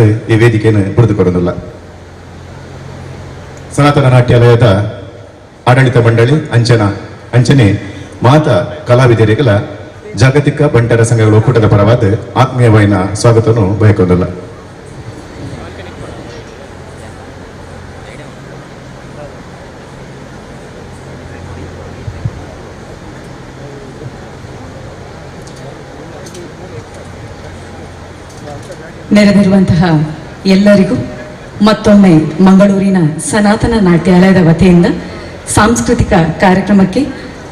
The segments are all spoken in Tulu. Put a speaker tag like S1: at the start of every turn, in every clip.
S1: ಈ ವೇದಿಕೆಯನ್ನು ಬುಡಿದು ಕೊಡೋದಿಲ್ಲ. ಸನಾತನ ನಾಟ್ಯಾಲಯದ ಆಡಳಿತ ಮಂಡಳಿ ಅಂಚನ ಅಂಚನೆ ಮಾತ ಕಲಾವಿದರಿಗಳ ಜಾಗತಿಕ ಬಂಟರ ಸಂಘಗಳ ಒಕ್ಕೂಟದ ಪರವಾದ ಆತ್ಮೀಯವಾಯಿನ ಸ್ವಾಗತವನ್ನು ಬಯಕೊಂದಿಲ್ಲ.
S2: ನೆರೆದಿರುವಂತಹ ಎಲ್ಲರಿಗೂ ಮತ್ತೊಮ್ಮೆ ಮಂಗಳೂರಿನ ಸನಾತನ ನಾಟ್ಯಾಲಯದ ವತಿಯಿಂದ ಸಾಂಸ್ಕೃತಿಕ ಕಾರ್ಯಕ್ರಮಕ್ಕೆ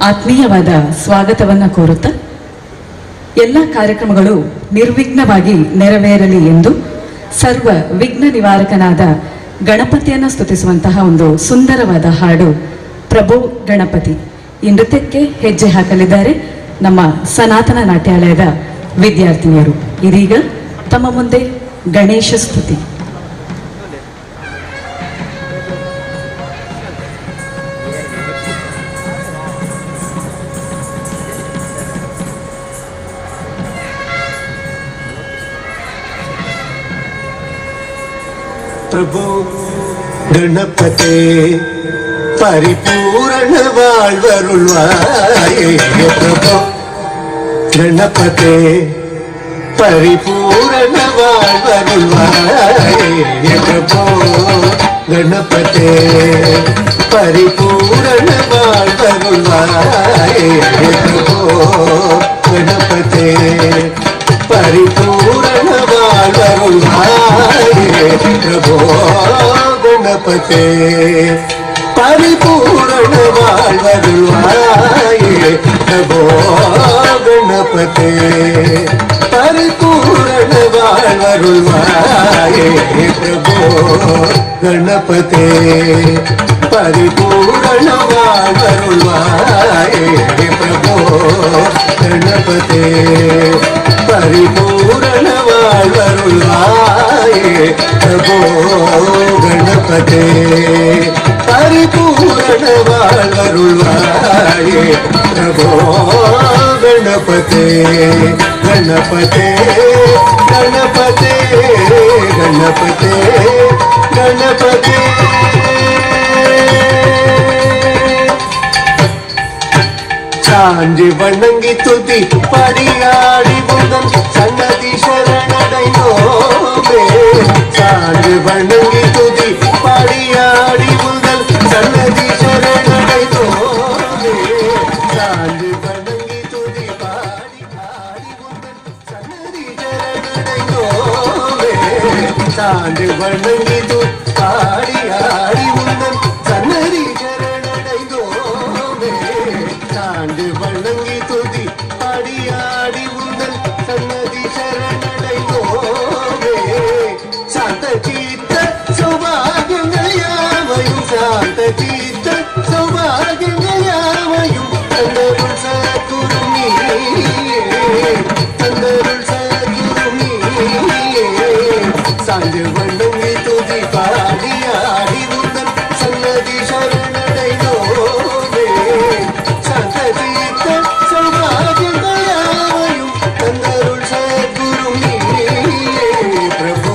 S2: ಆತ್ಮೀಯವಾದ ಸ್ವಾಗತವನ್ನು ಕೋರುತ್ತಾ, ಎಲ್ಲ ಕಾರ್ಯಕ್ರಮಗಳು ನಿರ್ವಿಘ್ನವಾಗಿ ನೆರವೇರಲಿ ಎಂದು ಸರ್ವ ವಿಘ್ನ ನಿವಾರಕನಾದ ಗಣಪತಿಯನ್ನು ಸ್ತುತಿಸುವಂತಹ ಒಂದು ಸುಂದರವಾದ ಹಾಡು ಪ್ರಭು ಗಣಪತಿ. ಈ ನೃತ್ಯಕ್ಕೆ ಹೆಜ್ಜೆ ಹಾಕಲಿದ್ದಾರೆ ನಮ್ಮ ಸನಾತನ ನಾಟ್ಯಾಲಯದ ವಿದ್ಯಾರ್ಥಿನಿಯರು. ಇದೀಗ ತಮ್ಮ ಮುಂದೆ ಗಣೇಶ ಸ್ತುತಿ.
S3: பிரபு கணபதே பரிபூரண வாழ்வருள்வாயே. பிரபு கணபதே பரிபூரண வாழ்வருள்வாயே. பிரபு கணபதே பரிபூரண வாழ்வருள்வாயே. பிரபு கணபதே பரிபூரண வாழ்வருள்வாயே. பிரபோ கணபதே பரிபூரண வாழ்வருள்வாயே. பிரபோ கணபதே பரிபூரண வாழ்வருள்வாயே. பிரபோ கணபதே பரிபூரண வாழ்வருள்வாயே. பிரபோ கணபதே பரிபூரண வாழ்வருள்வாயே. பிரபோ கணபதே பரிபூரண வாழ்வருள்வாயே. பிரபோ கணபதே கணபதே கணபதே கணபதே கணபதே. சாஞ்சி வணங்கி துதி படியாடி முதன் சன்னதி சரணடைந்தோமே. சாஞ்சி வணங்கி துதி படியாடி முதல் சன்னதி சரணடைந்தோமே. சாஞ்சி வணங்கி துதி பாடி ஆடி முதல் சன்னதி சரணடைந்தோமே. சாஞ்சு வணங்கி துதி பாடி ஆடி உந்தன் சன்னதி சரணடைந்தோமே. சாண்டு வணங்கி துதி பாடியாடி உந்தன் சன்னதி சரணடைந்தோமே. சாந்த சீத்த சௌபாகியங்கள் யாவையும், சாந்த சீத்த சௌபாகியங்கள் யாவையும் தந்தருள் சத்குரு நீயே, தந்தருள் சத்குரு நீயே. சாஞ்சு வணங்கி துதி பாடியாடி உந்தன் சன்னதி சரணடைந்தோமே. சாந்த சீத்த சௌபாகியங்கள் யாவையும் தந்தருள் சத்குரு நீயே. பிரபு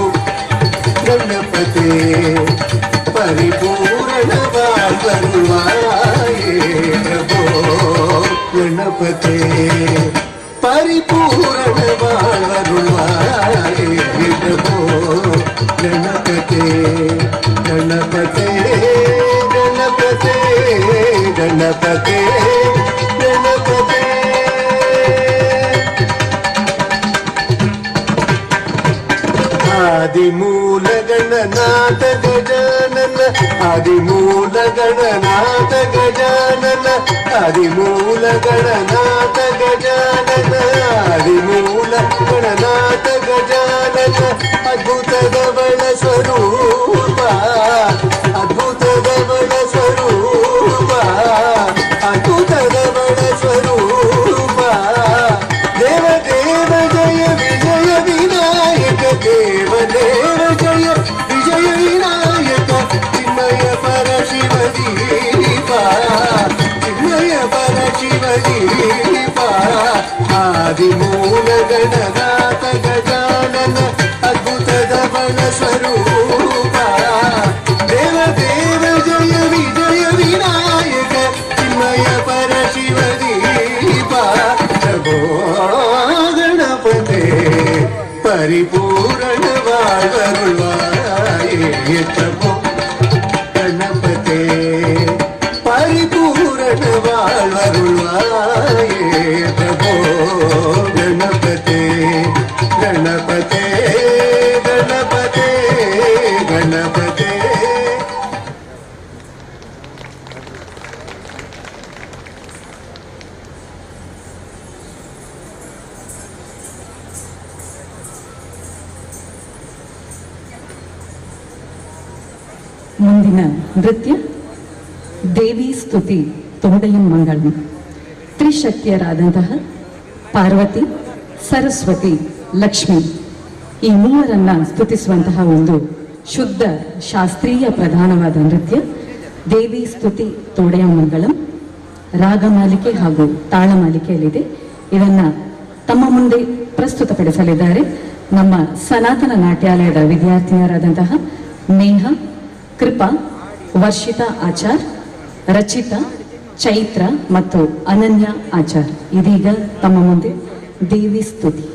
S3: கணபதே பரிபூரண வாழ்வருள்வாயே. பிரபோ கணபதே பரிபூரண வாழ்வருள்வாயே. பிரபோ கணபதே கணபதே கணபதே கணபதே கணபதே. ஆதிமூல கணநாத கஜானன, ஆதிமூல கணநாத கஜானன, ஆதிமூல கணநாத கஜானன, ஆதிமூல கணநாத கஜானன, அத்புத தவள ஸ்வரூபா, அத்புத தவள ஸ்வரூபா, அத்புத தவள ஸ்வரூபா. தேவ தேவ ஜய விஜய விநாயக, தேவ தேவ ஜய விஜய விநாயக, சின்மய பரசிவ தீபா, சின்மய பரசிவ தீபா. ஆதிமூல கணநாத கஜானன, அத்புத தவள பிரபோ கணபதே பரிபூரண வாழ்வருள்வாயே பிரபோ கணபதே கணபதே கணபதே கணபதே.
S2: ಮುಂದಿನ ನೃತ್ಯ ದೇವಿ ಸ್ತುತಿ ತೋಡಯಂ ಮಂಗಳಂ. ತ್ರಿಶಕ್ತಿಯರಾದಂತಹ ಪಾರ್ವತಿ, ಸರಸ್ವತಿ, ಲಕ್ಷ್ಮಿ ಈ ಮೂವರನ್ನ ಸ್ತುತಿಸುವಂತಹ ಒಂದು ಶುದ್ಧ ಶಾಸ್ತ್ರೀಯ ಪ್ರಧಾನವಾದ ನೃತ್ಯ ದೇವಿ ಸ್ತುತಿ ತೋಡಯಂ ಮಂಗಳಂ. ರಾಗಮಾಲಿಕೆ ಹಾಗೂ ತಾಳಮಾಲಿಕೆಯಲ್ಲಿದೆ. ಇದನ್ನ ತಮ್ಮ ಮುಂದೆ ಪ್ರಸ್ತುತಪಡಿಸಲಿದ್ದಾರೆ ನಮ್ಮ ಸನಾತನ ನಾಟ್ಯಾಲಯದ ವಿದ್ಯಾರ್ಥಿನಿಯರಾದಂತಹ ನೇಹ, ಕೃಪಾ, ವರ್ಷಿತಾ ಆಚಾರ್, ರಚಿತಾ, ಚೈತ್ರ ಮತ್ತು ಅನನ್ಯ ಆಚಾರ್. ಇದೀಗ ತಮ್ಮ ಮುಂದೆ ದೇವಿ ಸ್ತುತಿ.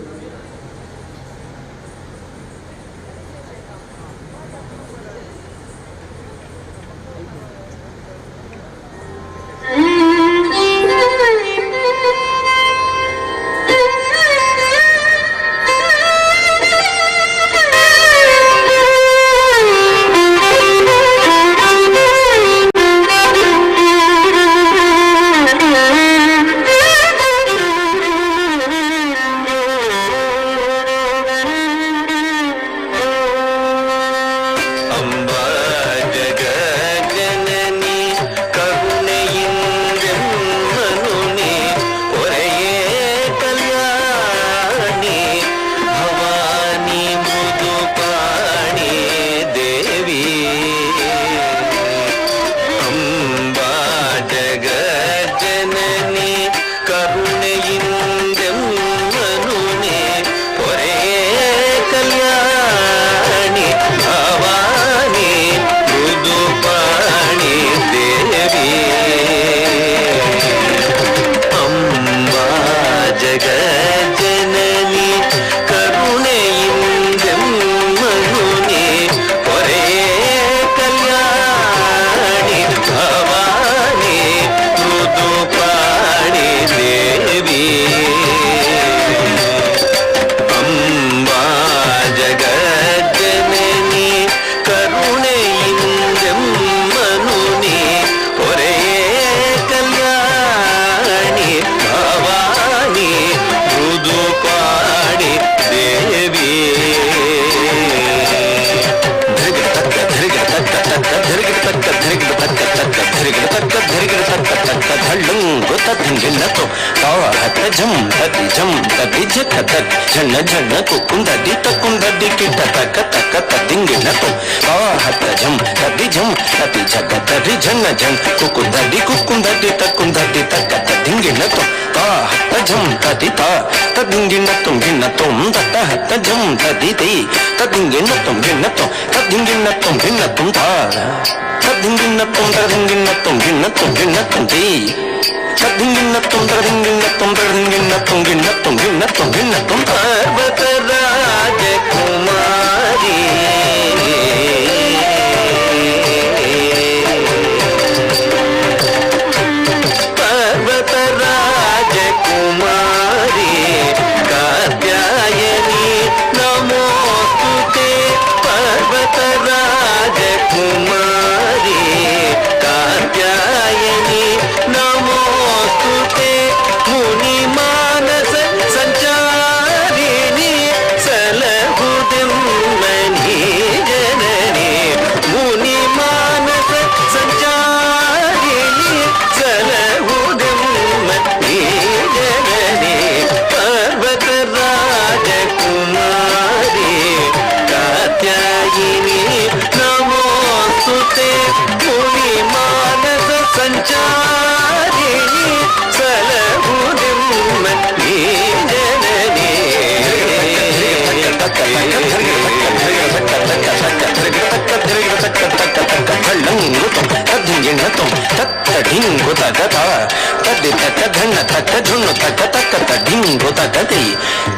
S4: ತಕ್ಕ ತಕ್ಕ ಧಣ್ಣ ತಕ್ಕ ಝುಣ್ಣು ತಕ್ಕ ತಕ್ಕ ತಕ್ಕ ಢಿಂಗು ತಕ್ಕ ತೈ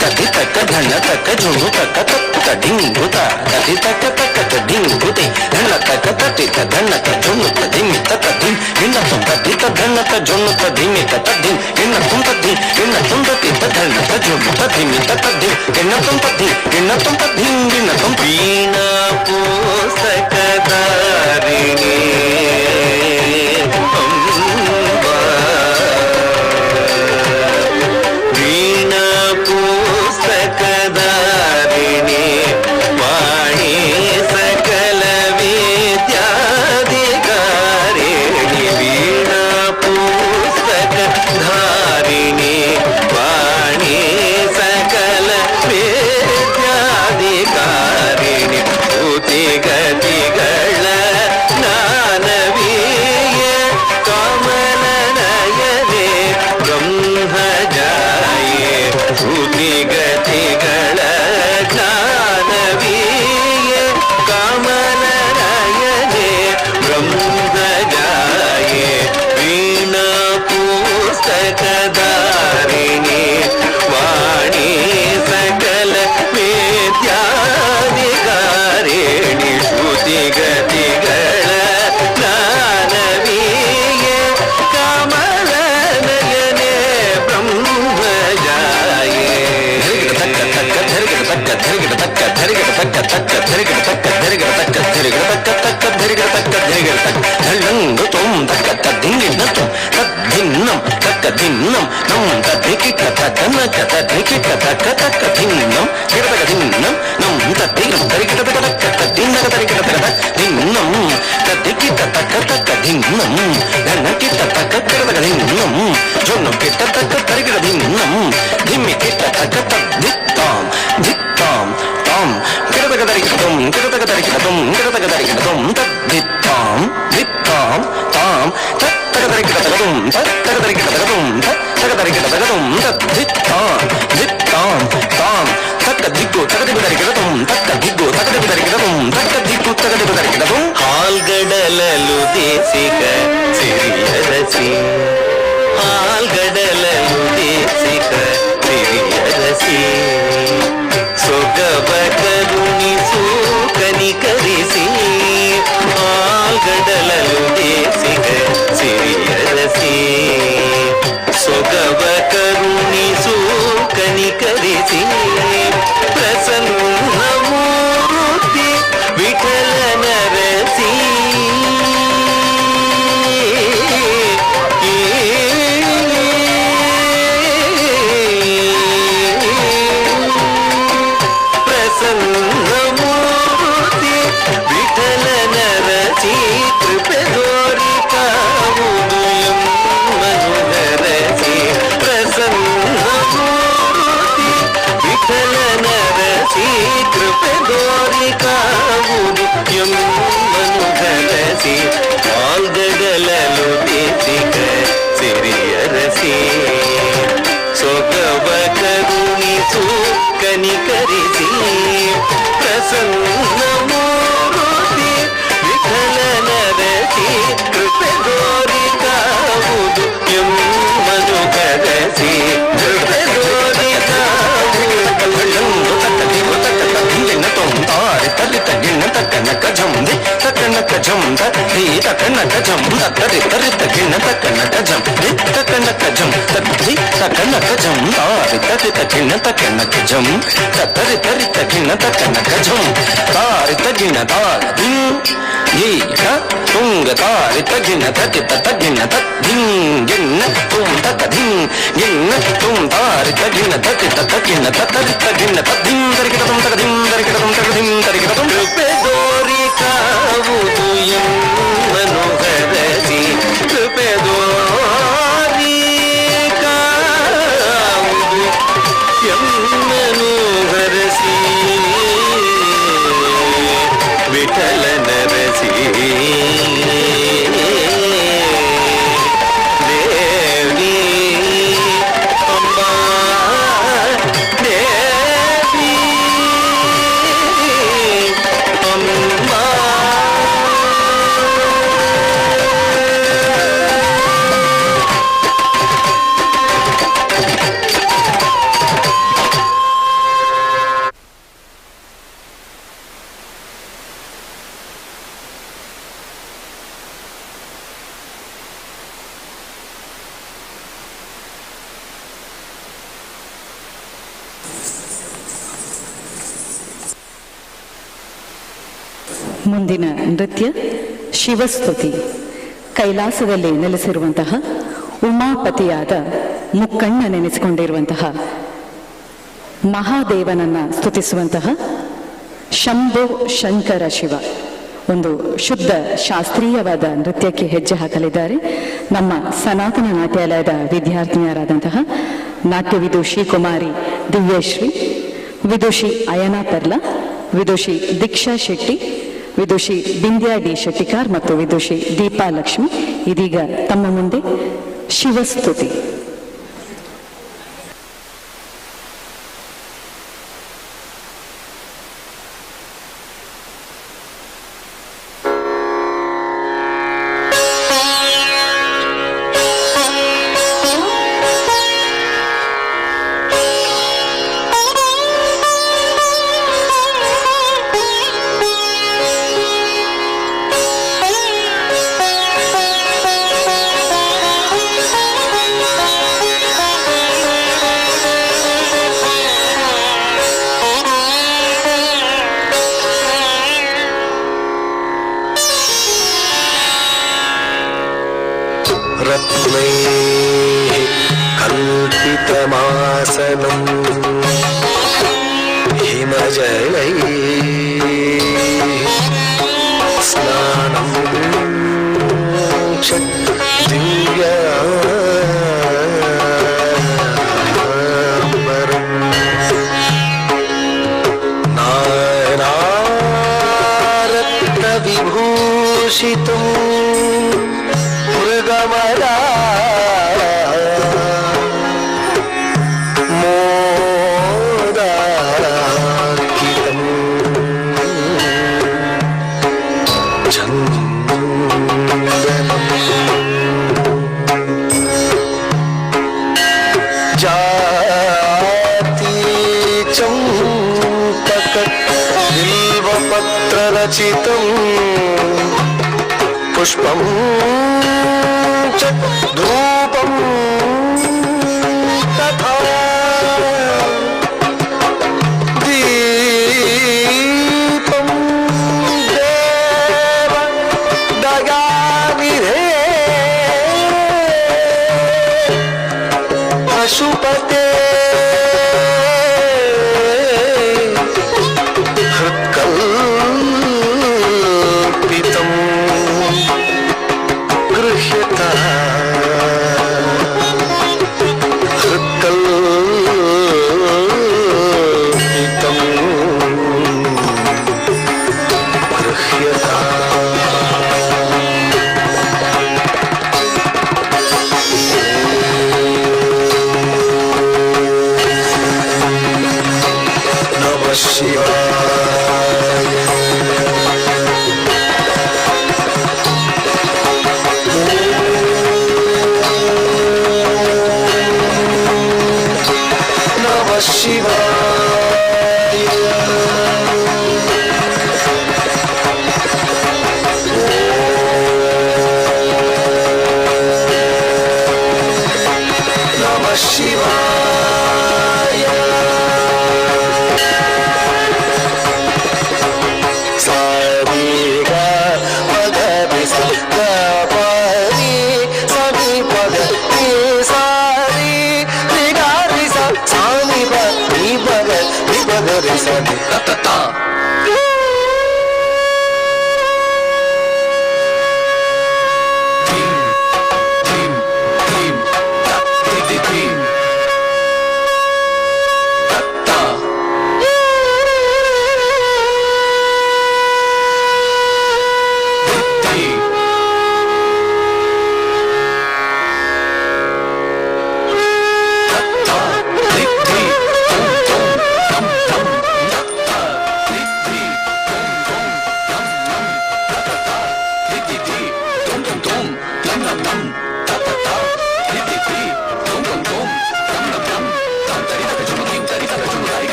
S4: ತದಿ ತಕ್ಕ ಧಣ್ಣ ತಕ್ಕ ಝುಣ್ಣು ತಕ್ಕ ತಕ್ಕ. డింగుత తది తక తక డింగుతే ధణ తక తటి ధణ జొన్ను ధిమి తత ధిం గిన్న తుం తది ధణ జొన్ను ధిమి తత ధిం గిన్న తుం తది గిన్న తుం తది ధణ జొన్ను ధిమి తత ధిం గిన్న తుం తది గిన్న తుం ధిం గిన్న తుం వీణా పుస్తకధారిణి అంబా వీణా పుస్తకధారిణి వాణి సకల విద్యాధికారిణి వీణా పుస్తకధారిణి వాణి సకల విద్యాధికారిణి గతిగతిಗಳ ಜ್ಞಾನವೀಯ ಕಮಲ ನಯನೆ ಬ್ರಹ್ಮಜಾಯೇ ಶ್ರುತಿಗತಿಗಳ ಜ್ಞಾನವೀಯ ಕಮಲ ನಯನೆ ಬ್ರಹ್ಮಜಾಯೇ ವೀಣಾ ಪುಸ್ತಕಧಾರಿಣಿ ವಾಣಿ ಸಕಲ ವಿದ್ಯಾಧಿಕಾರಿಣಿ ಶ್ರುತಿಗತಿಗಳ ಜ್ಞಾನವೀಯ ಕಮಲ ನಯನೆ ಬ್ರಹ್ಮಜಾಯೇ ತಕ್ಕ ತಕ್ಕ ಧರಿಗಡ ತಕ್ಕ ಧರಿಗಡ ತಕ್ಕ ಧರಿಗಡ ತಕ್ಕ ತಕ್ಕ ಧರಿಗಡ ತಕ್ಕ ಧರಿಗಡ ತಕ್ಕ ಧರಿಗಡ ತಕ್ಕ ತಕ್ಕ ಧರಿಗಡ ತಕ್ಕ ಧರಿಗಡ ತಕ್ಕ ಧಳ್ಳಂಗು ತುಂ ತಕ್ಕ ತದ್ದಿಂಗಿಣ್ಣ ತುಂ ತದ್ಧಿನ್ನಂ ತಕ್ಕ ಧಿನ್ನಂ ನಂ ತದ್ಧಿಕಿಟ ತಕ್ಕನಕ ತದ್ಧಿಕಿಟ ತಕ್ಕ ತಕ್ಕ ಧಿನ್ನಂ ಗಿಡತಕ ಧಿನ್ನಂ ನಂ ತದ್ಧಿಗಂ ತರಿಕಿಟ ತಕ್ಕ ತಕ್ಕ ತದ್ಧಿನ್ನಕ ತರಿಕಿಟ ತಕ್ಕ ಧಿನ್ನಂ ತದ್ಧಿಕಿಟ ತಕ್ಕ ತಕ್ಕ ಧಿನ್ನಂ ಧನ್ನಕಿಟ ತಕ್ಕ ಕಿಡತಕ ಧಿನ್ನಂ ಜೊನ್ನು ಕಿಟ್ಟ ತಕ್ಕ ತರಿಕಿಟ ಧಿನ್ನಂ ಧಿಮ್ಮಿ ಕಿಟ್ಟ ತಕ್ಕ ತದ್ಧಿತ್ತಾಂ ಧಿತ್ತಾಂ ತಾಂ ಕಿಡತಕ ತರಿಕಿಟ ತುಂ ಕಿಡತಕ ತರಿಕಿಟ ತುಂ ಕಿಡತಕ ತರಿಕಿಟ ತುಂ ತದ್ಧಿತ್ತಾಂ ಧಿತ್ತಾಂ ತಾಂ ತತ್ತಕ ತರಿಕಿಟ ತಕ ತುಂ ತತ್ತಕ ತರಿಕಿಟ ತಕ ತುಂ ತತ್ತಕ ತರಿಕಿಟ ತಕ ತುಂ ತದ್ಧಿತ್ತಾಂ ಧಿತ್ತಾಂ ತಾಂ ತಕ್ಕ ದಿಗ್ಗು ತಕದಿಬು ತರಿಕಿಟ ತುಂ ತಕ್ಕ ದಿಗ್ಗು ತಕದಿಬು ತರಿಕಿಟ ತುಂ ತಕ್ಕ ದಿಗ್ಗು ತಕದಿಬು ತರಿಕಿಟ ತುಂ ಹಾಲ್ಗಡಲಲು ದೇಸಿಕ ಸಿರಿಯರಸಿ ಹಾಲ್ಗಡಲಲು ದೇಸಿಕ ಸಿರಿಯರಸಿ ಸೊಗಬ ಕರುಣಿಸು ಕನಿಕರಿಸಿ ಹಾಲ್ಗಡಲಲು ದೇಸಿಕ ಸಿರಿಯರಸಿ ಸೊಗಬ ಕರುಣಿಸು ಕನಿಕರಿಸಿ ಪ್ರಸನ್ನ ಮೂರ್ತಿ ವಿಠಲ ನರಸಿ ಪ್ರಸನ್ನ ಮೂರ್ತಿ ವಿಠಲ ನರಸಿ ಕೃಪೆ ದೋರಿ ಕಾವುದು ಮನುಹರಸಿ ಪ್ರಸನ್ನ ಮೂರ್ತಿ ವಿಠಲ ನರಸಿ ಕೃಪೆ ದೋರಿ ಕಾವುದು ಮನುಹರಸಿ ಕಾಲ್ಗಡಲಲು ದೇಸಿಕ ಸಿರಿಯರಸಿ ಸೊಗವ ಕರುಣಿಸು ಕನಿಕರಿಸಿ ಪ್ರಸನ್ನ ಮೂರ್ತಿ ವಿಠಲ ನರಸಿ ಕೃಪೆ ದೋರಿ ಕಾವುದು ಎಮ್ಮನು ಕರಸಿ ಕೃಪೆ ದೋರಿ ಕೃಪೆ ದೋರಿ ಕಾವುದು ಎಮ್ಮನು ಹರಸಿ ಕೃಪೆ ದೋರಿ ಕಾವುದು ಎಮ್ಮನು ಹರಸಿ ವಿಠಲ ನರಸಿ ದೇವಿ ಅಂಬಾ ದೇವಿ
S2: ಮುಂದಿನ ನೃತ್ಯ ಶಿವಸ್ತುತಿ. ಕೈಲಾಸದಲ್ಲಿ ನೆಲೆಸಿರುವಂತಹ ಉಮಾಪತಿಯಾದ ಮುಕ್ಕಣ್ಣ ನೆನೆಸಿಕೊಂಡಿರುವಂತಹ ಮಹಾದೇವನನ್ನ ಸ್ತುತಿಸುವಂತಹ ಶಂಭೋ ಶಂಕರ ಶಿವ ಒಂದು ಶುದ್ಧ ಶಾಸ್ತ್ರೀಯವಾದ ನೃತ್ಯಕ್ಕೆ ಹೆಜ್ಜೆ ಹಾಕಲಿದ್ದಾರೆ ನಮ್ಮ ಸನಾತನ ನಾಟ್ಯಾಲಯದ ವಿದ್ಯಾರ್ಥಿನಿಯರಾದಂತಹ ನಾಟ್ಯ ವಿದುಷಿ ಕುಮಾರಿ ದಿವ್ಯಶ್ರೀ, ವಿದುಷಿ ಅಯನಾ ಪೆರ್ಲಾ, ವಿದುಷಿ ದೀಕ್ಷಾ ಶೆಟ್ಟಿ, ವಿದುಷಿ ಬಿಂದ್ಯಾ ಡಿ ಶೆಟ್ಟಿಕಾರ್ ಮತ್ತು ವಿದುಷಿ ದೀಪಾ ಲಕ್ಷ್ಮಿ. ಇದೀಗ ತಮ್ಮ ಮುಂದೆ ಶಿವಸ್ತುತಿ.
S4: रत्नैः कल्पितमासनम् हिमजलैः स्नानं च दिव्याम्बरम् नानारत्नविभूषितम् मृगमदा मोदाकितम् चन्दनम् जाति चम्पक बिल्वपत्ररचितम् पुष्पं च धूपं तथा दीपं देव दयानिधे पशुपते हृत्कल्पितं गृह्यता हृत्कल्पितं गृह्यता। नमः शिवाय। नमः शिवाय। नमः शिवाय। सा रे ग म ग रे सा ग प रे सा नि प ग रे सा रे रे ग रे सा सा नि प नि प ग नि प ग रे सा नि त त ता।
S5: ಧೀಂ ಧೀಂ ಧೀಂ ತ ಧಿ ಧಿ ಧೀಂ.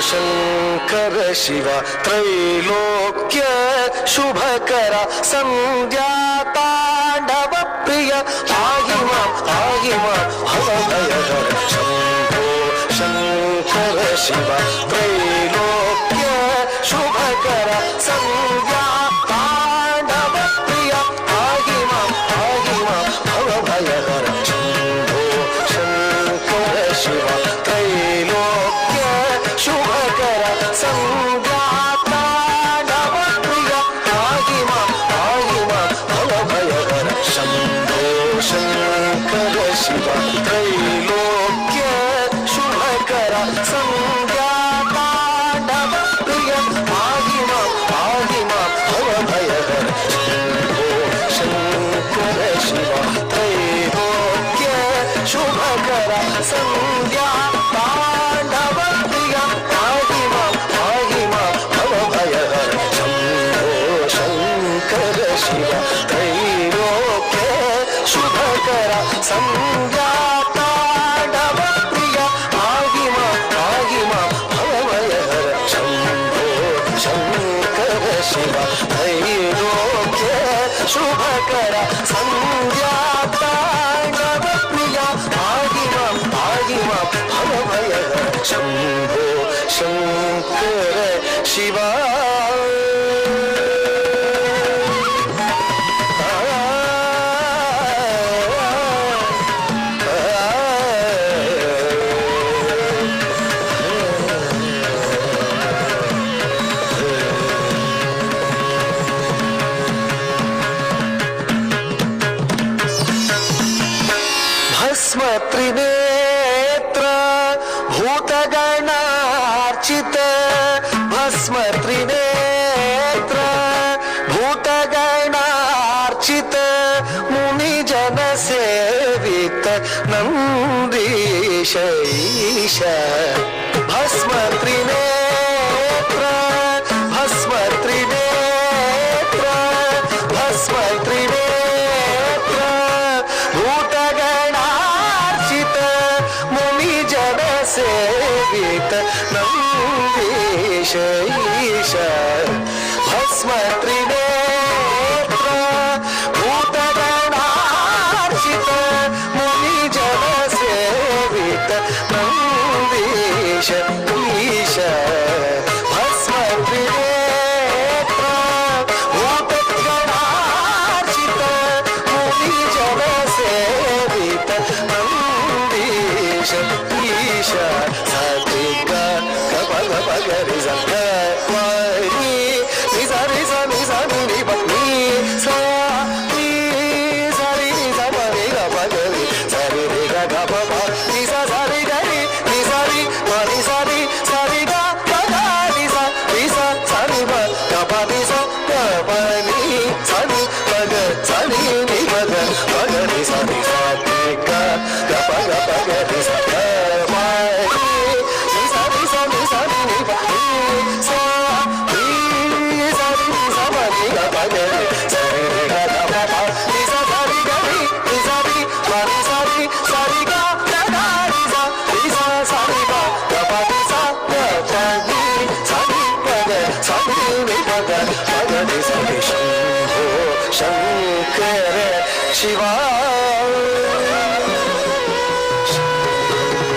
S3: Shankara Shiva ತ್ರೈಲೋಕ್ಯ ಶುಭಕರ ಸಂಧ್ಯಾ ತಾಂಡವ ಪ್ರಿಯ ಪಾಹಿ ಮಾಂ ಪಾಹಿ ಮಾಂ ಭವಭಯಹರ ಶಂಭೋ ಶಂಕರ ಶಿವ ತ್ರೈಲೋಕ್ಯ ಶುಭಕರ ಸಂಧ್ಯಾ ತಾಂಡವ ಪ್ರಿಯ ಪಾಹಿ ಮಾಂ ಪಾಹಿ ಮಾಂ ಭವಭಯಹರ ಶಂಭೋ ಶಂಕರ ಶಿವ ತ್ರೈಲೋಕ್ಯ ಶುಭಕರ ಸಂಧ್ಯಾತಾಂಡವ ಪ್ರಿಯ ಪಾಹಿ ಮಾಂ ಪಾಹಿ ಮಾಂ ಭವಭಯಹರ ಶಂಭೋ ಶಂಕರ ಶಿವ ತ್ರೈಲೋಕ್ಯ ಶುಭಕರ ಸಂಧ್ಯಾತಾಂಡವ ಪ್ರಿಯ ಪಾಹಿ ಮಾಂ ಪಾಹಿ ಮಾಂ ಭವಭಯಹರ ಶಂಭೋ ಶಂಕರ ಶಿವ ತ್ರೈಲೋಕ್ಯ ಶುಭಕರ ಸಂಧ್ಯಾ ತಾಂಡವ ಪ್ರಿಯ ಪಾಹಿ ಮಾಂ ಪಾಹಿ ಮಾಂ ಭವಭಯಹರ ಶಂಭೋ ಶಂಕರ ಶಿವ ತ್ರೈಲೋಕ್ಯ ಶುಭಕರ ಸಂಧ್ಯಾ ತಾಂಡವ ಪ್ರಿಯ ಪಾಹಿ ಮಾಂ ಪಾಹಿ ಮಾಂ ಭವಭಯಹರ ಶಂಭೋ ಶಂಕರ ಶಿವ ತ್ರೈಲೋಕ್ಯ ಶುಭಕರ ಸಂಧ್ಯಾ ತಾಂಡವ ಪ್ರಿಯ ಪಾಹಿ ಮಾಂ ಪಾಹಿ ಮಾಂ ಭವಭಯಹರ ಶಂಭೋ ಶಂಕರ ಶಿವ. ಭಸ್ಮ ತ್ರಿನೇತ್ರ ಭೂತಗಣಾರ್ಚಿತ ಭಸ್ಮ ತ್ರಿನೇತ್ರ ಭೂತಗಣಾರ್ಚಿತ ಮುನಿಜನ ಸೇವಿತ ನಂದೀಶ ಈಶ ಭಸ್ಮ ತ್ರಿನೇತ್ರ ಭಸ್ಮ ತ್ರಿನೇತ್ರ ಭಸ್ಮ ತ್ರಿನೇತ್ರ ಭೂತಗಣಾರ್ಚಿತ ಮುನಿಜನ ಸೇವಿತ ನಂದೀಶ ಈಶ ಭಸ್ಮ ತ್ರಿನೇತ್ರ ಭೂತಗಣಾರ್ಚಿತ ಮುನಿಜನ ಸೇವಿತ ನಂದೀಶ ಈಶ ಭಸ್ಮ ತ್ರಿನೇತ್ರ ಭೂತಗಣಾರ್ಚಿತ ಮುನಿಜನ ಸೇವಿತ ನಂದೀಶ ಈಶ ಸತಿ ಗ ಗ ಪ ಗ ಪ ಗ ರಿ ಸ ಗ ಮ ರಿ ನಿ ಸ ರಿ ಸ ನಿ ಸ ನಿ ನಿ ಪ ನಿ ಸ ನಿ ಸ ರಿ ನಿ ಸ ಪ ರಿ ಗ ಪ ಗ ರಿ ಸ ರಿ ರಿ ಗ ಗ ಪ ಪ ನಿ ಸ ಸ ರಿ ಗ ರಿ ನಿ ಸ ರಿ ಮ ನಿ ಸ ರಿ ಸ ರಿ ಗ ಪ ಗ ನಿ ಸ ರಿ ಸ ಸ ನಿ ಪ ಗ ಪ ನಿ ಸ ಗ ಪ ನಿ ಸ ನಿ ಪ ಗ ಸ ನಿ ನಿ ಪ ಗ ಪ ಗ ರಿ ಸ ನಿ ಸ ರಿ ಗ ಗ ಪ ಗ ಪ ಗ ರಿ ಸ ಗ ಮ ರಿ ನಿ ಸ ರಿ ಸ ನಿ ಸ ನಿ ನಿ ಪ ನಿ ಸ ಶಿವ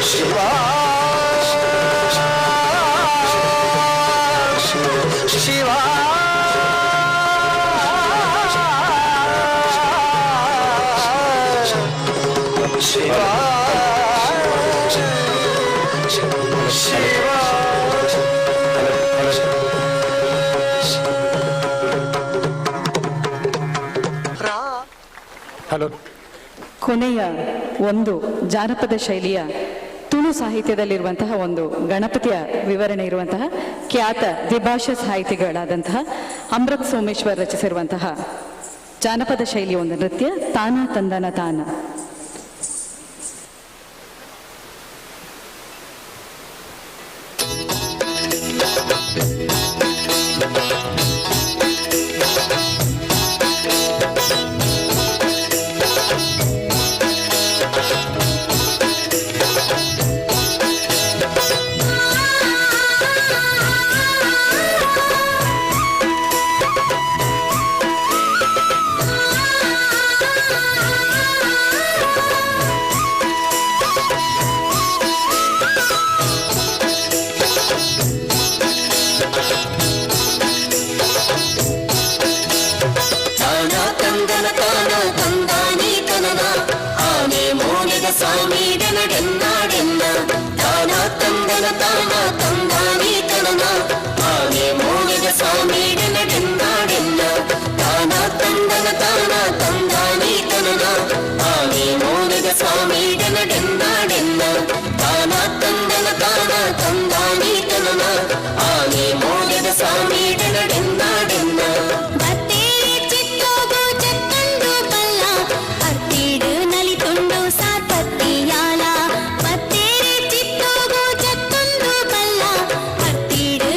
S3: ಶಿವ ಶಿವ ಶಿವ ಶಿವ.
S1: ಹಲೋ.
S2: ಕೊನೆಯ ಒಂದು ಜಾನಪದ ಶೈಲಿಯ ತುಳು ಸಾಹಿತ್ಯದಲ್ಲಿರುವಂತಹ ಒಂದು ಗಣಪತಿಯ ವಿವರಣೆ ಇರುವಂತಹ ಖ್ಯಾತ ದ್ವಿಭಾಷಾ ಸಾಹಿತಿಗಳಾದಂತಹ ಅಮೃತ್ ಸೋಮೇಶ್ವರ್ ರಚಿಸಿರುವಂತಹ ಜಾನಪದ ಶೈಲಿಯ ಒಂದು ನೃತ್ಯ ತಾನ ತಂದನ ತಾನ.
S5: ತಾನ ತಂದನ ತಾನ ತಂದಾನಿ ತನನ ಆನೆ ಮೋನೆದ ಸ್ವಾಮಿ ಡೆನಡೆನ್ನಾಡೆನ್ನ. ತಾನ ತಂದನ ತಾನ ತಂದಾನಿ ತನನ ಆನೆ ಮೋನೆದ ಸ್ವಾಮಿ ಡೆನಡೆನ್ನಾಡೆನ್ನ. ತಾನ ತಂದನ ತಾನ ತಂದಾನಿ ತನನ ಆನೆ ಮೋನೆದ ಸ್ವಾಮಿ ಡೆನಡೆನ್ನಾಡೆನ್ನ. ತಾನ ತಂದನ ತಾನ ತಂದಾನಿ ತನನ ಆನೆ ಮೋನೆದ ಸ್ವಾಮಿ ಡೆನಡೆನ್ನಾಡೆನ್ನ.
S6: ಬತ್ತೇರಿ ಚಿತ್ತೋಗು ಚತ್ತಂದು ಬಲ್ಲ ಅರ್ತಿಡು ನಲಿತುಂಡು ಸಾತತ್ತಿಯಾಲ. ಬತ್ತೇರಿ ಚಿತ್ತೋಗು ಚತ್ತಂದು ಬಲ್ಲ ಅರ್ತಿಡು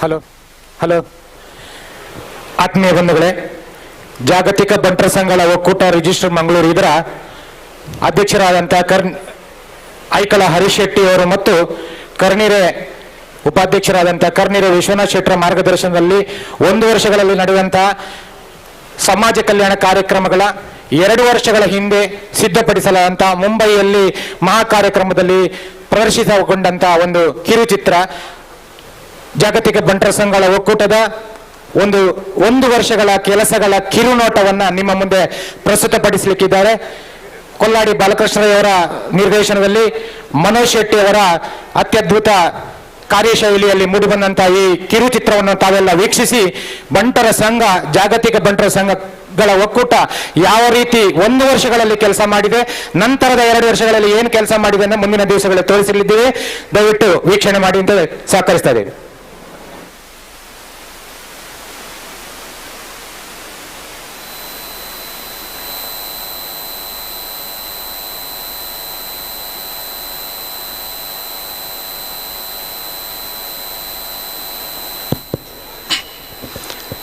S7: ಹಲೋ ಹಲೋ ಆತ್ಮೀಯ ಬಂಧುಗಳೇ, ಜಾಗತಿಕ ಬಂಟರ ಸಂಘಗಳ ಒಕ್ಕೂಟ ರಿಜಿಸ್ಟರ್ ಮಂಗಳೂರು ಇದರ ಅಧ್ಯಕ್ಷರಾದಂಥ ಐಕಳ ಹರೀಶ್ ಶೆಟ್ಟಿ ಅವರು ಮತ್ತು ಕರ್ನೀರೆ ಉಪಾಧ್ಯಕ್ಷರಾದಂಥ ಕರ್ನೀರೆ ವಿಶ್ವನಾಥ್ ಶೆಟ್ಟರ ಮಾರ್ಗದರ್ಶನದಲ್ಲಿ ಒಂದು ವರ್ಷಗಳಲ್ಲಿ ನಡೆಯುವಂತಹ ಸಮಾಜ ಕಲ್ಯಾಣ ಕಾರ್ಯಕ್ರಮಗಳ 2 ವರ್ಷಗಳ ಹಿಂದೆ ಸಿದ್ಧಪಡಿಸಲಾದಂತಹ ಮುಂಬೈಯಲ್ಲಿ ಮಹಾ ಕಾರ್ಯಕ್ರಮದಲ್ಲಿ ಪ್ರದರ್ಶಿಸಿಕೊಂಡಂತಹ ಒಂದು ಕಿರುಚಿತ್ರ ಜಾಗತಿಕ ಬಂಟರ ಸಂಘಗಳ ಒಕ್ಕೂಟದ ಒಂದು ವರ್ಷಗಳ ಕೆಲಸಗಳ ಕಿರುನೋಟವನ್ನ ನಿಮ್ಮ ಮುಂದೆ ಪ್ರಸ್ತುತಪಡಿಸಲಿಕ್ಕಿದ್ದಾರೆ. ಕೊಲ್ಲಾಡಿ ಬಾಲಕೃಷ್ಣರವರ ನಿರ್ದೇಶನದಲ್ಲಿ ಮನೋಜ್ ಶೆಟ್ಟಿ ಅವರ ಅತ್ಯದ್ಭುತ ಕಾರ್ಯಶೈಲಿಯಲ್ಲಿ ಮೂಡಿಬಂದಂತಹ ಈ ಕಿರುಚಿತ್ರವನ್ನು ತಾವೆಲ್ಲ ವೀಕ್ಷಿಸಿ ಬಂಟರ ಸಂಘ, ಜಾಗತಿಕ ಬಂಟರ ಸಂಘಗಳ ಒಕ್ಕೂಟ ಯಾವ ರೀತಿ 1 ವರ್ಷಗಳಲ್ಲಿ ಕೆಲಸ ಮಾಡಿದೆ, ನಂತರದ 2 ವರ್ಷಗಳಲ್ಲಿ ಏನು ಕೆಲಸ ಮಾಡಿದೆ ಅಂತ ಮುಂದಿನ ದಿವಸಗಳಲ್ಲಿ ತೋರಿಸಲಿದ್ದೇವೆ. ದಯವಿಟ್ಟು ವೀಕ್ಷಣೆ ಮಾಡಿ ಅಂತ ಸಹಕರಿಸ್ತಾ ಇದ್ದೇವೆ.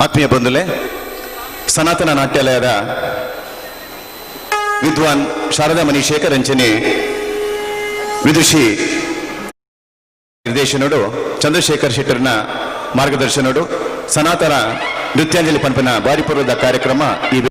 S1: ಆತ್ಮೀಯ ಬಂಧುಲೆ, ಸನಾತನ ನಾಟ್ಯಾಲಯದ ವಿದ್ವಾನ್ ಶಾರದಾ ಮಣಿ ಶೇಖರ್ ಅಂಚನೆ ವಿದುಷಿ ನಿರ್ದೇಶನಡು ಚಂದ್ರಶೇಖರ್ ಶೆಟ್ಟರ್ನ ಮಾರ್ಗದರ್ಶನಡು ಸನಾತನ ನೃತ್ಯಾಂಜಲಿ ಪಂಪನ ಬಾರಿಪೂರ್ವದ ಕಾರ್ಯಕ್ರಮ ಈ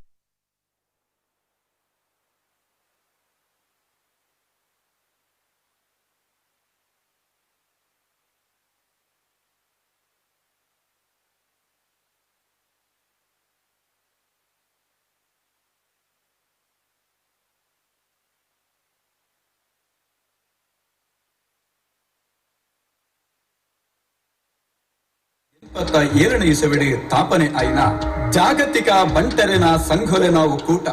S8: 27ನೇ ಇಸವಿಡಿ ತಾಪನೆ ಆಯ್ನ ಜಾಗತಿಕ ಬಂಟರೆನ ಸಂಘೊಲೆನ ಒಕ್ಕೂಟ.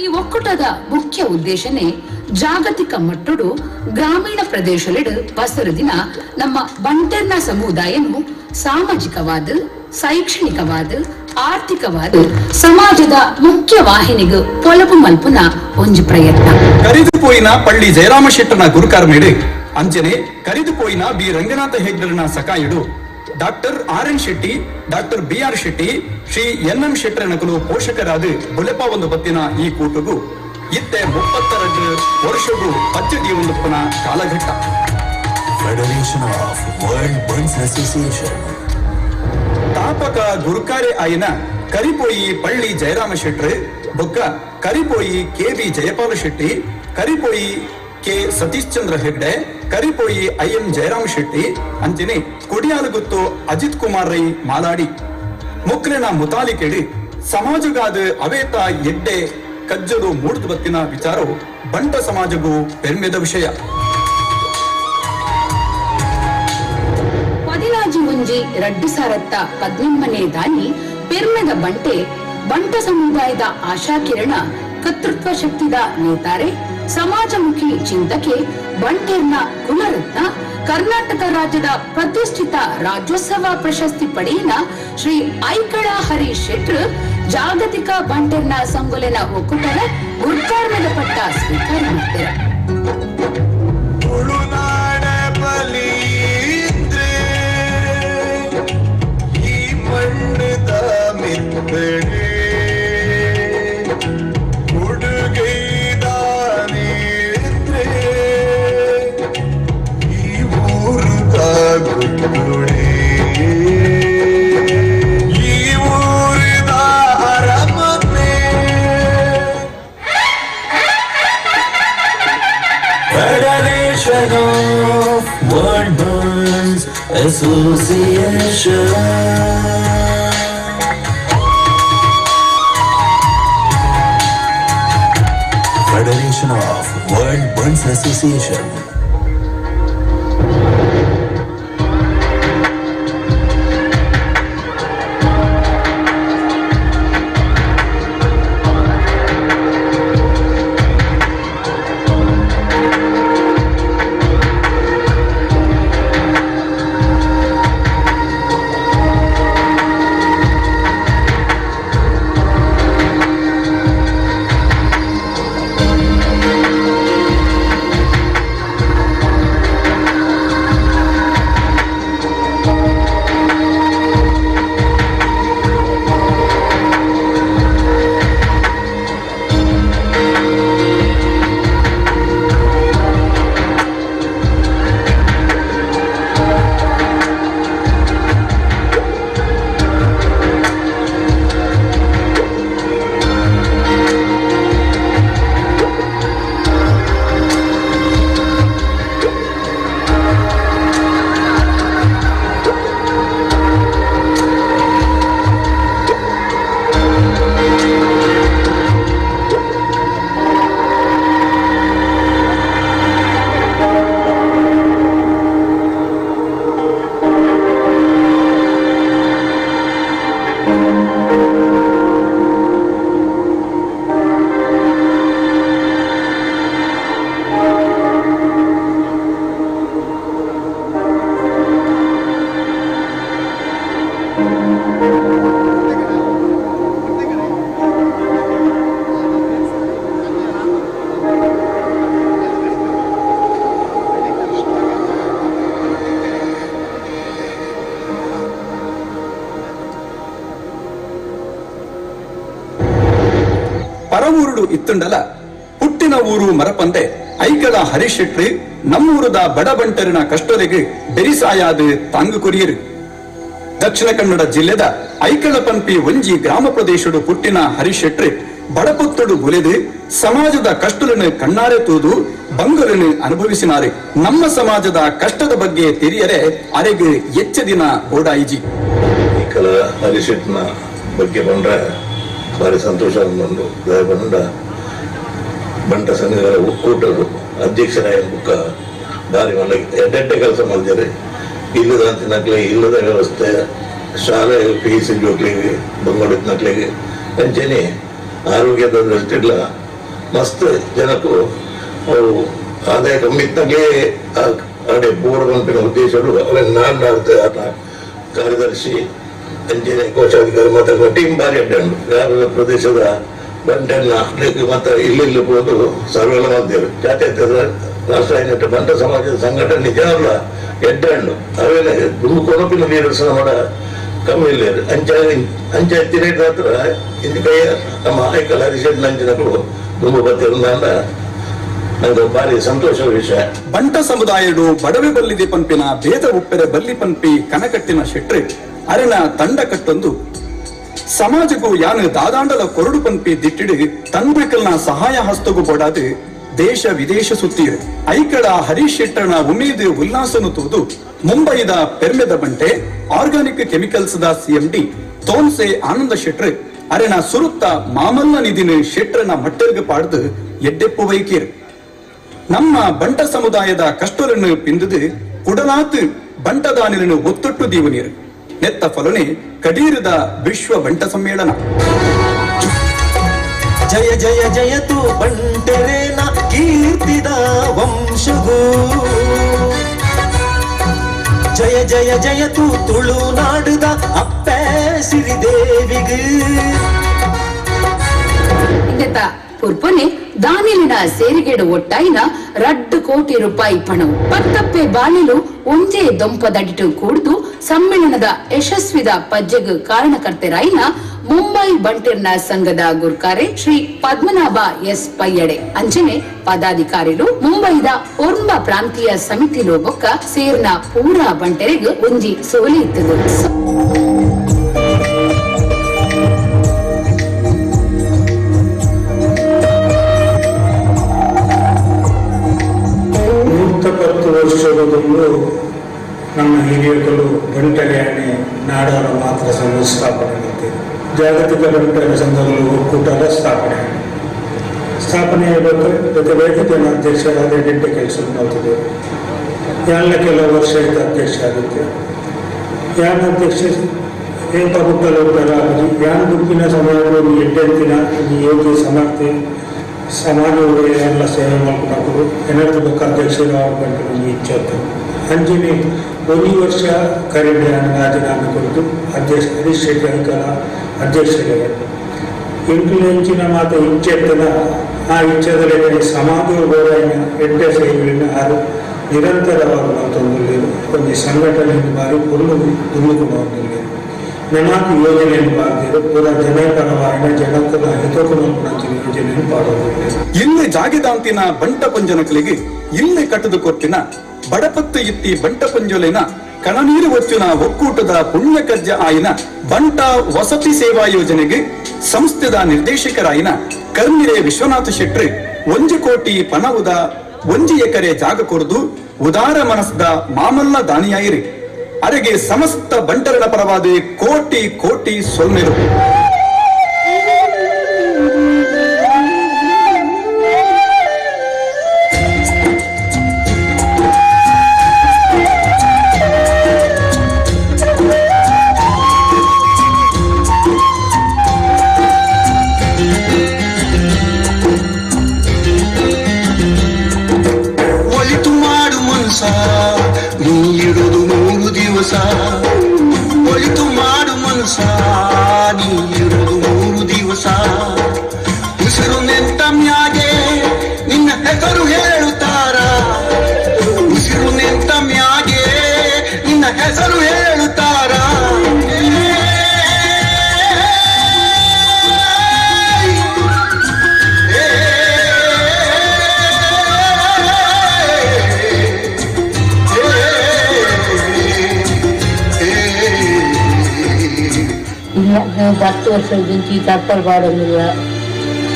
S9: ಈ ಒಕ್ಕೂಟದ ಮುಖ್ಯ ಉದ್ದೇಶನೇ ಜಾಗತಿಕ ಮಟ್ಟಡು ಗ್ರಾಮೀಣ ಪ್ರದೇಶಲಿಡು ಪಸರು ದಿನ ನಮ್ಮ ಬಂಟರ್ನ ಸಮುದಾಯನು ಸಾಮಾಜಿಕವಾದ, ಶೈಕ್ಷಣಿಕವಾದ, ಆರ್ಥಿಕವಾದ ಸಮಾಜದ ಮುಖ್ಯ ವಾಹಿನಿಗೆ ಪೊಲಬು ಮಲ್ಪುನ ಒಂಜಿ ಪ್ರಯತ್ನ.
S8: ಕರಿದುಪೋಯಿನ ಪಳ್ಳಿ ಜಯರಾಮ ಶೆಟ್ಟನ ಗುರುಕಾರ್ಮೇಡು ಅಂಚನೆ ಕರಿದುಪೋಯಿನ ಬಿ ರಂಗನಾಥ ಹೆಗ್ಡರ್ನ ಸಕಾಯುಡು doctor R N Shetty, doctor B R Shetty, Shri N M ಶೆಟ್ಟರ ನಕಲು ಪೋಷಕರಾದ ಬುಲೆಪ ಒಂದು ಬತ್ತಿನ ಈ ಕೂಟಗೂ ಇತ್ತೆ 32 ವರ್ಷಗೂ ಪಚ್ಚಡಿ ಒಂದು ಪುನ ಕಾಲಘಟ್ಟ.
S10: Federation of World Bunts Association.
S8: ತಾಪಕ ಗುರುಕಾರೆ ಆಯನ ಕರಿಪೋಯಿ ಪಳ್ಳಿ ಜಯರಾಮ ಶೆಟ್ರು, ಬೊಕ್ಕ Karipoyi K V Jayapala Shetty, Karipoyi K Satish Chandra Hegde, Karipoyi I M Jayarama Shetty, ಅಂಚನೆ ಕೊಡಿಯಾಲುಗುತ್ತು ಅಜಿತ್ ಕುಮಾರ್ ರೈ ಮಾಲಾಡಿ ಮುಕ್ರೆನ ಮುತಾಲಿಕೆಡಿ ಸಮಾಜಗಾದ ಅವೇತ ಎಡ್ಡೆ ಕಜ್ಜಲು ಮೂಡ್ದು ಬತ್ತಿನ ವಿಚಾರವು ಬಂಟ ಸಮಾಜಗೂ ಪೆರ್ಮೆದ ವಿಷಯ.
S9: 16/1/2018 ದಾನಿ ಪೆರ್ಮೆದ ಬಂಟೆ ಬಂಟ ಸಮುದಾಯದ ಆಶಾಕಿರಣ ಕರ್ತೃತ್ವ ಶಕ್ತಿದ ನೇತಾರೆ ಸಮಾಜಮುಖಿ ಚಿಂತಕೆ ಬಂಟೆರ್ನ ಕುಲರತ್ನ ಕರ್ನಾಟಕ ರಾಜ್ಯದ ಪ್ರತಿಷ್ಠಿತ ರಾಜ್ಯೋತ್ಸವ ಪ್ರಶಸ್ತಿ ಪಡೆಯಿನ ಶ್ರೀ ಐಕಳ ಹರೀಶ್ ಶೆಟ್ರು ಜಾಗತಿಕ ಬಂಟೆರ್ನ ಸಂಗೊಲೆನ ಒಕ್ಕೂಟದ ಗುರ್ಕಾರ್ಮೆದ ಪಟ್ಟ ಸ್ವೀಕಾರ ಮಾಡ್ತಾರೆ.
S10: Federation of World Bunts Association. Federation of World Bunts Association.
S8: ಇತ್ತುಂಡಲ ಪುಟ್ಟಿನ ಊರು ಮರಪಂದೆ ಐಕಳ ಹರೀಶ್ ಶೆಟ್ರು ನಮ್ಮೂರದ ಬಡಬಂಟರಿನ ಕಷ್ಟರಿಗೆ ಬೆರಿಸಾಯಾದ ತಾಂಗು ಕೊರಿಯರು. ದಕ್ಷಿಣ ಕನ್ನಡ ಜಿಲ್ಲೆದ ಐಕಳ ಪಂಪಿ ಒಂಜಿ ಗ್ರಾಮ ಪ್ರದೇಶಡು ಪುಟ್ಟಿನ ಹರೀಶ್ ಶೆಟ್ರು ಬಡಪೊತ್ತಡು ಬುಲೆದು ಸಮಾಜದ ಕಷ್ಟలను ಕಣ್ಣಾರೆ ತೂದು ಬಂಗಲನ್ನು ಅನುಭವಿಸಿನಾರೆ. ನಮ್ಮ ಸಮಾಜದ ಕಷ್ಟದ ಬಗ್ಗೆ ತಿಳಿಯರೆ ಅರೆಗೆ ಹೆಚ್ಚ ದಿನ ಓಡಾಯಿಜಿ.
S11: ಐಕಳ ಹರೀಶ್ ಶೆಟ್ಟನ ಬಗ್ಗೆ ಬಂದ್ರೆ ಭಾರಿ ಸಂತೋಷ ಅಂದ್ಕೊಂಡು ಬಂದ ಬಂಟ ಸಂಘಗಳ ಒಕ್ಕೂಟರು ಅಧ್ಯಕ್ಷರಾಯ ಬುಕ್ಕ ಭಾರಿ ಮಲ್ಲ ಎಡ್ಡೆಡ್ಡೆ ಕೆಲಸ ಮಾಡಿದ್ದಾರೆ. ಇಲ್ಲದ ಅಂತಿನಕ್ಲೆ ಇಲ್ಲದ ವ್ಯವಸ್ಥೆ, ಶಾಲೆ ಫೀಸ್ ಜೋಕ್ಲಿಗೆ ಬಂಗೋಡಿದ ನಕ್ಲಿಗೆ ಅಂಚೆನೆ ಆರೋಗ್ಯದ ದೃಷ್ಟಿಡ್ಲ ಮಸ್ತ್ ಜನಕ್ಕೂ ಅವು ಆದಾಯ ಕಮ್ಮಿ ಇದ್ದಾಗಲೇ ಅಡೆ ಬೋರ್ಡ್ ಬಂಪಿನ ಉದ್ದೇಶಗಳು ಅವೆಲ್ಲ ನಾನು ಕಾರ್ಯದರ್ಶಿ ಅಂಚೆನೆ ಕೋಶಾಧಿಕಾರಿ ಮತ್ತು ಟೀಮ್ ಭಾರಿ ಅಡ್ಡ ಉಂಟು. ಗ್ರಾಮೀಣ ಪ್ರದೇಶದ ಬಂಟನ್ನ ಮತ್ತು ಇಲ್ಲಿ ಹೋದು ಸರ್ವೆಲ್ಲ ಮಾಡ್ತೇವೆ. ಜಾತ್ಯತೀತ ರಾಷ್ಟ್ರ ಏನಿಟ್ಟು ಬಂಟ ಸಮಾಜದ ಸಂಘಟನೆ ನಿಜವಲ್ಲ ಎಡ್ಡಣ್ಣು ಅವೆಲ್ಲ ದುಡ್ಡು ಕೊನಪಿನ ಲೀಡರ್ಸ್ ಮಾಡ ಕಮ್ಮಿ ಇಲ್ಲ. ಅಂಚೆ ರೇಟ್ ಹತ್ರ ಇಂದ ಕೈಯ ನಮ್ಮ ಐಕಲ್ ಹರಿಶೆಟ್ ನಂಚಿನಗಳು ದುಂಬು ಬತ್ತಿರಂದ ನಂಗೆ ಭಾರಿ ಸಂತೋಷದ ವಿಷಯ.
S8: ಬಂಟ ಸಮುದಾಯಡು ಬಡವೆ ಬಲ್ಲಿದೆ ಪಂಪಿನ ಭೇದ ಉಪ್ಪೆರೆ ಬಲ್ಲಿ ಪಂಪಿ ಕನಕಟ್ಟಿನ ಶೆಟ್ರೆ ಅರೆನ ತಂಡ ಕಟ್ಟೊಂದು ಸಮಾಜಕ್ಕೂ ಯಾನು ದಾದಾಂಡಲ ಕೊರಡು ಪಂಪಿ ದಿಟ್ಟಿಡು ತನ್ಬೇಕಲ್ನ ಸಹಾಯ ಹಸ್ತಗೂ ಬೋಡಾದು ದೇಶ ವಿದೇಶ ಸುತ್ತೀರು. ಐಕಳ ಹರೀಶ್ ಶೆಟ್ಟರ್ನ ಉಮೇದು ಉಲ್ಲಾಸನು ತೂದು ಮುಂಬೈದ ಪೆರ್ಮೆದ ಬಂಟೆ organic chemicals the CMD Thonse Ananda ಶೆಟ್ರು ಅರೆನ ಸುರುತ್ತ ಮಾಮಲ್ಲ ನಿಧಿನ ಶೆಟ್ರನ ಮಟ್ಟೆರ್ಗ ಪಾಡ್ದು ಎಡ್ಡೆಪ್ಪು ವೈಕೀರ್. ನಮ್ಮ ಬಂಟ ಸಮುದಾಯದ ಕಷ್ಟలను ಪಿಂದುದು ಕುಡಲಾತು ಬಂಟದಾನಿರನ್ನು ಒತ್ತೊಟ್ಟು ದೀವನೀರು. ನೆತ್ತ ಫಲನೆ ಕಡೀರದ ವಿಶ್ವ ಬಂಟ ಸಮ್ಮೇಳನ.
S3: ಜಯ ಜಯ ಜಯತು ಬಂಟರೇನ ಕೀರ್ತಿದ ವಂಶಗೂ, ಜಯ ಜಯ ಜಯತು ತುಳುನಾಡುದ ಅಪ್ಪೆ ಸಿರಿದೇವಿಗೂ.
S9: ಪುರ್ಪನೆ ದಾನಿಲಿನ ಸೇರಿಗೆಡು ಒಟ್ಟಾಯಿನ 2 ಕೋಟಿ ರೂಪಾಯಿ ಪಣವು ಪತ್ತಪ್ಪೆ ಬಾಲಿಲು ಒಂಜೇ ದೊಂಪದಡಿಟು ಕೂಡ್ದು ಸಮ್ಮೇಳನದ ಯಶಸ್ವಿದ ಪಜ್ಜೆಗ್ ಕಾರಣಕರ್ತೆರಾಯಿನ ಮುಂಬೈ ಬಂಟಿರ್ನ ಸಂಘದ ಗುರ್ಕಾರೆ ಶ್ರೀ ಪದ್ಮನಾಭ ಎಸ್ ಪಯ್ಯಡೆ ಅಂಚನೆ ಪದಾಧಿಕಾರಿಲು ಮುಂಬೈದ ಒರ್ಂಬ ಪ್ರಾಂತೀಯ ಸಮಿತಿಲು ಬೊಕ್ಕ ಸೇರ್ನ ಪೂರಾ ಬಂಟೆರೆಗ್ ಒಂಜಿ ಸೋಲಿ ಇತ್ತದು.
S12: ವರ್ಷದಲ್ಲೂ ನಮ್ಮ ಹಿರಿಯರು ಬಂಟರ್ಯಾಣೆ ನಾಡೋರ ಮಾತ್ರ ಸಂಘ ಸ್ಥಾಪನೆ ಮಾಡ್ತೀವಿ. ಜಾಗತಿಕ ಬಂಟರ ಸಂಘಗಳು ಒಕ್ಕೂಟದ ಸ್ಥಾಪನೆ ಆಗಬೇಕು. ಜೊತೆ ಬೇರೆ ಜನ ಅಧ್ಯಕ್ಷರಾದ ಗೆಡ್ಡೆ ಕೆಲಸ ಮಾಡ್ತಿದ್ದೇವೆ. ಎಲ್ಲ ಕೆಲವು ವರ್ಷ ಇದ್ದ ಅಧ್ಯಕ್ಷ ಆಗುತ್ತೆ. ಯಾನ ಅಧ್ಯಕ್ಷ ಏಕ ಹುಟ್ಟಲು ಯಾನ ಗುಂಪಿನ ಸಮಾಜ ಎಡ್ಡೆಂತಿನ ಯೋಗ್ಯ ಸಮರ್ಥೆ ಸಮಾಜ ಎಲ್ಲ ಸೇವೆ ಮಾಡ್ಕೊಂಡು ಏನಾದ್ರು ಬೇಕು ಅಧ್ಯಕ್ಷರು ಆಗಬೇಕು ಇಚ್ಛೆ ಇತ್ತು. ಅಂಜನೆ ಒಂದು ವರ್ಷ ಕರೆಂಟ್ ರಾಜೀನಾಮೆ ಕೊಟ್ಟು ಅಧ್ಯಕ್ಷ ಹರೀಶ್ ಶೆಟ್ಟಿ ಅಂಕಲ ಅಧ್ಯಕ್ಷರಿಗೆ ಎಂಟು ಮಾತು ಇಚ್ಛೆ ಇರ್ತದ. ಆ ಇಚ್ಛೆದಲ್ಲಿ ಸಮಾಜ ಎಡ್ಡೆ ಸೇವೆಯನ್ನು ಅದು ನಿರಂತರವಾಗಿ ನಾವು ತಂದಿದ್ದೇವೆ. ಒಂದು ಸಂಘಟನೆಯನ್ನು ಬಾರಿ ಪುಲ್ಲು ದುಂಬಿಕೊಂಡು ನಾಲ್ಕು ಯೋಜನೆಯನ್ನು ಬಾರ್ದಿರು ಪೂರ ಜನಪರವಾಯಿನ ಜನಕುಲ ಹಿತಕುಲ ಯೋಜನೆಯನ್ನು ಪಾಡೋದಿಲ್ಲ.
S8: ಇಲ್ಲಿ ಜಾಗಿದಾಂತಿನ ಬಂಟ ಪಂಜನಕಲಿಗೆ ಇಲ್ಲಿ ಕಟ್ಟದು ಕೊಟ್ಟಿನ ಬಡಪತ್ತು ಇತ್ತಿ ಬಂಟ ಪಂಜೊಲಿನ ಕಣನೀರು ಒಚ್ಚುನ ಒಕ್ಕೂಟದ ಪುಣ್ಯಕಜ್ಜ ಆಯಿನ ಬಂಟ ವಸತಿ ಸೇವಾ ಯೋಜನೆಗೆ ಸಂಸ್ಥೆದ ನಿರ್ದೇಶಕರಾಯಿನ ಕರ್ಮಿರೆ ವಿಶ್ವನಾಥ ಶೆಟ್ರಿ 1 ಕೋಟಿ ಪಣವುದ 1 ಎಕರೆ ಜಾಗ ಕೊರದು ಉದಾರ ಮನಸ್ದ ಮಾಮಲ್ಲ ದಾನಿಯಾಯಿರಿ. ಅರೆಗೆ ಸಮಸ್ತ ಬಂಟರನ ಪರವಾದ ಕೋಟಿ ಕೋಟಿ ಸೊಲ್ಮೆರು.
S3: ಒಳಿತು ಮಾಡು ಮನುಷ್ಯ, ನೀ ಇಡುದು 3 ದಿವಸ. ಒಳಿತು ಮಾಡು ಮನುಷ್ಯ, ನೀ ಇಡುದು 3 ದಿವಸ. ಉಸಿರು ನಿಂತ ಮ್ಯಾಗೆ ನಿನ್ನ ಹೆಸರು ಹೇಳುತ್ತಾರ, ಉಸಿರು ನಿಂತ ಮ್ಯಾಗೆ ನಿನ್ನ ಹೆಸರು ಹೇಳುತ್ತಾರ. ಏ
S13: 10 ವರ್ಷ ತರ್ಪಾಲ್ ಪಾಡೊಂದಿಲ್ಲ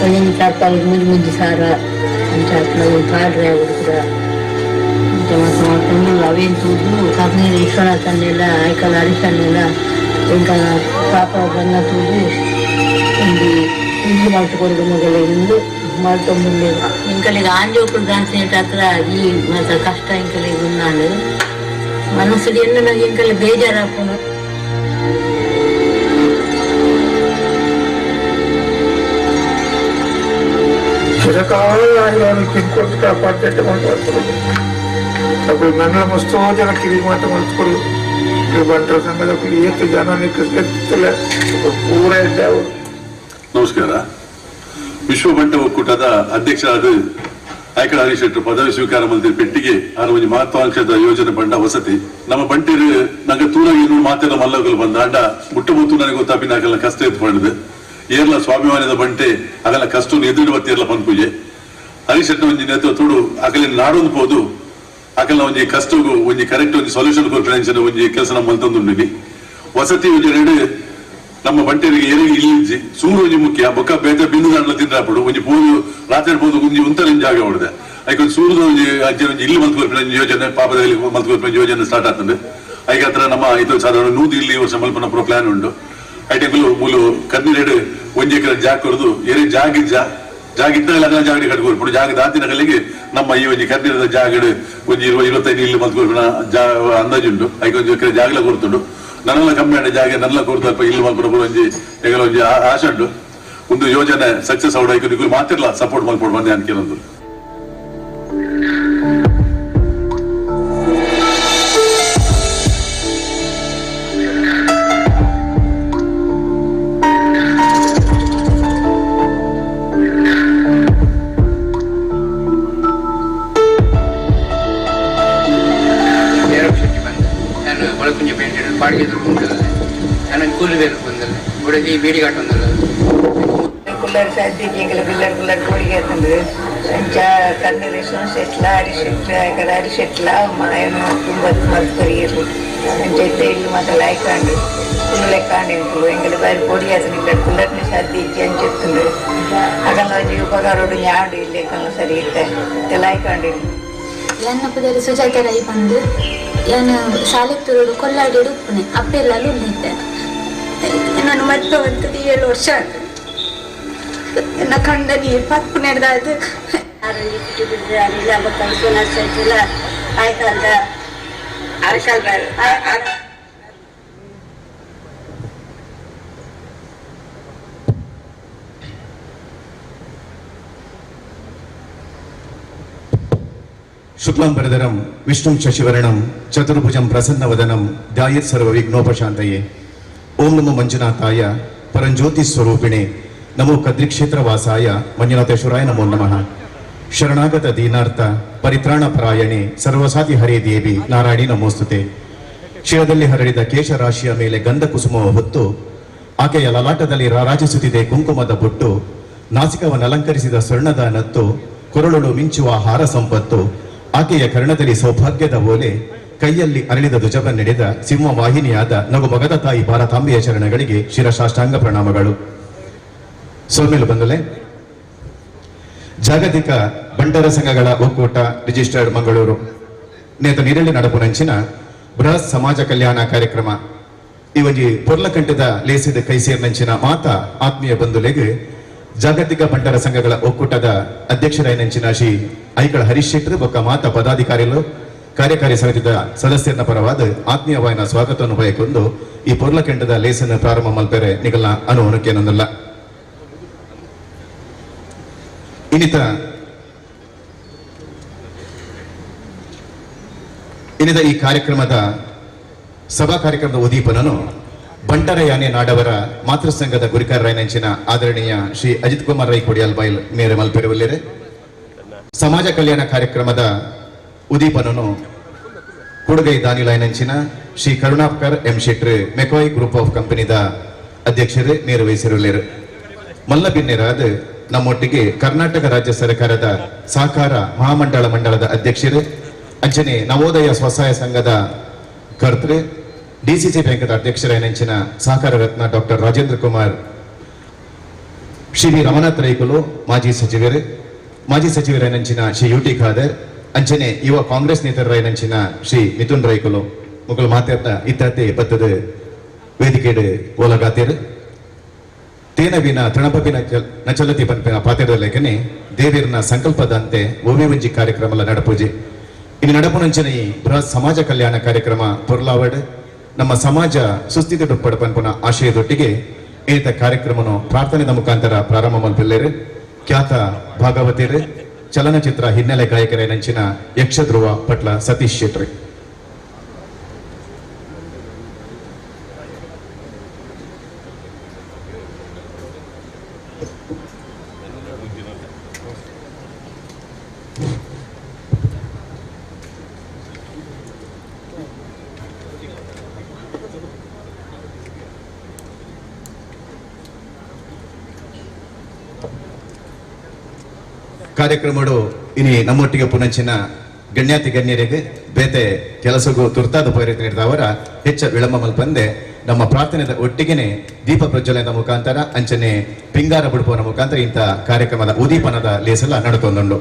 S13: ಒಂಜೊಂಜಿ ತರ್ಪಾಲ್ 3 ಸಾವಿರ ಅಂಚ ಪಾಡ್ರೆ ಹುಡುಗರ ಅಂಚ ಮಾತ ಮಾಡ್ಕೊಂಡು ಅವೇನು ತೂದು ಕರ್ನೀರು ವಿಶ್ವನಾಥನ್ನೆಲ್ಲ ಆಯ್ಕಲ್ ಹರೀಶನ್ನೆಲ್ಲ ಎಂಕಲ್ನ ಪಾಪ ಬಂದ ತೂದು ಒಂದು ಇಲ್ಲಿ ಮಲ್ತುಕೊಂಡು ಮೊದಲಿಂದು ಮಲ್ತೊಂದು ಎಂಕಲಿಗೆ ಆಂಜೋಕುಲು ದಾನ್ಸ್ ಹತ್ರ ಈ ಮಾತ ಕಷ್ಟ ಎಂಕಲಿಗೆ ಉನ್ನಾಳು ಮನಸ್ಸು ಎನ್ನ ಎಂಕಲ್ ಬೇಜಾರಾಪುನು.
S14: ಚಿರಕಾಲ ತಿನ್ಕೊಟ್ಟು ಕಾಪಾಡ್ತೇಟೆ ಮಾಡ್ತಾರೆ. ನನ್ನ ಮಸ್ತೋ ಜನ ಕಿವಿ ಮಾತು ಮಲ್ತ್ಕೊಡು ಬಂಟರ ಸಂಘದ ಏತು ಜನ ನಿಕ್ಕಿಸ್ತಿಲ್ಲ ಪೂರ ಇದ್ದಾವೆ.
S15: ನಮಸ್ಕಾರ. ವಿಶ್ವ ಬಂಟ ಒಕ್ಕೂಟದ ಅಧ್ಯಕ್ಷರಾದ ಆಯ್ಕಳ ಹರೀಶ್ ಶೆಟ್ಟರು ಪದವಿ ಸ್ವೀಕಾರ ಮಂತ್ರಿ ಪೆಟ್ಟಿಗೆ ಆರು ಒಂಜಿ ಮಹತ್ವಾಂಕ್ಷದ ಯೋಜನೆ ಬಂಡ ವಸತಿ ನಮ್ಮ ಬಂಟೀರು ನಂಗೆ ತೂರಾಗಿ ಇನ್ನೂ ಮಾತೆಲ್ಲ ಮಲ್ಲಗಳು ಬಂದ ಅಂಡ ಮುಟ್ಟು ಮುತ್ತು ನನಗೆ ಗೊತ್ತಾಪಿನ ಹಾಕಲ್ಲ ಕಷ್ಟ ಎತ್ತು ಪಡೆದು ಏರ್ಲ ಸ್ವಾಭಿಮಾನದ ಬಂಟೆ ಆಗಲ್ಲ ಕಷ್ಟ ಎದುರು ಬತ್ತಿ ಪನ್ಪೂಜೆ ಹರೀಶ್ ಶೆಟ್ಟರ್ ಒಂಜಿ ನೇತೃತ್ವ ತೋಡು ಅಕಲಿನ ನಾಡೊಂದು ಪೋದು ಅಕಲ್ನ ಒಂಜಿ ಕಷ್ಟಗೂ ಒಂಜಿ ಕರೆಕ್ಟ್ ಒಂಜಿ ಸೊಲ್ಯೂಷನ್ ಕೊರ್ಪಿನ ಒಂಜಿ ಕೆಲಸ ನಮ್ಮ ಮಲ್ತೊಂದುಂಡಿನಿ. ವಸತಿ ಯೋಜನೆ ನಮ್ಮ ಬಂಟೆರಿಗೆ ಏರಿಗೆ ಇಲ್ಲಿಜ್ಜಿ ಸೂರು ಒಂಜಿ ಮುಖ್ಯ ಬೊಕ್ಕ ಬೇತೆ ಬಿಂದು ದಾಂಡ್ಲ ತಿಂದ್ರಾಪಡು ಒಂಜಿ ಪೋದು ರಾತ್ರಿ ಪೋದು ಒಂಜಿ ಉಂತಲಿನ ಜಾಗ ಹೊಡೆದೆ ಐಕ್ ಒಂಜಿ ಸೂರದ ಒಂಜಿ ಅಜ್ಜಿ ಒಂಜಿ ಇಲ್ಲಿ ಮಲ್ತ್ ಕೊರ್ಪಿನ ಯೋಜನೆ ಪಾಪದಲ್ಲಿ ಮಲ್ತ್ ಕೊರ್ಪಿನ ಯೋಜನೆ ಸ್ಟಾರ್ಟ್ ಆಗ್ತದೆ. ಐಕ್ ಹತ್ರ ನಮ್ಮ ಇದು ಸಾಧಾರಣ 100 ಇಲ್ಲಿ ವರ್ಷ ಮಲ್ಪನ ಪೂರ ಪ್ಲಾನ್ ಉಂಟು. ಐಟೆಂಗಳು ಮೂಲು ಕರ್ನಿರೇಡು 1 ಎಕರೆ ಜಾಗ ಕೊರದು ಏರೇ ಜಾಗ ಜಾಗ ಇದ್ದಾಗ ಅದನ್ನ ಜಾಗಡಿ ಕಟ್ಕೊರ್ಪಡು ಜಾಗ ದಾತಿನ ಕಲ್ಲಿಗೆ ನಮ್ಮ ಈ ಒಂಜಿ ಕರ್ನಿರದ ಜಾಗಡು ಒಂಜಿ 25 ಇಲ್ಲಿ ಮಲ್ತ್ ಕೊರ್ಪಿನ ಅಂದಾಜುಂಟು. ಐಕ್ ಒಂಜಿ ಎಕರೆ ಜಾಗಲ ಕೊರ್ತುಂಡು ನನ್ನೆಲ್ಲ ಕಮ್ಮಿ ಆಡ ಜಾಗ ನನ್ನೆಲ್ಲ ಕೊರ್ತು ಅಲ್ಪ ಇಲ್ಲಿ ಮಲ್ಪುನ ಪೂರ ಒಂಜಿ ಎಂಗಲ ಒಂಜಿ ಆಶೆ ಉಂಟು. ಒಂದು ಯೋಜನೆ ಸಕ್ಸಸ್ ಅವಡ ಐಕ್ ನಿಕುಲು ಮಾತಿರ್ಲ ಸಪೋರ್ಟ್ ಮಲ್ಪೊಡು ಬಂದೆ ಅನ್ಕೇನೊಂದು.
S16: ಕುಲ್ಲರ್ ಸಾಧ್ಯಕ್ಕೆ ಎಂಕಲ ಬಿಲ್ಲರ್ ಕುಲ್ಲರ್ ಕೋಡಿಗೆ ಆತಂದು ಅಂಚ ಕಣ್ಣು ಶೆಟ್ಲ ಹರಿ ಶೆಟ್ಲ ಹರಿ ಶೆಟ್ಲ ಮಾಯನು ತುಂಬ ಮಲ್ತ್ ಕೊರಿಯರು ಅಂಚ ಇತ್ತೆ ಇಲ್ಲಿ ಮಾತ ಲಾಯ್ಕಾಂಡು ಕುಲ್ಲು ಲೆಕ್ಕಾಂಡು ಎಂಕುಲು ಎಂಕಲ ಬಾರಿ ಪೊಡಿ ಆತನ ಇಲ್ಲ ಕುಲ್ಲರ್ನ ಸಾಧ್ಯ ಇಜ್ಜಿ ಅಂಚೆತ್ತುಂಡು ಅಗಲ ಒಂಜಿ ಉಪಕಾರೋಡು ನ್ಯಾಡು ಇಲ್ಲಿ ಕಣ್ಣು ಸರಿ ಇತ್ತೆ ಇತ್ತೆ ಲಾಯ್ಕಾಂಡು.
S17: ಎನ್ನ ಪುದರ್ ಸುಜಾತ ರೈ ಬಂದು ಯಾನು ಶಾಲೆಗೆ ತುರುಡು ಕೊಲ್ಲಾಡಿ ಉಪ್ಪುನೆ ಅಪ್ಪೆಲ್ಲೂ ಉಳ್ಳಿದ್ದೆ. ನಾನು ಮದುವೆ ಬಂತದ್ದು 7 ವರ್ಷ ಆಯ್ತು. ನನ್ನ ಕಂಡ ನೀರು ಪಪ್ಪು ನಡೆದಾಯ್ತು.
S1: ಶುಕ್ಲಾಂಬರಧರಂ ವಿಷ್ಣುಂ ಶಶಿವರ್ಣಂ ಚತುರ್ಭುಜಂ ಪ್ರಸನ್ನವದನಂ ಧ್ಯಾಯೇತ್ ಸರ್ವ ವಿಘ್ನೋಪಶಾಂತಯೇ. ಓಂ ನಮೋ ಮಂಜುನಾಥಾಯ ಪರಂಜ್ಯೋತಿ ಸ್ವರೂಪಿಣೆ ನಮೋ ಕದ್ರಿಕ್ಷೇತ್ರವಾಸಾಯ ಮಂಜುನಾಥೇಶ್ವರಾಯ ನಮೋ ನಮಃ. ಶರಣಾಗತ ದೀನಾರ್ಥ ಪರಿತ್ರಾಣ ಪರಾಯಣೆ ಸರ್ವಸಾತಿ ಹರೇ ದೇವಿ ನಾರಾಯಣಿ ನಮೋಸ್ತುತೆ. ಶಿರದಲ್ಲಿ ಹರಡಿದ ಕೇಶರಾಶಿಯ ಮೇಲೆ ಗಂಧ ಕುಸುಮವ ಹೊತ್ತು ಆಕೆಯ ಲಲಾಟದಲ್ಲಿ ರಾರಾಜಿಸುತ್ತಿದೆ ಕುಂಕುಮದ ಬೊಟ್ಟು. ನಾಸಿಕವನ್ನು ಅಲಂಕರಿಸಿದ ಸ್ವರ್ಣದ ನತ್ತು ಕೊರಳುಳು ಮಿಂಚುವ ಹಾರ ಸಂಪತ್ತು. ಆಕೆಯ ಕರ್ಣದಲ್ಲಿ ಸೌಭಾಗ್ಯದ ಓಲೆ, ಕೈಯಲ್ಲಿ ಅರಳಿದ ಧ್ವಜವನ್ನಿಡಿದ ಸಿಂಹವಾಹಿನಿಯಾದ ನಗುಮಗದ ತಾಯಿ ಭಾರತಾಂಬೆಯ ಚರಣಗಳಿಗೆ ಶಿರಸಾಷ್ಟಾಂಗ ಪ್ರಣಾಮಗಳು. ಸೋಮೇಲು ಬಂದಲೆ ಜಾಗತಿಕ ಬಂಟರ ಸಂಘಗಳ ಒಕ್ಕೂಟ ರಿಜಿಸ್ಟರ್ಡ್ ಮಂಗಳೂರು ನೇತ ನೀರಳ್ಳಿ ನಡಪುನಂಚಿನ ಬೃಹತ್ ಸಮಾಜ ಕಲ್ಯಾಣ ಕಾರ್ಯಕ್ರಮ ಈ ಒಂಜಿ ಪೊರ್ಲಕಂಠದ ಲೇಸಿದ ಕೈಸೇರ್ನಂಚಿನ ಮಾತ ಆತ್ಮೀಯ ಬಂಧುಲೆಗೆ ಜಾಗತಿಕ ಬಂಟರ ಸಂಘಗಳ ಒಕ್ಕೂಟದ ಅಧ್ಯಕ್ಷರಾಯನಂಚಿನ ಶ್ರೀ ಐಕಳ ಹರೀಶ್ ಶೆಟ್ಟರ್ ಬೊಕ್ಕ ಮಾತ ಪದಾಧಿಕಾರಿಗಳು ಕಾರ್ಯಕಾರಿ ಸಮಿತಿಯ ಸದಸ್ಯರನ್ನ ಪರವಾದ ಆತ್ಮೀಯವಾಯಿನ ಸ್ವಾಗತವನ್ನು ಬಯಕೊಂಡು ಈ ಪೊರ್ಲಕಂಠದ ಲೇಸನ್ನು ಪ್ರಾರಂಭ ಮಲ್ಪೆರೆ ನಿಗಲ್ನ ಅನುವನುಕೇನೊಂದಲ್ಲ. ಇನ್ನಿತ ಈ ಕಾರ್ಯಕ್ರಮದ ಸಭಾ ಕಾರ್ಯಕ್ರಮದ ಉದೀಪನನು ಬಂಟರ ಯಾನೆ ನಾಡವರ ಮಾತೃ ಸಂಘದ ಗುರಿಕಾರರಾಯನಂಚಿನ ಆದರಣೀಯ ಶ್ರೀ ಅಜಿತ್ ಕುಮಾರ್ ರೈ ಕೊಡಿಯಾಲ್ ಬೈಲ್ ಮೇರೆ ಮಲ್ಪೆರವಲ್ಲೆರೆ. ಸಮಾಜ ಕಲ್ಯಾಣ ಕಾರ್ಯಕ್ರಮದ ಉದೀಪನನು ಕೊಡುಗೈ ದಾನಿಲಾಯನಂಚಿನ Shri Karunakar M Shettar McCoy group of ಕಂಪನಿದ ಅಧ್ಯಕ್ಷರೇ ಮೇರು ವಹಿಸಿರಲಿರು. ಮಲ್ಲಬಿನ್ನೆರಾದ ನಮ್ಮೊಟ್ಟಿಗೆ ಕರ್ನಾಟಕ ರಾಜ್ಯ ಸರ್ಕಾರದ ಸಹಕಾರ ಮಹಾಮಂಡಳ ಮಂಡಳದ ಅಧ್ಯಕ್ಷರೇ, ಅಂಚನೆ ನವೋದಯ ಸ್ವಸಹಾಯ ಸಂಘದ ಕರ್ತೃ ಡಿಸಿಸಿ ಬ್ಯಾಂಕ್ದ ಅಧ್ಯಕ್ಷರಾಯಿನಂಚಿನ ಸಹಕಾರ ರತ್ನ ಡಾಕ್ಟರ್ ರಾಜೇಂದ್ರ ಕುಮಾರ್, ಶ್ರೀ ವಿ ರಮನಾಥ್ ರೈಕುಲು ಮಾಜಿ ಸಚಿವರು, ಮಾಜಿ ಸಚಿವರಾಯಿನಂಚಿನ ಶ್ರೀ ಯು ಟಿ ಖಾದರ್, ಅಂಚನೆ ಯುವ ಕಾಂಗ್ರೆಸ್ ನೇತರಾಯಿನಂಚಿನ ಶ್ರೀ ಮಿಥುನ್ ರೈಕುಲು ಮುಕುಲು ಮಾತಾಡ್ತಾ ಇತ್ತಾತೆ ಬತ್ತದ ವೇದಿಕೆಡ್ ಓಲಗಾತೇರು. ತೇನವಿನ ತೃಣಪಪಿನ ನಚಲತಿ ಪನ್ಪಿನ ಪಾತ್ರದ ಲೇಖನೆ ದೇವಿರ್ನ ಸಂಕಲ್ಪದಂತೆ ಓವಿ ಒಂಜಿ ಕಾರ್ಯಕ್ರಮ ನಡಪೂಜೆ. ಇನ್ನು ನಡಪುನಂಚನೆ ಈ ಬೃಹತ್ ಸಮಾಜ ಕಲ್ಯಾಣ ಕಾರ್ಯಕ್ರಮ ಪೊರ್ಲಾವಡ್ ನಮ್ಮ ಸಮಾಜ ಸುಸ್ಥಿತಿ ಡೊಪ್ಪಡ ಪನ್ಪುನ ಆಶಯದೊಟ್ಟಿಗೆ ಏತ ಕಾರ್ಯಕ್ರಮನು ಪ್ರಾರ್ಥನೆದ ಮುಖಾಂತರ ಪ್ರಾರಂಭ ಮಲ್ಪಿಲ್ಲೇರು. ಖ್ಯಾತ ಭಾಗವತಿರು ಚಲನಚಿತ್ರ ಹಿನ್ನೆಲೆ ಗಾಯಕರೇನಂಚಿನ ಯಕ್ಷಧ್ರುವ ಪಟ್ಲ ಸತೀಶ್ ಶೆಟ್ಟಿ. ಕಾರ್ಯಕ್ರಮಡು ಇನಿ ನಮ್ಮೊಟ್ಟಿಗೆ ಪುನಂಚಿನ ಗಣ್ಯಾತಿ ಗಣ್ಯರಿಗೆ ಬೇತೆ ಕೆಲಸಗೂ ತುರ್ತಾದ ಪೈರತಿ ನೀಡಿದವರ ಹೆಚ್ಚ ವಿಳಂಬ ಮಲ್ಪಂದೆ ನಮ್ಮ ಪ್ರಾರ್ಥನೆದ ಒಟ್ಟಿಗೆನೆ ದೀಪ ಪ್ರಜ್ವಲನದ ಮುಖಾಂತರ ಅಂಚನೆ ಪಿಂಗಾರ ಬುಡುಪುವನ ಮುಖಾಂತರ ಇಂಥ ಕಾರ್ಯಕ್ರಮದ ಉದೀಪನದ ಲೇಸಲ ನಡತೊಂದುಂಡು.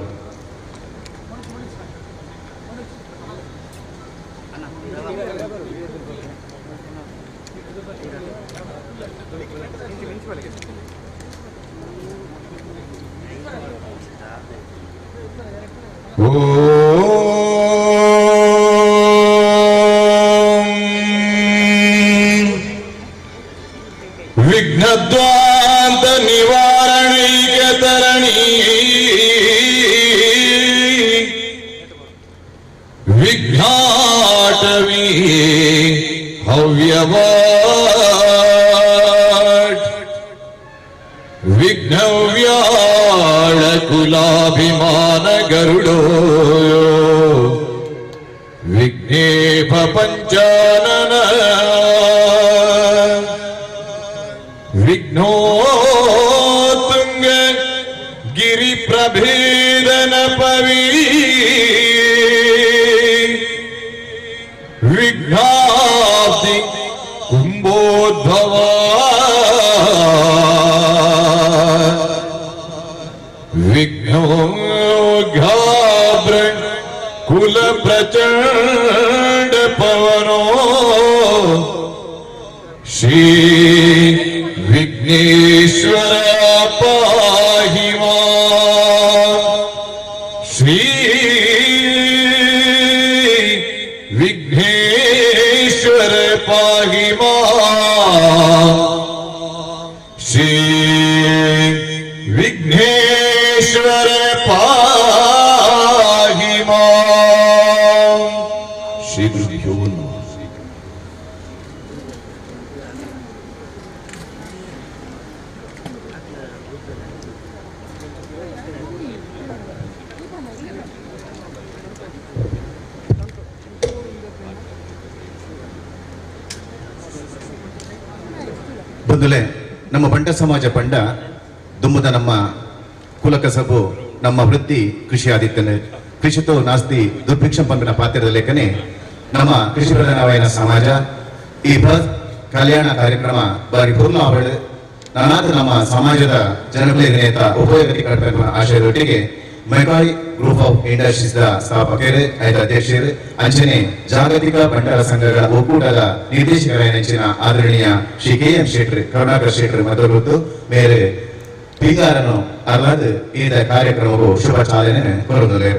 S18: ವಿಘ್ನದ್ವಾಂತ ನಿವಾರಣೈಕ ತರಣಿ ವಿಘ್ನಾಟವಿ ಹವ್ಯವಾಟ್ ವಿಘ್ನವ್ಯಾಳ ಕುಲಾಭಿಮಾನ ಗರುಡೋ ವಿಘ್ನೇಪ ಪಂಚಾನನ ವಿಘ್ನೋತ್ತುಂಗ ಗಿರಿ ಪ್ರಭೇದನ ಪವಿ ವಿಘ್ನಾಬ್ಧಿ ಕುಂಭೋದ್ಭವ ವಿಘ್ನೋಘಾಬ್ರ ಕುಲ ಪ್ರಚಂಡ ಪವನೋ ಶ್ರೀ ವಿಘ್ನೇಶ್ವರ ಪಾಹಿ ಮಾಂ ಶ್ರೀ ವಿಘ್ನೇಶ್ವರ ಪಾಹಿ ಮಾಂ ಶ್ರೀ ವಿಘ್ನೇಶ್ವರ ಪಾಹಿ ಮಾಂ. ಶ್ರೀ ಗುರುಭ್ಯೋ ನಮಃ.
S1: ಬಂಧುಲೆ, ನಮ್ಮ ಬಂಟ ಸಮಾಜ ಪಂಡ ದುಮ್ಮದ ನಮ್ಮ ಕುಲಕಸಬು ನಮ್ಮ ವೃತ್ತಿ ಕೃಷಿ ಆದಿತ್ತನೆ. ಕೃಷಿತೋ ನಾಸ್ತಿ ದುರ್ಭಿಕ್ಷಂ ಪಂಪಿನ ಪಾತ್ರದ ಲೇಖನೆ ನಮ್ಮ ಕೃಷಿ ಪ್ರಧಾನವಾಯಿನ ಸಮಾಜ ಈ ಬೃಹತ್ ಕಲ್ಯಾಣ ಕಾರ್ಯಕ್ರಮ ಬಾರಿ ಪೂರ್ಣ ಅವಳು ನಾನಾದ ನಮ್ಮ ಸಮಾಜದ ಜನಗಳಿಗೆ ನೇತ ಉಪಯೋಗಕ್ಕೆ ಕಟ್ಟಬೇಕು ಆಶಯದೊಟ್ಟಿಗೆ ಮೆಕಾಯ್ ಗ್ರೂಪ್ ಆಫ್ ಇಂಡಸ್ಟ್ರೀಸ್ the ಸ್ಥಾಪಕರು ಐದ ಅಧ್ಯಕ್ಷರು ಅಂಚನೆ ಜಾಗತಿಕ ಬಂಟರ ಸಂಘಗಳ ಒಕ್ಕೂಟದ ನಿರ್ದೇಶಕರಾದ ಆದರಣೀಯ ಶ್ರೀ ಕೆ ಎಂ ಶೆಟ್ರು ಕರುಣಾಕರ್ ಶೆಟ್ರು ಮೊದಲು ಮೇರೆ ಪಿಂಗಾರನು ಅರ್ಲಾದ್ ಈ ಕಾರ್ಯಕ್ರಮವು ಶುಭ ಚಾಲನೆ ಕೊರುತ್ತದೆ.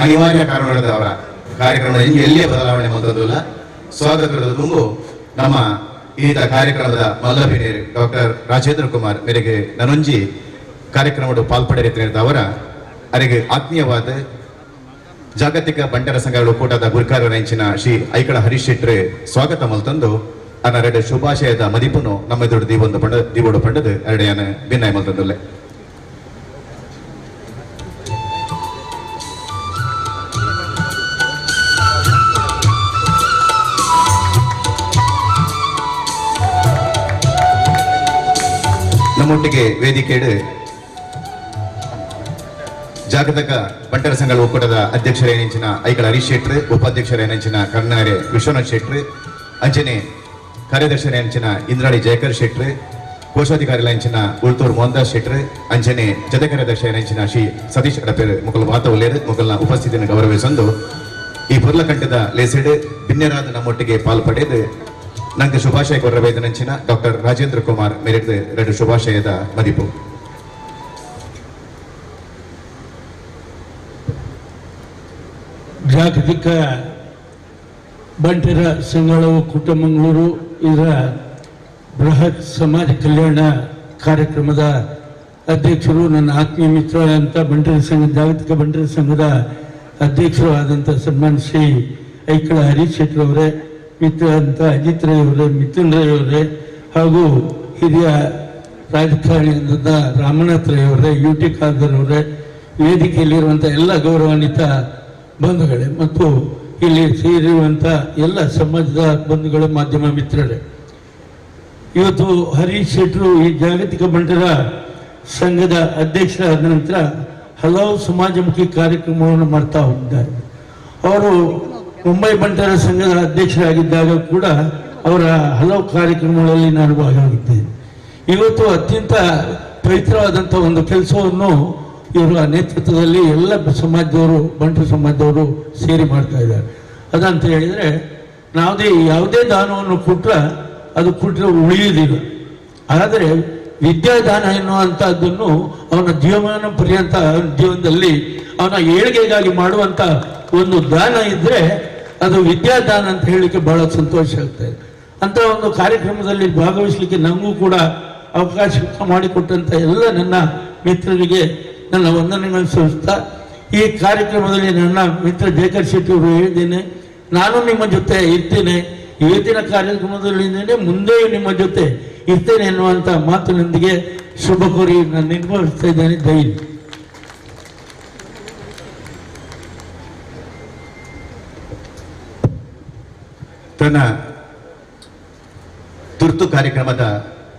S1: ಅನಿವಾರ್ಯ ಕಾರಣದ ಅವರ ಕಾರ್ಯಕ್ರಮ ಎಲ್ಲಿಯೇ ಬದಲಾವಣೆ ಬಂದದ್ದಲ್ಲ. ಸ್ವಾಗತದ ತುಂಬು ನಮ್ಮ ಈತ ಕಾರ್ಯಕ್ರಮದ ಮಲ್ಲಭಿನೇರು ಡಾಕ್ಟರ್ ರಾಜೇಂದ್ರ ಕುಮಾರ್ ಮೇರೆಗೆ ನನೊಂಜಿ ಕಾರ್ಯಕ್ರಮದ ಪಾಲ್ಪಡೆಯ ಅವರ ಅರೆಗೆ ಆತ್ಮೀಯವಾದ ಜಾಗತಿಕ ಬಂಟರ ಸಂಘಗಳ ಒಕ್ಕೂಟದ ಗುರುಕಾರರಂಚಿನ ಶ್ರೀ ಐಕಳ ಹರೀಶ್ ಶೆಟ್ರೆ ಸ್ವಾಗತ ಮಲ್ತಂದು ಅನ್ನ ಶುಭಾಶಯದ ಮದಿಪುನು ನಮ್ಮ ಎದುರು ದೀವೊಂದು ಪಂಡ ದೀವೋಡು ಪಂಡದು ಎರಡೆಯನ ಭಿನ್ನಾಯ ಮಲ್ತಂದುಲ್ಲೆ. ನಮ್ಮೊಟ್ಟಿಗೆ ವೇದಿಕೆಯಡು ಜಾಗತಿಕ ಬಂಟರ ಸಂಘಗಳ ಒಕ್ಕೂಟದ ಅಧ್ಯಕ್ಷರೇನೆಂಚಿನ ಐಕಳ ಹರೀಶ್ ಶೆಟ್ರು, ಉಪಾಧ್ಯಕ್ಷರೇನೆಂಚಿನ ಕರ್ನಾರೆ ವಿಶ್ವನಾಥ್ ಶೆಟ್ರು, ಅಂಚನೆ ಕಾರ್ಯದರ್ಶಿರೇನೆಂಚಿನ ಇಂದ್ರಾಳಿ ಜಯಕರ್ ಶೆಟ್ರು, ಕೋಶಾಧಿಕಾರಿಗಳಂಚಿನ ಉಳ್ತೂರು ಮೋಹನ್ದಾಸ್ ಶೆಟ್ರು, ಅಂಚನೆ ಜೊತೆ ಕಾರ್ಯದರ್ಶಿರೇನೆಂಚಿನ ಶ್ರೀ ಸತೀಶ್ ಅಡಪೇರು ಮುಕಲ್ ಮಾತ ಉಲ್ಲೇರು ಮುಕಲ್ನ ಉಪಸ್ಥಿತಿಯನ್ನು ಗೌರವಿಸಂದು ಈ ಪುರ್ಲಕಂಠದ ಲೇಸಿಡ್ ಭಿನ್ನರಾದ ನಮ್ಮೊಟ್ಟಿಗೆ ಪಾಲ್ಪಡೆದು ನಂಗೆ ಶುಭಾಶಯ ಕೊರಬೇದನಂಚಿನ ಡಾಕ್ಟರ್ ರಾಜೇಂದ್ರ ಕುಮಾರ್ ಮೇರೆಡ್ ಎರಡು ಶುಭಾಶಯದ ಮದಿಪು.
S19: ಜಾಗತಿಕ ಬಂಟರ ಸಂಘಗಳ ಒಕ್ಕೂಟ ಮಂಗಳೂರು ಇದರ ಬೃಹತ್ ಸಮಾಜ ಕಲ್ಯಾಣ ಕಾರ್ಯಕ್ರಮದ ಅಧ್ಯಕ್ಷರು ನನ್ನ ಆತ್ಮೀಯ ಮಿತ್ರ ಅಂತ ಬಂಟರ ಸಂಘ ಜಾಗತಿಕ ಬಂಟರ ಸಂಘದ ಅಧ್ಯಕ್ಷರು ಆದಂಥ ಸನ್ಮಾನ್ ಶ್ರೀ ಐಕಳ ಹರೀಶ್ ಶೆಟ್ಟರ್ ಅವರೇ, ಮಿತ್ರ ಅಂತ ಅಜಿತ್ ರೈ ಅವರೇ, ಮಿಥುನ್ ರೈ ಅವರೇ ಹಾಗೂ ಹಿರಿಯ ರಾಜಕಾರಣಿಯಾದ ರಾಮನಾಥ್ ರೈ ಅವರೇ, ಯು ಟಿ ಖಾದರ್ ಅವರೇ, ವೇದಿಕೆಯಲ್ಲಿರುವಂಥ ಎಲ್ಲ ಗೌರವಾನ್ವಿತ ಬಂಧುಗಳೇ ಮತ್ತು ಇಲ್ಲಿ ಸೇರಿರುವಂಥ ಎಲ್ಲ ಸಮಾಜದ ಬಂಧುಗಳು, ಮಾಧ್ಯಮ ಮಿತ್ರರೇ, ಇವತ್ತು ಹರೀಶ್ ಶೆಟ್ಟರು ಈ ಜಾಗತಿಕ ಬಂಟರ ಸಂಘದ ಅಧ್ಯಕ್ಷರಾದ ನಂತರ ಹಲವು ಸಮಾಜಮುಖಿ ಕಾರ್ಯಕ್ರಮಗಳನ್ನು ಮಾಡ್ತಾ ಹೋಗಿದ್ದಾರೆ. ಅವರು ಮುಂಬೈ ಬಂಟರ ಸಂಘದ ಅಧ್ಯಕ್ಷರಾಗಿದ್ದಾಗ ಕೂಡ ಅವರ ಹಲವು ಕಾರ್ಯಕ್ರಮಗಳಲ್ಲಿ ನಾನು ಭಾಗವಾಗಿದ್ದೇನೆ. ಇವತ್ತು ಅತ್ಯಂತ ಪವಿತ್ರವಾದಂಥ ಒಂದು ಕೆಲಸವನ್ನು ಇವರ ನೇತೃತ್ವದಲ್ಲಿ ಎಲ್ಲ ಸಮಾಜದವರು, ಬಂಟರ ಸಮಾಜದವರು ಸೇರಿ ಮಾಡ್ತಾ ಇದ್ದಾರೆ. ಅದಂತ ಹೇಳಿದರೆ ನಾವುದೇ ಯಾವುದೇ ದಾನವನ್ನು ಕೊಟ್ಟರೆ ಅದು ಕೊಟ್ಟರೆ ಉಳಿಯುವುದಿಲ್ಲ. ಆದರೆ ವಿದ್ಯಾದಾನ ಎನ್ನುವಂಥದ್ದನ್ನು ಅವನ ಜೀವಮಾನ ಪರ್ಯಂತ ಜೀವನದಲ್ಲಿ ಅವನ ಏಳಿಗೆಗಾಗಿ ಮಾಡುವಂಥ ಒಂದು ದಾನ ಇದ್ದರೆ ಅದು ವಿದ್ಯಾದಾನ ಅಂತ ಹೇಳಲಿಕ್ಕೆ ಬಹಳ ಸಂತೋಷ ಆಗ್ತದೆ. ಅಂಥ ಒಂದು ಕಾರ್ಯಕ್ರಮದಲ್ಲಿ ಭಾಗವಹಿಸಲಿಕ್ಕೆ ನನಗೂ ಕೂಡ ಅವಕಾಶ ಮಾಡಿಕೊಟ್ಟಂಥ ಎಲ್ಲ ನನ್ನ ಮಿತ್ರರಿಗೆ ನನ್ನ ವಂದನೆಗಳನ್ನು ಸಲ್ಲಿಸ್ತಾ ಈ ಕಾರ್ಯಕ್ರಮದಲ್ಲಿ ನನ್ನ ಮಿತ್ರ ಜಯಕರ್ ಶೆಟ್ಟಿ ಅವರು ಹೇಳಿದ್ದೇನೆ, ನಾನು ನಿಮ್ಮ ಜೊತೆ ಇರ್ತೇನೆ, ಇವತ್ತಿನ ಕಾರ್ಯಕ್ರಮದಲ್ಲಿ ಇದ್ದೇನೆ, ಮುಂದೆಯೂ ನಿಮ್ಮ ಜೊತೆ ಇರ್ತೇನೆ ಎನ್ನುವಂಥ ಮಾತಿನೊಂದಿಗೆ ಶುಭ ಕೋರಿ ನಾನು ನಿರ್ವಹಿಸ್ತಾ ಇದ್ದೇನೆ. ಜೈ.
S1: ತನ್ನ ತುರ್ತು ಕಾರ್ಯಕ್ರಮದ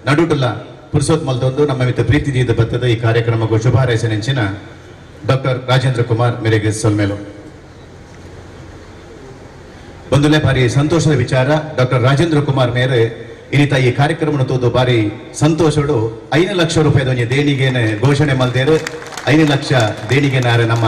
S1: ನಡುಟುಲ್ಲ ಪುರುಷೋತ್ ಮಲ್ದೊಂದು ನಮ್ಮ ಮಿತ್ರ ಪ್ರೀತಿ ದೀದ ಬತ್ತದ ಈ ಕಾರ್ಯಕ್ರಮಕ್ಕೂ ಶುಭ ಹಾರೈಸಿನ ಡಾಕ್ಟರ್ ರಾಜೇಂದ್ರ ಕುಮಾರ್ ಮೇರೆಗೆ ಸೊಲ್ಮೇಲು. ಒಂದನೇ ಬಾರಿ ಸಂತೋಷದ ವಿಚಾರ, ಡಾಕ್ಟರ್ ರಾಜೇಂದ್ರ ಕುಮಾರ್ ಮೇರೆ ಇನ್ನಿತ ಈ ಕಾರ್ಯಕ್ರಮ ತೋದು ಬಾರಿ ಸಂತೋಷಡು 5 ಲಕ್ಷ ರೂಪಾಯಿ ದೇಣಿಗೆನ ಘೋಷಣೆ ಮಲ್ದೇರು. 5 ಲಕ್ಷ ದೇಣಿಗೆನಾರೆ ನಮ್ಮ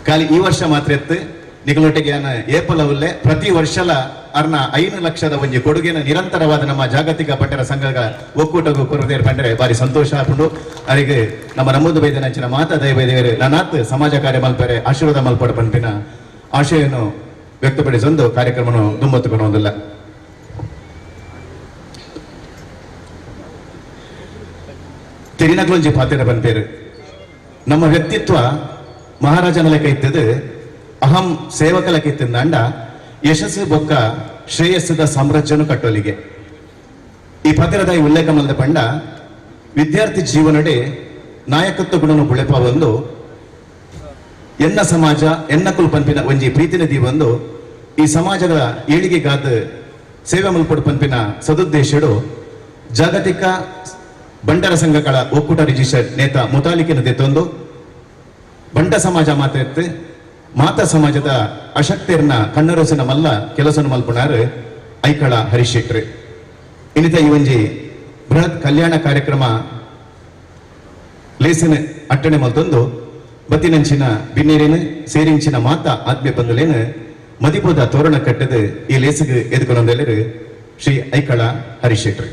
S1: ಖಾಲಿ ಈ ವರ್ಷ ಮಾತ್ರ ಎತ್ತು ನಿಗಲೊಟ್ಟಿಗೆ ಏಪಲವಲ್ಲೇ ಪ್ರತಿ ವರ್ಷಲ ಅರ್ನ 5 ಲಕ್ಷದ ಒಂಜಿ ಕೊಡುಗೆನ ನಿರಂತರವಾದ ನಮ್ಮ ಜಾಗತಿಕ ಬಂಟರ ಸಂಘದ ಒಕ್ಕೂಟಗೂ ಕೊರದೇರು ಪಂಡರೆ ಬಾರಿ ಸಂತೋಷ ಆಪುಂಡು. ಅರಿಗೆ ನಮ್ಮ ನಮ್ಮದು ಬೈದನಂಚಿನ ಮಾತಾ ದೈವ ನಾನಾತ್ ಸಮಾಜ ಕಾರ್ಯ ಮಲ್ಪರೆ ಆಶೀರ್ವಾದ ಮಲ್ಪಡ ಪನ್ಪಿನ ಆಶಯನ್ನು ವ್ಯಕ್ತಪಡಿಸೊಂದು ಕಾರ್ಯಕ್ರಮವನ್ನು ದುಂಬತ್ತುಕೊಳ್ಳುವುದಿಲ್ಲ. ತೆರಿನಗ್ಲೊಂಜಿ ಪಾತ್ರ ಪನ್ಪೇರು ನಮ್ಮ ವ್ಯಕ್ತಿತ್ವ ಮಹಾರಾಜನ ಲೆಕ್ಕ ಇತ್ತದು, ಅಹಂ ಸೇವಕ ಲೆಕ್ಕ ಇತ್ತಿಂದಾಂಡ ಯಶಸ್ಸು ಬೊಕ್ಕ ಶ್ರೇಯಸ್ಸದ ಸಾಮ್ರಾಜ್ಯನು ಕಟ್ಟೋಲಿಗೆ ಈ ಪತ್ರದ ಉಲ್ಲೇಖ ಮಲ್ದ ಪಂಡ ವಿದ್ಯಾರ್ಥಿ ಜೀವನಡೆ ನಾಯಕತ್ವ ಗುಣನು ಬುಳೆಪ ಒಂದು ಎನ್ನ ಸಮಾಜ ಎನ್ನ ಕುಲ್ ಪನ್ಪಿನ ಒಂಜಿ ಪ್ರೀತಿನ ದೀವೊಂದು ಈ ಸಮಾಜದ ಏಳಿಗೆಗಾದ ಸೇವೆ ಮಲ್ಪಡು ಪನ್ಪಿನ ಸದುದ್ದೇಶಡು ಜಾಗತಿಕ ಬಂಟರ ಸಂಘಗಳ ಒಕ್ಕೂಟ ರಿಜಿಸ್ಟರ್ಡ್ ನೇತ ಮುತಾಲಿಕಿನ ದೆತ್ತೊಂದು ಬಂಟ ಸಮಾಜ ಮಾತ್ರ ಮಾತಾ ಸಮಾಜದ ಅಶಕ್ತಿಯರ್ನ ಕಣ್ಣರಸಿನ ಮಲ್ಲ ಕೆಲಸನ ಮಲ್ಪುಣಾರು ಐಕಳ ಹರೀಶ್ ಶೆಟ್ರು. ಇನ್ನಿತ ಈ ಒಂಜಿ ಬೃಹತ್ ಕಲ್ಯಾಣ ಕಾರ್ಯಕ್ರಮ ಲೇಸಿನ ಅಟ್ಟಣೆ ಮಲ್ತೊಂದು ಬತ್ತಿನಂಚಿನ ಬಿನ್ನೇರೇನು ಸೇರಿಂಚಿನ ಮಾತಾ ಆತ್ಮೀಯ ಬಂಧುಲೇನು ಮದಿಪುದ ತೋರಣ ಕಟ್ಟದು ಈ ಲೇಸಿಗೆ ಎದುಕೊಂಡೆಲ್ಲರು ಶ್ರೀ ಐಕಳ ಹರೀಶ್ ಶೆಟ್ರು.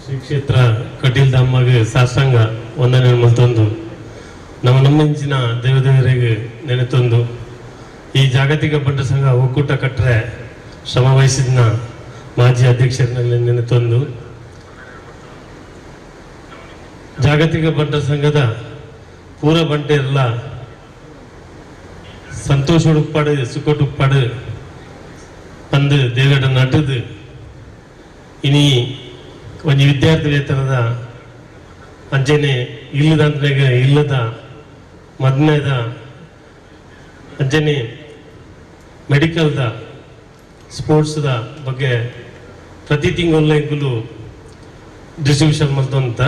S20: ಶ್ರೀ ಕ್ಷೇತ್ರ ಕಟೀಲ್ಧಾಮಗೆ ಸಾಷ್ಟಾಂಗ ವಂದನೆ ಮಲ್ತೊಂದು ನಮ್ಮ ನಮ್ಮಂಚಿನ ದೇವದೇವರಿಗೆ ನೆನೆತೊಂದು ಈ ಜಾಗತಿಕ ಬಂಟ ಸಂಘ ಒಕ್ಕೂಟ ಕಟ್ಟರೆ ಶ್ರಮ ವಹಿಸಿದ್ನ ಮಾಜಿ ಅಧ್ಯಕ್ಷರನ್ನ ನೆನೆತೊಂದು ಜಾಗತಿಕ ಬಂಟರ ಸಂಘದ ಪೂರ ಬಂಟೆರ್ಲ ಸಂತೋಷ ಉಪ್ಪಾಡು ಸುಖ ಉಪ್ಪಾಡು ಪಂದು ದೇವಡ ನಟದು ಇನಿ ಒಂಜಿ ವಿದ್ಯಾರ್ಥಿ ವೇತನದ ಅಂಚೆನೆ ಇಲ್ಲದಂತನಾಗ ಇಲ್ಲದ ಮದ್ಮೆದ ಅಂಚೆನೆ ಮೆಡಿಕಲ್ದ ಸ್ಪೋರ್ಟ್ಸ್ದ ಬಗ್ಗೆ ಪ್ರತಿ ತಿಂಗಳ ಎಂಕುಲು ಡಿಸ್ಟ್ರಿಬ್ಯೂಷನ್ ಮಲ್ತೊಂತ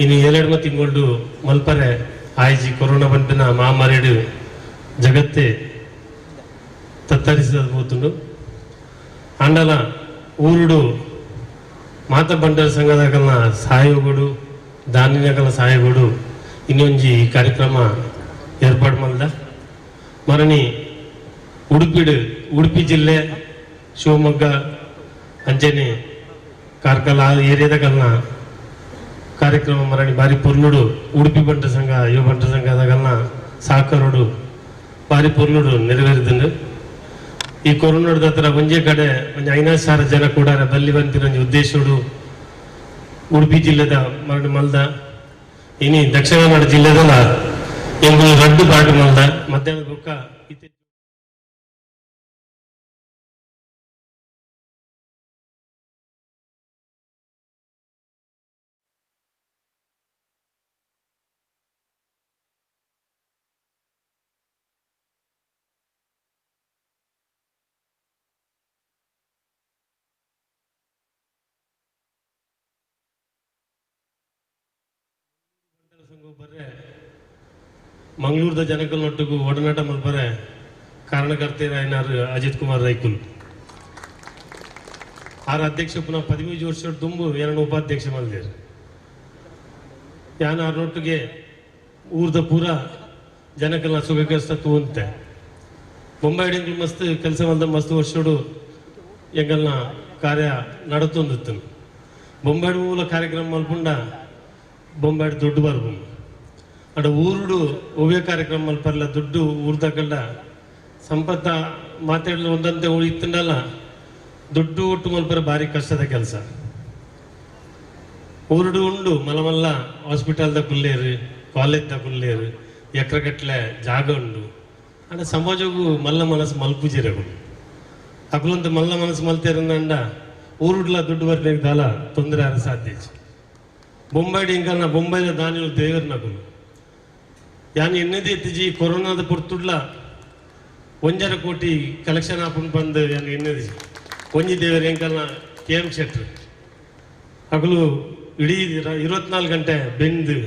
S20: ಇನ್ನು 2 ತಿಂಗಳು ಮಲ್ಪರೆ ಆಯ್ಜಿ ಕೊರೋನಾ ಬಂಪಿನ ಮಹಾಮಾರಿಡು ಜಗತ್ತೇ ತತ್ತರಿಸಿದ ಪೋತುಂಡು. ಆಂಡಲ ಊರುಡು ಮಾತ ಬಂಟರ ಸಂಘದಕಲ್ನ ಸಹಾಯಗಳು ದಾನಿನಕಲ್ನ ಸಹಾಯಗಳು ಇನ್ನೊಂಜಿ ಈ ಕಾರ್ಯಕ್ರಮ ಏರ್ಪಾಡು ಮಲ್ದ. ಮರಣಿ ಉಡುಪಿ ಜಿಲ್ಲೆ ಶಿವಮೊಗ್ಗ ಅಂಚೆನೆ ಕಾರ್ಕಳ ಏರಿಯಾದಕಲ್ನ ಕಾರ್ಯಕ್ರಮ ಮರಣಿ ಬಾರಿ ಪೊರ್ಲುಡು ಉಡುಪಿ ಬಂಟರ ಸಂಘ ಯುವ ಬಂಟರ ಸಂಘದಕಲ್ನ ಸಹಕಾರೋಡು ಬಾರಿ ಪೊರ್ಲುಡು ನೆರವೇರಿದಂಡು. ಈ ಕೊರೋನಾದ ಹತ್ರ ಒಂಜೇ ಕಡೆ ಒಂಜಿ 5,000 ಜನ ಕೂಡ ಬಲ್ಲಿ ಬಂತಿನ ಒಂಜಿ ಉದ್ದೇಶಡು ಉಡುಪಿ ಜಿಲ್ಲೆದ ಮರಣ ಮಲ್ದ. ಇನಿ ದಕ್ಷಿಣ ಕನ್ನಡ ಜಿಲ್ಲೆದಲ್ಲ ಎಂಬುದು ರಡ್ಡು ಬಾಟು ಮಲ್ದ ಮಧ್ಯಾಹ್ನದ ಬೊಕ್ಕ ಬರ್ರೆ ಮಂಗಳೂರದ ಜನಕಲ್ನೊಟ್ಟಿಗೂ ಒಡನಾಟ ಮಲ್ಪರೆ ಕಾರಣಕರ್ತರಾಯನಾರು ಅಜಿತ್ ಕುಮಾರ್ ರೈಕುಲ್ ಆರ್ ಅಧ್ಯಕ್ಷ ಪುನಃ 15 ವರ್ಷ ದುಂಬು 2 ಉಪಾಧ್ಯಕ್ಷ ಮಲ್ದೇರು. ಯಾನ್ ಆರ್ನೊಟ್ಟಿಗೆ ಊರ್ದ ಪೂರ ಜನಕಲ್ನ ಸುಖ ಕೆಲಸ ತೂಂತೆ ಬೊಂಬೈ ಮಸ್ತ್ ಕೆಲಸ ಮಲ್ದ ಮಸ್ತ್ ವರ್ಷಡು ಎಂಗಲ್ನ ಕಾರ್ಯ ನಡತೊಂದಿತ್ತು. ಬೊಂಬೈ ಮೂಲ ಕಾರ್ಯಕ್ರಮ ಮಲ್ಪುಂಡ ಬೊಂಬೈ ದುಡ್ಡು ಬರ್ಬೋದು. ಅಡ ಊರುಡು ಒವ್ವೇ ಕಾರ್ಯಕ್ರಮ ಮಲ್ಪರ್ಲ ದುಡ್ಡು ಊರ್ದಕಂಡ ಸಂಪತ್ತ ಮಾತಾಡಲು ಒಂದಂತೆ ಇತ್ತಂಡಲ್ಲ ದುಡ್ಡು ಒಟ್ಟು ಮಲ್ಪರ ಭಾರಿ ಕಷ್ಟದ ಕೆಲಸ. ಊರುಡು ಉಂಡು ಮಲಮಲ್ಲ ಹಾಸ್ಪಿಟಲ್ದ ಕುಲ್ಲೇರು ಕಾಲೇಜ್ದ ಕುಲ್ಲೇರು ಎಕರೆಗಟ್ಟಲೆ ಜಾಗ ಉಂಡು. ಅಂಡ ಸಮಾಜಕ್ಕೂ ಮಲ್ಲ ಮನಸ್ಸು ಮಲ್ಪುಜಿರಗಳು ಅಕುಲಂತ ಮಲ್ಲ ಮನಸ್ಸು ಮಲ್ತೇರಂದ ಊರುಡ್ಲ ದುಡ್ಡು ಬರ್ಬೇಕು ದಾಲ ತೊಂದರೆ ಆರ ಸಾಧ್ಯ. ಬೊಂಬೈ ಇಂಕಲ್ನ ಬೊಂಬೈದ ದಾನಿಲು ದೇವರ ನಕುಲು ಯಾನ್ ಎನ್ನದೇ ಎತ್ತಿಜಿ ಕೊರೋನಾದ ಪೊರ್ತುಡ್ಲ 1.5 ಕೋಟಿ ಕಲೆಕ್ಷನ್ ಆಪುಂಡು ಬಂದು ಯಾನ್ ಎನ್ನದಿ ಒಂಜಿ ದೇವರ ಎಂಕಲ್ನ ಕೆ ಎಂ ಶೆಟ್ರು ಅಗಲು ಇಡೀ 24 ಗಂಟೆ ಬೆಂದು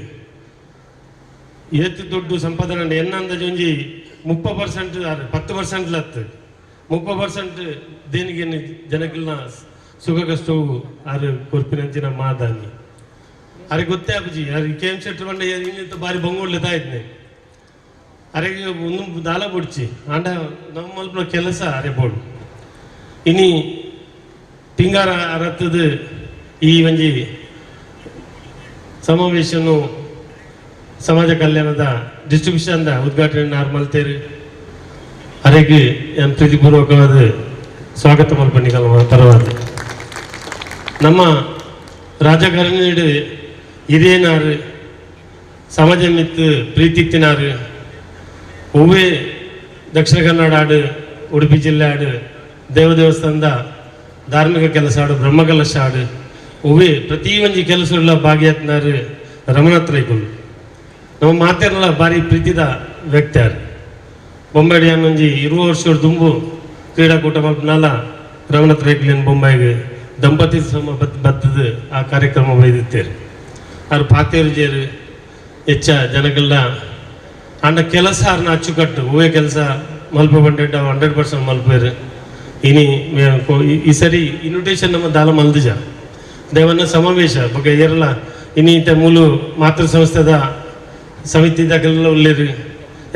S20: ಏತು ದುಡ್ಡು ಸಂಪಾದನೆ ಎನ್ನ ಅಂದಾಜು ಒಂಜಿ 30% 10% ಲತ್ತು 30% ದೇಣಿಗೆ ಜನಕಲ್ನ ಸುಖ ಕಷ್ಟವು ಆರು ಕೊರ್ಪಿನಂಚಿನ ಮಾದಾನಿ. ಅರೆ ಗೊತ್ತೇ ಆಪುಜಿ ಅರೆ ಕೆ ಎಂ ಶೆಟ್ರು ಬಂಡ ಇನ್ನಿಂತ ಬಾರಿ ಬಂಗೋಡ್ಲೆ ತಾಯಿದ್ನೆ ಅರೆ ಒಂದು ದಾಲ ಬುಡ್ಚಿ ಆಂಡ ನಮ್ಮ ಮಲ್ಪನ ಕೆಲಸ ಅರೆ ಬೋಡು. ಇನಿ ತಿಂಗಾರ ಅರತ್ತದ ಈ ಒಂಜಿ ಸಮಾವೇಶನು ಸಮಾಜ ಕಲ್ಯಾಣದ ಡಿಸ್ಟ್ರಿಬ್ಯೂಷನ್ ಉದ್ಘಾಟನೆ ನಾರ್ಮಲ್ತೇರು ಅರೆಗೆ ಎನ್ ಪ್ರೀತಿಪೂರ್ವಕವಾದ ಸ್ವಾಗತ ಮಲ್ಪನಿಕಲ್ವ ಪರವಾದ. ನಮ್ಮ ರಾಜಕಾರಣಿ ಹಿರಿಯನಾರು ಸಮಾಜ ಮಿತ್ತು ಪ್ರೀತಿತ್ತಿನಾರು ಹೂವೇ ದಕ್ಷಿಣ ಕನ್ನಡ ಆಡು ಉಡುಪಿ ಜಿಲ್ಲೆ ಆಡು ದೇವ ದೇವಸ್ಥಾನದ ಧಾರ್ಮಿಕ ಕೆಲಸ ಆಡು ಬ್ರಹ್ಮಕಲಶ ಆಡು ಹೂವೇ ಪ್ರತಿ ಒಂಜಿ ಕೆಲಸಗಳ ಭಾಗಿಯಾತ್ನಾರು ರಮಣಾಥ್ ರೈಕುಲು. ನಮ್ಮ ಮಾತೇರಲ್ಲ ಭಾರಿ ಪ್ರೀತಿದ ವ್ಯಕ್ತಿಯಾರು. ಬೊಂಬೈ ಒಂಜಿ 20 ವರ್ಷ ದುಂಬು ಕ್ರೀಡಾಕೂಟ ಮಲ್ಪನಲ್ಲ ರಮಣಾಥ್ ರೈಕುಲಿನ ಬೊಂಬೈಗೆ ದಂಪತಿ ಸಮ ಬತ್ತದ ಆ ಕಾರ್ಯಕ್ರಮ ಬೈದಿತ್ತೇರು. ಅವ್ರು ಪಾತೇರು ಜೇರು ಹೆಚ್ಚ ಜನಗಳ ಅಂಡ ಕೆಲಸ ಅವ್ರನ್ನ ಅಚ್ಚುಕಟ್ಟು ಹೂವೇ ಕೆಲಸ ಮಲ್ಪ ಬಂಡೆಡ್ 100% ಮಲ್ಪೇರು. ಇನಿ ಈ ಸರಿ ಇನ್ವಿಟೇಷನ್ ನಮ್ಮ ದಾಲ ಮಲ್ದಿಜ ದೇವನ್ನ ಸಮಾವೇಶ ಬಗ್ಗೆ ಏರಲ್ಲ ಇನಿ ಇತ್ತ ಮೂಲು ಮಾತೃ ಸಂಸ್ಥೆದ ಸಮಿತಿ ದಾಖಲೆಲ್ಲ ಉಳ್ಳೇರು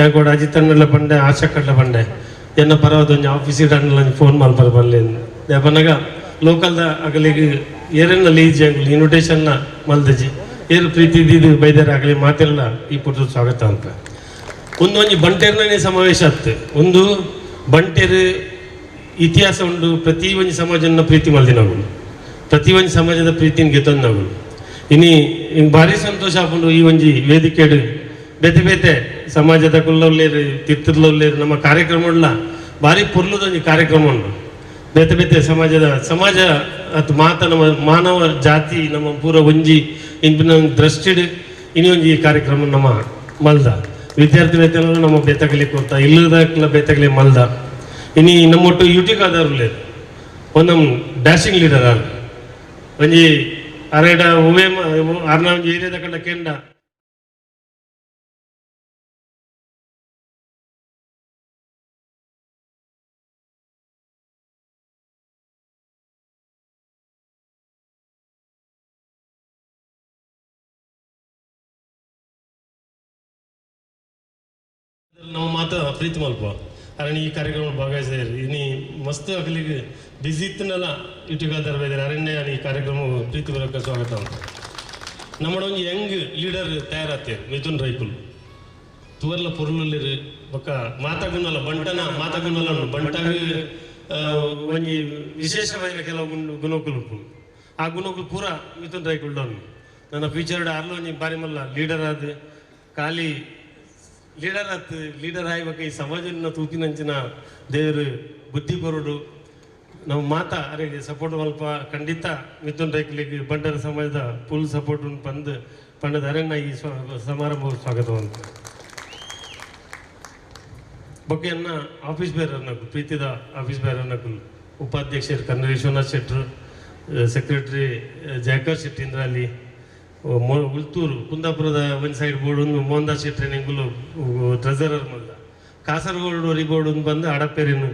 S20: ಯಾಕೋಡ ಅಜಿತ್ ಅಣ್ಣಲ ಬಂಡೆ ಆಶಾ ಕಡ್ಲ ಬಂಡೆ ಎನ್ನ ಪರವಾದ ಒಂಜಿ ಆಫೀಸಿಗೆ ಅಣ್ಣಲ ಫೋನ್ ಮಲ್ಪರ ಬರಲಿ ದೇವನಾಗ ಲೋಕಲ್ದ ಅಗಲಿಗೆ ಏರನ್ನ ಲೀಜಿ ಅಂಗುಲು ಇನ್ವಿಟೇಷನ್ನ ಮಲ್ದಜಿ ಏರು ಪ್ರೀತಿ ಇದ್ದಿದ್ದು ಬೈದಾರ ಆಗಲಿ ಮಾತೆಲ್ಲ ಈ ಪುಟ್ಟ ಸ್ವಾಗತ ಅಂತ. ಒಂದು ಒಂಜಿ ಬಂಟೇರ್ನೇ ಸಮಾವೇಶ ಆತ್ತು. ಒಂದು ಬಂಟೇರು ಇತಿಹಾಸ ಉಂಡು. ಪ್ರತಿ ಒಂಜಿ ಸಮಾಜನ ಪ್ರೀತಿ ಮಲ್ದಿನಗುಲು, ಪ್ರತಿ ಒಂಜಿ ಸಮಾಜದ ಪ್ರೀತಿನ ಗೆತ್ತೊಂದಗುಲು. ಇನಿ ಭಾರಿ ಸಂತೋಷ ಆಪುಂಡು ಈ ಒಂಜಿ ವೇದಿಕೆಡು ಬೇತೆ ಬೇತೆ ಸಮಾಜದ ಕುಲ್ಲಲ್ಲೇರು ತಿತ್ತುರ್ಲಲ್ಲೇರು ನಮ್ಮ ಕಾರ್ಯಕ್ರಮ ಉಳ್ಳ ಭಾರಿ ಪೊರ್ಲುದ ಒಂಜಿ ಕಾರ್ಯಕ್ರಮ ಉಂಡು. ಬೇತೆ ಬೇತೆ ಸಮಾಜದ ಸಮಾಜ ಅತ್ ಮಾತ ನಮ್ಮ ಮಾನವ ಜಾತಿ ನಮ್ಮ ಪೂರ ಒಂಜಿ ಇನ್ಪಿನ ದೃಷ್ಟಿಡ್ ಇನಿ ಒಂಜಿ ಕಾರ್ಯಕ್ರಮ ನಮ್ಮ ಮಲ್ದ ವಿದ್ಯಾರ್ಥಿ ವೇತನ ನಮ್ಮ ಬೇತಗಲಿ ಕೊರ್ತ ಇಲ್ಲದಕ್ಲ ಬೇತಗಲಿ ಮಲ್ದ. ಇನಿ ನಮ್ಮೊಟ್ಟು ಯೂಟಿಕಾದವ್ರು ಒಂದು ನಮ್ಮ ಡ್ಯಾಶಿಂಗ್ ಲೀಡರ್ ಆರ್ ಒಂಜಿ ಅರೆಡ ಹೂವೇ ಅರ್ನ ಒಂಜಿ ಏರಿಯಾದ ಕಂಡ ಕೆಂಡ ನಾವು ಮಾತ ಪ್ರೀತಿ ಮಲ್ಪ ಅರಣಿ ಈ ಕಾರ್ಯಕ್ರಮ ಭಾಗವಹಿಸಿದ್ದಾರೆ. ಇನಿ ಮಸ್ತ್ ಅಗಲಿಗೆ ಬಿಸಿ ಇತ್ತನಲ್ಲ ಇಟುಗಾದರ್ ಬೈದಾರೆ ಅರಣ್ಯ ಈ ಕಾರ್ಯಕ್ರಮ ಪ್ರೀತಿ ಬರೋಕ್ಕೆ ಸ್ವಾಗತ ಅಂತ. ನಮ್ಮಡ ಒಂಜಿ ಯಂಗ್ ಲೀಡರ್ ತಯಾರಾಗ್ತೀರಿ ಮಿಥುನ್ ರೈಕುಲ್ ತುವರ್ಲ ಪೊರ್ಲುಲ್ಲೇರು ಬೊಕ್ಕ ಮಾತಾಗುನಲ್ಲ ಬಂಟನ ಮಾತಾಗುನಲ್ಲ ಉಂಡು ಬಂಟಾಗ ಒಂಜಿ ವಿಶೇಷವಾದ ಕೆಲವು ಗುಣಕುಲು ಉಪ್ಪುಂಡು. ಆ ಗುಣಕುಲು ಪೂರ ಮಿಥುನ್ ರೈಕುಲ್ ಡೌನ್ ನನ್ನ ಫ್ಯೂಚರ್ಡ್ ಅರ್ಲ ಒಂಜಿ ಬಾರಿ ಮಲ್ಲ ಲೀಡರ್ ಆದ ಖಾಲಿ ಲೀಡರ್ ಆತ್ ಲೀಡರ್ ಆಯ್ಬೇಕು ಈ ಸಮಾಜನ ತೂತಿನಂಚಿನ ದೇವರು ಬುದ್ಧಿ ಕೊರಡು ನಮ್ಮ ಮಾತಾ ಅರೆಗೆ ಸಪೋರ್ಟ್ ಅಲ್ಪ ಖಂಡಿತ ಮಿಥುನ್ ರೈಕುಲಿಗೆ ಬಂಟರ ಸಮಾಜದ ಫುಲ್ ಸಪೋರ್ಟ್ ಉಂಟು ಬಂದು ಪಂಡದ ಅರಣ್ಯ ಈ ಸಮಾರಂಭ ಸ್ವಾಗತವಂತ. ಬೊಕ್ಕೆಯನ್ನ ಆಫೀಸ್ ಬೇರರ್ನಕು ಪ್ರೀತಿದ ಆಫೀಸ್ ಬೇರರ್ನಕು ಉಪಾಧ್ಯಕ್ಷರು ಕನ್ನಡ ವಿಶ್ವನಾಥ್ ಶೆಟ್ಟರು, ಸೆಕ್ರೆಟರಿ ಜಯಕರ್ ಶೆಟ್ಟಿ ಇಂದ್ರಲ್ಲಿ ಉಳ್ತೂರು ಕುಂದಾಪುರದ ಒಂದು ಸೈಡ್ ಬೋರ್ಡ್ ಒಂದು ಮೋಹನ್ದಾಸ್ ಶೆಟ್ಟಿ ಎಂಗುಲು ಟ್ರೆಸರರ್ ಮಲ್ದ ಕಾಸರಗೋಡು ಒರಿ ಬೋರ್ಡ್ ಒಂದು ಬಂದು ಅಡಪೇರಿನ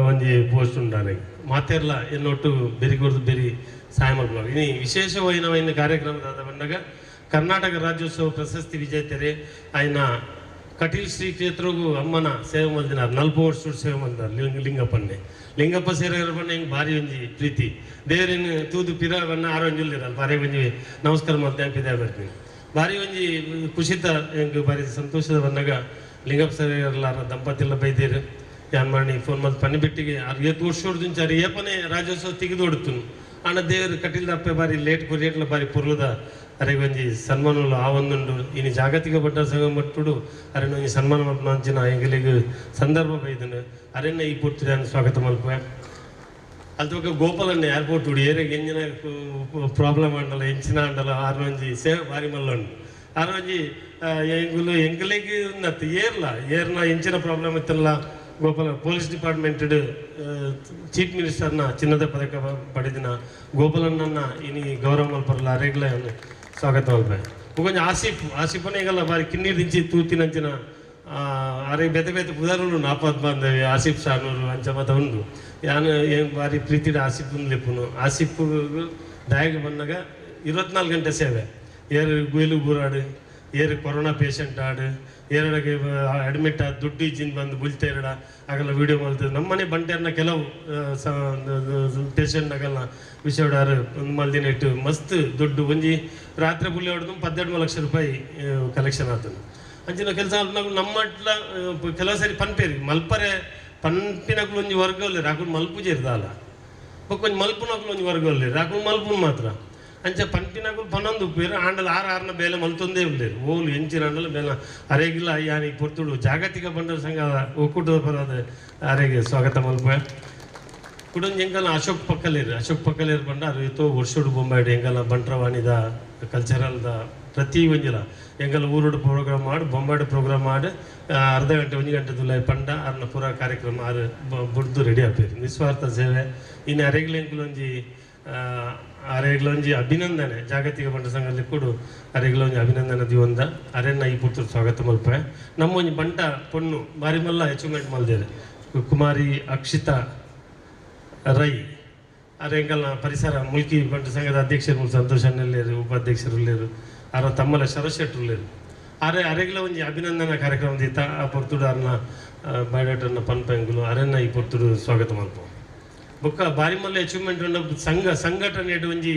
S20: ಒಂಜಿ ಪೋಸ್ಟ್ ಉಂಡಾರೆ ಮಾತೆರ್ಲ ಎನ್ನೊಟ್ಟು ಬೆರಿ ಕೊರ್ದು ಬೆರಿ ಸಹಾಯ ಮಲ್ಪುವ. ಇನಿ ವಿಶೇಷವಾಯಿನ ಕಾರ್ಯಕ್ರಮದ ಬಂದಾಗ ಕರ್ನಾಟಕ ರಾಜ್ಯೋತ್ಸವ ಪ್ರಶಸ್ತಿ ವಿಜೇತರೆ ಆಯ್ನ ಕಟೀಲ್ ಶ್ರೀ ಕ್ಷೇತ್ರಗೂ ಅಮ್ಮನ ಸೇವೆ ಮಲ್ದಿನಾರ್ 40 ವರ್ಷ ಸೇವೆ ಮಲ್ದಾರ್ ಲಿಂಗಪ್ಪನ್ನೇ ಲಿಂಗಪ್ಪ ಸೇರಿರ ಬಣ್ಣ ಹಿಂಗೆ ಭಾರಿ ಒಂಜಿ ಪ್ರೀತಿ ದೇವರೇನು ತೂದು ಪಿರ ಬಣ್ಣ ಆರು ಒಂಜಿ ಭಾರಿ ಒಂಜಿ ನಮಸ್ಕಾರ ಮಲ್ತೆ ಪಿದ ಬರ್ತೀನಿ ಭಾರಿ ಒಂಜಿ ಖುಷಿತ ಹೆಂಗೆ ಭಾರಿ ಸಂತೋಷದ ಬಂದಾಗ ಲಿಂಗಪ್ಪ ಸೇರಿರಲಾರ ದಂಪತಿಲ್ಲ ಬೈದೇರು ಯಾನ್ ಮಾಡಿ ಫೋನ್ ಮಲ್ತು ಪನಿ ಬಿಟ್ಟಿಗೆ ಆರು ಏತ್ ವರ್ಷ ಅರು ಏಪನೇ ರಾಜ್ಯೋತ್ಸವ ತೆಗೆದು ಹೊಡ್ತು ಅಣ್ಣ ದೇವರು ಕಟೀಲ್ದಪ್ಪೆ ಬಾರಿ ಲೇಟ್ ಕೊರಿಯಟ್ಲ ಬಾರಿ ಪೊರ್ಲುದ ಅರೆ ಒಂಜಿ ಸನ್ಮಾನಲು ಆ ಒಂದುಂಡು ಇನಿ ಜಾಗತಿಕ ಬಂಟರ ಸಂಘ ಮಟ್ಟುಡು ಅರೆನ ಒಂಜಿ ಸನ್ಮಾನ ಮಲ್ಪುನಂಚಿನ ಎಂಗಲಿಗ್ ಸಂದರ್ಭ ಬೈದನು ಅರೆನ ಈ ಪೂರ್ತಿ ಸ್ವಾಗತ ಮಲ್ಪುವೆ. ಅಲ್ತೊಕ ಗೋಪಾಲನ್ನ ಏರ್ಪೋರ್ಟ್ ಉಡು ಏರೆಗ್ ಎಂಜಿನ ಪ್ರಾಬ್ಲಮ್ ಅಂಡಲ ಎಂಚಿನ ಅಂಡಲ ಆರ್ನ ಒಂಜಿ ಸೇವೆ ಬಾರಿ ಮಲ್ಲುಂಡು ಆರ್ನ ಒಂಜಿ ಎಂಗುಲು ಎಂಗಲಿಗ್ ನತ್ತು ಏರ್ಲ ಏರ್ನ ಎಂಚಿನ ಪ್ರಾಬ್ಲಮ್ ಇತ್ತಲ್ಲ ಗೋಪಾಲ ಪೊಲೀಸ್ ಡಿಪಾರ್ಟ್ಮೆಂಟ್ ಚೀಫ್ ಮಿನಿಸ್ಟರ್ನ ಚಿನ್ನದ ಪದಕ ಪಡೆದಿನ ಗೋಪಾಲನ್ನ ಇನಿ ಗೌರವ ಮಲ್ಪರಲ್ಲ ಅರೆಗ್ಲ ಸ್ವಾಗತ ಮಲ್ಪೆ. ಕೊಂಚ ಆಸಿಫ್ ಆಸಿಫನೇ ಈಗಲ್ಲ ಬಾರಿ ಕಿನ್ನೀರು ದಿಂಚಿ ತೂತಿನಂಚಿನ ಅರೆ ಬೇತೆ ಬೇತೆ ಪುದಾರುಲು ನಾಪತ್ ಬಾಂಧವ್ಯ ಆಸಿಫ್ ಶಾನೂರು ಅಂಚ ಮಾತ ಉಂಡು ಯಾನು ಏನು ಭಾರಿ ಪ್ರೀತಿಡ ಆಸಿಫ್ ಲೆಪ್ಪುನು ಆಸಿಫ್ ದಾಯಗ ಬಂದಾಗ 24 ಗಂಟೆ ಸೇವೆ ಏರು ಗುಯ್ಲು ಬೂರಾಡು ಏರು ಕೊರೋನಾ ಪೇಷಂಟ್ ಆಡು ಏರಡಗೆ ಅಡ್ಮಿಟ್ ಆದ ದುಡ್ಡು ಇಜ್ಜಿನ ಬಂದು ಬುಲ್ತೇರಡ ಆಗಲ್ಲ ವೀಡಿಯೋ ಮಲ್ತದೆ ನಮ್ಮನೆ ಬಂಟೆರ್ನ ಕೆಲವು ಪೇಷಂಟ್ ಆಗಲ್ಲ ವಿಷಯಡಾರು ಒಂದು ಮಲ್ದಿನ ಇಟ್ಟು ಮಸ್ತ್ ದುಡ್ಡು ಒಂಜಿ ರಾತ್ರಿ ಬುಲ್ಲಿ ಹೊಡೆದು 12 ಲಕ್ಷ ರೂಪಾಯಿ ಕಲೆಕ್ಷನ್ ಆತನು ಅಂಚಿನ ಕೆಲಸ ನಮ್ಮಟ್ಲ ಕೆಲವು ಸರಿ ಪನ್ಪೇರಿ ಮಲ್ಪರೆ ಪನ್ಪಿನಕ್ಲು ಒಂಜಿ ವರ್ಗ ರಾಕುಲ್ ಮಲ್ಪು ಜೇರ್ದಾಲ ಬೊಕ್ಕ ಒಂಜಿ ಮಲ್ಪುನಕ್ಲು ಒಂಜಿ ವರ್ಗ ರಾಕುಲ್ ಮಲ್ಪುನ್ ಮಾತ್ರ ಅಂಚ ಪನ್ಪಿನಕುಲು ಪನ್ನೊಂದು ಉಪ್ಪೇರು ಆಂಡಲ ಆರು ಆರ್ನ ಬೇಲೆ ಮಲ್ತೊಂದೇ ಉಲ್ಲೇರು ಓಲು ಎಂಚಿನ ಆಂಡಲ ಬೇಲೆ ಅರೆಗಿಲ್ಲ ಯಾನಿ ಪೊರ್ತುಡು ಜಾಗತಿಕ ಬಂಟರ ಸಂಘ ಒಕ್ಕೂಟದ ಪರವಾದ ಅರೆಗೆ ಸ್ವಾಗತ ಮಲ್ಪೆ. ಕುಡೊಂಜಿ ಎಂಕಲ್ನ ಅಶೋಕ್ ಪಕ್ಕಲೇರು ಅಶೋಕ್ ಪಕ್ಕಲೇರು ಬಂಡ ಅರು ಏತೋ ವರ್ಷಡು ಬೊಂಬಾಯ್ಡು ಎಂಕಲ್ನ ಬಂಟ್ರವಾಣಿದ ಕಲ್ಚರಲ್ದ ಪ್ರತಿ ಒಂಜಿಲ ಎಂಕಲ್ನ ಊರುಡು ಪ್ರೋಗ್ರಾಮ್ ಮಾಡಿ ಬೊಂಬಾಯ್ಡು ಪ್ರೋಗ್ರಾಮ್ ಮಾಡಿ ಅರ್ಧ ಗಂಟೆ 1 ಗಂಟೆ ದುಲಾಯಿ ಪಂಡ ಅರ್ನ ಪೂರ ಕಾರ್ಯಕ್ರಮ ಆರು ಬುಡ್ದು ರೆಡಿ ಆಪೇರು ನಿಸ್ವಾರ್ಥ ಸೇವೆ. ಇನ್ನು ಅರೆಗ್ಲ ಎಂಕುಲೊಂಜಿ ಅರೆಗ್ಲೊಂಜಿ ಅಭಿನಂದನೆ ಜಾಗತಿಕ ಬಂಟರ ಸಂಘದಲ್ಲಿ ಕೂಡ ಅರೆಗ್ಲೊಂಜಿ ಅಭಿನಂದನೆ ದಿವಂದ ಅರೆನ್ನ ಈ ಪುತ್ತೂರು ಸ್ವಾಗತ ಮಲ್ಪೆ. ನಮ್ಮೊಂಜಿ ಬಂಟ ಪೊಣ್ಣು ಬಾರಿ ಮಲ್ಲ ಅಚೀವ್ಮೆಂಟ್ ಮಲ್ದೇರು ಕುಮಾರಿ ಅಕ್ಷಿತಾ ರೈ ಅರೆಂಕಲ್ನ ಪರಿಸರ ಮುಲ್ಕಿ ಬಂಟರ ಸಂಘದ ಅಧ್ಯಕ್ಷರು ಸಂತೋಷ್ ಅಣ್ಣಲ್ಲೇರು ಉಪಾಧ್ಯಕ್ಷರು ಉಲ್ಲೇರು ಆರ ತಮ್ಮಲ ಶರಶೆಟ್ಟರು ಉಲ್ಲೇರು ಅರೆ ಅರೆಗ್ಲ ಒಂಜಿ ಅಭಿನಂದನಾ ಕಾರ್ಯಕ್ರಮ ದೀತ ಆ ಪೊರ್ತುಡು ಅರ್ನ ಬಯೋಡೇಟರ್ನ ಪನ್ಪೆಂಗುಲು ಅರೆನ್ನ ಈ ಪೊರ್ತುಡು ಸ್ವಾಗತ ಮಲ್ಪ. ಬೊಕ್ಕ ಬಾರಿ ಮಲ್ಲ ಅಚೀವ್ಮೆಂಟ್ ಉಂಡು ಸಂಘ ಸಂಘಟನೆ ಒಂಜಿ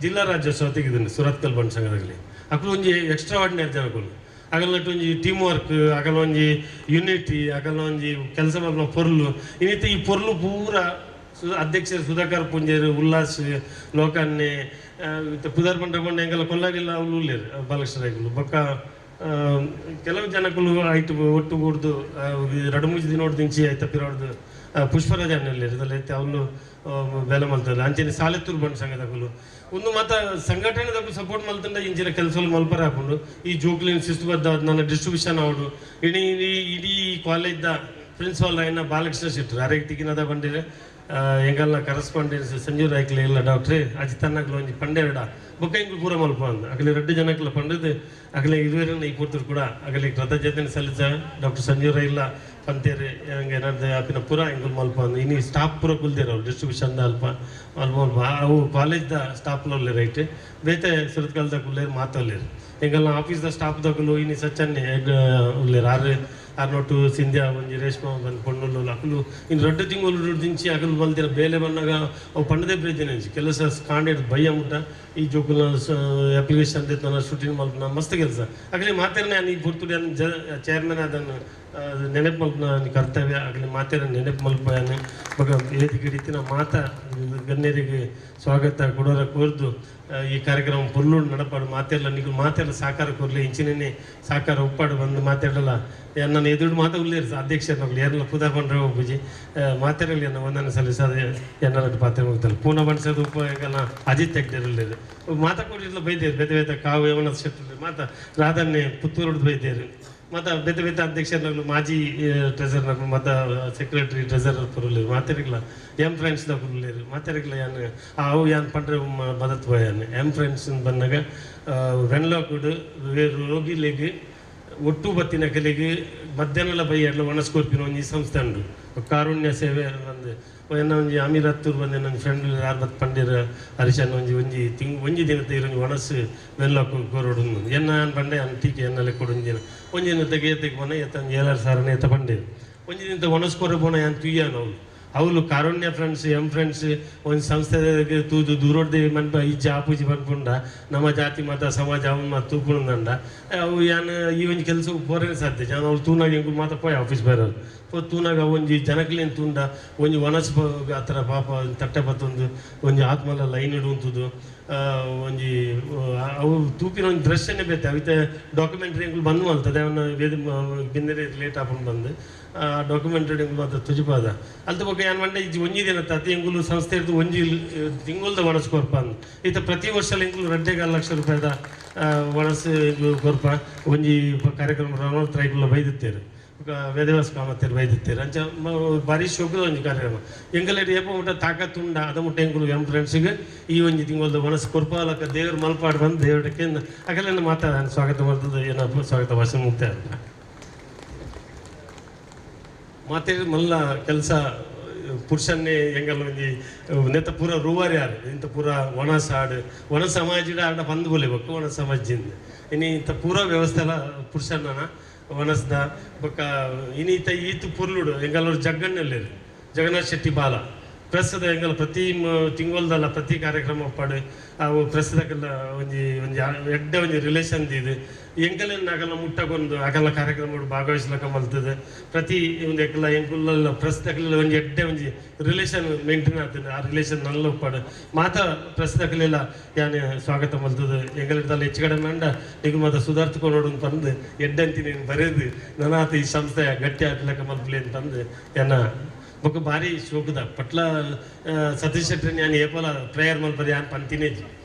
S20: ಜಿಲ್ಲಾ ರಾಜ್ಯೋತ್ಸವ ತೆಗೆದು ಸುರತ್ಕಲ್ ಬಂಟ ಸಂಘದಲ್ಲಿ ಅಕುಲು ಒಂಜಿ ಎಕ್ಸ್ಟ್ರಾ ಆರ್ಡಿನರಿ ಜನಕುಲು ಅಗಲಟ್ಟು ಒಂಜಿ ಟೀಮ್ ವರ್ಕ್, ಅಗಲ ಒಂಜಿ ಯೂನಿಟಿ, ಅಗಲ ಒಂಜಿ ಕೆಲಸ ಮಲ್ಪುನ ಪೊರ್ಲು. ಇನ್ನಿತ್ತ ಈ ಪೊರ್ಲು ಪೂರ ಅಧ್ಯಕ್ಷರು ಸುಧಾಕರ್ ಪುಂಜೇರು, ಉಲ್ಲಾಸ್ ಲೋಕನ್ನೆ, ಪುದರ್ ಪಂಡ್ರೆ ಪಂಡ ಎಂಕಲ ಕೊಲ್ಲಾಡಿಲ್ಲ ಅವ್ಲು ಉಲ್ಲೇರು ಬಾಲಕೃಷ್ಣ ರೈಕುಲು. ಬೊಕ್ಕ ಕೆಲವು ಜನಕುಲು ಐಟ್ ಒಟ್ಟು ಕೂಡ್ದು ರಡು ಮೂಜಿ ದಿನ ಹೊಡ್ದಿಂಚಿ ಐತ ಪಿರೋಡ್ದು ಪುಷ್ಪರಾಜ ಅಣ್ಣಲ್ಲಿ ಇದರಲ್ಲಿ ಅವಳು ಬೇಲೆ ಮಲ್ತಲ್ಲ. ಅಂಚನೆ ಸಾಲೆತ್ತೂರು ಬಂಡ್ ಸಂಘದಕುಲು ಒಂದು ಮಾತ ಸಂಘಟನೆದಕ್ಕೂ ಸಪೋರ್ಟ್ ಮಲ್ತಂಡ ಇಂಚಿನ ಕೆಲಸಗಳು ಮಲ್ಪರ ಹಾಕೊಂಡು ಈ ಜೋಕ್ಲಿನ್ ಶಿಸ್ತುಬದ್ಧ ನನ್ನ ಡಿಸ್ಟ್ರಿಬ್ಯೂಷನ್ ಅವಡು ಇಡೀ ಇಡೀ ಕಾಲೇಜ್ದ ಪ್ರಿನ್ಸಿಪಾಲ್ అయిన ಬಾಲಕೃಷ್ಣ ಶೆಟ್ಟರು ಅರೆಗೆ ತಿಕ್ಕಿನದ ಬಂದಿರೆ ಎಂಗಲ್ನ ಕರೆಸ್ಪಾಂಡೆನ್ಸ್ ಸಂಜೀವ್ ರಾಯ್ಕಲೆ ಇಲ್ಲ ಡಾಕ್ಟ್ರೆ ಅಜಿತನ್ನಗ್ಲ ಒಂಜಿ ಪಂಡೆರಡ ಬೊಕ್ಕ ಇಂಗ್ಲು ಪೂರ ಮಲ್ಪ ಅಂದ ಅಗಲಿ ರಡ್ಡು ಜನಕ್ಲ ಪಂಡದು ಅಗಲೆ ಇರುವೆರನ್ನ ಈ ಪೂರ್ತರು ಕೂಡ ಅಗಲಿ ಕೃತಜ್ಞತೆ ಸಲ್ಲಿಸ ಡಾಕ್ಟರ್ ಸಂಜೀವ್ ರೈ ಇಲ್ಲ ಪಂತೇರು ಹಂಗೆ ಏನಾದ್ರು ಆಪಿನ ಪೂರ ಇಂಗ್ಲು ಮಲ್ಪ ಅಂದ. ಇನ್ನು ಸ್ಟಾಫ್ ಪೂರ ಕುಲ್ದೇರು ಅವ್ರು ಡಿಸ್ಟ್ರಿಬ್ಯೂಷನ್ ಅಲ್ಪ ಅಲ್ಪ ಅಲ್ಪ ಅವು ಕಾಲೇಜ್ದ ಸ್ಟಾಫ್ಲ ರೈಟ್ ಬೇತೆ ಸುರತ್ಕಲ್ದ ಕುಲ್ಲೇರು ಮಾತಲ್ಲೇರು ಎಂಗಲ್ನ ಆಫೀಸ್ದ ಸ್ಟಾಫ್ ದಕುಲು ಇನ್ನು ಸಚ್ಚನ್ನೆ ಉಲ್ಲೇರು ಆರು ಆರ್ನೋಟು ಸಿಂಧ್ಯಾ ಒಂಜಿ ರೇಷ್ಮಾ ಬಂದು ಪೊಣ್ಣುಲ್ಲು ಅಕಲು ಇನ್ನು ರಡ್ಡು ತಿಂಗಳು ದಿಂಚಿ ಅಕಲು ಮಲ್ತಿರ ಬೇಲೆ ಬಂದಾಗ ಅವು ಪಂಡದೇ ಪ್ರಯೋಜನ ಇಂಚಿ ಕೆಲಸ ಕಾಂಡೇಡ್ ಬಯ್ಯ ಮುಟ್ಟ ಈ ಜೋಕುಲ ಅಪ್ಲಿಕೇಶನ್ ದೆತ್ತನ ಶೂಟಿಂಗ್ ಮಲ್ಪನ ಮಸ್ತ್ ಕೆಲಸ ಅಗಲಿ ಮಾತೇರನೆ ನಾನು ಈ ಪೊರ್ತುಡು ನಾನು ಜ ಚೇರ್ಮನ್ ಅದನ್ನು ನೆನಪು ಮಲ್ಪನ ಕರ್ತವ್ಯ ಆಗಲಿ ಮಾತೇರ ನೆನಪು ಮಲ್ಪನೆ ಬೊಕ ವೇದಿಕೆ ರೀತಿನ ಮಾತ ಗಣ್ಯರಿಗೆ ಸ್ವಾಗತ ಕೊಡೋರ ಕೋರ್ದು ಈ ಕಾರ್ಯಕ್ರಮ ಪೊರ್ಲುಡು ನಡಪಾಡು ಮಾತೆಲ್ಲ ನಿಗು ಮಾತೆಲ್ಲ ಸಹಕಾರ ಕೊರ್ಲಿ ಇಂಚಿನೇ ಸಹಕಾರ ಉಪ್ಪಾಡು ಬಂದು ಮಾತಾಡಲ್ಲ ನನ್ನ ಎದುರು ಮಾತಾ ಉಲ್ಲೇರು ಅಧ್ಯಕ್ಷರನ್ನೋಗ್ಲಿ ಯಾರೆಲ್ಲ ಪುದಾ ಪಂಡ್ರೆ ಒಬ್ಬುಜಿ ಮಾತೆರಲ್ಲಿ ನನ್ನ ವಂದನೆ ಸಲ್ಲಿಸೋದು ಎನ್ನರ ಪಾತ್ರೆ ಹೋಗ್ತಾರೆ ಪೂನ ಬಣ್ಸೋದು ಉಪ ಎಂಕಲ್ನ ಅಜಿತ್ ಹೆಗ್ಡೆರುಲ್ಲೇರು ಮಾತಾ ಕೊಡಿರ್ಲ ಬೈದೇರು ಬೇತೆ ಬೇತೆ ಕಾವು ಯಮನ ಶೆಟ್ಟರು ಮಾತಾ ರಾಧನ್ನೇ ಪುತ್ತೂರು ಬೈದೇರು ಮತ್ತು ಬೇತೆ ಬೇತೆ ಅಧ್ಯಕ್ಷರನ್ನೋಗ್ಲು ಮಾಜಿ ಟ್ರೆಸರ್ನಗ್ಲು ಮತ್ತು ಸೆಕ್ರೆಟರಿ ಟ್ರೆಸರರ್ ಪುರುಲೇರು ಮಾತೆರಿಗ್ಲ ಎಂ ಫ್ರೆಂಡ್ಸ್ದ ಪುರುಲೇರು ಮಾತೆರಿಗ್ಲ ಯಾನ್ ಅವು ಯಾನ್ ಪಂಡ್ರೆ ಮದತ್ ಯಾನ್ ಎಂ ಫ್ರೆಂಡ್ಸ್ ಬಂದಾಗ ವೆನ್ಲಾಕ್ಡ್ ರೋಗಿಲೆಗ್ ಒಟ್ಟು ಬತ್ತಿನ ಕಲೆಗೆ ಮಧ್ಯಾಹ್ನಲ ಬೈ ಎಡ್ಲ ಒಣಸ್ಕೊರ್ಪಿನ ಒಂಜಿ ಸಂಸ್ಥೆ ಉಂಡು ಕಾರುಣ್ಯ ಸೇವೆ ಬಂದು ಎನ್ನ ಒಂಜಿ ಅಮೀರ್ ಹತ್ತೂರು ಬಂದು ನನ್ನ ಫ್ರೆಂಡ್ ಯಾರು ಬತ್ತು ಪಂಡಿರ ಹರಿಶನ್ ಒಂಜಿ ಒಂಜಿ ತಿಂಗ್ ಒಂಜಿ ದಿನದ ಇರೊಂಜಿ ಒಣಸು ವೆನ್ಲಾಕ್ ಕೊರೊಡು ಎನ್ನ ನಾನು ಪಂಡೆ ಅನ್ ಟೀಕೆ ಎನ್ನಲೆ ಕೊಡೊಂಜಿ ದಿನ ಒಂಜಿ ದಿನ ತೆಗೆ ಪೋನ ಎತ್ತ ಒಂಜಿ ಏಳಾರು ಸಾವಿರನೇ ಎತ್ತ ಪಂಡೇರು ಒಂಜಿ ದಿನದ ಒಣಸ್ಕೊರ ಪೋನ ಯಾನ್ ತುಯ್ಯಾನ ಅವಳು ಅವಳು ಕಾರುಣ್ಯ ಫ್ರೆಂಡ್ಸ್ ಎಂ ಫ್ರೆಂಡ್ಸ್ ಒಂದು ಸಂಸ್ಥೆ ತೂದು ದೂರೋಡ್ದೆ ಮನ್ಪ ಇಜ್ಜ ಆಪೂಜಿ ಪನ್ಪುಂಡ ನಮ್ಮ ಜಾತಿ ಮತ ಸಮಾಜ ಅವನು ಮಾತು ತೂಪುಂಡ ಅವು ಯಾನ್ ಈ ಒಂಜಿ ಕೆಲಸ ಪೋರೇನೆ ಸಾಧ್ಯ ಜನ ಅವ್ಳು ತೂನಾಗ ಎಂಕುಲು ಮಾತ ಪೋಯ್ ಆಫೀಸ್ ಬೇರೋರು ಪೋ ತೂನಾಗ ಒಂಜಿ ಜನಕ್ಲೇನು ತೂಂಡ ಒಂಜಿ ವನಸ್ ಆ ಥರ ಪಾಪ ತಟ್ಟೆ ಬತ್ತೊಂದು ಒಂಜಿ ಆತ್ಮಲ ಲೈನ್ ಇಡುವಂಥದ್ದು ಒಂಜಿ ಅವು ತೂಪಿನ ಒಂಜಿ ದೃಶ್ಯನೇ ಬೇತೆ ಅವಿತೆ ಡಾಕ್ಯುಮೆಂಟ್ರಿ ಎಂಕುಲು ಬಂದು ಮಲ್ತದೆ ಅವನ ವೇದ ಬಿಂದರೆ ಲೇಟ್ ಆಪುಂಡು ಬಂದು ಆ ಡಾಕ್ಯುಮೆಂಟ್ರಿ ಎಂಕುಲು ಮಾತ್ರ ತುಜಿಪಾದ ಅಲ್ತ ಬೊಕ್ಕ ಯಾನ್ ಪಂಡ ಇಜ್ಜಿ ಒಂಜಿ ದಿನ ಅತಿ ಎಂಕುಲು ಸಂಸ್ಥೆ ಇರ್ದು ಒಂಜಿ ತಿಂಗೊಲ್ದ ಒಣಸ್ ಕೊರ್ಪ ಅಂದ್ ಈತ ಪ್ರತಿ ವರ್ಷ ಎಂಕುಲು ರಡ್ಡೆಗಾಲ್ ಲಕ್ಷ ರೂಪಾಯಿದ ಒಣಸ್ ಎಂಕುಲು ಕೊರ್ಪ ಒಂಜಿ ಕಾರ್ಯಕ್ರಮ ರಣೋತ್ತರ ಐಕುಲ ಬೈದಿತ್ತೇರು ವೇದವ್ಯಾಸ ಕಾಮತ್ತೇರು ಬೈದಿತ್ತೇರು ಅಂಚ ಭಾರಿ ಶೋಕದ ಒಂಜಿ ಕಾರ್ಯಕ್ರಮ ಎಂಕಲೆಡ್ ಏಪ ಮುಟ್ಟ ತಾಕತ್ ಉಂಡ ಅದ ಮುಟ್ಟ ಎಂಕುಲು ಎಂ ಫ್ರೆಂಡ್ಸಿಗೆ ಈ ಒಂಜಿ ತಿಂಗೊಲ್ದ ಒಣಸ್ ಕೊರ್ಪಾಲಕ ದೇವ್ರ ಮಲ್ಪಾಡು ಬಂದು ದೇವರಕ್ಕೆ ಅಗಲೆಲ್ಲ ಮಾತಾಡ ಸ್ವಾಗತ ಮಾಡ್ತದೆ ಏನಪ್ಪ ಸ್ವಾಗತ ಭಾಷಣ ಮುಕ್ತಾಯ ಅಂತ ಮಾತೆ ಮಲ್ಲ ಕೆಲಸ ಪುರುಷನ್ನೇ ಎಂಗಲ್ ಒಂಜಿ ನೆತ್ತ ಪೂರ ರೂವಾರಿ ಯಾರು ಇಂಥ ಪೂರ ಒಣ ಸಾಡು ಒಣ ಸಮಾಜದ ಆಡ ಬಂದು ಬೋಲಿಬೇಕು ಒಣ ಸಮಾಜದಿಂದ ಇನ್ನು ಇಂಥ ಪೂರ ವ್ಯವಸ್ಥೆ ಎಲ್ಲ ಪುರುಷನ ಒಣಸ್ದ ಬೊಕ್ಕ ಇನ್ನೀತ ಈತು ಪುರ್ಲುಡು ಎಂಗಲ್ಲೂರು ಜಗ್ಗಣ್ಣಲ್ಲಿರು ಜಗನ್ನಾಥ್ ಶೆಟ್ಟಿ ಬಾಲ ಪ್ರೆಸ್ದ ಎಂಗಲ್ ಪ್ರತಿ ತಿಂಗೊಲ್ದಲ್ಲ ಪ್ರತಿ ಕಾರ್ಯಕ್ರಮ ಒಪ್ಪಾಡು ಅವು ಪ್ರೆಸ್ದಕ್ಕೆಲ್ಲ ಒಂಜಿ ಒಂಜಿ ಎಡ್ಡೆ ಒಂಜಿ ರಿಲೇಷನ್ ಇದು ಎಂಕಲೆನ್ ಅಗಲ ಮುಟ್ಟಗೊಂದು ಅಗಲ ಕಾರ್ಯಕ್ರಮ ಭಾಗವಹಿಸ್ಲಕ್ಕ ಮಲ್ತದೆ ಪ್ರತಿ ಒಂದು ಎಕ್ಕಲ ಎಂಕುಲ್ಲ ಪ್ರೆಸ್ದಕ್ಲೆಲ್ಲ ಒಂಜಿ ಎಡ್ಡೆ ಒಂಜಿ ರಿಲೇಷನ್ ಮೇಂಟೈನ್ ಆಗ್ತದೆ ಆ ರಿಲೇಷನ್ ನಲ್ಲ ಒಪ್ಪಾಡು ಮಾತ ಪ್ರೆಸ್ದಕ್ಲೆಲ್ಲ ಯಾನೆ ಸ್ವಾಗತ ಮಲ್ತದೆ ಎಂಗಲಿಡ್ದಲ್ಲ ಹೆಚ್ಚು ಕಡಿಮೆ ಅಂಡ ನಿಗು ಮಾತ ಸುಧಾರಿಸ್ಕೊಂಡು ಅಂತಂದು ಎಡ್ಡೆ ಅಂತೀನಿ ಬರೆದು ನನಾತ ಈ ಸಂಸ್ಥೆ ಗಟ್ಟಿ ಆಗ್ಲಕ್ಕ ಮಲ್ಪಲಿ ಅಂತಂದು ಏನ ಬೊಕ್ಕ ಭಾರಿ ಶೋಕದ ಪಟ್ಲ ಸತೀಶ್ ಶೆಟ್ಟಿ ನಾನು ಏಪಲ ಪ್ರೇಯರ್ ಮಲ್ಪದ ಯಾನ್ ಪಂತಿನೇ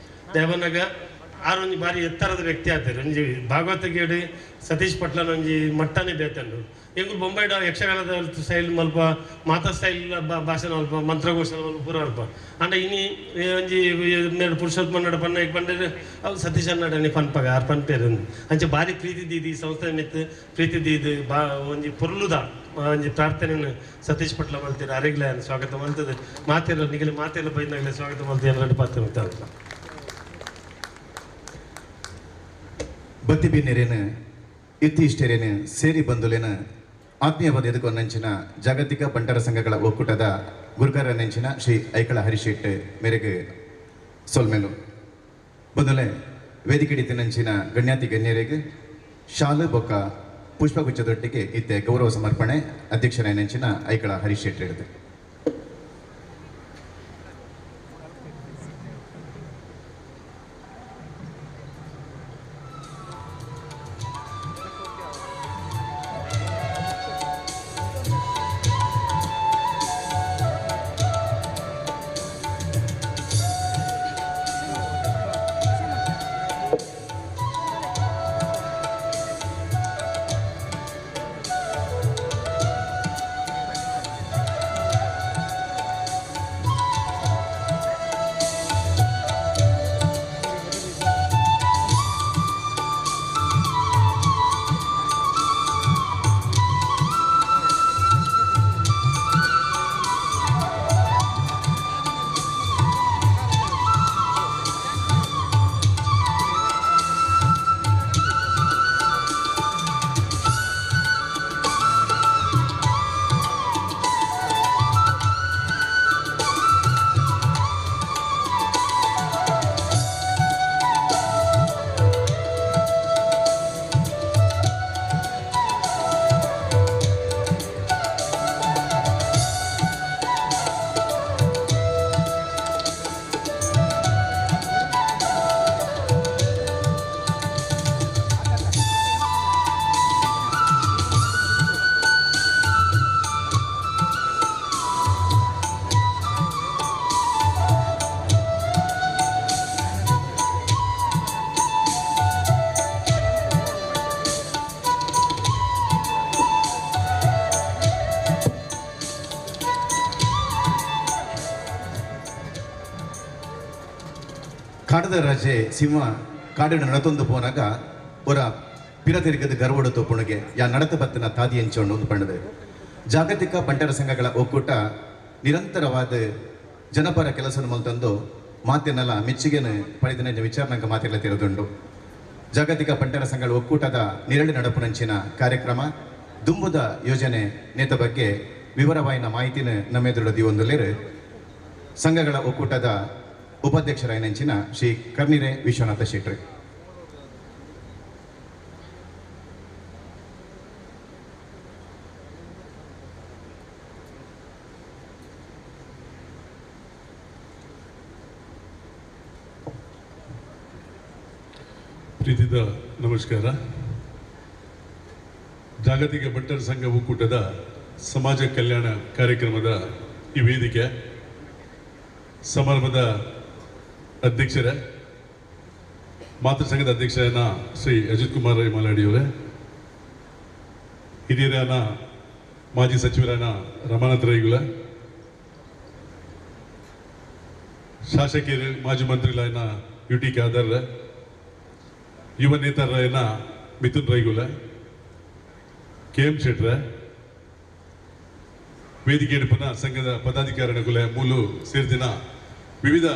S20: ದೇವನಾಗ ಆರೊಂಜಿ ಭಾರಿ ಎತ್ತರದ ವ್ಯಕ್ತಿ ಆತಾರೆ ಒಂಜಿ ಭಾಗವತ ಗೇಡು ಸತೀಶ್ ಪಟ್ಲನ ಒಂಜಿ ಮಟ್ಟನೇ ಬೇತಂಡು ಎಂಕುಲು ಬೊಂಬೈಡ ಯಕ್ಷಗಾನದ ಸ್ಟೈಲ್ ಮಲ್ಪ ಮಾತಾ ಸ್ಟೈಲ್ ಭಾಷಣ ಅಲ್ಪ ಮಂತ್ರಘೋಷಣ ಮಲ್ಪ ಪೂರ ಅಲ್ಪ ಅಂಡ ಇನಿ ಒಂಜಿ ಮೇಡು ಪುರುಷೋತ್ತಮ ನಡ ಪನ್ನ ಪಂಡ್ರೆ ಅವು ಸತೀಶ್ ಅನ್ನಾಡನಿ ಪನ್ಪಗ ಆರ್ ಪನ್ಪೇರು ಅಂಚೆ ಭಾರಿ ಪ್ರೀತಿ ದೀದು ಈ ಸಂಸ್ಥೆ ಮಿತ್ತು ಪ್ರೀತಿ ದೀದು ಬಾ ಒಂಜಿ ಪೊರ್ಲುದ ಒಂಜಿ ಪ್ರಾರ್ಥನೆಯನ್ನು ಸತೀಶ್ ಪಟ್ಲ ಮಲ್ತೀರ ಅರೆಗ್ಲೆ ಸ್ವಾಗತ ಮಲ್ತದೆ ಮಾತೆಲ್ಲ ನಿಗಲಿ ಮಾತೆಲ್ಲ ಬೈನಾಗಲೇ ಸ್ವಾಗತ ಮಲ್ತೀರ ಎರಡು ಪಾತ್ರೆ ಮಲ್ತಾರೆ
S1: ಬತ್ತಿ ಬಿನ್ನೆರೇನು ಇತ್ತೀಷ್ಟೇರೇನು ಸೇರಿ ಬಂದುಲೇನ ಆತ್ಮೀಯವಾದ ಎದುಕೊಂದಂಚಿನ ಜಾಗತಿಕ ಬಂಟರ ಸಂಘಗಳ ಒಕ್ಕೂಟದ ಗುರುಕಾರ ನೆಂಚಿನ ಶ್ರೀ ಐಕಳ ಹರಿಶೆಟ್ ಮೇರೆಗೆ ಸೊಲ್ಮೇಲು ಬಂದುಲೆ ವೇದಿಕೆ ನಂಚಿನ ಗಣ್ಯಾತಿ ಗಣ್ಯರಿಗೆ ಶಾಲು ಬೊಕ್ಕ ಪುಷ್ಪಗುಚ್ಛದೊಟ್ಟಿಗೆ ಇತ್ತೆ ಗೌರವ ಸಮರ್ಪಣೆ ಅಧ್ಯಕ್ಷರಾಯನಂಚಿನ ಐಕಳ ಹರೀಶ್ ಶೆಟ್ಟಿ ಹಿಡಿದು. ಕಾಡದ ರಾಜೆ ಸಿಂಹ ಕಾಡಿನ ನಡತೊಂದು ಪೋನಾಗ ಒರ ಪಿರತಿರುಗದ ಗರ್ವಡು ತೋಪುಣಿಗೆ ಯಾ ನಡತ ಬತ್ತನ ತಾದಿ ಎಂಚೊಂಡು ಒಂದು ಪಣ್ಣದು. ಜಾಗತಿಕ ಬಂಟರ ಸಂಘಗಳ ಒಕ್ಕೂಟ ನಿರಂತರವಾದ ಜನಪರ ಕೆಲಸ ಮಲ್ತಂದು ಮಾತಿನಲ್ಲ ಮೆಚ್ಚುಗೆನ ಪಡೆದಿನ ವಿಚಾರಣಕ ಮಾತಿಲ್ಲ ತಿರುದುಂಡು. ಜಾಗತಿಕ ಬಂಟರ ಸಂಘಗಳ ಒಕ್ಕೂಟದ ನಿರಳಿ ನಡಪುನಂಚಿನ ಕಾರ್ಯಕ್ರಮ ದುಂಬುದ ಯೋಜನೆ ನೇತ ಬಗ್ಗೆ ವಿವರವಾಯಿನ ಮಾಹಿತಿನ ನಮ್ಮೆದುರು ದಿವೊಂದುಲೇರು ಸಂಘಗಳ ಒಕ್ಕೂಟದ ಉಪಾಧ್ಯಕ್ಷರಾಯನಂಚಿನ ಶ್ರೀ ಕರ್ನಿರೆ ವಿಶ್ವನಾಥ ಶೆಟ್ಟಿ.
S15: ಪ್ರೀತಿದ ನಮಸ್ಕಾರ. ಜಾಗತಿಕ ಬಂಟರ ಸಂಘ ಒಕ್ಕೂಟದ ಸಮಾಜ ಕಲ್ಯಾಣ ಕಾರ್ಯಕ್ರಮದ ಈ ವೇದಿಕೆ ಸಮಾರಂಭದ ಅಧ್ಯಕ್ಷರೇ, ಮಾತೃ ಸಂಘದ ಅಧ್ಯಕ್ಷರಾದ ಶ್ರೀ ಅಜಿತ್ ಕುಮಾರ್ ರೈ ಮಾಲಾಡಿಯವರೇ, ಹಿರಿಯರಾದ ಮಾಜಿ ಸಚಿವರಾದ ರಮಾನಾಥ್ ರೈಗುಲ, ಶಾಸಕರು ಮಾಜಿ ಮಂತ್ರಿಗಳಾದ ಯು ಟಿ ಖಾದರ್, ಯುವ ನೇತಾರರಾದ ಮಿಥುನ್ ರೈಗುಲ, ಕೆ ಎಂ ಶೆಟ್ರ, ವೇದಿಕೆ ಪುನಃ ಸಂಘದ ಪದಾಧಿಕಾರಿಗಳ ಮೂಲು ಸೇರಿದಿನ ವಿವಿಧ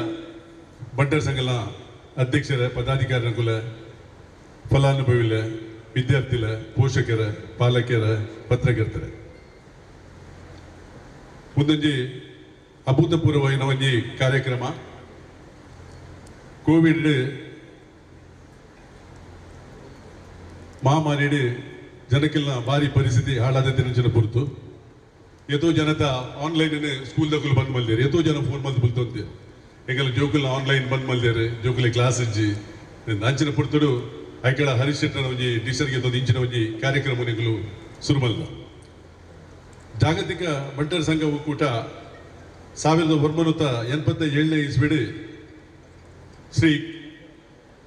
S15: ಬಂಟರ ಸಂಘದ ಅಧ್ಯಕ್ಷರ ಪದಾಧಿಕಾರಿಗಳ ಫಲಾನುಭವಿಗಳ ವಿದ್ಯಾರ್ಥಿಗಳ ಪೋಷಕರ ಪಾಲಕರ ಪತ್ರಕರ್ತರ ಮುಂದೊಂಜಿ ಅಭೂತಪೂರ್ವವಾಯಿನ ಒಂಜಿ ಕಾರ್ಯಕ್ರಮ. ಕೋವಿಡ್ ಮಹಾಮಾರಿ ಜನಕ್ಕೆಲ್ಲ ಭಾರಿ ಪರಿಸ್ಥಿತಿ ಹಾಳಾದ ದಿನಚನ ಪುರ್ತು ಎತೋ ಜನತ ಆನ್ಲೈನ್ ಸ್ಕೂಲ್ ದಕ್ಕಲು ಬಂದ್ ಮಲ್ದೇರು, ಎತೋ ಜನ ಫೋನ್ ಬಂದು ಬುಲ್ತಂತೆ ಎಂಗೆಲ್ಲ ಜೋಕುಲ ಆನ್ಲೈನ್ ಬಂದ್ ಮಲ್ದೇರು, ಜೋಕುಲೆ ಕ್ಲಾಸ್ ಇಜ್ಜಿ ಅಂಚಿನ ಪುರ್ತುಡು ಐಕಳ ಹರೀಶ್ ಶೆಟ್ಟನ ಒಂಜಿ ಟೀಚರ್ಗೆ ತೊಂದು ಇಂಚಿನ ಒಂಜಿ ಕಾರ್ಯಕ್ರಮ ನಿಗಳು ಶುರು ಮಲ್ದ. ಜಾಗತಿಕ ಬಂಟರ ಸಂಘ ಒಕ್ಕೂಟ 1987ನೇ ಇಸ್ವಿಡು ಶ್ರೀ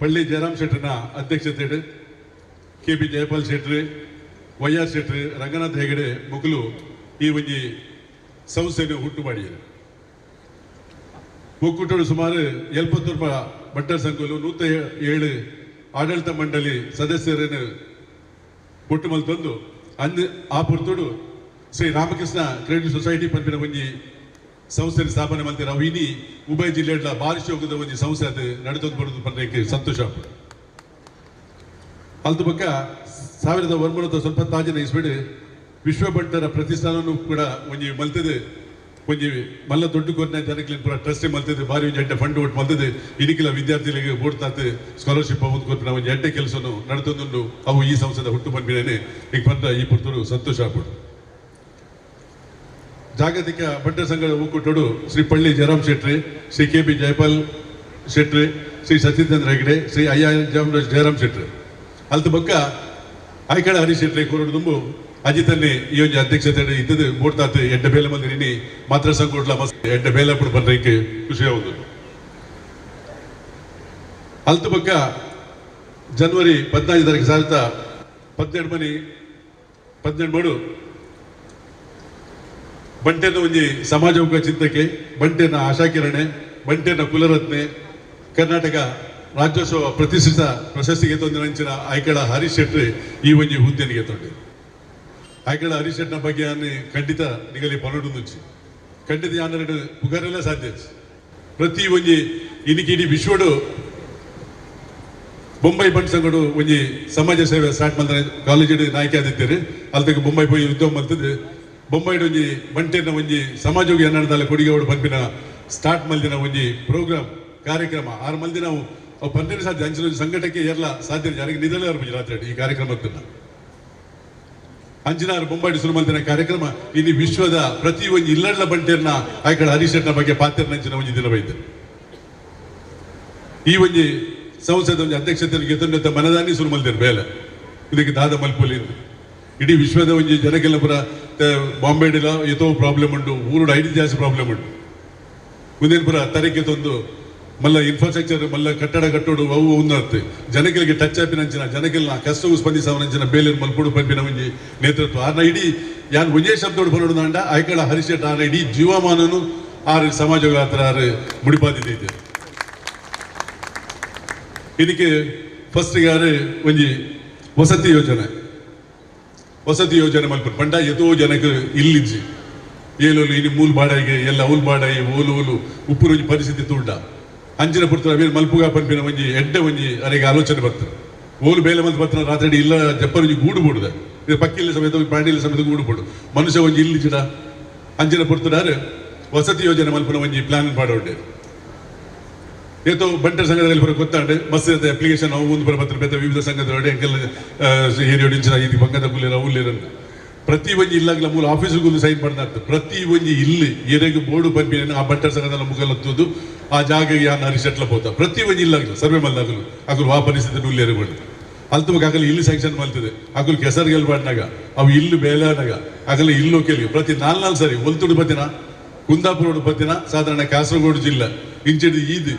S15: ಪಳ್ಳಿ ಜಯರಾಮ್ ಶೆಟ್ಟರ್ನ ಅಧ್ಯಕ್ಷತೆ K B Jayapal Shettar, Y R Shettar, Ranganath Hegde ಮೊಕಲು ಈ ಒಂಜಿ ಸಂಸ್ಥೆಯನ್ನು ಹುಟ್ಟು ಮಾಡಿದರು. ಒಕ್ಕೂಟಗಳು ಸುಮಾರು 70 ಬಂಟರ ಸಂಘಗಳು 107 ಆಡಳಿತ ಮಂಡಳಿ ಸದಸ್ಯರನ್ನು ಒಟ್ಟು ಮಲ್ತೊಂದು ಅಂದು ಆ ಪುರ್ತುಡು ಶ್ರೀ ರಾಮಕೃಷ್ಣ ಕ್ರೆಡಿಟ್ ಸೊಸೈಟಿ ಪಂಪಿನ ಒಂಜಿ ಸಂಸ್ಥೆ ಸ್ಥಾಪನೆ ಮಲ್ತಿರ. ಅವು ಇನಿ ಉಭಯ ಜಿಲ್ಲೆಗಳ ಬಾರಿಶ್ ಹೋಗದ ಒಂಜಿ ಸಂಸ್ಥೆ ಅದು ನಡೆದೊಂದು ಬರೋದು ಪಂಡ್ರೆ ಸಂತೋಷ. ಅಲ್ದ ಬೊಕ್ಕ 1996 ಇಸ್ವಿಡ್ ವಿಶ್ವ ಬಂಟರ ಪ್ರತಿಷ್ಠಾನವನ್ನು ಕೂಡ ಒಂಜಿ ಮಲ್ತದೆ. ಒಂಜಿ ಮಲ್ಲ ದೊಡ್ಡ ಕೊರ್ನ ಜನಕ್ಲೆನ್ ಪೂರ ಟ್ರಸ್ಟ್ ಮಲ್ತದೆ ಬಾರಿ ಒಂಜಿ ಎಡ್ಡೆ ಫಂಡ್ ಒಟ್ಟು ಮಲ್ತದೆ ಇನಿಕಿಲ ವಿದ್ಯಾರ್ಥಿಗಳಿಗೆ ಬೋಡ್ತಾತ್ ಸ್ಕಾಲರ್ಶಿಪ್ ಒಂದು ಕೊರ್ಪಿನ ಒಂಜಿ ಎಡ್ಡೆ ಕೆಲಸನು ನಡತೊಂದುಂಡು. ಅವು ಈ ಸಂಸ್ಥೆದ ಹುಟ್ಟು ಪನ್ಪಿನೇನೆ ಈಗ ಬಂದ ಈ ಪುರ್ತರು ಸಂತೋಷ ಆಗ್ಬಿಡು. ಜಾಗತಿಕ ಬಂಟರ ಸಂಘದ ಒಕ್ಕೂಟಡು ಶ್ರೀ ಪಳ್ಳಿ ಜಯರಾಮ್ ಶೆಟ್ಟಿ, ಶ್ರೀ ಕೆ ಬಿ ಜಯಪಾಲ್ ಶೆಟ್ಟಿ, ಶ್ರೀ ಸತೀಂದ್ರ ಹೆಗಡೆ, ಶ್ರೀ ಅಯ್ಯ ಜಯರಾಮ್ ಶೆಟ್ಟಿ ಅಲ್ತ ಬೊಕ್ಕ ಆಯ್ಕಳ ಹರೀಶ್ ಶೆಟ್ಟಿ ಕೋರಡು ದುಂಬು ಅಜಿತನ್ನೇ ಈ ಒಂಜಿ ಅಧ್ಯಕ್ಷತೆ ಇದ್ದದ್ದು ಬೋಡ್ತಾತ್ ಎಡ್ಡೆ ಬೇಲೆ ಮಂದಿನಿ ಮಾತ್ರ ಸಂಕೋಟ್ಲ ಮಸ್ತ್ ಎಡ್ಡೆ ಬೇಲೆ ಪುಡು ಬಂದ್ರೆ ಖುಷಿ ಆಗುದು. ಅಲ್ತ ಬೊಕ್ಕ ಜನವರಿ 14 ತಾರೀಕು 2018 ಮನಿ 18 ಮೂಡು ಬಂಟೆನ ಒಂಜಿ ಸಮಾಜಮುಖ ಚಿಂತಕೆ, ಬಂಟೆನ ಆಶಾಕಿರಣೆ, ಬಂಟೆನ ಕುಲರತ್ನೆ, ಕರ್ನಾಟಕ ರಾಜ್ಯೋತ್ಸವ ಪ್ರತಿಷ್ಠಿತ ಪ್ರಶಸ್ತಿಗೆ ತಂದಿನ ಆಯ್ಕಳ ಹರೀಶ್ ಶೆಟ್ಟಿ ಈ ಒಂಜಿ ಹುದ್ದೆನಿಗೆ ತೊಂಡೆ. ಆಯ್ಕಳ ಹರೀಶ್ ಶೆಟ್ಟಿನ ಬಗ್ಗೆ ಖಂಡಿತ ನಿಗಲಿ ಪನ್ನೊಂದು ಖಂಡಿತ ಯಾನರೆಡು ಪುಗಾರೆಲ್ಲ ಸಾಧ್ಯ. ಪ್ರತಿ ಒಂಜಿ ಇನಿಕಿ ಇಡೀ ವಿಶ್ವಡು ಬೊಂಬೈ ಬಂಟ್ ಸಂಗಡು ಒಂಜಿ ಸಮಾಜ ಸೇವೆ ಸ್ಟಾರ್ಟ್ ಮಾಡಿದ್ರೆ ಕಾಲೇಜ್ ನಾಯಕಿ ಆದಿತ್ತೀರಿ ಅಲ್ತಕ್ಕೆ ಬೊಂಬೈ ಪೋಯಿ ಉದ್ಯಮ ಮಲ್ತದೆ ಬೊಂಬೈಡ್ ಒಂಜಿ ಬಂಟೆನ ಒಂಜಿ ಸಮಾಜಕ್ಕೆ ಎನ್ನಡದಲ್ಲ ಕೊಡುಗೆ ಪಂಪಿನ ಸ್ಟಾರ್ಟ್ ಮಲ್ದಿನ ಒಂಜಿ ಪ್ರೋಗ್ರಾಮ್ ಕಾರ್ಯಕ್ರಮ ಆರು ಮಲ್ದಿನ ಅವು 12 ಸಾಧ್ಯ ಅಂಚಿನ ಸಂಘಟಕ್ಕೆ ಎಲ್ಲ ಸಾಧ್ಯ ಯಾರಿಗೆ ನಿಧನ ರಾತ್ರಿ ಈ ಕಾರ್ಯಕ್ರಮಕ್ಕೆ ಅಂಚಿನಾರು ಬೊಂಬಾಡಿ ಶುರು ಮಲ್ದಿನ ಕಾರ್ಯಕ್ರಮ ಇನ್ನು ವಿಶ್ವದ ಪ್ರತಿ ಒಂಜಿ ಇಲ್ಲಡ್ಲ ಬಂಟೆರ್ನ ಆಯ್ಕಳ ಹರೀಶ್ ಶೆಟ್ಟಿನ ಬಗ್ಗೆ ಪಾತ್ರ ಅಂಚಿನ ಒಂಜಿ ದಿನ ಬೈದು ಈ ಒಂಜಿ ಸಂಸದ ಒಂಜಿ ಅಧ್ಯಕ್ಷತೆಯಲ್ಲಿ ಗೆದ್ದ ಮನದಾನಿ ಶುರು ಮಲ್ದಿರ ಬೇಲೆ ಇದಕ್ಕೆ ದಾದ ಮಲ್ಪೊಲಿ ಇಡೀ ವಿಶ್ವದ ಒಂಜಿ ಜನಕ್ಕೆಲ್ಲ ಪುರ ಬಾಂಬೆಡಿಲ ಏತೋ ಪ್ರಾಬ್ಲಮ್ ಉಂಟು, ಊರುಡು ಐದು ಜಾಸ್ತಿ ಪ್ರಾಬ್ಲಮ್ ಉಂಟು. ಮುಂದಿನ ಪುರ ತರೀಕೆ ತಂದು ಮಲ್ಲ ಇನ್ಫ್ರಾಸ್ಟ್ರಕ್ಚರ್ ಮಲ್ಲ ಕಟ್ಟಡ ಕಟ್ಟೋಡು ಅವು ಉನ್ನತ್ತೆ ಜನಗಳಿಗೆ ಟಚ್ ಆಪಿನಂಚಿನ ಜನಕೆಲ್ಲ ಕಷ್ಟವು ಸ್ಪಂದಿಸವನಂಚಿನ ಬೇಲೆ ಮಲ್ಪುಡು ಪಂಪಿನ ಒಂಜಿ ನೇತೃತ್ವ ಆರ್ನ ಇಡೀ ಯಾನ್ ಒಂಜೇ ಶಬ್ದೋಡು ಬರೋಡು ಅಂಡ ಆಯ್ಕಳ ಹರೀಶ್ ಶೆಟ್ಟಿ ಆರ್ನ ಇಡೀ ಜೀವಮಾನನು ಆರು ಸಮಾಜಗಳ ಆರು ಮುಡಿಪಾದಿದೆ. ಇದಕ್ಕೆ ಫಸ್ಟ್ ಯಾರು ಒಂಜಿ ವಸತಿ ಯೋಜನೆ ವಸತಿ ಯೋಜನೆ ಮಲ್ಪುಡು ಪಂಡ ಎತೋ ಜನಕ್ಕೆ ಇಲ್ಲಿಜ್ಜಿ ಏಲೋಲು ಇನ್ನು ಮೂಲು ಬಾಡಾಯಿಗೆ ಎಲ್ಲ ಅವ್ಲು ಬಾಡಾಯಿ ಓಲು ಓಲು ಉಪ್ಪುರು ಒಂಜಿ ಪರಿಸ್ಥಿತಿ ತೂಂಡ ಅಂಚಿನ ಪುರ್ತುರ ಅವೇನು ಮಲ್ಪುಗ ಪನ್ಪಿನ ಒಂಜಿ ಎಡ್ಡೆ ಒಂಜಿ ಅರೆಗೆ ಆಲೋಚನೆ ಬರ್ತದೆ. ಓಲು ಬೇಲೆ ಮಲ್ತು ಬರ್ತಾನೆ ರಾತ್ರಿ ಇಲ್ಲ ಜಪ್ಪರ್ ಒಂಜಿ ಗೂಡು ಬೂಡುದ ಇದು ಪಕ್ಕಿಲ್ಲ ಸಮೇತ ಪಾಂಡಿಲ್ಲ ಸಮೇತ ಗೂಡು ಬೋಡು ಮನುಷ್ಯ ಒಂಜಿ ಇಲ್ಲಿ ಜಿಡ ಅಂಚಿನ ಪುರ್ತುಡಾರು ವಸತಿ ಯೋಜನೆ ಮಲ್ಪುನ ಒಂಜಿ ಪ್ಲಾನ್ ಪಾಡೋಂಡೆ. ಏತೋ ಬಂಟರ ಸಂಘದಲ್ಲಿ ಬರೋ ಗೊತ್ತಾಂಡೆ ಮಸ್ತ್ ಅಪ್ಲಿಕೇಶನ್ ಅವು ಒಂದು ಬರ ಪತ್ರ ಬೇತ ವಿವಿಧ ಸಂಘದ ಎಂಕೆಲ್ಲ ಏರಿಯೋಡು ಇಂಚಿನ ಇದು ಬಂಗದ ಕುಲ್ಲಿರ ಉಲ್ಲಿರನ್ನು ಪ್ರತಿ ಒಂಜಿ ಇಲ್ಲಾಗಲ ಮೂಲ ಆಫೀಸ್ಗೂ ಸೈನ್ ಮಾಡ್ತಾ ಪ್ರತಿ ಒಂಜಿ ಇಲ್ಲಿ ಏರೆಗೆ ಬೋರ್ಡು ಪಂಪಿನ ಆ ಬಂಟರ ಸಂಘದ ಮುಗಲತ್ತುದು ಆ ಜಾಗೆಗೆ ಯಾನ್ ಹರೀಶ್ ಶೆಟ್ಲ ಪೋತ ಪ್ರತಿ ಒಂಜಿ ಇಲ್ಲಾಗಲ ಸರ್ವೆ ಮಲ್ದಾಗಲು ಅಗಲು ಆ ಪರಿಸ್ಥಿತಿ ಉಲ್ಲೇರು ಬೋರ್ಡು ಅಲ್ತಮಕ್ಕೆ ಆಗಲಿ ಇಲ್ಲಿ ಸ್ಯಾಂಕ್ಷನ್ ಮಲ್ತದೆ ಅಗಲು ಕೆಸರ್ಗೆಲ್ ಬಾಡ್ನಾಗ ಅವು ಇಲ್ಲಿ ಬೇಲಾನಾಗ ಆಗಲಿ ಇಲ್ಲೋ ಕೇಳಿ ಪ್ರತಿ 4 ಸರಿ ಒಲ್ತುಡು ಬತ್ತಿನ ಕುಂದಾಪುರೋಡು ಬತ್ತಿನ ಸಾಧಾರಣ ಕಾಸರಗೋಡು ಜಿಲ್ಲೆ ಇಂಚಿಡು ಈದು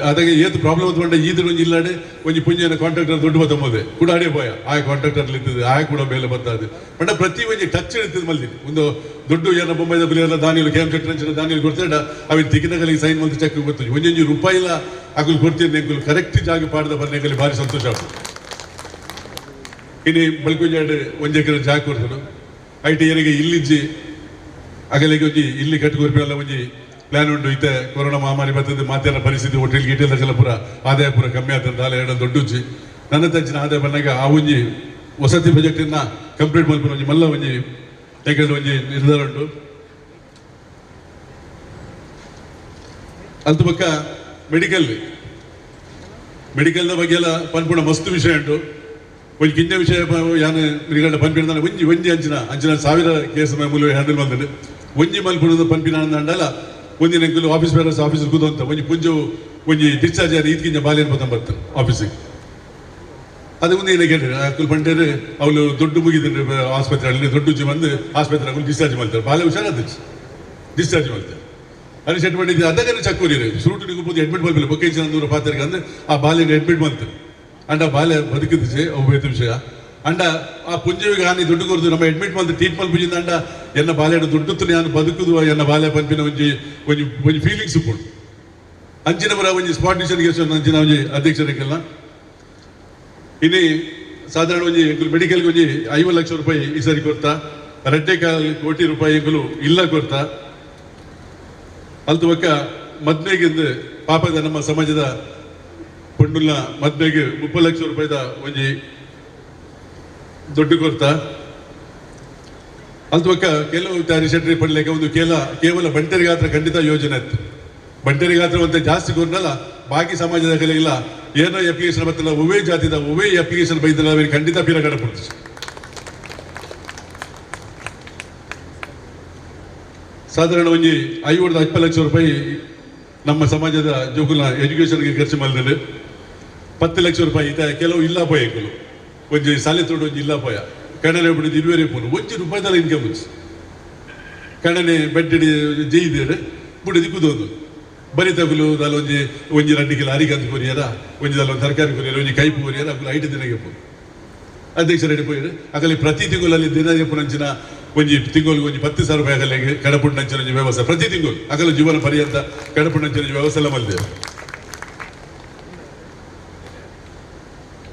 S15: ಅದಾಗ ಏತು ಪ್ರಾಬ್ಲಮ್ ಹೊತ್ಕೊಂಡ ಈದು ಒಂಜಿ ಇಲ್ಲಾಡೆ ಒಂಜಿ ಪುಂಜನ ಕಾಂಟ್ರಾಕ್ಟರ್ ದುಡ್ಡು ಬತ್ತಂಬೋದೆ ಕೂಡ ಅಡೇ ಪೋಯ ಆ ಕಾಂಟ್ರಾಕ್ಟರ್ ಇರ್ತದೆ ಆ ಕೂಡ ಮೇಲೆ ಬರ್ತದೆ ಬಟ್ ಪ್ರತಿ ಒಂಜಿ ಟಚ್ ಇರ್ತದೆ ಮಲ್ದಿನಿ ಒಂದು ದುಡ್ಡು ಏನ ಬೊಂಬೈದ ಬಿಲಿಯಲ್ಲ ದಾನಿಲು ಕೆ ಎಂ ಶೆಟ್ಟರ್ ದಾನಿಲು ಕೊಡ್ತಾರೆ ಅವಿನ ತಿಕ್ಕಿನಗಲಿಗೆ ಸೈನ್ ಮಂತ್ ಚೆಕ್ ಗೊತ್ತು ಒಂಜೊಂಜಿ ರೂಪಾಯಿಲ್ಲ ಅಗುಲು ಕೊಡ್ತೀನಿ ನೆಂಕುಲು ಕರೆಕ್ಟ್ ಜಾಗ ಪಾಡದ ಬರ್ನೆಗಲಿ ಭಾರಿ ಸಂತೋಷ ಆಗ್ತದೆ. ಇನ್ನು ಬಲ್ಕುಂಜಾಡು ಒಂಜೆಕರೆ ಎಕರೆ ಜಾಗ ಕೊಡ್ತಾರೆ I T ಏರಿಗೆ ಇಲ್ಲಿಜ್ಜಿ ಅಗಲಿಗೆ ಒಂಜಿ ಇಲ್ಲಿ ಕಟ್ಟಿಕೊರ್ಪಿನಲ್ಲ ಒಂಜಿ ಪ್ಲಾನ್ ಉಂಟು. ಇತ್ತೆ ಕೊರೋನಾ ಮಹಾಮಾರಿ ಬರ್ತದೆ ಮಾತಿನ ಪರಿಸ್ಥಿತಿ ಹೋಟೆಲ್ ಗೀಟೆಲ್ ಪೂರ ಆದಾಯ ಪೂರ ಕಮ್ಮಿ ಆಗ್ತದೆ ಅಲ್ಲ ಎರಡು ದೊಡ್ಡ ನನ್ನ ತಂಚಿನ ಆದಾಯ ಬಂದಾಗ ಆ ಒಂಜಿ ವಸತಿ ಪ್ರಾಜೆಕ್ಟನ್ನು ಕಂಪ್ಲೀಟ್ ಮಲ್ಪುನ ಒಂಜಿ ಮಲ್ಲ ಒಂಜಿ ಯಾಕಂದ್ರೆ ಒಂಜಿ ನಿರ್ಧಾರ ಉಂಟು. ಅಲ್ತ ಪಕ್ಕ ಮೆಡಿಕಲ್ ಮೆಡಿಕಲ್ನ ಬಗ್ಗೆ ಎಲ್ಲ ಪನ್ಪುಣ ಮಸ್ತ್ ವಿಷಯ ಉಂಟು. ಒಂಜಿ ಕಿಂಜ ವಿಷಯ ಯಾನು ಮೆಡಿಕಲ್ ಪನ್ಪಿನ ಒಂಜಿ ಒಂಜಿ ಅಂಚಿನ ಅಂಚಿನ 1000 ಕೇಸ್ ಮೂಲ ಹ್ಯಾಂಡಲ್ ಬಂದಿದೆ ಒಂಜಿ ಮಲ್ಪುಣ ಪನ್ಪಿನ ಅಂಡಲ್ಲ ಒಂದಿನ ಎಂಕುಲು ಆಫೀಸ್ ಬೇರಸ್ ಆಫೀಸ್ ಕೂದಂತ ಒಂಜಿ ಪುಂಜು ಒಂಜಿ ಡಿಸ್ಚಾರ್ಜ್ ಆದ ಈದ್ಕಿಂಜ ಬಾಲ್ಯನ ಬತ್ತ ಬರ್ತಾರೆ ಆಫೀಸಿಗೆ. ಅದು ಒಂದು ಏನೇ ಕೇಳಿರಿ ಅಕ್ಕಲು ಪಂಡೇರು ಅವಳು ದೊಡ್ಡ ಮುಗಿದ್ರೆ ಆಸ್ಪತ್ರೆ ಅಲ್ಲಿ ದೊಡ್ಡ ಉಜ್ಜಿ ಬಂದು ಆಸ್ಪತ್ರೆ ಅಕ್ಕಲು ಡಿಸ್ಚಾರ್ಜ್ ಮಾಡ್ತಾರೆ ಬಾಲ್ಯ ಹುಷಾರಾದ ಡಿಸ್ಚಾರ್ಜ್ ಮಾಡ್ತಾರೆ ಅಲ್ಲಿ ಸೆಟ್ ಮಾಡಿದ್ದು ಅದಕ್ಕೆ ಚಕ್ಕೂರಿ ಸುರುಟು ನಿಗಬೋದು ಅಡ್ಮಿಟ್ ಮಾಡಲಿಲ್ಲ ಬೊಕ್ಕೆ ನೂರು ಪಾತ್ರೆಗೆ ಅಂದ್ರೆ ಆ ಬಾಲ್ಯಗೆ ಅಡ್ಮಿಟ್ ಮಾಡ್ತಾರೆ ಅಂಡ ಬಾಲ್ಯ ಬದುಕಿದ್ದೆ ಅವು ಬೇತ ವಿಷಯ ಅಂಡ ಆ ಪುಂಜವಿಗೆ ಹಾನಿ ದುಡ್ಡು ಕೊರದು ನಮ್ಮ ಅಡ್ಮಿಟ್ ಮಾಡಿದ ಟ್ರೀಟ್ಮೆಂಟ್ ಪುಂಜಿಂದ ಅಂಡ ಎನ್ನ ಬಾಲ್ಯಡ ದುಡ್ಡು ನಾನು ಬದುಕುದು ಎನ್ನ ಬಾಲ್ಯ ಪಂಪಿನ ಒಂಜಿ ಒಂಜಿ ಒಂಜಿ ಫೀಲಿಂಗ್ಸ್ ಉಪ್ಪುಂಡು. ಅಂಚಿನ ಬರ ಒಂಜಿ ಸ್ಪಾಟ್ ಡಿಸಿಷನ್ ಅಂಚಿನ ಒಂಜಿ ಅಧ್ಯಕ್ಷರಿಗೆಲ್ಲ ಇನ್ನು ಸಾಧಾರಣ ಒಂಜಿ ಮೆಡಿಕಲ್ಗೆ ಒಂಜಿ 50 ಲಕ್ಷ ರೂಪಾಯಿ ಈ ಸರಿ ಕೊಡ್ತಾ 2.25 ಕೋಟಿ ರೂಪಾಯಿಗಳು ಇಲ್ಲ ಕೊಡ್ತಾ ಅಲ್ತ ಬಕ್ಕ ಮದ್ಮೆಗೆಂದು ಪಾಪದ ನಮ್ಮ ಸಮಾಜದ ಪೊಣ್ಣುಲ್ಲ ಮದ್ಮೆಗೆ 30 ಲಕ್ಷ ರೂಪಾಯಿದ ಒಂಜಿ ದುಡ್ಡು ಕೊಡ್ತಾ. ಅಲ್ತೊಕ್ಕ ಕೆಲವು ಹರಿಶೆಟ್ಟಿ ಪಡ್ಲಿಕ್ಕೆ ಒಂದು ಕೇವಲ ಬಂಟರಿಗಾತ್ರ ಖಂಡಿತ ಯೋಜನೆ ಇತ್ತು. ಬಂಟರಿಗಾತ್ರ ಅಂತ ಜಾಸ್ತಿ ಕೊರ್ನಲ್ಲ, ಬಾಕಿ ಸಮಾಜದ ಕಲೆಗಿಲ್ಲ ಏನೋ ಅಪ್ಲಿಕೇಶನ್ ಬರ್ತಲ್ಲ, ಒವೇ ಜಾತಿದ ಒವೇ ಅಪ್ಲಿಕೇಶನ್ ಬೈದಲ್ಲ ಅವರಿಗೆ ಖಂಡಿತ ಪೀರ ಕಡಪಡ್ತೀವಿ. ಸಾಧಾರಣ ಒಂಜಿ 50 ಲಕ್ಷ ರೂಪಾಯಿ ನಮ್ಮ ಸಮಾಜದ ಜೋಕುಲ ಎಜುಕೇಷನ್ಗೆ ಖರ್ಚು ಮಾಡಿದ್ರೆ 10 ಲಕ್ಷ ರೂಪಾಯಿ ಇತ ಕೆಲವು ಇಲ್ಲ ಪೋಯಕುಲು ಒಂಜಿ ಸಾಲೆ ತೋಡು ಒಂಜಿ ಇಲ್ಲ ಪೋಯ ಕಡಲೆ ಬಿಡಿದು ಇರುವರೆ ಪೋನು ಒಂಜಿ ರೂಪಾಯಿದಲ್ಲ ಇನ್ಕಮ್ ಕಡಲೆ ಬೆಡ್ ಜೈದೇರು ಬಿಡಿದು ಕುದೋದು ಬರಿ ತಗುಲು ದಾಲ ಒಂಜಿ ಒಂಜಿ 2 ಕಿಲೋ ಅರಿಕಂದು ಕೊರಿಯರ ಒಂಜಿ ದಾಲ ಒಂದು ತರಕಾರಿ ಕೊರಿಯರ ಒಂಜಿ ಕೈಪು ಕೊರಿಯರ ಅಕುಲು ಐಟು ದಿನಕ್ಕೆ ಪೋನು ಅಧ್ಯಕ್ಷ ರೆಡಿ ಪೋಯರು ಅಕಲಿ ಪ್ರತಿ ತಿಂಗಳಲ್ಲಿ ದಿನ ಪುನಂಚಿನ ಒಂಜಿ ತಿಂಗಳಿಗೆ ಒಂಜಿ 10,000 ರೂಪಾಯಿ ಅಗಲಿಗೆ ಕಡಪುಂಡಂಚಿನ ಒಂಜಿ ವ್ಯವಸ್ಥೆ ಪ್ರತಿ ತಿಂಗಳು ಅಗಲ ಜೀವನ ಪರ್ಯಂತ ಕಡಪುಂಡಂಚಿನ ವ್ಯವಸ್ಥೆ ಎಲ್ಲ ಮಲ್ದೆ.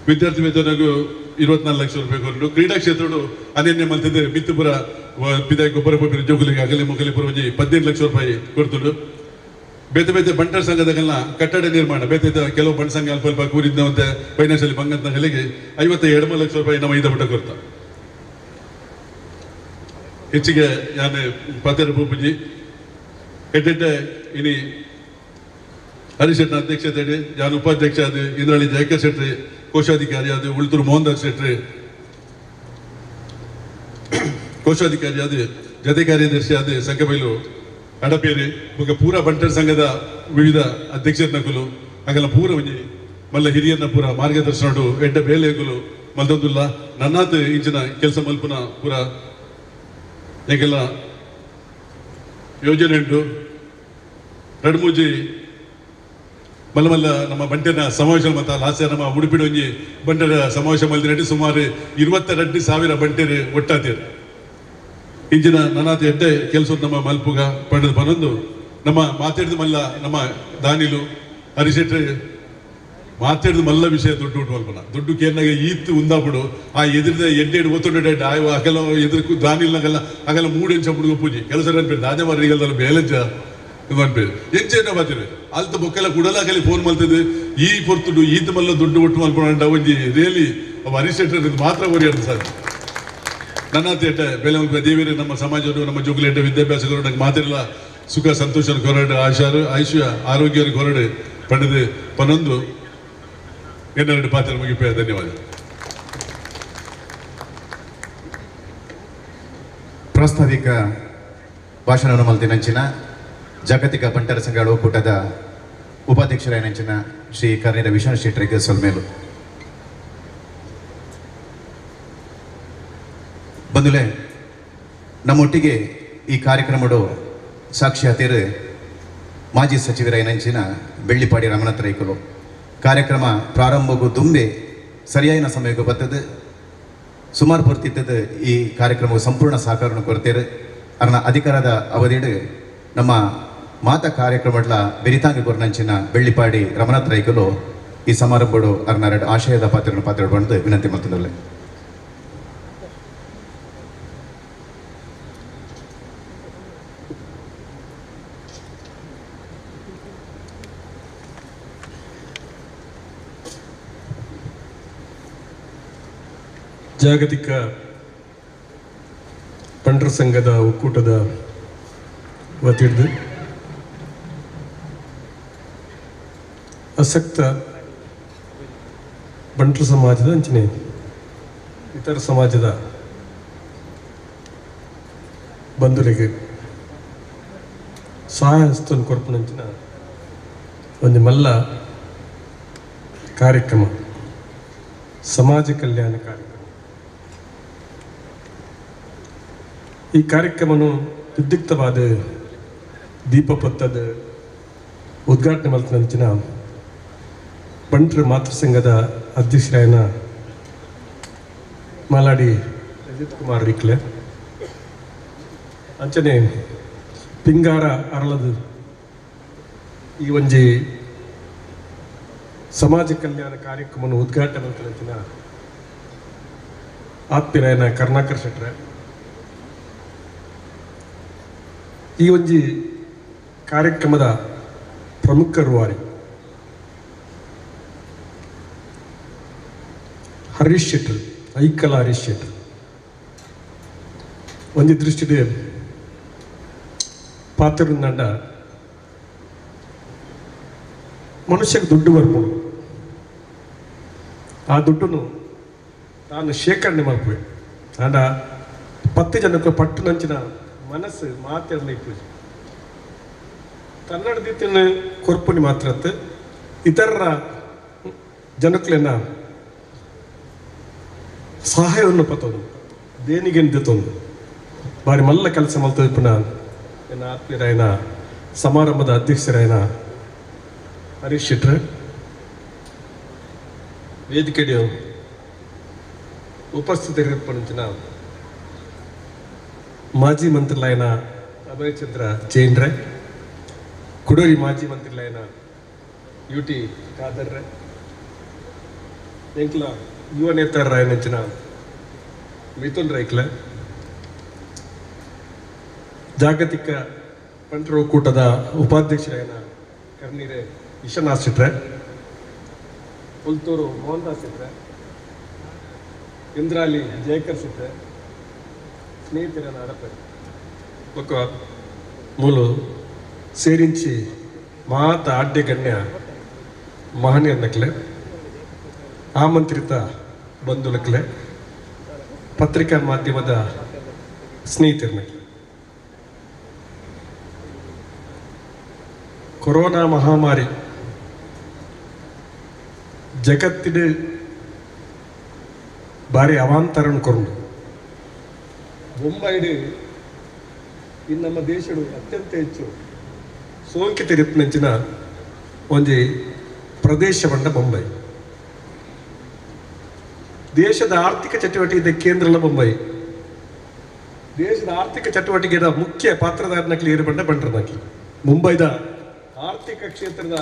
S15: ವಿದ್ಯಾರ್ಥಿ ವೇತನಗೂ 24 ಲಕ್ಷ ರೂಪಾಯಿ ಕೊಟ್ಟು ಕ್ರೀಡಾ ಕ್ಷೇತ್ರಡು ಅನನ್ಯ ಮಲ್ತಿದ್ದರೆ ಮಿತ್ತುಪುರ ಪಿದಾಯಿ ಗೊಬ್ಬರ ಪೋಪಿನ ಜೋಗುಲಿಗೆ ಅಗಲಿ ಮೊಗಲಿಪುರ ಒಂಜಿ 15 ಲಕ್ಷ ರೂಪಾಯಿ ಕೊಡ್ತುಂಡು. ಬೇತೆ ಬೇತೆ ಬಂಟರ ಸಂಘದಗಲ್ಲ ಕಟ್ಟಡ ನಿರ್ಮಾಣ ಬೇತೆ ಕೆಲವು ಬಂಟ ಸಂಘ ಅಲ್ಪ ಅಲ್ಪ ಕೂರಿದ್ದಂತೆ ಫೈನಾನ್ಷಿಯಲಿ ಬಂಗಂತಗಳಿಗೆ 57 ಲಕ್ಷ ರೂಪಾಯಿ ನಮ್ಮ ಐದ ಪುಟ ಕೊಡ್ತ. ಹೆಚ್ಚಿಗೆ ಯಾನೆ ಪಾತೆರ ಪೂಪುಜಿ ಎಡ್ಡೆಡ್ಡೆ ಇನಿ ಹರಿಶೆಟ್ಟನ ಅಧ್ಯಕ್ಷತೆ ಯಾನು ಉಪಾಧ್ಯಕ್ಷ ಅದು ಇಂದ್ರಾಳಿ ಜಯಕರ್ ಶೆಟ್ಟಿ ಕೋಶಾಧಿಕಾರಿ ಅದು ಉಳ್ತೂರು ಮೋಹನ್ ದಾಸ್ ಶೆಟ್ಟಿ ಕೋಶಾಧಿಕಾರಿ ಅದು ಜತೆ ಕಾರ್ಯದರ್ಶಿ ಅದು ಸಂಘಬೈಲು ಅಡಪೇರಿ ಬೊಕ ಪೂರ ಬಂಟರ ಸಂಘದ ವಿವಿಧ ಅಧ್ಯಕ್ಷರನಕುಲು ಹಾಗೆಲ್ಲ ಪೂರ ಒಂಜಿ ಮಲ್ಲ ಹಿರಿಯರ್ನ ಪೂರ ಮಾರ್ಗದರ್ಶನಡು ಎಡ್ಡ ಬೇಲೆಗಳು ಮಲ್ದೊಂದುಲ್ಲ ನನ್ನಾತ್ ಇಂಚಿನ ಕೆಲಸ ಮಲ್ಪುನ ಪೂರ ಏಕೆಲ್ಲ ಯೋಜನೆ ಉಂಟು. ರಡ್ಮೂಜಿ ಮಲ್ಲ ಮಲ್ಲ ನಮ್ಮ ಬಂಟನ ಸಮಾವೇಶ ಮತ್ತು ಲಾಸ್ಯ ನಮ್ಮ ಉಡುಪಿಡ ಒಂಜಿ ಬಂಟರ ಸಮಾವೇಶ ಮಲ್ದಿನಟ್ಟಿ ಸುಮಾರು 22,000 ಬಂಟರು ಒಟ್ಟಾತೀರು. ಇಂಚಿನ ನನಾತ ಎಡ್ಡೆ ಕೆಲಸ ನಮ್ಮ ಮಲ್ಪುಗ ಪಂಡದ ಪನೊಂದು ನಮ್ಮ ಮಾತಾಡಿದ ಮಲ್ಲ ನಮ್ಮ ದಾನಿಲು ಹರಿಶೆಟ್ರಿ ಮಾತಾಡಿದ ಮಲ್ಲ ವಿಷಯ ದುಡ್ಡು ಉಂಟು ಮಲ್ಪನ ದುಡ್ಡು ಕೇರ್ನಾಗ ಈತ್ತು ಉಂದಾಪುಡು ಆ ಎದುರಿದ ಎಡ್ಡೆಡ್ ಒತ್ತೊಂಡು ಆಯೋ ಅಗಲ ಎದುರು ದಾನಿಲ್ನಾಗಲ್ಲ ಅಗಲ ಮೂಡೆಂಚ ಹುಡುಗ ಪೂಜೆ ಕೆಲಸ ಅನ್ಪೇರು ದಾದೆ ಮಾರಿಗಲ್ದಲ್ಲ ಬೇಲೆಂಚ ಅನ್ಪೇರು ಎಂಚೇನ ಬಾತಿರು ಅಲ್ತ ಬೊಕ್ಕೆಲ್ಲ ಕುಡಲ ಅಗಲಿ ಫೋನ್ ಮಲ್ತದೆ ಈ ಪೊರ್ತುಡು ಈತ ಮಲ್ಲ ದುಡ್ಡು ಒಟ್ಟು ಮಲ್ಪನ ಒಂಜಿ ರಿಯಲಿ ಅವ ಹರಿಶೆಟ್ರಿ ಮಾತ್ರ ಒರಿಯರ್ದು ಸಾಧ್ಯ. ನನ್ನ ತೇಟ ಬೇಲೆ ದೇವಿಯರು ನಮ್ಮ ಸಮಾಜವನ್ನು ನಮ್ಮ ಜೋಗುಲೆಡ್ಡ ವಿದ್ಯಾಭ್ಯಾಸಗಳು ನಂಗೆ ಮಾತಿರಲ್ಲ ಸುಖ ಸಂತೋಷ ಕೊರಡು ಆಶಾರು ಆಯುಷ್ಯ ಆರೋಗ್ಯ ಕೊರಡು ಪಡೆದು ಪನ್ನೊಂದು ಎನ್ನೆರಡು ಪಾತ್ರ ಮುಗಿಪೆ. ಧನ್ಯವಾದ.
S1: ಪ್ರಾಸ್ತಾವಿಕ ಭಾಷಣವನ್ನು ಮಲ್ತಿನಂಚಿನ ಜಾಗತಿಕ ಬಂಟರ ಸಂಘ ಒಕ್ಕೂಟದ ಉಪಾಧ್ಯಕ್ಷರಾಯನಂಚಿನ ಶ್ರೀ ಕರ್ನೀರ ವಿಶ್ವನಾಥ್ ಶೆಟ್ಟರಿಗೆ ಸೊಲ್ಮೇಲು. ಬಂಧುಲೆ, ನಮ್ಮೊಟ್ಟಿಗೆ ಈ ಕಾರ್ಯಕ್ರಮಡು ಸಾಕ್ಷಿಯಾತಿರು ಮಾಜಿ ಸಚಿವರಾಯನಂಚಿನ ಬೆಳ್ಳಿಪಾಡಿ ರಮನಾಥ ರೈಕುಲು. ಕಾರ್ಯಕ್ರಮ ಪ್ರಾರಂಭಕ್ಕೂ ದುಂಬೆ ಸರಿಯಾದ ಸಮಯಕ್ಕೆ ಬರ್ತದೆ ಸುಮಾರು ಪೊರ್ತಿತ್ತದ ಈ ಕಾರ್ಯಕ್ರಮವು ಸಂಪೂರ್ಣ ಸಹಕಾರವನ್ನು ಕೊಡ್ತೇವೆ. ಅರ್ನ ಅಧಿಕಾರದ ಅವಧಿಡು ನಮ್ಮ ಮಾತಾ ಕಾರ್ಯಕ್ರಮಗಳ ಬೆರಿತಾಂಗಿ ಕೊರ್ನಂಚಿನ ಬೆಳ್ಳಿಪಾಡಿ ರಮನಾಥ ರೈಕುಲು ಈ ಸಮಾರಂಭಡು ಅರ್ನ ಎರಡು ಆಶಯದ ಪಾತ್ರವನ್ನು ಪಾತ್ರ ಬಂದು ವಿನಂತಿ ಮಾಡ್ತಿದ್ದಲ್ಲ.
S20: ಜಾಗತಿಕ ಬಂಟರ ಸಂಘದ ಒಕ್ಕೂಟದ ವತಿಯಿಂದ ಆಸಕ್ತ ಬಂಟರ ಸಮಾಜದ ಅಂಚನೆ ಇತರ ಸಮಾಜದ ಬಂಧುಗಳಿಗೆ ಸಹಾಯ ಹಸ್ತನ್ನು ಕೊರ್ಪುನಂಚಿನ ಒಂದು ಮಲ್ಲ ಕಾರ್ಯಕ್ರಮ, ಸಮಾಜ ಕಲ್ಯಾಣ ಕಾರ್ಯಕ್ರಮ. ಈ ಕಾರ್ಯಕ್ರಮನು ವಿದ್ಯುಕ್ತವಾದ ದೀಪಪತ್ತದ ಉದ್ಘಾಟನೆ ಮಲ್ತಿನಂಚಿನ ಬಂಟರ ಮಾತೃ ಸಂಘದ ಅಧ್ಯಕ್ಷರಾಯನ ಮಾಲಾಡಿ ರಜಿತ್ ಕುಮಾರ್ ರಿಕ್ಲೆ, ಅಂಚನೆ ಪಿಂಗಾರ ಅರಳದು ಈ ಒಂಜಿ ಸಮಾಜ ಕಲ್ಯಾಣ ಕಾರ್ಯಕ್ರಮವನ್ನು ಉದ್ಘಾಟನೆ ಮಲ್ತಿನಂಚಿನ ಆತ್ಮೀಯರಾಯನ ಕರುಣಾಕರ್ ಶೆಟ್ರೆ, ಈ ಒಂಜಿ ಕಾರ್ಯಕ್ರಮದ ಪ್ರಮುಖ ರೂವಾರಿ ಹರೀಶ್ ಶೆಟ್ಟರ್, ಐಕಲ ಹರೀಶ್ ಶೆಟ್ಟರ್. ಒಂಜಿ ದೃಷ್ಟಿಡ್ ಪಾತ್ರದಂಡ ಮನುಷ್ಯಕ್ಕೆ ದುಡ್ಡು ಬರ್ಬೋದು, ಆ ದುಡ್ಡನ್ನು ತಾನು ಶೇಖರಣೆ ಮಾಡ್ಬೋದು. ಆಂಡ 10 ಜನಕ್ಕೆ ಪಟ್ಟು ನಂಚಿನ ಮನಸ್ಸು ಮಾತೆಲ್ಲ ಇಪ್ಪು ಕನ್ನಡದಿತ್ತಿನ ಕೊರ್ಪುನಿ ಮಾತ್ರ ಇತರರ ಜನಕ್ಲೆನ ಸಹಾಯವನ್ನು ಪತ್ತೊಂದು ದೇಣಿಗೆ ತಂದು ಬಾರಿ ಮಲ್ಲ ಕೆಲಸ ಮಲ್ತದಿಪ್ಪುನ ಎನ್ನ ಆತ್ಮೀಯರಾಯನ ಸಮಾರಂಭದ ಅಧ್ಯಕ್ಷರಾಯನ ಹರೀಶ್ ಶೆಟ್ರ್, ವೇದಿಕೆಯ ಉಪಸ್ಥಿತರಿಪ್ಪುನಂಚಿನ ಮಾಜಿ ಮಂತ್ರಿಲಾಯನ ಅಭಯಚಂದ್ರ ಜೈನ್ರೆ, ಕುಡೋರಿ ಮಾಜಿ ಮಂತ್ರಿಲಾಯನ ಯು ಟಿ ಖಾದರ್ರೆ, ಎಂಕ್ಲ ಯುವ ನೇತಾರರಾಯನಂಚಿನ ಮಿಥುನ್ ರೈಕ್ಲ, ಜಾಗತಿಕ ಬಂಟರ ಒಕ್ಕೂಟದ ಉಪಾಧ್ಯಕ್ಷರಾಯನ ಕರ್ನೀರೆ ವಿಶ್ವನಾಥ್ ಶೆಟ್ರೆ, ಪುಲ್ತೂರು ಮೋಹನ್ ದಾಸ್ ಶೆಟ್ರೆ, ಇಂದ್ರಾಲಿ ಜಯಕರ್ ಶೆಟ್ರೆ, ಸ್ನೇಹಿತರನ್ನ ಅಡಪೆ ಒಕ್ಕ ಮೂಲು ಸೇರಿಂಚಿ ಮಾತ ಆಡ್ಯ ಗಣ್ಯ ಮಹನೀಯರ್ನಕ್ಲೆ, ಆಮಂತ್ರಿತ ಬಂಧುಲಕ್ಲೆ, ಪತ್ರಿಕಾ ಮಾಧ್ಯಮದ ಸ್ನೇಹಿತರನಕ್ಲೆ, ಕೊರೋನಾ ಮಹಾಮಾರಿ ಜಗತ್ತಿನ ಭಾರಿ ಅವಾಂತರನ್ನು ಕೊಂಡು ಬೊಂಬೈಡು ಇನ್ನು ನಮ್ಮ ದೇಶಡು ಅತ್ಯಂತ ಹೆಚ್ಚು ಸೋಂಕಿತರಿಪ್ಪನಂಚಿನ ಒಂಜಿ ಪ್ರದೇಶ ಬಂಡ ಬೊಂಬೈ. ದೇಶದ ಆರ್ಥಿಕ ಚಟುವಟಿಕೆ ಕೇಂದ್ರಲ ಬೊಂಬೈ. ದೇಶದ ಆರ್ಥಿಕ ಚಟುವಟಿಕೆಯ ಮುಖ್ಯ ಪಾತ್ರಧಾರನಕ್ಲಿ ಏರು ಬಂಡ ಬಂಟರ್ನಕ್ಲಿ. ಮುಂಬೈದ ಆರ್ಥಿಕ ಕ್ಷೇತ್ರದ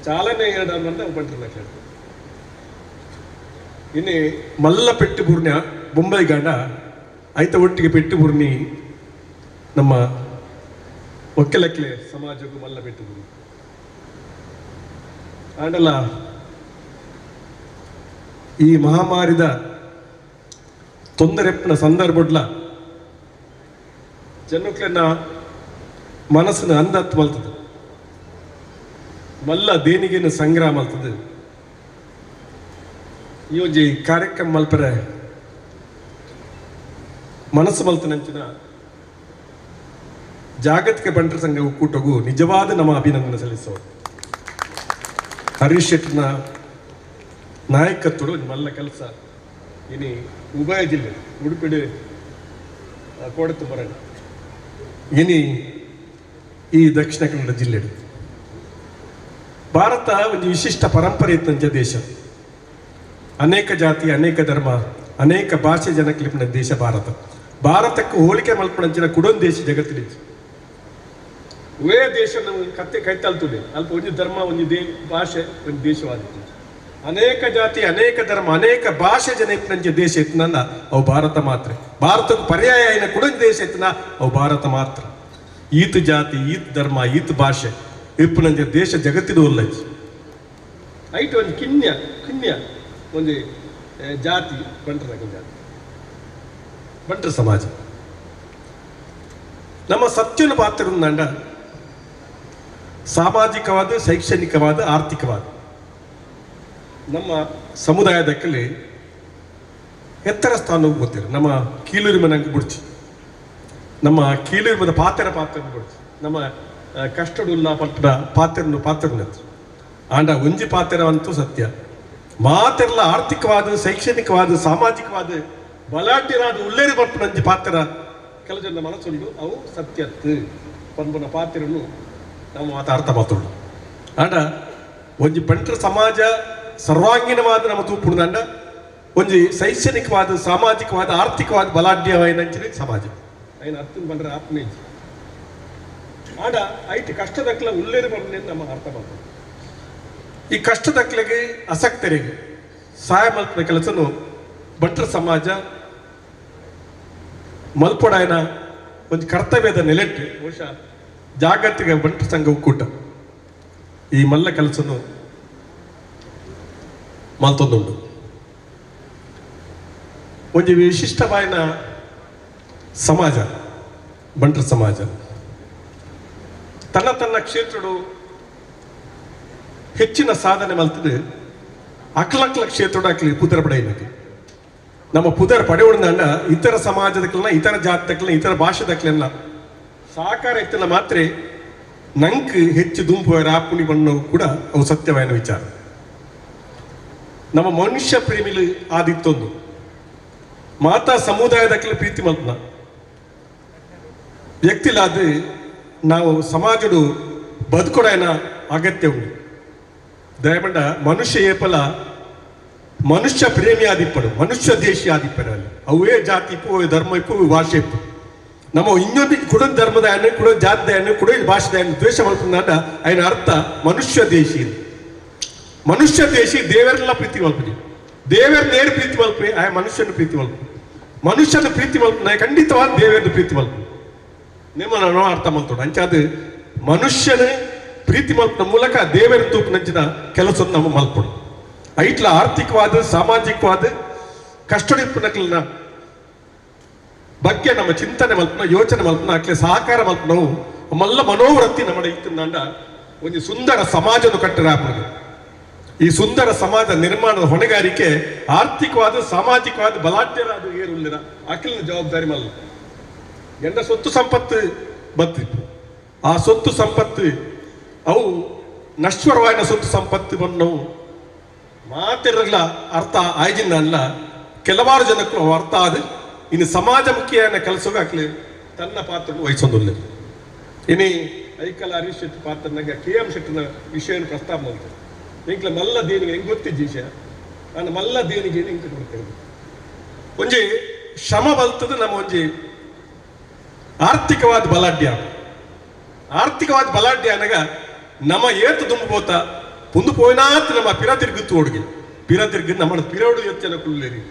S20: ಚಾಲನೆ ಏರಡಂದ ಬಂಟರ್ನಕ್ಲಿ. ಇನ್ನೇ ಮಲ್ಲ ಪೆಟ್ಟು ಬೂರ್ಣ್ಯ ಬೊಂಬೈ ಗಾಂಡ ಐತ ಒಟ್ಟಿಗೆ ಪೆಟ್ಟು ಬೂರ್ಣಿ ನಮ್ಮ ಒಕ್ಕಲಕ್ಲೆ ಸಮಾಜಕ್ಕೂ ಮಲ್ಲ ಪೆಟ್ಟು ಬೂರ್ಣಿ ಆಂಡಲ ಈ ಮಹಾಮಾರಿದ ತೊಂದರೆಪ್ಪನ ಸಂದರ್ಭಡ್ಲ ಜನಕ್ಲೆನ ಮನಸ್ಸಿನ ಅಂದತ್ ಮಲ್ತದೆ, ಮಲ್ಲ ದೇಣಿಗೆನ ಸಂಗ್ರಹ ಮಲ್ತದೆ. ಈ ಒಂಜಿ ಕಾರ್ಯಕ್ರಮ ಮಲ್ಪರೆ ಮನಸ್ಸು ಮಲ್ತನಂಚಿನ ಜಾಗತಿಕ ಬಂಟರ ಸಂಘ ಒಕ್ಕೂಟಗೂ ನಿಜವಾದ ನಮ್ಮ ಅಭಿನಂದನೆ ಸಲ್ಲಿಸೋದು. ಹರೀಶ್ ಶೆಟ್ಟರ್ನ ನಾಯಕತ್ವಡು ಮಲ್ಲ ಕೆಲಸ ಇನಿ ಉಭಯ ಜಿಲ್ಲೆ ಉಡುಪಿಡು ಕೋಡತ್ತು ಬರಣ ಇನಿ ಈ ದಕ್ಷಿಣ ಕನ್ನಡ ಜಿಲ್ಲೆ ಭಾರತ ಒಂದು ವಿಶಿಷ್ಟ ಪರಂಪರೆ ಇತ್ತಂಚ ದೇಶ. ಅನೇಕ ಜಾತಿ, ಅನೇಕ ಧರ್ಮ, ಅನೇಕ ಭಾಷೆ ಜನಕ್ಲಿಪ್ನ ದೇಶ ಭಾರತ. ಭಾರತಕ್ಕೆ ಹೋಲಿಕೆ ಮಲ್ಪಣಂಚಿನ ಕುಡೊಂದು ದೇಶ ಜಗತ್ತಿನ ವೇ ದೇಶ ನಮ್ಮ ಕತ್ತೆ ಕೈತಲ್ತದೆ ಅಲ್ಪ ಒಂದು ಧರ್ಮ, ಒಂದು ಭಾಷೆ, ಒಂದು ದೇಶವಾದಿತ್ತು. ಅನೇಕ ಜಾತಿ, ಅನೇಕ ಧರ್ಮ, ಅನೇಕ ಭಾಷೆ ಜನ ಇಪ್ಪನಂಚ ದೇಶ ಇತ್ತನಲ್ಲ ಅವು ಭಾರತ ಮಾತ್ರ. ಭಾರತಕ್ಕೆ ಪರ್ಯಾಯ ಏನ ಕುಡೊಂದು ದೇಶ ಇತ್ತನ ಅವು ಭಾರತ ಮಾತ್ರ. ಈತ ಜಾತಿ, ಈತ ಧರ್ಮ, ಈತ ಭಾಷೆ ಇಪ್ಪನಂಚ ದೇಶ ಜಗತ್ತಿನ ಉಲ್ಲಂಚಿ ಐಟ್ ಒಂದು ಕಿನ್ಯ ಕಿನ್ಯ ಒಂದು ಜಾತಿ ಬಂಟರ ಜಾತಿ, ಬಂಟರ ಸಮಾಜ. ನಮ್ಮ ಸತ್ಯನ ಪಾತ್ರ ಅಂಡ ಸಾಮಾಜಿಕವಾದ, ಶೈಕ್ಷಣಿಕವಾದ, ಆರ್ಥಿಕವಾದ ನಮ್ಮ ಸಮುದಾಯದಕ್ಕಲ್ಲಿ ಎತ್ತರ ಸ್ಥಾನವೂ ಗೊತ್ತಿರ. ನಮ್ಮ ಕೀಲೂರಿಮನಂಗೆ ಬಿಡ್ಚಿ, ನಮ್ಮ ಕೀಲೂರಿಮದ ಪಾತ್ರ ಪಾತ್ರ ಬಿಡ್ಚಿ, ನಮ್ಮ ಕಷ್ಟಡುಲ್ಲ ಪಟ್ಟದ ಪಾತ್ರನು ಪಾತ್ರನ ಆಂಡ ಒಂಜಿ ಪಾತ್ರವಂತೂ ಸತ್ಯ ಮಾತೆಲ್ಲ ಆರ್ಥಿಕವಾದ, ಶೈಕ್ಷಣಿಕವಾದ, ಸಾಮಾಜಿಕವಾದ ಬಲಾಢ್ಯರಾದ ಉಲ್ಲೇರಿ ಪಟ್ಟಣಂಜಿ ಪಾತ್ರ ಕೆಲ ಜನ ಮನಸ್ಸುಂಡು ಅವು ಸತ್ಯತ್ತು ಪನ್ಪುನ ಪಾತ್ರನು ನಮ್ಮ ಮಾತು ಅರ್ಥ ಮಾತುಂಡು. ಆಂಡ ಒಂಜಿ ಬಂಟರ ಸಮಾಜ ಸರ್ವಾಂಗೀಣವಾದ ನಮ್ಮ ತೂಪುಣದಂಡ ಒಂಜಿ ಶೈಕ್ಷಣಿಕವಾದ, ಸಾಮಾಜಿಕವಾದ, ಆರ್ಥಿಕವಾದ ಬಲಾಢ್ಯವಾಯಿನಂಚಿನ ಸಮಾಜ ಐನ ಅರ್ಥನ ಬಂದ್ರೆ ಆತ್ಮೀಜ್ ಆಂಡ ಐಟ್ ಕಷ್ಟದಕ್ಲ ಉಲ್ಲೇರಿ ಪನ್ಪುನ ನಮ್ಮ ಅರ್ಥ ಮಾತು. ಈ ಕಷ್ಟದಕ್ಲೆಗೆ, ಅಸಕ್ತರಿಗೆ ಸಹಾಯ ಮಲ್ಪನ ಕೆಲಸನು ಬಂಟರ ಸಮಾಜ ಮಲ್ಪೊಡಾಯನ ಒಂದು ಕರ್ತವ್ಯದ ನೆಲೆಟ್ಟು ಬಹುಶಃ ಜಾಗತಿಕ ಬಂಟರ ಸಂಘ ಒಕ್ಕೂಟ ಈ ಮಲ್ಲ ಕೆಲಸನು ಮಲ್ತೊಂದುಂಡು. ಒಂಜಿ ವಿಶಿಷ್ಟವಾಯಿನ ಸಮಾಜ ಬಂಟರ ಸಮಾಜ ತನ್ನ ತನ್ನ ಕ್ಷೇತ್ರಡು ಹೆಚ್ಚಿನ ಸಾಧನೆ ಮಲ್ತದೆ ಅಕ್ಲಕ್ಲ ಕ್ಷೇತ್ರಡು ಅಕ್ಲಿ ಪುದರ ಪಡೆಯಬೇಕು. ನಮ್ಮ ಪುದರ್ ಪಡೆಯೋಣ ಇತರ ಸಮಾಜದಕ್ಲೆಲ್ಲ ಇತರ ಜಾತಿದಕ್ಲೆಲ್ಲ ಇತರ ಭಾಷೆದಕ್ಲೆಲ್ಲ ಸಹಕಾರ ಇತ್ತಲ್ಲ ಮಾತ್ರ ನಂಗೆ ಹೆಚ್ಚು ದುಂಪು ರಾಪುಣಿ ಬಣ್ಣವು ಕೂಡ ಅವು ಸತ್ಯವಾದ ವಿಚಾರ. ನಮ್ಮ ಮನುಷ್ಯ ಪ್ರೇಮಿಲು ಆದಿತ್ತೊಂದು ಮಾತಾ ಸಮುದಾಯದಕ್ಲೆ ಪ್ರೀತಿ ಮಲ್ಪನ ವ್ಯಕ್ತಿಲಾದ ನಾವು ಸಮಾಜಡು ಬದುಕೊಡೋಣ ಅಗತ್ಯ ಉಂಟು. ದಯಮಂಡ ಮನುಷ್ಯ ಏಪಲ ಮನುಷ್ಯ ಪ್ರೇಮಿ ಆದಿಪ್ಪಡು ಮನುಷ್ಯ ದೇಶಿ ಆದಿಪ್ಪಡು ಅಲ್ಲಿ ಅವೇ ಜಾತಿ ಇಪ್ಪು ಅವೇ ಧರ್ಮ ಇಪ್ಪು ಅವೇ ಭಾಷೆ ಇಪ್ಪು. ನಮ್ಮ ಇನ್ನೊಂದು ಕುಡ ಧರ್ಮದ ಕುಡ ಜಾತಿದ ಕುಡ ಭಾಷೆದ ದ್ವೇಷ ಮಲ್ಪುನಾಟ ఆయన ಅರ್ಥ ಮನುಷ್ಯ ದೇಶಿ. ಮನುಷ್ಯ ದೇಶಿ ದೇವರೆಲ್ಲ ಪ್ರೀತಿ ಮಲ್ಪುನಿ ದೇವರ ನೇರು ಪ್ರೀತಿ ಮಲ್ಪಿ ಆ ಮನುಷ್ಯನ ಪ್ರೀತಿ ಮಲ್ಪು ಮನುಷ್ಯನ ಪ್ರೀತಿ ಮಲ್ಪು ಖಂಡಿತವಾದ ದೇವರನ್ನ ಪ್ರೀತಿ ಮಲ್ಪು ನಿಮ್ಮ ನಾನು ಅರ್ಥ ಮಲ್ತೋಡು. ಅಂಚಾದ ಮನುಷ್ಯನ ಪ್ರೀತಿ ಮಲ್ಪನ ಮೂಲಕ ದೇವರ ತೂಪಿನಂಚಿನ ಕೆಲಸ ನಮ್ಮ ಮಲ್ಪಡು. ಐಟ್ಲ ಆರ್ಥಿಕವಾದ ಸಾಮಾಜಿಕವಾದ ಕಷ್ಟಡಿಪ್ಪನಕ್ಲನ್ನ ಬಗ್ಗೆ ನಮ್ಮ ಚಿಂತನೆ ಮಲ್ಪನ ಯೋಚನೆ ಮಲ್ಪನ ಅಕ್ಲೆ ಸಹಕಾರ ಮಲ್ಪನವು ಮಲ್ಲ ಮನೋವೃತ್ತಿ ನಮ್ಮ ಇತ್ತಿಂದ ಒಂದು ಸುಂದರ ಸಮಾಜವನ್ನು ಕಟ್ಟರ. ಈ ಸುಂದರ ಸಮಾಜ ನಿರ್ಮಾಣದ ಹೊಣೆಗಾರಿಕೆ ಆರ್ಥಿಕವಾದ ಸಾಮಾಜಿಕವಾದ ಬಲಾಢ್ಯರಾದ ಏರುಳ್ಳಿರ ಅಖಿಲನ ಜವಾಬ್ದಾರಿ ಮಲ್ಲ. ಎಂಡ ಸೊತ್ತು ಸಂಪತ್ತು ಬತ್ತಿತ್ತು ಆ ಸೊತ್ತು ಸಂಪತ್ತು ಅವು ನಶ್ವರವಾದ ಸೊತ್ತು ಸಂಪತ್ತು ಬಂದವು ಮಾತಿರಲ್ಲ ಅರ್ಥ ಆಯ್ಜಿನ ಅಲ್ಲ ಕೆಲವಾರು ಜನಕ್ಕೂ ಅವು ಅರ್ಥ ಆದ ಇನ್ನು ಸಮಾಜಮುಖಿಯಾದ ಕೆಲಸವೂ ಹಾಕಲಿ ತನ್ನ ಪಾತ್ರ ವಹಿಸೋದಿಲ್ಲ. ಇನಿ ಐಕಲ್ ಹರೀಶ್ ಶೆಟ್ಟಿ ಪಾತ್ರನಾಗ ಕೆ ಎಂ ಶೆಟ್ಟಿನ ವಿಷಯವನ್ನು ಪ್ರಸ್ತಾಪ ಮಾಡ್ತಾರೆ. ಎಂಕ್ಲ ಮಲ್ಲ ದೇನಿಗೆ ಹೆಂಗೆ ಗೊತ್ತಿದ್ದ ವಿಷಯ ನಾನು ಮಲ್ಲ ದೇನಿಗೆ ಹೆಂಗೆ ಕೊಡ್ತೇನೆ ಒಂಜಿ ಶ್ರಮ ಬಲ್ತದ ನಮ್ಮ ಒಂಜಿ ಆರ್ಥಿಕವಾದ ಬಲಾಢ್ಯ ಆರ್ಥಿಕವಾದ ಬಲಾಢ್ಯ ಅನಗ ನಮ್ಮ ಏತು ದುಂಬೋತ ಪುಂದು ಪೋಯ್ನಾತ್ ನಮ್ಮ ಪಿರ ತಿರುಗುತ್ತು ಹುಡುಗಿ ಪಿರ ತಿರುಗಿ ನಮ್ಮ ಪಿರೋಡು ಎಚ್ಚನ ಕುಳ್ಳೇರಿ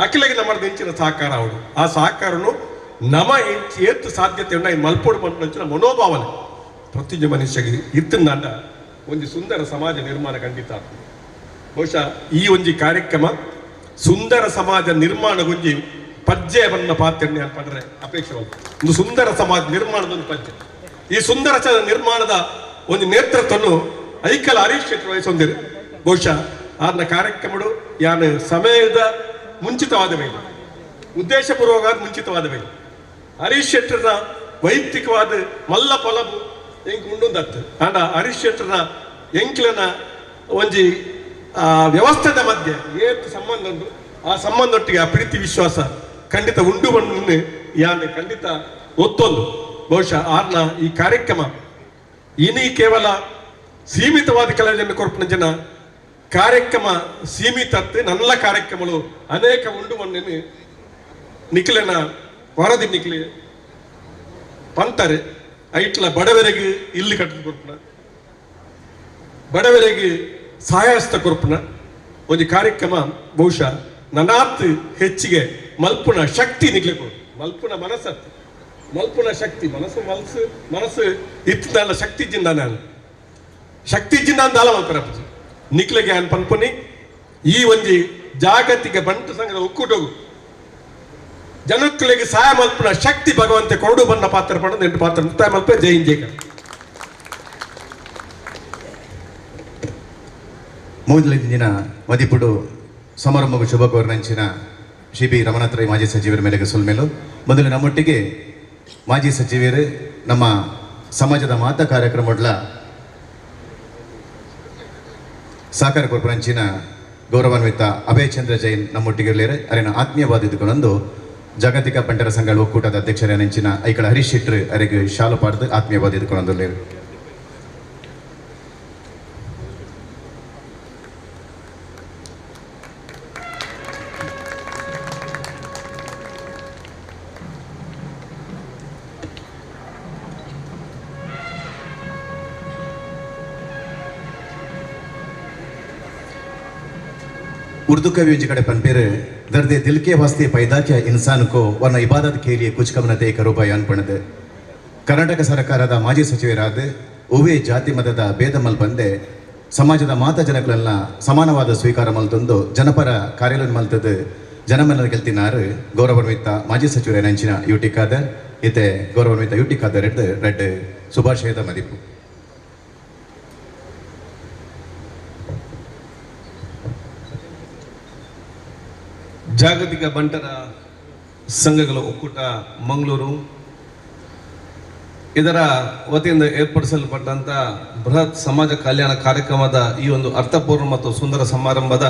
S20: ಅಖಿಲಗೆ ನಮ್ಮ ಹೆಂಚಿನ ಸಹಕಾರ ಅವಳು ಆ ಸಹಕಾರನು ನಮ್ಮ ಏತು ಸಾಧ್ಯತೆಯನ್ನು ಈ ಮಲ್ಪೋಡು ಬಂದ ಮನೋಭಾವನೆ ಪ್ರತಿಯೊಂದು ಮನುಷ್ಯಗೆ ಇತ್ತಿಂದ ಒಂದು ಸುಂದರ ಸಮಾಜ ನಿರ್ಮಾಣ ಖಂಡಿತ. ಬಹುಶಃ ಈ ಒಂಜಿ ಕಾರ್ಯಕ್ರಮ ಸುಂದರ ಸಮಾಜ ನಿರ್ಮಾಣಗೊಂಜಿ ಪಜ್ಜೆ ಬಣ್ಣ ಪಾತ್ರ ಪಡ್ರೆ ಅಪೇಕ್ಷೆ ಒಂದು ಸುಂದರ ಸಮಾಜ ನಿರ್ಮಾಣದ ಒಂದು ಪಜ್ಜೆ. ಈ ಸುಂದರ ನಿರ್ಮಾಣದ ಒಂದು ನೇತೃತ್ವವನ್ನು ಐಕಲ್ ಹರೀಶ್ ಶೆಟ್ಟಿ ವಹಿಸೊಂದಿರು. ಬಹುಶಃ ಆದ್ನ ಕಾರ್ಯಕ್ರಮಡು ಯಾನು ಸಮಯದ ಮುಂಚಿತವಾದ ಮೇಲೆ ಉದ್ದೇಶಪೂರ್ವಕವಾದ ಮುಂಚಿತವಾದ ಮೇಲೆ ಹರೀಶ್ ಶೆಟ್ಟರ್ನ ವೈಯಕ್ತಿಕವಾದ ಮಲ್ಲ ಪೊಲಬು ಎಂಕ್ ಉಂಡುಂದತ್ತು. ಆಂಡ ಹರೀಶ್ ಶೆಟ್ಟರ್ನ ಎಂಕ್ಲನ ಒಂಜಿ ವ್ಯವಸ್ಥೆದ ಮಧ್ಯೆ ಏತ್ ಸಂಬಂಧ ಉಂಟು ಆ ಸಂಬಂಧೊಟ್ಟಿಗೆ ಆ ಪ್ರೀತಿ ವಿಶ್ವಾಸ ಖಂಡಿತ ಉಂಡು ಬಂದು ಯಾನು ಖಂಡಿತ ಒತ್ತೊಂದು. ಬಹುಶಃ ಆರ್ನ ಈ ಕಾರ್ಯಕ್ರಮ ಇನಿ ಕೇವಲ ಸೀಮಿತವಾದ ಕೆಲವು ಜನ ಕೊರಪಿನ ಜನ ಕಾರ್ಯಕ್ರಮ ಸೀಮಿತತ್ತೆ ನನ್ನ ಕಾರ್ಯಕ್ರಮಗಳು ಅನೇಕ ಉಂಡು ಬಂದೇನೆ ನಿಖಿಲನ ವರದಿ ನಿಖಿಲಿ ಪಂತಾರೆ ಐಟ್ಲ ಬಡವರಿಗೆ ಇಲ್ಲಿ ಕಟ್ಟಿದ ಕೊರ್ಪುನ ಬಡವರಿಗೆ ಸಹಾಯಸ್ತ ಕೊರ್ಪುನ ಒಂದು ಕಾರ್ಯಕ್ರಮ ಬಹುಶಃ ನನಾತ್ ಹೆಚ್ಚಿಗೆ ಮಲ್ಪುನ ಶಕ್ತಿ ನಿಗ್ಲೆ ಕೊಡು ಮಲ್ಪುನ ಮನಸ್ಸತ್ತು ಮಲ್ಪುನ ಶಕ್ತಿ ಮನಸ್ಸು ಮನಸ್ಸು ಮನಸ್ಸು ಇತ್ತಲ್ಲ ಶಕ್ತಿ ಜಿಂದ ನಾನು ಶಕ್ತಿ ಜಿಂದ ಅಂತ ಅಲ್ಲ ಮಲ್ಪರ ನಿಕ್ಲೆಗೆ ಅನ್ ಪನ್ಪುನಿ ಈ ಒಂಜಿ ಜಾಗತಿಕ ಬಂಟು ಸಂಘದ ಒಕ್ಕೂಟಗು ಜನಕ್ಕಳಿಗೆ ಸಹಾಯ ಮಲ್ಪುನ ಶಕ್ತಿ ಭಗವಂತ ಕೊರಡು ಬಣ್ಣ ಪಾತ್ರ ಪಡೆದು ಎಂಟು ಪಾತ್ರ ಮುಕ್ತಾಯ ಮಲ್ಪೆ ಜೈ ಹಿಂದ್ ಜೈ.
S1: ಮೊದಲ ದಿನ ಮದಿಪುಡು ಸಮಾರಂಭ ಶುಭ ಕೋರಿನಂಚಿನ ಶ್ರೀ ಬಿ ರಮನಾಥ್ ರೈ ಮಾಜಿ ಸಚಿವರ ಮೇಲೆಗೆ ಸೊಲ್ಮೇಲು. ಮೊದಲು ನಮ್ಮೊಟ್ಟಿಗೆ ಮಾಜಿ ಸಚಿವರು ನಮ್ಮ ಸಮಾಜದ ಮಾತಾ ಕಾರ್ಯಕ್ರಮಗಳ ಸಹಕಾರ ಕೊರ್ಪರಂಚಿನ ಗೌರವಾನ್ವಿತ ಅಭಯ್ ಚಂದ್ರ ಜೈನ್ ನಮ್ಮೊಟ್ಟಿಗೆ ಇರಲಿರೆ. ಅರೆನ ಆತ್ಮೀಯವಾದ ಇದ್ದುಕೊಂಡು ಜಾಗತಿಕ ಬಂಟರ ಸಂಘ ಒಕ್ಕೂಟದ ಅಧ್ಯಕ್ಷರ ನೆಂಚಿನ ಐಕಳ ಹರೀಶ್ ಶೆಟ್ಟರ್ ಅರೆಗೆ ಶಾಲು ಪಾಡ್ದು ಆತ್ಮೀಯವಾದ ಇದ್ದುಕೊಂಡು. उर्दू कवि जी कड़े पनपेर दर्द दिल के वास्ते पैदा किया इंसान को वरना इबादत के लिए कुछ कम न ते करो बयान पणद. ಕರ್ನಾಟಕ ಸರ್ಕಾರದ ಮಾಜಿ ಸಚಿವರಾದ ಉವೆ ಜಾತಿ ಮತದ ಭೇದ ಮಲ್ಪಂದೆ ಸಮಾಜದ ಮಾತ ಜನಗಳೆಲ್ಲ ಸಮಾನವಾದ ಸ್ವೀಕಾರ ಮಲ್ತೊಂದು ಜನಪರ ಕಾರ್ಯಗಳನ್ನು ಮಲ್ತದ್ದು ಜನಮನ್ನದ ಗೆಲ್ತಿನಾರು ಗೌರವಾನ್ವಿತ ಮಾಜಿ ಸಚಿವರ ನಂಚಿನ ಯುಟಿ ಖಾದರ್ ಇತ್ತೆ ಗೌರವಾನ್ವಿತ ಯುಟಿ ಖಾದರ್ ಎಡ್ದು ರೆಡ್ ಶುಭಾಶಯದ ಮದಿಪು.
S21: ಜಾಗತಿಕ ಬಂಟರ ಸಂಘಗಳ ಒಕ್ಕೂಟ ಮಂಗಳೂರು ಇದರ ವತಿಯಿಂದ ಏರ್ಪಡಿಸಲ್ಪಟ್ಟಂಥ ಬೃಹತ್ ಸಮಾಜ ಕಲ್ಯಾಣ ಕಾರ್ಯಕ್ರಮದ ಈ ಒಂದು ಅರ್ಥಪೂರ್ಣ ಮತ್ತು ಸುಂದರ ಸಮಾರಂಭದ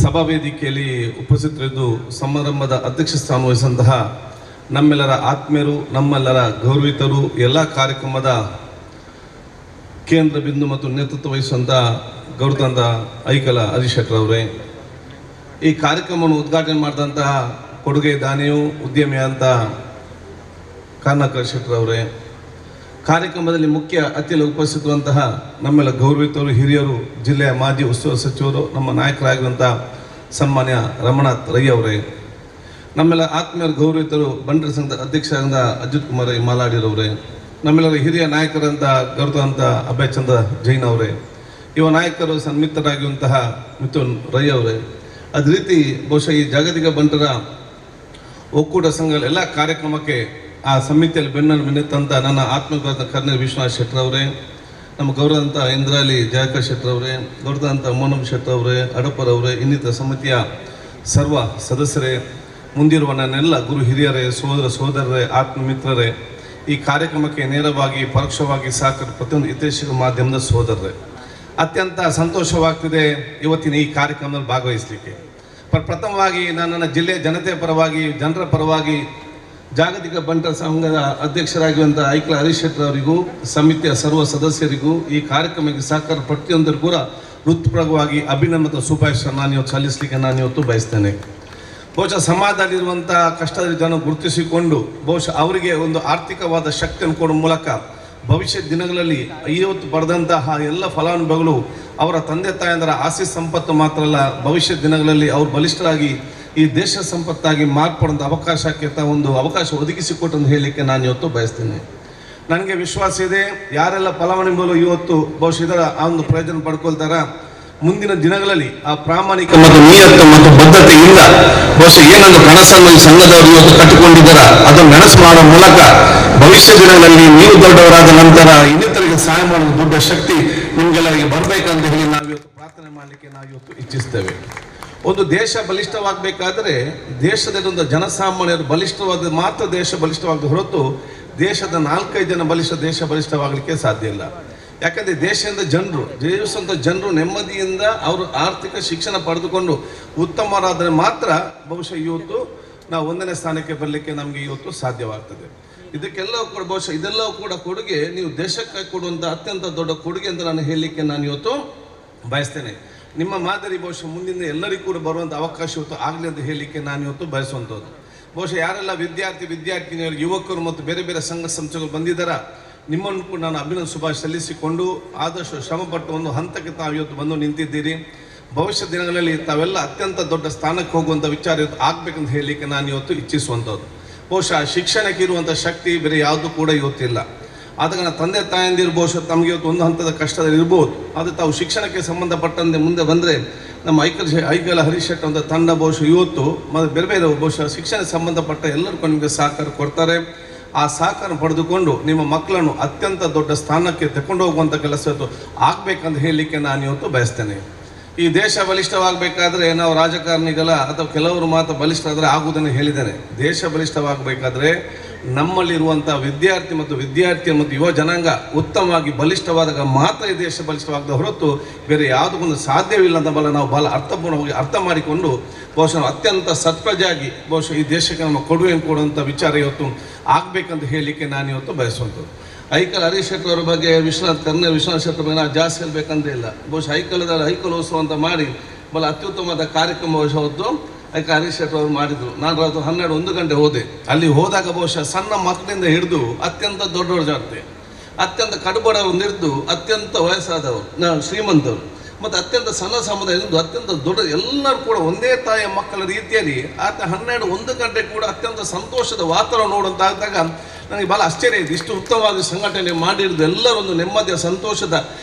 S21: ಸಭಾವೇದಿಕೆಯಲ್ಲಿ ಉಪಸ್ಥಿತರಿದ್ದು ಸಮಾರಂಭದ ಅಧ್ಯಕ್ಷ ಸ್ಥಾನ ವಹಿಸಿದಂತಹ ನಮ್ಮೆಲ್ಲರ ಆತ್ಮೀಯರು, ನಮ್ಮೆಲ್ಲರ ಗೌರವಿತರು, ಎಲ್ಲ ಕಾರ್ಯಕ್ರಮದ ಕೇಂದ್ರ ಬಿಂದು ಮತ್ತು ನೇತೃತ್ವ ವಹಿಸುವಂಥ ಗೌರವಾನ್ವಿತ ಐಕಲ ಹರೀಶ್ ಶೆಟ್ಟರ್ ಅವರೇ, ಈ ಕಾರ್ಯಕ್ರಮವನ್ನು ಉದ್ಘಾಟನೆ ಮಾಡಿದಂತಹ ಕೊಡುಗೆ ದಾನಿಯು ಉದ್ಯಮಿಯಾದಂಥ ಕರುಣಾಕರ್ ಶೆಟ್ಟರ್ ಅವರೇ, ಕಾರ್ಯಕ್ರಮದಲ್ಲಿ ಮುಖ್ಯ ಅತಿಥಿಗಳು ಉಪಸ್ಥಿತರುವಂತಹ ನಮ್ಮೆಲ್ಲ ಗೌರವಿತರು, ಹಿರಿಯರು, ಜಿಲ್ಲೆಯ ಮಾಜಿ ಉಸ್ತುವಾರಿ ಸಚಿವರು, ನಮ್ಮ ನಾಯಕರಾಗಿರುವಂಥ ಸನ್ಮಾನ್ಯ ರಮಣಾಥ್ ರೈ ಅವರೇ, ನಮ್ಮೆಲ್ಲ ಆತ್ಮೀಯರು ಗೌರವಿತರು ಬಂಟರ ಸಂಘದ ಅಧ್ಯಕ್ಷರಾದ ಅಜಿತ್ ಕುಮಾರ್ ರೈ ಮಾಲಾಡಿರವರೇ, ನಮ್ಮೆಲ್ಲರ ಹಿರಿಯ ನಾಯಕರಂಥ ಗೌರವಂಥ ಅಭಯಚಂದ್ರ ಜೈನ್ ಅವರೇ, ಯುವ ನಾಯಕರು ಸನ್ಮಿತ್ರರಾಗಿರುವಂತಹ ಮಿಥುನ್ ರೈ ಅವರೇ, ಅದೇ ರೀತಿ ಬಹುಶಃ ಈ ಜಾಗತಿಕ ಬಂಟರ ಒಕ್ಕೂಟ ಸಂಘಗಳ ಎಲ್ಲ ಕಾರ್ಯಕ್ರಮಕ್ಕೆ ಆ ಸಮಿತಿಯಲ್ಲಿ ಬೆನ್ನನ್ನು ಬೆನ್ನೆತ್ತಂಥ ನನ್ನ ಆತ್ಮಗೌರವ ಕರ್ನಲ್ ವಿಶ್ವನಾಥ್ ಶೆಟ್ಟರ್ ಅವರೇ, ನಮ್ಮ ಗೌರವಂಥ ಇಂದ್ರಾಲಿ ಜಯಕರ್ ಶೆಟ್ಟರ್ ಅವರೇ, ಗೌರವಂಥ ಮೋನಮ್ ಶೆಟ್ಟರ್ ಅವರೇ, ಅಡಪರವರೇ, ಇನ್ನಿತರ ಸಮಿತಿಯ ಸರ್ವ ಸದಸ್ಯರೇ, ಮುಂದಿರುವ ನನ್ನೆಲ್ಲ ಗುರು ಹಿರಿಯರೇ, ಸೋದರ ಸೋದರರೇ, ಆತ್ಮಮಿತ್ರರೇ, ಈ ಕಾರ್ಯಕ್ರಮಕ್ಕೆ ನೇರವಾಗಿ ಪರೋಕ್ಷವಾಗಿ ಸಹಕಾರ ಪ್ರತಿಯೊಂದು ಹಿತೈಷಿಕ ಮಾಧ್ಯಮದ ಸೋದರರೇ, ಅತ್ಯಂತ ಸಂತೋಷವಾಗ್ತಿದೆ ಇವತ್ತಿನ ಈ ಕಾರ್ಯಕ್ರಮದಲ್ಲಿ ಭಾಗವಹಿಸಲಿಕ್ಕೆ. ಪ್ರಥಮವಾಗಿ ನಾನು ನನ್ನ ಜಿಲ್ಲೆಯ ಜನತೆಯ ಪರವಾಗಿ, ಜನರ ಪರವಾಗಿ ಜಾಗತಿಕ ಬಂಟರ ಸಂಘದ ಅಧ್ಯಕ್ಷರಾಗಿರುವಂಥ ಐಕಲ ಹರೀಶ್ ಶೆಟ್ಟರ್ ಅವರಿಗೂ, ಸಮಿತಿಯ ಸರ್ವ ಸದಸ್ಯರಿಗೂ, ಈ ಕಾರ್ಯಕ್ರಮಕ್ಕೆ ಸಹಕಾರ ಪ್ರತಿಯೊಂದರೂ ಕೂಡ ಹೃತ್ಪೂರ್ವಕವಾಗಿ ಅಭಿನಂದನೆ ಮತ್ತು ಶುಭಾಶಯ ನಾನು ಇವತ್ತು ಸಲ್ಲಿಸಲಿಕ್ಕೆ ನಾನು ಇವತ್ತು ಬಯಸ್ತೇನೆ. ಬಹುಶಃ ಸಮಾಜದಲ್ಲಿರುವಂಥ ಕಷ್ಟದ ಜನ ಗುರುತಿಸಿಕೊಂಡು ಬಹುಶಃ ಅವರಿಗೆ ಒಂದು ಆರ್ಥಿಕವಾದ ಶಕ್ತಿಯನ್ನು ಕೊಡುವ ಮೂಲಕ ಭವಿಷ್ಯ ದಿನಗಳಲ್ಲಿ ಇವತ್ತು ಪಡೆದಂತಹ ಎಲ್ಲ ಫಲಾನುಭವಿಗಳು ಅವರ ತಂದೆ ತಾಯಂದರ ಆಸ್ತಿ ಸಂಪತ್ತು ಮಾತ್ರ ಅಲ್ಲ, ಭವಿಷ್ಯ ದಿನಗಳಲ್ಲಿ ಅವರು ಬಲಿಷ್ಠರಾಗಿ ಈ ದೇಶ ಸಂಪತ್ತಾಗಿ ಮಾರ್ಪಡುವಂಥ ಅವಕಾಶಕ್ಕೆ ಒಂದು ಅವಕಾಶ ಒದಗಿಸಿಕೊಟ್ಟಂತ ಹೇಳಲಿಕ್ಕೆ ನಾನು ಇವತ್ತು ಬಯಸ್ತೇನೆ. ನನಗೆ ವಿಶ್ವಾಸ ಇದೆ, ಯಾರೆಲ್ಲ ಫಲಾನುಭವಿಗಳು ಇವತ್ತು ಬಹುಶಃ ಇದರ ಆ ಒಂದು ಪ್ರಯೋಜನ ಪಡ್ಕೊಳ್ತಾರ, ಮುಂದಿನ ದಿನಗಳಲ್ಲಿ ಆ ಪ್ರಾಮಾಣಿಕ
S11: ಮತ್ತು ನಿಯತ್ತು ಮತ್ತು ಬದ್ಧತೆಯಿಂದ ಬಹುಶಃ ಏನೊಂದು ಕನಸನ್ನು ಈ ಸಂಘದವರು ಇವತ್ತು ಕಟ್ಟಿಕೊಂಡಿದ್ದಾರ ಅದನ್ನು ನನಸು ಮಾಡುವ ಮೂಲಕ ಭವಿಷ್ಯ ದಿನಗಳಲ್ಲಿ ನೀವು ದೊಡ್ಡವರಾದ ನಂತರ ಇನ್ನಿತರಿಗೆ ಸಹಾಯ ಮಾಡುವ ದೊಡ್ಡ ಶಕ್ತಿ ನಿಮ್ಗೆಲ್ಲರಿಗೆ ಬರಬೇಕಂತ ಹೇಳಿ
S21: ನಾವಿವತ್ತು ಪ್ರಾರ್ಥನೆ ಮಾಡಲಿಕ್ಕೆ ನಾವು ಇವತ್ತು ಇಚ್ಛಿಸ್ತೇವೆ. ಒಂದು ದೇಶ ಬಲಿಷ್ಠವಾಗಬೇಕಾದ್ರೆ ದೇಶದಲ್ಲಿ ಒಂದು ಜನಸಾಮಾನ್ಯರು ಬಲಿಷ್ಠವಾದ ಮಾತ್ರ ದೇಶ ಬಲಿಷ್ಠವಾಗದ ಹೊರತು ದೇಶದ 4-5 ಜನ ಬಲಿಷ್ಠ ದೇಶ ಬಲಿಷ್ಠವಾಗಲಿಕ್ಕೆ ಸಾಧ್ಯ ಇಲ್ಲ. ಯಾಕಂದರೆ ದೇಶದಿಂದ ಜನರು ಜೀವಿಸುವಂಥ ಜನರು ನೆಮ್ಮದಿಯಿಂದ ಅವರು ಆರ್ಥಿಕ ಶಿಕ್ಷಣ ಪಡೆದುಕೊಂಡು ಉತ್ತಮರಾದರೆ ಮಾತ್ರ ಬಹುಶಃ ಇವತ್ತು ನಾವು 1ನೇ ಸ್ಥಾನಕ್ಕೆ ಬರಲಿಕ್ಕೆ ನಮಗೆ ಇವತ್ತು ಸಾಧ್ಯವಾಗ್ತದೆ. ಇದಕ್ಕೆಲ್ಲವೂ ಕೂಡ ಬಹುಶಃ ಇದೆಲ್ಲವೂ ಕೂಡ ಕೊಡುಗೆ ನೀವು ದೇಶಕ್ಕೆ ಕೊಡುವಂಥ ಅತ್ಯಂತ ದೊಡ್ಡ ಕೊಡುಗೆ ಅಂತ ನಾನು ಹೇಳಲಿಕ್ಕೆ ನಾನು ಇವತ್ತು ಬಯಸ್ತೇನೆ. ನಿಮ್ಮ ಮಾದರಿ ಬಹುಶಃ ಮುಂದಿನ ಎಲ್ಲರಿಗೂ ಕೂಡ ಬರುವಂಥ ಅವಕಾಶ ಇವತ್ತು ಆಗಲಿ ಅಂತ ಹೇಳಲಿಕ್ಕೆ ನಾನು ಇವತ್ತು ಬಯಸುವಂಥದ್ದು. ಬಹುಶಃ ಯಾರೆಲ್ಲ ವಿದ್ಯಾರ್ಥಿ ವಿದ್ಯಾರ್ಥಿನಿಯರು, ಯುವಕರು ಮತ್ತು ಬೇರೆ ಬೇರೆ ಸಂಘ ಸಂಸ್ಥೆಗಳು ಬಂದಿದ್ದಾರ ನಿಮ್ಮನ್ನು ಕೂಡ ನಾನು ಅಭಿನಂದನೆ ಶುಭಾಶಯ ಸಲ್ಲಿಸಿಕೊಂಡು ಆದಷ್ಟು ಶ್ರಮಪಟ್ಟು ಒಂದು ಹಂತಕ್ಕೆ ತಾವು ಇವತ್ತು ಬಂದು ನಿಂತಿದ್ದೀರಿ. ಭವಿಷ್ಯ ದಿನಗಳಲ್ಲಿ ತಾವೆಲ್ಲ ಅತ್ಯಂತ ದೊಡ್ಡ ಸ್ಥಾನಕ್ಕೆ ಹೋಗುವಂಥ ವಿಚಾರ ಇವತ್ತು ಆಗಬೇಕಂತ ಹೇಳಲಿಕ್ಕೆ ನಾನು ಇವತ್ತು ಇಚ್ಛಿಸುವಂಥದ್ದು. ಬಹುಶಃ ಶಿಕ್ಷಣಕ್ಕೆ ಇರುವಂಥ ಶಕ್ತಿ ಬೇರೆ ಯಾವುದೂ ಕೂಡ ಇವತ್ತಿಲ್ಲ. ಆದ ಕಾರಣ ತಂದೆ ತಾಯಂದಿರು ಬಹುಶಃ ತಮಗೆ ಇವತ್ತು ಒಂದು ಹಂತದ ಕಷ್ಟದಲ್ಲಿ ಇರ್ಬೋದು, ಆದರೆ ತಾವು ಶಿಕ್ಷಣಕ್ಕೆ ಸಂಬಂಧಪಟ್ಟಂತೆ ಮುಂದೆ ಬಂದರೆ ನಮ್ಮ ಐಕಲ ಹರೀಶ್ ಶೆಟ್ಟರ್ ಅಂತ ತಂಡ ಬಹುಶಃ ಇವತ್ತು ಮತ್ತು ಬೇರೆ ಬೇರೆ ಬಹುಶಃ ಶಿಕ್ಷಣ ಸಂಬಂಧಪಟ್ಟ ಎಲ್ಲರಿಗೂ ನಿಮಗೆ ಸಹಕಾರ ಕೊಡ್ತಾರೆ. ಆ ಸಹಕಾರ ಪಡೆದುಕೊಂಡು ನಿಮ್ಮ ಮಕ್ಕಳನ್ನು ಅತ್ಯಂತ ದೊಡ್ಡ ಸ್ಥಾನಕ್ಕೆ ತಗೊಂಡು ಹೋಗುವಂಥ ಕೆಲಸ ಇವತ್ತು ಆಗಬೇಕಂತ ಹೇಳಲಿಕ್ಕೆ ನಾನು ಇವತ್ತು ಬಯಸ್ತೇನೆ. ಈ ದೇಶ ಬಲಿಷ್ಠವಾಗಬೇಕಾದ್ರೆ ನಾವು ರಾಜಕಾರಣಿಗಳ ಅಥವಾ ಕೆಲವರು ಮಾತ್ರ ಬಲಿಷ್ಠರಾದರೆ ಆಗುವುದನ್ನು ಹೇಳಿದ್ದೇನೆ. ದೇಶ ಬಲಿಷ್ಠವಾಗಬೇಕಾದ್ರೆ ನಮ್ಮಲ್ಲಿರುವಂಥ ವಿದ್ಯಾರ್ಥಿ ಮತ್ತು ವಿದ್ಯಾರ್ಥಿಯ ಮತ್ತು ಯುವ ಜನಾಂಗ ಉತ್ತಮವಾಗಿ ಬಲಿಷ್ಠವಾದಾಗ ಮಾತ್ರ ಈ ದೇಶ ಬಲಿಷ್ಠವಾಗದ ಹೊರತು ಬೇರೆ ಯಾವುದಕ್ಕೊಂದು ಸಾಧ್ಯವಿಲ್ಲ ಅಂತ ಬಲ ನಾವು ಬಹಳ ಅರ್ಥಪೂರ್ಣವಾಗಿ ಅರ್ಥ ಮಾಡಿಕೊಂಡು ಬಹುಶಃ ನಾವು ಅತ್ಯಂತ ಸತ್ಪ್ರಜೆಯಾಗಿ ಬಹುಶಃ ಈ ದೇಶಕ್ಕೆ ನಮ್ಮ ಕೊಡುಗೆಯನ್ನು ಕೊಡುವಂಥ ವಿಚಾರ ಇವತ್ತು ಆಗಬೇಕಂತ ಹೇಳಲಿಕ್ಕೆ ನಾನು ಇವತ್ತು ಬಯಸುವಂಥದ್ದು. ಐಕಲ್ ಹರೀಶ್ ಶೆಟ್ಟರ್ ಅವರ ಬಗ್ಗೆ, ವಿಶ್ವನಾಥ್ ಕರ್ನಲ್ ವಿಶ್ವನಾಥ್ ಶೆಟ್ಟರ್ ಬಗ್ಗೆ ನಾವು ಜಾಸ್ತಿ ಹೇಳಬೇಕಂತ ಇಲ್ಲ. ಬಹುಶಃ ಐಕಲದಲ್ಲಿ ಐಕಲೋತ್ಸವ ಅಂತ ಮಾಡಿ ಬಹಳ ಅತ್ಯುತ್ತಮವಾದ ಕಾರ್ಯಕ್ರಮ ಬಹುಶಃ ಹೊತ್ತು ಐಕಲ್ ಹರೀಶ್ ಶೆಟ್ಟರ್ ಅವರು ಮಾಡಿದರು. ನಾನು ರಾತ್ರಿ 12-1 ಗಂಟೆ ಹೋದೆ. ಅಲ್ಲಿ ಹೋದಾಗ ಬಹುಶಃ ಸಣ್ಣ ಮಕ್ಕಳಿಂದ ಹಿಡಿದು ಅತ್ಯಂತ ದೊಡ್ಡವ್ರ ಜಾತಿ, ಅತ್ಯಂತ ಕಡುಬಡವರು ಹಿಡಿದು ಅತ್ಯಂತ ವಯಸ್ಸಾದವರು, ಶ್ರೀಮಂತರು ಮತ್ತು ಅತ್ಯಂತ ಸಣ್ಣ ಸಮುದಾಯದಿಂದ ಅತ್ಯಂತ ದೊಡ್ಡ ಎಲ್ಲರೂ ಕೂಡ ಒಂದೇ ತಾಯಿಯ ಮಕ್ಕಳ ರೀತಿಯಲ್ಲಿ ಆತ 12-1 ಗಂಟೆ ಕೂಡ ಅತ್ಯಂತ ಸಂತೋಷದ ವಾತಾವರಣ ನೋಡುವಂತಾದಾಗ ನನಗೆ ಭಾಳ ಆಶ್ಚರ್ಯ ಇದೆ. ಇಷ್ಟು ಉತ್ತಮವಾದ ಸಂಘಟನೆ ಮಾಡಿರೋದು ಎಲ್ಲರೊಂದು ನೆಮ್ಮದಿಯ ಸಂತೋಷದ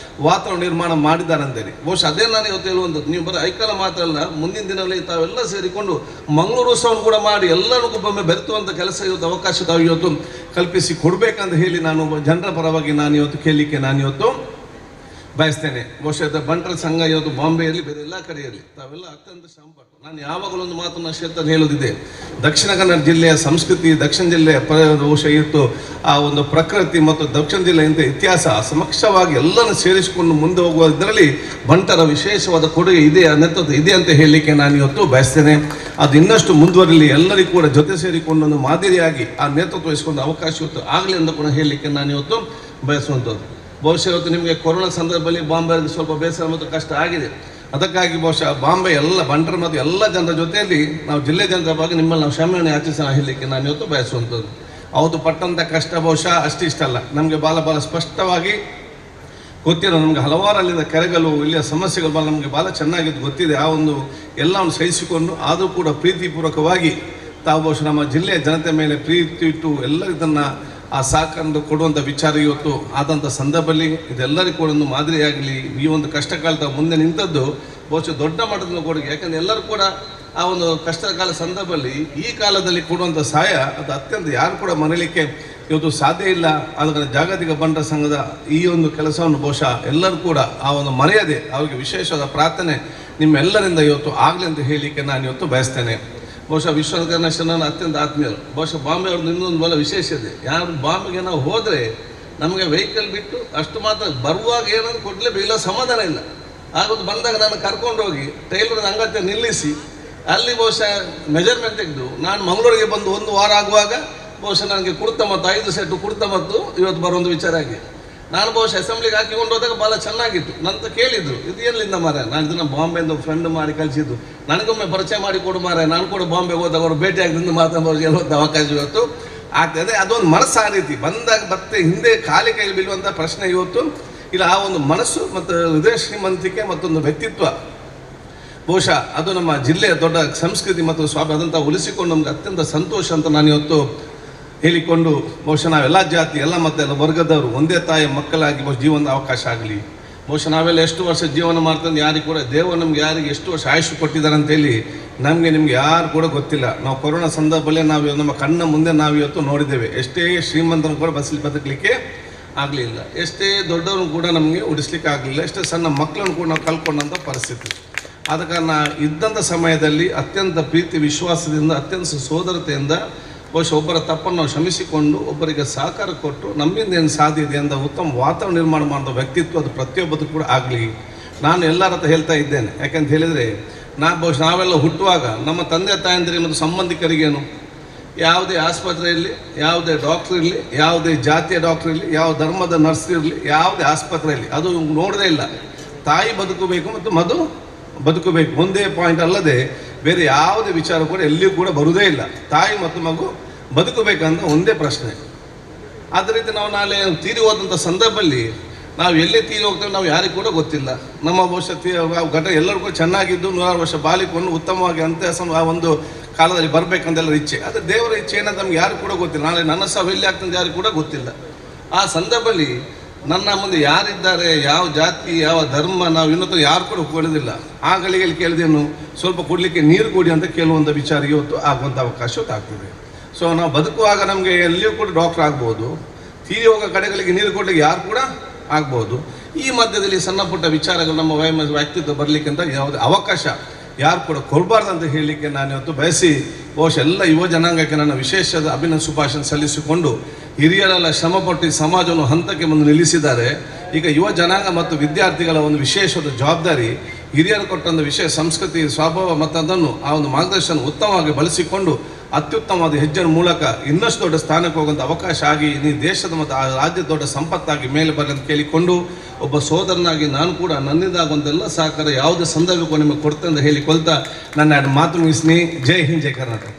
S21: ವಾತಾವರಣ ನಿರ್ಮಾಣ ಮಾಡಿದ್ದಾರೆ ಅಂತೇಳಿ. ಬಹುಶಃ ಅದೇ ನಾನು ಇವತ್ತು ಹೇಳುವಂಥದ್ದು. ನೀವು ಬರೀ ಐಕಲ ಮಾತ್ರ ಅಲ್ಲ, ಮುಂದಿನ ದಿನಗಳಲ್ಲಿ ತಾವೆಲ್ಲ ಸೇರಿಕೊಂಡು ಮಂಗಳೂರು ಉತ್ಸವವನ್ನು ಕೂಡ ಮಾಡಿ ಎಲ್ಲರಿಗೂ ಒಮ್ಮೆ ಬೆರೆತುವಂಥ ಕೆಲಸ ಇವತ್ತು ಅವಕಾಶ ತಾವು ಇವತ್ತು ಕಲ್ಪಿಸಿ ಕೊಡಬೇಕಂತ ಹೇಳಿ ನಾನು ಜನರ ಪರವಾಗಿ ನಾನು ಇವತ್ತು ಕೇಳಲಿಕ್ಕೆ ನಾನು ಇವತ್ತು ಬಯಸ್ತೇನೆ. ಬಹುಶಃ ಬಂಟರ ಸಂಘ ಇವತ್ತು ಬಾಂಬೆಯಲ್ಲಿ ಬೇರೆ ಎಲ್ಲ ಕಡೆಯಲ್ಲಿ ತಾವೆಲ್ಲ ಅತ್ಯಂತ ಶ್ರಮಪಟ್ಟು, ನಾನು ಯಾವಾಗಲೂ ಒಂದು ಮಾತನ್ನು ಕ್ಷೇತ್ರದಲ್ಲಿ ಹೇಳುವುದಿದೆ, ದಕ್ಷಿಣ ಕನ್ನಡ ಜಿಲ್ಲೆಯ ಸಂಸ್ಕೃತಿ, ದಕ್ಷಿಣ ಜಿಲ್ಲೆಯ ಬಹುಶಃ ಇತ್ತು ಆ ಒಂದು ಪ್ರಕೃತಿ ಮತ್ತು ದಕ್ಷಿಣ ಜಿಲ್ಲೆಯ ಇಂಥ ಇತಿಹಾಸ ಸಮಕ್ಷವಾಗಿ ಎಲ್ಲನೂ ಸೇರಿಸಿಕೊಂಡು ಮುಂದೆ ಹೋಗುವ ಇದರಲ್ಲಿ ಬಂಟರ ವಿಶೇಷವಾದ ಕೊಡುಗೆ ಇದೆ, ನೇತೃತ್ವ ಇದೆ ಅಂತ ಹೇಳಲಿಕ್ಕೆ ನಾನು ಇವತ್ತು ಬಯಸ್ತೇನೆ. ಅದು ಇನ್ನಷ್ಟು ಮುಂದುವರಲಿ, ಎಲ್ಲರಿಗೂ ಕೂಡ ಜೊತೆ ಸೇರಿಕೊಂಡು ಒಂದು ಮಾದರಿಯಾಗಿ ಆ ನೇತೃತ್ವ ವಹಿಸಿಕೊಂಡು ಅವಕಾಶ ಇವತ್ತು ಆಗಲಿ ಅಂತ ಕೂಡ ಹೇಳಲಿಕ್ಕೆ ನಾನು ಇವತ್ತು ಬಯಸುವಂಥದ್ದು. ಬಹುಶಃ ಇವತ್ತು ನಿಮಗೆ ಕೊರೋನಾ ಸಂದರ್ಭದಲ್ಲಿ ಬಾಂಬೆಯಲ್ಲಿ ಸ್ವಲ್ಪ ಬೇಸರ ಮತ್ತು ಕಷ್ಟ ಆಗಿದೆ. ಅದಕ್ಕಾಗಿ ಬಹುಶಃ ಬಾಂಬೆ ಎಲ್ಲ ಬಂಟರ ಮತ್ತು ಎಲ್ಲ ಜನರ ಜೊತೆಯಲ್ಲಿ ನಾವು ಜಿಲ್ಲೆ ಜನರ ಬಗ್ಗೆ ನಿಮ್ಮಲ್ಲಿ ನಾವು ಕ್ಷಮೆಯನ್ನು ಯಾಚಿಸಿ ಹೇಳಲಿಕ್ಕೆ ನಾನು ಇವತ್ತು ಬಯಸುವಂಥದ್ದು. ಅವತ್ತು ಪಟ್ಟಂಥ ಕಷ್ಟ ಬಹುಶಃ ಅಷ್ಟಿಷ್ಟಲ್ಲ, ನಮಗೆ ಭಾಳ ಭಾಳ ಸ್ಪಷ್ಟವಾಗಿ ಗೊತ್ತಿರೋ ನಮಗೆ ಹಲವಾರು ಅಲ್ಲಿಂದ ಕೆರೆಗಳು, ಇಲ್ಲಿಯ ಸಮಸ್ಯೆಗಳು ಭಾಳ ನಮಗೆ ಭಾಳ ಚೆನ್ನಾಗಿದ್ದು ಗೊತ್ತಿದೆ. ಆ ಒಂದು ಎಲ್ಲವನ್ನು ಸಹಿಸಿಕೊಂಡು ಆದರೂ ಕೂಡ ಪ್ರೀತಿಪೂರ್ವಕವಾಗಿ ತಾವು ಬಹುಶಃ ನಮ್ಮ ಜಿಲ್ಲೆಯ ಜನತೆ ಮೇಲೆ ಪ್ರೀತಿ ಇಟ್ಟು ಎಲ್ಲ ಇದನ್ನು ಆ ಸಾಕಂದು ಕೊಡುವಂಥ ವಿಚಾರ ಇವತ್ತು ಆದಂಥ ಸಂದರ್ಭದಲ್ಲಿ ಇದೆಲ್ಲರಿಗೂ ಕೂಡ ಒಂದು ಮಾದರಿಯಾಗಲಿ. ಈ ಒಂದು ಕಷ್ಟ ಕಾಲದ ಮುಂದೆ ನಿಂತದ್ದು ಬಹುಶಃ ದೊಡ್ಡ ಮಟ್ಟದ ಕೊಡುಗೆ. ಯಾಕಂದರೆ ಎಲ್ಲರೂ ಕೂಡ ಆ ಒಂದು ಕಷ್ಟದ ಕಾಲ ಸಂದರ್ಭದಲ್ಲಿ ಈ ಕಾಲದಲ್ಲಿ ಕೊಡುವಂಥ ಸಹಾಯ ಅದು ಅತ್ಯಂತ ಯಾರು ಕೂಡ ಮರೀಲಿಕ್ಕೆ ಇವತ್ತು ಸಾಧ್ಯ ಇಲ್ಲ. ಅದರ ಜಾಗತಿಕ ಬಂಟರ ಸಂಘದ ಈ ಒಂದು ಕೆಲಸವನ್ನು ಬಹುಶಃ ಎಲ್ಲರೂ ಕೂಡ ಆ ಒಂದು ಮರ್ಯಾದೆ ಅವರಿಗೆ ವಿಶೇಷವಾದ ಪ್ರಾರ್ಥನೆ ನಿಮ್ಮೆಲ್ಲರಿಂದ ಇವತ್ತು ಆಗಲಿ ಅಂತ ಹೇಳಲಿಕ್ಕೆ ನಾನು ಇವತ್ತು ಬಯಸ್ತೇನೆ. ಬಹುಶಃ ವಿಶ್ವನಾಥ್ ಅತ್ಯಂತ ಆತ್ಮೀಯರು. ಬಹುಶಃ ಬಾಂಬೆ ಅವ್ರದ್ದು ಇನ್ನೊಂದು ಬಹಳ ವಿಶೇಷ ಇದೆ. ಯಾರು ಬಾಂಬೆಗೆ ನಾವು ಹೋದರೆ ನಮಗೆ ವೆಹಿಕಲ್ ಬಿಟ್ಟು ಅಷ್ಟು ಮಾತ್ರ ಬರುವಾಗ ಏನಾದರೂ ಕೊಡಲೇಬೇಕು, ಇಲ್ಲ ಸಮಾಧಾನ ಇಲ್ಲ. ಆಗೋದು ಬಂದಾಗ ನಾನು ಕರ್ಕೊಂಡೋಗಿ ಟೈಲರ್ ಅಂಗತ್ಯ ನಿಲ್ಲಿಸಿ ಅಲ್ಲಿ ಬಹುಶಃ ಮೆಜರ್ಮೆಂಟ್ ತೆಗೆದು ನಾನು ಮಂಗಳೂರಿಗೆ ಬಂದು ಒಂದು ವಾರ ಆಗುವಾಗ ಬಹುಶಃ ನನಗೆ ಕುರ್ತ ಮತ್ತು 5 ಸೆಟ್ಟು ಕುರ್ತ ಮತ್ತು ಇವತ್ತು ಬರೋಂದು ವಿಚಾರ ಆಗಿ ನಾನು ಬಹುಶಃ ಅಸೆಂಬ್ಲಿಗೆ ಹಾಕಿಕೊಂಡು ಹೋದಾಗ ಭಾಳ ಚೆನ್ನಾಗಿತ್ತು. ನಂತ ಕೇಳಿದರು, ಇದು ಎಲ್ಲಿಂದ ಮಾರ, ನಾನು ಇದನ್ನು ಬಾಂಬೆಯಿಂದ ಫ್ರೆಂಡ್ ಮಾಡಿ ಕಳಿಸಿದ್ದು, ನನಗೊಮ್ಮೆ ಪರಿಚಯ ಮಾಡಿ ಕೊಡು ಮಾರ, ನಾನು ಕೂಡ ಬಾಂಬೆಗೆ ಹೋದಾಗ ಅವರು ಭೇಟಿಯಾಗಿದ್ದು ಮಾತಾಡೋರು ಹೇಳುವಂಥ ಅವಕಾಶ ಇವತ್ತು ಆಗ್ತದೆ. ಅದೊಂದು ಮನಸ್ಸು ಆ ರೀತಿ ಬಂದಾಗ ಮತ್ತೆ ಹಿಂದೆ ಖಾಲಿ ಕೈಲಿ ಬೀಳುವಂಥ ಪ್ರಶ್ನೆ ಇವತ್ತು ಇಲ್ಲ. ಆ ಒಂದು ಮನಸ್ಸು ಮತ್ತು ಹೃದಯ ಶ್ರೀಮಂತಿಕೆ ಮತ್ತೊಂದು ವ್ಯಕ್ತಿತ್ವ ಬಹುಶಃ ಅದು ನಮ್ಮ ಜಿಲ್ಲೆಯ ದೊಡ್ಡ ಸಂಸ್ಕೃತಿ ಮತ್ತು ಸ್ವಾಭಾವ ಅದಂತ ಉಳಿಸಿಕೊಂಡು ನಮ್ಗೆ ಅತ್ಯಂತ ಸಂತೋಷ ಅಂತ ನಾನು ಇವತ್ತು ಹೇಳಿಕೊಂಡು, ಬಹುಶಃ ನಾವೆಲ್ಲ ಜಾತಿ ಎಲ್ಲ ಮತ್ತು ಎಲ್ಲ ವರ್ಗದವರು ಒಂದೇ ತಾಯಿಯ ಮಕ್ಕಳಾಗಿ ಬಹುಶಃ ಜೀವನದ ಅವಕಾಶ ಆಗಲಿ. ಬಹುಶಃ ನಾವೆಲ್ಲ ಎಷ್ಟು ವರ್ಷ ಜೀವನ ಮಾಡ್ತಂದು ಯಾರಿಗೆ ಕೂಡ ದೇವರು ನಮ್ಗೆ ಯಾರಿಗೆ ಎಷ್ಟು ವರ್ಷ ಆಯುಷ್ ಕೊಟ್ಟಿದ್ದಾರೆ ಅಂತೇಳಿ ನಮಗೆ ನಿಮ್ಗೆ ಯಾರು ಕೂಡ ಗೊತ್ತಿಲ್ಲ. ನಾವು ಕೊರೋನಾ ಸಂದರ್ಭದಲ್ಲೇ ನಾವು ನಮ್ಮ ಕಣ್ಣ ಮುಂದೆ ನಾವು ಇವತ್ತು ನೋಡಿದ್ದೇವೆ. ಎಷ್ಟೇ ಶ್ರೀಮಂತನ ಕೂಡ ಬದುಕಲಿಕ್ಕೆ ಆಗಲಿಲ್ಲ, ಎಷ್ಟೇ ದೊಡ್ಡವ್ರನ್ನ ಕೂಡ ನಮಗೆ ಉಡಿಸ್ಲಿಕ್ಕೆ ಆಗಲಿಲ್ಲ, ಎಷ್ಟೇ ಸಣ್ಣ ಮಕ್ಕಳನ್ನು ಕೂಡ ನಾವು ಕಳ್ಕೊಂಡಂಥ ಪರಿಸ್ಥಿತಿ. ಆದ ಕಾರಣ ಇದ್ದಂಥ ಸಮಯದಲ್ಲಿ ಅತ್ಯಂತ ಪ್ರೀತಿ ವಿಶ್ವಾಸದಿಂದ ಅತ್ಯಂತ ಸೋದರತೆಯಿಂದ ಬಹುಶಃ ಒಬ್ಬರ ತಪ್ಪನ್ನು ನಾವು ಕ್ಷಮಿಸಿಕೊಂಡು ಒಬ್ಬರಿಗೆ ಸಹಕಾರ ಕೊಟ್ಟು ನಮ್ಮಿಂದ ಏನು ಸಾಧ್ಯ ಇದೆ ಅಂತ ಉತ್ತಮ ವಾತಾವರಣ ನಿರ್ಮಾಣ ಮಾಡಿದ ವ್ಯಕ್ತಿತ್ವ ಅದು ಪ್ರತಿಯೊಬ್ಬರು ಕೂಡ ಆಗಲಿ. ನಾನು ಎಲ್ಲರ ಹತ್ರ ಹೇಳ್ತಾ ಇದ್ದೇನೆ. ಯಾಕಂತ ಹೇಳಿದರೆ ಬಹುಶಃ ನಾವೆಲ್ಲ ಹುಟ್ಟುವಾಗ ನಮ್ಮ ತಂದೆ ತಾಯಂದಿರಿಗೆ ಮತ್ತು ಸಂಬಂಧಿಕರಿಗೇನು ಯಾವುದೇ ಆಸ್ಪತ್ರೆ ಇರಲಿ, ಯಾವುದೇ ಡಾಕ್ಟ್ರ್ ಇರಲಿ, ಯಾವುದೇ ಜಾತಿಯ ಡಾಕ್ಟ್ರ್ ಇರಲಿ, ಯಾವ ಧರ್ಮದ ನರ್ಸ್ ಇರಲಿ, ಯಾವುದೇ ಆಸ್ಪತ್ರೆ ಇರಲಿ, ಅದು ನೋಡೋದೇ ಇಲ್ಲ. ತಾಯಿ ಬದುಕಬೇಕು ಮತ್ತು ಮಧು ಬದುಕಬೇಕು, ಒಂದೇ ಪಾಯಿಂಟ್ ಅಲ್ಲದೆ ಬೇರೆ ಯಾವುದೇ ವಿಚಾರ ಕೂಡ ಎಲ್ಲಿಯೂ ಕೂಡ ಬರುವುದೇ ಇಲ್ಲ. ತಾಯಿ ಮತ್ತು ಮಗು ಬದುಕಬೇಕಂತ ಒಂದೇ ಪ್ರಶ್ನೆ. ಅದೇ ರೀತಿ ನಾವು ನಾಳೆ ತೀರಿ ಹೋದಂಥ ಸಂದರ್ಭದಲ್ಲಿ ನಾವು ಎಲ್ಲಿ ತೀರಿ ಹೋಗ್ತೇವೆ ನಾವು ಯಾರಿಗೂ ಕೂಡ ಗೊತ್ತಿಲ್ಲ. ನಮ್ಮ ಬಹುಶಃ ಘಟನೆ ಎಲ್ಲರಿಗೂ ಕೂಡ ಚೆನ್ನಾಗಿದ್ದು 100 ವರ್ಷ ಬಾಳಿಕೊಂಡು ಉತ್ತಮವಾಗಿ ಅಂತ್ಯ ಆ ಒಂದು ಕಾಲದಲ್ಲಿ ಬರಬೇಕಂತೆಲ್ಲರ ಇಚ್ಛೆ. ಆದರೆ ದೇವರ ಇಚ್ಛೆ ಏನಂತ ನಮ್ಗೆ ಯಾರು ಕೂಡ ಗೊತ್ತಿಲ್ಲ. ನಾಳೆ ನನ್ನ ಸಾವು ಎಲ್ಲಿ ಆಗ್ತದೆ ಯಾರಿಗೂ ಕೂಡ ಗೊತ್ತಿಲ್ಲ. ಆ ಸಂದರ್ಭದಲ್ಲಿ ನನ್ನ ಮುಂದೆ ಯಾರಿದ್ದಾರೆ, ಯಾವ ಜಾತಿ, ಯಾವ ಧರ್ಮ, ನಾವು ಇನ್ನೊಂದು ಯಾರು ಕೂಡ ಕೊಡೋದಿಲ್ಲ. ಆ ಗಳಿಗೆಯಲ್ಲಿ ಕೇಳಿದೇನು ಸ್ವಲ್ಪ ಕೊಡಲಿಕ್ಕೆ ನೀರು ಕೊಡಿ ಅಂತ ಕೇಳುವಂಥ ವಿಚಾರ ಇವತ್ತು ಆಗುವಂಥ ಅವಕಾಶ ಆಗ್ತದೆ. ಸೊ ನಾವು ಬದುಕುವಾಗ ನಮಗೆ ಎಲ್ಲಿಯೂ ಕೂಡ ಡಾಕ್ಟ್ರ್ ಆಗ್ಬೋದು, ತೀರಿ ಹೋಗೋ ಕಡೆಗಳಿಗೆ ನೀರು ಕೊಡಲಿಕ್ಕೆ ಯಾರು ಕೂಡ ಆಗ್ಬೋದು. ಈ ಮಧ್ಯದಲ್ಲಿ ಸಣ್ಣ ಪುಟ್ಟ ವಿಚಾರಗಳು ನಮ್ಮ ವ್ಯಕ್ತಿತ್ವ ಬರಲಿಕ್ಕೆ ಅಂತ ಯಾವುದೇ ಅವಕಾಶ ಯಾರು ಕೂಡ ಕೊಡಬಾರ್ದು ಅಂತ ಹೇಳಲಿಕ್ಕೆ ನಾನು ಇವತ್ತು ಬಯಸಿ ಬಹುಶಃ ಎಲ್ಲ ಯುವ ಜನಾಂಗಕ್ಕೆ ನನ್ನ ವಿಶೇಷದ ಅಭಿನಂದನೆ ಶುಭಾಶಯ ಸಲ್ಲಿಸಿಕೊಂಡು, ಹಿರಿಯರೆಲ್ಲ ಶ್ರಮಪಟ್ಟು ಈ ಸಮಾಜವನ್ನು ಹಂತಕ್ಕೆ ಬಂದು ನಿಲ್ಲಿಸಿದ್ದಾರೆ. ಈಗ ಯುವ ಜನಾಂಗ ಮತ್ತು ವಿದ್ಯಾರ್ಥಿಗಳ ಒಂದು ವಿಶೇಷವಾದ ಜವಾಬ್ದಾರಿ, ಹಿರಿಯರು ಕೊಟ್ಟಂಥ ವಿಶೇಷ ಸಂಸ್ಕೃತಿ, ಸ್ವಭಾವ ಮತ್ತು ಅದನ್ನು ಆ ಒಂದು ಮಾರ್ಗದರ್ಶನ ಉತ್ತಮವಾಗಿ ಬಳಸಿಕೊಂಡು ಅತ್ಯುತ್ತಮವಾದ ಹೆಜ್ಜೆಯ ಮೂಲಕ ಇನ್ನಷ್ಟು ದೊಡ್ಡ ಸ್ಥಾನಕ್ಕೆ ಹೋಗುವಂಥ ಅವಕಾಶ ಆಗಿ ಈ ದೇಶದ ಮತ್ತು ಆ ರಾಜ್ಯದ ದೊಡ್ಡ ಸಂಪತ್ತಾಗಿ ಮೇಲೆ ಬರಲಿ ಅಂತ ಕೇಳಿಕೊಂಡು, ಒಬ್ಬ ಸೋದರನಾಗಿ ನಾನು ಕೂಡ ನನ್ನಿಂದಾಗುವಂತೆಲ್ಲ ಸಹಕಾರ ಯಾವುದೇ ಸಂದರ್ಭಕ್ಕೂ ನಿಮಗೆ ಕೊಡ್ತೇನೆ ಅಂತ ಹೇಳಿಕೊಳ್ತಾ ನನ್ನ ಎರಡು ಮಾತು ಮುಗಿಸ್ನಿ. ಜೈ ಹಿಂದ್, ಜೈ ಕರ್ನಾಟಕ.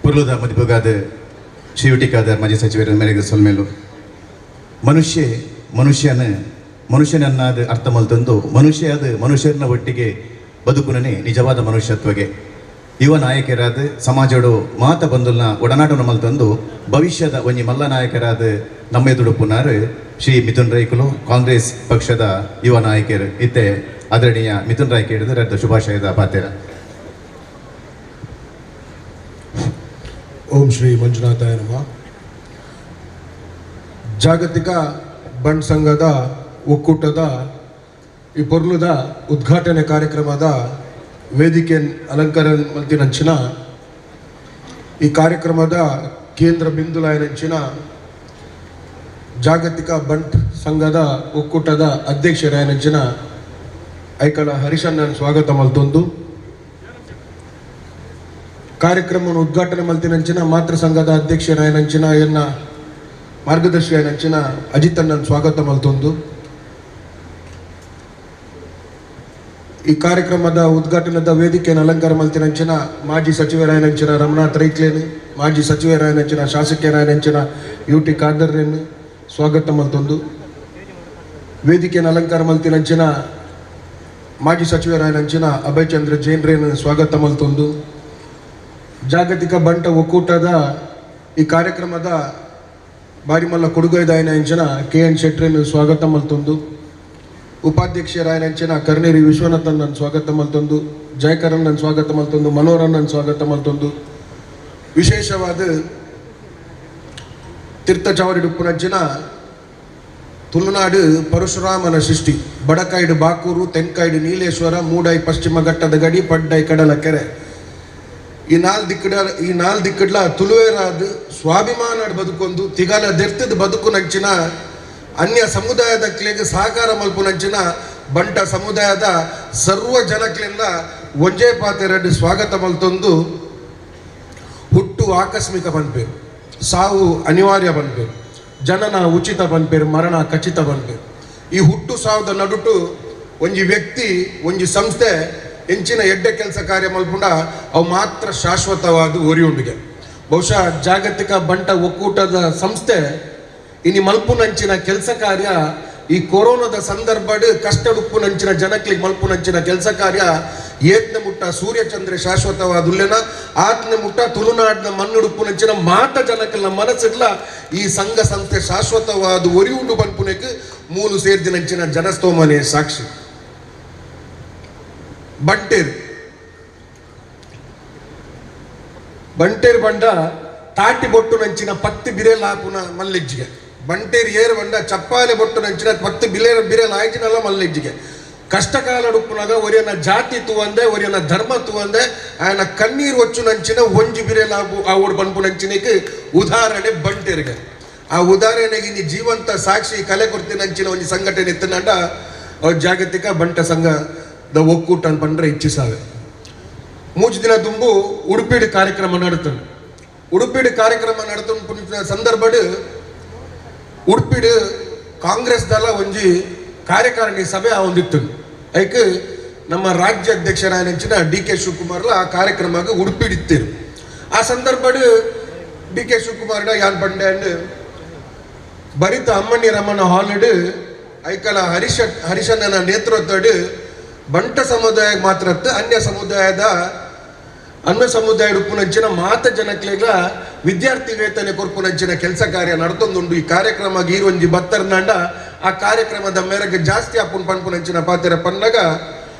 S1: ಪುರ್ಲುದ ಮದಿಪುಗಾದ ಶ್ರೀಯುಟಿಕಾದ ಮಾಜಿ ಸಚಿವರ ಮೇರೆಗೆ ಸೊಲ್ಮೇಲು ಮನುಷ್ಯ ಮನುಷ್ಯನ ಮನುಷ್ಯನನ್ನಾದ ಅರ್ಥ ಮಲ್ತಂದು ಮನುಷ್ಯ ಅದು ಮನುಷ್ಯರನ್ನ ಒಟ್ಟಿಗೆ ಬದುಕುನನೆ ನಿಜವಾದ ಮನುಷ್ಯತ್ವಗೆ ಯುವ ನಾಯಕರಾದ ಸಮಾಜಡು ಮಾತ ಬಂದುಲ್ನ ಒಡನಾಟನ ಮಲ್ತಂದು ಭವಿಷ್ಯದ ಒಂಜಿ ಮಲ್ಲ ನಾಯಕರಾದ ನಮ್ಮೆದುಡುಪುನಾರು ಶ್ರೀ ಮಿಥುನ್ ರೈಕುಲು ಕಾಂಗ್ರೆಸ್ ಪಕ್ಷದ ಯುವ ನಾಯಕರು ಇತ್ತೆ ಆದರಣೀಯ ಮಿಥುನ್ ರೈ ಕೇಳಿದರೆ ರದ್ದು ಶುಭಾಶಯದ ಪಾತ್ರ.
S4: ಓಂ ಶ್ರೀ ಮಂಜುನಾಥಾಯ ನಮಃ. ಜಾಗತಿಕ ಬಂಟ್ ಸಂಘದ ಒಕ್ಕೂಟದ ಈ ಪೊರ್ಲುದ ಉದ್ಘಾಟನೆ ಕಾರ್ಯಕ್ರಮದ ವೇದಿಕೆ ಅಲಂಕಾರ ಮಲ್ತಿನಂಚಿನ ಈ ಕಾರ್ಯಕ್ರಮದ ಕೇಂದ್ರ ಬಿಂದುಲಾಯನಂಚಿನ ಜಾಗತಿಕ ಬಂಟ್ ಸಂಘದ ಒಕ್ಕೂಟದ ಅಧ್ಯಕ್ಷರಾಯನಂಚಿನ ಐಕಳ ಹರಿಶಣ್ಣನ್ ಸ್ವಾಗತ ಮಲ್ತೊಂದು ಕಾರ್ಯಕ್ರಮವನ್ನು ಉದ್ಘಾಟನೆ ಮಲ್ತಿನಂಚಿನ ಮಾತೃ ಸಂಘದ ಅಧ್ಯಕ್ಷರಾಯನಂಚಿನ ಎನ್ನ ಮಾರ್ಗದರ್ಶಿಯಾಯನಂಚಿನ ಅಜಿತ್ ಅಣ್ಣನ್ ಸ್ವಾಗತ ಮಲ್ತೊಂದು ಈ ಕಾರ್ಯಕ್ರಮದ ಉದ್ಘಾಟನದ ವೇದಿಕೆಯನ್ನು ಅಲಂಕಾರ ಮಲ್ತಿನಂಚಿನ ಮಾಜಿ ಸಚಿವರಾಯನಂಚಿನ ರಮನಾಥ್ ರೈಕ್ಲೇನ್, ಮಾಜಿ ಸಚಿವರಾಯನಂಚಿನ ಶಾಸಕರಾಯನಂಚಿನ ಯು ಟಿ ಖಾದರ್ರೇನ್ ಸ್ವಾಗತ ಮಲ್ತೊಂದು ವೇದಿಕೆಯನ್ನು ಅಲಂಕಾರ ಮಲ್ತಿನಂಚಿನ ಮಾಜಿ ಸಚಿವರಾಯನಂಚಿನ ಅಭಯಚಂದ್ರ ಜೈನ್ರೇನ್ ಸ್ವಾಗತ ಮಲ್ತೊಂದು ಜಾಗತಿಕ ಬಂಟ ಒಕ್ಕೂಟದ ಈ ಕಾರ್ಯಕ್ರಮದ ಬಾರಿಮಲ್ಲ ಕೊಡುಗೈದಾಯನಂಚಿನ ಕೆ ಎನ್ ಶೆಟ್ರೇನ್ ಸ್ವಾಗತ ಮಲ್ತೊಂದು ಉಪಾಧ್ಯಕ್ಷರಾಯನಂಚಿನ ಕರ್ನೇರಿ ವಿಶ್ವನಾಥನ್ ನನ್ನ ಸ್ವಾಗತ ಮಲ್ತೊಂದು ಜಯಕರನ್ ನನ್ನ ಸ್ವಾಗತ ಮಲ್ತೊಂದು ಮನೋಹರನ್ ನನ್ನ ಸ್ವಾಗತ ಮಲ್ತೊಂದು ವಿಶೇಷವಾದ ತೀರ್ಥಚಾವರಿಡುಪ್ಪುನಂಚಿನ ತುಳುನಾಡು ಪರಶುರಾಮನ ಸೃಷ್ಟಿ ಬಡಕಾಯ್ಡು ಬಾಕೂರು, ತೆಂಕಾಯ್ಡು ನೀಲೇಶ್ವರ, ಮೂಡಾಯಿ ಪಶ್ಚಿಮ ಘಟ್ಟದ ಗಡಿ, ಪಡ್ಡಾಯಿ ಕಡಲ ಕೆರೆ ಈ ನಾಲ್ ದಿಕ್ಕಡ್ಲ ತುಳುವೇರಾದ ಸ್ವಾಭಿಮಾನ ಬದುಕೊಂದು ತಿಗಲ ದೆರ್ತದ ಬದುಕುನಂಚಿನ ಅನ್ಯ ಸಮುದಾಯದ ಕ್ಲೇಗೆ ಸಹಕಾರ ಮಲ್ಪುನಂಚಿನ ಬಂಟ ಸಮುದಾಯದ ಸರ್ವ ಜನಕ್ಲಿಂದ ಒಂಜೇ ಪಾತೆರಡು ಸ್ವಾಗತ ಮಲ್ತೊಂದು ಹುಟ್ಟು ಆಕಸ್ಮಿಕ ಪನ್ಪೇರು, ಸಾವು ಅನಿವಾರ್ಯ ಪನ್ಪೇರು, ಜನನ ಉಚಿತ ಪನ್ಪೇರು, ಮರಣ ಖಚಿತ ಪನ್ಪೇರು. ಈ ಹುಟ್ಟು ಸಾವುದ ನಡುಟು ಒಂಜಿ ವ್ಯಕ್ತಿ ಒಂಜಿ ಸಂಸ್ಥೆ ಎಂಚಿನ ಎಡ್ಡೆ ಕೆಲಸ ಕಾರ್ಯ ಮಲ್ಪುಂಡ ಅವು ಮಾತ್ರ ಶಾಶ್ವತವಾದ ಒರಿಯುಂಡಿಗೆ. ಬಹುಶಃ ಜಾಗತಿಕ ಬಂಟ ಒಕ್ಕೂಟದ ಸಂಸ್ಥೆ ಇನಿ ಮಲ್ಪುನಂಚಿನ ಕೆಲಸ ಕಾರ್ಯ ಈ ಕೊರೋನಾದ ಸಂದರ್ಭಡ್ ಕಷ್ಟಡುಪ್ಪುನಂಚಿನ ಜನಕ್ಲಿಗೆ ಮಲ್ಪುನಂಚಿನ ಕೆಲಸ ಕಾರ್ಯ ಏತ್ನ ಮುಟ್ಟ ಸೂರ್ಯಚಂದ್ರ ಶಾಶ್ವತವಾದ ಉಲ್ಲೇನ ಆತ್ನ ಮುಟ್ಟ ತುಳುನಾಡಿನ ಮಣ್ಣುಡುಪ್ಪುನಂಚಿನ ಮಾತ ಜನಕ್ಕೆಲ್ಲ ಮನಸ್ಸಿಡ್ಲ ಈ ಸಂಘ ಸಂಸ್ಥೆ ಶಾಶ್ವತವಾದ ಒರಿಯುಂಡು ಬನ್ಪುನೆಕ್ ಮೂಲು ಸೇರ್ದಿನಂಚಿನ ಜನಸ್ತೋಮನೆ ಸಾಕ್ಷಿ. ಬಂಟೇರು ಬಂಟೇರು ಬಂಡ ತಾಟಿ ಬೊಟ್ಟು ನಂಚಿನ ಪತ್ತಿ ಬಿರೇಲ್ ಹಾಪುನ ಮಲ್ಲಿಜ್ಜಿಗೆ ಬಂಟೇರು ಏರು ಬಂಡ ಚಪ್ಪಾಲೆ ಬೊಟ್ಟು ನಂಚಿನ ಪತ್ತಿ ಬಿರೇಲ್ ಆಯ್ಚಿನಲ್ಲ ಮಲ್ಲಿಜ್ಜಿಗೆ ಕಷ್ಟಕಾಲ ಉಪ್ಪುನಾಗ ಒರಿಯನ ಜಾತಿ ತೂವಂದೆ ಒರಿಯನ ಧರ್ಮ ತೂವಂದೆ ಆಯನ ಕಣ್ಣೀರು ಒಚ್ಚು ನಂಚಿನ ಒಂಜಿ ಬಿರೇಲ್ ಹಾಪು ಆ ಓಡ್ ಬನ್ಪು ನಂಚಿನಕ್ಕೆ ಉದಾಹರಣೆ ಬಂಟೇರಿಗೆ. ಆ ಉದಾಹರಣೆಗೆ ಇನ್ನು ಜೀವಂತ ಸಾಕ್ಷಿ ಕಲೆ ಕೊಡ್ತಿ ನಂಚಿನ ಒಂಜಿ ಸಂಘಟನೆ ಇತ್ತನಂಡ ಜಾಗತಿಕ ಬಂಟ ಸಂಘ ದ ಒಕ್ಕೂಟ ಪಂಡ್ರೆ ಇಚ್ಛಿಸಾವೆ. ಮೂಜು ದಿನ ತುಂಬು ಉಡುಪಿಡು ಕಾರ್ಯಕ್ರಮ ನಡತಂಡು ಉಡುಪಿಡು ಕಾರ್ಯಕ್ರಮ ನಡತಂಡು ಸಂದರ್ಭಡ್ ಉಡುಪಿಡು ಕಾಂಗ್ರೆಸ್ ದಳ ಒಂಜಿ ಕಾರ್ಯಕಾರಿಣಿ ಸಭೆ ಒಂದಿತ್ತು. ಐಕ್ ನಮ್ಮ ರಾಜ್ಯ ಅಧ್ಯಕ್ಷರಾಯನಂಚಿನ ಡಿ ಕೆ ಶಿವಕುಮಾರ್ಲ ಆ ಕಾರ್ಯಕ್ರಮಕ್ಕೆ ಉಡುಪಿಡಿತ್ತಿರು. ಆ ಸಂದರ್ಭಡ್ ಡಿ ಕೆ ಶಿವಕುಮಾರ್ಡ ಯಾನ್ ಪಂಡೆ ಅಂಡ್ ಬರಿತ ಅಮ್ಮಣ್ಣಿ ರಮಣ ಹಾಲ್ಡ್ ಐಕಲ ಹರಿಶಣ್ಣನ ನೇತೃತ್ವಡ್ ಬಂಟ ಸಮುದಾಯ ಮಾತ್ರ ಅನ್ಯ ಸಮುದಾಯ ಉಪ್ಪುನಂಚಿನ ಮಾತ ಜನಕ್ಲೆಗ್ಲ ವಿದ್ಯಾರ್ಥಿ ವೇತನ ಕೊರ್ಪುನಂಚಿನ ಕೆಲಸ ಕಾರ್ಯ ನಡ್ತೊಂದುಂಡು. ಈ ಕಾರ್ಯಕ್ರಮ ಗೀರೊಂಜಿ ಬತ್ತರ್ನಾಂಡ ಆ ಕಾರ್ಯಕ್ರಮದ ಮೇರೆಗೆ ಜಾಸ್ತಿ ಅಪ್ಪುನ್ ಪನ್ಪುನಂಚಿನ ಪಾತೆರ ಪನ್ನಗ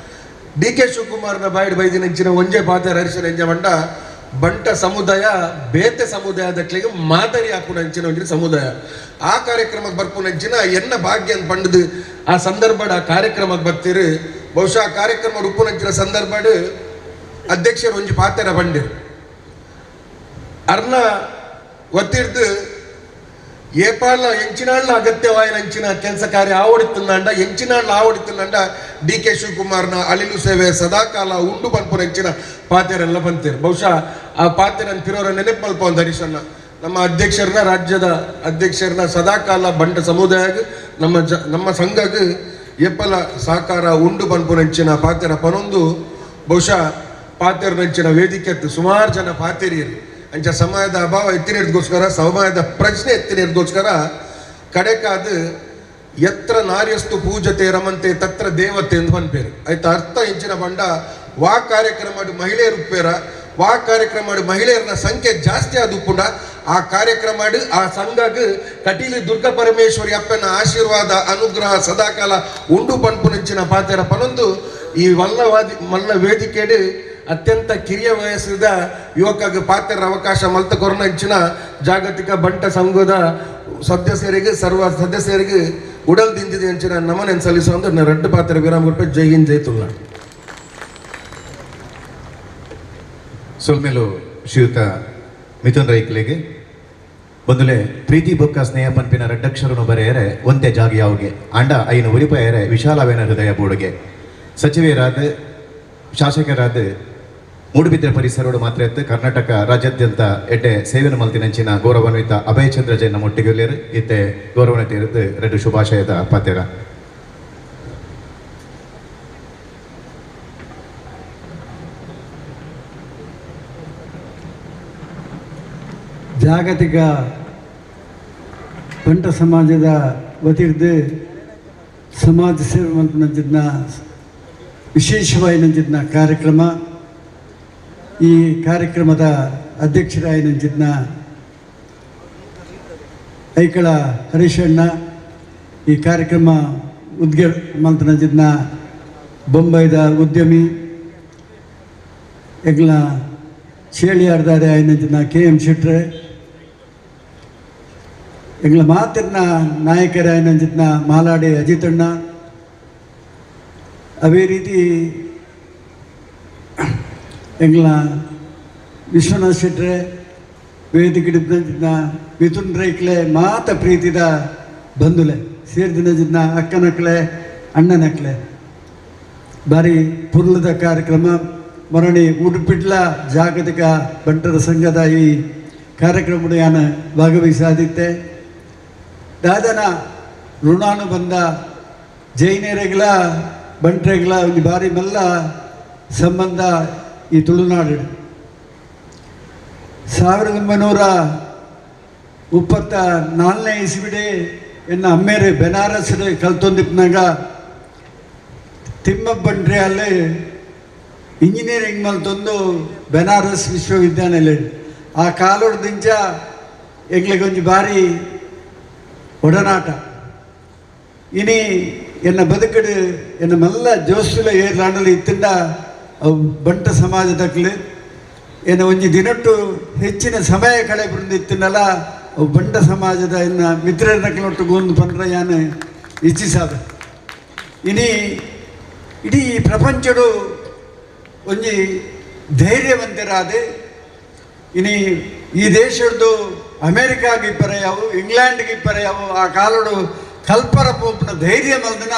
S4: ಡಿ ಕೆ ಶಿವಕುಮಾರ್ನ ಬಾಯಿಡ್ ಬೈದಿನಂಚಿನ ಒಂಜೆ ಪಾತೆರ ಹರಿಶನ ಎಂಜ ಬಂಡ ಬಂಟ ಸಮುದಾಯ ಬೇತೆ ಸಮುದಾಯದಕ್ಲೆಗೆ ಮಾದರಿ ಹಾಪುನಂಚಿನ ಒಂಜಿ ಸಮುದಾಯ ಆ ಕಾರ್ಯಕ್ರಮಕ್ಕೆ ಬರ್ಪುನಂಚಿನ ಎನ್ನ ಭಾಗ್ಯ ಅಂತ ಪಂಡದು ಆ ಸಂದರ್ಭಡ್ ಆ ಕಾರ್ಯಕ್ರಮಕ್ಕೆ ಬರ್ತೀರಿ. ಬಹುಶಃ ಆ ಕಾರ್ಯಕ್ರಮ ಉಪ್ಪುನಂಚಿನ ಸಂದರ್ಭಡ್ ಅಧ್ಯಕ್ಷರು ಒಂಜಿ ಪಾತೆರ ಬಂಡಿರು ಅರ್ನ ಒತ್ತಿರ್ದು ಏಪಾಲ ಎಂಚಿನಾಳ್ನ ಅಗತ್ಯವಾಯಿನಂಚಿನ ಕೆಲಸ ಕಾರ್ಯ ಆವಡಿತ್ತುಂಡ ಎಂಚಿನಾಳ್ನ ಆವಡಿತ್ತುಂಡ ಡಿ ಕೆ ಶಿವಕುಮಾರ್ನ ಅಳಿಲು ಸೇವೆ ಸದಾಕಾಲ ಉಂಡು ಪನ್ಪುನಂಚಿನ ಪಾತೆರೆಲ್ಲ ಬಂತೀರು. ಬಹುಶಃ ಆ ಪಾತೆರನ್ ತಿರೋರ ನೆನಪು ಮಲ್ಪ ಒಂದು ಹರೀಶನ್ನ ನಮ್ಮ ಅಧ್ಯಕ್ಷರನ್ನ ರಾಜ್ಯದ ಅಧ್ಯಕ್ಷರನ್ನ ಸದಾಕಾಲ ಬಂಟ ಸಮುದಾಯಕ್ಕೆ ನಮ್ಮ ಸಂಘಕ್ಕೆ ಏಪಲ ಸಹಕಾರ ಉಂಡು ಪನ್ಪುನಂಚಿನ ಪಾತೆರ ಪನೊಂದು ಬಹುಶಃ ಪಾತೆರನಂಚಿನ ವೇದಿಕೆ ಸುಮಾರು ಜನ ಪಾತೆರಿಯರು ಅಂಚ ಸಮಯದ ಅಭಾವ ಎತ್ತಿನಿಡ್ದಗೋಸ್ಕರ ಸಮಯದ ಪ್ರಶ್ನೆ ಎತ್ತಿನಿಡ್ದಗೋಸ್ಕರ ಕಡೆಕಾದ ಯತ್ರ ನಾರ್ಯಸ್ತು ಪೂಜತೆ ರಮಂತೆ ತತ್ರ ದೇವತೆ ಎಂದು ಪನ್ಪೇರು. ಆಯ್ತು ಅರ್ಥ ಇಂಚಿನ ಬಂಡ ವಾ ಕಾರ್ಯಕ್ರಮ ಮಹಿಳೆಯರು ಉಪ್ಪೇರ ವಾ ಕಾರ್ಯಕ್ರಮ ಮಹಿಳೆಯರನ್ನ ಸಂಖ್ಯೆ ಜಾಸ್ತಿ ಆದ ಉಪ್ಪುಂಡ ಆ ಕಾರ್ಯಕ್ರಮ ಆ ಸಂಘಗ್ ಕಟೀಲಿ ದುರ್ಗಾ ಪರಮೇಶ್ವರಿ ಅಪ್ಪನ ಆಶೀರ್ವಾದ ಅನುಗ್ರಹ ಸದಾಕಾಲ ಉಂಡು ಪನ್ಪುನಂಚಿನ ಪಾತೆರ ಪನೊಂದು ಈ ವಲ್ಲವಾದಿ ಮಲ್ಲ ವೇದಿಕೆಡು ಅತ್ಯಂತ ಕಿರಿಯ ವಯಸ್ಸಿದ ಯುವಕಗೆ ಪಾತ್ರ ಅವಕಾಶ ಮಲ್ತ ಕೊರನಂಚಿನ ಜಾಗತಿಕ ಬಂಟ ಸಂಘದ ಸದಸ್ಯರಿಗೆ ಸರ್ವ ಸದಸ್ಯರಿಗೆ ಉಡಲ್ ದಿಂದಿದೆ ಅಂಚಿನ ನಮನ ಸಲ್ಲಿಸುವ ಅಂದ್ರೆ ರಡ್ಡು ಪಾತ್ರ ವಿರಾಮ ಕೊಟ್ಟು ಜೈ ಹಿಂದ್ ಜೈ ತುಳುನಾಡು.
S1: ಸೊಲ್ಮೆಲು ಶ್ರೀಯುತ ಮಿಥುನ್ ರೈಕ್ಲೆಗೆ ಬಂದುಲೆ ಪ್ರೀತಿ ಬೊಕ್ಕ ಸ್ನೇಹ ಪನ್ಪಿನ ರಡ್ಡಕ್ಷರನು ಬರೆಯರೆ ಒಂತೆ ಜಾಗ ಯಾವುಗೆ ಅಂಡ ಐನು ಉರಿಪಯರೆ ವಿಶಾಲವೇನ ಹೃದಯ ಬೋಡುಗೆ. ಸಚಿವರಾದ ಶಾಸಕರಾದ ಮೂಡುಬಿದ್ರೆ ಪರಿಸರೋಡು ಮಾತ್ರ ಇತ್ತು ಕರ್ನಾಟಕ ರಾಜ್ಯಾದ್ಯಂತ ಎಡ್ಡೆ ಸೇವೆನ ಮಲ್ತಿನಂಚಿನ ಗೌರವಾನ್ವಿತ ಅಭಯಚಂದ್ರ ಜೈನ ಮೊಟ್ಟಿಗೆಲ್ಲೇರು ಇತ್ತೆ ಗೌರವಾನ್ವಿತ ಇರುತ್ತೆ ರೆಡ್ಡು ಶುಭಾಶಯದ ಪಾತ್ಯರ.
S19: ಜಾಗತಿಕ ಬಂಟ ಸಮಾಜದ ವತಿರ್ದು ಸಮಾಜ ಸೇವೆ ಮಲ್ಪುನಂಚಿನ ವಿಶೇಷವಾಯಿನಂಚಿನ ಕಾರ್ಯಕ್ರಮ. ಈ ಕಾರ್ಯಕ್ರಮದ ಅಧ್ಯಕ್ಷರಾಯಿನಂಚಿನ ಐಕಳ ಹರೀಶಣ್ಣ, ಈ ಕಾರ್ಯಕ್ರಮ ಉದ್ಘ ಮಲ್ತನಂಚಿನ ಬೊಂಬೈದ ಉದ್ಯಮಿ ಎಂಗ್ಲ ಚೇಳಿಯಾರ್ದಾರೆ ಆಯಿನಂಚಿನ ಕೆ ಎಂ ಶೆಟ್ರೆ, ಎಂಗ್ಲ ಮಾತಿನ ನಾಯಕರಾಯಿನಂಚಿನ ಮಾಲಾಡಿ ಅಜಿತಣ್ಣ, ಅದೇ ರೀತಿ ಎಂಗ್ಲ ವಿಶ್ವನಾಥ್ ಶೆಟ್ರೆ, ವೇದಿಕೆ ಮಿಥುನ್ ರೈಕ್ಲೆ ಮಾತ ಪ್ರೀತಿದ ಬಂಧುಲೆ ಸೇರಿದಿನ ಅಕ್ಕನಕ್ಲೆ ಅಣ್ಣನಕ್ಲೆ ಬಾರಿ ಪುರ್ಲದ ಕಾರ್ಯಕ್ರಮ. ಮರಣಿ ಉಡುಪಿಡ್ಲ ಜಾಗತಿಕ ಬಂಟರ ಸಂಘದ ಈ ಕಾರ್ಯಕ್ರಮ ಯಾನ ಭಾಗವಹಿಸಾದಿತ್ತೆ. ದಾದನ ಋಣಾನುಬಂಧ ಜೈನರೆಗಳ ಬಂಟ್ರೆಗಳ ಒಂದು ಬಾರಿ ಮೆಲ್ಲ ಸಂಬಂಧ ಈ ತುಳುನಾಡು. 1934ನೇ ಇಸ್ವಿಡೆ ಎನ್ನ ಅಮ್ಮೇರು ಬೆನಾರಸ್ ಕಲ್ತೊಂದಿಪ್ಪನಾಗ ತಿಮ್ಮಬ್ಬಂಟ್ರೆ ಅಲ್ಲಿ ಇಂಜಿನಿಯರಿಂಗ್ ಮಲ್ತೊಂದು ಬೆನಾರಸ್ ವಿಶ್ವವಿದ್ಯಾನಿಲಯ. ಆ ಕಾಲೋಡ್ದಿಂಚ ಎಂಗ್ಲಿಗೆ ಒಂಜಿ ಬಾರಿ ಒಡನಾಟ. ಇನಿ ಎನ್ನ ಬದುಕಡು ಎನ್ನ ಮಲ್ಲ ಜೋಸುಲ ಏರ್ಲಾಂಡಲು ಇತ್ತಿಂದ ಅವು ಬಂಟ ಸಮಾಜದಕ್ಲು ಎನ್ನ ಒಂಜಿ ದಿನಟ್ಟು ಹೆಚ್ಚಿನ ಸಮಯ ಕಳೆ ಬೃಂದ ಇತ್ತಿನಲ್ಲ ಅವು ಬಂಟ ಸಮಾಜದ ಎನ್ನ ಮಿತ್ರರನಕ್ಲೊಟ್ಟು ಗೊಂದು ಪಂದ್ರ ಯಾನು ಇಚ್ಛಿಸಾದ. ಇನಿ ಇಡೀ ಪ್ರಪಂಚಡು ಒಂಜಿ ಧೈರ್ಯವಂತರಾದೆ. ಇನಿ ಈ ದೇಶದ್ದು ಅಮೇರಿಕಾಗೆ ಇಪ್ಪರೆಯಾವು ಇಂಗ್ಲೆಂಡ್ಗೆ ಇಪ್ಪರೆಯಾವು ಆ ಕಾಲಡು ಕಲ್ಪರ ಪೋಪನ ಧೈರ್ಯ ಮಲ್ದನ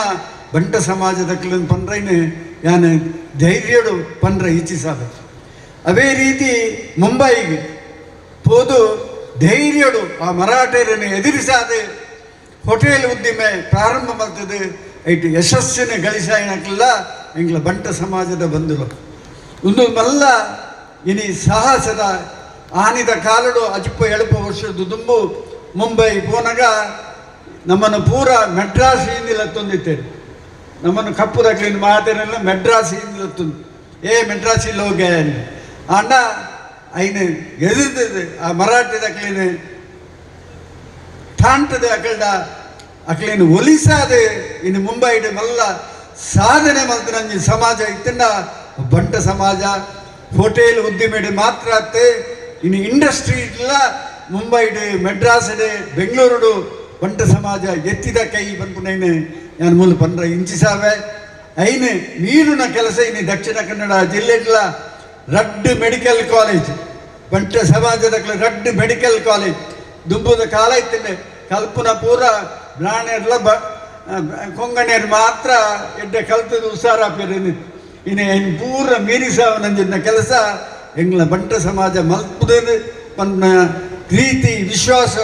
S19: ಬಂಟ ಸಮಾಜದ ಪಂಡ್ರೈನು ಯಾನು ಧೈರ್ಯಡು ಪಂಡ್ರ ಇಚ್ಛಿಸಾದ. ಅದೇ ರೀತಿ ಮುಂಬೈಗೆ ಪೋದು ಧೈರ್ಯಡು ಆ ಮರಾಠರನ್ನು ಎದುರಿಸಾದೆ ಹೋಟೆಲ್ ಉದ್ದಿಮೆ ಪ್ರಾರಂಭ ಮಲ್ತದೆ ಐಟ್ ಯಶಸ್ಸಿನ ಗಳಿಸಾಯಿನಕ್ಲೆಲ್ಲ ಎಂಗ್ಲ ಬಂಟ ಸಮಾಜದ ಬಂಧುಗಳು. ಒಂದು ಮಲ್ಲ ಇನಿ ಸಾಹಸದ ಆನಿದ ಕಾಲಡು ಅಜಿಪ್ಪ ಎಳುಪ ವರ್ಷದ ದುಂಬು ಮುಂಬೈ ಪೋನಾಗ ನಮ್ಮನ್ನು ಪೂರ ಮೆಡ್ರಾಸ್ ಹಿಂದಿಲ್ಲ ತಂದಿತ್ತೇನೆ. ನಮ್ಮನ್ನು ಕಪ್ಪು ದಕ್ಲಿನ ಮಾತೇನೆಲ್ಲ ಮೆಡ್ರಾಸ್ ಹಿಂದಿಲ್ಲ ತಂದು ಏ ಮೆಡ್ರಾಸ್ ಇಲ್ಲ ಹೋಗಿ ಅಣ್ಣ ಐನು ಎದುರ್ತದೆ ಆ ಮರಾಠಿ ದಕ್ಲಿನ ಠಾಂಟದ ಅಕಲ್ಡ ಅಕ್ಲಿನ ಒಲಿಸಾದೆ ಇನ್ನು ಮುಂಬೈಡ್ ಮಲ್ಲ ಸಾಧನೆ ಮಲ್ತನಂಜಿ ಸಮಾಜ ಇತ್ತಂಡ ಬಂಟ ಸಮಾಜ ಹೋಟೆಲ್ ಉದ್ದಿಮೆಡು ಮಾತ್ರ ಅತ್ತೆ ಇನ್ನು ಇಂಡಸ್ಟ್ರಿ ಇಲ್ಲ ಮುಂಬೈಡು ಮೆಡ್ರಾಸ್ಡು ಬೆಂಗಳೂರುಡು ಬಂಟ ಸಮಾಜ ಎತ್ತಿದ ಕೈ ಬಂಪುನೈನು ನಾನು ಮೂಲ ಪಂದ್ರ ಇಂಚಿಸಾವೆ ಐನು ನೀರಿನ ಕೆಲಸ ಇನ್ನು ದಕ್ಷಿಣ ಕನ್ನಡ ಜಿಲ್ಲೆಡ್ಲ ರಡ್ಡು ಮೆಡಿಕಲ್ ಕಾಲೇಜ್ ಬಂಟ ಸಮಾಜದ ರಡ್ಡು ಮೆಡಿಕಲ್ ಕಾಲೇಜ್ ದುಂಬುದ ಕಾಲ ಇತ್ತಂಡೆ ಕಲ್ಪನ ಪೂರ ಬ್ರಾಣೆರ್ಲ ಬ ಕೊಂಗಣೇರು ಮಾತ್ರ ಎಡ್ಡೆ ಕಲ್ತದ ಹುಷಾರಾಪಿರ ಇನ್ನು ಇನ್ನು ಪೂರ ಮೀರಿಸಾವನಂಜಿನ ಕೆಲಸ ಎಂಗ್ಲ ಬಂಟ ಸಮಾಜ ಮಲ್ಪುದೇನು ಪನ್ನ ಪ್ರೀತಿ ವಿಶ್ವಾಸ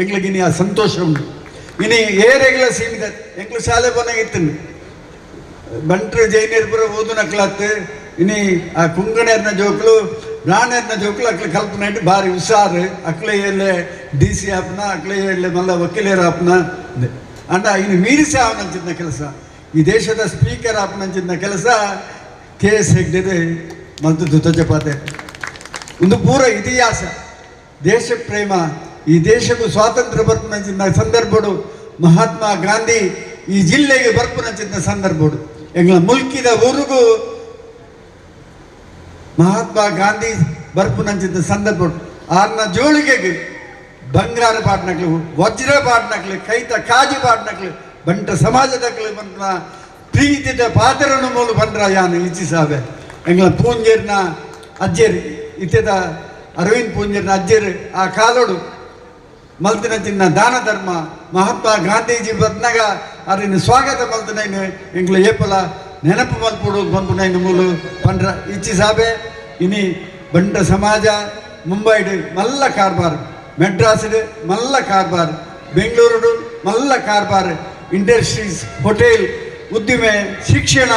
S19: ಎಂಗ್ಲಿಗೆ ಇನ್ನು ಆ ಸಂತೋಷ ಉಂಟು. ಇನ್ನು ಏರೆಗ್ಲ ಸೀಮಿತ ಎಂಗ್ಲು ಶಾಲೆ ಪೋನಾಗಿತ್ತು ಬಂಟ್ರು ಜೈನರು ಪೂರ ಓದು ನಕ್ಲಾತ್ ಇನಿ ಆ ಕುಂಗಣೇರ್ನ ಜೋಕ್ಲು ಬ್ರಾಣೇರ್ನ ಜೋಕ್ಲು ಅಕ್ಲೆ ಕಲ್ಪನೆ ಇಟ್ಟು ಭಾರಿ ಹುಷಾರು ಅಕ್ಲೆ ಎಲ್ಲೆ ಡಿ ಸಿ ಆಪ್ನ ಅಕ್ಲೆ ಎಲ್ಲೆ ಮಲ್ಲ ವಕೀಲರ ಆಪ್ನ.
S2: ಅಂಡ ಇನ್ನು ಮೀರಿಸಿ ಆವನಂಚಿನ ಕೆಲಸ ಈ ದೇಶದ ಸ್ಪೀಕರ್ ಆಪನಂಚಿನ ಕೆಲಸ ಕೆ ಎಸ್ ಹೆಗ್ಡೆ ಮಲ್ತು ಧ್ವಜಪಾತೆ ಒಂದು ಪೂರ ಇತಿಹಾಸ ದೇಶ ಪ್ರೇಮ ಈ ದೇಶಕ್ಕೂ ಸ್ವಾತಂತ್ರ್ಯ ಬರ್ಪುನಂಚಿನ ಸಂದರ್ಭಡು ಮಹಾತ್ಮ ಗಾಂಧಿ ಈ ಜಿಲ್ಲೆಗೆ ಬರ್ಪುನಂಚಿನ ಸಂದರ್ಭಡು ಎಂಗಳ ಮುಲ್ಕಿದ ಊರಿಗೂ ಮಹಾತ್ಮ ಗಾಂಧಿ ಬರ್ಪುನಂಚಿನ ಸಂದರ್ಭಡು ಆರ್ನ ಜೋಳಿಗೆಗೆ ಬಂಗಾರ ಪಾಟ್ನಕ್ಲು ವಜ್ರ ಪಾಟ್ನಕ್ಲು ಕೈತ ಕಾಜು ಪಾಟ್ನಕ್ಲು ಬಂಟ ಸಮಾಜದಕ್ಲು ಬಂದ ಪ್ರೀತಿದ ಪಾತ್ರನ ಮೂಲ ಬಂದ್ರ ಯಾನು ಇಚ್ಛಿಸಾವೆ ಎಂಗಳ ಪೂಂಜೇರ್ನ ಅಜ್ಜೇರಿ ಇತ್ಯದ ಅರವಿಂದ್ ಪೂಂಜೇರ್ನ ಅಜ್ಜೇರು ಆ ಕಾಲೋಡು ಮಲ್ತಿನ ಚಿನ್ನ ದಾನ ಧರ್ಮ ಮಹಾತ್ಮ ಗಾಂಧೀಜಿ ಬತ್ನಾಗ ಅದನ್ನು ಸ್ವಾಗತ ಮಲ್ತಿನ ಎಂಗ್ಲ ಏಪಲ ನೆನಪು ಮಲ್ಪುಡು ಬಂಪುನೈನು ಮೂಲು ಪಂಡ್ರ ಇಚ್ಛಿಸಾಬೆ ಇನಿ ಬಂಟ ಸಮಾಜ ಮುಂಬೈಡು ಮಲ್ಲ ಕಾರ್ಬಾರ್ ಮೆಡ್ರಾಸ್ಡು ಮಲ್ಲ ಕಾರ್ಬಾರ್ ಬೆಂಗಳೂರುಡು ಮಲ್ಲ ಕಾರ್ಬಾರ್ ಇಂಡಸ್ಟ್ರೀಸ್ ಹೋಟೆಲ್ ಉದ್ದಿಮೆ ಶಿಕ್ಷಣ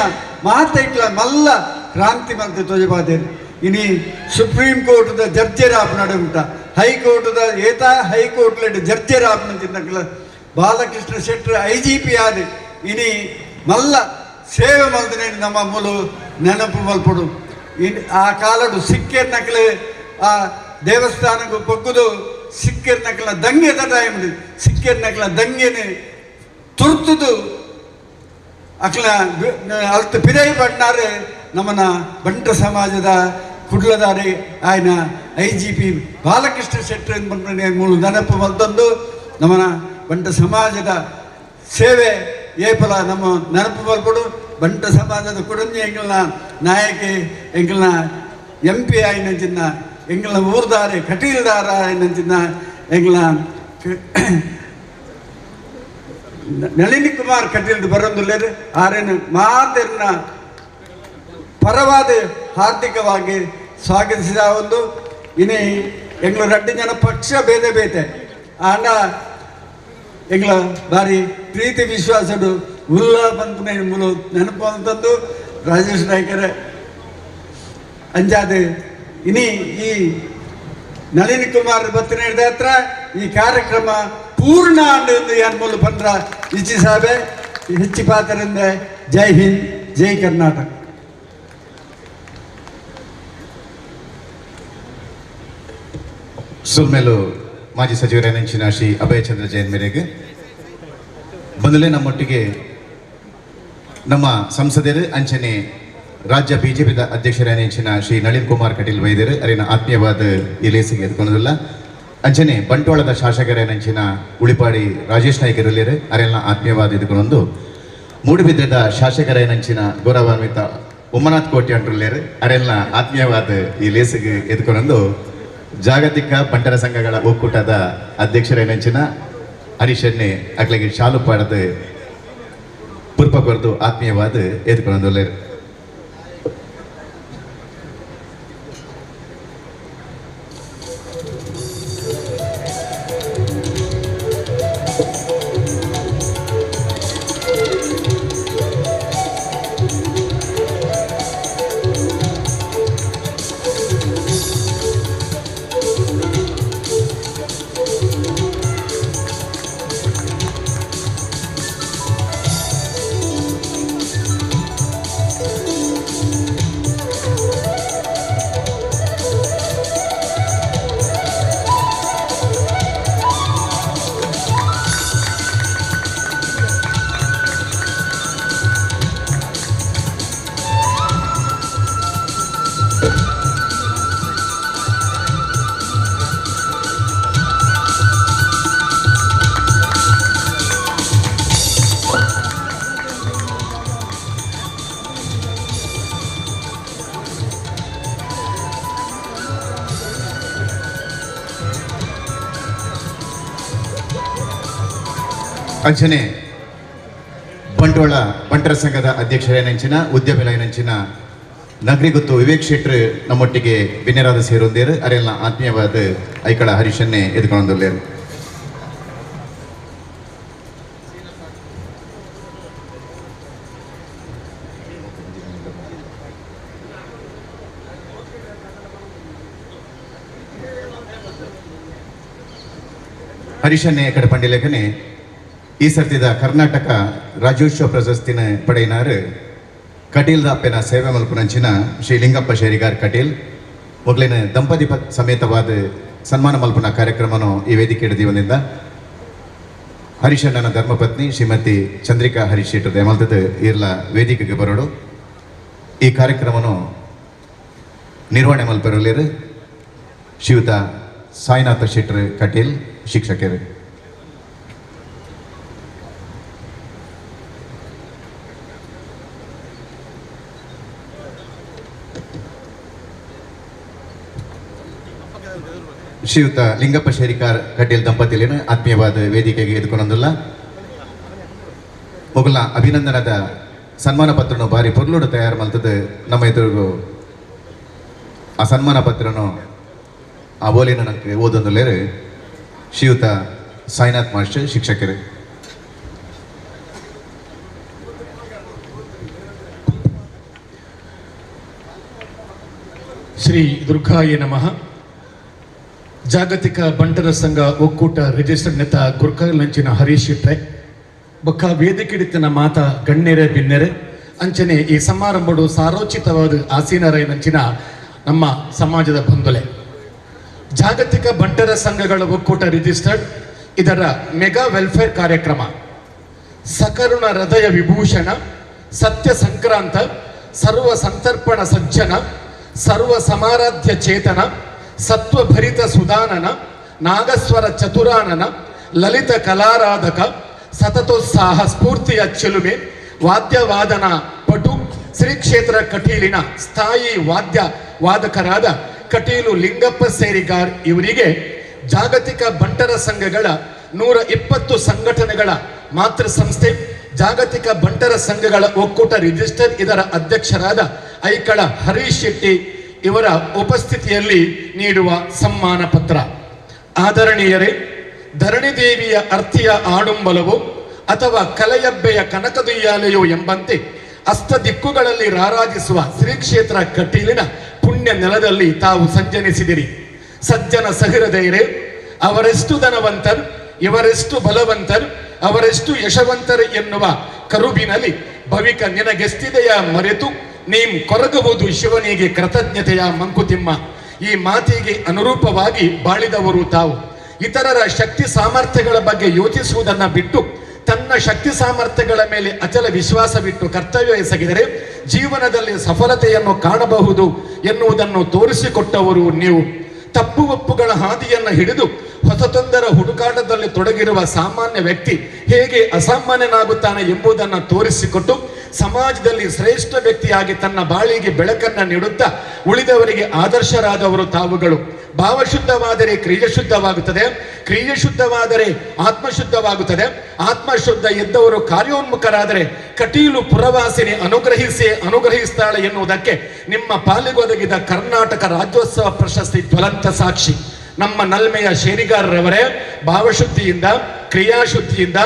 S2: ಮಾತೈಟ್ಲ ಮಲ್ಲ ಕ್ರಾಂತಿ ಮಲ್ತು ತೊಜಬಾದೇರು ಇನಿ ಸುಪ್ರೀಂ ಕೋರ್ಟ್ದ ಜಡ್ಜರ್ ಆಪನಾಡು ಉಂಟ ಹೈಕೋರ್ಟ್ದ ಏತಾ ಹೈಕೋರ್ಟ್ಲೆಡ್ ಜಡ್ಜರ್ ಆಪನ Balakrishna Shettar I G P ಆದ ಇನಿ ಮಲ್ಲ ಸೇವೆ ಮಲ್ದನೆ ನಮ್ಮ ಮೂಲು ನೆನಪು ಮಲ್ಪಡು ಇನ್ ಆ ಕಾಲಡು ಸಿಕ್ಕೇರ್ ನಕಲೆ ಆ ದೇವಸ್ಥಾನಕ್ಕೂ ಪೊಗ್ಗುದು ಸಿಕ್ಕೇರ್ ನಕಲ ದಂಗೆದ ಟೈಮ್ ಸಿಕ್ಕೇರ್ ನಕಲ ದಂಗೆನೆ ತುರ್ತುದು ಅಕ್ಲ ಅಲ್ತು ಪಿರೈ ಬಣ್ಣಾರೆ ನಮ್ಮನ ಬಂಟ ಸಮಾಜದ ಕುಡ್ಲದಾರಿ ఆయన I G P Balakrishna Shettar ಮೂಲ ನೆನಪು ಮಲ್ತಂದು ನಮ್ಮನ ಬಂಟ ಸಮಾಜದ ಸೇವೆ ಏಪಲ ನಮ್ಮ ನೆನಪು ಮಲ್ಪಡು ಬಂಟ ಸಮಾಜದ ಕುಡಂಜಿ ಎಂಗಳನ್ನ ನಾಯಕಿ ಎಂಗಳನ್ನ ಎಂ ಪಿ ಆಯ್ನಂಚಿನ ಎಂಗಳನ್ನ ಊರ್ದಾರೆ ಕಟೀಲ್ದಾರ ಆಯ್ನಂಚಿನ ಎಂಗಳನ್ನ ನಳಿನಿ ಕುಮಾರ್ ಕಟೀಲ್ದು ಬರೋದಿಲ್ಲ ಆರೇನು ಮಾತೆರ್ನ ಪರವಾದ ಹಾರ್ದಿಕವಾಗಿ ಸ್ವಾಗತಿಸಿದ ಒಂದು ಇನಿ ಎಂಗ್ಲ ರಡ್ಡು ಜನ ಪಕ್ಷ ಭೇದ ಬೇತೆ ಆಂಡ ಎಂಗ್ಲ ಬಾರಿ ಪ್ರೀತಿ ವಿಶ್ವಾಸಡು ಉಲ್ಲ ಬಂತು ಮೂಲ ನೆನಪು ಅಂತಂದು ರಾಜೇಶ್ ನಾಯ್ಕರ ಅಂಜಾದ ಇನಿ ಈ ನಳಿನಿ ಕುಮಾರ್ ಬತ್ತಿನ ಹತ್ರ ಈ ಕಾರ್ಯಕ್ರಮ ಪೂರ್ಣ ಅಂಡು ಏನ್ ಮೂಲ ಪಂದ್ರ ಇಚ್ಚಿ ಸಾಬೆ ಹೆಚ್ಚಿ ಪಾತ್ರರಿಂದ ಜೈ ಹಿಂದ್ ಜೈ ಕರ್ನಾಟಕ.
S1: ಸುಲ್ಮೇಲು ಮಾಜಿ ಸಚಿವರೇನಂಚಿನ ಶ್ರೀ ಅಭಯಚಂದ್ರ ಜೈನ್ ಮೇರೆಗೆ ಬಂದಲೇ ನಮ್ಮೊಟ್ಟಿಗೆ ನಮ್ಮ ಸಂಸದರು ಅಂಚನೆ ರಾಜ್ಯ ಬಿಜೆಪಿದ ಅಧ್ಯಕ್ಷರೇನಂಚಿನ ಶ್ರೀ ನಳಿನ್ ಕುಮಾರ್ ಕಟೀಲ್ ವೈದ್ಯರು ಅರಿನ ಆತ್ಮೀಯವಾದ ಇಲೇಸಿಗೆ ಎದ್ಕೊಳ್ಳೋದಿಲ್ಲ. ಅಂಚನೆ ಬಂಟ್ವಾಳದ ಶಾಸಕರೇನಂಚಿನ ಉಳಿಪಾಡಿ ರಾಜೇಶ್ ನಾಯ್ಕ ಇರಲಿರು ಅರೆಲ್ಲ ಆತ್ಮೀಯವಾದ ಎದ್ಕೊಂಡು ಮೂಡುಬಿದ್ರದ ಶಾಸಕರೇನಂಚಿನ ಗೌರವಾನ್ವಿತ ಉಮ್ಮನಾಥ್ ಕೋಟಿ ಅಂಟ್ರುಲ್ಲೇರು ಅರೆಲ್ಲ ಆತ್ಮೀಯವಾದ ಈ ಲೇಸಿಗೆ ಎದ್ಕೊಂಡು ಜಾಗತಿಕ ಬಂಟರ ಸಂಘಗಳ ಒಕ್ಕೂಟದ ಅಧ್ಯಕ್ಷರೇನಂಚಿನ ಹರೀಶನ್ನೇ ಅಕ್ಲಿಗೆ ಶಾಲು ಪಾಡದು ಪುರ್ಪ ಕೊರದು ಆತ್ಮೀಯವಾದ ಎದ್ಕೊಂಡು. ಅಂಚನೆ ಬಂಟ್ವಾಳ ಬಂಟರ ಸಂಘದ ಅಧ್ಯಕ್ಷರೇನಂಚಿನ ಉದ್ಯಮಿಲೈನಂಚಿನ ನಗರಿಗುತ್ತು ವಿವೇಕ್ ಶೆಟ್ಟರ್ ನಮ್ಮೊಟ್ಟಿಗೆ ಬಿನ್ನೆರಾದ ಸೇರೊಂದೇರು ಅರೆಲ್ಲ ಆತ್ಮೀಯವಾದ ಐಕಳ ಹರೀಶನ್ನೇ ಎದುಕೊಂಡೊಲ್ಲೇರು. ಹರೀಶನ್ನೇ ಕಡೆ ಪಂಡಿಲೇಖನೆ ಈ ಸರ್ತಿದ ಕರ್ನಾಟಕ ರಾಜ್ಯೋತ್ಸವ ಪ್ರಶಸ್ತಿನ ಪಡೆಯಿನಾರು ಕಟೀಲ್ ದಾಪೆನ ಸೇವೆ ಮಲ್ಪುನಂಚಿನ ಶ್ರೀ ಲಿಂಗಪ್ಪ ಶೇರಿಗಾರ್ ಕಟೀಲ್ ಮೊಗಲಿನ ದಂಪತಿ ಸಮೇತವಾದ ಸನ್ಮಾನ ಮಲ್ಪುನ ಕಾರ್ಯಕ್ರಮನು ಈ ವೇದಿಕೆ ಹಿಡಿದಿವನಿಂದ ಹರಿಶಣ್ಣನ ಧರ್ಮಪತ್ನಿ ಶ್ರೀಮತಿ ಚಂದ್ರಿಕಾ ಹರೀಶ್ ಶೆಟ್ಟರ್ ದಯಮಲ್ತದ ಇರ್ಲ ವೇದಿಕೆಗೆ ಬರೋಡು. ಈ ಕಾರ್ಯಕ್ರಮನು ನಿರ್ವಹಣೆ ಮಲ್ಪೆರಲಿರು ಶ್ರೀಯುತ ಸಾಯಿನಾಥ ಶೆಟ್ಟರ್ ಕಟೀಲ್ ಶಿಕ್ಷಕರು. ಶ್ರೀಯುತ ಲಿಂಗಪ್ಪ ಶೇರಿಕಾರ್ ಕಟೀಲ್ ದಂಪತಿಲಿನ ಆತ್ಮೀಯವಾದ ವೇದಿಕೆಗೆ ಎದುಕೊಂಡೊಂದಿಲ್ಲ ಮೊಗಲ ಅಭಿನಂದನದ ಸನ್ಮಾನ ಪತ್ರನು ಭಾರಿ ಪೊರ್ಲುಡು ತಯಾರು ಮಲ್ತದ್ದು ನಮ್ಮ ಎದುರಿಗೂ ಆ ಸನ್ಮಾನ ಪತ್ರನು ಆ ಓಲಿನ ನಂಗೆ ಓದೊಂದುಲ್ಲೇರು ಶ್ರೀಯುತ ಸಾಯಿನಾಥ್ ಮಾಸ್ಟರ್ ಶಿಕ್ಷಕರು.
S5: ಶ್ರೀ ದುರ್ಗಾಯ ನಮಃ. ಜಾಗತಿಕ ಬಂಟರ ಸಂಘ ಒಕ್ಕೂಟ ರಿಜಿಸ್ಟರ್ಡ್ ನೆತ ಗುರ್ಕಲಂಚಿನ ಹರೀಶ್ ಶೆಟ್ರೆ ಬೊಕ್ಕ ವೇದಿಕೆಡಿತನ ಮಾತ ಗಣ್ಯರೆ ಬಿನ್ನೆರೆ ಅಂಚನೆ ಈ ಸಮಾರಂಭಡು ಸಾರೋಚಿತವಾದ ಆಸೀನರೈನಂಚಿನ ನಮ್ಮ ಸಮಾಜದ ಬಂಧುಲೆ. ಜಾಗತಿಕ ಬಂಟರ ಸಂಘಗಳ ಒಕ್ಕೂಟ ರಿಜಿಸ್ಟರ್ಡ್ ಇದರ ಮೆಗಾ ವೆಲ್ಫೇರ್ ಕಾರ್ಯಕ್ರಮ ಸಕರುಣ ಹೃದಯ ವಿಭೂಷಣ ಸತ್ಯ ಸಂಕ್ರಾಂತ ಸರ್ವ ಸಂತರ್ಪಣ ಸಜ್ಜನ ಸರ್ವ ಸಮಾರಾಧ್ಯ ಚೇತನ ಸತ್ವಭರಿತ ಸುಧಾನನ ನಾಗಸ್ವರ ಚತುರಾನನ ಲಲಿತ ಕಲಾರಾಧಕ ಸತತೋತ್ಸಾಹ ಸ್ಫೂರ್ತಿಯ ಚಿಲುಮೆ ವಾದ್ಯವಾದನ ಪಟು ಶ್ರೀ ಕ್ಷೇತ್ರ ಕಟೀಲಿನ ಸ್ಥಾಯಿ ವಾದ್ಯ ವಾದಕರಾದ ಕಟೀಲು ಲಿಂಗಪ್ಪ ಸೇರಿಗಾರ್ ಇವರಿಗೆ ಜಾಗತಿಕ ಬಂಟರ ಸಂಘಗಳ 120 ಸಂಘಟನೆಗಳ ಮಾತೃ ಸಂಸ್ಥೆ ಜಾಗತಿಕ ಬಂಟರ ಸಂಘಗಳ ಒಕ್ಕೂಟ ರಿಜಿಸ್ಟರ್ ಇದರ ಅಧ್ಯಕ್ಷರಾದ ಐಕಳ ಹರೀಶ್ ಶೆಟ್ಟಿ ಇವರ ಉಪಸ್ಥಿತಿಯಲ್ಲಿ ನೀಡುವ ಸಮ್ಮಾನ ಪತ್ರ. ಆದರಣೀಯರೇ, ಧರಣಿದೇವಿಯ ಅರ್ಥಿಯ ಆಡುಂಬಲವು ಅಥವಾ ಕಲೆಯಬ್ಬೆಯ ಕನಕದುಯ್ಯಾಲೆಯೋ ಎಂಬಂತೆ ಅಷ್ಟ ದಿಕ್ಕುಗಳಲ್ಲಿ ರಾರಾಜಿಸುವ ಶ್ರೀ ಕ್ಷೇತ್ರ ಕಟೀಲಿನ ಪುಣ್ಯ ನೆಲದಲ್ಲಿ ತಾವು ಸಂಜನಿಸಿದಿರಿ. ಸಜ್ಜನ ಸಹೃದಯರೇ, ಅವರೆಷ್ಟು ಧನವಂತರು, ಇವರೆಷ್ಟು ಬಲವಂತರು, ಅವರೆಷ್ಟು ಯಶವಂತರು ಎನ್ನುವ ಕರುಬಿನಲ್ಲಿ ಭವಿಕ ನಿನಗೆಷ್ಟಿದೆಯ ಮರೆತು ನೀಂ ಕೊರಗುವುದು ಶಿವನಿಗೆ ಕೃತಜ್ಞತೆಯ ಮಂಕುತಿಮ್ಮ. ಈ ಮಾತಿಗೆ ಅನುರೂಪವಾಗಿ ಬಾಳಿದವರು ತಾವು. ಇತರರ ಶಕ್ತಿ ಸಾಮರ್ಥ್ಯಗಳ ಬಗ್ಗೆ ಯೋಚಿಸುವುದನ್ನು ಬಿಟ್ಟು ತನ್ನ ಶಕ್ತಿ ಸಾಮರ್ಥ್ಯಗಳ ಮೇಲೆ ಅಚಲ ವಿಶ್ವಾಸವಿಟ್ಟು ಕರ್ತವ್ಯ ಎಸಗಿದರೆ ಜೀವನದಲ್ಲಿ ಸಫಲತೆಯನ್ನು ಕಾಣಬಹುದು ಎನ್ನುವುದನ್ನು ತೋರಿಸಿಕೊಟ್ಟವರು ನೀವು. ತಪ್ಪು ಒಪ್ಪುಗಳ ಹಾದಿಯನ್ನು ಹಿಡಿದು ಹೊಸತೊಂದರ ಹುಡುಕಾಟದಲ್ಲಿ ತೊಡಗಿರುವ ಸಾಮಾನ್ಯ ವ್ಯಕ್ತಿ ಹೇಗೆ ಅಸಾಮಾನ್ಯನಾಗುತ್ತಾನೆ ಎಂಬುದನ್ನು ತೋರಿಸಿಕೊಟ್ಟು ಸಮಾಜದಲ್ಲಿ ಶ್ರೇಷ್ಠ ವ್ಯಕ್ತಿಯಾಗಿ ತನ್ನ ಬಾಳಿಗೆ ಬೆಳಕನ್ನು ನೀಡುತ್ತಾ ಉಳಿದವರಿಗೆ ಆದರ್ಶರಾದವರು ತಾವುಗಳು. ಭಾವಶುದ್ಧವಾದರೆ ಕ್ರಿಯಶುದ್ಧವಾಗುತ್ತದೆ, ಕ್ರಿಯಶುದ್ಧವಾದರೆ ಆತ್ಮಶುದ್ಧವಾಗುತ್ತದೆ, ಆತ್ಮಶುದ್ಧ ಎದ್ದವರು ಕಾರ್ಯೋನ್ಮುಖರಾದರೆ ಕಟೀಲು ಪುರವಾಸಿನಿ ಅನುಗ್ರಹಿಸಿ ಅನುಗ್ರಹಿಸ್ತಾಳೆ ಎನ್ನುವುದಕ್ಕೆ ನಿಮ್ಮ ಪಾಲಿಗೊದಗಿದ ಕರ್ನಾಟಕ ರಾಜ್ಯೋತ್ಸವ ಪ್ರಶಸ್ತಿ ಜ್ವಲಂತ ಸಾಕ್ಷಿ. ನಮ್ಮ ನಲ್ಮೆಯ ಶೇರಿಗಾರರವರೇ, ಭಾವಶುದ್ಧಿಯಿಂದ, ಕ್ರಿಯಾಶುದ್ಧಿಯಿಂದ,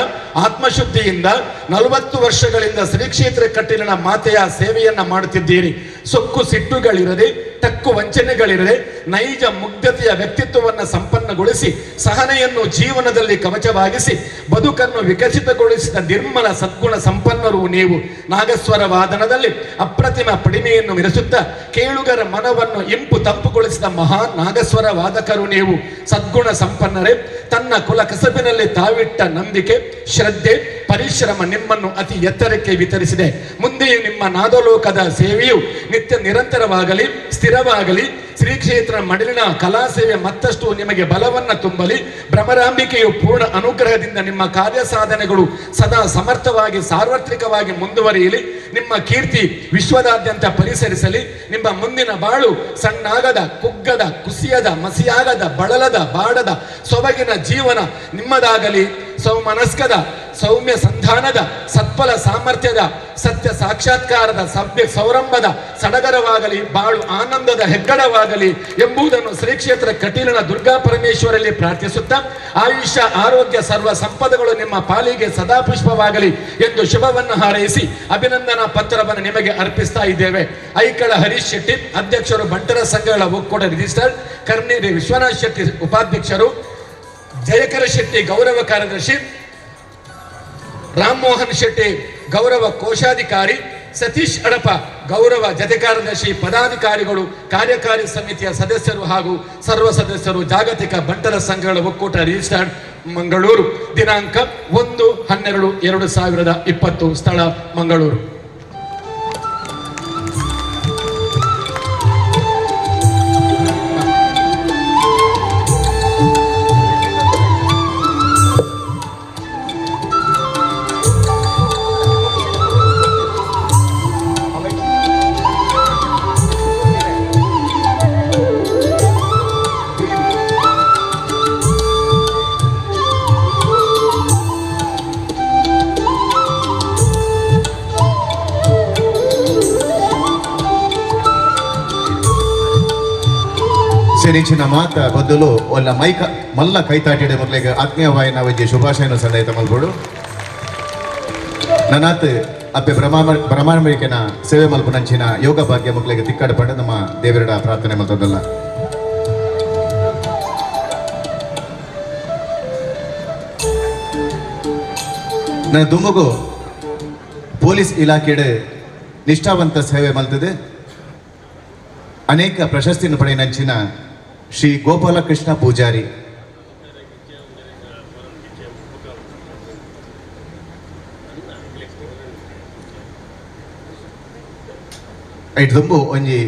S5: ಆತ್ಮಶುದ್ಧಿಯಿಂದ 40 ವರ್ಷಗಳಿಂದ ಶ್ರೀ ಕ್ಷೇತ್ರ ಕಟೀಲಿನ ಮಾತೆಯ ಸೇವೆಯನ್ನ ಮಾಡುತ್ತಿದ್ದೀರಿ. ಸೊಕ್ಕು ಸಿಟ್ಟುಗಳಿರದೆ, ತಕ್ಕು ವಂಚನೆಗಳಿರದೆ ನೈಜ ಮುಗ್ಧತೆಯ ವ್ಯಕ್ತಿತ್ವವನ್ನು ಸಂಪನ್ನಗೊಳಿಸಿ ಸಹನೆಯನ್ನು ಜೀವನದಲ್ಲಿ ಕವಚವಾಗಿಸಿ ಬದುಕನ್ನು ವಿಕಸಿತಗೊಳಿಸಿದ ನಿರ್ಮಲ ಸದ್ಗುಣ ಸಂಪನ್ನರು ನೀವು. ನಾಗಸ್ವರ ವಾದನದಲ್ಲಿ ಅಪ್ರತಿಮ ಪಡಿಮೆಯನ್ನು ಮೆರೆಸುತ್ತಾ ಕೇಳುಗರ ಮನವನ್ನು ಇಂಪು ತಂಪುಗೊಳಿಸಿದ ಮಹಾನ್ ನಾಗಸ್ವರ ವಾದಕರು ನೀವು. ಸದ್ಗುಣ ಸಂಪನ್ನರೇ, ತನ್ನ ಕುಲ ಕಸಬಿನಲ್ಲಿ ತಾವಿಟ್ಟ ನಂಬಿಕೆ, ಶ್ರದ್ಧೆ, ಪರಿಶ್ರಮ ನಿಮ್ಮನ್ನು ಅತಿ ಎತ್ತರಕ್ಕೆ ವಿತರಿಸಿದೆ. ಮುಂದೆಯೂ ನಿಮ್ಮ ನಾದಲೋಕದ ಸೇವೆಯು ನಿತ್ಯ ನಿರಂತರವಾಗಲಿ, ಸ್ಥಿರವಾಗಲಿ. ಶ್ರೀ ಕ್ಷೇತ್ರ ಮಡಲಿನ ಕಲಾ ಸೇವೆ ಮತ್ತಷ್ಟು ನಿಮಗೆ ಬಲವನ್ನು ತುಂಬಲಿ. ಭ್ರಮರಾಂಬಿಕೆಯು ಪೂರ್ಣ ಅನುಗ್ರಹದಿಂದ ನಿಮ್ಮ ಕಾರ್ಯ ಸಾಧನೆಗಳು ಸದಾ ಸಮರ್ಥವಾಗಿ ಸಾರ್ವತ್ರಿಕವಾಗಿ ಮುಂದುವರಿಯಲಿ. ನಿಮ್ಮ ಕೀರ್ತಿ ವಿಶ್ವದಾದ್ಯಂತ ಪರಿಸರಿಸಲಿ. ನಿಮ್ಮ ಮುಂದಿನ ಬಾಳು ಸಣ್ಣಾಗದ, ಕುಗ್ಗದ, ಕುಸಿಯದ, ಮಸಿಯಾಗದ, ಬಳಲದ, ಬಾಡದ ಸೊಬಗಿನ ಜೀವನ ನಿಮ್ಮದಾಗಲಿ. ಸೌಮನಸ್ಕದ, ಸೌಮ್ಯ ಸಂಧಾನದ, ಸತ್ಫಲ ಸಾಮರ್ಥ್ಯದ, ಸತ್ಯ ಸಾಕ್ಷಾತ್ಕಾರದ ಸಭ್ಯ ಸೌರಂಭದ ಸಡಗರವಾಗಲಿ, ಬಾಳು ಆನಂದದ ಹೆಗ್ಗಡವಾಗಲಿ ಎಂಬುದನ್ನು ಶ್ರೀ ಕ್ಷೇತ್ರ ಕಟೀಲಿನ ದುರ್ಗಾ ಪರಮೇಶ್ವರಲ್ಲಿ ಪ್ರಾರ್ಥಿಸುತ್ತಾ ಆಯುಷ್ಯ, ಆರೋಗ್ಯ, ಸರ್ವ ಸಂಪದಗಳು ನಿಮ್ಮ ಪಾಲಿಗೆ ಸದಾ ಪುಷ್ಪವಾಗಲಿ ಎಂದು ಶುಭವನ್ನು ಹಾರೈಸಿ ಅಭಿನಂದನಾ ಪತ್ರವನ್ನು ನಿಮಗೆ ಅರ್ಪಿಸ್ತಾ ಇದ್ದೇವೆ. ಐಕಳ ಹರೀಶ್ ಶೆಟ್ಟಿ ಅಧ್ಯಕ್ಷರು, ಬಂಟರ ಸಂಘಗಳ ಒಕ್ಕೂಟ ರಿಜಿಸ್ಟರ್, ಕರ್ನೇರಿ ವಿಶ್ವನಾಥ್ ಶೆಟ್ಟಿ ಉಪಾಧ್ಯಕ್ಷರು, ಜಯಕರ ಶೆಟ್ಟಿ ಗೌರವ ಕಾರ್ಯದರ್ಶಿ, ರಾಮಮೋಹನ್ ಶೆಟ್ಟಿ ಗೌರವ ಕೋಶಾಧಿಕಾರಿ, ಸತೀಶ್ ಅಡಪ ಗೌರವ ಜತೆ ಕಾರ್ಯದರ್ಶಿ, ಪದಾಧಿಕಾರಿಗಳು, ಕಾರ್ಯಕಾರಿ ಸಮಿತಿಯ ಸದಸ್ಯರು ಹಾಗೂ ಸರ್ವ ಸದಸ್ಯರು, ಜಾಗತಿಕ ಬಂಟರ ಸಂಘಗಳ ಒಕ್ಕೂಟ ರಿಜಿಸ್ಟರ್ಡ್ ಮಂಗಳೂರು. ದಿನಾಂಕ 1-12-2020, ಸ್ಥಳ ಮಂಗಳೂರು.
S1: ಸಿರಿಚಿನ ಮಾತ ಬದಲು ಒಲ್ಲ ಮೈಕ ಮಲ್ಲ ಕೈತಾಟಿಡೆ ಮೊದಲಿಗೆ ಆತ್ಮೀಯವಾಯಿನ ವೈದ್ಯ ಶುಭಾಶಯನ ಸಂದಯಿತ ಮಲ್ಬೋಡು. ನನಾತ್ ಅಪ್ಪೆ ಬ್ರಹ್ಮಾಂಬಿಕೆನ ಸೇವೆ ಮಲ್ಪುನಂಚಿನ ಯೋಗ ಭಾಗ್ಯ ಮಕ್ಕಳಿಗೆ ತಿಕ್ಕಾಡ ಪಂಡ ನಮ್ಮ ದೇವರಡ ಪ್ರಾರ್ಥನೆ ಮಲ್ತದಲ್ಲ. ನನ್ನ ದುಮ್ಮಗು ಪೊಲೀಸ್ ಇಲಾಖೆಡೆ ನಿಷ್ಠಾವಂತ ಸೇವೆ ಮಲ್ತದೆ ಅನೇಕ ಪ್ರಶಸ್ತಿಯನ್ನು ಪಡೆಯನಂಚಿನ ಶ್ರೀ ಗೋಪಾಲಕೃಷ್ಣ ಪೂಜಾರಿ. ದುಂಬು ಒಂಜಿ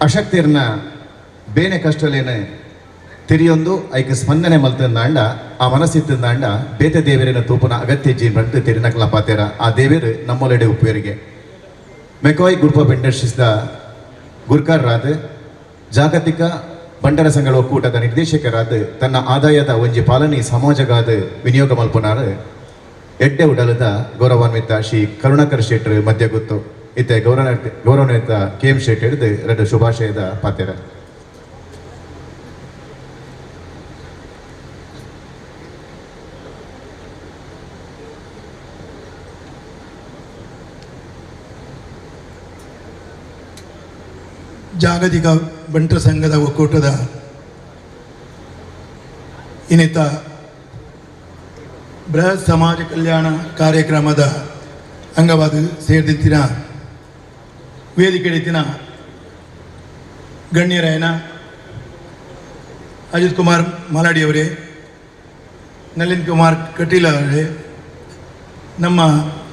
S1: ಅಶಕ್ತಿರ್ನ ಬೇನೆ ಕಷ್ಟಲೇನೆ ತಿರಿಯೊಂದು ಐಕ್ ಸ್ಪಂದನೆ ಮಲ್ತಂದಾಂಡ ಆ ಮನಸ್ಸಿತ್ತಂದಾಂಡ ಬೇತೆ ದೇವರಿನ ತೂಪುನ ಅಗತ್ಯ ಜೀವನ ತೆರಿನಕಲ ಪಾತೇರ ಆ ದೇವರು ನಮ್ಮೊಲೆಡೆ ಉಪ್ಪೇರಿಗೆ. ಮೆಕಾಯ್ ಗ್ರೂಪ್ ಆಫ್ ಇಂಡಸ್ಟ್ರೀಸ್ದ ಗುರ್ಕಾರ್ ರಾದ್ ಜಾಗತಿಕ ಬಂಟರ ಸಂಘಗಳ ಒಕ್ಕೂಟದ ನಿರ್ದೇಶಕರಾದ ತನ್ನ ಆದಾಯದ ಒಂಜಿ ಪಾಲನೆ ಸಮಾಜಗಾದ ವಿನಿಯೋಗ ಮಲ್ಪುನಾರು ಎಡ್ಡೆ ಉಡಲದ ಗೌರವಾನ್ವಿತ ಶ್ರೀ ಕರುಣಾಕರ್ ಶೆಟ್ಟರ್ ಮಧ್ಯಗುತ್ತು ಇತ್ತೆ ಗೌರವಾನ್ವಿತ ಕೆ ಎಂ ಶೆಟ್ಟರ್ ಹಿಡಿದು ಎರಡು ಶುಭಾಶಯದ ಪಾತೇರ.
S6: ಜಾಗತಿಕ ಬಂಟರ ಸಂಘದ ಒಕ್ಕೂಟದ ಇನ್ನಿತ ಬೃಹತ್ ಸಮಾಜ ಕಲ್ಯಾಣ ಕಾರ್ಯಕ್ರಮದ ಅಂಗವಾದ ಸೇರಿದಿತ್ತಿನ ವೇದಿಕೆಡಿತ್ತಿನ ಗಣ್ಯರಾಯನ ಅಜಿತ್ ಕುಮಾರ್ ಮಾಲಾಡಿಯವರೇ, ನಳಿನ್ ಕುಮಾರ್ ಕಟೀಲ್ ಅವರೇ, ನಮ್ಮ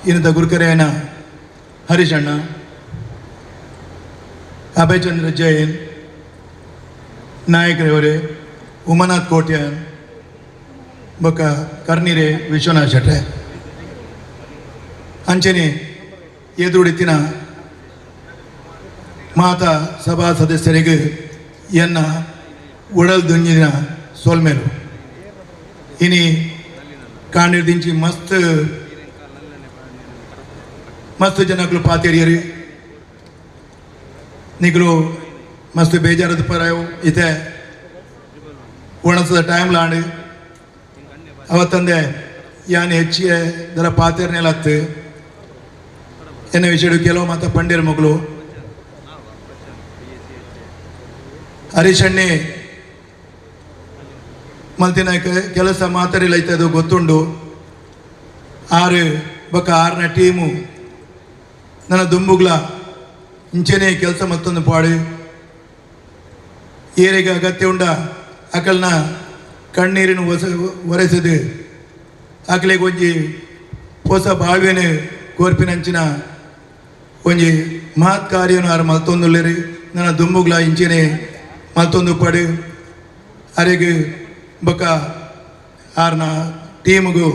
S6: ಇನ್ನಿತ ಗುರುಕರೆಯನ ಹರೀಶಣ್ಣ, ಅಭಯಚಂದ್ರ ಜೈನ್ ನಾಯಕರವರೇ, ಉಮಾನಾಥ್ ಕೋಟ್ಯಾನ್ ಬೊಕ್ಕ ಕರ್ನೀರೆ ವಿಶ್ವನಾಥ್ ಶೆಟ್ಟೆ, ಅಂಚನೆ ಎದುರುಡಿತ್ತಿನ ಮಾತಾ ಸಭಾ ಸದಸ್ಯರಿಗೆ ಎನ್ನ ಉಡಲ್ ದುಂಜಿನ ಸೋಲ್ಮೇಲು. ಇನಿ ಕಾಣಿರ್ದಿಂಚಿ ಮಸ್ತ್ ಮಸ್ತ್ ಜನಗಳು ಪಾತೇರಿಯರು ನಿಗಲು ಮಸ್ತ್ ಬೇಜಾರದ ಪರಾಯವು ಇತ್ತೆ ಒಣಸದ ಟೈಮ್ ಲಾಂಡು ಅವತ್ತಂದೆ ಯಾನ್ ಹೆಚ್ಚಿಗೆ ದರ ಪಾತೇರ್ನೆಲ್ಲ ಹತ್ತು ಎನ್ನ ವಿಷಯ ಕೆಲವು ಮಾತ ಪಂಡ್ಯರ ಮಗಳು ಹರೀಶಣ್ಣೆ ಮಲ್ತಿನ ಕೆಲಸ ಮಾತರಿಲ್ಲ ಐತೆ ಅದು ಗೊತ್ತುಂಡು. ಆರು ಬೊಕ್ಕ ಆರನ ಟೀಮು ನನ್ನ ದುಂಬುಗ್ಲ ಇಂಚೆನೇ ಕೆಲಸ ಮತ್ತೊಂದು ಪಾಡು ಏರಿಗೆ ಅಗತ್ಯ ಉಂಡ ಅಕಲ್ನ ಕಣ್ಣೀರಿನ ಒರೆಸದು ಅಕಲಿಗೆ ಒಂಜಿ ಹೊಸ ಬಾಳ್ವೆನೆ ಕೋರ್ಪಿನಂಚಿನ ಒಂಜಿ ಮಹತ್ ಕಾರ್ಯನು ಆರು ಮಲ್ತೊಂದುಲ್ಲೇರಿ ನನ್ನ ದುಂಬುಗ್ಲ ಇಂಚೆನೆ ಮಲ್ತೊಂದು ಪಾಡು ಅರೆಗೆ ಬೊಕ್ಕ ಆರ್ನ ಟೀಮುಗು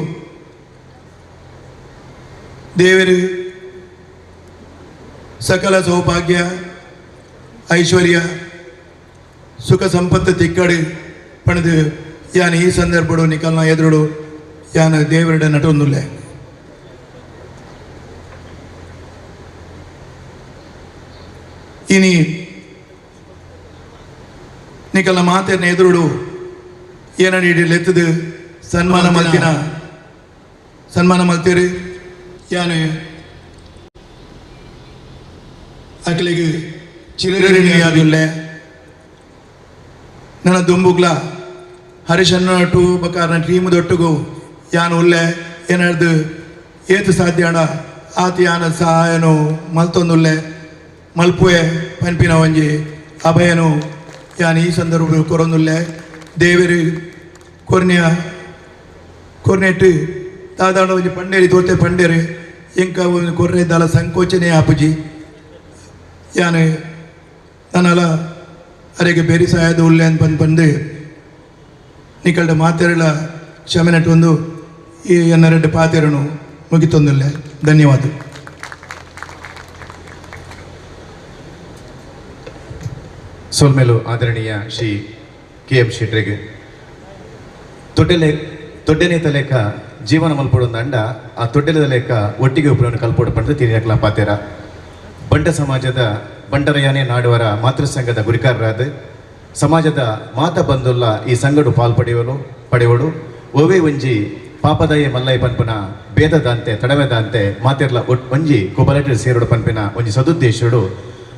S6: ದೇವರು ಸಕಲ ಸೌಭಾಗ್ಯ ಐಶ್ವರ್ಯ ಸುಖ ಸಂಪತ್ತು ತಿಕ್ಕಡಿ ಪಣದು ಯಾನ್ ಈ ಸಂದರ್ಭಡು ನಿಕಲ್ನ ಎದುರುಡು ಯಾನ್ ದೇವರುಡ ನಟೊಂದುಲ್ಲೆ. ಇನಿ ನಿಕಲ್ನ ಮಾತೆನ ಎದುರುಡು ಏನಡಿ ಎತ್ತದು ಸನ್ಮಾನ ಮಲ್ತಿನ ಸನ್ಮಾನ ಮಲ್ತೀರಿ ಯಾನು ಅಕ್ಲೆಗ್ ಚಿರಋಣಿಯಾದುಲ್ಲೆ. ನನ್ನ ದುಂಬುಗ್ಲ ಹರಿಶನ್ನೊಟ್ಟು ಬೊಕ್ಕ ಟೀಮ್ ದೊಟ್ಟುಗು ಯಾನ್ ಉಲ್ಲೆ ಏನಾರ್ದು ಏತು ಸಾಧ್ಯ ಆತ ಯಾನ ಸಹಾಯನು ಮಲ್ತೊಂದುಲ್ಲೆ ಮಲ್ಪುವೆ ಪನ್ಪಿನ ಒಂಜಿ ಅಭಯನು ಯಾನ್ ಈ ಸಂದರ್ಭ ಕೊರೊಂದುಲ್ಲೆ. ದೇವರು ಕೊರ್ನ್ಯ ಕೊರ್ನೆಟ್ ದಾದಾಣ ಒಂಜಿ ಪಂಡೇರಿ ತೋತೆ ಪಂಡೇರು ಎಂಕ ಒಂದು ಕೊರ್ನೆ ದಾಲ ಸಂಕೋಚನೆ ಆಪುಜಿ. ಯಾನ್ ನನ್ನಲ ಅರೆಗೆ ಬೇರಿ ಸಹಾಯದ ಉಲ್ಲೆ ಅಂತ ಬಂದು ಬಂದು ನಿಕಲ್ಡ ಮಾತೆರಳ ಕ್ಷಮೆನಟ್ಟು ಒಂದು ಈ ಎನ್ನ ರೆಡ್ಡು ಪಾತೆರನು ಮುಗಿತೊಂದುಲ್ಲೆ. ಧನ್ಯವಾದ.
S1: ಸೊಲ್ಮೇಲು ಆದರಣೀಯ ಶ್ರೀ ಕೆ ಎಂ ಶೆಟ್ರಿಗೆ ತೊಡ್ಡೆನೆ ತಲೆಕ ಜೀವನ ಮಲ್ಪೊಡು ಅಂಡ ಆ ತೊಡ್ಡೆಲದ ಲೇಖ ಒಟ್ಟಿಗೆ ಉಪಯೋಗ ಕಲ್ಪೋಡು ಪಂಡ್ದು ತಿರಿಯಕ್ಲ ಪಾತೇರ. ಬಂಟ ಸಮಾಜದ ಬಂಟರಯಾನೆ ನಾಡುವರ ಮಾತೃ ಸಂಘದ ಗುರಿಕಾರರಾದ ಸಮಾಜದ ಮಾತ ಬಂದುಲ್ಲ ಈ ಸಂಘಡು ಪಾಲ್ ಪಡೆಯವಳು ಒವೇ ಒಂಜಿ ಪಾಪದಯೆ ಮಲ್ಲೈ ಪನ್ಪುನ ಭೇದದಾಂತೆ ತಡವೆದಾಂತೆ ಮಾತೆರ್ಲ ಒಂಜಿ ಕುಬಲಟಿ ಸೇರುಡು ಪನ್ಪಿನ ಒಂಜಿ ಸದುದ್ದೇಶಡು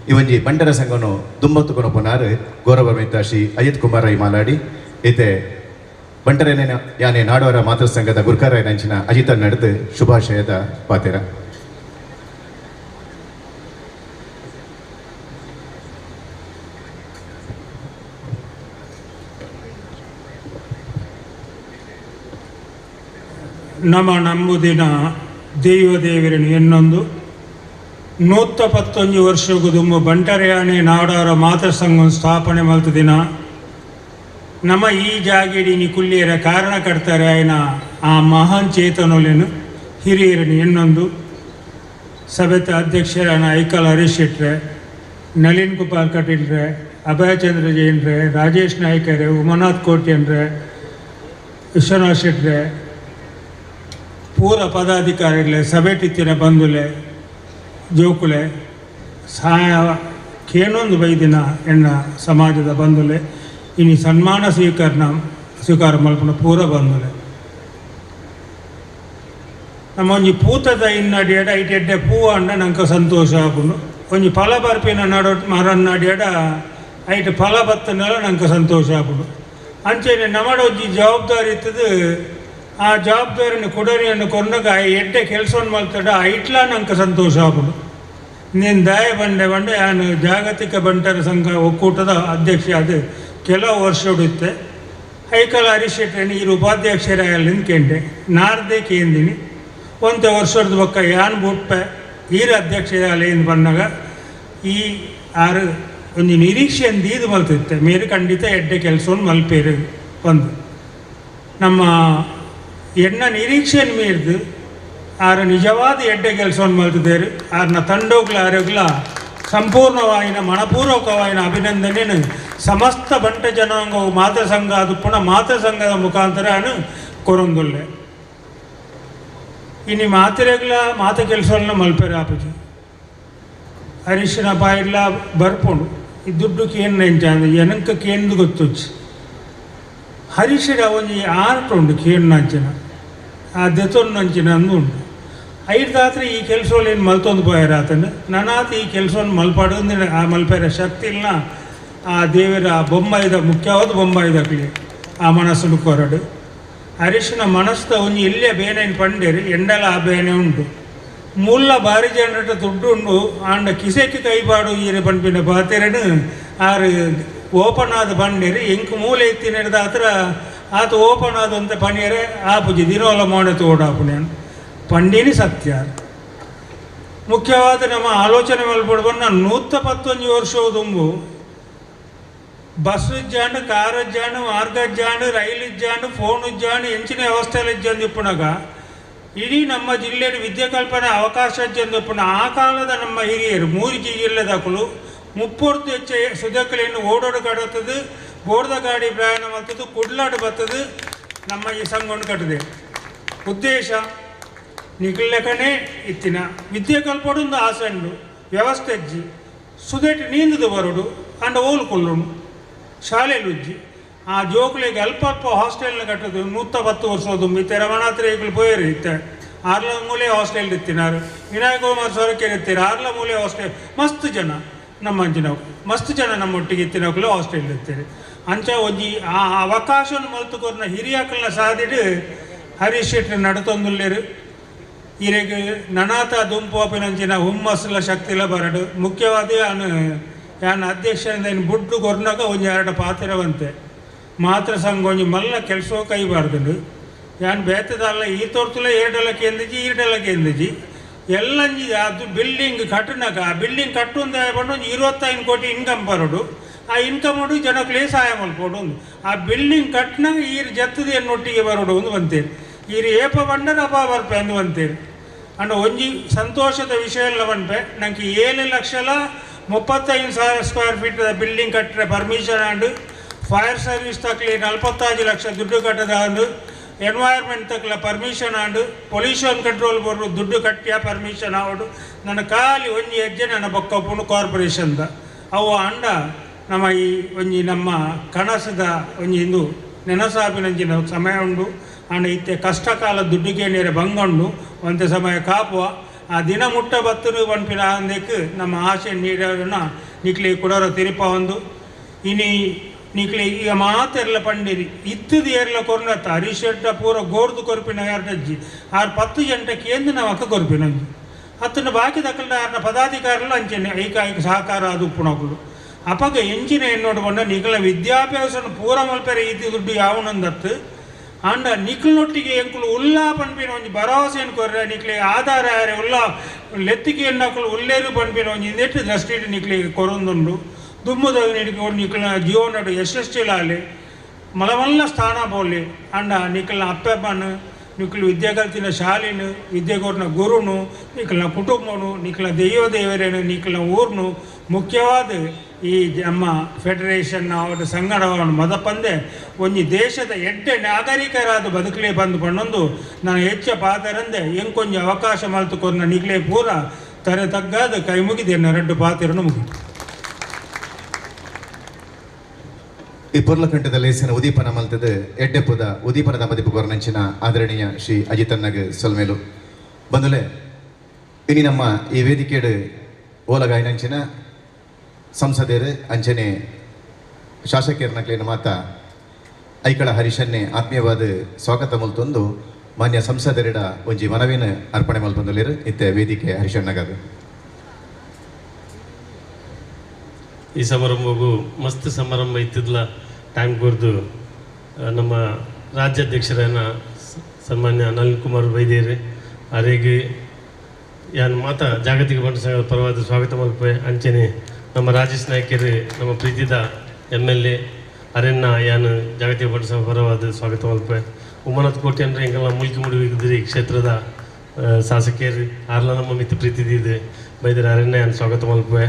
S1: ಈ ಒಂಜಿ ಬಂಟರ ಸಂಘನು ದುಂಬತ್ತು ಕೊನಪುನಾರು ಗೌರವ ಶ್ರೀ ಅಜಿತ್ ಕುಮಾರ್ ರೈ ಮಾಲಾಡಿ. ಇತ್ತೆ ಬಂಟರೇನೆ ಯಾನೆ ನಾಡವರ ಮಾತೃ ಸಂಘದ ಗುರುಕಾರ ನಂಚಿನ ಅಜಿತ ನಡೆದು ಶುಭಾಶಯದ ಪಾತೆರ.
S12: ನಮ್ಮ ನಂಬುದಿನ ದೈವ ದೇವರನ್ನು ಎನ್ನೊಂದು 111 ವರ್ಷಕ್ಕೂ ದುಂಬು ಬಂಟರಯಾನೆ ನಾಡವರ ಮಾತೃ ಸಂಘ ಸ್ಥಾಪನೆ ಮಲ್ತ ದಿನ ನಮ್ಮ ಈ ಜಾಗಿಡಿನಿ ಕುಲ್ಲಿಯರ ಕಾರಣ ಕಟ್ತಾರೆ ಆಯ್ನ ಆ ಮಹಾನ್ ಚೇತನೊಲೆನು ಹಿರಿಯರನ್ನು ಎನ್ನೊಂದು ಸಭೆತ ಅಧ್ಯಕ್ಷರಾನ ಐಕಲ್ ಹರೀಶ್ ಶೆಟ್ರೆ, ನಳಿನ್ ಕುಮಾರ್ ಕಟೀಲ್ರೆ, ಅಭಯಚಂದ್ರ ಜೈನ್ರೆ, ರಾಜೇಶ್ ನಾಯ್ಕರೆ, ಉಮನಾಥ್ ಕೋಟ್ಯನ್ರೆ, ವಿಶ್ವನಾಥ್ ಶೆಟ್ರೆ, ಪೂರ ಪದಾಧಿಕಾರಿಗಳೇ, ಸಭೆಟಿತ್ತಿನ ಬಂಧುಲೆ, ಜೋಕುಲೆ, ಸಹಾಯ ಕೇನೊಂದು ಬೈದಿನ ಎನ್ನ ಸಮಾಜದ ಬಂಧುಲೆ, ಇನಿ ಸನ್ಮಾನ ಸ್ವೀಕಾರ ಮಲ್ಪುನ ಪೂರ ಬಂಧುಲೆ. ನಮ್ಮ ಒಂಜಿ ಪೂತದ ಇನ್ನಡಿಯಡ ಐಟ್ ಎಡ್ಡೆ ಪೂ ಅಂಡ ನಂಗೆ ಸಂತೋಷ ಆಪುಂಡು. ಒಂಜಿ ಫಲ ಬರ್ಪಿನ ನಡೋ ಮರನ್ನಡಿಯಡ ಐಟ್ ಫಲ ಬತ್ತನೆಲ್ಲ ನಂಗೆ ಸಂತೋಷ ಆಪುಂಡು. ಅಂಚೆನೆ ನಮ್ಮಡ ಒಂಜಿ ಜವಾಬ್ದಾರಿ ಇತ್ತದು, ಆ ಜವಾಬ್ದಾರಿನ ಕೊಡರಿಯನ್ನು ಕೊರ್ನಗ ಆ ಎಡ್ಡೆ ಕೆಲಸವನ್ನು ಮಲ್ತಡ ಐಟ್ಲ ನಂಗೆ ಸಂತೋಷ ಆಪುಂಡು. ನೀನು ದಾಯ ಬಂಡೆ ಬಂಡೆ ನಾನು ಜಾಗತಿಕ ಬಂಟರ ಸಂಘ ಒಕ್ಕೂಟದ ಅಧ್ಯಕ್ಷ ಅದು ಕೆಲವು ವರ್ಷ ಇತ್ತೆ. ಹೈಕಲ್ ಹರೀಶ್ ಶೆಟ್ಟರನ್ನು ಈ ಉಪಾಧ್ಯಕ್ಷರಾಗಲಿಂದ ಕೇಂಡೆ ನಾರ್ದೆ ಕೇಂದಿನಿ ಒಂತೆ ವರ್ಷದ ಬೊಕ್ಕ ಯಾನ್ ಬುಟ್ಪೆ ಈರ ಅಧ್ಯಕ್ಷರಾಗಲಿಂದ ಬಂದಾಗ ಈ ಆರು ಒಂದು ನಿರೀಕ್ಷೆಯನ್ನು ದೀದು ಮಲ್ತಿತ್ತೆ ಮೇರು ಖಂಡಿತ ಎಡ್ಡೆ ಕೆಲಸವನ್ನು ಮಲ್ಪೇರು ಬಂದು ನಮ್ಮ ಎಣ್ಣ ನಿರೀಕ್ಷೆಯನ್ನು ಮೀರಿದು ಆರ ನಿಜವಾದ ಎಡ್ಡೆ ಕೆಲಸವನ್ನು ಮಲ್ತಿದ್ದೇರು. ಆರನ ತಂಡೋಗ್ಲ ಆರೋಗ್ಲ ಸಂಪೂರ್ಣವಾಯಿನ ಮನಪೂರ್ವಕವಾಯಿನ ಅಭಿನಂದನೆಯನ್ನು ಸಮಸ್ತ ಬಂಟ ಜನಾಂಗವು ಮಾತೃ ಸಂಘ ಅದು ಪುನಃ ಮಾತೃ ಸಂಘದ ಮುಖಾಂತರ ಕೊರೊಂದುಲ್ಲೆ. ಇನ್ನು ಮಾತ್ರೆಗಳ ಮಾತು ಕೆಲಸವನ್ನು ಮಲ್ಪೆರ ಆಪುಜಿ ಹರೀಶನ ಬಾಯಿಲ್ಲ ಬರ್ಪುಂಡು ಈ ದುಡ್ಡು ಕೇಂದ್ರ ಎಂಚ ಎನಕ ಕೇಂದ್ರ ಗೊತ್ತುಚ್ಚು ಹರೀಶರ ಒಂಜಿ ಆರ್ಟ್ ಉಂಡು ಕೇಂದ್ರ ಆ ದೆತೊಂದು ಅಂದು ಉಂಟು. ಐದಾತ್ರೆ ಈ ಕೆಲಸದಲ್ಲಿ ಏನು ಮಲ್ತೊಂದು ಪೋಯರಾತಂದು ನನಾತ ಈ ಕೆಲಸವನ್ನು ಮಲ್ಪಾಡು ಆ ಮಲ್ಪೆರ ಶಕ್ತಿ ಇಲ್ಲ. ಆ ದೇವರ ಬೊಂಬಾಯಿದ ಮುಖ್ಯವಾದ ಬೊಂಬಾಯಿದಕ್ಲಿ ಆ ಮನಸ್ಸನ್ನು ಕೊರಡು ಹರೀಶನ ಮನಸ್ಸು ಒಂಜಿ ಇಲ್ಲೇ ಬೇನೇನು ಪಂಡೇರು ಎಂಡಲ ಆ ಬೇನೆ ಉಂಟು. ಮೂಲ ಬಾರಿ ಜನರ ದುಡ್ಡು ಉಂಡು ಆಂಡ ಕಿಸೆಕ್ಕೆ ಕೈಪಾಡು ಈರು ಪನ್ಪಿನ ಪಾತೆರನು ಆರು ಓಪನ್ ಆದ ಬಂಡೇರು ಎಂಕ್ ಮೂಲೆ ಎತ್ತಿನ ಆತ್ರ ಆತ ಓಪನ್ ಆದಂತ ಪನಿಯರೆ ಆ ಪೂಜೆ ದಿನೋಲ ಮೋಣೆ ತೋಡಾಪುಣೆ ಪಂಡಿನಿ ಸತ್ಯ. ಮುಖ್ಯವಾದ ನಮ್ಮ ಆಲೋಚನೆ ಮಲ್ಪಡು ನಾನು 111 ವರ್ಷ ದುಂಬು ಬಸ್ ಇಜ್ಜಾಂಡು ಕಾರ್ ಇಜ್ಜಾಂಡು ಮಾರ್ಗ ಇಜ್ಜಾಂಡು ರೈಲು ಇಜ್ಜಾಂಡು ಫೋನ್ ಇಜ್ಜಾಂಡು ಎಂಚಿನ ವ್ಯವಸ್ಥೆ ಇಜ್ಜಂದು ಇಪ್ಪುನಾಗ ಇಡೀ ನಮ್ಮ ಜಿಲ್ಲೆಯ ವಿದ್ಯಾಕಲ್ಪನೆ ಅವಕಾಶ ಇಜ್ಜಂದು ಇಪ್ಪುನ ಆ ಕಾಲದ ನಮ್ಮ ಹಿರಿಯರು ಮೂರು ಜಿಲ್ಲೆದಾಕಲು 30 ಹೆಚ್ಚು ಸುದಕಲೆಯನ್ನು ಓಡೋಡು ಕಡತದು ಬೋರ್ದ ಗಾಡಿ ಪ್ರಯಾಣ ಮಾಡ್ತದ್ದು ಕುಡ್ಲಾಡು ಬರ್ತದೆ ನಮ್ಮ ಈ ಸಂಘವನ್ನು ಕಟ್ಟಿದೆ. ಉದ್ದೇಶ ನಿಗಲಕನೇ ಇತ್ತಿನ ವಿದ್ಯೆ ಕಲ್ಪಡೊಂದು ಆಸೆ ಉಂಡು ವ್ಯವಸ್ಥೆ ಅಜ್ಜಿ ಸುದೇಟ್ ನೀಂದದು ಬರೋಡು ಅಂಡ ಓಲು ಕೊಲ್ಲೋಡು ಶಾಲೆಯಲ್ಲಿ ಉಜ್ಜಿ ಆ ಜೋಕುಲಿಗೆ ಅಲ್ಪ ಅಲ್ಪ ಹಾಸ್ಟೆಲ್ನ ಕಟ್ಟೋದು 110 ವರ್ಷ ದುಂಬು ಇತ್ತೆ ರಮಣಾತ್ರ ಈಗಲು ಪೋಯರು ಇತ್ತೆ ಆರ್ಲ ಮೂಲೆ ಹಾಸ್ಟೆಲ್ ಇತ್ತಿನಾರು ವಿನಾಯಕ ಕುಮಾರ್ ಸೊರಕೆರೆ ಇತ್ತೀರ ಆರ್ಲ ಮೂಲೆ ಹಾಸ್ಟೆಲ್ ಮಸ್ತ್ ಜನ ನಮ್ಮ ಅಂಚಿನವು ಮಸ್ತ್ ಜನ ನಮ್ಮೊಟ್ಟಿಗೆ ಇತ್ತಿನಕ್ಲು ಹಾಸ್ಟೆಲ್ ಇರ್ತೀರಿ ಅಂಚ ಒಂಜಿ ಆ ಅವಕಾಶವನ್ನು ಮಲ್ತುಕೊರ್ನ ಹಿರಿಯಾಕಲ್ನ ಸಾದಿಡು ಹರೀಶ್ ಶೆಟ್ಟಿ ನಡತೊಂದುಲ್ಲೇರು ಇರೆಗ್ ನನಾತ ದುಂಪು ಅಪಿನಂಚಿನ ಹುಮ್ಮಸ್ಲ ಶಕ್ತಿಲ ಬರಡು ಮುಖ್ಯವಾದ ಯಾನು ಯಾನ್ ಅಧ್ಯಕ್ಷರಿಂದ ಇನ್ನು ಬುಡ್ಡು ಕೊರ್ನಾಗ ಒಂಜಿ ಎರಡು ಪಾತಿರವಂತೆ ಮಾತ್ರ ಸಂಘ ಒಂಜಿ ಮಲ್ಲ ಕೆಲಸ ಕೈಬಾರ್ದು ಯಾನ್ ಬೇತದಲ್ಲ ಈ ತೋರ್ತುಲ ಏರ್ಡೆಲ್ಲ ಕೇಂದಿಜಿ ಈರ್ಡೆಲ್ಲ ಕೇಂದಿಜಿ ಎಲ್ಲಂಜಿ ಅದು ಬಿಲ್ಡಿಂಗ್ ಕಟ್ಟುನಾಗ ಆ ಬಿಲ್ಡಿಂಗ್ ಕಟ್ಟುಂದ ಪಂಡ ಒಂಜಿ 25 ಕೋಟಿ ಇನ್ಕಮ್ ಬರೋಡು ಆ ಇನ್ಕಮ್ ಉಂಡು ಜನಕ್ಲೇ ಸಹಾಯ ಮಲ್ಪೋಡು ಒಂದು ಆ ಬಿಲ್ಡಿಂಗ್ ಕಟ್ಟಿನಾಗ ಈರು ಜತ್ತದ ಎನ್ನೊಟ್ಟಿಗೆ ಬರೋಡು ಒಂದು ಬಂತೇನೆ ಈರು ಏಪ ಬಂಡರ ಅಪ ಬರ್ಪೆ ಅಂದು ಬಂತೇನೆ ಅಂಡ್ ಒಂಜಿ ಸಂತೋಷದ ವಿಷಯ ಎಲ್ಲ ಬಂಪೆ ನಂಗೆ 7,35,000 ಸ್ಕ್ವೇರ್ ಫೀಟ್ ಬಿಲ್ಡಿಂಗ್ ಕಟ್ಟರೆ ಪರ್ಮಿಷನ್ ಆಂಡ್ ಫೈರ್ ಸರ್ವಿಸ್ ತಕ್ಲಿ 45 ಲಕ್ಷ ದುಡ್ಡು ಕಟ್ಟದ ಅಂದು ಎನ್ವೈರ್ಮೆಂಟ್ ತಕ್ಕಲ ಪರ್ಮಿಷನ್ ಆಂಡ್ ಪೊಲ್ಯೂಷನ್ ಕಂಟ್ರೋಲ್ ಬೋರ್ಡ್ ದುಡ್ಡು ಕಟ್ಟಿಯ ಪರ್ಮಿಷನ್ ಆವಡು ನನ್ನ ಖಾಲಿ ಒಂಜಿ ಹೆಜ್ಜೆ ನನ್ನ ಬೊಕ್ಕಪ್ಪುನು ಕಾರ್ಪೊರೇಷನ್ದ ಅವು ಅಂಡ ನಮ್ಮ ಈ ಒಂಜಿ ನಮ್ಮ ಕನಸದ ಒಂಜಿ ಇಂದು ನೆನಸಾಪಿನಂಚಿನ ಸಮಯ ಉಂಡು ಅಂಡ ಇತ್ತೆ ಕಷ್ಟಕಾಲ ದುಡ್ಡಿಗೆ ನೀರು ಬಂಗಂಡು ಒಂತೆ ಸಮಯ ಕಾಪುವ ಆ ದಿನ ಮುಟ್ಟ ಬತ್ತರು ಪನ್ಪಿನ ಅಂದಕ್ಕೆ ನಮ್ಮ ಆಸೆ ನೀಡೋಣ ನಿಕ್ಲಿ ಕೊಡೋರ ತಿರುಪ ಒಂದು ಇನಿ ನಿಕ್ಲಿ ಈಗ ಮಾತೆರ್ಲ ಪಂಡಿರಿ ಇತ್ತದ ಏರ್ಲ ಕೊರ್ನತ್ತ ಹರೀಶ್ ಶೆಟ್ಟ ಪೂರ ಗೋರ್ದು ಕೊರ್ಪಿನ ಯಾರಜ್ಜಿ ಆರು 10 ಗಂಟೆಗೆ ಎಂದು ನಾವು ಅಕ್ಕ ಕೊರ್ಪಿನಂಜಿ ಅತ್ತನ ಬಾಕಿ ದಕ್ಕಲ್ನ ಯಾರನ್ನ ಪದಾಧಿಕಾರಿಗಳು ಅಂಚೆನೆ ಐಕ ಐಕ ಸಹಕಾರ ಅದು ಉಪ್ಪುನಕುಲು ಅಪಗ ಎಂಚಿನ ಎನ್ನೋಡು ಬಂಡ ನಿಕಲ ವಿದ್ಯಾಭ್ಯಾಸನ ಪೂರ ಮಲ್ಪೆರೆ ಈತಿ ದುಡ್ಡು ಯಾವನಂದತ್ತು ಅಂಡ ನಿಕ್ಲನೊಟ್ಟಿಗೆ ಎಂಕುಲು ಉಲ್ಲಾ ಪನ್ಪಿನ ಒಂಜಿ ಭರವಸೆಯನ್ನು ಕೊರ್ರೆ ನಿಕ್ಲೆ ಆಧಾರ ಯಾರೆ ಉಲ್ಲಾ ಲೆತ್ತಿಗೆ ಎನ್ನಕುಲು ಉಲ್ಲೇರು ಪನ್ಪಿನ ಒಂಜಿ ನೆಟ್ಟು ದೃಷ್ಟಿಡು ನಿಕ್ಲಿಗೆ ಕೊರೊಂದುಂಡು ದುಮ್ಮದ ನಿಕ್ಲು ನಿಕ್ಲ ಜೀವನಡು ಯಶಸ್ವಿಲಾಲಿ ಮಲಮಲ್ಲ ಸ್ಥಾನ ಬೋಲಿ ಅಂಡ ನಿಕ್ಲನ ಅಪ್ಪಮ್ಮನು ನಿಕ್ಲು ವಿದ್ಯೆ ಕಲ್ತಿನ ಶಾಲೆನು ವಿದ್ಯೆ ಕೊರ್ನ ಗುರುನು ನಿಕ್ಲನ ಕುಟುಂಬನು ನಿಕ್ಲ ದೈವ ದೇವರೇನು ನಿಕ್ಲನ ಊರ್ನು ಮುಖ್ಯವಾದ ಈ ನಮ್ಮ ಫೆಡರೇಷನ್ ಅವರ ಸಂಘಟವನ್ನು ಮದಪಂದೆ ಒಂಜಿ ದೇಶದ ಎಡ್ಡೆ ನಾಗರಿಕರಾದ ಬದುಕಲೇ ಬಂದು ಪಣ್ಣೊಂದು ನಾನು ಹೆಚ್ಚ ಪಾತರಂದೆ ಎಂಕೊಂಜಿ ಅವಕಾಶ ಮಲ್ತುಕೊರ್ನ ನಿಕ್ಲೇ ಪೂರ ತರೆ ತಗ್ಗಾದ ಕೈ ಮುಗಿದೆ ಎರಡು ಪಾತಿರನು ಮುಗಿ
S1: ಈ ಪೊರ್ಲಕಂಠದ ಲೇಸನ ಉದೀಪನ ಮಲ್ತದ ಎಡ್ಡೆಪ್ಪದ ಉದೀಪನದ ಮದಿಪು ಕೊರನಂಚಿನ ಆದರಣೀಯ ಶ್ರೀ ಅಜಿತನ್ನಗ್ ಸೊಲ್ಮೇಲು ಬಂದುಲೆ ಇನಿ ನಮ್ಮ ಈ ವೇದಿಕೆಡು ಓಲಗಾಯಿನಂಚಿನ ಸಂಸದರು ಅಂಚನೆ ಶಾಸಕರನಕ್ಲೇನ ಮಾತ ಐಕಳ ಹರೀಶನ್ನೇ ಆತ್ಮೀಯವಾದ ಸ್ವಾಗತ ಮಲ್ತೊಂದು ಮಾನ್ಯ ಸಂಸದರಿಡ ಒಂಜಿ ಮನವಿನ ಅರ್ಪಣೆ ಮಲ್ಪೊಂದುಲ್ಲೆರ್ ಇತ್ತೆ ವೇದಿಕೆ ಹರೀಶಣ್ಣಗದು.
S20: ಈ ಸಮಾರಂಭಗೂ ಮಸ್ತ್ ಸಮಾರಂಭ ಇತ್ತಿದ್ಲ ಟೈಮ್ ಕೊರ್ದು ನಮ್ಮ ರಾಜ್ಯಾಧ್ಯಕ್ಷರನ್ನ ಸನ್ಮಾನ್ಯ ನಳಿನ್ ಕುಮಾರ್ ವೈದ್ಯರು ಅರೆಗೆ ಯಾನ್ ಮಾತಾ ಜಾಗತಿಕ ಬಂಟ ಸಂಘದ ಪರವಾದ ಸ್ವಾಗತ ಮಲ್ಪೆ ಅಂಚನೆ ನಮ್ಮ ರಾಜೇಶ್ ನಾಯ್ಕರು ನಮ್ಮ ಪ್ರೀತಿದ MLA ಅರೆನ್ನ ಯಾನ್ ಜಾಗತಿಕ ಬಂಟ ಸಂಘ ಪರವಾದ ಸ್ವಾಗತ ಮಲ್ಪೆ ಉಮಾನಾಥ್ ಕೋಟೆ ಅಂದರೆ ಎಂಗೆಲ್ಲ ಮುಲ್ಕಿ ಮುಡುವಿದ್ರಿ ಕ್ಷೇತ್ರದ ಶಾಸಕರು ಆರ್ಲ ನಮ್ಮ ಮಿತಿ ಪ್ರೀತಿದಿದೆ ಬೈದರು ಅರೆನ್ನ ಯಾನ್ ಸ್ವಾಗತ ಮಲ್ಪೆ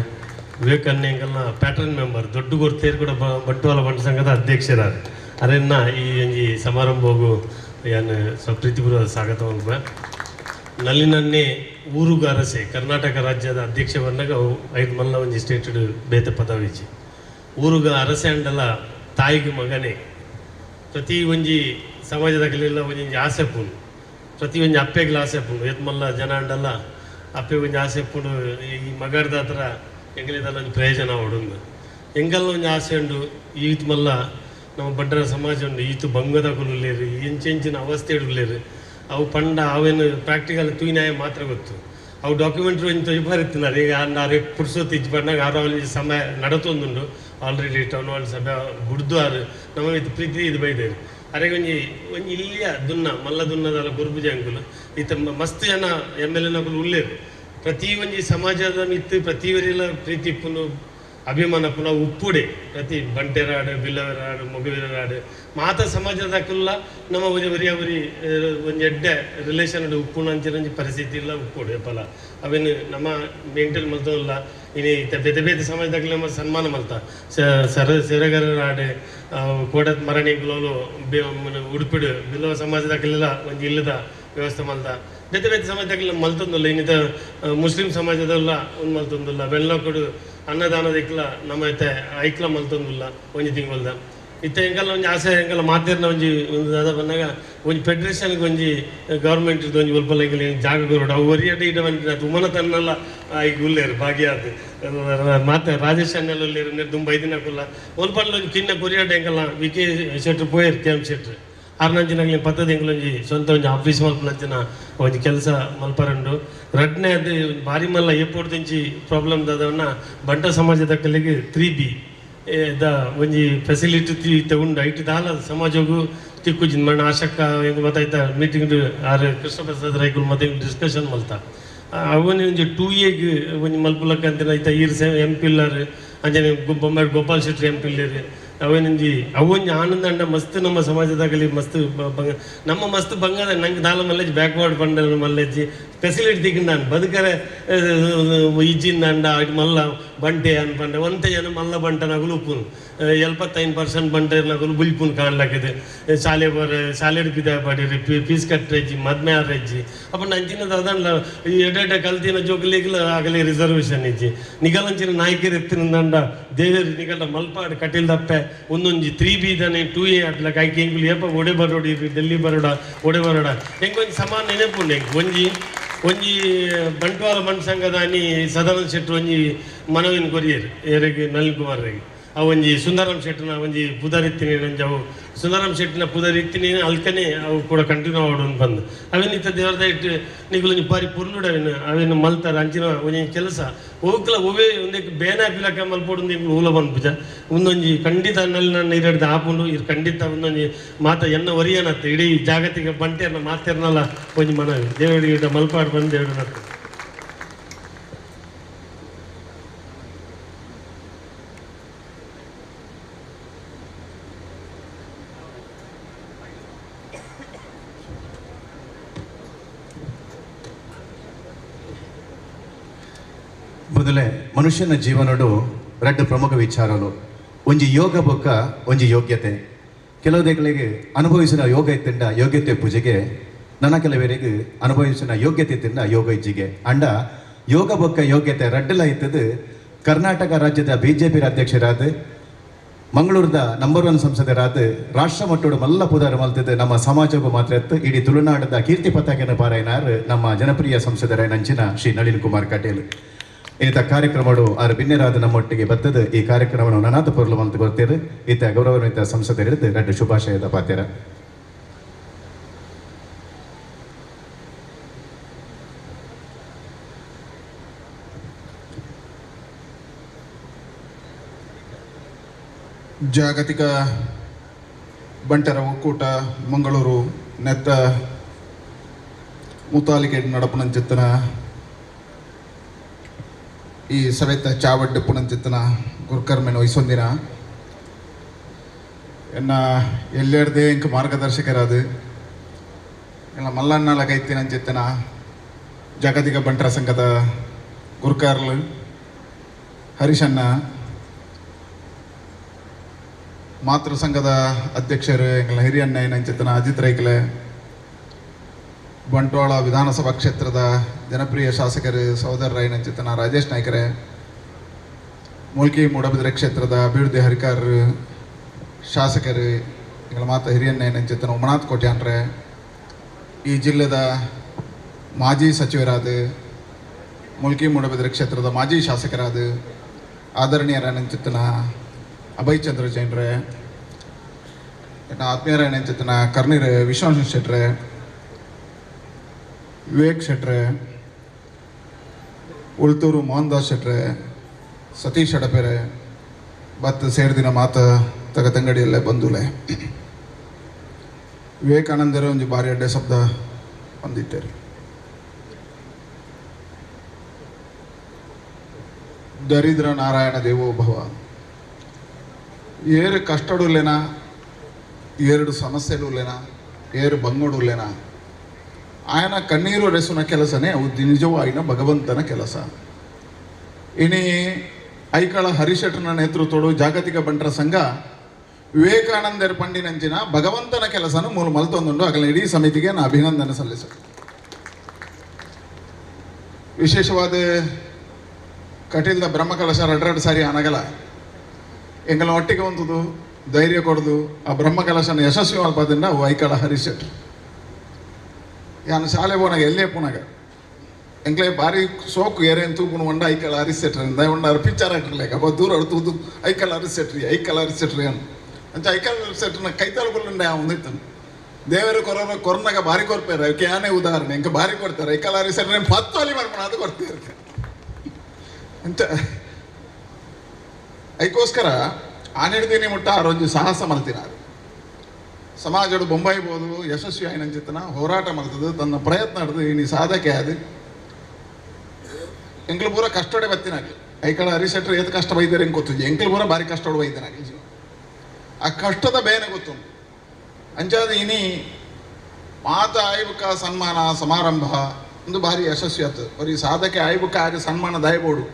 S20: ವಿವೇಕ್ ಅಣ್ಣ ಎಂಗಲ್ನ ಪ್ಯಾಟ್ರನ್ ಮೆಂಬರ್ ದೊಡ್ಡ ಗುರ್ತೇರು ಕೂಡ ಬಂಟ್ವಾಳ ಬಂಟ ಸಂಘದ ಅಧ್ಯಕ್ಷರಾದ ಅರೆನ್ನ ಈ ಒಂಜಿ ಸಮಾರಂಭಗೂ ಯಾನ್ ಪ್ರೀತಿಪೂರ್ವ ಸ್ವಾಗತ ಮಲ್ಪೆ ನಲ್ಲಿನನ್ನೇ ಊರುಗಾರಸೆ ಕರ್ನಾಟಕ ರಾಜ್ಯದ ಅಧ್ಯಕ್ಷ ಬಂದಾಗ ಅವು 5 ಮಲ್ಲ ಒಂಜಿ ಸ್ಟೇಟ್ ಬೇತೆ ಪದವಿಜಿ ಊರುಗ ಅರಸೆ ಅಂಡಲ ತಾಯಿಗೆ ಮಗನೇ ಪ್ರತಿ ಒಂಜಿ ಸಮಾಜದಾಗಲೆಲ್ಲ ಒಂಜೊಂಜಿ ಆಸೆ ಪುಂಡು ಪ್ರತಿ ಒಂಜಿ ಅಪ್ಪೆಗ್ಲ ಆಸೆ ಪುಂಡು ಏತ್ ಮಲ್ಲ ಜನ ಅಂಡಲ್ಲ ಅಪ್ಪೆ ಒಂಜಿ ಆಸೆ ಪುಂಡು ಈ ಮಗರ್ದ ಹತ್ರ ಎಂಗಲಿದಲ್ಲ ಒಂಜಿ ಪ್ರಯೋಜನ ಉಂಡು ಎಂಗಲ್ಲ ಒಂಜಿ ಆಸೆ ಉಂಡು ಈತ್ ಮಲ್ಲ ನಮ್ಮ ಬಂಟರ ಸಮಾಜ ಉಂಡು ಈತು ಬಂಗದಕುಲು ಎಂಚೆಂಚಿನ ಅವಸ್ಥೆ ಉಲ್ಲೇರು ಅವು ಪಂಡ ಅವೇನು ಪ್ರಾಕ್ಟಿಕಲ್ ತೂಯಿನಾಯ ಮಾತ್ರ ಗೊತ್ತು ಅವು ಡಾಕ್ಯುಮೆಂಟ್ರಿ ಒಂಜಿ ತೊಯ್ಬಾರಿತ್ತಿನಾರು ಈಗ ಆರು ಪುರ್ಸೊತ್ತು ಇಜ್ಜಿ ಪಂಡಾಗ ಆರು ಒಂಜಿ ಸಮಯ ನಡತೊಂದುಂಡು ಆಲ್ರೆಡಿ ಟೌನ್ ಹಾಲ್ ಸಭೆ ಬುಡ್ದು ಆರು ನಮ್ಮ ಇದು ಪ್ರೀತಿ ಇದು ಬೈದೇರು ಅರೆಗೆ ಒಂಜಿ ಒಂಜಿ ಇಲ್ಲಿಯ ದುನ್ನ ಮಲ್ಲ ದುನ್ನದಲ್ಲ ಗುರ್ಬುಜ ಅಂಕುಲು ಈತ ಮಸ್ತ್ ಜನ MLA ನಕುಲು ಉಲ್ಲೇರು ಪ್ರತಿ ಒಂಜಿ ಸಮಾಜದ ಮಿತ್ತು ಪ್ರತಿ ವರಿಲ ಪ್ರೀತಿ ಪುನು ಅಭಿಮಾನ ಪುನಃ ಉಪ್ಪುಡೆ ಪ್ರತಿ ಬಂಟೆರಾಡು ಬಿಲ್ಲವರಾಡು ಮೊಗವೀರರಾಡು ಮಾತ ಸಮಾಜದ ಕುಲ್ಲ ನಮ್ಮ ಒಂಜಿ ಒರಿ ಅವರಿ ಒಂಜಿ ಎಡ್ಡೆ ರಿಲೇಷನ್ ಉಪ್ಪುನ ಅಂಚಿನ ಪರಿಸ್ಥಿತಿ ಇಲ್ಲ ಉಪ್ಪುಡೆ ಪಲ ಅವೇನು ನಮ್ಮ ಮೇಂಟೈನ್ ಮಲ್ತೋಲ್ಲ ಇನಿ ಬೇತೆ ಬೇತೆ ಸಮಾಜದಾಗಲಿ ನಮ್ಮ ಸನ್ಮಾನ ಮಲ್ತ ಸೆರಗರಾಡು ಕೋಟತ್ ಮರಣಿಂಕುಲೋಲು ಉಡುಪಿಡು ಬಿಲ್ಲವ ಸಮಾಜದಾಗಲೆಲ್ಲ ಒಂಜಿ ಇಲ್ಲದ ವ್ಯವಸ್ಥೆ ಮಲ್ತ ಬೇತೆ ಬೇತೆ ಸಮಾಜದಾಗಲಿ ಮಲ್ತೊಂದುಲ್ಲ ಇನ್ನಿತ ಮುಸ್ಲಿಂ ಸಮಾಜದಲ್ಲ ಒಂದು ಮಲ್ತೊಂದುಲ್ಲ ಬೆಳ್ಳಕೊಡು ಅನ್ನದಾನದ ಇಕ್ಲ ನಮ್ಮ ಐತೆ ಐಕ್ಲ ಮಲ್ತೊಂದುಲ್ಲ ಒಂಜಿ ತಿಂಗೊಲ್ದ ಇತ್ತೆ ಎಂಕಲ್ನ ಒಂಜಿ ಆಸೆ ಎಂಕಲ್ಲ ಮಾತೆರ್ನ ಒಂಜಿ ಒಂದು ದಾದ ಪನ್ನಗ ಒಂಜಿ ಫೆಡರೇಷನ್ಗೆ ಒಂಜಿ ಗೌರ್ಮೆಂಟ್ ಒಂಜಿ ಒಲ್ಪ ಎಂಕಲ್ ಜಾಗ ಕೊರೊಡು ಅವು ಒರಿಯಡ ಇಡ ಬಂದಿನ ತುಮನ ತನ್ನಲ್ಲ ಈಗ ಉಲ್ಲೇರು ಭಾಗ್ಯ ಅದು ಮಾತೆ ರಾಜೇಶ್ ಅನ್ನೆಲ್ಲ ಉಲ್ಲೇರು ದುಂಬ ಐದಿನಕುಲ್ಲ ಒಲ್ಪಲ್ಲ ಒಂಜಿ ಕಿನ್ನ ಕೊರಿಯಡ ಎಂಕಲ್ಲ ವಿ ಕೆ ಶೆಟ್ರು ಪೋಯೆರ್ ಕೆ ಎಂ ಶೆಟ್ರು ಆರ್ನಂಚಿನ ಪತ್ತದ ಎಂಕಲೊಂಜಿ ಸ್ವಂತ ಒಂಜಿ ಆಫೀಸ್ ಮಲ್ಪುನಂಚಿನ ಒಂಜಿ ಕೆಲಸ ಮಲ್ಪರಂಡು. ರಡ್ನೇ ಅದು ಭಾರಿ ಮಲ್ಲ ಏಪೋರ್ದಿಂಚಿ ಪ್ರಾಬ್ಲಮ್ ದಾದವನ್ನ ಬಂಟ ಸಮಾಜದ ಕಲೆಗೆ 3B the ಒಂಜಿ ಫೆಸಿಲಿಟಿ ಉಂಡು ಐಟ್ ದಾಲ ಸಮಾಜಗೂ ತಿಕ್ಕುಜಿನ ಮಣ್ಣ ಆಶಕ್ಕ ಹೆಂಗೆ ಮತ್ತಾಯ್ತ ಮೀಟಿಂಗ್ ಆರ್ ಕೃಷ್ಣ ಪ್ರಸಾದ್ ರೈಕುಲ್ ಮತ್ತೆ ಡಿಸ್ಕಷನ್ ಮಲ್ತ ಅವನಿ ಒಂಜಿ 2Aಗ್ ಒಂಜಿ ಮಲ್ಪುಲಕ್ಕ ಅಂತಿನ ಐತ ಈರ್ ಎಂ ಪಿಲ್ಲರ್ ಅಂಜನೆ ಬೊಂಬೈ ಗೋಪಾಲ್ ಶೆಟ್ಟಿ ಎಂ ಪಿಲ್ಲರ್ ಅವನೊಂಜಿ ಅವೊಂಜಿ ಆನಂದ ಅಂಡ ಮಸ್ತ್ ನಮ್ಮ ಸಮಾಜದಾಗಲಿ ಮಸ್ತ್ ಬಂಗ ನಮ್ಮ ಮಸ್ತ್ ಬಂಗಾದ ನಂಗೆ ದಾಲ ಮಲ್ಲೆಜ್ಜಿ ಬ್ಯಾಕ್ವರ್ಡ್ ಬಂಡ ಮಲ್ಲೆಜ್ಜಿ ಫೆಸಿಲಿಟಿ ತಿಕ್ಕಂಡು ನಾನು ಬದುಕರೆ ಇಜ್ಜಿಂದ ಅಂಡ ಅಟ್ ಮಲ್ಲ ಬಂಟೆ ಅನ್ಪಂಡೆ ಒಂತೆ ಜನ ಮಲ್ಲ ಬಂಟನಗುಲು ಉಪ್ಪುನು 75% ಬಂಟನಗುಲು ಬುಲ್ಪುನ್ ಕಾಣ್ಲಾಕಿದೆ ಶಾಲೆ ಬರ ಶಾಲೆ ಪಿದ ಪಾಡಿರಿ ಫೀಸ್ ಕಟ್ಟರೆಜ್ಜಿ ಮದ್ಮೆ ಆರೆಜ್ಜಿ ಅಪ್ಪ ನಂಚಿನ ದಾದನ್ಲ ಎಡೆ ಕಲ್ತಿನ ಜೋಕುಲೆಗ್ಲ ಆಗಲಿ ರಿಸರ್ವೇಷನ್ ಇಜ್ಜಿ ನಿಗಲಂಚಿನ ನಾಯಕರು ಎತ್ತಿನ ದೇವೇರು ನಿಗಲ ಮಲ್ಪಾಡು ಕಟೀಲ್ ದಪ್ಪೆ ಒಂದೊಂಜಿ 3B ದಾನೆ 2A ಅಟ್ಲಕ ಐಕೆ ಎಂಕುಲು ಏಪ ಒಡೆ ಬರೋಡು ಡೆಲ್ಲಿ ಬರೋಡ ಒಡೆ ಬರೋಡ ಎಂಕೊಂಜಿ ಸಮಾನ ನೆನಪುಂಡು ಎಂಕ್ ಒಂಜಿ ಒಂಜಿ ಬಂಟ್ವಾಳ ಬಂಟ್ ಸಂಘದಾನಿ ಸದಾನಂದ ಶೆಟ್ರು ಒಂಜಿ ಮನವಿನ ಕೊರಿಯರ್ ಏರೆಗ್ ನಳಿನ್ ಕುಮಾರ್ ರೆಗ್ ಆ ಒಂಜಿ ಸುಂದರಾಮ್ ಶೆಟ್ಟಿನ ಒಂಜಿ ಪುದರಿತ್ತಿನಿ ಒಂಜಿ ಅವು ಸುಂದರಾಮ್ ಶೆಟ್ಟಿನ ಪುದರಿತ್ತಿನಿ ಅಲ್ಕನೆ ಅವು ಕೂಡ ಕಂಟಿನ್ಯೂ ಆವಡು ಬಂದು ಅವೇನಿತ್ತ ದೇವರದ ಇಟ್ಟು ನಿಗುಲೊಂಜಿ ಬಾರಿ ಪುರ್ಲುಡು ಅವೇನು ಅವೇನು ಮಲ್ತಾರ ಅಂಚಿನ ಒಂಜಿ ಕೆಲಸ ಹೋಗ್ಲ ಒವೇ ಒಂದಕ್ಕೆ ಬೇನೆ ಪಿಲಕ ಮಲ್ಪೊಡು ಎಂಕುಲು ಊಲ ಪನ್ಪುಜ ಒಂದೊಂಜಿ ಖಂಡಿತ ನಲ್ಲಿ ನನ್ನ ಇರಡ್ದು ಆಪುಂಡು ಇರ್ ಖಂಡಿತ ಒಂದೊಂಜಿ ಮಾತ ಎನ್ನ ಒರಿಯನತ್ತೆ ಇಡೀ ಜಾಗತಿಕ ಬಂಟೆರ್ನ ಮಾತೆರ್ನಲ್ಲ ಒಂಜಿ ಮನವಿ ದೇವರಿಗೆ ಮಲ್ಪಾಡು ಬಂದು ದೇವರ.
S1: ಮೊದಲೇ ಮನುಷ್ಯನ ಜೀವನಡು ರಡ್ಡು ಪ್ರಮುಖ ವಿಚಾರಲು ಒಂಜಿ ಯೋಗ ಬೊಕ್ಕ ಒಂಜಿ ಯೋಗ್ಯತೆ. ಕೆಲವು ದೇಗಳಿಗೆ ಅನುಭವಿಸಿನ ಯೋಗ ಇತ್ತಿಂಡ ಯೋಗ್ಯತೆ ಪೂಜೆಗೆ, ನನ್ನ ಕೆಲವರಿಗೆ ಅನುಭವಿಸಿನ ಯೋಗ್ಯತೆ ಇತ್ತಿಂಡ ಯೋಗ ಇಜ್ಜಿಗೆ. ಅಂಡ ಯೋಗ ಬೊಕ್ಕ ಯೋಗ್ಯತೆ ರಡ್ಡಲ ಇತ್ತದು ಕರ್ನಾಟಕ ರಾಜ್ಯದ ಬಿಜೆಪಿ ಅಧ್ಯಕ್ಷರಾದ ಮಂಗಳೂರದ ನಂಬರ್ 1 ಸಂಸದರಾದ ರಾಷ್ಟ್ರ ಮಟ್ಟೋಡು ಮಲ್ಲ ಪುದಾರ ಮಲ್ತದ್ದು ನಮ್ಮ ಸಮಾಜಕ್ಕೂ ಮಾತ್ರ ಇತ್ತು ಇಡೀ ತುಳುನಾಡದ ಕೀರ್ತಿ ಪತಾಕೆನ ಪಾರಾಯಣಾರ್ ನಮ್ಮ ಜನಪ್ರಿಯ ಸಂಸದರಾಯ ನಂಚಿನ ಶ್ರೀ ನಳಿನ್ ಕುಮಾರ್ ಕಟೀಲ್. ಈತ ಕಾರ್ಯಕ್ರಮಡು ಆರು ಬಿನ್ನೆರಾದ ನಮ್ಮೊಟ್ಟಿಗೆ ಬರ್ತದೆ. ಈ ಕಾರ್ಯಕ್ರಮವನ್ನು ನನಾದ ಪೊರ್ಲು ಅಂತ ಗೊತ್ತಿರು ಈತ ಗೌರವಾನ್ವಿತ ಸಂಸದರಿದ್ದು ರಡ್ಡು ಶುಭಾಶಯದ ಪಾತ್ಯರ.
S4: ಜಾಗತಿಕ ಬಂಟರ ಒಕ್ಕೂಟ ಮಂಗಳೂರು ನೆತ್ತ ಮುತಾಲಿಕೆ ನಡಪುನಂಚಿತ್ತನ ಈ ಸವೆತ ಚಾವಡ್ಡು ಪುನಂಚಿತ್ತನ ಗುರ್ಕರ್ಮೆನ ವಹಿಸೊಂದಿನ ಎನ್ನ ಎಲ್ಲೆರ್ದೇ ಇಂಕ ಮಾರ್ಗದರ್ಶಕರಾದ ಎಲ್ಲ ಮಲ್ಲಣ್ಣ ಲಗೈತಿನಂಚಿತ್ತನ ಜಾಗತಿಕ ಬಂಟರ ಸಂಘದ ಗುರ್ಕಾರ್ಲು ಹರೀಶಣ್ಣ, ಮಾತೃ ಸಂಘದ ಅಧ್ಯಕ್ಷರು ಎಂಗಳ ಹಿರಿಯಣ್ಣ ಏನಂಚಿತ್ತನ ಅಜಿತ್ ರೈಕ್ಲೆ, ಬಂಟ್ವಾಳ ವಿಧಾನಸಭಾ ಕ್ಷೇತ್ರದ ಜನಪ್ರಿಯ ಶಾಸಕರು ಸಹೋದರರ ಏನಂಚಿತ್ತನ ರಾಜೇಶ್ ನಾಯ್ಕರೇ, ಮೂಲ್ಕಿ ಮೂಡಬಿದ್ರೆ ಕ್ಷೇತ್ರದ ಅಭಿವೃದ್ಧಿ ಹರಿಕಾರರು ಶಾಸಕರು ಎಂಗಳ ಮಾತ ಹಿರಿಯಣ್ಣ ಏನಂಚಿತ್ತನ ಉಮನಾಥ್ ಕೋಟ್ಯಾನ್ರೆ, ಈ ಜಿಲ್ಲೆದ ಮಾಜಿ ಸಚಿವರಾದ ಮೂಲ್ಕಿ ಮೂಡಬಿದ್ರೆ ಕ್ಷೇತ್ರದ ಮಾಜಿ ಶಾಸಕರಾದ ಆದರಣೀಯರ ಏನಂಚಿತ್ತನ ಅಭಯ್ ಚಂದ್ರ ಜೈನ್ರೆ, ಆತ್ಮೀಯರ ಏನಂಚಿತ್ತನ ಕರ್ನೀರ್ ವಿಶ್ವನಾಥ ಶೆಟ್ರೆ, ವಿವೇಕ್ ಶೆಟ್ರೆ, ಉಳ್ತೂರು ಮೋಹನ್ ದಾಸ್ ಶೆಟ್ರೆ, ಸತೀಶ್ ಅಡಪೆರೆ ಬತ್ ಸೇರ್ದಿನ ಮಾತ ತಗ ತಂಗಡಿಯಲ್ಲೇ ಬಂದುಲೆ. ವಿವೇಕಾನಂದರ ಒಂಜಿ ಬಾರಿ ಅಡ್ಡೆ ಶಬ್ದ ಹೊಂದಿದ್ದಾರೆ. ದರಿದ್ರ ನಾರಾಯಣ ದೇವೋ ಭವ. ಏರು ಕಷ್ಟಡುಲ್ಲೇನ, ಏರು ಸಮಸ್ಯೆಡುಲ್ಲೇನ, ಏರು ಬಂಗುಡುಲ್ಲೇನ, ಆಯನ ಕಣ್ಣೀರು ರೆಸುನ ಕೆಲಸನೇ ಅವು ನಿಜವಾಯಿನ ಭಗವಂತನ ಕೆಲಸ. ಇನಿ ಐಕಳ ಹರಿಶೆಟ್ಟನ ನೇತೃತ್ವಡು ಜಾಗತಿಕ ಬಂಟರ ಸಂಘ ವಿವೇಕಾನಂದರ ಪಂಡಿನಂಚಿನ ಭಗವಂತನ ಕೆಲಸನ ಮೂಲ ಮಲ್ತೊಂದುಂಡು. ಅಗಲ ಇಡೀ ಸಮಿತಿಗೆ ನಾನು ಅಭಿನಂದನೆ ಸಲ್ಲಿಸ. ವಿಶೇಷವಾದ ಕಟೀಲ್ದ ಬ್ರಹ್ಮಕಲಶ ಎರಡೆರಡು ಸಾರಿ ಅನಗಲ ಎಂಗಲ ಒಟ್ಟಿಗೆ ಒಂದುದು
S7: ಧೈರ್ಯ ಕೊಡ್ದು ಆ ಬ್ರಹ್ಮಕಲಶನ ಯಶಸ್ವಿ ಮಲ್ಪದಿಂದ ಐಕಳ ಹರೀಶ್ ಶೆಟ್ರು. ಯಾನು ಶಾಲೆ ಪೋನಾಗ ಎಲ್ಲೇ ಪೋನಾಗ ಎಂಕ್ಲೆ ಭಾರಿ ಸೋಕು ಏರೇನು ತೂಪುನು ಒಂಡ ಐಕಳ ಹರೀಶ್ ಶೆಟ್ರು ಉಂಡ ಪಿಕ್ಚರ್ ಹಾಕಿರ್ಲೇಕ ಅಪ್ಪ ದೂರ ತೂದು ಐಕಳ ಹರೀಶ್ ಶೆಟ್ರಿ ಐಕಳ ಹರೀಶ್ ಶೆಟ್ರಿ ಅನ್ ಅಂಚ ಐಕಳ ಹರೀಶ್ ಶೆಟ್ರನ ಕೈತಾಳುಕುಂಡೆ ಒಂದಿತ್ತನು. ದೇವರು ಕೊರೋನ ಕೊರೋನಾಗ ಭಾರಿ ಕೊರ್ಪೇರು ಅವಕ್ಕೆ ಯಾನೇ ಉದಾಹರಣೆ ಎಂಕ ಭಾರಿ ಕೊಡ್ತಾರೆ ಐಕಳ ಹರೀಶ್ ಶೆಟ್ರು ಪತ್ತು ಅಲ್ಲಿ ಮಾಡ್ಕೊಂಡು ಅದು ಕೊಡ್ತೀರ ಅಂತ. ಅದಕ್ಕೋಸ್ಕರ ಆನೆಡ್ದೀನಿ ಮುಟ್ಟ ಆರೊಂಜಿ ಸಾಹಸ ಮಲ್ತಿನಾರು ಸಮಾಜಡು ಬೊಂಬಾಯಿ ಬೋದು ಯಶಸ್ವಿ ಆಯ್ನಂಚಿತ್ತನ ಹೋರಾಟ ಮಲ್ತದು ತನ್ನ ಪ್ರಯತ್ನ ಹಿಡ್ದು ಇನಿ ಸಾಧಕೆ ಅದು ಎಂಕ್ಲು ಪೂರ ಕಷ್ಟೋಡೆ ಬತ್ತಿನಾಗಲಿ ಐಕಳ ಹರೀಶ್ ಶೆಟ್ರು ಏತ್ ಕಷ್ಟ ಬೈದಾರೆ ಹೆಂಗೆ ಗೊತ್ತು, ಎಂಕ್ಲು ಪೂರ ಭಾರಿ ಕಷ್ಟೋಡು ಬೈದನಾಗಲಿ ಜೀವ ಆ ಕಷ್ಟದ ಬೇನೆ ಗೊತ್ತುಂಟು. ಅಂಚಾದ ಇನಿ ಮಾತ ಆಯ್ಬುಕ ಸನ್ಮಾನ ಸಮಾರಂಭ ಒಂದು ಭಾರಿ ಯಶಸ್ವಿ ಆಯ್ತು. ಬರೀ ಸಾಧಕೆ ಆಯ್ಬುಕ ಆಗ ಸನ್ಮಾನ ದಾಯಬೋಡು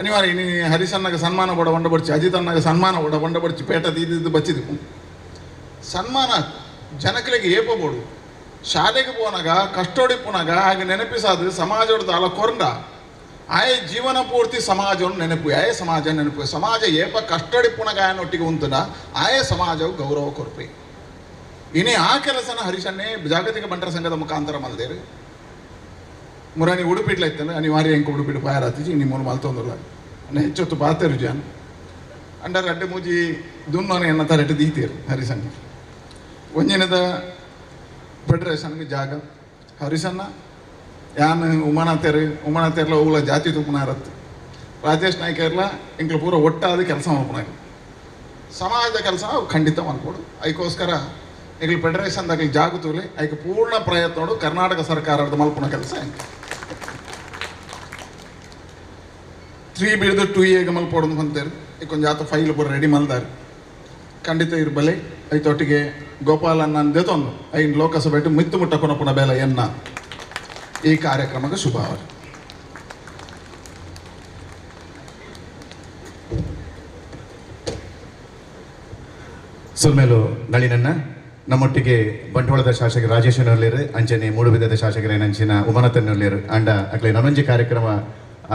S7: ಅನಿವಾರ್ಯ. ಇನಿ ಹರಿಸನ್ನಾಗ ಸನ್ಮಾನ ಬಡ ಬಂಡ ಬಡ್ಚಿ, ಅಜಿತನ್ನಾಗ ಸನ್ಮಾನ ಬಡ ಬಂಡ ಬಡ್ಚಿ, ಪೇಟ ಇದ್ದು ಬಚ್ಚಿದ್ದು ಸನ್ಮಾನ ಜನಕಲಿಗೆ ಏಪಬೋಡು. ಶಾಲೆಗೆ ಪೋನಾಗ ಕಷ್ಟೋಡಿ ಪೋನಾಗ ಹಾಗೆ ನೆನಪಿಸಾದು ಸಮಾಜೋಡ್ದು ಅಲ ಕೊರಂಡ ಆಯೆ ಜೀವನ ಪೂರ್ತಿ ಸಮಾಜವನ್ನು ನೆನಪು, ಆಯೆ ಸಮಾಜ ನೆನಪು. ಸಮಾಜ ಏಪ ಕಷ್ಟೋಡಿ ಪುನಗ ಆಯನೊಟ್ಟಿಗೆ ಉಂತನ ಆಯೆ ಸಮಾಜವು ಗೌರವ ಕೊರ್ಪಿ. ಇನಿ ಆ ಕೆಲಸನ ಹರೀಶನ್ನೇ ಜಾಗತಿಕ ಬಂಟರ ಸಂಘದ ಮುಖಾಂತರ ಮಲ್ದೇರು. ಮುರಾನಿ ಉಡುಪಿಡ್ಲೈತಂದ್ರೆ ಅನಿವಾರ್ಯ ಎಂಕ ಉಡುಪಿಡು ಪಾಯರಾತಿಜಿ ಇನಿ ಮೂರು ಮಲ್ತೊಂದ್ರಲ್ಲ ಅನ್ನ ಹೆಚ್ಚೊತ್ತು ಪಾತೇರು ಜಾನ್ ಅಂಡರ್ ಅಡ್ಡೆ ಮೂಜಿ ದುನ್ನೋನೆ ಎನ್ನ ತರಟು ದೀತೇರು ಹರಿಸಣ್ಣ. ಒಂಜಿನದ ಫೆಡರೇಷನ್ಗೆ ಜಾಗ ಹರಿಸಣ್ಣ ಯಾನ್ ಉಮಾನಾಥೇರು ಉಮಾನಾಥೇರ್ಲ ಅವುಗಳ ಜಾತಿ ತುಪ್ಪನಾರತ್ತು ರಾಜೇಶ್ ನಾಯ್ಕರ್ಲ ಎಂಕ್ಲು ಪೂರ ಒಟ್ಟಾದ ಕೆಲಸ ಮಲ್ಪನಾಗ ಸಮಾಜದ ಕೆಲಸ ಅವು ಖಂಡಿತ ಮಲ್ಪೋಡು. ಅದಕ್ಕೋಸ್ಕರ ಎಂಗ್ಲು ಫೆಡರೇಷನ್ದಾಗ ಜಾಗ ತೂಲಿ ಐಕೆ ಪೂರ್ಣ ಪ್ರಯತ್ನ ಕರ್ನಾಟಕ ಸರ್ಕಾರದ ಮಲ್ಪುನ ಕೆಲಸ. 3 ಬಿಡ್ದು 2 ಎಗೆ ಮಲ್ಪೋಡು ಅಂತಾರೆ ಕೊಂಚ ಆತ ಫೈಲ್ ಪೂರ ರೆಡಿ ಮಲ್ದಾರೆ ಖಂಡಿತ ಇರ್ಬಲೆ. ಐತೊಟ್ಟಿಗೆ ಗೋಪಾಲನ್ನ ದೇತೊಂದು ಐನ್ ಲೋಕಸಭೆ ಮಿತ್ತು ಮುಟ್ಟ ಕೊನಪುನ ಬೇಲೆ ಎನ್ನ ಈ ಕಾರ್ಯಕ್ರಮಕ್ಕೆ ಶುಭಾವಳಿ.
S1: ಸುಲ್ಮೇಲು ನಳಿನನ್ನ ನಮ್ಮೊಟ್ಟಿಗೆ ಬಂಟ್ವಾಳದ ಶಾಸಕ ರಾಜೇಶ್ ನೊಲ್ಲೇರು, ಅಂಚನೆ ಮೂಡುಬಿದ್ದದ ಶಾಸಕರೇನಂಚಿನ ಉಮಾನಾಥನ್ ನೊಲ್ಲೇರು ಅಂಡ ಅಕಲೆ ನನೊಂಜಿ ಕಾರ್ಯಕ್ರಮ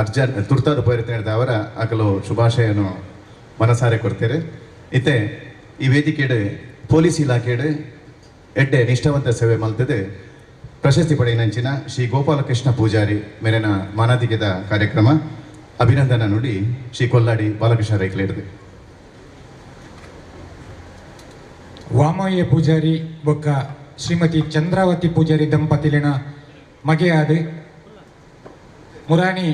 S1: ಅರ್ಜನ್ ತುರ್ತಾದ ಪೋಯಿರ್ತಿನ ಅವರ ಅಕಲು ಶುಭಾಶಯನು ಮನಸಾರೆ ಕೊಡ್ತೇವೆ. ಇತ್ತೆ ಈ ವೇದಿಕೆಡು ಪೊಲೀಸ್ ಇಲಾಖೆಡು ಎಡ್ಡೆ ನಿಷ್ಠಾವಂತ ಸೇವೆ ಮಲ್ತದೆ ಪ್ರಶಸ್ತಿ ಪಡೆಯಿನಂಚಿನ ಶ್ರೀ ಗೋಪಾಲಕೃಷ್ಣ ಪೂಜಾರಿ ಮೇರೆನ ಮಾನಾದಿಗೆದ ಕಾರ್ಯಕ್ರಮ ಅಭಿನಂದನ ನುಡಿ ಶ್ರೀ ಕೊಲ್ಲಾಡಿ ಬಾಲಕೃಷ್ಣ ರೈಕ್ಲೇಡ್ದು.
S22: ವಾಮಯ್ಯ ಪೂಜಾರಿ ಬೊಕ್ಕ ಶ್ರೀಮತಿ ಚಂದ್ರಾವತಿ ಪೂಜಾರಿ ದಂಪತಿಲಿನ ಮಗೆಯಾದ ಮುರಾಣಿ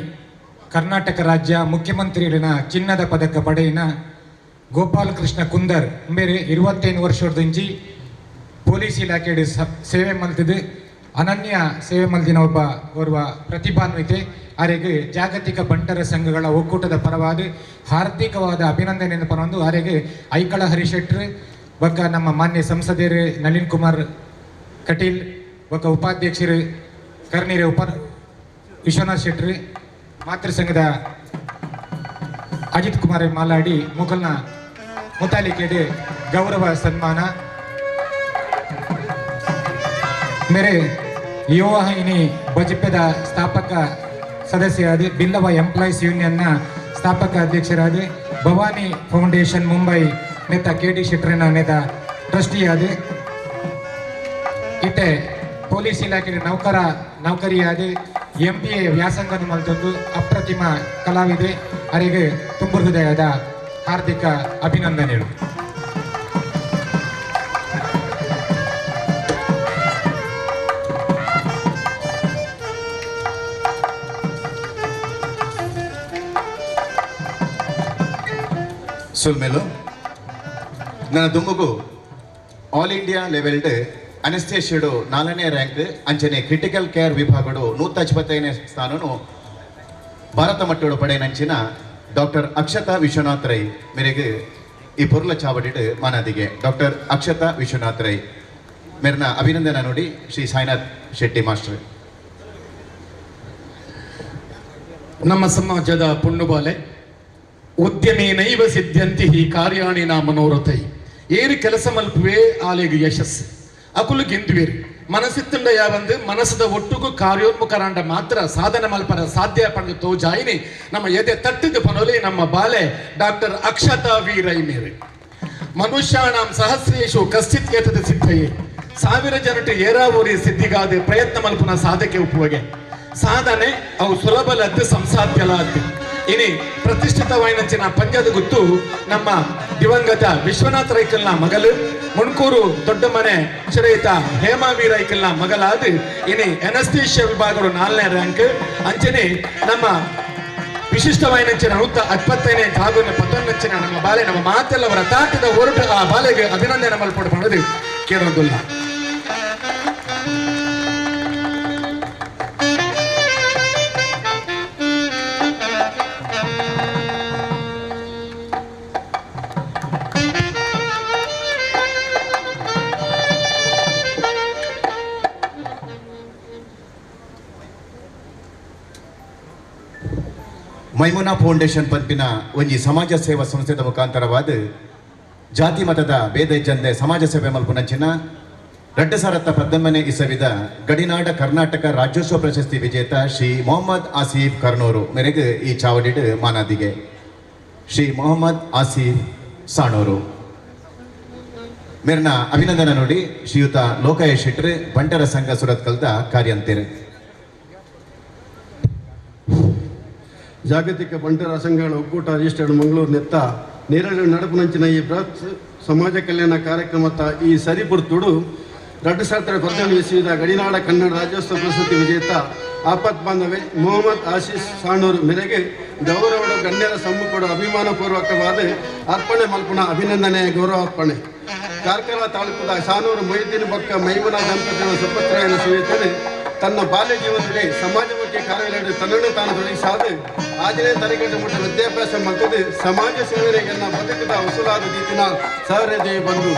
S22: ಕರ್ನಾಟಕ ರಾಜ್ಯ ಮುಖ್ಯಮಂತ್ರಿಗಳಿನ ಚಿನ್ನದ ಪದಕ ಪಡೆಯಿನ ಗೋಪಾಲಕೃಷ್ಣ ಕುಂದರ್ ಬೇರೆ 25 ವರ್ಷದಿಂಚಿ ಪೊಲೀಸ್ ಇಲಾಖೆ ಸೇವೆ ಮಲ್ತಿದ್ದು ಅನನ್ಯ ಸೇವೆ ಮಲ್ದಿನ ಒಬ್ಬ ಓರ್ವ ಪ್ರತಿಭಾನ್ವಿತೆ. ಆರೆಗೆ ಜಾಗತಿಕ ಬಂಟರ ಸಂಘಗಳ ಒಕ್ಕೂಟದ ಪರವಾದ ಹಾರ್ದಿಕವಾದ ಅಭಿನಂದನೆಯನ್ನು ಪರವಂದು ಆರೆಗೆ ಐಕಳ ಹರಿಶೆಟ್ರು ಬೊಕ್ಕ ನಮ್ಮ ಮಾನ್ಯ ಸಂಸದರು ನಳಿನ್ ಕುಮಾರ್ ಕಟೀಲ್ ಬೊಕ್ಕ ಉಪಾಧ್ಯಕ್ಷರು ಕರ್ನೀರ ಉಪ ವಿಶ್ವನಾಥ್ ಶೆಟ್ರು ಮಾತೃ ಸಂಘದ ಅಜಿತ್ ಕುಮಾರ್ ಮಾಲಾಡಿ ಮುಗಲ್ನ ಮುತಾಲಿಕೆಡೆ ಗೌರವ ಸನ್ಮಾನ. ಮೇರೆ ಯುವವಾಹಿನಿ ಬಜಿಪೆದ ಸ್ಥಾಪಕ ಸದಸ್ಯರಾದ ಬಿಲ್ಲವ ಎಂಪ್ಲಾಯೀಸ್ ಯೂನಿಯನ್ನ ಸ್ಥಾಪಕ ಅಧ್ಯಕ್ಷರಾದ ಭವಾನಿ ಫೌಂಡೇಶನ್ ಮುಂಬೈ ನೇತ ಕೆ ಡಿ ಶೆಟ್ಟರನ ನೇತ ಟ್ರಸ್ಟಿಯಾದ ಇತ್ತೆ ಪೊಲೀಸ್ ಇಲಾಖೆ ನೌಕರಿಯಾದ MBA ವ್ಯಾಸಂಗದ ಮಲ್ತೊಂದು ಅಪ್ರತಿಮ ಕಲಾವಿದೆ ಅವರಿಗೆ ತುಂಬು ಹೃದಯದ ಹಾರ್ದಿಕ ಅಭಿನಂದನೆಗಳು.
S1: ಸುಲ್ಮೇಲು ನನ್ನ ದುಂಬುಗು ಆಲ್ ಇಂಡಿಯಾ ಲೆವೆಲ್ಡ್ ಅನೆಸ್ಥೇಷಿಯಡು 4ನೇ ರ್ಯಾಂಕ್ ಅಂಚನೆ ಕ್ರಿಟಿಕಲ್ ಕೇರ್ ವಿಭಾಗಡು 125ನೇ ಸ್ಥಾನನು ಭಾರತ ಮಟ್ಟಡು ಪಡೆಯನಂಚಿನ ಡಾಕ್ಟರ್ ಅಕ್ಷತಾ ವಿಶ್ವನಾಥ್ ರೈ ಮೇರೆಗೆ ಈ ಪೊರ್ಲ ಚಾವಡಿಡು ಮಾನಾದಿಗೆ ಡಾಕ್ಟರ್ ಅಕ್ಷತಾ ವಿಶ್ವನಾಥ್ ರೈ ಮೇರ್ನ ಅಭಿನಂದನ ನೋಡಿ ಶ್ರೀ ಸಾಯಿನಾಥ್ ಶೆಟ್ಟಿ ಮಾಸ್ಟರ್.
S5: ನಮ್ಮ ಸಮಾಜದ ಪುಣ್ಣುಬಾಲೆ ಉದ್ಯಮೇನೈವ ಸಿದ್ಧಂತಿ ಕಾರ್ಯಾಣಿ ನಾ ಮನೋರಥೈ. ಏರು ಕೆಲಸ ಮಲ್ಪುವೆ ಆಲೆಗು ಯಶಸ್ಸು ಅಕುಲು ಗೆಂದುವೇರು ಮನಸ್ಸಿತ್ತುಂಡ ಯಾವಂದು ಮನಸ್ಸದ ಒಟ್ಟುಗು ಕಾರ್ಯೋನ್ಮುಖರಾಂಡ ಮಾತ್ರ ಸಾಧನೆ ಮಲ್ಪರ ಸಾಧ್ಯ ಪಂಡು ತೋಜಾಯಿನಿ ನಮ್ಮ ಎದೆ ತಟ್ಟಿದ ಪನೋಲಿ ನಮ್ಮ ಬಾಲೆ ಡಾಕ್ಟರ್ ಅಕ್ಷತಾ ವಿ ರೈ ಮೇರೆ. ಮನುಷ್ಯಾಣಂ ಸಹಸ್ರೇಶು ಕಶ್ಚಿತ್ ಏತದ ಸಿದ್ಧಯೇ. ಸಾವಿರ ಜನಟ ಏರಾವೂರಿ ಸಿದ್ಧಿಗಾದ ಪ್ರಯತ್ನ ಮಲ್ಪುನ ಸಾಧಕೆ ಉಪ್ಪುವಗೆ ಸಾಧನೆ ಅವು ಸುಲಭಲದ್ದು ಸಂಸಾಧ್ಯಲದ್ದು. ಇನಿ ಪ್ರತಿಷ್ಠಿತವಾಯಿನಂಚಿನ ಪಂಜದ ಗುತ್ತು ನಮ್ಮ ದಿವಂಗತ ವಿಶ್ವನಾಥ ರೈಕಲ್ನ ಮಗಲು, ಮುಣ್ಕೂರು ದೊಡ್ಡ ಮನೆ ಶ್ರೇಯಿತ ಹೇಮಾವಿ ರೈಕಲ್ನ ಮಗಲಾದ ಇನಿ ಎನಸ್ಥೀಷ್ಯ ವಿಭಾಗಗಳು 4ನೇ ರ್ಯಾಂಕ್. ಅಂಚನೆ ನಮ್ಮ ವಿಶಿಷ್ಟವಾಯಿನಂಚಿನ 125ನೇ ಜಾಗವನ್ನು ಪತ್ತೊಂದಂಚಿನ ನಮ್ಮ ಬಾಲೆ ನಮ್ಮ ಮಾತೆಲ್ಲವರ ತಾಟದ ಹೊರಟು ಆ ಬಾಲೆಗೆ ಅಭಿನಂದನೆ ಮಲ್ಪಡು ಮಾಡೋದು ಕೇಳೋದಿಲ್ಲ.
S1: ಮೈಮುನಾ ಫೌಂಡೇಶನ್ ಪಂಪಿನ ಒಂಜಿ ಸಮಾಜ ಸೇವಾ ಸಂಸ್ಥೆದ ಮುಖಾಂತರವಾದ ಜಾತಿ ಮತದ ಭೇದ ಇಜ್ಜಂದೆ ಸಮಾಜ ಸೇವೆ ಮಲ್ಪುನಂಚಿನ 2018 ಇಸವಿದ ಗಡಿನಾಡ ಕರ್ನಾಟಕ ರಾಜ್ಯೋತ್ಸವ ಪ್ರಶಸ್ತಿ ವಿಜೇತ ಶ್ರೀ ಮೊಹಮ್ಮದ್ ಆಸೀಫ್ ಕರ್ನೂರು ಮೇರೆಗೆ ಈ ಚಾವಡಿಡ್ ಮಾನಾದಿಗೆ. ಶ್ರೀ ಮೊಹಮ್ಮದ್ ಆಸೀಫ್ ಸಾಣೂರು ಮೇರಿನ ಅಭಿನಂದನೆ ನೋಡಿ ಶ್ರೀಯುತ ಲೋಕಯ್ಯ ಶೆಟ್ರು ಬಂಟರ ಸಂಘ ಸುರತ್ಕಲ್ದ ಕಾರ್ಯಂತಿರು.
S9: ಜಾಗತಿಕ ಬಂಟರ ಸಂಘಗಳ ಒಕ್ಕೂಟ ರಿಜಿಸ್ಟರ್ಡ್ ಮಂಗಳೂರು ನೆತ್ತ ನೇರಳೆ ನಡಪುನಂಚಿನ ಈ ಬೃಹತ್ ಸಮಾಜ ಕಲ್ಯಾಣ ಕಾರ್ಯಕ್ರಮದ ಈ ಸರಿಪುರ್ತುಡು 2018 ಇಸವಿದ ಗಡಿನಾಡ ಕನ್ನಡ ರಾಜ್ಯೋತ್ಸವ ಪ್ರಶಸ್ತಿ ವಿಜೇತ ಆಪತ್ ಬಾಂಧವೆ ಮೊಹಮ್ಮದ್ ಆಶೀಶ್ ಸಾಣೂರು ಮೇರೆಗೆ ಗೌರವಡು ಗಣ್ಯರ ಸಮ್ಮುಖಡು ಅಭಿಮಾನಪೂರ್ವಕವಾದ ಅರ್ಪಣೆ ಮಲ್ಪುನ ಅಭಿನಂದನೆ ಗೌರವಾರ್ಪಣೆ. ಕಾರ್ಕಳ ತಾಲೂಕದ ಸಾನೂರು ಮೊಯ್ದೀನ್ ಬೊಕ್ಕ ಮೈಮುನಾ ದಂಪತಿಗಳ ಸುಪುತ್ರನ ಸುಯಿತನೆ ತನ್ನ ಬಾಲ್ಯ ಜೀವನದಲ್ಲಿ ಸಮಾಜಮುಖಿ ಕಾರ್ಯಗಳಲ್ಲಿ ತನ್ನನ್ನು ತಾನು ತೊಡಗಿಸಾದ ಆಜನೇ ತರಗತಿ ಮುಟ್ಟ ವಿದ್ಯಾಭ್ಯಾಸ ಮಲ್ತದೆ ಸಮಾಜ ಸೇವೆಗೆನ್ನ ಬದುಕಿದ ಉಸುಲಾದ ರೀತಿನ ಸಹೃದಯ ಬಂದು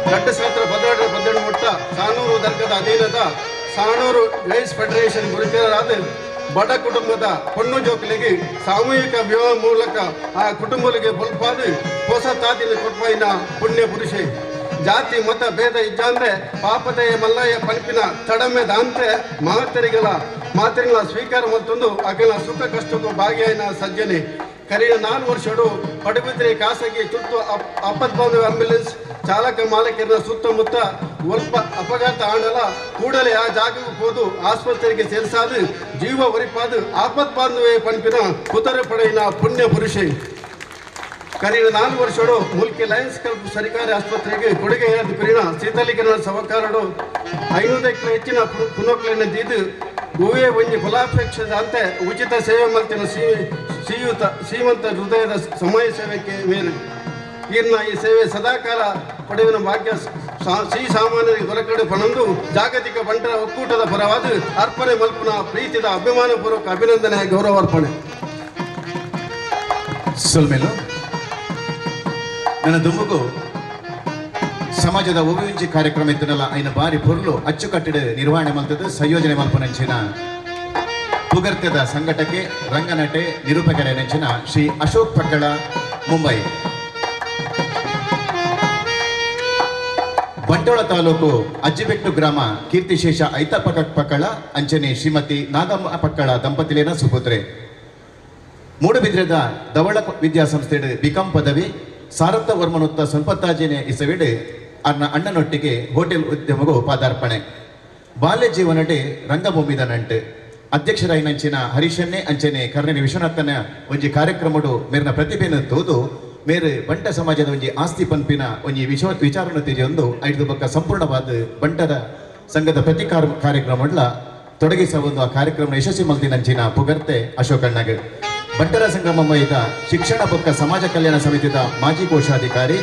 S9: 2016 ಮುಟ್ಟ ಸಾನೂರು ದರ್ಗದ ಅಧೀನದ ಸಾಣೂರು ಗೈಸ್ ಫೆಡರೇಷನ್ ಗುರುತಿನರಾದ ಬಡ ಕುಟುಂಬದ ಪೊಣ್ಣು ಜೋಕಲಿಗೆ ಸಾಮೂಹಿಕ ವಿವಾಹ ಮೂಲಕ ಆ ಕುಟುಂಬಗಳಿಗೆ ಬಲ್ಪಾದ ಹೊಸ ತಾತಿನ ಕೊಟ್ಪೈನ ಪುಣ್ಯ ಪುರುಷೆ. ಜಾತಿ ಮತ ಭೇದ ಇಜ್ಜಾಂದ್ರೆ ಪಾಪತೆಯ ಮಲ್ಲಯ್ಯ ಪಲ್ಪಿನ ತಡಮೆ ದಾಂತೆ ಮಾತರಿಗಳ ಮಾತರಿಗಳ ಸ್ವೀಕಾರ ಮತ್ತೊಂದು ಅಗಲ ಸುಖ ಕಷ್ಟಕ್ಕೂ ಭಾಗಿಯಾಯಿನ ಸಜ್ಜನೆ. ಕರಿಯ 4 ವರ್ಷಡು ಪಡುಬಿದ್ರೆ ಖಾಸಗಿ ತುರ್ತು ಆಪತ್ಬಾಂಧವ ಆಂಬ್ಯುಲೆನ್ಸ್ ಚಾಲಕ ಮಾಲೀಕರ ಸುತ್ತಮುತ್ತ ಒಲ್ಪ ಅಪಘಾತ ಆಣಲ ಕೂಡಲೇ ಆ ಜಾಗಕ್ಕೆ ಹೋದು ಆಸ್ಪತ್ರೆಗೆ ಸೇರಿಸಾದು ಜೀವ ಒರಿಪಾದು ಆಪತ್ ಬಾಂಧವೇ ಪಂಪಿನ ಪುತರ ಪಡೆಯಿನ ಪುಣ್ಯ ಪುರುಷೆ. ಕರಿಯ 4 ವರ್ಷಡು ಮುಲ್ಕಿ ಲಯನ್ಸ್ ಕ್ಲಬ್ ಸರ್ಕಾರಿ ಆಸ್ಪತ್ರೆಗೆ ಕೊಡುಗೆ ಕುರಿನ ಶೀತಲೀಕರಣ ಸಹಕಾರಡು 500ಕ್ಕೂ ಹೆಚ್ಚಿನ ಪುನೋಕ್ಲೆಯನ್ನು ದೀದು ಹೂವೇ ಒಂಜಿ ಫಲಾಪೇಕ್ಷದಂತೆ ಉಚಿತ ಸೇವೆ ಮಲ್ತಿನ ಶ್ರೀಯುತ ಶ್ರೀಮಂತ ಹೃದಯದ ಸಮಯ ಸೇವೆಗೆ ಮೇಲು ಇನ್ನ ಈ ಸೇವೆ ಸದಾಕಾಲ ಪಡೆಯುವ ಭಾಗ್ಯ ಶ್ರೀ ಸಾಮಾನ್ಯರಿಗೆ ದೊರಕಡೆ ಪಣಂದು ಜಾಗತಿಕ ಬಂಟರ ಒಕ್ಕೂಟದ ಪರವಾದ ಅರ್ಪಣೆ ಮಲ್ಪುನ ಪ್ರೀತಿದ ಅಭಿಮಾನಪೂರ್ವಕ ಅಭಿನಂದನೆ ಗೌರವಾರ್ಪಣೆ.
S1: ಸೊಲ್ಮೇಲು ನನ್ನ ದುಂಬುಗು ಸಮಾಜದ ಒವಿಂಚಿ ಕಾರ್ಯಕ್ರಮ ಇತ್ತನಲ್ಲ ಐನ ಬಾರಿ ಪೊರ್ಲು ಅಚ್ಚುಕಟ್ಟಿಡ ನಿರ್ವಹಣೆ ಮಲ್ತದ ಸಂಯೋಜನೆ ಮಲ್ಪನಂಚಿನ ಪುಗರ್ತ್ಯದ ಸಂಘಟಕೆ ರಂಗನಟೆ ನಿರೂಪಕರ ನೆಂಚಿನ ಶ್ರೀ ಅಶೋಕ್ ಪಕ್ಕಳ ಮುಂಬೈ. ಬಂಟೋಳ ತಾಲೂಕು ಅಜ್ಜಿಬೆಟ್ಟು ಗ್ರಾಮ ಕೀರ್ತಿಶೇಷ ಐತಪ್ಪ ಪಕ್ಕಳ ಅಂಚನೆ ಶ್ರೀಮತಿ ನಾಗಮ್ಮ ಪಕ್ಕಳ ದಂಪತಿಲೇನ ಸುಪುತ್ರೆ. ಮೂಡುಬಿದ್ರೆದ ಧವಳ ವಿದ್ಯಾಸಂಸ್ಥೆ ಬಿಕಾಂ ಪದವಿ ಸಾರತ್ತ ವರ್ಮನುತ್ತ ಸಂಪತ್ತಾಜಿನೇ ಇಸವಿಡು ಅನ್ನ ಅಣ್ಣನೊಟ್ಟಿಗೆ ಹೋಟೆಲ್ ಉದ್ಯಮಗೂ ಪಾದಾರ್ಪಣೆ. ಬಾಲ್ಯ ಜೀವನಡೆ ರಂಗಭೂಮಿದ ನಂಟು ಅಧ್ಯಕ್ಷರಾಯಿನಂಚಿನ ಹರೀಶನ್ನೇ ಅಂಚನೆ ಕರ್ಣನಿ ವಿಶ್ವನಾಥನ ಒಂಜಿ ಕಾರ್ಯಕ್ರಮಡು ಮೇರಿನ ಪ್ರತಿಭೆಯನ್ನು ತೋದು ಮೇರು ಬಂಟ ಸಮಾಜದ ಒಂಜಿ ಆಸ್ತಿ ಪಂಪಿನ ಒಂಜಿ ವಿಶ್ವ ವಿಚಾರಣೆ ತೆರೆಯೊಂದು ಐದು ಬಕ್ಕ ಸಂಪೂರ್ಣವಾದ ಬಂಟದ ಸಂಘದ ಪ್ರತಿ ಕಾರ್ಯಕ್ರಮಗಳ ತೊಡಗಿಸ ಒಂದು ಆ ಕಾರ್ಯಕ್ರಮ ಯಶಸ್ವಿ ಮಲ್ತಿನಂಚಿನ ಪುಗರ್ತೆ ಅಶೋಕಣ್ಣಗ್. ಬಂಟರ ಸಂಘ ಮುಂಬೈದ ಶಿಕ್ಷಣ ಬೊಕ್ಕ ಸಮಾಜ ಕಲ್ಯಾಣ ಸಮಿತಿಯ ಮಾಜಿ ಕೋಶಾಧಿಕಾರಿ,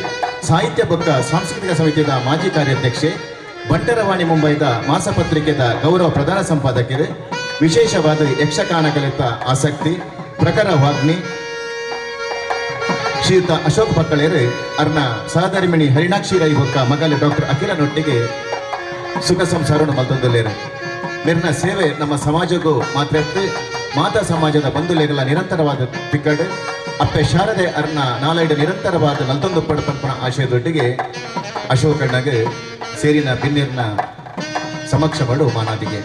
S1: ಸಾಹಿತ್ಯ ಬೊಕ್ಕ ಸಾಂಸ್ಕೃತಿಕ ಸಮಿತಿಯ ಮಾಜಿ ಕಾರ್ಯಾಧ್ಯಕ್ಷೆ, ಬಂಟರವಾಣಿ ಮುಂಬೈದ ಮಾಸಪತ್ರಿಕೆದ ಗೌರವ ಪ್ರಧಾನ ಸಂಪಾದಕರು, ವಿಶೇಷವಾದ ಯಕ್ಷಗಾನ ಕಲಿತ ಆಸಕ್ತಿ, ಪ್ರಖರ ವಾಗ್ಮಿ ಶ್ರೀಯುತ ಅಶೋಕ್ ಪಕ್ಕಳೇರು ಅರ್ನ ಸಹಧರ್ಮಿಣಿ ಹರಿಣಾಕ್ಷಿ ರೈ ಬೊಕ್ಕ ಮಗಲ ಡಾಕ್ಟರ್ ಅಖಿಲನೊಟ್ಟಿಗೆ ಸುಖ ಸಂಸಾರವನ್ನು ಮಲ್ತೊಂದುಲ್ಲೇರು. ಮೇರಿನ ಸೇವೆ ನಮ್ಮ ಸಮಾಜಕ್ಕೂ ಮಾತ್ರ ಮಾತಾ ಸಮಾಜದ ಬಂಧುಲೇಗಲ ನಿರಂತರವಾದ ತಿಕ್ಕಡು ಅಪ್ಪೆ ಶಾರದೆ ಅರ್ನ ನಾಲೈಡು ನಿರಂತರವಾದ ನಲ್ತೊಂದು ಪಡ್ಪನ್ಪನ ಆಶಯದೊಟ್ಟಿಗೆ ಅಶೋಕಣ್ಣಗೆ ಸೇರಿನ ಬಿನ್ನಿರ್ನ ಸಮಕ್ಷಮಡು ಮಾನಾದಿಗೆ.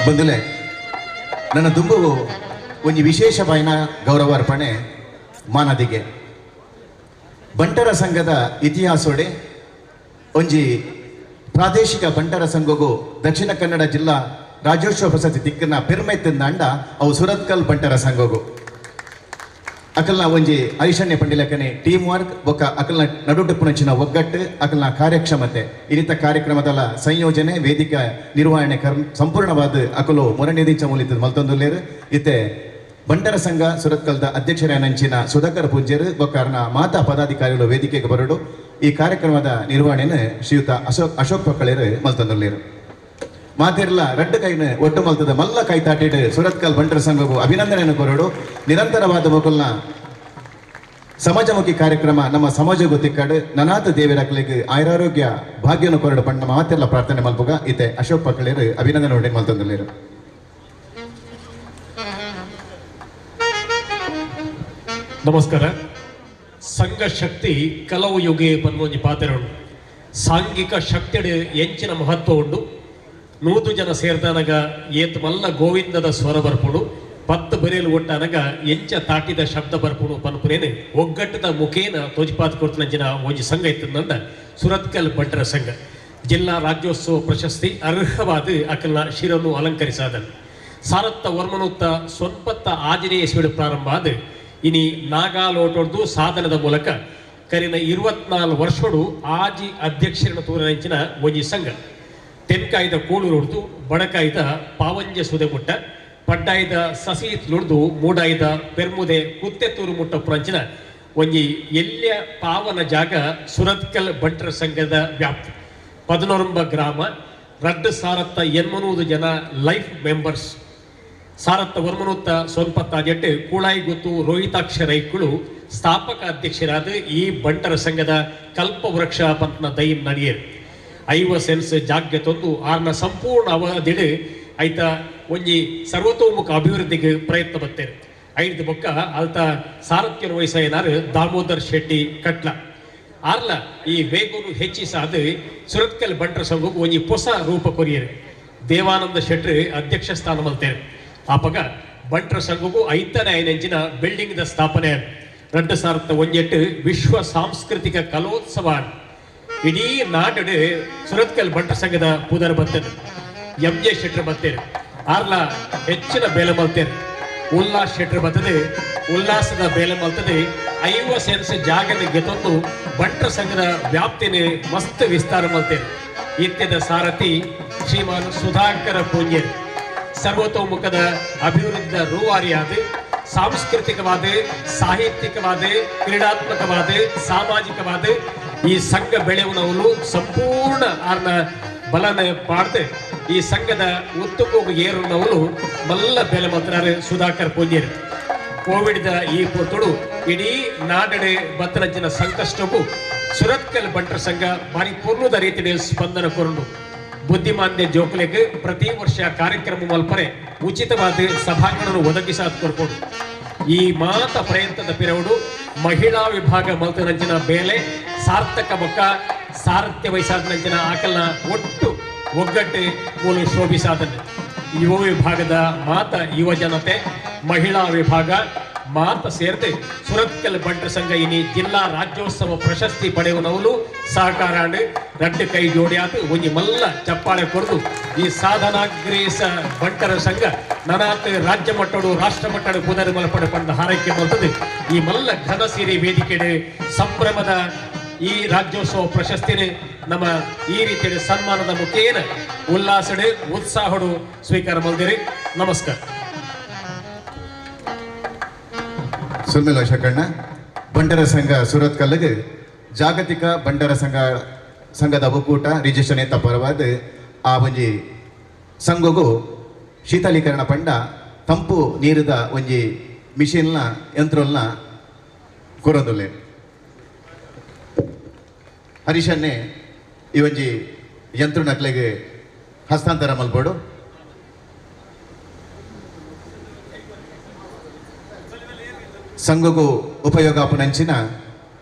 S1: ಬಂದುಲೆ ನನ್ನ ದುಂಬು ಒಂಜಿ ವಿಶೇಷ ಬಾಯಿನ ಗೌರವಾರ್ಪಣೆ ಮಾನದಿಗೆ ಬಂಟರ ಸಂಘದ ಇತಿಹಾಸೋಡೆ ಒಂಜಿ ಪ್ರಾದೇಶಿಕ ಬಂಟರ ಸಂಘಗೂ ದಕ್ಷಿಣ ಕನ್ನಡ ಜಿಲ್ಲಾ ರಾಜ್ಯೋತ್ಸವ ಪ್ರಶಸ್ತಿ ತಿಕ್ಕನ ಪೆರ್ಮೆ ತಿಂದಾಂಡ ಅವು ಸುರತ್ಕಲ್ ಬಂಟರ ಸಂಘಗು ಅಕಲ್ನ ಒಂಜಿ ಐಶಣ್ಯ ಪಂಡಿಲಕನೆ ಟೀಮ್ ವರ್ಕ್ ಬೊಕ್ಕ ಅಕಲ್ನ ನಡುಟುಪ್ಪುನಂಚಿನ ಒಗ್ಗಟ್ಟು ಅಕಲ್ನ ಕಾರ್ಯಕ್ಷಮತೆ ಇನ್ನಿತ ಕಾರ್ಯಕ್ರಮದ ಸಂಯೋಜನೆ ವೇದಿಕೆ ನಿರ್ವಹಣೆ ಸಂಪೂರ್ಣವಾದ ಅಕಲು ಮೊರನಿದಿಂಚ ಮೂಲಿತ ಮಲ್ತೊಂದುಲ್ಲೇರು ಇತ್ತೆ ಬಂಟರ ಸಂಘ ಸುರತ್ಕಲ್ದ ಅಧ್ಯಕ್ಷರಾನಂಚಿನ ಸುಧಾಕರ್ ಪೂಜ್ಯರು ಬೊಕ್ಕರ್ನ ಮಾತಾ ಪದಾಧಿಕಾರಿಗಳು ವೇದಿಕೆಗೆ ಬರಡು ಈ ಕಾರ್ಯಕ್ರಮದ ನಿರ್ವಹಣೆಯನ್ನು ಶ್ರೀಯುತ ಅಶೋಕ್ ಅಶೋಕ್ ಪಕ್ಕಳೇರು ಮಲ್ತೊಂದುಲ್ಲೇರು. ಮಾತಿರ್ಲ ರಡ್ಡು ಕೈನ ಒಟ್ಟು ಮಲ್ತದ ಮಲ್ಲ ಕೈ ತಾಟಿಡು ಸುರತ್ಕಲ್ ಬಂಟರ ಸಂಘಗೂ ಅಭಿನಂದನೆಯನ್ನು ಕೊರಡು. ನಿರಂತರವಾದ ಮೊಕಲ್ನ ಸಮಾಜಮುಖಿ ಕಾರ್ಯಕ್ರಮ ನಮ್ಮ ಸಮಾಜ ಗೊತ್ತಿಕ್ಕಾಡು ನನಾಥ ದೇವರಕ್ಲಿಗೆ ಆಯುರಾರೋಗ್ಯ ಭಾಗ್ಯನ ಕೊರಡು ಪಂಡ ಮಾತೆಲ್ಲ ಪ್ರಾರ್ಥನೆ ಮಲ್ಪುಗ ಇತ್ತೆ ಅಶೋಕ್ ಪಕ್ಕಳೇರು ಅಭಿನಂದನೆ ಉಂಡೆ ಮಲ್ತೊಂದುಲ್ಲೇರು.
S8: ನಮಸ್ಕಾರ. ಸಂಘ ಶಕ್ತಿ ಕಲವು ಯುಗೆ ಪನ್ಮೊಂಜಿ ಪಾತೆರಡು ಸಾಂಘಿಕ ಶಕ್ತಿಡು ಎಂಚಿನ ಮಹತ್ವ ಉಂಡು. 100 ಜನ ಸೇರ್ದಾನಗ ಏತ್ ಮಲ್ಲ ಗೋವಿಂದದ ಸ್ವರ ಬರ್ಪುಡು, 10 ಬರೆಯಲು ಒಟ್ಟಾನಗ ಎಂಚ ತಾಟಿದ ಶಬ್ದ ಬರ್ಪುಡು ಪನ್ಪುನೇನು ಒಗ್ಗಟ್ಟದ ಮುಖೇನ ತೋಜಿಪಾತ್ ಕೊಡ್ತನಂಚಿನ ಒಂಜಿ ಸಂಘ ಇತ್ತಂದ ಸುರತ್ಕಲ್ ಬಂಟರ ಸಂಘ. ಜಿಲ್ಲಾ ರಾಜ್ಯೋತ್ಸವ ಪ್ರಶಸ್ತಿ ಅರ್ಹವಾದ ಅಕಲ್ನ ಶಿರನ್ನು ಅಲಂಕರಿಸಾದನು. ಸಾರತ್ತ ವರ್ಮನುತ್ತ ಸ್ವಲ್ಪತ್ತ ಆಂಜನೇಯ ಸ್ವೀಡು ಪ್ರಾರಂಭ ಆದ ಇನಿ ನಾಗಾಲೋಟೊಡ್ದು ಸಾಧನದ ಮೂಲಕ ಕರಿನ 24 ವರ್ಷಡು ಆಜಿ ಅಧ್ಯಕ್ಷರನ್ನು ತೂರನಂಚಿನ ಒಂಜಿ ಸಂಘ. ತೆನ್ಕಾಯ್ದ ಕೂಳೂರುಡ್ದು ಬಡಕಾಯ್ದ ಪಾವಂಜೆ ಸುದೆ ಮುಟ್ಟ, ಪಡ್ಡಾಯ್ದ ಸಸೀತ್ಲುಡ್ದು ಮೂಡಾಯ್ದ ಪೆರ್ಮುದೆ ಕುತ್ತೆತ್ತೂರು ಮುಟ್ಟ ಪುರಂಚಿನ ಒಂಜಿ ಎಲ್ಯ ಪಾವನ ಜಾಗ ಸುರತ್ಕಲ್ ಬಂಟರ ಸಂಘದ ವ್ಯಾಪ್ತಿ. 11 ಗ್ರಾಮ, 2,800 ಜನ ಲೈಫ್ ಮೆಂಬರ್ಸ್. ಸಾರತ್ತ ವರ್ಮನುತ್ತ ಸೊನ್ಪತ್ತಾಜೆಟ್ಟು ಕೂಳಾಯಿ ಗೊತ್ತು ರೋಹಿತಾಕ್ಷ ರೈಕುಳು ಸ್ಥಾಪಕ ಅಧ್ಯಕ್ಷರಾದ ಈ ಬಂಟರ ಸಂಘದ ಕಲ್ಪವೃಕ್ಷ ಪಂತ್ನ ದೈನ್ ನಡಿಯರು. 50 ಸೆನ್ಸ್ ಜಾಗ್ಯ ತಂದು ಆರ್ನ ಸಂಪೂರ್ಣ ಅವಧಿಡು ಐತ ಒಂಜಿ ಸರ್ವತೋಮುಖ ಅಭಿವೃದ್ಧಿಗೆ ಪ್ರಯತ್ನ ಬರ್ತೇನೆ. ಐದು ಬೊಕ್ಕ ಅಲ್ತ ಸಾರಥ್ಯನ ವಯಸ್ಸಾಯನಾರು ದಾಮೋದರ್ ಶೆಟ್ಟಿ ಕಟ್ಲ ಆರ್ಲ ಈ ವೇಗವನ್ನು ಹೆಚ್ಚಿಸಾದ ಸುರತ್ಕಲ್ ಬಂಟರ ಸಂಘಕ್ಕೆ ಒಂಜಿ ಹೊಸ ರೂಪ ಕೊರಿಯರು. ದೇವಾನಂದ ಶೆಟ್ಟಿ ಅಧ್ಯಕ್ಷ ಸ್ಥಾನ ಮಲ್ತೇನೆ. ಆಪಗ ಬಂಟರ ಸಂಘಕ್ಕೂ 5ನೇ 5 ಬಿಲ್ಡಿಂಗ್ದ ಸ್ಥಾಪನೆ. 2001 ವಿಶ್ವ ಸಾಂಸ್ಕೃತಿಕ ಕಲೋತ್ಸವ ಇಡೀ ನಾಡು ಸುರತ್ಕಲ್ ಬಂಟರ ಸಂಘದ ಪೂದರ್ ಬರ್ತೇನೆ. ಎಂ ಜೆ ಶೆಟ್ಟರ್ ಬರ್ತೇನೆ, ಆರ್ಲ ಹೆಚ್ಚಿನ ಬೇಲೆ ಮಲ್ತೇನೆ. ಉಲ್ಲಾಸ್ ಶೆಟ್ಟರ್ ಬರ್ತದೆ, ಉಲ್ಲಾಸದ ಬೇಲೆ ಮಲ್ತದೆ. 50 ಸೆನ್ಸ್ ಜಾಗನ ಗೆತೊಂದು ಬಂಟರ ಸಂಘದ ವ್ಯಾಪ್ತಿನೇ ಮಸ್ತ್ ವಿಸ್ತಾರ ಮಲ್ತೇನೆ. ಇತ್ಯದ ಸಾರಥಿ ಶ್ರೀಮಾನ್ ಸುಧಾಕರ ಪೂಂಜೇರಿ ಸರ್ವತೋಮುಖದ ಅಭಿವೃದ್ಧಿಯ ರೂವಾರಿಯಾದ ಸಾಂಸ್ಕೃತಿಕವಾದ, ಸಾಹಿತ್ಯಿಕವಾದ, ಕ್ರೀಡಾತ್ಮಕವಾದ, ಸಾಮಾಜಿಕವಾದ ಈ ಸಂಘ ಬೆಳೆಯುವನವನು ಸಂಪೂರ್ಣ ಆರ್ನ ಬಲನ ಪಾಡ್ದು ಈ ಸಂಘದ ಉತ್ತುಂಗು ಏರುನವನು ಮಲ್ಲ ಬೆಲೆ ಮಾತ್ರ ಸುಧಾಕರ್ ಪೂಂಜೇರಿ. ಕೋವಿಡ್ದ ಈ ಪೊರ್ತುಡು ಇಡೀ ನಾಡಡೆ ಬತ್ತನಂಚಿನ ಸಂಕಷ್ಟಕ್ಕೂ ಸುರತ್ಕಲ್ ಬಂಟರ ಸಂಘ ಭಾರಿ ಪೂರ್ಣದ ರೀತಿಯಲ್ಲಿ ಸ್ಪಂದನ ಕೊರಂಡು. ಬುದ್ಧಿಮಾನ್ಯ ಜೋಕ್ಲೆಗ್ ಪ್ರತಿ ವರ್ಷ ಕಾರ್ಯಕ್ರಮ ಮಲ್ಪರೆ ಉಚಿತವಾದ ಸಭಾಂಗಣವನ್ನು ಒದಗಿಸಾದ್ ಕೊರ್ಪೊಡು. ಈ ಮಾತ ಪ್ರಯತ್ನದ ಪಿರವುಡು ಮಹಿಳಾ ವಿಭಾಗ ಮಲ್ತನಂಚಿನ ಬೇಲೆ ಸಾರ್ಥಕ ಬೊಕ್ಕ ಸಾರಥ್ಯ ವಹಿಸಾದನಂಚಿನ ಆಕಲ್ನ ಒಟ್ಟು ಒಗ್ಗಟ್ಟು ಮೂಲ ಶೋಭಿಸಾದನೆ. ಯುವ ವಿಭಾಗದ ಮಾತ ಯುವ ಜನತೆ, ಮಹಿಳಾ ವಿಭಾಗ ಮಾತ ಸೇರಿದೆ ಸುರತ್ಕಲ್ ಬಂಟರ ಸಂಘ ಇನಿ ಜಿಲ್ಲಾ ರಾಜ್ಯೋತ್ಸವ ಪ್ರಶಸ್ತಿ ಪಡೆಯುವನವನು ಸಹಕಾರ ರಡ್ಡು ಕೈ ಜೋಡಿಯಾತು ಒಂಜಿ ಮಲ್ಲ ಚಪ್ಪಾಳೆ ಕೊರದು ಈ ಸಾಧನಾಗ್ರೇಸ ಬಂಟರ ಸಂಘ ನನಾತ್ ರಾಜ್ಯ ಮಟ್ಟಡು ರಾಷ್ಟ್ರ ಮಟ್ಟಡು ಪುನರ್ ಮಲ್ಪಡೆ ಪಂಡ ಹಾರೈಕೆ ಮಲ್ತದೆ. ಈ ಮಲ್ಲ ಘನ ಸಿರಿ ವೇದಿಕೆ ಸಂಭ್ರಮದ ಈ ರಾಜ್ಯೋತ್ಸವ ಪ್ರಶಸ್ತಿನೇ ನಮ್ಮ ಈ ರೀತಿಯ ಸನ್ಮಾನದ ಮುಖೇನ ಉಲ್ಲಾಸಡೆ ಉತ್ಸಾಹಡು ಸ್ವೀಕಾರ ಮಲ್ದಿರಿ. ನಮಸ್ಕಾರ.
S1: ಸುಲ್ಮೇಲ ಅಶೋಕಣ್ಣ. ಬಂಟರ ಸಂಘ ಸುರತ್ಕಲ್ಗೆ ಜಾಗತಿಕ ಬಂಟರ ಸಂಘದ ಒಕ್ಕೂಟ ರಿಜಿಸ್ಟರ್ ನೇತ ಪರವಾದ ಆ ಒಂಜಿ ಸಂಘಗೂ ಶೀತಲೀಕರಣ ಪಂಡ ತಂಪು ನೀರಿದ ಒಂಜಿ ಮಿಷಿನ್ನ ಯಂತ್ರನ್ನ ಕೊರೊಂದುಲ್ಲೆ. ಹರೀಶನ್ನೇ ಈ ಒಂಜಿ ಯಂತ್ರ ನಕ್ಲೆಗೆ ಹಸ್ತಾಂತರ ಮಲ್ಪೋಡು. ಸಂಘಗೂ ಉಪಯೋಗ ಆಪುನಂಚಿನ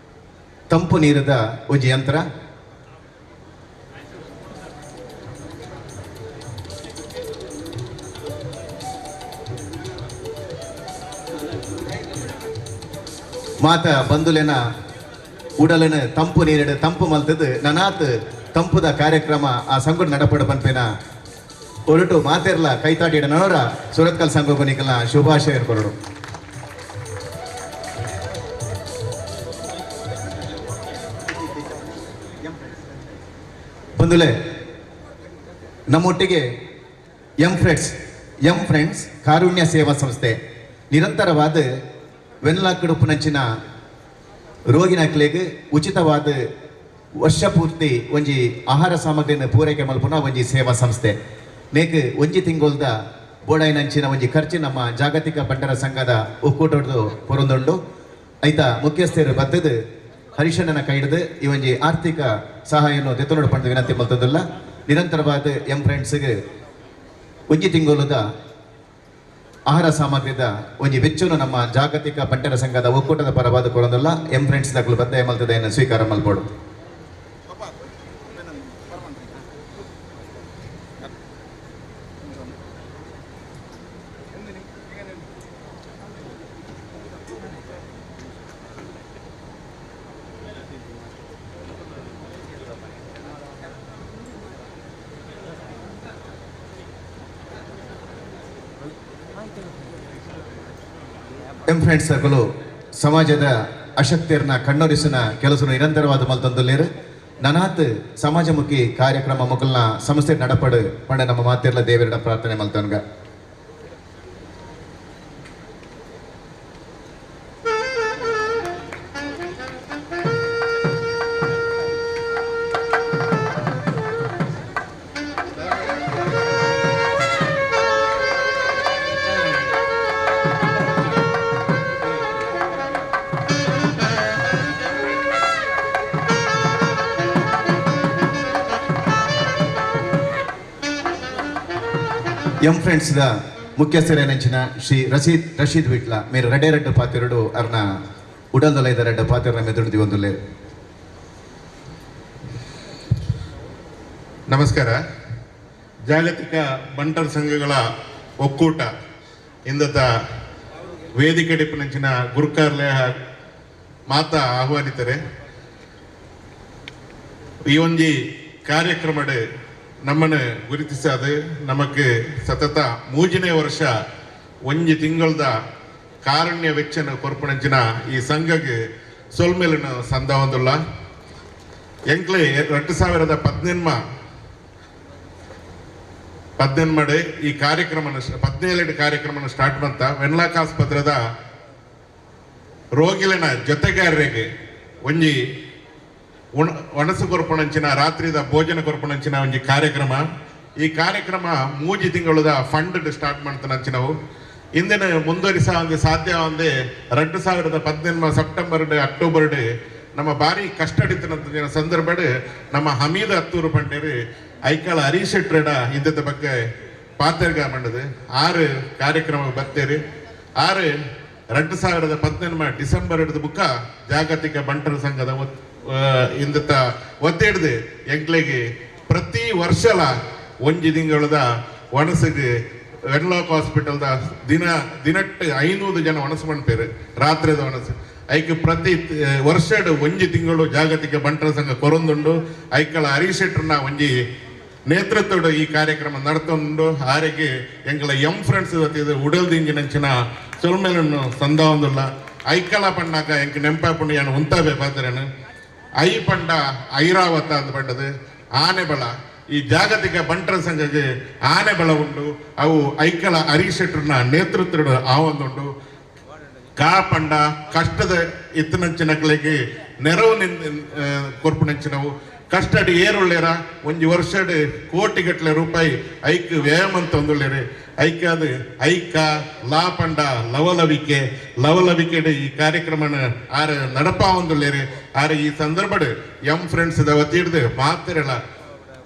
S1: ತಂಪು ನೀರದ ಒಂಜಿ ಯಂತ್ರ. ಮಾತ ಬಂಧುಲೆನ ಉಡಲನ ತಂಪು ನೀರಿಡು ತಂಪು ಮಲ್ತದ್ದು ನನಾತ್ ತಂಪುದ ಕಾರ್ಯಕ್ರಮ ಆ ಸಂಘ ನಡಪಡ ಪನ್ಪಿನ ಒರಟು ಮಾತೆರ್ಲ ಕೈತಾಟಿಡನವರ ಸುರತ್ಕಲ್ ಸಂಘ ನಿಕಲ್ನ ಶುಭಾಶಯ ಕೊರಡು. ಬಂಧುಲೆ ನಮ್ಮೊಟ್ಟಿಗೆ ಎಂ ಫ್ರೆಂಡ್ಸ್ ಕಾರುಣ್ಯ ಸೇವಾ ಸಂಸ್ಥೆ ನಿರಂತರವಾದ ವೆನ್ಲಾಕ್ ರೋಗಿನಕ್ಲೆಗ್ ಉಚಿತವಾದ ವರ್ಷ ಪೂರ್ತಿ ಒಂಜಿ ಆಹಾರ ಸಾಮಗ್ರಿಯನ್ನು ಪೂರೈಕೆ ಮಲ್ಪುನ ಒಂಜಿ ಸೇವಾ ಸಂಸ್ಥೆ. ನೇಕ್ ಒಂಜಿ ತಿಂಗೊಲ್ದ ಬೋಡಾಯಿನಂಚಿನ ಒಂಜಿ ಖರ್ಚು ನಮ್ಮ ಜಾಗತಿಕ ಬಂಟರ ಸಂಘದ ಒಕ್ಕೂಟದ್ದು ಪೊರೊಂದುಂಡು. ಐತ ಮುಖ್ಯಸ್ಥರು ಬತ್ತದು ಹರಿಶಣ್ಣನ ಕೈ ಹಿಡಿದು ಈ ಒಂಜಿ ಆರ್ಥಿಕ ಸಹಾಯವನ್ನು ದೆತ್ತೊಂಡು ಪಂಡ ವಿನಂತಿ ಮಲ್ತದಲ್ಲ. ನಿರಂತರವಾದ ಎಂ ಫ್ರೆಂಡ್ಸ್ಗೆ ಒಂಜಿ ತಿಂಗೊಲದ ಆಹಾರ ಸಾಮಗ್ರಿದ ಒಂಜಿ ವೆಚ್ಚನು ನಮ್ಮ ಜಾಗತಿಕ ಬಂಟರ ಸಂಘದ ಒಕ್ಕೂಟದ ಪರವಾದ ಕೊಡೋದಲ್ಲ. ಎಂ ಫ್ರೆಂಡ್ಸ್ ದಕ್ಕಲು ಬದ್ದ ಮಲ್ತದೆಯನ್ನು ಸ್ವೀಕಾರ ಮಲ್ಪೋಡು. ಎಂ ಫ್ರೆಂಡ್ಸ್ ಸರ್ಕಲು ಸಮಾಜದ ಅಶಕ್ತಿಯರನ್ನ ಕಣ್ಣೊರಿಸಿನ ಕೆಲಸ ನಿರಂತರವಾದ ಮಲ್ತೊಂದುಲ್ಲೇರು. ನನಾತ್ ಸಮಾಜಮುಖಿ ಕಾರ್ಯಕ್ರಮ ಮೊಕಲ್ನ ಸಂಸ್ಥೆ ನಡಪಡು ಪಂಡ ನಮ್ಮ ಮಾತಿರ್ಲ ದೇವರ ಪ್ರಾರ್ಥನೆ ಮಲ್ತನ್ಗ. ಎಂ ಫ್ರೆಂಡ್ಸ್ the ಮುಖ್ಯಸ್ಥರೇನಂಚಿನ ಶ್ರೀ ರಶೀದ್ ವಿಟ್ಲ ಮೇರು ರಡ್ಡೆ ರಡ್ಡು ಪಾತಿರುಡು ಅರ್ನ ಉಡಲ್ದೊಲೈದ ರಡ್ಡು ಪಾತಿರನ ಮೆದುಳು ದಿವೊಂದುಲ್ಲೆ.
S3: ನಮಸ್ಕಾರ. ಜಾಗತಿಕ ಬಂಟರ ಸಂಘಗಳ ಒಕ್ಕೂಟ ಇಂದತ ವೇದಿಕೆ ಡಿಪ್ಪನಂಚಿನ ಗುರುಕಾರ್ಲೆ ಮಾತಾ ಆಹ್ವಾನಿತರೆ. ಈ ಒಂಜಿ ಕಾರ್ಯಕ್ರಮಡ್ ನಮ್ಮನ್ನು ಗುರುತಿಸಾದ ನಮಕ್ ಸತತ 3ನೇ ವರ್ಷ ಒಂಜಿ ತಿಂಗಳದ ಕಾರುಣ್ಯ ವೆಚ್ಚನ ಕೊರ್ಪಣಂಚಿನ ಈ ಸಂಘಕ್ಕೆ ಸೊಲ್ಮೇಲನ್ನು ಸಂದವಂದುಲ್ಲ. ಎಂಕ್ಲೆ 2018 ಪದ್ದೆನ್ಮಡೆ ಈ ಕಾರ್ಯಕ್ರಮನ 17 ಕಾರ್ಯಕ್ರಮನ ಸ್ಟಾರ್ಟ್ ಮಂತ ವೆನ್ಲಾಕ್ ಆಸ್ಪತ್ರೆದ ರೋಗಿಲೆನ ಜೊತೆಗಾರರಿಗೆ ಒಂಜಿ ಒಣಸು ಕೊರ್ಪಣಂಚಿನ ರಾತ್ರಿದ ಭೋಜನ ಕೊರ್ಪಣಂಚಿನ ಒಂಜಿ ಕಾರ್ಯಕ್ರಮ. ಈ ಕಾರ್ಯಕ್ರಮ 3 ತಿಂಗಳದ ಫಂಡ್ ಸ್ಟಾರ್ಟ್ ಮಾಡ್ತಾನಂಚಿನವು. ಇಂದಿನ ಮುಂದುವರಿಸ ಒಂದು ಸಾಧ್ಯ ಒಂದೇ 2018 ಸೆಪ್ಟೆಂಬರ್ ಅಕ್ಟೋಬರ್ ನಮ್ಮ ಭಾರಿ ಕಷ್ಟಡಿತನ ಸಂದರ್ಭ ನಮ್ಮ ಹಮೀದ್ ಹತ್ತೂರು ಪಂಡೇರಿ ಐಕಾಳ ಹರೀಶ್ ಶೆಟ್ಟರೆಡ ಇಂದದ ಬಗ್ಗೆ ಪಾತೆರ್ಗ ಮಂಡದು 6 ಕಾರ್ಯಕ್ರಮ ಬರ್ತೇರಿ. 6 2018 ಡಿಸೆಂಬರ್ ಹಿಡಿದು ಬುಕ್ಕ ಜಾಗತಿಕ ಬಂಟರ ಸಂಘದ ಇಂದತ ಒತ್ತಿಡ್ದು ಎಂಕ್ಲೆಗೆ ಪ್ರತಿ ವರ್ಷಲ ಒಂಜಿ ತಿಂಗಳದ ಒಣಸಿಗೆ ವೆನ್ಲಾಕ್ ಹಾಸ್ಪಿಟಲ್ದ ದಿನಟ್ಟು 500 ಜನ ಒಣಸು ಮಾಡ್ತೇವೆ ರಾತ್ರಿದ ಒಣಸು. ಐಕ್ ಪ್ರತಿ ವರ್ಷಡ್ ಒಂಜಿ ತಿಂಗಳು ಜಾಗತಿಕ ಬಂಟರ ಸಂಘ ಕೊರೊಂದುಂಡು. ಐಕಳ ಹರೀಶ್ ಶೆಟ್ಟರ್ನ ಒಂಜಿ ನೇತೃತ್ವದ ಈ ಕಾರ್ಯಕ್ರಮ ನಡ್ತೊಂಡು. ಆರೆಗೆ ಎಂಕಲ ಎಂ ಫ್ರೆಂಡ್ಸ್ ಉಡಲ್ದಿಂಜಿನಂಚಿನ ಸೊಲ್ಮೇಲನ್ನು ಸಂದವಂದುಲ್ಲ. ಐಕಳ ಪಣ್ಣಾಕ ಎಂಕ್ ನೆಂಪಾಪುಂಡು ಯಾನು ಉಂತಾಬೆ ಪಾತ್ರೇನು. I ಪಂಡ ಐರಾವತ ಅಂತ ಪಂಡದು ಆನೆ ಬಲ. ಈ ಜಾಗತಿಕ ಬಂಟರ ಸಂಘಕ್ಕೆ ಆನೆ ಬಲ ಉಂಟು. ಅವು ಐಕಳ ಹರೀಶ್ ಶೆಟ್ಟರ್ನ ನೇತೃತ್ವದ ಆವೊಂದುಂಡು. ಕಾ ಪಂಡ ಕಷ್ಟದ ಇತ್ತನಂಚಿನಕ್ಲೆಗೆ ನೆರವು ಕೊರ್ಪುನಂಚಿನವು. ಕಷ್ಟಡಿ ಏರುಳ್ಳೇರ ಒಂಜಿ ವರ್ಷಡ್ ಕೋಟಿಗಟ್ಟಲೆ ರೂಪಾಯಿ ಐಕ್ ವ್ಯಾಯಾಮ ಅಂತ ಒಂದುಳ್ಳೇರಿ. ಐಕ ಅದು ಐಕ ಲಾ ಪಂಡ ಲವಲವಿಕೆ ಲವಲವಿಕೆಡ್ ಈ ಕಾರ್ಯಕ್ರಮನ ಆರ ನಡಪ ಒಂದುಳ್ಳೇರಿ. ಆರ ಈ ಸಂದರ್ಭಡ್ ಎಂ ಫ್ರೆಂಡ್ಸ್ the ವತಿ ಹಿಡ್ದು ಮಾತಿರಲ್ಲ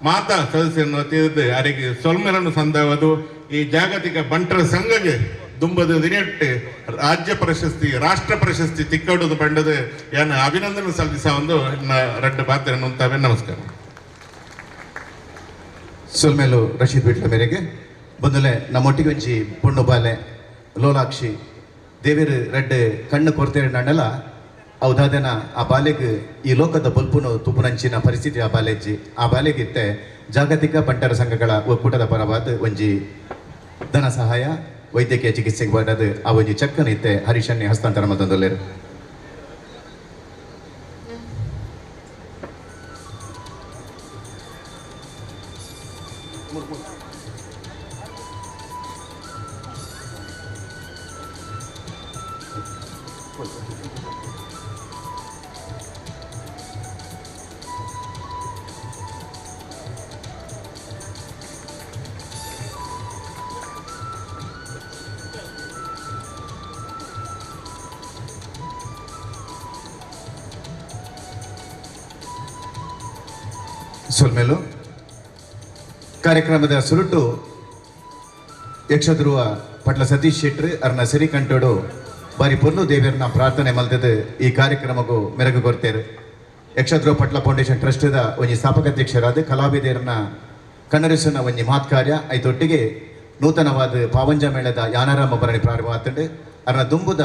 S3: ಮಾತಾ ಸದಸ್ಯರನ್ನು ವತಿ ಹಿಡ್ದು ಅರಿಗೆ ಸೊಲ್ಮೆರನ್ನು ಸಂದವದು. ಈ ಜಾಗತಿಕ ಬಂಟರ ಸಂಘಗೆ ದುಂಬದ ದಿನೆಟ್ಟು ರಾಜ್ಯ ಪ್ರಶಸ್ತಿ ರಾಷ್ಟ್ರ ಪ್ರಶಸ್ತಿ ತಿಕ್ಕಡುದು ಪಂಡದು ಯಾನ ಅಭಿನಂದನೆ ಸಲ್ಲಿಸ ಒಂದು ರಡ್ಡು ಪಾತ್ರ ಅಂತಾವೆ. ನಮಸ್ಕಾರ.
S1: ಸೊಲ್ಮೇಲು ರಶೀದ್ ಬಿಟ್ಲ ಮೇರೆಗೆ ಬಂದಲೆ ನಮ್ಮೊಟ್ಟಿಗೆ ಒಂಜಿ ಪೊಣ್ಣು ಬಾಲೆ ಲೋಲಾಕ್ಷಿ ದೇವೇರು ರಡ್ಡು ಕಣ್ಣು ಕೊರ್ತೇರು ನಣ್ಣಲ ಅವು ಆ ಬಾಲೆಗ್ ಈ ಲೋಕದ ಬೊಲ್ಪುನು ತುಪುನಂಚಿನ ಪರಿಸ್ಥಿತಿ ಆ ಬಾಲೆಜ್ಜಿ ಆ ಬಾಲೆಗಿತ್ತೆ ಜಾಗತಿಕ ಬಂಟರ ಸಂಘಗಳ ಒಕ್ಕೂಟದ ಪರವಾದ ಒಂಜಿ ಧನ ಸಹಾಯ ವೈದ್ಯಕೀಯ ಚಿಕಿತ್ಸೆಗೆ ಬಾಡದು ಆ ಒಂಜಿ ಚೆಕ್ಕನ್ ಇತ್ತೆ ಹರೀಶನ್ನೇ ಹಸ್ತಾಂತರ ಮಲ್ತೊಂದುಲ್ಲೆರ್. ಸೊಲ್ಮೇಲು ಕಾರ್ಯಕ್ರಮದ ಸುರುಟು ಯಕ್ಷಧ್ರುವ ಪಟ್ಲ ಸತೀಶ್ ಶೆಟ್ರು ಅರ್ನ ಸಿರಿಕಂಠೋಡು ಬಾರಿ ಪೊರ್ಲು ದೇವಿಯರ್ನ ಪ್ರಾರ್ಥನೆ ಮಲ್ತದ ಈ ಕಾರ್ಯಕ್ರಮಕ್ಕೂ ಮೆರಗು ಕೊರ್ತೇರು. ಯಕ್ಷಧ್ರುವ ಪಟ್ಲ ಫೌಂಡೇಶನ್ ಟ್ರಸ್ಟ್ದ ಒಂಜಿ ಸ್ಥಾಪಕಾಧ್ಯಕ್ಷರಾದ ಕಲಾವಿದರನ್ನ ಕಣ್ಣರಿಸುನ ಒಂಜಿ ಮಹತ್ ಕಾರ್ಯ ಐತೊಟ್ಟಿಗೆ ನೂತನವಾದ ಪಾವಂಜ ಮೇಳದ ಯಾನಾರಾಮ ಭರಣಿ ಪ್ರಾರಂಭ ಆತಂಡು ಅರ್ನ ದುಂಬುದ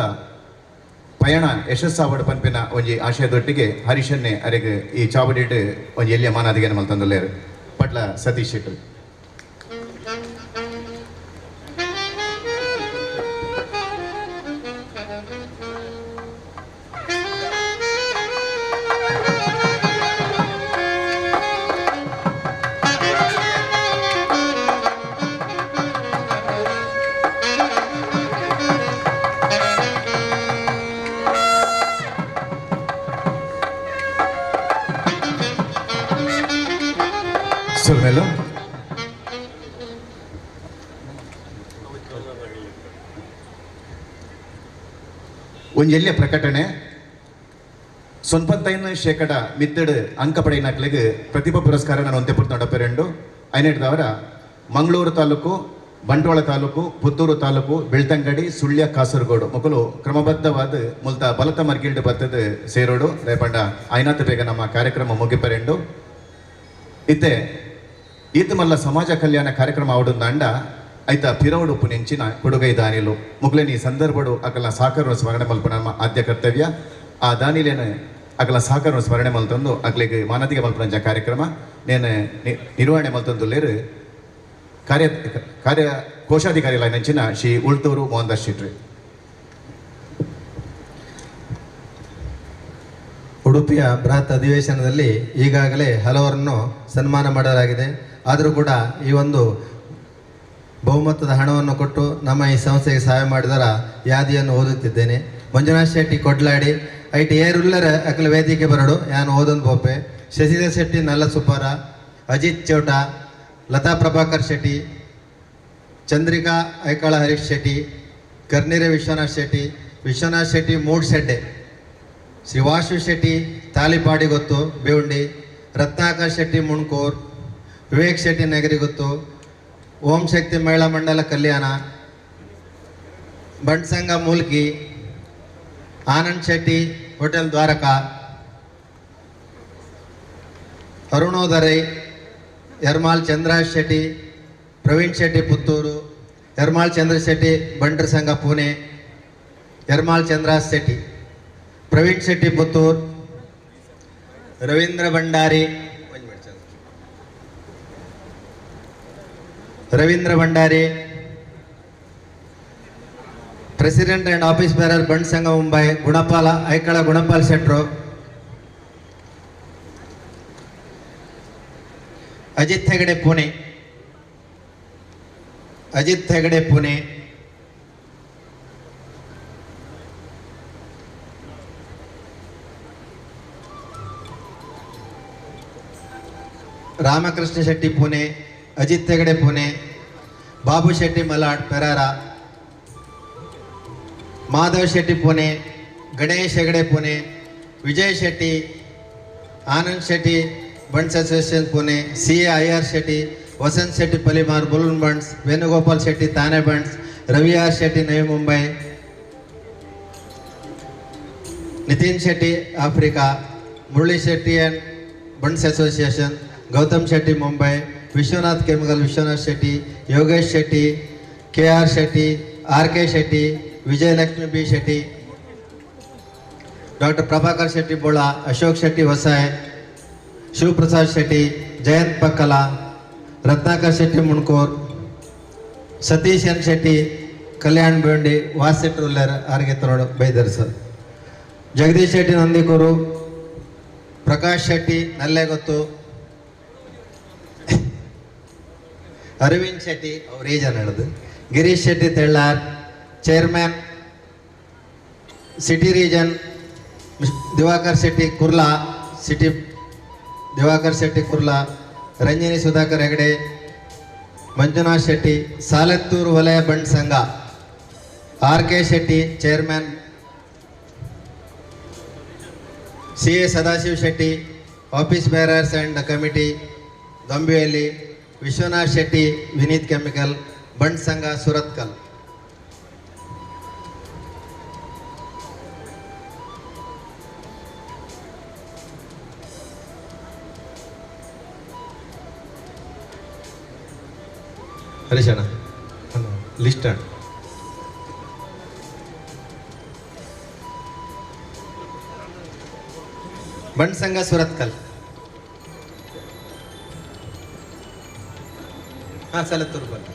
S1: ಪಯಣ ಯಶಸ್ಸಾವಡ್ ಪನ್ಪಿನ ಒಂಜಿ ಆಶಯದೊಟ್ಟಿಗೆ ಹರೀಶನ್ನೇ ಅರೆಗ್ ಈ ಚಾವಡಿಡ್ ಒಂಜಿ ಎಲ್ಲಿಯ ಮಾನಾದಿಗೆನ ಮಲ್ತೊಂದುಲ್ಲೆರ್ ಪಟ್ಲ ಸತೀಶ್ ಶೆಟ್ರು. ಸೊಲ್ಮೇಲು ಒಂಜಿ ಎಲ್ಯ ಪ್ರಕಟಣೆ 95% ಮಿತ್ತಡು ಅಂಕ ಪಡೆಯಿನಕ್ಲೆಗ್ ಪ್ರತಿಭಾ ಪುರಸ್ಕಾರ ನಾನು ಒಂತೆ ಪುರ್ತು ನಡಪೆರೆಂಡು ಐನೆಡ್ದವರ ಮಂಗಳೂರು ತಾಲೂಕು, ಬಂಟ್ವಾಳ ತಾಲೂಕು, ಪುತ್ತೂರು ತಾಲೂಕು, ಬೆಳ್ತಂಗಡಿ, ಸುಳ್ಯ, ಕಾಸರಗೋಡು ಮೊಕಲು ಕ್ರಮಬದ್ಧವಾದ ಮುಲ್ತ ಬಲತ ಮರ್ಗಿಲ್ಡ್ ಬತ್ತದ ಸೇರೋಡು ರೇಪಂಡ ಐನಾತ್ ಬೇಗ ನಮ್ಮ ಕಾರ್ಯಕ್ರಮ ಮುಗಿಪೆರೆಂಡು. ಇತ್ತೆ ಈತ ಮಲ್ಲ ಸಮಾಜ ಕಲ್ಯಾಣ ಕಾರ್ಯಕ್ರಮ ಆವಡುಂದಾಂಡ ಐತ ಪಿರವಡು ಪುನೆಂಚಿನ ಕೊಡುಗೈ ದಾನಿಲು ಮುಗ್ಲೇನಿ ಸಂದರ್ಭಡು ಅಕಲ ಸಾಕರ ಸ್ಮರಣೆ ಮಲ್ಪುನ ನಮ್ಮ ಆದ್ಯ ಕರ್ತವ್ಯ. ಆ ದಾನಿಲೇನ ಅಕಲ ಸಾಕರ ಸ್ಮರಣೆ ಮಲ್ತೊಂದು ಅಕ್ಲೆಗ್ ಮಾನದಿಗೆ ಮಲ್ಪುನಂಚ ಕಾರ್ಯಕ್ರಮ ನೇನು ನಿರ್ವಹಣೆ ಮಲ್ತೊಂದುಲ್ಲೇರು ಕಾರ್ಯ ಕಾರ್ಯ ಕೋಶಾಧಿಕಾರಿ ನಂಚಿನ ಶ್ರೀ ಉಳ್ತೂರು ಮೋಹನ್ ದಾಸ್ ಶೆಟ್ರಿ.
S10: ಉಡುಪಿಯ ಬೃಹತ್ ಅಧಿವೇಶನದಲ್ಲಿ ಈಗಾಗಲೇ ಹಲವರನ್ನು ಸನ್ಮಾನ ಮಾಡಲಾಗಿದೆ. ಆದರೂ ಕೂಡ ಈ ಒಂದು ಬಹುಮತದ ಹಣವನ್ನು ಕೊಟ್ಟು ನಮ್ಮ ಈ ಸಂಸ್ಥೆಗೆ ಸಹಾಯ ಮಾಡಿದರ ಯಾದಿಯನ್ನು ಓದುತ್ತಿದ್ದೇನೆ. ಮಂಜುನಾಥ್ ಶೆಟ್ಟಿ ಕೊಡ್ಲಾಡಿ ಐಟ್ ಏರುಲ್ಲರ ಅಕಲ ವೇದಿಕೆ ಬರಡು ಯಾನು ಓದೊಂದು ಬೋಪೆ, ಶಶಿಧರ್ ಶೆಟ್ಟಿ ನಲ್ಲಸುಪ್ಪಾರ, ಅಜಿತ್ ಚೌಟ, ಲತಾ ಪ್ರಭಾಕರ್ ಶೆಟ್ಟಿ, ಚಂದ್ರಿಕಾ ಐಕಾಳ ಹರೀಶ್ ಶೆಟ್ಟಿ, ಕರ್ನೀರೆ ವಿಶ್ವನಾಥ್ ಶೆಟ್ಟಿ, ವಿಶ್ವನಾಥ್ ಶೆಟ್ಟಿ ಮೂಡ್ಶೆಡ್ಡೆ, ಶ್ರೀ ವಾಸು ಶೆಟ್ಟಿ ತಾಲಿಪಾಡಿಗೊತ್ತು ಬೇವುಂಡಿ, ರತ್ನಾಕರ್ ಶೆಟ್ಟಿ ಮುಣ್ಕೂರ್, ವಿವೇಕ್ ಶೆಟ್ಟಿ ನಗರಿಗುತ್ತು, ಓಂ ಶಕ್ತಿ ಮಹಿಳಾ ಮಂಡಲ ಕಲ್ಯಾಣ, ಬಂಟ್ಸಂಘ ಮೂಲ್ಕಿ, ಆನಂದ್ ಶೆಟ್ಟಿ ಹೋಟೆಲ್ ದ್ವಾರಕಾ, ಅರುಣೋದರೈ, ಯರ್ಮಾಲ್ ಚಂದ್ರರಾಜ್ ಶೆಟ್ಟಿ, ಪ್ರವೀಣ್ ಶೆಟ್ಟಿ ಪುತ್ತೂರು, ಯರ್ಮಾಲ್ ಚಂದ್ರ ಶೆಟ್ಟಿ ಬಂಟ್ರ Sangha Pune, Yermal Chandraraj Shetty, Praveen Shetty Puttur, Ravindra Bhandari, Ravindra Bhandari, president and office bearer Bant Sangha Mumbai, Gunapala Aikala Gunapal Shetru, Ajit Hegde Pune, Ajit Hegde Pune, Ramakrishna Shetty Pune, Ajit Hegde Pune, Babu Shetty Malad Perara, Madhav Shetty Pune, Ganesh Hegde Pune, Vijay Shetty, Anand Shetty Bunts association Pune, C A I R Shetty, Vasant Shetty Palimar Mulund Bunts, Venugopal Shetty Thane Bunts, Ravi R Shetty Navi Mumbai, Nitin Shetty Africa, Murali Shetty and Bunts association, Gautam Shetty Mumbai, Vishwanath chemical Vishwanath Shetty, Yogesh Shetty, K R Shetty, R K Shetty, Vijayalakshmi B Shetty, Doctor Prabhakar Shetty Bola, Ashok Shetty Vasai, Shivaprasad Shetty, Jayant Pakkala, Ratnakar Shetty Mundkur, Satish N Shetty, Kalyan Bhiwandi, Vas Shetty ಉಲ್ಲೇರ್ ಆರ್ಗೆ ತರೋಡು ಬೈದರ್ ಸರ್. ಜಗದೀಶ್ ಶೆಟ್ಟಿ ನಂದಿಕೂರು, ಪ್ರಕಾಶ್ ಶೆಟ್ಟಿ ನಲ್ಲೆಗೊತ್ತು, ಅರವಿಂದ್ ಶೆಟ್ಟಿ ಅವ್ರ ರೀಜನ್ ಹೇಳೋದು, Girish Shetty Tellar, chairman city region, Divakar Shetty Kurla city, Divakar Shetty Kurla, Ranjani Sudhakar Hegde, Manjunath Shetty, Salettur ವಲಯ Bant Sangha, R K Shetty chairman, C A Sadashiv Shetty, office bearers and committee Dombivli, Vishwanath Shetty, Vineet chemical, Bant Sangha Surathkal. ಹರೀಶಣ್ಣ list ಅಣ್ಣ. ಬಂಟ್ ಸಂಘ ಸುರತ್ಕಲ್. ಹಾಂ, ಸಲತ್ತೂರು ಬನ್ನಿ.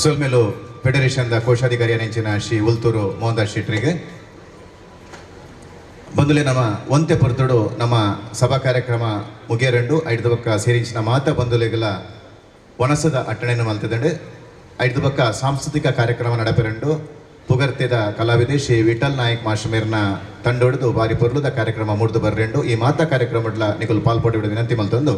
S1: ಸೊಲ್ಮೆಲು ಫೆಡರೇಷನ್ದ ಕೋಶಾಧಿಕಾರಿ ನೆಂಚಿನ ಶ್ರೀ ಉಲ್ತೂರು ಮೋಹನ್ದಾಸ್ ಶೆಟ್ಟರಿಗೆ. ಬಂದುಲೆ ನಮ್ಮ ಒಂತೆ ಪೊರ್ತುಡು ನಮ್ಮ ಸಭಾ ಕಾರ್ಯಕ್ರಮ ಮುಗಿಯರಂಡು ಐದು ಬಕ್ಕ ಸೇರಿಂಚಿನ ಮಾತ ಬಂದುಲೆಗಳ ವನಸದ ಅಟ್ಟಣೆಯನ್ನು ಮಲ್ತಿದಂಡು. ಐದು ಬಕ್ಕ ಸಾಂಸ್ಕೃತಿಕ ಕಾರ್ಯಕ್ರಮ ನಡಪೆರಂಡು ಪುಗರ್ತೆದ ಕಲಾವಿದೆ ಶ್ರೀ ವಿಠಲ್ ನಾಯಕ್ ಮಾಸ್ಟರ್ಮೇರ್ನ ತಂಡೊಡೆದು ಬಾರಿ ಪೊರ್ಲುದ ಕಾರ್ಯಕ್ರಮ ಮೂಡ್ದು ಬರ್ರೆಂಡು. ಈ ಮಾತಾ ಕಾರ್ಯಕ್ರಮಡ್ಲ ನಿಕುಲು ಪಾಲ್ಪೊಟ್ಟು ವಿನಂತಿ ಮಲ್ತೊಂದು.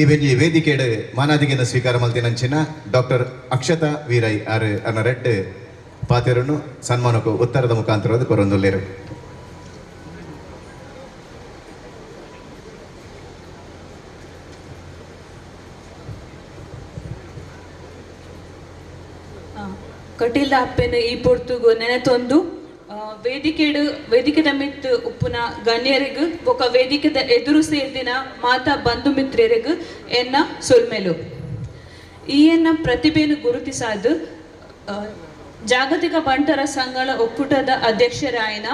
S1: ಈ ಬೆಂಜಿ ವೇದಿಕೆಡು ಮಾನಾದಿಗೆಯನ್ನು ಸ್ವೀಕಾರ ಮಲ್ತಿನಂಚಿನ ಡಾಕ್ಟರ್ ಅಕ್ಷತಾ ವೀರೈ ಆರ್ ಅನ್ನ ರೆಡ್ ಪಾತೆರನ್ನು ಸನ್ಮಾನಕ್ಕೂ ಉತ್ತರದ ಮುಖಾಂತರ ಕೊರೊಂದುಲ್ಲೇರು.
S13: ಕಟೀಲ್ ಅಪ್ಪೆನ ಈ ಪೊರ್ತುಗು ನೆನೆತೊಂದು ವೇದಿಕೆಡು ವೇದಿಕೆದ ಮಿತ್ ಉಪ್ಪುನ ಗಣ್ಯರಿಗು ಬೊಕ ವೇದಿಕೆದ ಎದುರು ಸೇರ್ದಿನ ಮಾತಾ ಬಂಧು ಮಿತ್ರರಿಗು ಎನ್ನ ಸೊಲ್ಮೆಲು. ಈ ಎನ್ನ ಪ್ರತಿಭೆಯನ್ನು ಗುರುತಿಸಾದು ಜಾಗತಿಕ ಬಂಟರ ಸಂಘಗಳ ಒಕ್ಕೂಟದ ಅಧ್ಯಕ್ಷರಾಯನ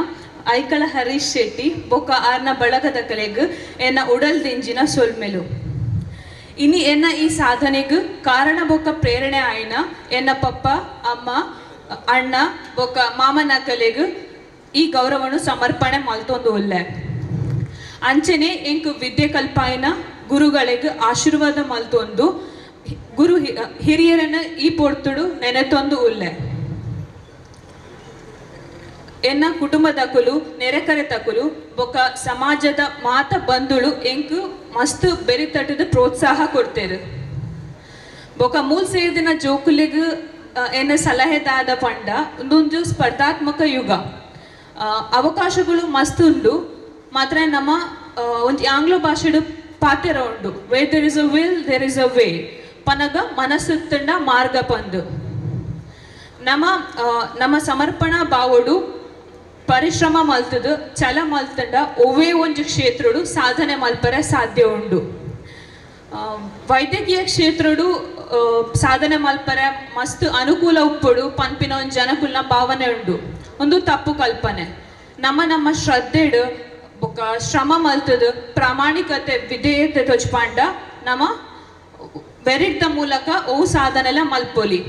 S13: ಐಕಳ ಹರೀಶ್ ಶೆಟ್ಟಿ ಬೊಕ ಆರ್ನ ಬಳಗದ ಕಲೆಗು ಎನ್ನ ಉಡಲ್ ದಿಂಜಿನ ಸೊಲ್ಮೆಲು. ಇನಿ ಎನ್ನ ಈ ಸಾಧನೆಗು ಕಾರಣ ಬೊಕ್ಕ ಪ್ರೇರಣೆ ಆಯ್ನ ಎನ್ನ ಪಪ್ಪ ಅಮ್ಮ ಅಣ್ಣ ಬೊಕ್ಕ ಮಾಮನ ಕಲೆಗು ಈ ಗೌರವನು ಸಮರ್ಪಣೆ ಮಲ್ತೊಂದು ಉಲ್ಲೆ. ಅಂಚನೆ ಎಂಕು ವಿದ್ಯೆ ಕಲ್ಪಾಯಿನ ಗುರುಗಳಿಗೆ ಆಶೀರ್ವಾದ ಮಲ್ತೊಂದು ಗುರು ಹಿರಿಯರನ್ನ ಈ ಪೊರ್ತುಡು ನೆನೆತೊಂದು ಉಲ್ಲೆ. ಎನ್ನ ಕುಟುಂಬದ ನೆರೆಕರೆ ತಕುಲು ಬೊಕ್ಕ ಸಮಾಜದ ಮಾತ ಬಂಧುಳು ಎಂಕು ಮಸ್ತ್ ಬೆರಿತಟ್ಟದ ಪ್ರೋತ್ಸಾಹ ಕೊಡ್ತೇರು. ಬೊಕ್ಕ ಮೂಲ್ ಸೇರಿದಿನ ಜೋಕುಲಿಗ್ ಎನ್ನ ಸಲಹೆದಾದ ಪಂಡ ಒಂದೊಂದು ಸ್ಪರ್ಧಾತ್ಮಕ ಯುಗ, ಅವಕಾಶಗಳು ಮಸ್ತ್ ಉಂಡು, ಮಾತ್ರ ನಮ್ಮ ಒಂದು ಆಂಗ್ಲ ಭಾಷೆಡು ಪಾತೆರ ಉಂಡು, where there is a will there is a way ಪನಗ ಮನಸ್ಸು ಮಾರ್ಗ ಪಂದು. ನಮ್ಮ ನಮ್ಮ ಸಮರ್ಪಣಾ ಭಾವಡು ಪರಿಶ್ರಮ ಮಲ್ತದು ಛಲ ಮಲ್ತಂಡ ಒವ್ವೇ ಒಂದು ಕ್ಷೇತ್ರಡು ಸಾಧನೆ ಮಲ್ಪರೆ ಸಾಧ್ಯ ಉಂಡು. ವೈದ್ಯಕೀಯ ಕ್ಷೇತ್ರಡು ಸಾಧನೆ ಮಲ್ಪರೆ ಮಸ್ತ್ ಅನುಕೂಲ ಉಪ್ಪುಡು ಪನ್ಪಿನ ಒಂದು ಜನಕುಲ್ನ ಭಾವನೆ ಉಂಡು, ಒಂದು ತಪ್ಪು ಕಲ್ಪನೆ. ನಮ್ಮ ನಮ್ಮ ಶ್ರದ್ಧೆಡು ಬೊಕ್ಕ ಶ್ರಮ ಮಲ್ತದು ಪ್ರಾಮಾಣಿಕತೆ ವಿಧೇಯತೆ ತೊಜ್ಪಾಂಡ ನಮ್ಮ ಮೆರಿಟ್ದ ಮೂಲಕ ಅವು ಸಾಧನೆಲ್ಲ ಮಲ್ಪೊಲಿ.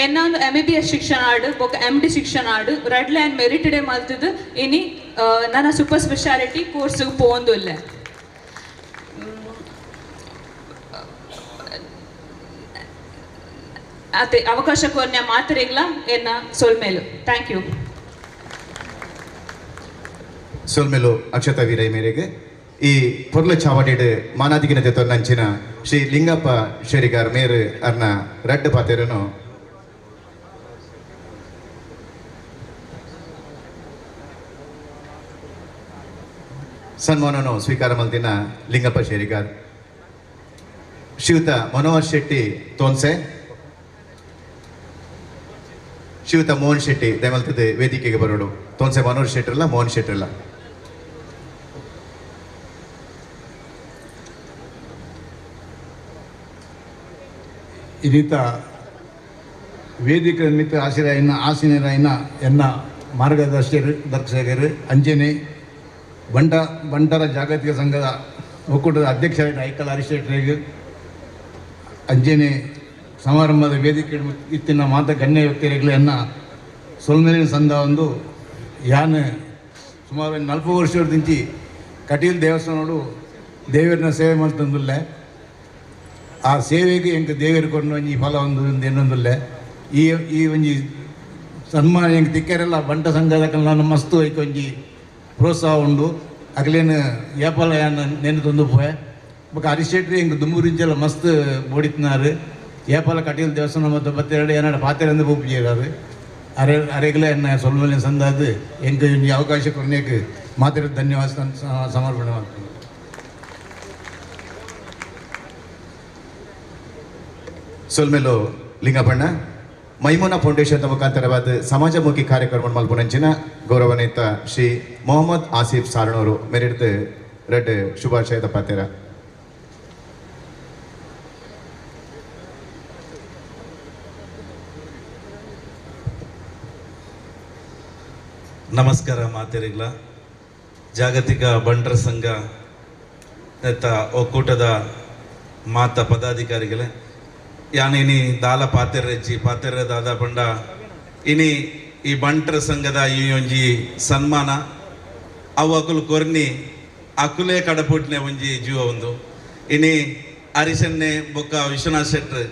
S13: ಎನ್ನ ಒಂದು ಎಮ್ ಬಿ ಬಿ ಎಸ್ ಶಿಕ್ಷಣ ಆಡು ಬೊಕ್ಕ ಎಮ್ ಡಿ ಶಿಕ್ಷಣ ಆಡು ರೆಡ್ ಲೈನ್ ಮೆರಿಟ್ ಡೇ ಮಲ್ತದು ಇನಿ ನನ್ನ ಸೂಪರ್ ಸ್ಪೆಷಾಲಿಟಿ ಕೋರ್ಸ್ಗೆ ಪೋಂದುಲ್ಲೆ. ಅದೇ ಅವಕಾಶ ಕೊರ್ನ್ಯ ಮಾತ್ರೆಗ್ಲ ಎನ್ನ ಸೊಲ್ಮೇಲು. Thank you.
S1: ಸೊಲ್ಮೇಲು ಅಕ್ಷತಾ ವೀರೈ ಮೇರೆಗೆ ಈ ಪೊರ್ಲ ಚಾವಡಿಡ್ ಮಾನಾದಿಗಿನ ತೊನ್ನಂಚಿನ ಶ್ರೀ ಲಿಂಗಪ್ಪ ಶೇರಿಗಾರ್ ಮೇರು ಅರ್ನ ರಡ್ಡು ಪಾತೆರನು ಸನ್ಮಾನವನ್ನು ಸ್ವೀಕಾರ ಮಲ್ತಿನ ಲಿಂಗಪ್ಪ ಶೇರಿಗಾರ್, ಶ್ರೀಯುತ ಮನೋಹರ್ ಶೆಟ್ಟಿ ತೋನ್ಸೆ, ಶ್ರೀಯುತ ಮೋಹನ್ ಶೆಟ್ಟಿ ದಯಮಲ್ತದೆ ವೇದಿಕೆಗೆ ಬರೋಡು. ತೋನ್ಸೆ ಮನೋಹರ್ ಶೆಟ್ಟರಲ್ಲ, ಮೋಹನ್ ಶೆಟ್ಟರಲ್ಲ.
S14: ಇನ್ನಿತ ವೇದಿಕೆ ನಿಮಿತ್ತ ಆಶೀರಾಯಿನ ಆಸೀನರಾಯಿನ ಎನ್ನ ಮಾರ್ಗದರ್ಶಕರು ದರ್ಶಕರು ಅಂಜನೆ ಬಂಟರ ಜಾಗತಿಕ ಸಂಘದ ಒಕ್ಕೂಟದ ಅಧ್ಯಕ್ಷರಾದ ಐಕಲ್ ಹರಿಶೆಟ್ಟರಿಗೆ ಅಂಜನೆ ಸಮಾರಂಭದ ವೇದಿಕೆ ಇತ್ತಿನ ಮಾತ ಗಣ್ಯ ವ್ಯಕ್ತಿಗಳಿಗೆ ಸೊಲ್ಮೆಲಿನ ಸಂಘ ಒಂದು ಯಾನ್ ಸುಮಾರು 40 ವರ್ಷದಿಂಚಿ ಕಟೀಲ್ ದೇವಸ್ಥಾನೋಡು ದೇವರನ್ನ ಸೇವೆ ಮಾಡ್ತಂದುಲ್ಲೆ. ಆ ಸೇವೆಗೆ ಎಂಕ್ ದೇವರು ಕೊಂಡು ಒಂಜಿ ಫಲ ಒಂದು ಎನ್ನೊಂದುಲ್ಲೆ. ಈ ಈ ಒಂಜಿ ಸನ್ಮಾನ ಎಂಕ್ ತಿಕ್ಕರೆಲ್ಲ ಬಂಟ ಸಂಘದ ನಾನು ಮಸ್ತು ಐಕ್ ಒಂಜಿ ಪ್ರೋತ್ಸಾಹ ಉಂಡು. ಅಗಲೇನು ಏಪಲ ಯಾನ್ ನೆನೆ ತಂದು ಪೋಯೆ ಬೊಕ್ಕ ಹರಿಶೆಟ್ರಿ ಎಂಕ್ ದುಂಬುರಿಂಚೆಲ್ಲ ಮಸ್ತ್ ಬೋಡಿತ್ನಾರು. ಏಪಲ ಕಟೀಲ್ ದೇವಸ್ಥಾನ ಮತ್ತು ಬತ್ತೆರಡು ಏನಾಡು ಪಾತೆರಂದು ಪೂಪಿಜಾರು ಅರೆ ಅರೆಗಲೇ ಎನ್ನ ಸೊಲ್ಮಲಿನ ಸಂದಾದು ಎಂಕ್ ಒಂಜಿ ಅವಕಾಶ ಕೊರ್ನೇಕ್ ಮಾತ್ರ ಧನ್ಯವಾದ ಸಮರ್ಪಣೆ ಮಾಡ್ತೀನಿ.
S1: ಸೊಲ್ಮೆಲು ಲಿಂಗಪ್ಪಣ್ಣ ಮೈಮೂನಾ ಫೌಂಡೇಶನ್ ಮುಖಾಂತರವಾದ ಸಮಾಜಮುಖಿ ಕಾರ್ಯಕ್ರಮ ಮಲ್ಪುನಂಚಿನ ಗೌರವನೇತ ಶ್ರೀ ಮೊಹಮ್ಮದ್ ಆಸಿಫ್ ಸಾರಣವರು ಮೆರಿಡ್ದು ರೆಡ್ ಶುಭಾಶಯದ ಪಾತೆರ.
S16: ನಮಸ್ಕಾರ ಮಾತೆರಿಗ್ಲ. ಜಾಗತಿಕ ಬಂಟರ ಸಂಘ ಒಕ್ಕೂಟದ ಮಾತ ಪದಾಧಿಕಾರಿಗಳೇ, ಯಾನ್ ಇನಿ ದಾಲ ಪಾತೆರ್ರೆಜ್ಜಿ ಪಾತೆರ್ರೆ ದಾದ ಪಂಡ ಇನಿ ಈ ಬಂಟರ ಸಂಘದ ಈ ಒಂಜಿ ಸನ್ಮಾನ ಅವು ಅಕುಲು ಕೊರ್ನಿ ಅಕುಲೇ ಕಡಪುಟ್ನೆ ಒಂಜಿ ಜೀವ ಒಂದು ಇನಿ ಹರಿಶನ್ನೆ ಬೊಕ್ಕ ವಿಶ್ವನಾಥ್ ಶೆಟ್ರ್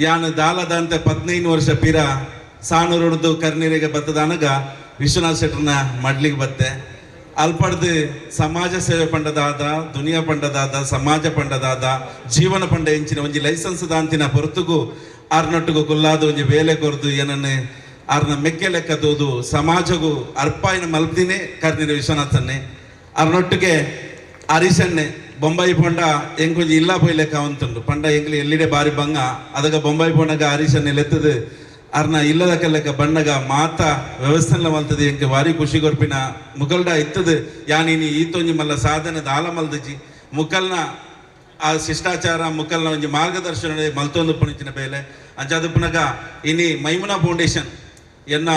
S16: ಯಾನ್ ದಾಲದಂತೆ 15 ವರ್ಷ ಪಿರ ಸಾಣೂರುಡ್ದು ಕರ್ನೀರಿಗೆ ಬತ್ತದಾನಗ ವಿಶ್ವನಾಥ್ ಶೆಟ್ರನ ಮಡ್ಲಿಗೆ ಬತ್ತೆ. ಅಲ್ಪಡ್ದು ಸಮಾಜ ಸೇವೆ ಪಂಡದಾದ, ದುನಿಯಾ ಪಂಡದಾದ, ಸಮಾಜ ಪಂಡದಾದ, ಜೀವನ ಪಂಡ ಎಂಚಿನ ಒಂಜಿ ಲೈಸೆನ್ಸ್ ದಾಂತಿನ ಹೊರತುಗು ಆರ್ನೊಟ್ಟಿಗೂ ಕುಲ್ಲಾದ ಒಂಜಿ ಬೇಲೆ ಕೊರ್ದು ಏನನ್ನೇ ಆರ್ನ ಮೆಕ್ಕೆ ಲೆಕ್ಕ ತೋದು ಸಮಾಜಗೂ ಅರ್ಪಾಯಿನ ಮಲ್ಪ್ದಿನೇ ಕರ್ನಿರ ವಿಶ್ವನಾಥನ್ನೇ. ಆರ್ನೊಟ್ಟಿಗೆ ಹರೀಶನ್ನೇ ಬೊಂಬಾಯಿ ಪೊಂಡ ಎಂಕೊಂಜಿ ಇಲ್ಲ ಪೋಯ್ ಲೆಕ್ಕ ಅವಂತುಂಡು ಪಂಡ ಎಂಕ್ಲಿ ಎಲ್ಲಿಡೆ ಬಾರಿ ಬಂಗ ಅದಗ ಬೊಂಬಾಯಿ ಪೊಂಡಗ ಹರೀಶನ್ನೇ ಲೆತ್ತದು ಅರ್ನ ಇಲ್ಲದ ಕಲ್ಲಕ ಬಣ್ಣಗ ಮಾತ ವ್ಯವಸ್ಥೆಲ್ಲ ಮಲ್ತದೆ ಎಂಕೆ ಭಾರಿ ಖುಷಿ ಕೊರ್ಪಿನ ಮುಕಲ್ಡ ಇತ್ತದು ಯಾನಿನಿ ಈತೊಂಜಿ ಮಲ್ಲ ಸಾಧನೆ ದಾಲ ಮಲ್ದಜಿ ಮುಕಲ್ನ ಆ ಶಿಷ್ಟಾಚಾರ ಮುಕಲ್ನ ಒಂಜಿ ಮಾರ್ಗದರ್ಶನ ಮಲ್ತೊಂದು ಪುಣಿಚಿನ ಬೇಲೆ ಅಂಚಾದ ಪುನಗ ಇನಿ ಮೈಮುನಾ ಫೌಂಡೇಶನ್ ಎನ್ನ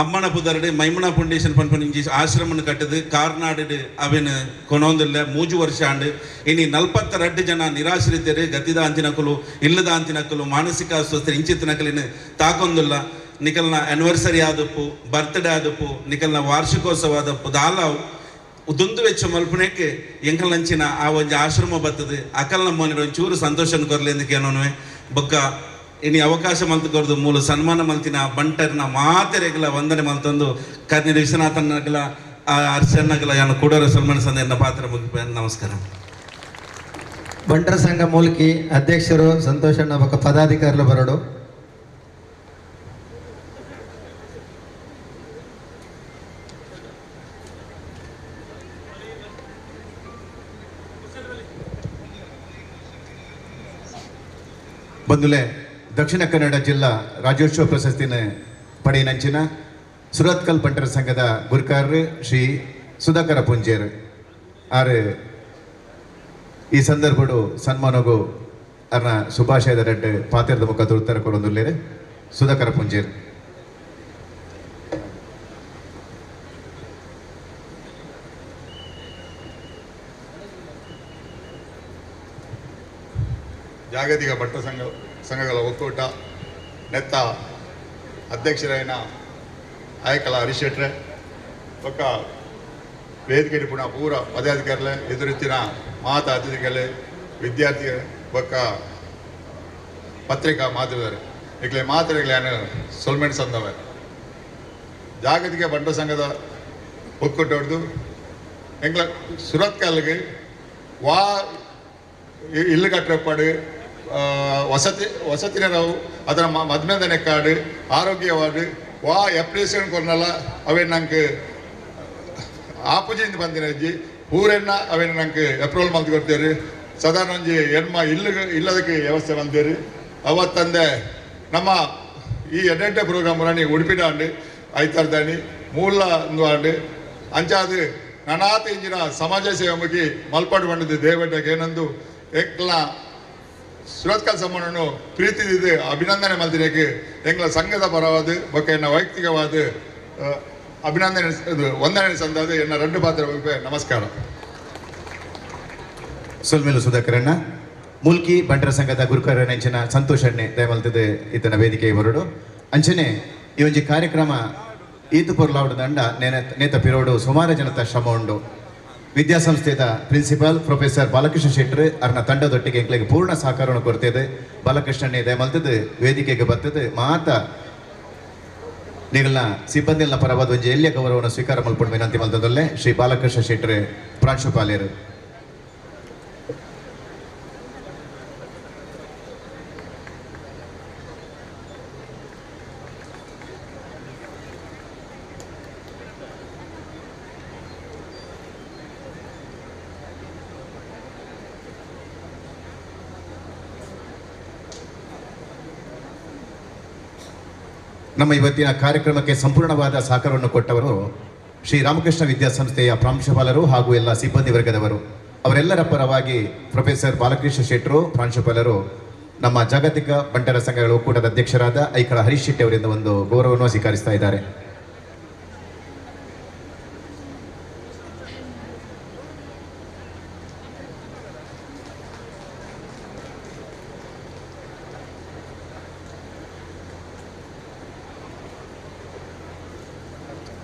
S16: ಅಮ್ಮನ ಪುದರಡು ಮೈಮುನಾ ಫೌಂಡೇಶನ್ ಪನ್ಪನಿಂಜಿ ಆಶ್ರಮನ ಕಟ್ಟದು ಕಾರ್ನಾಡು ಅವೆನ್ ಕೊನೊಂದುಲ್ಲ 3 ವರ್ಷ ಆಂಡು ಇನಿ 42 ಜನ ನಿರಾಶ್ರಿತರು ಗತಿದ ಅಂಚಿನಕುಲು ಇಲ್ಲದ ಅಂಚಿನಕುಲು ಮಾನಸಿಕ ಅಸ್ವಸ್ಥರು ಇಂಚಿತ್ತಿನಕಲಿನ ತಾಕೊಂದುಲ್ಲ. ನಿಕಲ್ನ ಆನಿವರ್ಸರಿ ಆದಪ್ಪು, ಬರ್ತ್ಡೇ ಆದಪ್ಪು, ನಿಕಲ್ನ ವಾರ್ಷಿಕೋತ್ಸವ ಆದಪ್ಪು ದಾಲಾವು ದುಂದು ವೆಚ್ಚ ಮಲ್ಪುನೆಕ್ ಎಂಕಲ್ನಂಚಿನ ಆ ಒಂಜಿ ಆಶ್ರಮ ಬರ್ತದೆ ಅಕಲ್ನ ಮೋನಿಡ ಒಂಚೂರು ಸಂತೋಷನ ಕೊರ್ಲೆಂದಕ್ಕೆ ಏನೋನುವೆ ಬೊಕ್ಕ ಇನಿ ಅವಕಾಶ ಮಲ್ತು ಕೊರ್ದು ಮೂಲ ಸನ್ಮಾನ ಮಲ್ತಿನ ಬಂಟರ್ನ ಮಾತೆರೆಗಲ ವಂದನೆ ಮಲ್ತೊಂದು ಕರ್ನಿರ ವಿಶ್ವನಾಥನ್ನಗಲ ಅರ್ಚನ್ನಗಲ ಯಾನು ಕೂಡರ ಸನ್ಮಾನ ಸಂದ ಪಾತ್ರ ಮುಗಿಪ. ನಮಸ್ಕಾರ.
S10: ಬಂಟರ ಸಂಘ ಮೂಲ್ಕಿ ಅಧ್ಯಕ್ಷರು ಸಂತೋಷಣ್ಣ ಬೊಕ್ಕ ಪದಾಧಿಕಾರಿಗಳು ಬರಡು.
S1: ಬಂಧುಲೆ ದಕ್ಷಿಣ ಕನ್ನಡ ಜಿಲ್ಲಾ ರಾಜ್ಯೋತ್ಸವ ಪ್ರಶಸ್ತಿನ ಪಡೆಯನಂಚಿನ ಸುರತ್ಕಲ್ ಬಂಟರ ಸಂಘದ ಗುರುಕಾರರು ಶ್ರೀ ಸುಧಾಕರ ಪುಂಜೇರ್ ಆರ್ ಈ ಸಂದರ್ಭಡು ಸನ್ಮಾನಗು ಅರ್ನ ಶುಭಾಶಯದ ರೆಡ್ ಪಾತ್ರದ ಮುಖಾಂತರ ಉತ್ತರ ಕೊರೊಂದುಲ್ಲೇರು ಸುಧಾಕರ ಪುಂಜೇರ್.
S7: ಜಾಗತಿಕ ಬಂಟ ಸಂಘಗಳ ಒಕ್ಕೂಟ ನೆತ್ತ ಅಧ್ಯಕ್ಷರಾಯಿನ ಆಯಕಲ ಹರಿಶೆಟ್ರೆ ಬೊಕ್ಕ ವೇದಿಕೆ ಪುನಃ ಪೂರ ಪದಾಧಿಕಾರಿಗಳೇ ಎದುರಿತ್ತಿನ ಮಾತ ಅತಿಥಿಗಳೇ ವಿದ್ಯಾರ್ಥಿಗಳೇ ಬೊಕ್ಕ ಪತ್ರಿಕಾ ಮಾಧ್ಯಮದವರು ಇಕ್ಲೆ ಮಾತ್ರೆಗಳೇ ಸೊಲ್ಮೆಂಟ್ ಸಂದವೆ. ಜಾಗತಿಕ ಬಂಟ ಸಂಘದ ಒಕ್ಕೂಟ ಹೊಡೆದು ಎಂಗ್ಲ ಸುರತ್ಕಲ್ಗೆ ವಾ ಇಲ್ಲು ಕಟ್ಟರಪ್ಪಾಡು ವಸತಿ ವಸತಿ ನೆರವು ಅದರ ಮದ್ಮೆದ ನೆಕ್ಕಾಡು ಆರೋಗ್ಯವಾಡು ವಾ ಅಪ್ರಿಸಿಯೇಷನ್ ಕೊರ್ನಲ್ಲ ಅವೇ ನಂಗೆ ಆಪುಜಿಂದ ಬಂದಿನ ಅಜ್ಜಿ ಪೂರೆನ್ನ ಅವೇನು ನಂಗೆ ಅಪ್ರೂವಲ್ ಮಲ್ತು ಕೊಡ್ತೇವೆ. ಸಾಧಾರಣ ಒಂಜಿ ಎಣ್ಮ ಇಲ್ಲು ಇಲ್ಲದಕ್ಕೆ ವ್ಯವಸ್ಥೆ ಮಲ್ತೇರಿ. ಅವತ್ತಂದೆ ನಮ್ಮ ಈ ಎಡ್ಡೆಡ್ಡೆ ಪ್ರೋಗ್ರಾಮ್ ರಾಣಿ ಉಡುಪಿಡ ಅಂಡು ಐತರ್ದಾಣಿ ಮೂಲ ಒಂದು ಅಂಡು ಅಂಚಾದ ನನಾತ ಇಂಜಿನ ಸಮಾಜ ಸೇವೆ ಮುಗಿ ಮಲ್ಪಾಡು ಬಂದಿದ್ದು ದೇವಡ್ಡಕ್ಕೆ ಏನಂದು ಎಂಕ್ಲ ಸುರತ್ಕಲ್ ಸಮ್ಮನನ್ನು ಪ್ರೀತಿದಿದ್ದು ಅಭಿನಂದನೆ ಮಲ್ತಿರೇಕೆ ಎಂಗ್ಲ ಸಂಘದ ಪರವಾದ ಬೊಕ್ಕ ಎನ್ನ ವೈಯಕ್ತಿಕವಾದ ಅಭಿನಂದನೆ ವಂದನೆ ಸಂದಾದ ಎನ್ನ రెండు ಪಾತ್ರ. ನಮಸ್ಕಾರ.
S1: ಸೊಲ್ಮೇಲು ಸುಧಾಕರಣ್ಣ. ಮೂಲ್ಕಿ ಬಂಟರ ಸಂಘದ ಗುರುಕರನೆಂಚಿನ ಸಂತೋಷ್ ಅಣ್ಣೆ ದಯಮಲ್ತದೆ ಇತನ ವೇದಿಕೆ ಬರಡು. ಅಂಚನೆ ಈ ಒಂಜಿ ಕಾರ್ಯಕ್ರಮ ಈತು ಪೊರ್ಲಾವಡ ದಂಡ ನೇತ ಪಿರೋಡು ಸುಮಾರು ಜನತ ಶ್ರಮ ಉಂಡು. ವಿದ್ಯಾಸಂಸ್ಥೆದ ಪ್ರಿನ್ಸಿಪಾಲ್ ಪ್ರೊಫೆಸರ್ ಬಾಲಕೃಷ್ಣ ಶೆಟ್ಟರ್ ಅರ್ನ ತಂಡದೊಟ್ಟಿಗೆ ಎಂಕ್ಲೆಗೆ ಪೂರ್ಣ ಸಹಕಾರವನ್ನು ಕೊಡ್ತಿದೆ. ಬಾಲಕೃಷ್ಣಣ್ಣೆ ದಯಮಲ್ತದೆ ವೇದಿಕೆಗೆ ಬರ್ತದೆ ಮಾತ ನಿಗಲ್ನ ಸಿಬ್ಬಂದಿಲ್ನ ಪರವಾದ ಒಂಜಿ ಎಲ್ಲಿಯ ಗೌರವವನ್ನು ಸ್ವೀಕಾರ ಮಲ್ಪೊಂಡು ವಿನಂತಿ ಮಲ್ತದಲ್ಲೇ ಶ್ರೀ ಬಾಲಕೃಷ್ಣ ಶೆಟ್ಟರ್ ಪ್ರಾಂಶುಪಾಲರು. ನಮ್ಮ ಇವತ್ತಿನ ಕಾರ್ಯಕ್ರಮಕ್ಕೆ ಸಂಪೂರ್ಣವಾದ ಸಹಕಾರವನ್ನು ಕೊಟ್ಟವರು ಶ್ರೀ ರಾಮಕೃಷ್ಣ ವಿದ್ಯಾಸಂಸ್ಥೆಯ ಪ್ರಾಂಶುಪಾಲರು ಹಾಗೂ ಎಲ್ಲ ಸಿಬ್ಬಂದಿ ವರ್ಗದವರು. ಅವರೆಲ್ಲರ ಪರವಾಗಿ ಪ್ರೊಫೆಸರ್ ಬಾಲಕೃಷ್ಣ ಶೆಟ್ಟರು ಪ್ರಾಂಶುಪಾಲರು ನಮ್ಮ ಜಾಗತಿಕ ಬಂಟರ ಸಂಘಗಳ ಒಕ್ಕೂಟದ ಅಧ್ಯಕ್ಷರಾದ ಐಕಳ ಹರೀಶ್ ಶೆಟ್ಟಿ ಅವರಿಂದ ಒಂದು ಗೌರವವನ್ನು ಸ್ವೀಕರಿಸ್ತಾ ಇದ್ದಾರೆ.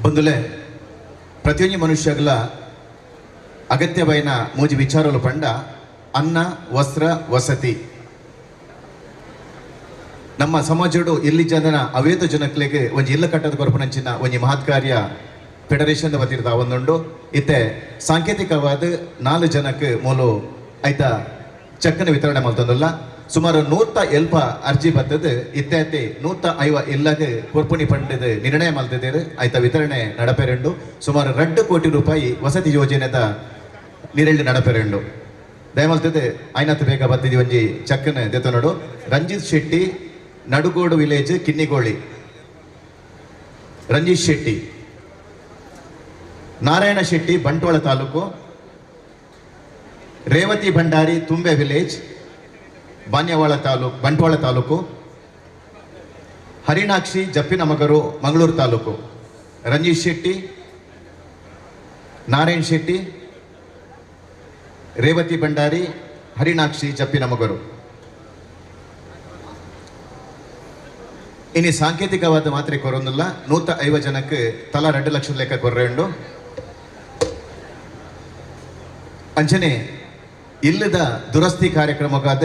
S1: ಬಂದುಲೆ ಪ್ರತಿಯೊಂದು ಮನುಷ್ಯಗಳ ಅಗತ್ಯವೈನ ಮೂಜಿ ವಿಚಾರಲು ಪಂಡ ಅನ್ನ ವಸ್ತ್ರ ವಸತಿ. ನಮ್ಮ ಸಮಾಜಡು ಇಲ್ಲಿ ಜನನ ಅವೇತ ಜನಕ್ಲೆಗೆ ಒಂಜಿ ಇಲ್ಲ ಕಟ್ಟದ ಕೊರಪುನಂಚಿನ ಒಂಜಿ ಮಹತ್ ಕಾರ್ಯ ಫೆಡರೇಷನ್ ವತಿರ್ದ ಒಂದುಂಡು. ಇತ್ತೆ ಸಾಂಕೇತಿಕವಾದ 4 ಜನಕ್ಕೆ ಮೂಲು ಆಯ್ತಾ ಚೆಕ್ಕನ್ನು ವಿತರಣೆ ಮಲ್ತೊಂದುಲ್ಲ. ಸುಮಾರು 170 ಅರ್ಜಿ ಬರ್ತದೆ. ಇತ್ಯಾತಿ 150 ಇಲ್ಲಗೆ ಕೊರ್ಪುಣಿ ಪಂಡದ ನಿರ್ಣಯ ಮಲ್ತಿದ್ದೀರಿ. ಆಯ್ತಾ ವಿತರಣೆ ನಡಪೆರೆಂಡು ಸುಮಾರು 2 ಕೋಟಿ ರೂಪಾಯಿ ವಸತಿ ಯೋಜನೆದ ನೀರೆಳ್ಳಿ ನಡಪೆರೆಂಡು ದಯಮಲ್ತದೆ. ಐನತ್ತು ಬೇಗ ಬತ್ತಿದಿ ಒಂಜಿ ಚಕ್ಕನ ದೆತನೋಡು. ರಂಜಿತ್ ಶೆಟ್ಟಿ ನಡುಗೋಡು ವಿಲೇಜ್ ಕಿನ್ನಿಗೋಳಿ. ರಂಜಿತ್ ಶೆಟ್ಟಿ, ನಾರಾಯಣ ಶೆಟ್ಟಿ ಬಂಟ್ವಾಳ ತಾಲೂಕು, ರೇವತಿ ಭಂಡಾರಿ ತುಂಬೆ ವಿಲೇಜ್ ಬಾನ್ಯವಾಳ ತಾಲೂಕು ಬಂಟ್ವಾಳ ತಾಲೂಕು, ಹರಿಣಾಕ್ಷಿ ಜಪ್ಪಿನಮಗರು ಮಂಗಳೂರು ತಾಲೂಕು, ರಂಜಿತ್ ಶೆಟ್ಟಿ, ನಾರಾಯಣ್ ಶೆಟ್ಟಿ, ರೇವತಿ ಭಂಡಾರಿ, ಹರಿಣಾಕ್ಷಿ ಜಪ್ಪಿನಮಗರು. ಇನ್ನು ಸಾಂಕೇತಿಕವಾದ ಮಾತ್ರೆ ಕೊರೊಂದಿಲ್ಲ. 150 ಜನಕ್ಕೆ ತಲಾ 2 ಲಕ್ಷದ ಲೆಕ್ಕ ಕೊರ್ರೆಂಡು. ಅಂಚನೆ ಇಲ್ಲದ ದುರಸ್ತಿ ಕಾರ್ಯಕ್ರಮಕ್ಕಾದ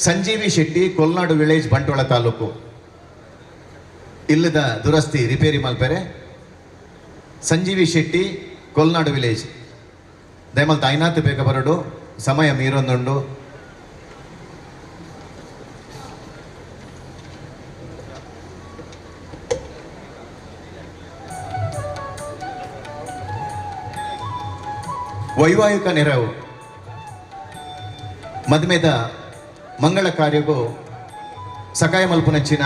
S1: ಸಂಜೀವಿ ಶೆಟ್ಟಿ ಕೊಲ್ನಾಡು ವಿಲೇಜ್ ಬಂಟ್ವಾಳ ತಾಲೂಕು ಇಲ್ಲದ ದುರಸ್ತಿ ರಿಪೇರಿ ಮಲ್ಪೆರೆ ಸಂಜೀವಿ ಶೆಟ್ಟಿ ಕೊಲ್ನಾಡು ವಿಲೇಜ್. ದಯಮಲ್ ತಾಯ್ನಾತ್ ಬೇಗ ಬರಡು, ಸಮಯ ಮೀರೊಂದುಂಡು. ವೈವಾಹಿಕ ನೆರವು ಮದ್ಮೆದ ಮಂಗಳ ಕಾರ್ಯಗೂ ಸಕಾಯ ಮಲ್ಪುನಂಚಿನ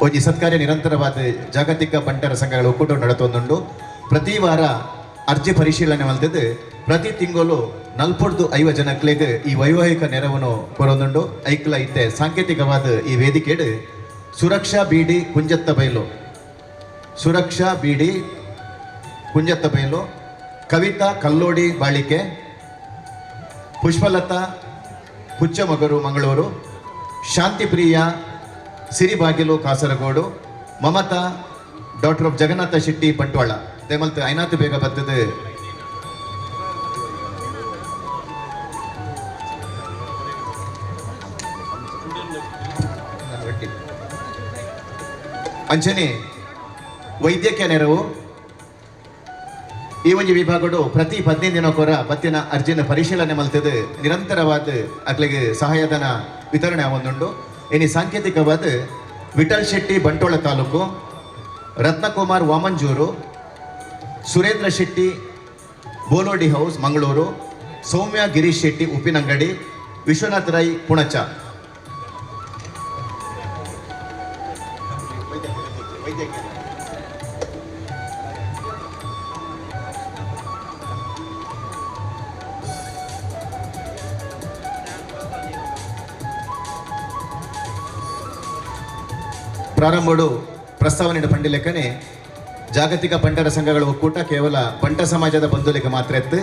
S1: ಒಂಜಿ ಸತ್ಕಾರ್ಯ ನಿರಂತರವಾದ ಜಾಗತಿಕ ಬಂಟರ ಸಂಘಗಳ ಒಕ್ಕೂಟ ನಡತೊಂದುಂಡು. ಪ್ರತಿ ವಾರ ಅರ್ಜಿ ಪರಿಶೀಲನೆ ಮಲ್ತದ್ದು ಪ್ರತಿ ತಿಂಗಳು 40-50 ಜನಕ್ಲೆಗ್ ಈ ವೈವಾಹಿಕ ನೆರವನ್ನು ಕೊರೊಂದುಂಡು. ಐಕ್ಲ ಇತ್ತೆ ಸಾಂಕೇತಿಕವಾದ ಈ ವೇದಿಕೆಡು ಸುರಕ್ಷಾ ಬೀಡಿ ಕುಂಜತ್ತ ಬೈಲು, ಸುರಕ್ಷಾ ಬೀಡಿ ಕುಂಜತ್ತ ಬೈಲು, ಕವಿತಾ ಕಲ್ಲೋಡಿ ಬಾಳಿಕೆ, ಪುಷ್ಪಲತಾ ಹುಚ್ಚಮಗರು ಮಂಗಳೂರು, ಶಾಂತಿಪ್ರಿಯ ಸಿರಿಬಾಗಿಲು ಕಾಸರಗೋಡು, ಮಮತಾ ಡಾಕ್ಟರ್ ಆಫ್ ಜಗನ್ನಾಥ ಶೆಟ್ಟಿ ಬಂಟ್ವಾಳ. ದಯಮಲ್ತು ಐನಾತು ಬೇಗ ಬರ್ತದೆ. ಅಂಚನೆ ವೈದ್ಯಕೀಯ ನೆರವು ಈ ಒಂಜಿ ವಿಭಾಗಡು ಪ್ರತಿ 15 ದಿನಕ್ಕೊರ ಬತ್ತಿನ ಅರ್ಜಿನ ಪರಿಶೀಲನೆ ಮಲ್ತದೆ ನಿರಂತರವಾದ ಅಕ್ಲೆಗೆ ಸಹಾಯಧನ ವಿತರಣೆ ಒಂದುಂಡು. ಇನ್ನು ಸಾಂಕೇತಿಕವಾದ Vittal Shetty Bantwal taluk, Ratnakumar Vamanjoor, Surendra Shetty Bolodi house Mangaluru, Soumya Girish Shetty Uppinangady, Vishwanath Rai Punacha. ಪ್ರಾರಂಭಡು ಪ್ರಸ್ತಾವನೆ ಪಂಡಿಲೆಕ್ಕನೆ ಜಾಗತಿಕ ಬಂಟರ ಸಂಘಗಳ ಒಕ್ಕೂಟ ಕೇವಲ ಬಂಟ ಸಮಾಜದ ಬಂಧುಲೆಗೆ ಮಾತ್ರ ಎತ್ತು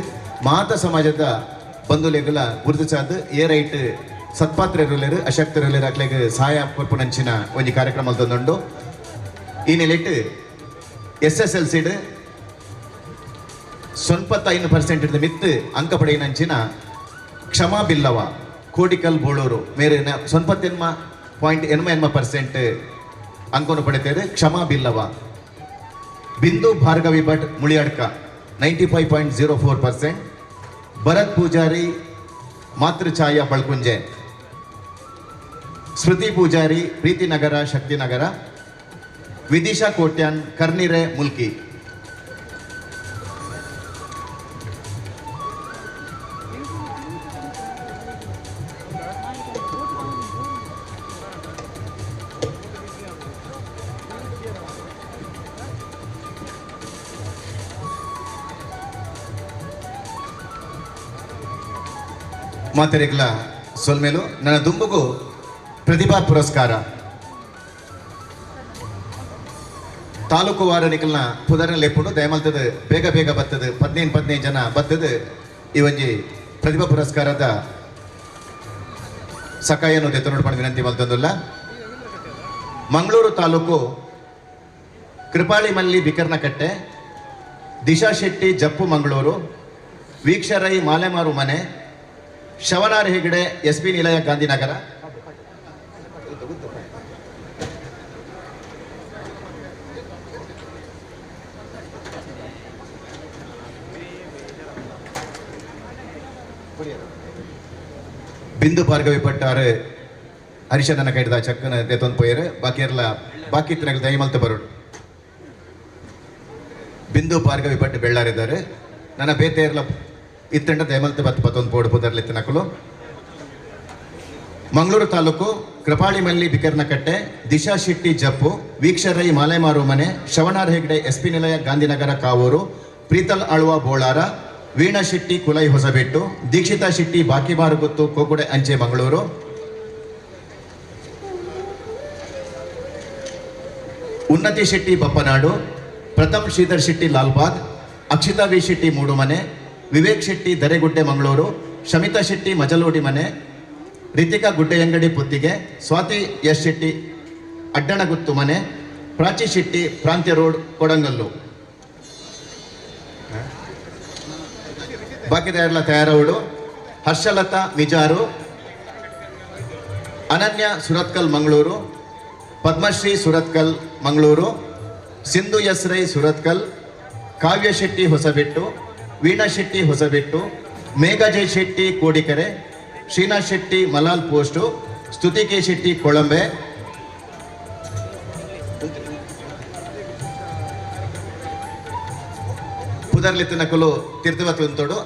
S1: ಮಾತ ಸಮಾಜದ ಬಂಧುಲೆಗಳ ಗುರುತಿಸಾದ ಏ ರೈಟ್ ಸತ್ಪಾತ್ರರುಲೇರು ಅಶಕ್ತರುಲೇರು ಅಕ್ಲೆಗ್ ಸಹಾಯ ಕೊರ್ಪುನಂಚಿನ ಒಂಜಿ ಕಾರ್ಯಕ್ರಮ ತಂದುಂಡು. ಈ ನೆಲೆಟ್ ಎಸ್ ಎಸ್ ಎಲ್ ಸಿಡ್ 95% ಮಿತ್ತು ಅಂಕ ಪಡೆಯಿನಂಚಿನ ಕ್ಷಮಾ ಬಿಲ್ಲವ ಕೋಡಿಕಲ್ ಬೋಳೂರು ಮೇರೆ 98.88% ಅಂಕವನ್ನು ಪಡೆಯುತ್ತಾರೆ. Kshama Billava. Bindu Bhargavi Bhat Muliyadka 95.04%, Bharat Poojary Matruchhaya Balkunje, Smriti Poojary Preethinagara Shaktinagara, Vidisha Kotian Karnire Mulki. ಮಾತೆರೆಗ್ಲ ಸೊಲ್ಮೇಲು ನನ್ನ ದುಂಬುಗು ಪ್ರತಿಭಾ ಪುರಸ್ಕಾರ ತಾಲೂಕು ವಾರ ನಿಕಲ್ನ ಪುದರ್ನ ಲೆಪ್ಪುಡು ದಯಮಲ್ತದ ಬೇಗ ಬೇಗ ಬರ್ತದೆ 15 ಜನ ಬರ್ತದೆ. ಈ ಒಂಜಿ ಪ್ರತಿಭಾ ಪುರಸ್ಕಾರದ ಸಕಾಯನ್ನು ದೆತ್ತನೋಡು ಪಣ ವಿನಂತಿ ಮಲ್ತಂದುಲ್ಲ. ಮಂಗಳೂರು ತಾಲೂಕು ಕೃಪಾಳಿ ಮಲ್ಲಿ ಬಿಕರ್ನಕಟ್ಟೆ, ದಿಶಾ ಶೆಟ್ಟಿ ಜಪ್ಪು ಮಂಗಳೂರು, ವೀಕ್ಷರೈ ಮಾಲೆಮಾರು ಮನೆ, ಶವನಾರ್ ಹೆಗಡೆ ಎಸ್ ಪಿ ನಿಲಯ ಗಾಂಧಿನಗರ, ಬಿಂದು ಭಾರ್ಗವಿ ಪಟ್ಟಾರು ಹರಿಶನ ಕೈದ ಚಕ್ಕನ ದೇತೊಂದು ಪೋಯರು ಬಾಕಿ ಇರಲ ಬಾಕಿ ಇತ್ತಿನ ದಯಮಲ್ತ ಬರೋಡು. ಬಿಂದು ಭಾರ್ಗವಿ ಪಟ್ಟು ಬೆಳ್ಳಾರಿದ್ದಾರೆ ನನ್ನ ಬೇತೆ ಇರಲ ಇತ್ತಂಡ ದಯಮಲ್ತ ಬತ್ತು ಪತ್ತೊಂದು ಪೋಡು ಪುದರ್ಲಿತ್ತು ನಕಲು. ಮಂಗಳೂರು ತಾಲೂಕು ಕೃಪಾಳಿಮಲ್ಲಿ ಬಿಕರ್ನಕಟ್ಟೆ, ದಿಶಾ ಶೆಟ್ಟಿ ಜಪ್ಪು, ವೀಕ್ಷರೈ ಮಾಲೆಮಾರು ಮನೆ, ಶವನಾರ್ ಹೆಗ್ಡೆ ಎಸ್ ಪಿ ನಿಲಯ ಗಾಂಧಿನಗರ ಕಾವೂರು, ಪ್ರೀತಲ್ ಆಳ್ವ ಬೋಳಾರ, ವೀಣಾ ಶೆಟ್ಟಿ ಕುಲೈ ಹೊಸಬೆಟ್ಟು, ದೀಕ್ಷಿತಾ ಶೆಟ್ಟಿ ಬಾಕಿಮಾರುಗುತ್ತು ಕೋಕುಡೆ ಅಂಚೆ ಮಂಗಳೂರು, ಉನ್ನತಿ ಶೆಟ್ಟಿ ಬಪ್ಪನಾಡು, ಪ್ರಥಮ್ ಶ್ರೀಧರ್ ಶೆಟ್ಟಿ ಲಾಲ್ಬಾಗ್, ಅಕ್ಷಿತಾ ವಿ ಶೆಟ್ಟಿ ಮೂಡುಮನೆ, ವಿವೇಕ್ ಶೆಟ್ಟಿ ದರೆಗುಡ್ಡೆ ಮಂಗಳೂರು, ಶಮಿತಾ ಶೆಟ್ಟಿ ಮಜಲೋಡಿ ಮನೆ, ರಿತಿಕಾ ಗುಡ್ಡೆಯಂಗಡಿ ಪುತ್ತಿಗೆ, ಸ್ವಾತಿ ಎಸ್ ಶೆಟ್ಟಿ ಅಡ್ಡಣಗುತ್ತು ಮನೆ, ಪ್ರಾಚಿ ಶೆಟ್ಟಿ ಪ್ರಾಂತ್ಯ ರೋಡ್ ಕೊಡಂಗಲ್ಲು. ಬಾಕಿದಾರಲ ತಯಾರವಳು ಹರ್ಷಲತಾ ವಿಜಾರು, ಅನನ್ಯ ಸುರತ್ಕಲ್ ಮಂಗಳೂರು, ಪದ್ಮಶ್ರೀ ಸುರತ್ಕಲ್ ಮಂಗಳೂರು, ಸಿಂಧು ಎಸ್ ರೈ ಸುರತ್ಕಲ್, ಕಾವ್ಯ ಶೆಟ್ಟಿ ಹೊಸಬೆಟ್ಟು, ವೀಣಾ ಶೆಟ್ಟಿ ಹೊಸಬೆಟ್ಟು, ಮೇಘಜಯ್ ಶೆಟ್ಟಿ ಕೋಡಿಕೆರೆ, ಶ್ರೀನಾಥ್ ಶೆಟ್ಟಿ ಮಲಾಲ್ ಪೋಸ್ಟು, ಸ್ತುತಿ ಕೆ ಶೆಟ್ಟಿ ಕೊಳಂಬೆ, ಪುದರ್ಲಿತ್ತನಕಲು ತೀರ್ಥವತ್ತೊಂತೋಡು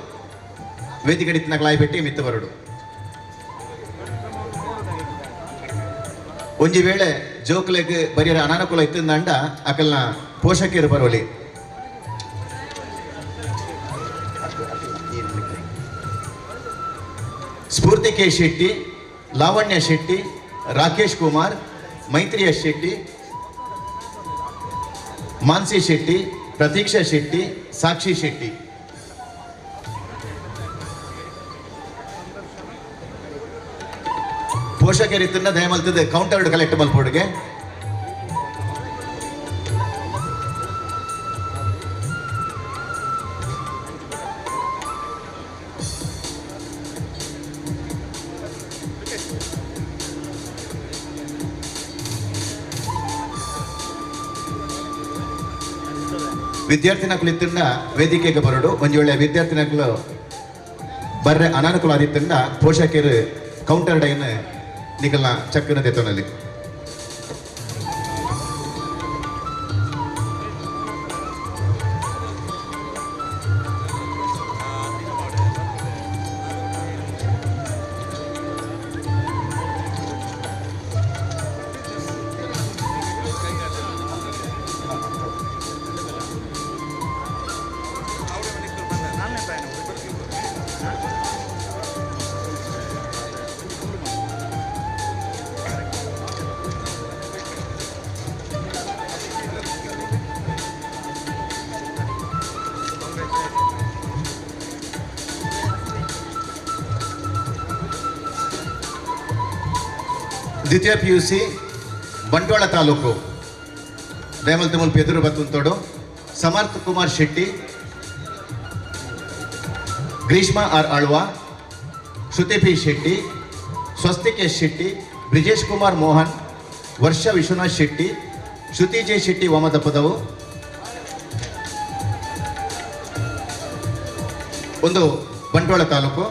S1: ವೇದಿಕಡಿತ್ತನಕಲಾಯ್ಬೆಟ್ಟಿ ಮಿತ್ತ ಬರಡು. ಒಂಜಿ ವೇಳೆ ಜೋಕ್ಲೆಗ್ ಬರಿಯರ ಅನಾನುಕೂಲ ಇತ್ತಿಂದಂಡ ಅಕಲ್ನ ಪೋಷಕರು Baroli. Spoorthi K Shetty, Lavanya Shetty, Rakesh Kumar, Maitri S Shetty, Mansi Shetty, Pratiksha Shetty, Sakshi Shetty. ಪೋಷಕರಿತ್ತನ್ನ ದಯಮಲ್ತದೆ ಕೌಂಟರ್ ಕಲೆಕ್ಟ್ ಮಲ್ಪೋಡ್ಗೆ. ವಿದ್ಯಾರ್ಥಿನಕುಲು ಇತ್ತಂಡ ವೇದಿಕೆಗೆ ಬರೋಡು. ಒಂಜಿ ವೇಳೆ ವಿದ್ಯಾರ್ಥಿನಕುಲು ಬರ್ರೆ ಅನಾನುಕೂಲ ಆದಿತ್ತಂಡ ಪೋಷಕರು ಕೌಂಟರ್ ಡೈನ್ ನಿಕಲ್ನ ಚಕ್ಕನ ತೆತ್ತೊನಲ್ಲಿ. ದ್ವಿತೀಯ PUC Bantwal taluk ರೇಮಲ್ ತಿಮುಲ್ ಪೆದುರು ಬತ್ತುಂತೋಡು Samarth Kumar Shetty, Greeshma R Alva, Shruti P Shetty, Swastik S Shetty, Brijesh Kumar Mohan, Varsha Vishwanath Shetty, Shruti J Shetty ವಾಮದ ಪದವು. ಒಂದು ಬಂಟ್ವಾಳ ತಾಲೂಕು.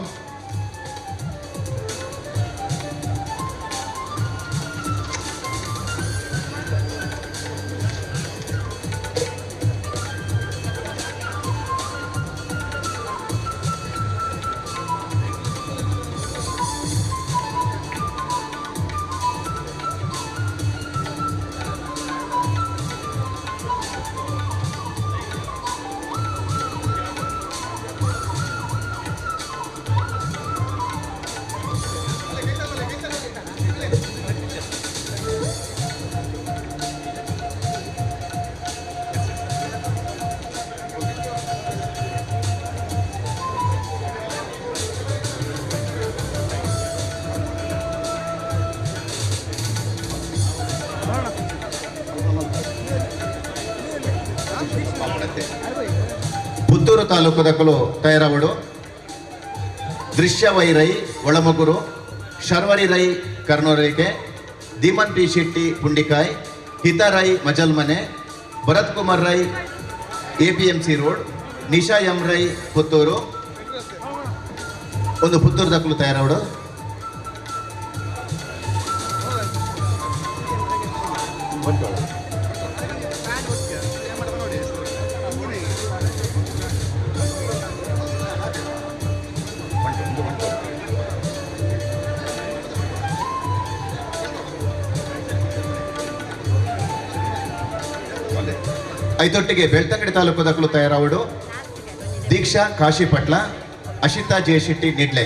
S1: ಪುತ್ತೂರು ತಾಲೂಕು ದಕ್ಕಲು ತಯಾರಾವಡು ದೃಶ್ಯ ವೈ ರೈ ಒಳಮಗುರು, ಶರ್ವರಿ ರೈ ಕರ್ನೂರಿಗೆ, Dhiman P Shetty Pundikai, Hita Rai Majalmane, Bharat Kumar Rai APMC road, Nisha M Rai Puttur. ಒಂದು ಪುತ್ತೂರು ದಕ್ಕಲು ತಯಾರಾವಡು. ಐತೊಟ್ಟಿಗೆ ಬೆಳ್ತಂಗಡಿ ತಾಲೂಕು ದಕ್ಕಲು ತಯಾರಾವಡು ದೀಕ್ಷಾ ಕಾಶಿಪಟ್ಲ, ಅಶಿತಾ ಜೆ ಶೆಟ್ಟಿ ನಿಡ್ಲೆ.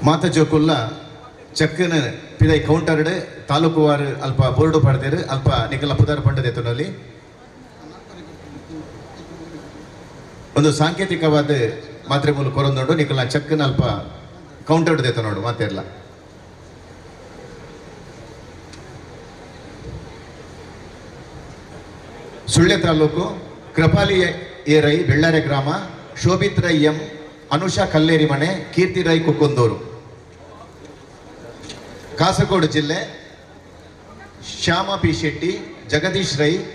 S1: ಮಾತ ಜೋಕುಲ್ಲ ಚಕ್ಕನ ಪಿದೈ ಕೌಂಟರ್ಡ್ ತಾಲೂಕುವಾರು ಅಲ್ಪ ಬೋರ್ಡು ಪಡೆದಿರು ಅಲ್ಪ ನಿಕಲ ಪುದಾರ್ ಪಂಡದೆತ್ತನಲ್ಲಿ ಒಂದು ಸಾಂಕೇತಿಕವಾದ ಮಾತ್ರೆ ಮೂಲ ಕೊರೊಂದುಂಡು ನಿಕಲ ಚಕ್ಕನ ಅಲ್ಪ ಕೌಂಟರ್ಡ್ ದೇತ ನೋಡು ಮಾತೆರ್ಲ. ಸುಳ್ಯ ತಾಲೂಕು ಕೃಪಾಲಿ ಎ ರೈ ಬೆಳ್ಳಾರೆ ಗ್ರಾಮ, ಶೋಭಿತ್ ರೈ ಎಂ, ಅನುಷಾ ಕಲ್ಲೇರಿ ಮನೆ, ಕೀರ್ತಿ ರೈ ಕುಕ್ಕುಂದೂರು. ಕಾಸರಗೋಡು ಜಿಲ್ಲೆ Shyama P Shetty, Jagadish Rai,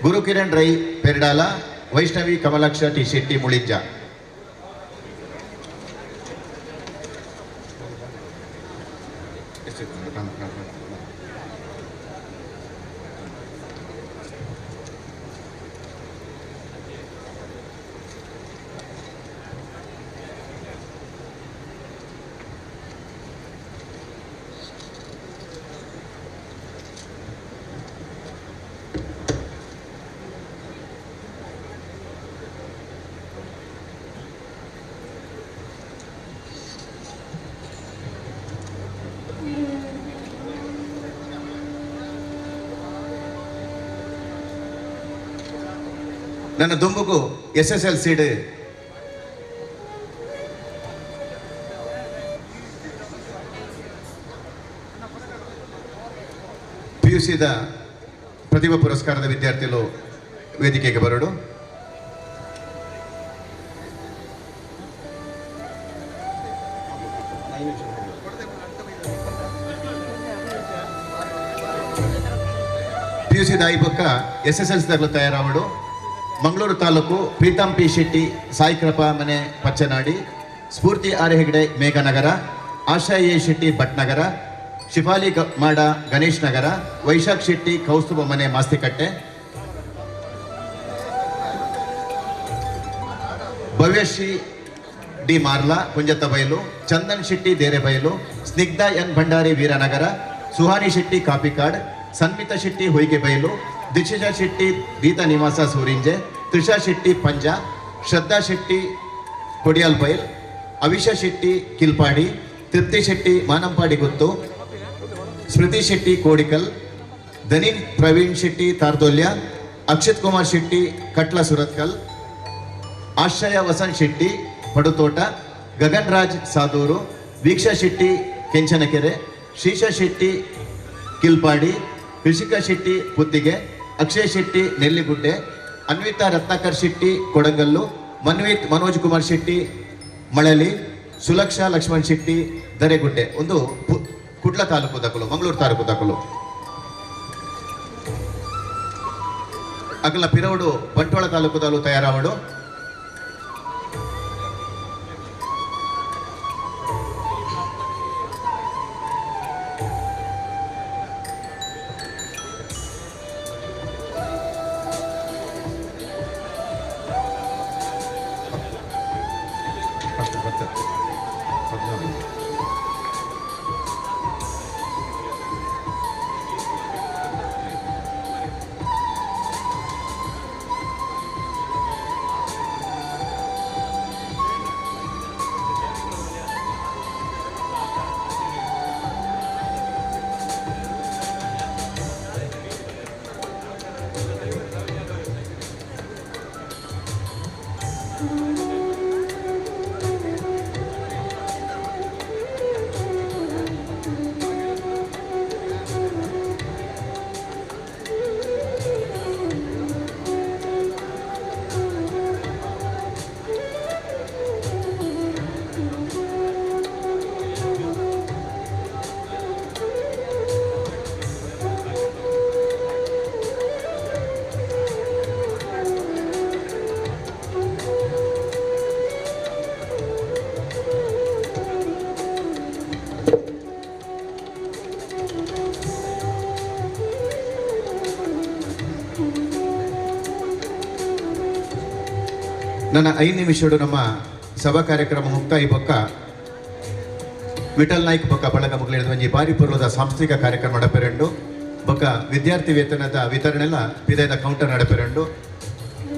S1: Gurukiran Rai Peridala, Vaishnavi Kamalaksha T Shetty Mulinja. ನನ್ನ ದುಂಬುಗು ಎಸ್ ಎಸ್ ಎಲ್ ಸಿಡ್ ಪಿ ಯು ಸಿದ ಪ್ರತಿಭಾ ಪುರಸ್ಕಾರದ ವಿದ್ಯಾರ್ಥಿಗಳು ವೇದಿಕೆಗೆ ಬರೋಡು. ಪಿ ಯು ಸಿದ ಐಬೊಕ್ಕ ಎಸ್ ಎಸ್ ಎಲ್ ಸಿ ತಯಾರಾವಡು. ಮಂಗಳೂರು ತಾಲೂಕು ಪ್ರೀತಂ ಪಿ ಶೆಟ್ಟಿ ಸಾಯಿಕೃಪಾ ಮನೆ ಪಚ್ಚನಾಡಿ, ಸ್ಫೂರ್ತಿ ಆರ್ ಹೆಗ್ಡೆ ಮೇಘನಗರ, ಆಶಾ ಎ ಶೆಟ್ಟಿ ಭಟ್ನಗರ, ಶಿಫಾಲಿ ಮಾಡ ಗಣೇಶ್ ನಗರ, ವೈಶಾಖ್ ಶೆಟ್ಟಿ ಕೌಸ್ತುಭ ಮನೆ ಮಾಸ್ತಿಕಟ್ಟೆ, ಭವ್ಯಶ್ರೀ ಡಿ ಮಾರ್ಲಾ ಕುಂಜತ್ತಬೈಲು, ಚಂದನ್ ಶೆಟ್ಟಿ ದೇರೆಬೈಲು, ಸ್ನಿಗ್ಧಾ ಎನ್ ಭಂಡಾರಿ ವೀರನಗರ, ಸುಹಾನಿ ಶೆಟ್ಟಿ ಕಾಪಿಕಾಡ್, ಸನ್ಮಿತಾ ಶೆಟ್ಟಿ ಹೊಯ್ಗೆಬೈಲು, ದೀಕ್ಷಿತಾ ಶೆಟ್ಟಿ ಗೀತಾ ನಿವಾಸ ಸೂರಿಂಜೆ, ತ್ರಿಷಾ ಶೆಟ್ಟಿ ಪಂಜಾ, ಶ್ರದ್ಧಾ ಶೆಟ್ಟಿ ಕೊಡಿಯಾಲ್ಬೈಲ್, ಅವಿಷಾ ಶೆಟ್ಟಿ ಕಿಲ್ಪಾಡಿ, ತೃಪ್ತಿ ಶೆಟ್ಟಿ ಮಾನಂಪಾಡಿ ಗುತ್ತು, ಸ್ಮೃತಿ ಶೆಟ್ಟಿ ಕೋಡಿಕಲ್, ಧನಿನ್ ಪ್ರವೀಣ್ ಶೆಟ್ಟಿ ತಾರ್ದೋಲ್ಯ, ಅಕ್ಷತ್ ಕುಮಾರ್ ಶೆಟ್ಟಿ ಕಟ್ಲ ಸುರತ್ಕಲ್, ಆಶ್ರಯ ವಸಂತ್ ಶೆಟ್ಟಿ ಪಡುತೋಟ, ಗಗನ್ ರಾಜ್ ಸಾದೂರು, ವೀಕ್ಷಾ ಶೆಟ್ಟಿ ಕೆಂಚನಕೆರೆ, ಶ್ರೀಶಾ ಶೆಟ್ಟಿ ಕಿಲ್ಪಾಡಿ, ರಿಷಿಕಾ ಶೆಟ್ಟಿ ಪುತ್ತಿಗೆ, ಅಕ್ಷಯ್ ಶೆಟ್ಟಿ ನೆಲ್ಲಿಗುಡ್ಡೆ, ಅನ್ವಿತಾ ರತ್ನಾಕರ್ ಶೆಟ್ಟಿ ಕೊಡಗಲ್ಲು, ಮನ್ವಿತ್ ಮನೋಜ್ ಕುಮಾರ್ ಶೆಟ್ಟಿ ಮಳಲಿ, ಸುಲಕ್ಷಾ ಲಕ್ಷ್ಮಣ್ ಶೆಟ್ಟಿ ದರೆಗುಡ್ಡೆ. ಒಂದು ಕುಡ್ಲ ತಾಲೂಕು ದಾಖಲು, ಮಂಗಳೂರು ತಾಲೂಕು ದಾಖಲು. ಅಗಲ ಪಿರವಡು ಬಂಟ್ವಾಳ ತಾಲೂಕು ದಾಲು ತಯಾರಾವಡು. ನನ್ನ 5 ನಿಮಿಷಡು ನಮ್ಮ ಸಭಾ ಕಾರ್ಯಕ್ರಮ ಮುಕ್ತಾಯ ಬೊಕ್ಕ ವಿಠಲ್ ನಾಯ್ಕ್ ಬೊಕ್ಕ ಬಳಗ ಮುಗಲಿಡಿದ ಒಂಜಿ ಬಾರಿ ಪೂರ್ವದ ಸಾಂಸ್ಕೃತಿಕ ಕಾರ್ಯಕ್ರಮ ನಡಪೆರೆಂಡು ಬೊಕ್ಕ ವಿದ್ಯಾರ್ಥಿ ವೇತನದ ವಿತರಣೆಲ್ಲ ಪಿದಯದ ಕೌಂಟರ್ ನಡಪೆರೆಂಡು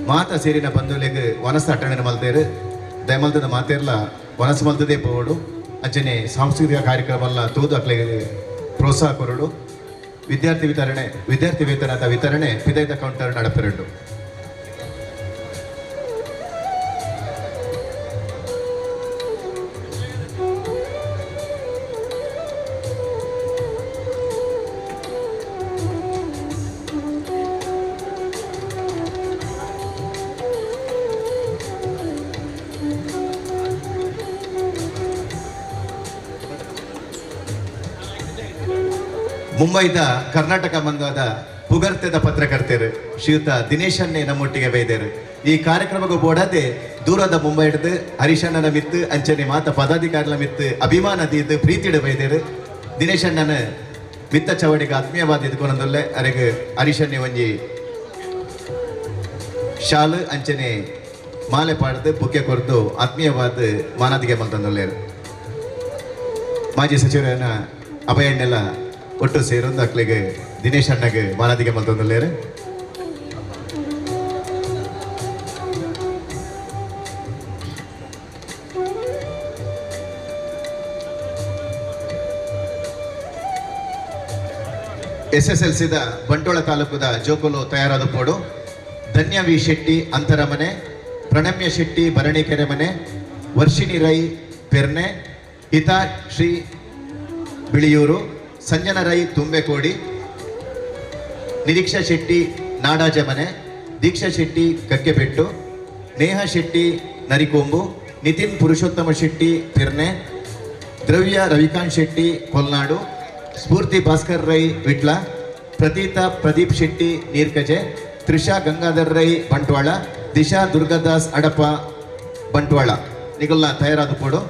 S1: ಮಾತ ಸೇರಿನ ಬಂಧುಲೆಗ್ ವನಸ ಅಟ್ಟಣೆ ಮಲ್ತೇರು ದಯಮಲ್ತದ ಮಾತೇರ್ಲ ವನಸ ಮಲ್ತದೇ ಪೋವಡು ಅಂಚನೆ ಸಾಂಸ್ಕೃತಿಕ ಕಾರ್ಯಕ್ರಮ ಎಲ್ಲ ತೂದು ಅಕ್ಲೆಗ್ ಪ್ರೋತ್ಸಾಹ ಕೊರಡು ವಿದ್ಯಾರ್ಥಿ ವೇತನದ ವಿತರಣೆ ಪಿದಯದ ಕೌಂಟರ್ ನಡಪೆರೆಂಡು. ಮುಂಬೈದ ಕರ್ನಾಟಕ ಬಂದಾದ ಪುಗರ್ತೆದ ಪತ್ರಕರ್ತರು ಶ್ರೀಯುತ ದಿನೇಶನ್ನೇ ನಮ್ಮೊಟ್ಟಿಗೆ ಬೈದರು. ಈ ಕಾರ್ಯಕ್ರಮಕ್ಕೆ ಬೋಡದೆ ದೂರದ ಮುಂಬೈ ಹಿಡಿದು ಹರಿಶಣ್ಣನ ಮಿತ್ತು ಅಂಚನೆ ಮಾತ ಪದಾಧಿಕಾರಿಗಳ ಮಿತ್ತು ಅಭಿಮಾನ ದೀದು ಪ್ರೀತಿಡು ಬೈದರು. ದಿನೇಶಣ್ಣನ ಮಿತ್ತ ಚವಡಿಗೆ ಆತ್ಮೀಯವಾದ ಇದ್ಕೊಂಡಲ್ಲೇ ಅರೆಗೆ ಹರಿಶಣ್ಣೆ ಒಂಜಿ ಶಾಲು ಅಂಚನೆ ಮಾಲೆ ಪಾಡ್ದು ಬುಕ್ಕೆ ಕೊರ್ದು ಆತ್ಮೀಯವಾದ ಮಾನಾದಿಗೆ ಮಲ್ತಂದೊಲ್ಲೇರು. ಮಾಜಿ ಸಚಿವರನ್ನ ಅಭಯಣ್ಣೆಲ್ಲ ಒಟ್ಟು ಸೇರೊಂದು ಅಕ್ಲೆಗೆ ದಿನೇಶ್ ಅಣ್ಣಗೆ ಮಾನಾದಿಗೆ ಮಲ್ತೊಂದುಲ್ಲೇರು. ಎಸ್ಎಸ್ಎಲ್ಸಿದ ಬಂಟ್ವಾಳ ತಾಲೂಕುದ ಜೋಕುಲು ತಯಾರಾದ ಪೋಡು ಧನ್ಯ ವಿ ಶೆಟ್ಟಿ ಅಂತರಮನೆ, ಪ್ರಣಮ್ಯ ಶೆಟ್ಟಿ ಭರಣಿಕೆರೆ ಮನೆ, ವರ್ಷಿಣಿ ರೈ ಪೆರ್ನೆ, ಹಿತಾ ಶ್ರೀ ಬಿಳಿಯೂರು, ಸಂಜನ ರೈ ತುಂಬೆಕೋಡಿ, ನಿರೀಕ್ಷಾ ಶೆಟ್ಟಿ ನಾಡಾಜಮನೆ, ದೀಕ್ಷಾ ಶೆಟ್ಟಿ ಕಕ್ಕೆಬೆಟ್ಟು, ನೇಹಾ ಶೆಟ್ಟಿ ನರಿಕೊಂಬು, ನಿತಿನ್ ಪುರುಷೋತ್ತಮ ಶೆಟ್ಟಿ ಪೆರ್ನೆ, ದ್ರವ್ಯ ರವಿಕಾಂತ್ ಶೆಟ್ಟಿ ಕೊಲ್ನಾಡು, ಸ್ಫೂರ್ತಿ ಭಾಸ್ಕರ್ ರೈ ವಿಟ್ಲ, ಪ್ರತೀತಾ ಪ್ರದೀಪ್ ಶೆಟ್ಟಿ ನೀರ್ಕಜೆ, ತ್ರಿಷಾ ಗಂಗಾಧರ್ ರೈ ಬಂಟ್ವಾಳ, ದಿಶಾ ದುರ್ಗಾದಾಸ್ ಅಡಪ ಬಂಟ್ವಾಳ ನಿಗಲ್ಲ ತಯಾರಾದ ಪೋಡು.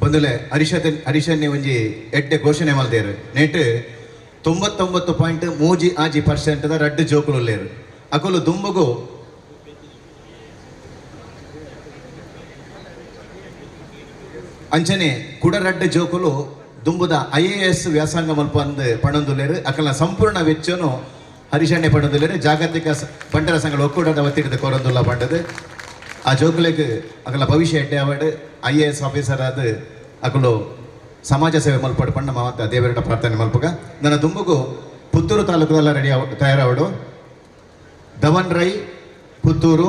S1: ಬಂದುಲೆ ಹರಿಶನ್ನೆ ಒಂಜಿ ಎಡ್ಡೆ ಘೋಷಣೆ ಮಲ್ದೇರು ನೇಟ್ 99.36% ರಡ್ಡು ಜೋಕುಲು ಉಲ್ಲೇರು. ಅಕುಲು ದುಂಬುಗು ಅಂಚನೆ ಕುಡ ರಡ್ಡು ಜೋಕುಲು ದುಂಬುದ IAS ವ್ಯಾಸಂಗ ಮಲ್ಪ ಅಂದ್ ಪಣೊಂದುಲ್ಲೇರು. ಅಕಲ್ನ ಸಂಪೂರ್ಣ ವೆಚ್ಚನು ಹರಿಶನ್ನೆ ಪಣೊಂದುಲ್ಲೇರು. ಜಾಗತಿಕ ಬಂಟರ ಸಂಘ ಒಕ್ಕೂಟದ ವತಿರ್ದ್ ಕೋರೊಂದುಲ್ಲ ಪಂಡದು. ಆ ಜೋಕುಲೆಗ್ ಅಕಲ್ನ ಭವಿಷ್ಯ ಎಡ್ಡೆ ಆವಡ್, IAS officer ಆದ್ ಅಕುಲು ಸಮಾಜ ಸೇವೆ ಮಲ್ಪಡು ಪಂಡ ಮಾತ ದೇವರಡ ಪ್ರಾರ್ಥನೆ ಮಲ್ಪುಗ. ನನ್ನ ದುಂಬುಗು ಪುತ್ತೂರು ತಾಲೂಕದಲ್ಲ ರೆಡಿ ತಯಾರಾವಡು. ಧವನ್ ರೈ ಪುತ್ತೂರು,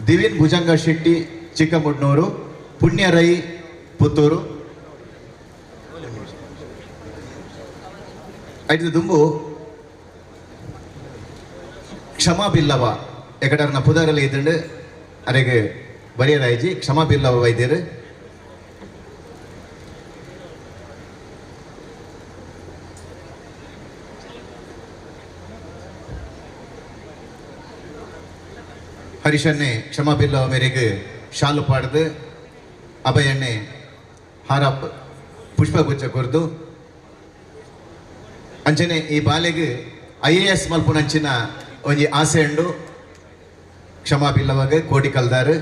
S1: ದಿವಿನ್ ಭುಜಂಗ ಶೆಟ್ಟಿ ಚಿಕ್ಕಮುಡ್ನೂರು, ಪುಣ್ಯ ರೈ ಪುತ್ತೂರು. ಐದು ದುಂಬು ಕ್ಷಮಾ ಬಿಲ್ಲವ ಎಕಡರ್ನ ಪುದರಲ್ಲಿ ಇದ್ದಂಡು ಅರೆಗೆ ಬರಿಯರಾಯ್ಜಿ ಕ್ಷಮಾ ಬಿಲ್ಲವ ವೈದ್ಯರು. ಹರಿಶನ್ನೆ ಕ್ಷಮಾ ಬಿಲ್ಲವ ಮೇರೆಗೆ ಶಾಲು ಪಾಡ್ದು ಅಭಯಣ್ಣೆ ಹಾರ ಪುಷ್ಪಗುಚ್ಛ ಕೊರ್ದು. ಅಂಚನೆ ಈ ಬಾಲೆಗೆ IAS ಮಲ್ಪುನಂಚಿನ ಒಂಜಿ ಆಸೆ ಉಂಡು. ಕ್ಷಮಾ ಬಿಲ್ಲವಾಗ ಕೋಟಿ ಕಲ್ದಾರು.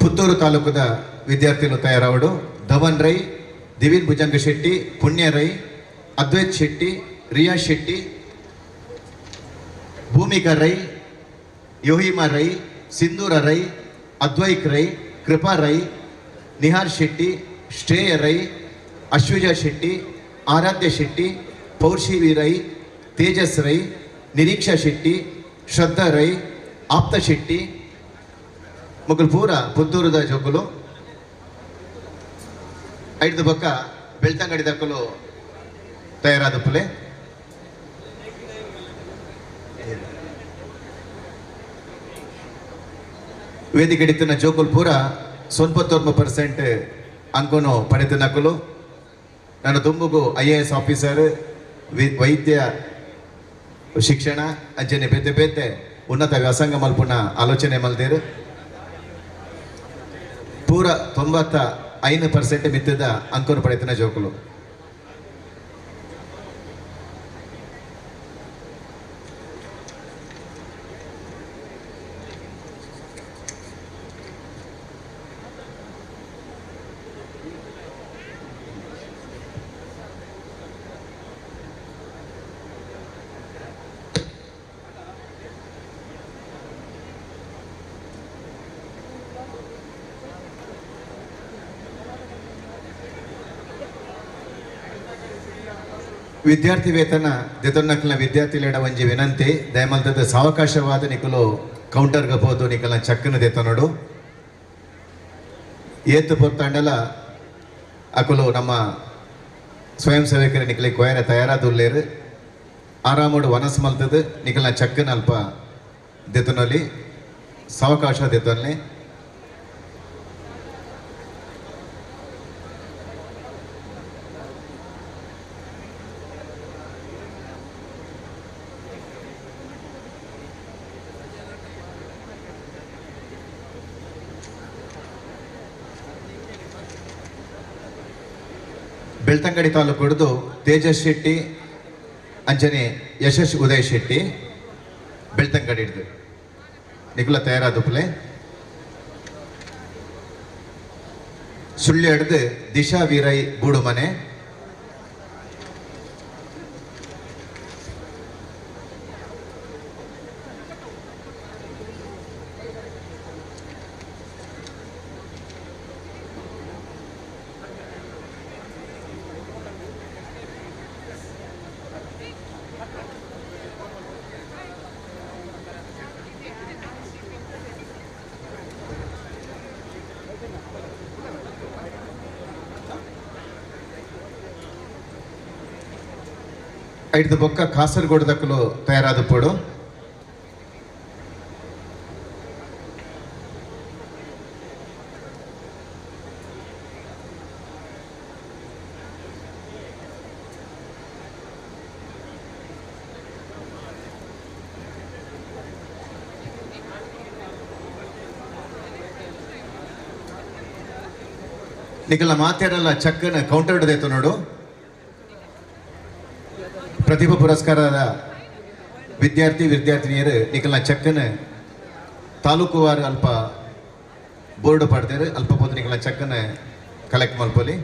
S1: ಪುತ್ತೂರು ತಾಲೂಕದ ವಿದ್ಯಾರ್ಥಿಗಳು ತಯಾರಾವಡು. ಧವನ್ ರೈ, ದಿವಿನ್ ಭುಜಂಗ ಶೆಟ್ಟಿ, ಪುಣ್ಯ ರೈ, ಅದ್ವೈತ್ ಶೆಟ್ಟಿ, ರಿಯಾ ಶೆಟ್ಟಿ, ಭೂಮಿಕಾ ರೈ, ಯೋಹಿಮಾ ರೈ, ಸಿಂಧೂರ ರೈ, ಅದ್ವೈಕ್ ರೈ, ಕೃಪಾ ರೈ, ನಿಹಾರ್ ಶೆಟ್ಟಿ, ಶ್ರೇಯ ರೈ, ಅಶ್ವಿಜಾ ಶೆಟ್ಟಿ, ಆರಾಧ್ಯ ಶೆಟ್ಟಿ, ಪೌರ್ಷಿವಿ ರೈ, ತೇಜಸ್ ರೈ, ನಿರೀಕ್ಷಾ ಶೆಟ್ಟಿ, ಶ್ರದ್ಧಾ ರೈ, ಆಪ್ತ ಶೆಟ್ಟಿ ಮೊಗಲು ಪೂರ ಪುತ್ತೂರುದ ಜೋಕುಲು. ಐದು ಬಕ್ಕ ಬೆಳ್ತಂಗಡಿ ದಕ್ಕಲು ತಯಾರಾದ ಪುಲೆ. ವೇದಿಕೆಡಿತ್ತಿನ ಜೋಕುಲ್ ಪೂರ 99% ಅಂಕನು ಪಡೆದ ನಕಲು. ನನ್ನ ದುಂಬುಗು IAS officer, ವೈದ್ಯ ಶಿಕ್ಷಣ ಅಂಚನೆ ಬೇತೆ ಬೇತೆ ಉನ್ನತ ವ್ಯಾಸಂಗ ಮಲ್ಪುನ ಆಲೋಚನೆ ಮಲ್ದೇರು. ಪೂರ 95% ಮಿತ್ತದ ಅಂಕನು ಪಡೆತನ ಜೋಕುಲು. ವಿದ್ಯಾರ್ಥಿ ವೇತನ ದೆತೊನ್ನಕ್ಲಿನ ವಿದ್ಯಾರ್ಥಿಲೆಡ ಒಂಜಿ ವಿನಂತಿ, ದಯಮಲ್ತದ ಸಾವಕಾಶವಾದ ನಿಕುಲು ಕೌಂಟರ್ಗೆ ಪೋದು ನಿಕಲ್ನ ಚಕ್ಕನ ದೆತೊನಡು. ಏತು ಪೊತ್ತಾಂಡಲ ಅಕುಲು ನಮ್ಮ ಸ್ವಯಂ ಸೇವಕರ ನಿಕಲಿ ಕೊಯರ ತಯಾರಾದುಲ್ಲೇರು. ಆರಾಮೋಡು ವನಸ್ ಮಲ್ತದ ನಿಕಲ್ನ ಚಕ್ಕನ ಅಲ್ಪ ದೆತೊನೊಲಿ, ಸಾವಕಾಶ ದೆತೊನ್ಲೆ. ಬೆಳ್ತಂಗಡಿ ತಾಲೂಕು ಹಿಡಿದು ತೇಜಸ್ ಶೆಟ್ಟಿ ಅಂಜನೆ ಯಶಸ್ ಉದಯ್ ಶೆಟ್ಟಿ ಬೆಳ್ತಂಗಡಿ ಹಿಡಿದು ನಿಕುಲ ತಯಾರಾದುಪ್ಲೆ. ಸುಳ್ಳು ಹಿಡಿದು ದಿಶಾ ವೀರೈ ಗೂಡುಮನೆ. ಐದು ಬೊಕ್ಕ ಕಾಸರಗೋಡು ತಯಾರಾದ ಪೋಡು. ನಿಕಲ ಮಾತಾಡಲ್ಲ ಚಕ್ಕನ ಕೌಂಟರ್ ಹಿಡಿದೈತು ನೋಡು. ಪ್ರತಿಭಾ ಪುರಸ್ಕಾರದ ವಿದ್ಯಾರ್ಥಿ ವಿದ್ಯಾರ್ಥಿನಿಯರು ನಿಕಲ್ನ ಚಕ್ಕನ ತಾಲೂಕುವಾರು ಅಲ್ಪ ಬೋರ್ಡ್ ಪಡ್ತಾರೆ, ಅಲ್ಪ ಪೋತು ನಿಕಲ್ನ ಚಕ್ಕನ ಕಲೆಕ್ಟ್ ಮಲ್ಪೊಲಿ.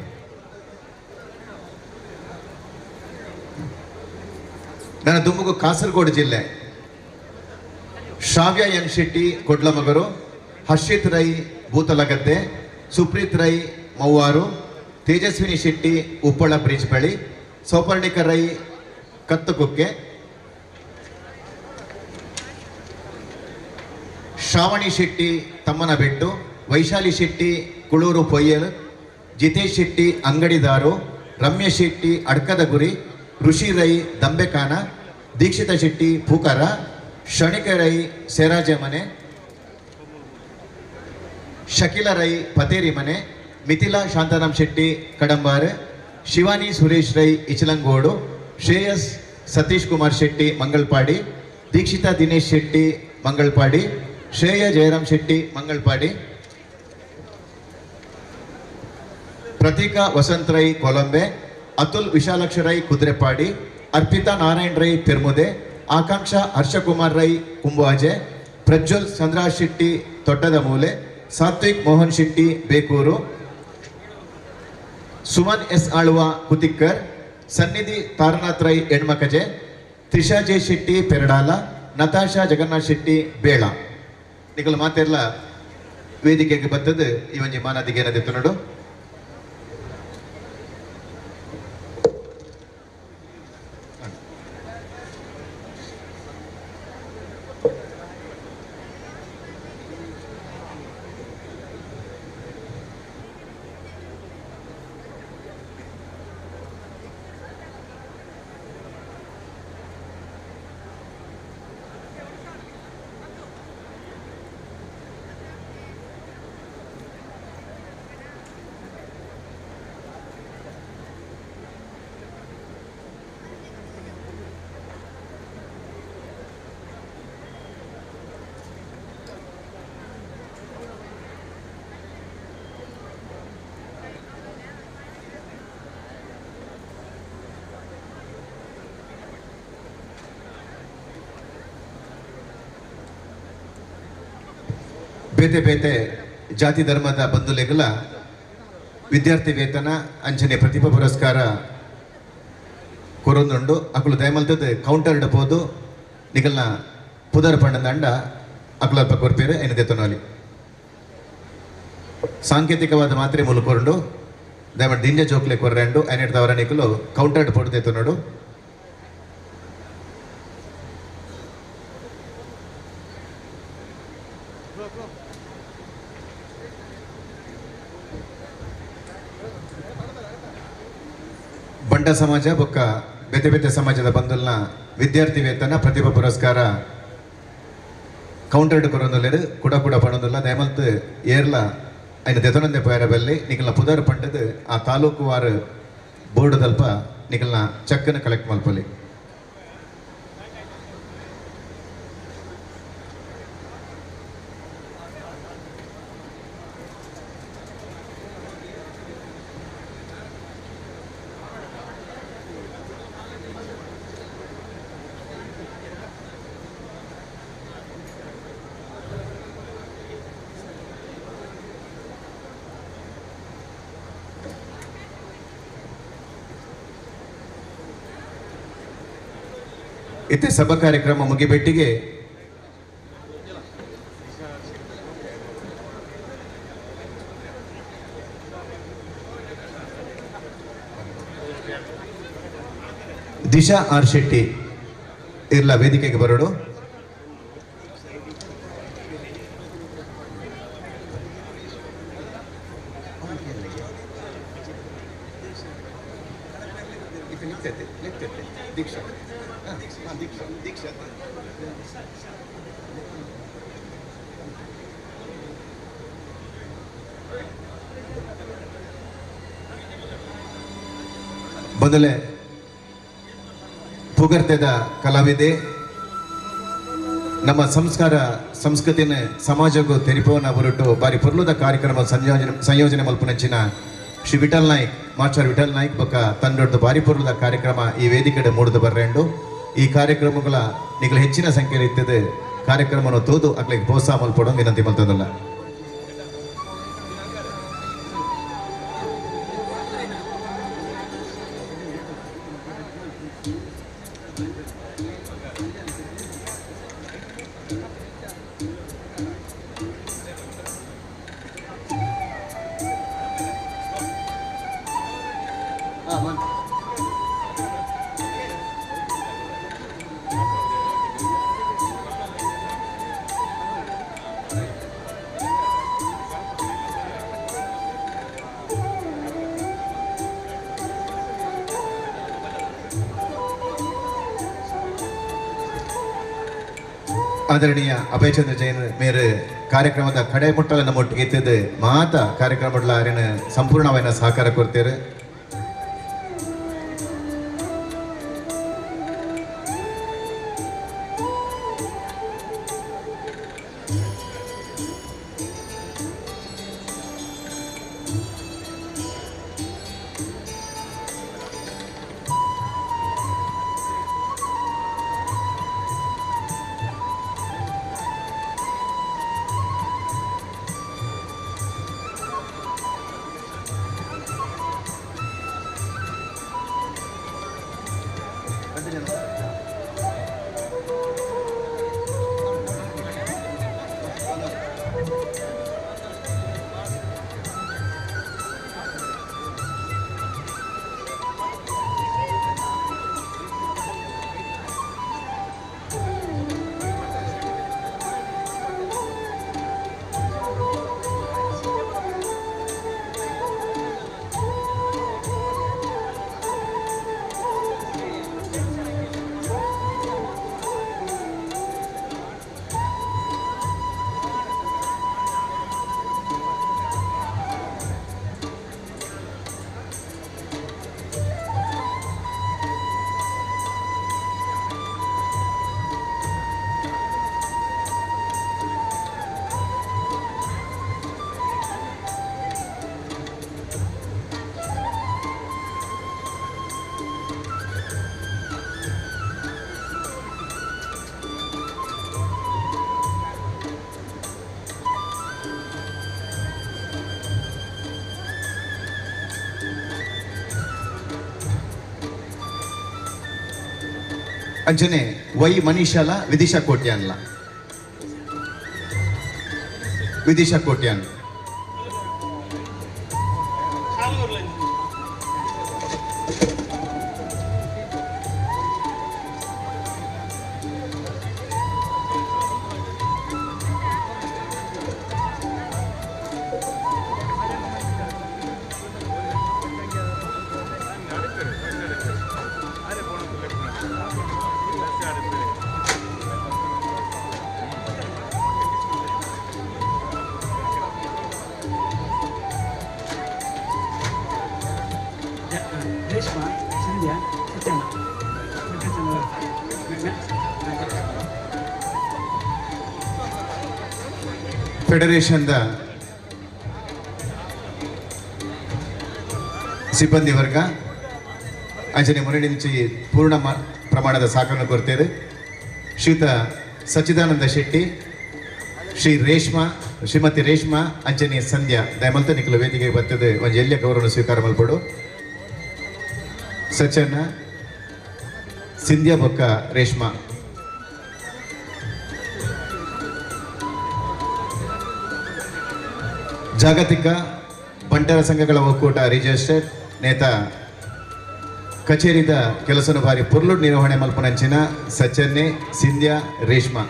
S1: ನನ್ನ ದುಮ್ಮಗು ಕಾಸರಗೋಡು ಜಿಲ್ಲೆ ಶ್ರಾವ್ಯ ಎನ್ ಶೆಟ್ಟಿ ಕೊಡ್ಲಮಗರು, ಹರ್ಷಿತ್ ರೈ ಬೂತಲಗದ್ದೆ, ಸುಪ್ರೀತ್ ರೈ ಮವ್ವಾರು, ತೇಜಸ್ವಿನಿ ಶೆಟ್ಟಿ ಉಪ್ಪಳ ಬ್ರಿಡ್ಜ್ ಬಳಿ, ಸೌಪರ್ಣಿಕ ರೈ ಕತ್ತುಕುಕ್ಕೆ, ಶ್ರಾವಣಿ ಶೆಟ್ಟಿ ತಮ್ಮನಬೆಟ್ಟು, ವೈಶಾಲಿ ಶೆಟ್ಟಿ ಕುಳೂರು ಪೊಯ್ಯಲ್, ಜಿತೇಶ್ ಶೆಟ್ಟಿ ಅಂಗಡಿದಾರು, ರಮ್ಯ ಶೆಟ್ಟಿ ಅಡ್ಕದಗುರಿ, ಋಷಿ ರೈ ದಂಬೆಕಾನ, ದೀಕ್ಷಿತ ಶೆಟ್ಟಿ ಪೂಕರ, ಶಣಿಕ ರೈ ಸೇರಾಜಮನೆ, ಶಕಿಲ ರೈ ಪತೇರಿಮನೆ, ಮಿಥಿಲಾ ಶಾಂತಾರಾಮ್ ಶೆಟ್ಟಿ ಕಡಂಬಾರ್, ಶಿವಾನಿ ಸುರೇಶ್ ರೈ ಇಚಲಂಗೋಡು, ಶ್ರೇಯಸ್ ಸತೀಶ್ ಕುಮಾರ್ ಶೆಟ್ಟಿ ಮಂಗಳ್ಪಾಡಿ, ದೀಕ್ಷಿತಾ ದಿನೇಶ್ ಶೆಟ್ಟಿ ಮಂಗಳ್ಪಾಡಿ, ಶ್ರೇಯ ಜಯರಾಮ್ ಶೆಟ್ಟಿ ಮಂಗಳ್ಪಾಡಿ, ಪ್ರತೀಕಾ ವಸಂತ್ ರೈ ಕೊಲಂಬೆ, ಅತುಲ್ ವಿಶಾಲಕ್ಷ ರೈ ಕುದ್ರೆಪಾಡಿ, ಅರ್ಪಿತಾ ನಾರಾಯಣ್ ರೈ ಪೆರ್ಮುದೆ, ಆಕಾಂಕ್ಷಾ ಹರ್ಷಕುಮಾರ್ ರೈ ಕುಂಬಾಜೆ, ಪ್ರಜ್ವಲ್ ಚಂದ್ರ ಶೆಟ್ಟಿ ತೊಟ್ಟದ ಮೂಲೆ, ಸಾತ್ವಿಕ್ ಮೋಹನ್ ಶೆಟ್ಟಿ ಬೇಕೂರು, ಸುಮನ್ ಎಸ್ ಆಳ್ವ ಕುತಿಕ್ಕರ್, ಸನ್ನಿಧಿ ತಾರನಾಥ್ ರೈ ಎಣ್ಮಕಜೆ, ತ್ರಿಷಾ ಜೆ ಶೆಟ್ಟಿ ಪೆರಡಾಲ, ನತಾಶಾ ಜಗನ್ನಾಥ್ ಶೆಟ್ಟಿ ಬೇಳ. ನಿಕಲ್ ಮಾತೆಲ್ಲ ವೇದಿಕೆಗೆ ಬರ್ತದೆ ಈ ಒಂಜಿ ಮಾನಾದಿಗೆ ಏನದಿತ್ತು ನೋಡು. ಬೇತೆ ಬೇತೆ ಜಾತಿ ಧರ್ಮದ ಬಂಧುಲೆಗಳ ವಿದ್ಯಾರ್ಥಿ ವೇತನ ಅಂಚನೆ ಪ್ರತಿಭಾ ಪುರಸ್ಕಾರ ಕೊರೊಂದುಂಡು. ಅಕುಲು ದಯಮಲ್ತದ ಕೌಂಟರ್ ಡಪೋದು ನಿಗಲ್ನ ಪುದರ್ ಪಂಡಂಡ ಅಕುಲು ಅಲ್ಪ ಕೊರ್ಪೇರು ಐನ ದೆತ್ತೊನಲಿ. ಸಾಂಕೇತಿಕವಾದ ಮಾತ್ರೆ ಮೂಲ ಕೊರಂಡು ದಯಮಾಡಿ ದಿಂಜ ಜೋಕ್ಲೆ ಕೊರ್ರೆಂಡು ಐನೆಡ್ದವರ ನಿಕುಲು ಕೌಂಟರ್ ಪೋಡು ದೆತ್ತೊನೋಡು. ಬಂಟ ಸಮಾಜ ಬೊಕ್ಕ ಬೇತೆ ಬೇತೆ ಸಮಾಜದ ಬಂಧುಲ್ನ ವಿದ್ಯಾರ್ಥಿ ವೇತನ ಪ್ರತಿಭಾ ಪುರಸ್ಕಾರ ಕೌಂಟರ್ ಕೊರೊಂದುಲ್ಲೆರ್ ಕುಡ ಕುಡ ಪಣೊಂದುಲ್ಲ. ದಯಮಲ್ತ್ ಏರ್ಲ ಐನ ದೆತೊನಂದೆ ಪೋಯರ ಬಲ್ಲಿ ನಿಕಲ್ನ ಪುದರ್ ಪಂಡದ್ ಆ ತಾಲೂಕು ವಾರು ಬೋರ್ಡ್ ದಲ್ಪ ನಿಕಲ್ನ ಚೆಕ್ಕನ್ನು ಕಲೆಕ್ಟ್ ಮಲ್ಪೊಲಿ. ಇತ್ತೆ ಸಭಾ ಕಾರ್ಯಕ್ರಮ ಮುಗಿಬೆಟ್ಟಿಗೆ ದಿಶಾ ಆರ್ ಶೆಟ್ಟಿ ಇರ್ಲ ವೇದಿಕೆಗೆ ಬರೋಡು. ಮೊದಲೇ ಪುಗರ್ತೆದ ಕಲಾವಿದೆ, ನಮ್ಮ ಸಂಸ್ಕಾರ ಸಂಸ್ಕೃತಿನ ಸಮಾಜಕ್ಕೂ ತೆರಿಪವನ ಹೊರಟು ಬಾರಿ ಪೊರ್ಲುದ ಕಾರ್ಯಕ್ರಮ ಸಂಯೋಜನೆ ಮಲ್ಪುನಂಚಿನ ಶ್ರೀ ವಿಠಲ್ ನಾಯ್ಕ್, ಮಾಸ್ಟರ್ ವಿಠಲ್ ನಾಯ್ಕ್ ಬೊಕ್ಕ ತಂಡೊಡ್ದು ಬಾರಿ ಪೊರ್ಲುದ ಕಾರ್ಯಕ್ರಮ ಈ ವೇದಿಕೆಡೆ ಮೂಡುದು ಬರ್ರೆಂಡು. ಈ ಕಾರ್ಯಕ್ರಮಗಳ ನಿಗಲ ಹೆಚ್ಚಿನ ಸಂಖ್ಯೆಯಲ್ಲಿ ಇರ್ತದೆ. ಕಾರ್ಯಕ್ರಮವನ್ನು ತೋದು ಅಕ್ಲಿಗೆ ಪ್ರೋತ್ಸಾಹ ಮಲ್ಪೊಡು ವಿನಂತಿ ಮಲ್ತದಲ್ಲ. ಆದರಣೀಯ ಅಭಯಚಂದ್ರ ಜೈನ್ ಮೇರೆ ಕಾರ್ಯಕ್ರಮದ ಕಡೆ ಮುಟ್ಟಲ ನಮ್ಮೊಟ್ಟಿಗೆ ಇತ್ತಿದ್ದು ಮಾತ ಕಾರ್ಯಕ್ರಮಗಳ ಅರಿನ ಸಂಪೂರ್ಣವಾದ ಸಹಕಾರ ಕೊಡ್ತೇವೆ. ಅಂಚನೆ ವೈ ಮನೀಷಾಲ ವಿದಿಶಾ ಕೋಟ್ಯಾನ್ಲ ವಿದಿಶಾ ಕೋಟ್ಯಾನ್ ಫೆಡರೇಷನ್ the ಸಿಬ್ಬಂದಿ ವರ್ಗ ಅಂಜನೆ ಮುರಳಿಂಚಿ ಪೂರ್ಣ ಪ್ರಮಾಣದ ಸಹಕಾರ ಕೊರ್ತೇವೆ. ಶ್ರೀತ ಸಚ್ಚಿದಾನಂದ ಶೆಟ್ಟಿ, ಶ್ರೀ ರೇಷ್ಮಾ, ಶ್ರೀಮತಿ ರೇಷ್ಮಾ ಅಂಜನೆ ಸಂಧ್ಯಾ ದಯಮಲ್ತ ನಿಖಲು ವೇದಿಕೆ ಬರ್ತದೆ ಒಂಜಿ ಎಲ್ಲಿಯ ಗೌರವ ಸ್ವೀಕಾರ ಮಲ್ಪಡು. ಸಚ್ಚನ್ನ ಸಿಂಧ್ಯಾ ಬೊಕ್ಕ ರೇಷ್ಮಾ. ಜಾಗತಿಕ ಬಂಟರ ಸಂಘಗಳ ಒಕ್ಕೂಟ ರಿಜಿಸ್ಟರ್ಡ್ ನೇತಾ ಕಚೇರಿದ ಕೆಲಸನು ಬಾರಿ ಪೊರ್ಲು ನಿರ್ವಹಣೆ ಮಲ್ಪನಂಚಿನ ಸಚ್ಚನ್ನೆ ಸಿಂಧ್ಯಾ ರೇಷ್ಮಾ.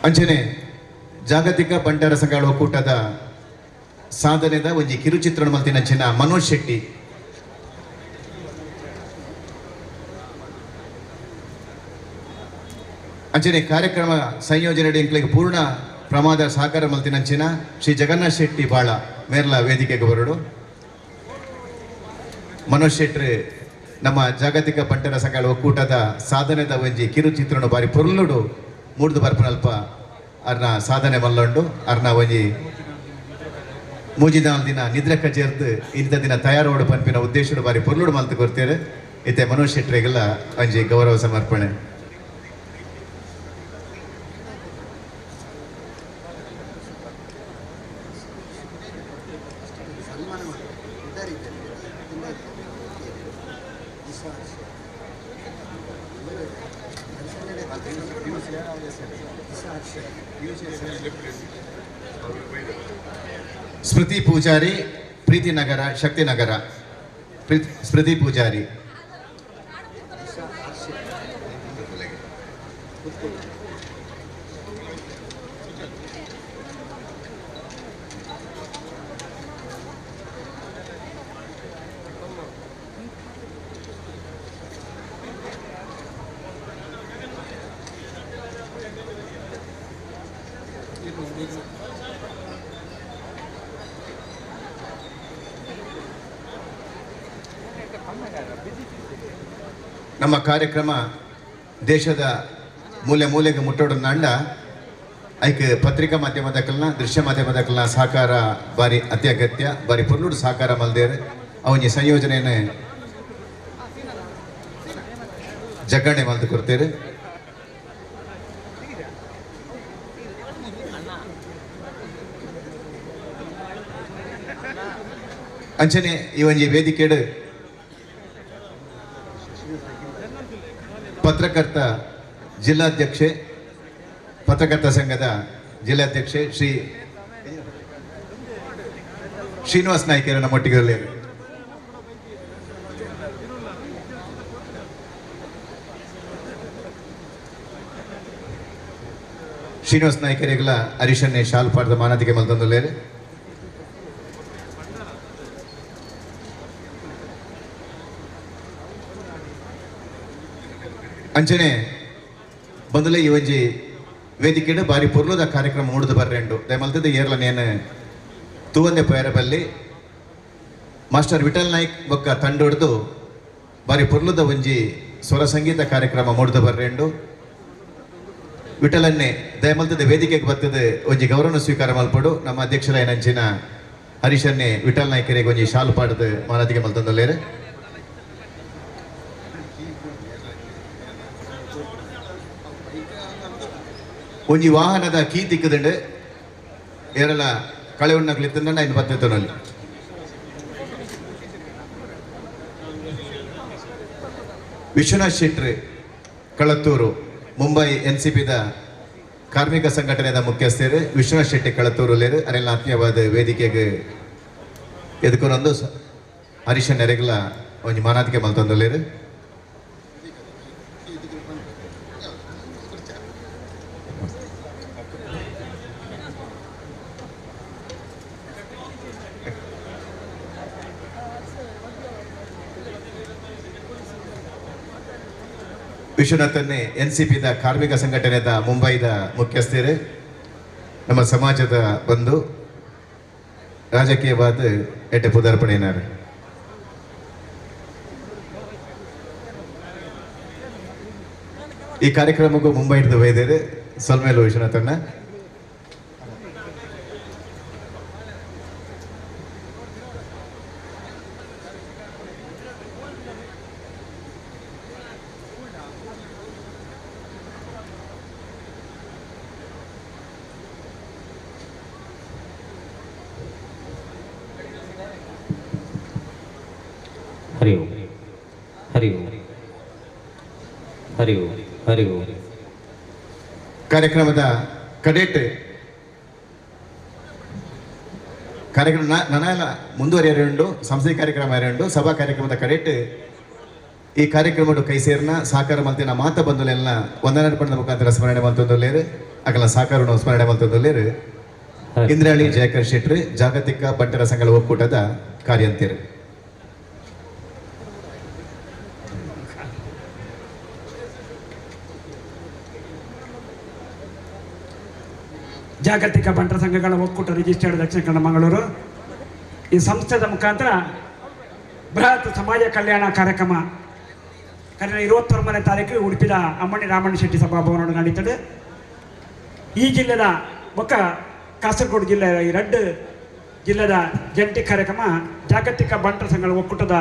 S1: ಅಂಚನೆ ಜಾಗತಿಕ ಬಂಟರ ಸಂಘಗಳ ಒಕ್ಕೂಟದ ಸಾಧನೆದ ಒಂಜಿ ಕಿರುಚಿತ್ರಣ ಮಲ್ತಿನಂಚಿನ ಮನೋಜ್ ಶೆಟ್ಟಿ. ಅಂಚನೆ ಕಾರ್ಯಕ್ರಮ ಸಂಯೋಜನೆ ಎಂಕ್ಲೆಗ್ ಪೂರ್ಣ ಪ್ರಮಾದ ಸಹಕಾರ ಮಲ್ತಿನಂಚಿನ ಶ್ರೀ ಜಗನ್ನಾಥ್ ಶೆಟ್ಟಿ ಬಾಳ ಮೇರ್ಲ ವೇದಿಕೆಗೆ ಬರಡು. ಮನೋಜ್ ಶೆಟ್ಟಿ ನಮ್ಮ ಜಾಗತಿಕ ಬಂಟರ ಸಂಘಗಳ ಒಕ್ಕೂಟದ ಸಾಧನೆದ ಒಂಜಿ ಕಿರುಚಿತ್ರಣ ಬಾರಿ ಪೊರ್ಲುಡು ಮೂಡ್ದು ಬರ್ಪನಲ್ಪ ಅರ್ನ ಸಾಧನೆ ಮಲ್ಲೊಂಡು ಅರ್ನ ಒಂಜಿ ಮೂಜಿದ ದಿನ ನಿದ್ರೆ ಕಚೇರ್ದು ಇಂಥ ದಿನ ತಯಾರೋಡು ಪನ್ಪಿನ ಉದ್ದೇಶಡು ಬಾರಿ ಪೊರ್ಲುಡು ಮಲ್ತು ಕೊಡ್ತೇವೆ. ಇತ್ತೆ ಮನೋಜ್ ಶೆಟ್ರಿಗೆಲ್ಲ ಒಂಜಿ ಗೌರವ ಸಮರ್ಪಣೆ. ಸ್ಮೃತಿ ಪೂಜಾರಿ, ಪ್ರೀತಿನಗರ, ಶಕ್ತಿನಗರ. ಸ್ಮೃತಿ ಪೂಜಾರಿ. ನಮ್ಮ ಕಾರ್ಯಕ್ರಮ ದೇಶದ ಮೂಲೆ ಮೂಲೆಗೆ ಮುಟ್ಟೋಡನ್ನಾಂಡ ಐಕ್ ಪತ್ರಿಕಾ ಮಾಧ್ಯಮದಕ್ಕಲ್ನ ದೃಶ್ಯ ಮಾಧ್ಯಮದಕ್ಕಲ್ನ ಸಹಕಾರ ಬಾರಿ ಅತ್ಯಗತ್ಯ, ಬಾರಿ ಪೊರ್ಲುಡು ಸಹಕಾರ ಮಲ್ದೇರು. ಅವನಿ ಸಂಯೋಜನೆಯನ್ನು ಜಗ್ಗಣೆ ಮಲ್ದು ಕೊಡ್ತೇವೆ. ಅಂಚನೆ ಈ ಒಂಜಿ ವೇದಿಕೆಡು ಪತ್ರಕರ್ತ ಜಿಲ್ಲಾಧ್ಯಕ್ಷೆ, ಪತ್ರಕರ್ತ ಸಂಘದ ಜಿಲ್ಲಾಧ್ಯಕ್ಷೆ ಶ್ರೀ ಶ್ರೀನಿವಾಸ್ ನಾಯ್ಕರ ನಮ್ಮೊಟ್ಟಿಗೆ. ಶ್ರೀನಿವಾಸ್ ನಾಯ್ಕರಿಗೆಲ್ಲ ಹರೀಶನ್ನೇ ಶಾಲ್ ಪಾಡ್ದ ಮಾನದಿಗೆ ಮಲ್ತೊಂದುಲ್ಲೇರು. ಅಂಚನೆ ಬಂದಲೇ ಈ ಒಂಜಿ ವೇದಿಕೆಡು ಬಾರಿ ಪೊರ್ಲುದ ಕಾರ್ಯಕ್ರಮ ಮೂಡುದು ಬರ್ರೆಂಡು ದಯಮಲ್ತದ ಏರ್ಲ ನೇನು ತೂವಂದೆ ಪೋಯರ ಬಲ್ಲಿ ಮಾಸ್ಟರ್ ವಿಠಲ್ ನಾಯ್ಕ್ ಬೊಕ್ಕ ತಂಡೊಡ್ದು ಬಾರಿ ಪೊರ್ಲುದ ಒಂಜಿ ಸ್ವರ ಸಂಗೀತ ಕಾರ್ಯಕ್ರಮ ಮೂಡುದು ಬರ್ರೆಂಡು. ವಿಠಲನ್ನೇ ದಯಮಲ್ತದ ವೇದಿಕೆಗೆ ಬರ್ತದೆ ಒಂಜಿ ಗೌರವ ಸ್ವೀಕಾರ ಮಲ್ಪಡು. ನಮ್ಮ ಅಧ್ಯಕ್ಷರಾಯನಂಚಿನ ಹರೀಶನ್ನೇ ವಿಠಲ್ ನಾಯ್ಕರಿಗೆ ಒಂಜಿ ಶಾಲು ಪಾಡದು ಮಾರಾದಿಗೆ ಮಲ್ತಂದಲ್ಲೇರೆ. ಒಂಜಿ ವಾಹನದ ಕೀ ತಿಕ್ಕದಂಡು ಏರಲ ಕಳೆ ಉಣ್ಣಕ್ಲಿತ್ತಂದ ಇನ್ನು ಬರ್ತೈತನಲ್ಲಿ. ವಿಶ್ವನಾಥ್ ಶೆಟ್ರಿ ಕಳತ್ತೂರು ಮುಂಬೈ ಎನ್ ಸಿ ಪಿದ ಕಾರ್ಮಿಕ ಸಂಘಟನೆದ ಮುಖ್ಯಸ್ಥರು ವಿಶ್ವನಾಥ್ ಶೆಟ್ಟಿ ಕಳತ್ತೂರು ಲೇರು ಅರೆಲ್ಲ ಆತ್ಮೀಯವಾದ ವೇದಿಕೆಗೆ ಎದುಕೊನೊಂದು ಹರೀಶ ನೆರೆಗಲ ಒಂಜಿ ಮಾನಾದಿಕೆ ಮಲ್ತೊಂದುಲ್ಲೇರು. ವಿಶ್ವನಾಥನ್ನೇ ಎನ್ ಸಿ ಪಿದ ಕಾರ್ಮಿಕ ಸಂಘಟನೆದ ಮುಂಬೈದ ಮುಖ್ಯಸ್ಥರು, ನಮ್ಮ ಸಮಾಜದ ಬಂಧು, ರಾಜಕೀಯವಾದ ಎಡ್ಡೆ ಪುದಾರ್ಪಣೆಯನ್ನಾರು. ಈ ಕಾರ್ಯಕ್ರಮಕ್ಕೂ ಮುಂಬೈ ಹಿಡಿದು ಒಯ್ದೇರು ಸೊಲ್ಮೇಲು ವಿಶ್ವನಾಥಣ್ಣ.
S17: ಹರಿ ಓಂ ಹರಿ ಓಂ ಹರಿ ಓಂ ಹರಿ ಓಂ.
S1: ಕಾರ್ಯಕ್ರಮದ ಕಡೆಟ್ ಕಾರ್ಯಕ್ರಮ ನನಲ್ಲ ಮುಂದುವರಿಯರುಂಡು, ಸಂಸ್ಥೆ ಕಾರ್ಯಕ್ರಮ ಎರಡು ಸಭಾ ಕಾರ್ಯಕ್ರಮದ ಕಡೆಟ್ ಈ ಕಾರ್ಯಕ್ರಮಡು ಕೈ ಸೇರ್ನ ಸಾಕಾರ ಮಲ್ತಿನ ಮಾತ ಬಂಧುಲೆಲ್ಲ ವಂದನಾರ್ಪಣದ ಮುಖಾಂತರ ಸ್ಮರಣೆ ಮಲ್ತೊಂದುಲ್ಲೇರು, ಅಗಲ ಸಾಕಾರವನ್ನು ಸ್ಮರಣೆ ಮಲ್ತೊಂದುಲ್ಲೇರು. ಇಂದ್ರಾಳಿ ಜಯಕರ್ ಶೆಟ್ರಿ ಜಾಗತಿಕ ಬಂಟರ ಸಂಘಗಳ ಒಕ್ಕೂಟದ ಕಾರ್ಯಂತಿರು.
S18: ಜಾಗತಿಕ ಬಂಟರ ಸಂಘಗಳ ಒಕ್ಕೂಟ ರಿಜಿಸ್ಟರ್ಡ್ ದಕ್ಷಿಣ ಕನ್ನಡ ಮಂಗಳೂರು ಈ ಸಂಸ್ಥೆದ ಮುಖಾಂತರ ಬೃಹತ್ ಸಮಾಜ ಕಲ್ಯಾಣ ಕಾರ್ಯಕ್ರಮ ಕಳೆದ 29ನೇ ತಾರೀಕು ಉಡುಪಿದ ಅಮ್ಮಣ್ಣಿ ರಾಮಣ್ಣ ಶೆಟ್ಟಿ ಸಭಾಭವನ ನಡೀತದೆ. ಈ ಜಿಲ್ಲೆದ ಬೊಕ್ಕ ಕಾಸರಗೋಡು ಜಿಲ್ಲೆಯ ಈ ಎರಡು ಜಿಲ್ಲೆದ ಜಂಟಿ ಕಾರ್ಯಕ್ರಮ ಜಾಗತಿಕ ಬಂಟರ ಸಂಘಗಳ ಒಕ್ಕೂಟದ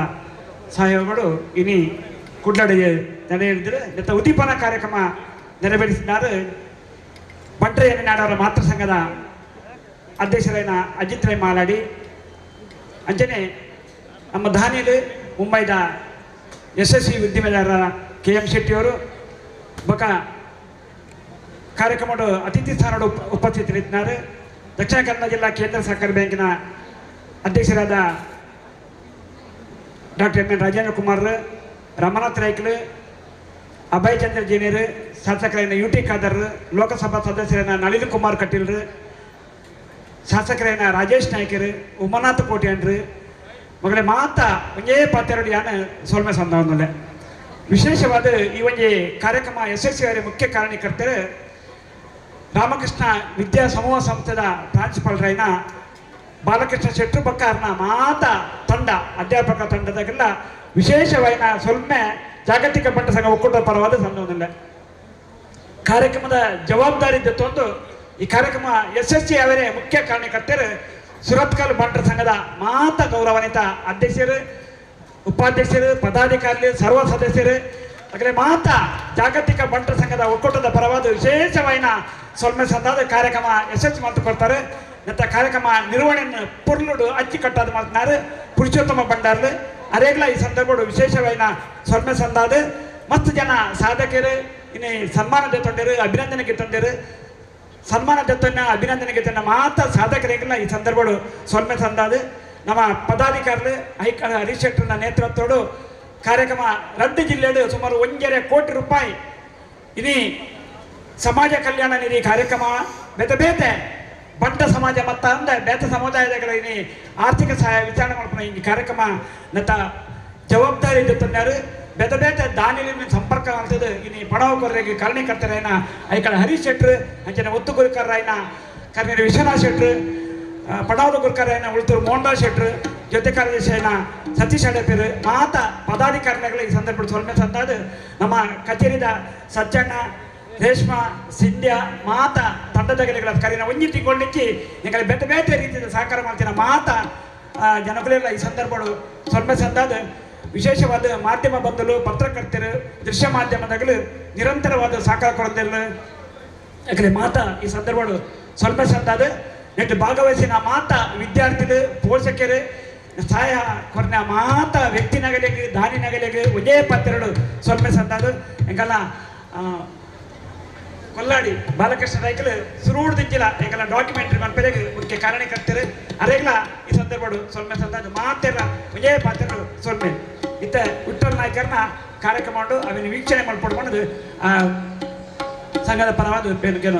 S18: ಸಹಯೋಗಗಳು ಇನಿ ಕುಡ್ಲಡಿಗೆ ನಡೆಯಲಿದೆ. ಮತ್ತು ಉದ್ದೀಪನ ಕಾರ್ಯಕ್ರಮ ನೆರವೇರಿಸಿದ್ದಾರೆ ಬಂಟರ ನಾಡವರ ಮಾತೃ ಸಂಘದ ಅಧ್ಯಕ್ಷರಾದ ಅಜಿತ್ ರೈ ಮಾಲಾಡಿ. ಅಂಚನೆ ನಮ್ಮ ದಾನಿಯಲ್ಲಿ ಮುಂಬೈದ ಯಶಸ್ವಿ ಉದ್ದಿಮೆದಾರರ ಕೆ ಎಂ ಶೆಟ್ಟಿಯವರು ಬೊಕ ಕಾರ್ಯಕ್ರಮದ ಅತಿಥಿ ಸ್ಥಾನದ ಉಪಸ್ಥಿತರಿದ್ದಾರೆ. ದಕ್ಷಿಣ ಕನ್ನಡ ಜಿಲ್ಲಾ ಕೇಂದ್ರ ಸಹಕಾರಿ ಬ್ಯಾಂಕಿನ ಅಧ್ಯಕ್ಷರಾದ doctor M N Rajendra Kumar, Ramanath Raikal, Abhay Chandra ಜೇನಿಯರ್, ಶಾಸಕರಾದ ಯು ಟಿ ಖಾದರ್, ಲೋಕಸಭಾ ಸದಸ್ಯರಾದ ನಳಿನ್ ಕುಮಾರ್ ಕಟೀಲ್ರು, ಶಾಸಕರಾದ ರಾಜೇಶ್ ನಾಯ್ಕರು, ಉಮಾನಾಥ್ ಕೋಟ್ಯಾನ್ರು ಮಗಳೇ ಮಾತಾ ಒಂಜೇ ಪಾತೆರಡು ಯಾನ ಸೋಲ್ಮೆ ಸಂದವನ್ನಲೆ. ವಿಶೇಷವಾದ ಈ ಒಂಜಿ ಕಾರ್ಯಕ್ರಮ ಯಶಸ್ವಿಯಾದ ಮುಖ್ಯ ಕಾರಣೀಕರ್ತರು ರಾಮಕೃಷ್ಣ ವಿದ್ಯಾ ಸಮೂಹ ಸಂಸ್ಥೆದ ಪ್ರಾಂಶುಪಾಲರಾಯಿನ ಬಾಲಕೃಷ್ಣ ಶೆಟ್ಟರು ಬಕ್ಕಾರನ ಮಾತಾ ತಂಡ ಅಧ್ಯಾಪಕ ತಂಡದಾಗೆಲ್ಲ ವಿಶೇಷವಾಯಿನ ಸೊಲ್ಮೆ ಜಾಗತಿಕ ಬಂಟ ಸಂಘ ಒಕ್ಕೂಟದ ಪರವಾದ ಸಂದವನ್ನಲೆ. ಕಾರ್ಯಕ್ರಮದ ಜವಾಬ್ದಾರಿ ತಂದು ಈ ಕಾರ್ಯಕ್ರಮ ಯಶಸ್ವಿ ಅವರೇ ಮುಖ್ಯ ಕಾರಣಕರ್ತರು ಸುರತ್ಕಲ್ ಬಂಟರ ಸಂಘದ ಮಾತ ಗೌರವಾನ್ವಿತ ಅಧ್ಯಕ್ಷರು, ಉಪಾಧ್ಯಕ್ಷರು, ಪದಾಧಿಕಾರಿ, ಸರ್ವ ಸದಸ್ಯರು ಹಾಗೆ ಮಾತ ಜಾಗತಿಕ ಬಂಟರ ಸಂಘದ ಒಕ್ಕೂಟದ ಪರವಾದ ವಿಶೇಷವಾಯಿನ ಸೊಲ್ಮೆ ಸಂದಾದ ಕಾರ್ಯಕ್ರಮ ಯಶಸ್ವಿ ಮಾಡಿಕೊಡ್ತಾರೆ. ಮತ್ತು ಕಾರ್ಯಕ್ರಮ ನಿರ್ವಹಣೆಯನ್ನು ಪೊರ್ಲುಡು ಅಚ್ಚುಕಟ್ಟಾದ ಮಾಡ್ತಾರೆ ಪುರುಷೋತ್ತಮ ಭಂಡಾರ್ಲು. ಅರೇಗ್ಲ ಈ ಸಂದರ್ಭ ವಿಶೇಷವಾಯಿನ ಸೊಲ್ಮೆ ಸಂದಾದ ಮಸ್ತ್ ಜನ ಸಾಧಕರು ಇನ್ನು ಸನ್ಮಾನ ತಂದರು, ಅಭಿನಂದನೆಗೆ ತಂದರು. ಸನ್ಮಾನ ದತ್ತನ್ನ ಅಭಿನಂದನೆಗೆ ತನ್ನ ಮಾತ ಸಾಧಕರಿಗೆಲ್ಲ ಈ ಸಂದರ್ಭಗಳು ಸೊಲ್ಮೆ ಸಂದಾದ ನಮ್ಮ ಪದಾಧಿಕಾರಿಗಳು ಐಕಳ ಹರೀಶ್ ಶೆಟ್ಟರ್ನ ನೇತೃತ್ವದೋಡು ಕಾರ್ಯಕ್ರಮ ರದ್ದು ಜಿಲ್ಲೆಯಡು ಸುಮಾರು 1.5 ಕೋಟಿ ರೂಪಾಯಿ ಇನಿ ಸಮಾಜ ಕಲ್ಯಾಣ ನಿಧಿ ಕಾರ್ಯಕ್ರಮ ಬೇತೆ ಬೇತೆ ಬಂಟ ಸಮಾಜ ಮತ್ತು ಅಂದ ಬೇತೆ ಸಮುದಾಯಗಳ ಇನಿ ಆರ್ಥಿಕ ಸಹಾಯ ವಿಚಾರಣೆ ಮಾಡ್ಕೊಂಡು ಈ ಕಾರ್ಯಕ್ರಮ ನತ್ತ ಜವಾಬ್ದಾರಿ ತಂದರು. ಬೇತೆ ಬೇತೆ ದಾನಿಲಿ ಸಂಪರ್ಕ ಮಾಡ್ತದೆ. ಇನ್ನು ಪಡವ ಕೊರ್ರೆಗೆ ಕಾರಣಕರ್ತರಾಯನ ಐಕಳ ಹರೀಶ್ ಶೆಟ್ರು, ಅಂಚನೆ ಒತ್ತು ಗುರುಕರಾಯನ ಕರ್ನೇರಿ ವಿಶ್ವನಾಥ್ ಶೆಟ್ರು, ಪಡಾವದ ಗುರುಕರಾಯನ ಉಳ್ತೂರು ಮೋಹನ್ದಾಸ್ ಶೆಟ್ರು, ಜೊತೆ ಕಾರ್ಯದರ್ಶಿಯನ ಸತೀಶ್ ಅಡಪೇರು, ಮಾತ ಪದಾಧಿಕಾರಿಗಳು ಈ ಸಂದರ್ಭದಲ್ಲಿ ಸೊಲ್ಮೆ ಸಂದಾದ ನಮ್ಮ ಕಚೇರಿದ ಸಜ್ಜಣ್ಣ, ರೇಷ್ಮಾ, ಸಿಂಧ್ಯಾ ಮಾತ ತಂಡದಗಲಿಗಳ ಕರಿನ ಒಂಜಿ ತಿಂಗಳಿಚ್ಚಿ ಎಂಕಲೆ ಬೇತೆ ಬೇತೆ ರೀತಿಯ ಸಹಕಾರ ಮಾಡ್ತೀನ ಮಾತ ಜನಗಳೆಲ್ಲ ಈ ಸಂದರ್ಭಗಳು ಸೊಲ್ಮೆ ಸಂದಾದ. ವಿಶೇಷವಾದ ಮಾಧ್ಯಮ ಬಂಧುಗಳು, ಪತ್ರಕರ್ತರು, ದೃಶ್ಯ ಮಾಧ್ಯಮದಗಳು ನಿರಂತರವಾದ ಸಹಕಾರ ಕೊಡೋದಿಲ್ಲ. ಯಾಕಂದರೆ ಮಾತ ಈ ಸಂದರ್ಭಗಳು ಸೊಲ್ಮೆ ಸಂದಾದ. ನೆಟ್ಟು ಭಾಗವಹಿಸಿನ ಮಾತ ವಿದ್ಯಾರ್ಥಿಗಳು, ಪೋಷಕರು, ಸಹಾಯ ಕೊರ್ನ ಮಾತ ವ್ಯಕ್ತಿ ನಗಲಿಗೆ, ದಾನಿ ನಗಲಿಗೆ ಒಂದೇ ಪತ್ತೆರಡು ಸೊಲ್ಮೆ ಸಂದಾದ. ಎಂಕಲ್ಲ ಕೊಲ್ಲಾಡಿ ಬಾಲಕೃಷ್ಣ ರೈಕಲು ಸುರೂಡ್ ದಿಂಜಿಲ ಎಂಕಲ್ಲ ಡಾಕ್ಯುಮೆಂಟ್ರಿ ಮನ್ಪೆರೆಗೆ ಮುಖ್ಯ ಕಾರಣಕರ್ತರು ಅರೆಗ್ಲ ಈ ಸಂದರ್ಭಗಳು ಸೊಲ್ಮೆ ಸಂದಾದ. ಮಾತೆಲ್ಲ ಒಂದೇ ಪಾತ್ರೆಗಳು ಸೊಲ್ಮೆ. ಇತ್ತ ವಿಠ್ಠಲ್ ನಾಯ್ಕರ್ನ ಕಾರ್ಯಕ್ರಮ ಉಂಟು, ಅವನ ವೀಕ್ಷಣೆ ಮಾಡ್ಪಡ್ಕೊಂಡು ಸಂಘದ ಪರವಾದ ಬೇಡಿಕೆ.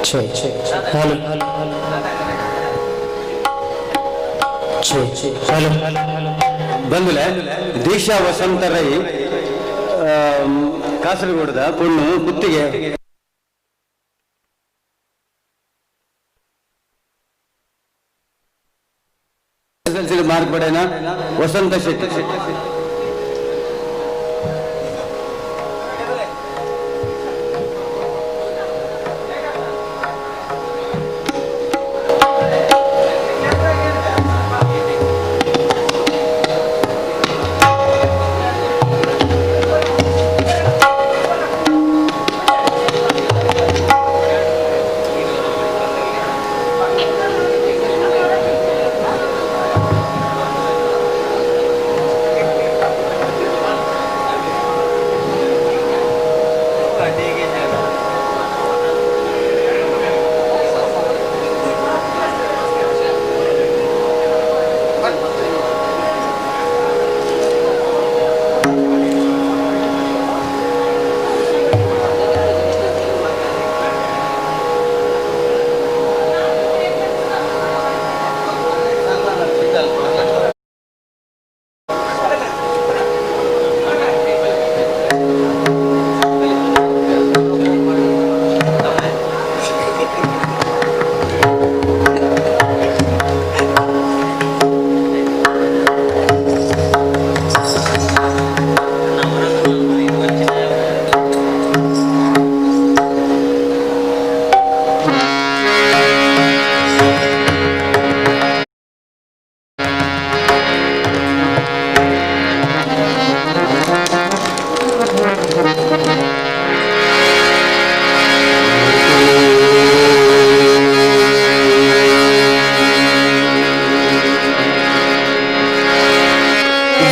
S11: ಹಲೋ ಹಲೋ
S15: ಬಂದುಲೆ ದೀಕ್ಷಾ ವಸಂತ ರೈ ಕಾಸರಗೋಡದ ಪೊಣ್ಣು ಕುತ್ತಿಗೆ ಎಸ್ಎಸ್ಎಲ್ಸಿ ಮಾರ್ಕ್ ಪಡೆಯನ ವಸಂತ ಶೆಟ್ಟಿ.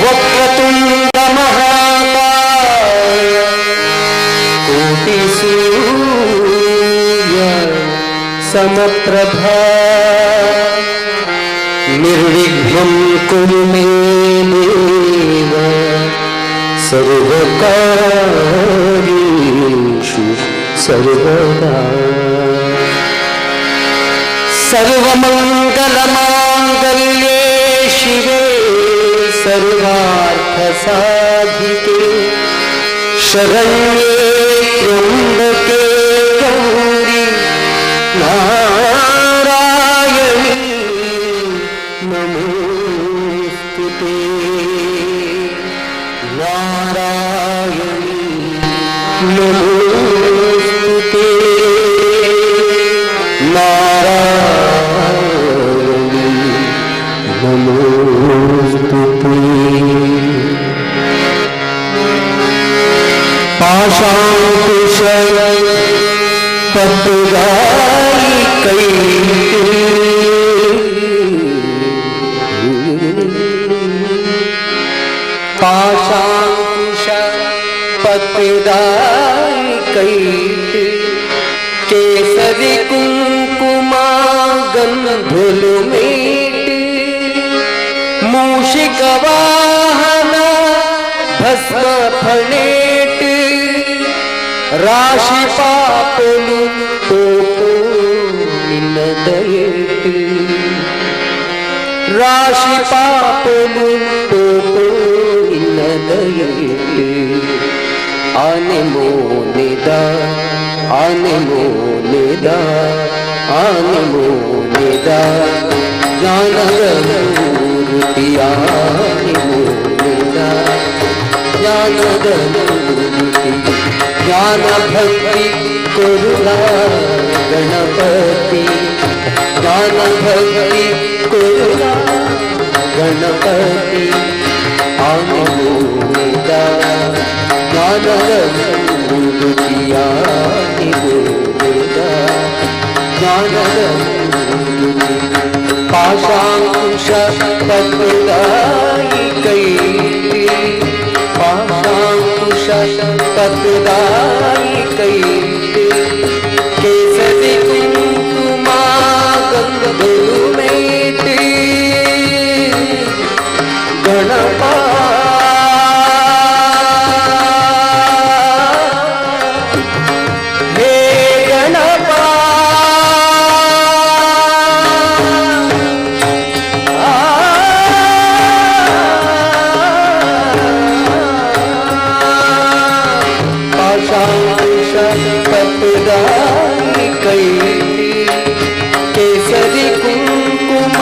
S11: ವಕ್ರತುಂಡ ಮಹಾಕಾಯ ಕೋಟಿ ಸೂರ್ಯ ಸಮಪ್ರಭಾ ನಿರ್ವಿಘ್ನಂ ಕುರು ಮೇ ದೇವ ಸರ್ವಕಾರ್ಯೇಷು ಸರ್ವದಾ. ಸರ್ವಮಂಗಲಮಾಂಗಲ್ಯೇ ಶಿವೆ ಸರ್ವಾರ್ಥ ಸಾಧಿಕೆ ಶರಣ್ಯೇ ತ್ರ್ಯಂಬಕೆ ಗೌರಿ ನಾರಾಯಣಿ ನಮೋಸ್ತುತೇ. ನಾರಾಯಣಿ ನಮೋಸ್ತುತೇ. ನಾರಾಯಣಿ ನಮೋಸ್ತುತೇ. ಪಾಶಾಂಕುಶ ಪದ್ಮದಾಯಿ ಕೈ ಪಾಶಾಂಕುಶ ಪದ್ಮದಾಯಿ ಕೈ ಕೇಸರಿ ಕುಂಕುಮ ಗಂಧುಲು ಮೇಟ್ ಮೂಷಿಕ ವಾಹನ ಭಸ್ಮ ಫಣೇಟ್ ರಾಶಿ ಪಾಪಲು ತೋಪು ನಿನ್ನ ದಯೇಟ್ ರಾಶಿ ಪಾಪಲು ತೋಪು ನಿನ್ನ ದಯೇಟ್ ಆನೆ ಮೋನಿದ ಆನೆ ಮೋನಿದ ಆನೆ ಮೋನಿದ ಜ್ಞಾನದ ಮೂರ್ತಿಯ ಆನೆ ಮೋನಿದ ಜ್ಞಾನದ ಮೂರ್ತಿ ಜ್ಞಾನ ಭಕ್ತಿ ಕರುಣಾ ಗಣಪತಿ ಜ್ಞಾನ ಭಕ್ತಿ ಕರುಣಾ ಗಣಪತಿ ಆನೆ ಮೋನಿದ ಜ್ಞಾನದ ಮೂರ್ತಿಯ ಆನೆ ಮೋನಿದ ಜ್ಞಾನದ ಮೂರ್ತಿ ಪಾಶಾಂಕುಶ ಪದ್ಮದಾಯಿ ಕೈ ಪಾಶಾಂಕುಶ ಪದ್ಮದಾಯಿ ಕೈ ಕೇಸರಿ ಕುಂಕುಮ ಗಂಧಲು ಮೇಟ್ ಗಣಪ ಹೇ ಗಣಪ. ಕೈ ಕೇಸರಿ ಕುಂಕುಮ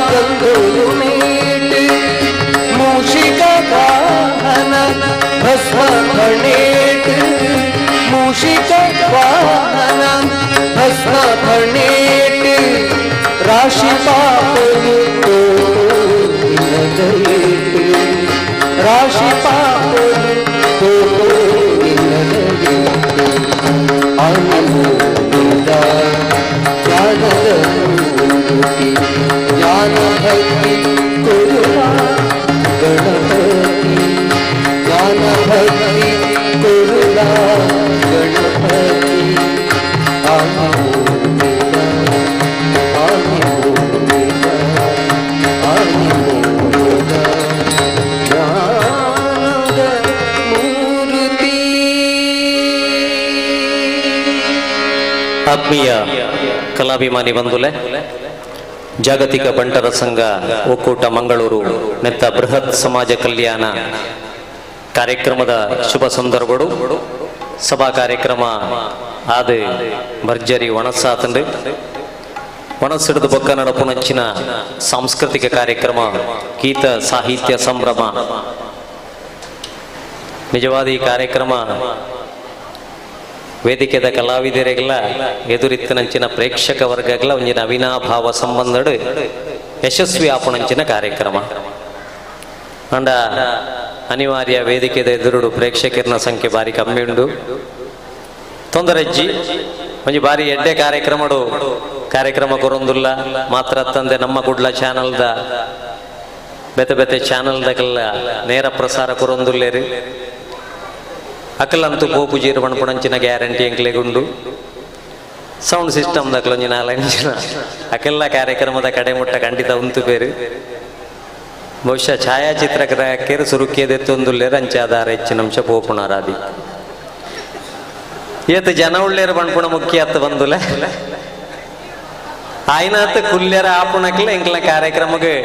S11: ಗಂಧರು ಮೇಟ್ ಮೂಷಿಕ ವಾಹನ ಭಸ್ಮ ಫಣೇಟ್ ಮೂಷಿಕ ವಾಹನ ಭಸ್ಮ ಫಣೇಟ್ ರಾಶಿ ಪಾಪಲು ತೋಪಿನದೈಟ್ ರಾಶಿ ಪಾಪಲು ತೋಪಿನದೈಟ್ ಆನಂದ ಜ್ಞಾನದ ಮೂರ್ತಿ ಜ್ಞಾನ ಭಕ್ತಿ ಕುರುಳ ಗಣಪತಿ ಜ್ಞಾನ ಭಕ್ತಿ ಕುರುಳ ಗಣಪತಿ ಆನಂದ ಆನಂದ ಆನಂದ ಜ್ಞಾನದ ಮೂರ್ತಿ.
S17: ಆತ್ಮೀಯ ಕಲಾಭಿಮಾನಿ ಬಂಧುಲೆ, ಜಾಗತಿಕ ಬಂಟರ ಸಂಘ ಒಕ್ಕೂಟ ಮಂಗಳೂರು ನೆತ್ತ ಬೃಹತ್ ಸಮಾಜ ಕಲ್ಯಾಣ ಕಾರ್ಯಕ್ರಮದ ಶುಭ ಸಂದರ್ಭಡು ಸಭಾ ಕಾರ್ಯಕ್ರಮ ಆದ ಭರ್ಜರಿ ಒಣಸಾತಂಡು ಒಣಸಿಡಿದು ಬೊಕ್ಕ ನಡಪುನಂಚಿನ ಸಾಂಸ್ಕೃತಿಕ ಕಾರ್ಯಕ್ರಮ ಗೀತ ಸಾಹಿತ್ಯ ಸಂಭ್ರಮ. ನಿಜವಾದ ಈ ಕಾರ್ಯಕ್ರಮ ವೇದಿಕೆದ ಕಲಾವಿದರಿಗೆಲ್ಲ ಎದುರಿತ್ತನಂಚಿನ ಪ್ರೇಕ್ಷಕ ವರ್ಗಗಳ ಒಂಜಿನ ಅವಿನಾಭಾವ ಸಂಬಂಧಡು ಯಶಸ್ವಿ ಆಪುಣಂಚಿನ ಕಾರ್ಯಕ್ರಮ. ಅಂಡ ಅನಿವಾರ್ಯ ವೇದಿಕೆದ ಎದುರುಡು ಪ್ರೇಕ್ಷಕರನ ಸಂಖ್ಯೆ ಬಾರಿ ಕಮ್ಮಿ ಉಂಡು. ತೊಂದರೆಜ್ಜಿ ಒಂಜಿ ಬಾರಿ ಎಡ್ಡೆ ಕಾರ್ಯಕ್ರಮಡು ಕಾರ್ಯಕ್ರಮ ಕೊರೊಂದುಲ್ಲ ಮಾತ್ರ ತಂದೆ ನಮ್ಮ ಕುಡ್ಲ ಚಾನಲ್ದ ಬೇತೆ ಬೇತೆ ಚಾನಲ್ದಕ್ಕೆಲ್ಲ ನೇರ ಪ್ರಸಾರ ಕೊರೊಂದುಲ್ಲೇರು. ಅಕಲಂತೂ ಪೋಪು ಜೀರು ಪಣಪುಣಂಚಿನ ಗ್ಯಾರಂಟಿ ಎಂಕ್ಲೆಗುಂಡು. ಸೌಂಡ್ ಸಿಸ್ಟಮ್ ದಕ್ಲೊಂಜಿ ನಾಲ್ಂಚಿನ ಅಕೆಲ್ಲ ಕಾರ್ಯಕ್ರಮದ ಕಡೆ ಮುಟ್ಟ ಖಂಡಿತ ಉಂತು ಬೇರು. ಬಹುಶಃ ಛಾಯಾಚಿತ್ರಕರು ಸುರುಕಿಯದೆತ್ತೊಂದುಲ್ಲೇರು ಅಂಚಾದಾರ ಹೆಚ್ಚಿನ ಅಂಶ ಪೋಪುಣಾರಾದಿ ಏತ್ ಜನ ಉಳ್ಳೇರು ಪಣಪುಣ ಮುಖ್ಯ ಅತ್ತ ಬಂದುಲೆ ಆಯ್ನಾತ್ ಕುಲ್ಯರ ಆಪುಣಕ್ಲೆ ಎಂಕ್ಲ ಕಾರ್ಯಕ್ರಮಕ್ಕೆ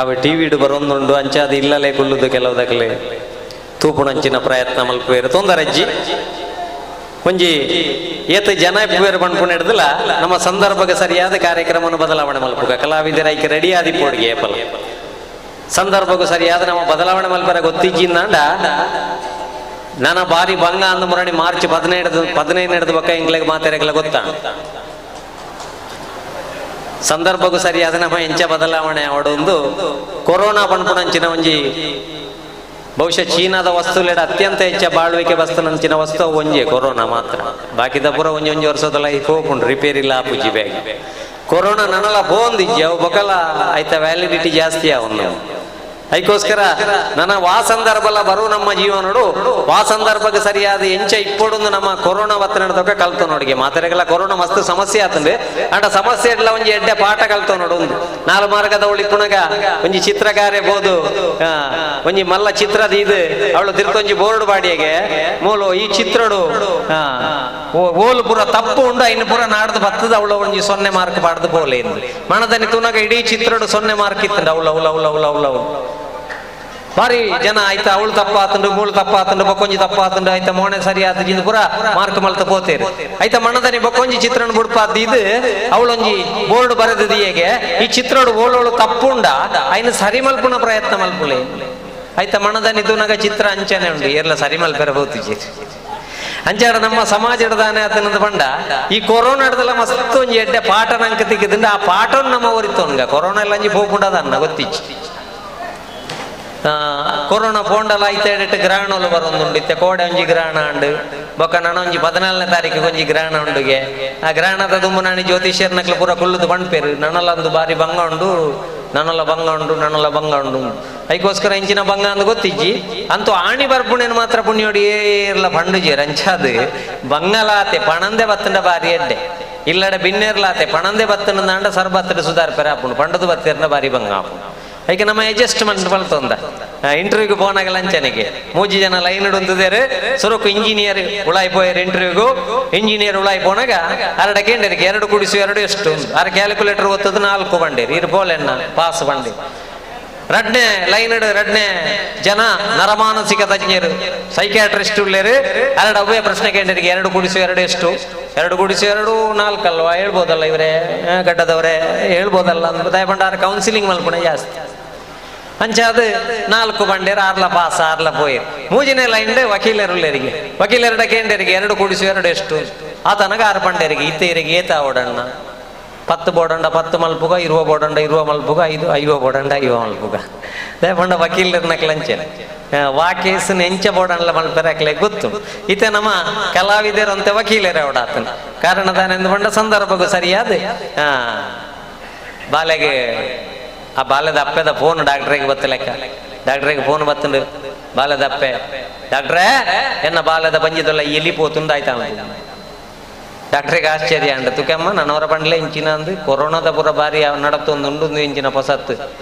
S17: ಅವ ಟಿ ವಿಡು ಬರೋಂದುಂಡು ಅಂಚಾದ ಇಲ್ಲಲೇ ಕುಲ್ಲುದು ಕೆಲವುದಕ್ಲೆ ತೂಪುಣಂಚಿನ ಪ್ರಯತ್ನ ಮಲ್ಪುವೇರು. ತೊಂದರೆಜ್ಜಿ ಒಂಜಿ ಏತ್ ಜನ ಇಪ್ಪುವೇರು ಪಣ್ಪುಣ ಹಿಡ್ದಲ್ಲ ನಮ್ಮ ಸಂದರ್ಭಕ್ಕೆ ಸರಿಯಾದ ಕಾರ್ಯಕ್ರಮವನ್ನು ಬದಲಾವಣೆ ಮಲ್ಪುಗ ಕಲಾವಿದರ ಐಕೆ ರೆಡಿ ಆದಿ ಪೋಡಿಗೆ ಏಪಲ ಸಂದರ್ಭಕ್ಕೂ ಸರಿಯಾದ ನಮ್ಮ ಬದಲಾವಣೆ ಮಲ್ಪರ ಗೊತ್ತಿಜ್ಜಿಂದಾಂಡ ನನ್ನ ಬಾರಿ ಬಂಗ ಅಂದ ಮುರಣಿ ಮಾರ್ಚ್ 15 ಹಿಡ್ದು ಬಕ್ಕ ಇಂಗ್ಲೆಗ್ ಮಾತಾಡಕ್ಲ ಗೊತ್ತಾ ಸಂದರ್ಭಕ್ಕೂ ಸರಿಯಾದ ನಮ್ಮ ಎಂಚ ಬದಲಾವಣೆ ಅವಡೊಂದು ಕೊರೋನಾ ಪಣ್ಪುಣಂಚಿನ ಒಂಜಿ ಬಹುಶಃ ಚೀನಾದ ವಸ್ತುಲೆಡ ಅತ್ಯಂತ ಹೆಚ್ಚ ಬಾಳ್ವಿಕೆ ವಸ್ತುನಂಚಿನ ವಸ್ತು ಒಂಜೆ ಕೊರೋನಾ ಮಾತ್ರ. ಬಾಕಿದ ಪೂರ ಒಂಜಿ ಒಂಜಿ ವರ್ಷದಲ್ಲ ಈ ಹೋಗುಂಡು ರಿಪೇರಿ ಇಲ್ಲ ಆಪುಜಿ ಬ್ಯಾಗ್ ಕೊರೋನಾ ನನಲ ಪೋಂದಿಜ್ಜಿ ಅವು ಬೊಕಲ ಆಯ್ತಾ ವ್ಯಾಲಿಡಿಟಿ ಜಾಸ್ತಿ ಅವನು. ಅದಕ್ಕೋಸ್ಕರ ನನ್ನ ವಾ ಸಂದರ್ಭಲ ಬರು ನಮ್ಮ ಜೀವನಡು ವಾ ಸಂದರ್ಭಕ್ಕೆ ಸರಿಯಾದ ಎಂಚ ಇಪ್ಪೊಡೊಂದು ನಮ್ಮ ಕೊರೋನಾ ಬತ್ತ ನಡೆದೊಕ್ಕ ಕಲ್ತು ನೋಡಿಗೆ ಮಾತಾಡಲ್ಲ. ಕೊರೋನಾ ಮಸ್ತ್ ಸಮಸ್ಯೆ ಆತಂದೆ ಅಂಡ ಸಮಸ್ಯೆ ಇಡ್ಲ ಒಂಜಿ ಎಡ್ಡೆ ಪಾಠ ಕಲ್ತು ನೋಡು. ಒಂದು ನಾಲ್ ಮಾರ್ಗದ ಉಳಿ ಪುನಗ ಒಂಜಿ ಚಿತ್ರಕಾರೆ ಬೋದು ಒಂಜಿ ಮಲ್ಲ ಚಿತ್ರದ ಇದು ಅವಳು ತಿರ್ತೊಂಜಿ ಬೋರ್ಡ್ ಬಾಡಿಯಾಗೆ ಮೂಲು ಈ ಚಿತ್ರಡು ಓಲು ಪೂರ ತಪ್ಪು ಉಂಡು ಇನ್ನು ಪೂರ ನಾಡ್ದು ಬತ್ತದ ಅವಳು ಒಂಜಿ 0 ಮಾರ್ಕ್ ಬಾಡ್ದು ಬೋಲೆ ಮಣದನಿ ತುನಗ ಇಡೀ ಚಿತ್ರಡು 0 ಮಾರ್ಕ್ ಇತ್ತು ಅವಳು ಅವಳು ಅವಳು ಅವಳು ಅವಳು ಅವಳು ಬಾರಿ ಜನ ಆಯ್ತಾ ಅವಳು ತಪ್ಪ ಆತಂಡು ಮೂಳು ತಪ್ಪ ಆತಂಡು ಬೊಕ್ಕೊಂಜಿ ತಪ್ಪ ಆತಂಡು ಆಯ್ತಾ ಮೋಣೆ ಸರಿ ಆತ ಜಿಂದು ಪೂರ ಮಾರ್ಕ್ ಮಲ್ತ ಪೋತೇರು. ಆಯ್ತಾ ಮಣ್ಣದನಿ ಬೊಕ್ಕೊಂಜಿ ಚಿತ್ರಣ ಬುಡ್ಪಾದ್ ಇದು ಅವಳೊಂಜಿ ಬೋರ್ಡ್ ಬರೆದದು ಹೇಗೆ ಈ ಚಿತ್ರಡು ಓಳೋಳು ತಪ್ಪುಂಡ ಆಯ್ನ ಸರಿ ಮಲ್ಪುಣ ಪ್ರಯತ್ನ ಮಲ್ಪುಲೆ. ಆಯ್ತಾ ಮಣ್ಣದನಿ ತುನಗ ಚಿತ್ರ ಅಂಚನೆ ಉಂಡು ಏರ್ಲ ಸರಿ ಮಲ್ಪೆರ ಬೋತಿಜಿ ಅಂಚಾಡ ನಮ್ಮ ಸಮಾಜದಾನೆ ಆತನದ ಬಂಡ ಈ ಕೊರೋನಾ ಹಿಡ್ದಲ್ಲ ಮಸ್ತ್ ಒಂಜಿ ಎಡ್ಡೆ ಪಾಠ ನಂಕ ತಿಕ್ಕಿದಿಂದ ಆ ಪಾಠವನ್ನು ನಮ್ಮ ಒರಿತೋನ್ಗ ಕೊರೋನಾ ಎಲ್ಲ ಅಂಜಿ ಪೋಪುಂಡದ ಅನ್ನ ಗೊತ್ತಿಚ್ಚಿ. ಕೊರೋನಾ ಪೋಂಡಲ ಐತೆಡ್ ಗ್ರಹಣಲು ಬರೊಂದುಂಡು ಇತ್ತೆ ಕೋಡೆ ಒಂಜಿ ಗ್ರಹಣ ಉಂಡು ಬೊಕ್ಕ ನನ ಒಂಜಿ 14ನೇ ತಾರೀಕಿಗೆ ಒಂಜಿ ಗ್ರಹಣ ಉಂಡುಗೆ ಆ ಗ್ರಹಣದ ದುಂಬು ನಾನಿ ಜ್ಯೋತಿಷ್ಯರ್ನಕ್ಲು ಪೂರ ಕುಲ್ಲುದು ಪಣ್ಪೇರು ನನಲಂದು ಬಾರಿ ಬಂಗ ಉಂಡು ನನಲ ಬಂಗ ಉಂಡು ನನಲ ಬಂಗ ಉಂಡು ಅದಕ್ಕೋಸ್ಕರ ಇಂಚಿನ ಬಂಗ ಅಂದ್ ಗೊತ್ತಿಜ್ಜಿ ಅಂತೂ ಆಣಿ ಬರ್ಪುಣೇನು ಮಾತ್ರ ಪುಣ್ಯೋಡಿ ಏರ್ಲ ಪಂಡುಜೇರ್ ಅಂಚಾದು ಬಂಗಲಾತೆ ಪಣಂದೆ ಬತ್ತಂಡ ಬಾರಿ ಎಡ್ಡೆ ಇಲ್ಲಡೆ ಬಿನ್ನೇರ್ಲಾತೆ ಪಣಂದೆ ಬತ್ತಂಡ ಸರ್ಬತ್ತಡ ಸುಧಾರ್ಪೆರ ಆಪುಂಡು ಪಂಡದು ಬತ್ತೇರ್ನ ಬಾರಿ ಬಂಗ ಆಪುಂಡು. ಅದಕ್ಕೆ ನಮ್ಮ ಅಡ್ಜಸ್ಟ್ಮೆಂಟ್ ಬಲ್ತೊಂದ ಇಂಟರ್ವ್ಯೂಗೆ ಪೋನಾಗ ಲಂಚನಿಗೆ ಮೂಜಿ ಜನ ಲೈನ್ ಉಂತದೇರು ಸುರಕು ಇಂಜಿನಿಯರ್ ಉಳಾಯಿ ಪೋಯರ್ ಇಂಟರ್ವ್ಯೂಗು ಇಂಜಿನಿಯರ್ ಉಳಾಯಿ ಪೋನಾಗ ಅರಡ ಕೇಂದ್ರಕ್ಕೆ 2 ಕೂಡಿಸು 2 ಎಷ್ಟು ಅರ ಕ್ಯಾಲ್ಕುಲೇಟರ್ ಒತ್ತದು 4 ಬಂಡೇರಿ ಇರು ಪೋಲೆನ್ನ ಪಾಸ್ ಬಂಡಿ. ರಡ್ನೆ ಲೈನ್ ರಡ್ನೆ ಜನ ನರಮಾನಸಿಕ ತಜ್ಞರು ಸೈಕ್ಯಾಟ್ರಿಸ್ಟ್ ಉಳ್ಳೇರು. ಎರಡು ಅವೇ ಪ್ರಶ್ನೆ ಕೇಂದ್ರಿಗೆ 2 × 2 ಎಷ್ಟು? 2 × 2 4 ಅಲ್ವಾ ಹೇಳ್ಬೋದಲ್ಲ ಇವರೇ ಗಡ್ಡದವರೇ ಹೇಳ್ಬೋದಲ್ಲ ಅಂದ್ರೆ ದಯಪಂಡಾರ ಕೌನ್ಸಿಲಿಂಗ್ ಮಲ್ಪುಣ ಜಾಸ್ತಿ. ಅಂಚಾದ 4 ಬಂಡೇರು ಆರ್ಲ ಪಾಸ್ ಆರ್ಲ ಪೋಯರು. ಮೂಜಿನೇ ಲೈನ್ ವಕೀಲರುಳ್ಳೇರಿಗೆ ವಕೀಲರಡ ಕೇಂದ್ರಿಗೆ 2 × 2 ಎಷ್ಟು? ಆತನಗ 6 ಬಂಡೇರಿಗೆ ಇತ್ತೇರಿಗೆ ಏತ ಓಡಣ್ಣ 10 ಬೋಡಂಡ 10 ಮಲ್ಪುಗ, 20 ಬೋಡಂಡ 20 ಮಲ್ಪುಗ, 5 50 ಬೋಡಂಡ 50 ಮಲ್ಪುಗ. ದಯಪಂಡ ವಕೀಲರನ್ನ ಕ್ಲಂಚೆ ವಾ ಕೇಸನ್ ಎಂಚ ಬೋಡಂಡ್ಲ ಮಲ್ಪೆರೆ ಅಕ್ಲೆ ಗೊತ್ತು. ಇತ್ತೆ ನಮ್ಮ ಕಲಾವಿದರಂತೆ ವಕೀಲರೇ ಅವಡಾತನ ಕಾರಣ ದಾನೆಂದು ಬಂಡ ಸಂದರ್ಭಕ್ಕೂ ಸರಿಯಾದ ಬಾಲೆಗೆ ಆ ಬಾಲ್ಯದ ಅಪ್ಪೆದ ಫೋನ್ ಡಾಕ್ಟ್ರಿಗೆ ಬತ್ತಲೆಕ್ಕ. ಡಾಕ್ಟ್ರಿಗೆ ಫೋನ್ ಬತ್ತಂಡು ಬಾಲ್ಯದ ಅಪ್ಪೆ ಡಾಕ್ಟ್ರೇ ಎನ್ನ ಬಾಲ್ಯದ ಬಂಜಿದಲ್ಲ ಎಲ್ಲಿ ಪೋತುಂದಾಯ್ತಾ. ಡಾಕ್ಟ್ರಿಗೆ ಆಶ್ಚರ್ಯ ಅಂಡ ತುಕೆಮ್ಮ ನನ್ನವರ ಬಂಡ್ಲೆ ಇಂಚಿನ ಅಂದು ಕೊರೋನಾದ ಪುರ ಬಾರಿ ನಡತ್ತೊಂದು ಉಂಡು ಇಂಚಿನ ಪೊಸತ್ತು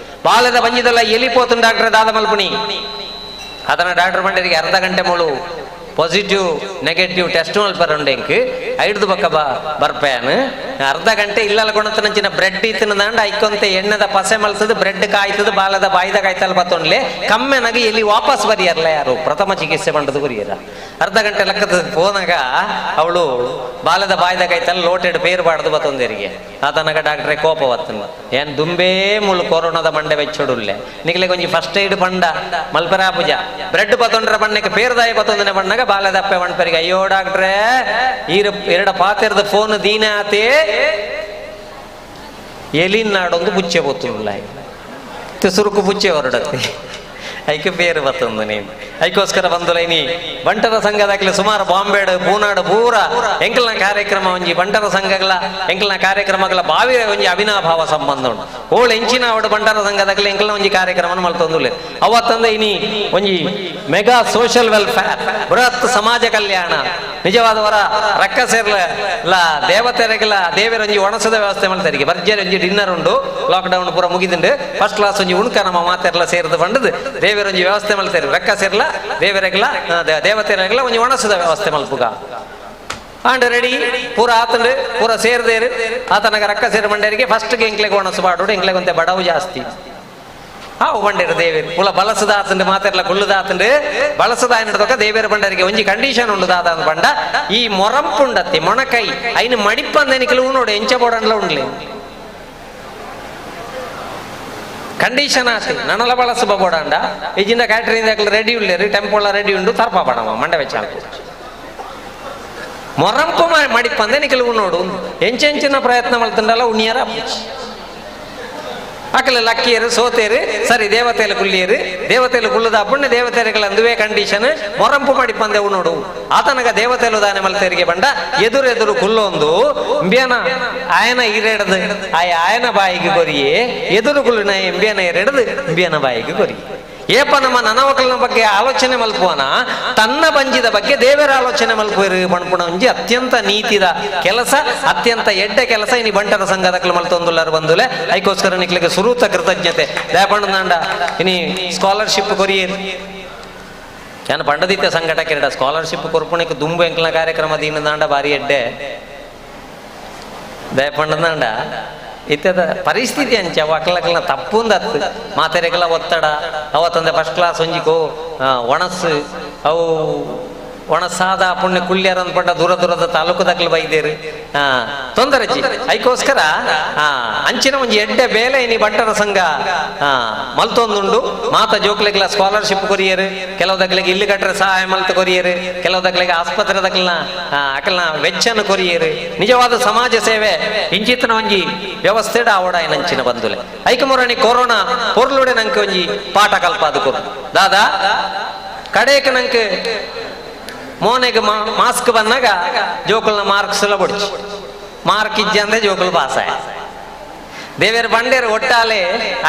S17: ಬಾಲ್ಯದ ಬಂಜಿದಲ್ಲ ಎಲ್ಲಿ ಪೋತುಂಡು ಡಾಕ್ಟ್ರೆ ದಾದ ಮಲ್ಪುಣಿ. ಅದನ್ನ ಡಾಕ್ಟರ್ ಬಂಡರಿಗೆ ಅರ್ಧ ಗಂಟೆ ಮುಳು ಪಾಸಿಟಿವ್ ನೆಗೆಟಿವ್ ಟೆಸ್ಟ್ ಮಲ್ಪರಂಡು ಎಂಕ್ ಐಡ್ದು ಪಕ್ಕ ಬರ್ಪೇನು ಅರ್ಧ ಗಂಟೆ ಇಲ್ಲಲ್ಲ ಗುಣತನಂಚಿನ ಬ್ರೆಡ್ ಇತ್ತಿನದಾಂಡ ಐಕೊಂತೆ ಎಣ್ಣೆದ ಪಸೆ ಮಲ್ತದ ಬ್ರೆಡ್ ಕಾಯ್ತದ ಬಾಲದ ಬಾಯ್ದ ಕಾಯ್ತಲ್ ಬತ್ತೊಂಡ್ಲೆ ಕಮ್ಮೆನಾಗ ಎಲ್ಲಿ ವಾಪಸ್ ಬರಿಯರ್ಲ ಯಾರು ಪ್ರಥಮ ಚಿಕಿತ್ಸೆ ಬಂಡದು ಬರಿಯರ. ಅರ್ಧ ಗಂಟೆ ಲೆಕ್ಕದ ಹೋನಾಗ ಅವಳು ಬಾಲದ ಬಾಯ್ದ ಕಾಯ್ತಲ್ ಲೋಟೆಡ್ ಪೇರು ಬಾಡ್ದು ಬತ್ತೊಂದರಿಗೆ. ಆತನಗ ಡಾಕ್ಟ್ರೆ ಕೋಪ ಬತ್ತನ ಏನ್ ದುಂಬೇ ಮುಳು ಕೊರೋನಾದ ಮಂಡೆ ಬೆಚ್ಚೊಡುಲ್ಲೆ ನಿಗ್ಲೆ ಕೊಂಚ ಫಸ್ಟ್ ಏಡ್ ಪಂಡ ಮಲ್ಪರಾ ಪೂಜಾ ಬ್ರೆಡ್ ಬತ್ತೊಂಡ್ರ ಬಣ್ಣಕ್ಕೆ ಪೇರ್ದಾಯ ಬತ್ತೊಂದನೆ ಬಣ್ಣಗ ಬಾಲದ ಅಪ್ಪೆ ಮಣ್ಪರಿಗೆ ಅಯ್ಯೋ ಡಾಕ್ಟ್ರೇ ಈರು ಎರಡ ಪಾತೆರದ ಫೋನ್ ದೀನ ಆತೆ ಎಲಿನಾಡೊಂದು ಬುಚ್ಚೆ ಬೊತ್ತುಲ್ಲ ಸುರುಕು ಬುಚ್ಚೆ ಹೊರಡತ್ತೆ ಐಕೆ ಬೇರೆ ಬತ್ತಂದು ನೀನು ಐಕೋಸ್ಕರ ಬಂದು ಲೈನಿ ಬಂಟರ ಸಂಘದಾಗಲಿ ಸುಮಾರು ಬಾಂಬೆಡು ಪೂನಾಡು ಪೂರ ಎಂಕಲ್ನ ಕಾರ್ಯಕ್ರಮ ಒಂಜಿ ಬಂಟರ ಸಂಘಗಳ ಎಂಕಲ್ನ ಕಾರ್ಯಕ್ರಮಗಳ ಬಾವಿ ಒಂಜಿ ಅವಿನಾಭಾವ ಸಂಬಂಧ ಉಂಟು. ಓಳು ಎಂಚಿನ ಅವಡು ಬಂಟರ ಸಂಘದಾಗಲಿ ಎಂಕಲ್ನ ಒಂಜಿ ಕಾರ್ಯಕ್ರಮ ಮಲ್ತೊಂದುಲ್ಲೆ ಅವತ್ತಂದ ಇನಿ ಒಂಜಿ ಮೆಗಾ ಸೋಷಿಯಲ್ ವೆಲ್ಫೇರ್ ಬೃಹತ್ ಸಮಾಜ ಕಲ್ಯಾಣ ನಿಜವಾದವರ ರಕ್ಕ ಸೇರ್ಲ ದೇವತೆರೆಗಳ ದೇವರೊಂಜಿ ಒಣಸದ ವ್ಯವಸ್ಥೆ ಮಲ್ತರಿಗೆ ಭರ್ಜರಿ ಒಂಜಿ ಡಿನ್ನರ್ ಉಂಡು ಲಾಕ್ಡೌನ್ ಪೂರ ಮುಗಿದುಂಡು ಫಸ್ಟ್ ಕ್ಲಾಸ್ ಒಂಜಿ ಉಣ್ಕ ನಮ್ಮ ಮಾತೆರ್ಲ ಸೇರ್ದು ಬಂಡದು ದೇವರೊಂಜಿ ವ್ಯವಸ್ಥೆ ಮಲ್ತೇರಿ ರಕ್ಕ ಸೇರ್ಲ ದೇವರೆಗಳ ದೇವತೆರೆಗಳ ಒಂಜಿ ಒಣಸದ ವ್ಯವಸ್ಥೆ ಮಲ್ಪುಗ ಆಂಡ್ ರೆಡಿ ಪೂರ ಆತಂಡು ಪೂರ ಸೇರ್ದೇರು ಆತನಗ ರಕ್ಕ ಸೇರು ಮಂಡೇರಿಗೆ ಫಸ್ಟ್ಗೆ ಎಂಕ್ಲೆಗೆ ಒಣಸು ಬಾಡು ಎಂಕ್ಲೆಗೆ ಒಂತೆ ಬಡವು ಜಾಸ್ತಿ ಹಾವು ಬಂಡೇರು ದೇವೇರು ಪುಲ ಬಲಸದ ಆತಂಡು ಮಾತೆರ್ಲ ಕುಲ್ಲುದ ಆತಂಡು ಬಳಸದ ಆಯ್ನದೊಕ್ಕ ದೇವೇರು ಬಂಡರಿಗೆ ಒಂಜಿ ಕಂಡೀಷನ್ ಉಂಡು ದಾದ ಅಂದ್ ಬಂಡ ಈ ಮೊರಂಪುಂಡತ್ತಿ ಮೊಣಕೈ ಐನು ಮಡಿಪಂದನಿಕಲು ನೋಡು ಎಂಚ ಬೋಡಂಡ್ಲ ಉಂಡ್ಲಿ ಕಂಡೀಷನ್ ಆತಿ ನನಲ ಬಳಸಬ ಬೋಡಂಡ ಈಜಿಂದ ಕ್ಯಾಟ್ರಿಂಗ್ ರೆಡಿ ಉಳ್ಳೇರು ಟೆಂಪೋಳ ರೆಡಿ ಉಂಡು ತರ್ಪ ಬಣವ ಮಂಡೆ ವೆಚ್ಚ ಮೊರಂಪು ಮಡಿಪಂದೆ ನಿಕಲು ನೋಡು ಎಂಚೆಂಚಿನ ಪ್ರಯತ್ನ ಮಲ್ತುಂಡಲ್ಲ ಉಣಿಯರ ಅಕಲ ಲಕ್ಕಿಯರು ಸೋತೇರು ಸರಿ ದೇವತೆಯಲ್ಲಿ ಕುಲ್ಲಿಯರು ದೇವತೆಯಲ್ಲಿ ಕುಲ್ಲದ ಪುಣ್ಯ ದೇವತೆಗಳ ಅಂದುವೇ ಕಂಡೀಷನ್ ಮೊರಂಪು ಮಾಡಿ ಪಂದೆವು ನೋಡು ಆತನಗ ದೇವತೆಲು ದಾನೆ ಮಲ್ತೇರಿಗೆ ಬಂಡ ಎದುರು ಎದುರು ಕುಲ್ಲೊಂದು ಇಂಬಿಯನ ಆಯನ ಈರೆಡದು ಆಯ ಆಯನ ಬಾಯಿಗೆ ಕೊರಿಯೇ ಎದುರು ಕುಲ್ಲಿನ ಎಂಬಿಯನ ಎರಡದು ಇಂಬಿಯನ ಬಾಯಿಗೆ ಕೊರಿ. ಏಪ ನಮ್ಮ ನನವಕಲನ ಬಗ್ಗೆ ಆಲೋಚನೆ ಮಲ್ಪುವನ ತನ್ನ ಬಂಜಿದ ಬಗ್ಗೆ ದೇವರ ಆಲೋಚನೆ ಮಲ್ಪುವರು ಬಣ್ಪುಣ ಒಂಜಿ ಅತ್ಯಂತ ನೀತಿದ ಕೆಲಸ ಅತ್ಯಂತ ಎಡ್ಡೆ ಕೆಲಸ ಇನಿ ಬಂಟರ ಸಂಘದ ಮಲ್ತೊಂದುಲ್ಲಾರು ಬಂದುಲೆ ಐಕೋಸ್ಕರ ನಿಕ್ಲಿಗೆ ಸುರೂತ ಕೃತಜ್ಞತೆ ದಯಪಂಡ ಇನಿ ಸ್ಕಾಲರ್ಶಿಪ್ ಕೊರಿಯರ್ ನಾನು ಪಂಡದಿತ್ಯ ಸಂಘಟಕ ಸ್ಕಾಲರ್ಶಿಪ್ ಕೊರ್ಪುಣಿಕ್ ದುಂಬು ಎಂಕ್ಲ ಕಾರ್ಯಕ್ರಮ ದೀನದಾಂಡ ಬಾರಿ ಎಡ್ಡೆ ದಯಪಂಡದಾಂಡ ಇತ್ಯದ ಪರಿಸ್ಥಿತಿ ಅಂಚ ಅಕ್ಲಕ್ಲನ ತಪ್ಪುಂದತ್ತು ಮಾತೆರೆಗೆಲ್ಲ ಒತ್ತಡ ಅವತ್ತಂದೆ ಫಸ್ಟ್ ಕ್ಲಾಸ್ ಒಂಜಿಕೋ ಒಣಸು ಅವು ಒಣಸಾದ ಪುಣ್ಯ ಕುಳ್ಳ್ಯಾರ ಅಂದ್ಪಂಡ ದೂರ ದೂರದ ತಾಲೂಕು ದಕ್ಲು ಬೈದೇರು ತೊಂದರೆ ಐಕೋಸ್ಕರ ಅಂಚಿನ ಒಂಜಿ ಎಡ್ಡೆ ಬೇಲೆ ಇನಿ ಬಂಟರ ಸಂಘ ಮಲ್ತೊಂದುಂಡು ಮಾತ ಜೋಕ್ಲೆಗ್ಲ ಸ್ಕಾಲರ್ಶಿಪ್ ಕೊರಿಯರು ಕೆಲವು ದಕ್ಲಿಗೆ ಇಲ್ಲಿ ಕಟ್ಟರೆ ಸಹಾಯ ಮಲ್ತ ಕೊರಿಯರು ಕೆಲವು ದಕ್ಲಿಗೆ ಆಸ್ಪತ್ರೆ ದಕ್ಲನ ಅಕಲ್ನ ವೆಚ್ಚನ ಕೊರಿಯರು ನಿಜವಾದ ಸಮಾಜ ಸೇವೆ ಇಂಚಿತನ ಒಂಜಿ ವ್ಯವಸ್ಥೆ ಆವಡ ನಂಚಿನ ಬಂದುಲೆ ಐಕಮುರಣಿ ಕೊರೋನಾ ಪೊರ್ಲುಡೆ ನಂಗೆ ಒಂಜಿ ಪಾಠ ಕಲ್ಪಾದಕು ದಾದಾ ಕಡೆಯಕ್ಕೆ ನಂಗೆ ಮೋನೆಗೆ ಮಾಸ್ಕ್ ಬಂದಾಗ ಜೋಕುಲ್ನ ಮಾರ್ಕ್ಸ್ ಎಲ್ಲ ಬಡ್ಚು ಮಾರ್ಕ್ ಇಜ್ಜಂದೆ ಜೋಕುಲ್ ಪಾಸ್ ಆಯ ದೇವೇರು ಬಂಡೇರು ಒಟ್ಟಾಲೆ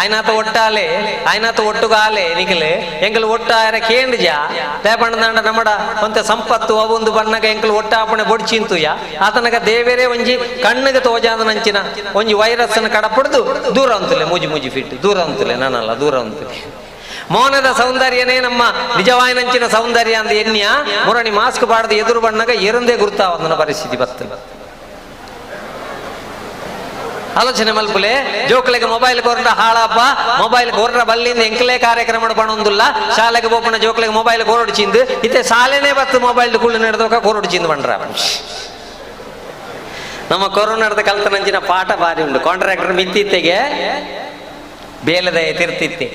S17: ಆಯ್ನಾತ ಒಟ್ಟಾಲೆ ಆಯ್ನಾತ ಒಟ್ಟುಗಾಲೆ ನಿಖಲೆ ಎಂಕಲ್ ಒಟ್ಟಾಯರ ಕೇಂದ್ಜ ದೇಪಂಡ ನಮ್ಮಡ ಒಂತೆ ಸಂಪತ್ತು ಅವೊಂದು ಬಣ್ಣಗ ಎಂಕಲ್ ಒಟ್ಟಾಪಣೆ ಬೊಡ್ಚಿಂತುಯ ಆತನಗ ದೇವೇರೇ ಒಂಜಿ ಕಣ್ಣಿಗೆ ತೋಜಾದ ನಂಚಿನ ಒಂಜಿ ವೈರಸ್ ಅನ್ನು ಕಡಪಡ್ದು ದೂರ ಅಂತಲೆ ಮುಜಿ ಮುಜಿ ಫಿಟ್ ದೂರ ಅಂತಲೆ ನಾನಲ್ಲ ದೂರ ಅಂತಲೆ ಮೌನದ ಸೌಂದರ್ಯನೇ ನಮ್ಮ ನಿಜವಾಯಿನಂಚಿನ ಸೌಂದರ್ಯ ಅಂದ ಎನ್ಯ ಮುರಣಿ ಮಾಸ್ಕ್ ಬಾಡದ ಎದುರು ಬಣ್ಣಗ ಎರಂದೇ ಗುರ್ತಾವಂದನ ಪರಿಸ್ಥಿತಿ ಬತ್ತು. ಆಲೋಚನೆ ಮಲ್ಪುಲೆ ಜೋಕ್ಲೆಗೆ ಮೊಬೈಲ್ ಕೊರ್ರ ಹಾಳಪ್ಪ ಮೊಬೈಲ್ ಕೊರ್ರ ಬಲ್ಲಿಂದ ಎಂಕಲೇ ಕಾರ್ಯಕ್ರಮ ಪಣೊಂದುಲ್ಲ ಶಾಲೆಗೆ ಬೋಪಣ ಜೋಕ್ಲೆಗೆ ಮೊಬೈಲ್ ಕೊರಡು ಚಿಂದು ಇತ್ತೆ ಶಾಲೆನೇ ಬತ್ತು ಮೊಬೈಲ್ ಕುಳ್ಳು ನಡೆದೋಕ ಕೊರಡು ಚಿಂದು ಬಂಡ್ರ. ನಮ್ಮ ಕೊರೋನಾದ ಕಲ್ತನಂಚಿನ ಪಾಠ ಭಾರಿ ಉಂಟು. ಕಾಂಟ್ರಾಕ್ಟರ್ ಮಿತ್ತಿತ್ತೆಗೆ ಬೇಲದಯ ತಿರ್ತಿತ್ತೆ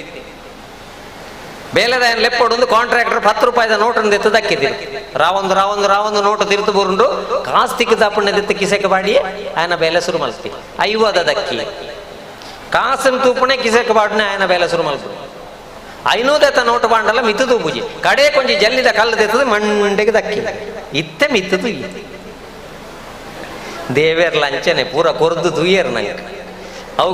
S17: ಬೇಲದಾಯ ಲೆಪ್ಪೊಡೊಂದು ಕಾಂಟ್ರಾಕ್ಟರ್ 10 ರೂಪಾಯಿದ ನೋಟನ್ನು ದೆತ್ತು ದಕ್ಕಿದ್ದೀರಿ. ರಾವೊಂದು ರಾವೊಂದು ರಾವೊಂದು ನೋಟು ತಿರ್ತು ಬುರುಂಡು ಕಾಸು ತಿಕ್ಕದ ಅಪ್ಪಣ್ಣ ಕಿಸೆಕ್ ಬಾಡಿ ಆಯನ ಬೇಲೆ ಶುರು ಮಲ್ತಿ 50 ದಕ್ಕಿ ಕಾಸನ್ನು ತೂಪಣೆ ಕಿಸೆಕ್ ಬಾಡಿನ ಆಯನ ಬೇಲೆ ಶುರು ಮಲ್ಪು 500 ನೋಟು ಬಾಂಡಲ್ಲ ಮಿತ್ತು ತೂಪುಜಿ ಕಡೆ ಕೊಂಚ ಜಲ್ಲಿದ ಕಲ್ಲು ತೆತ್ತದ ಮಂಡೆಗೆ ದಕ್ಕಿ ಇತ್ತೆ ಮಿತ್ತು ತೂಯಿ ದೇವೇರ್ ಲಂಚನೆ ಪೂರ ಕೊರ್ದು ತೂಯೇರು ನಂಗೆ ಅವು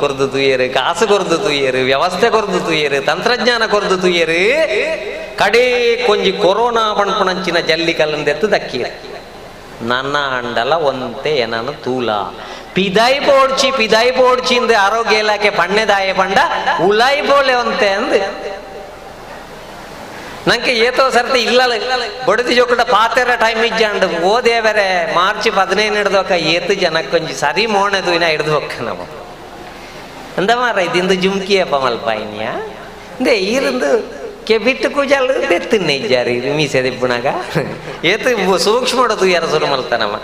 S17: ಕೊರ್ದು ತೂಯೇರು ಕಾಸು ಕೊರ್ದು ತೂಯೇರು ವ್ಯವಸ್ಥೆ ಕೊರ್ದು ತೂಯೇರು ತಂತ್ರಜ್ಞಾನ ಕೊರ್ದು ತೂಯೇರು ಕಡೆ ಕೊಂಜಿ ಕೊರೋನಾ ಪಣಪಣಂಚಿನ ಜಲ್ಲಿ ಕಲ್ಲಂದೆತ್ತು ದಕ್ಕೀರ ನನ್ನ ಅಂಡಲ ಒಂತೆ ಏನನು ತೂಲ ಪಿದಾಯಿ ಪೋಡ್ಚಿ ಪಿದಾಯಿ ಪೋಡ್ಚಿ ಇಂದ ಆರೋಗ್ಯ ಇಲಾಖೆ ಪಣ್ಣೆದಾಯ ಪಂಡ ಉಲಾಯಿ ಬೋಲೆ ಒಂತೆ ಅಂದು ನಂಗೆ ಏತೋ ಸರ್ತಿ ಇಲ್ಲ ಬಡದಿ ಜೋಕುಡ ಪಾತೆರ ಟೈಮ್ ಇಜ್ಜಾಂಡು ಓದೇ ಬೇರೆ ಮಾರ್ಚ್ 15 ಹಿಡ್ದೋಕ ಏತು ಜನಕ್ಕೊಂಜಿ ಸರಿ ಮೋಣೆದು ಇನ್ನ ಹಿಡ್ದು ಹೋಕ್ಕ ನಮ್ಮ ಅಂದ ಮಾರ ಇದಿಂದು ಜುಮ್ಕಿಯಪ್ಪ ಮಲ್ಪಾಯಿನಿಯ ಇಂದೇ ಈರಿಂದು ಕೆಬಿಟ್ಟು ಕೂಜಾಲು ಬೆತ್ತನ್ನೇ ಇಜ್ಜಾರಿ ಮೀಸೆ ದಿಪ್ಪುನಾಗ ಏತು ಸೂಕ್ಷ್ಮ ಯಾರ ಸುರು ಮಲ್ತಾನಮ್ಮ.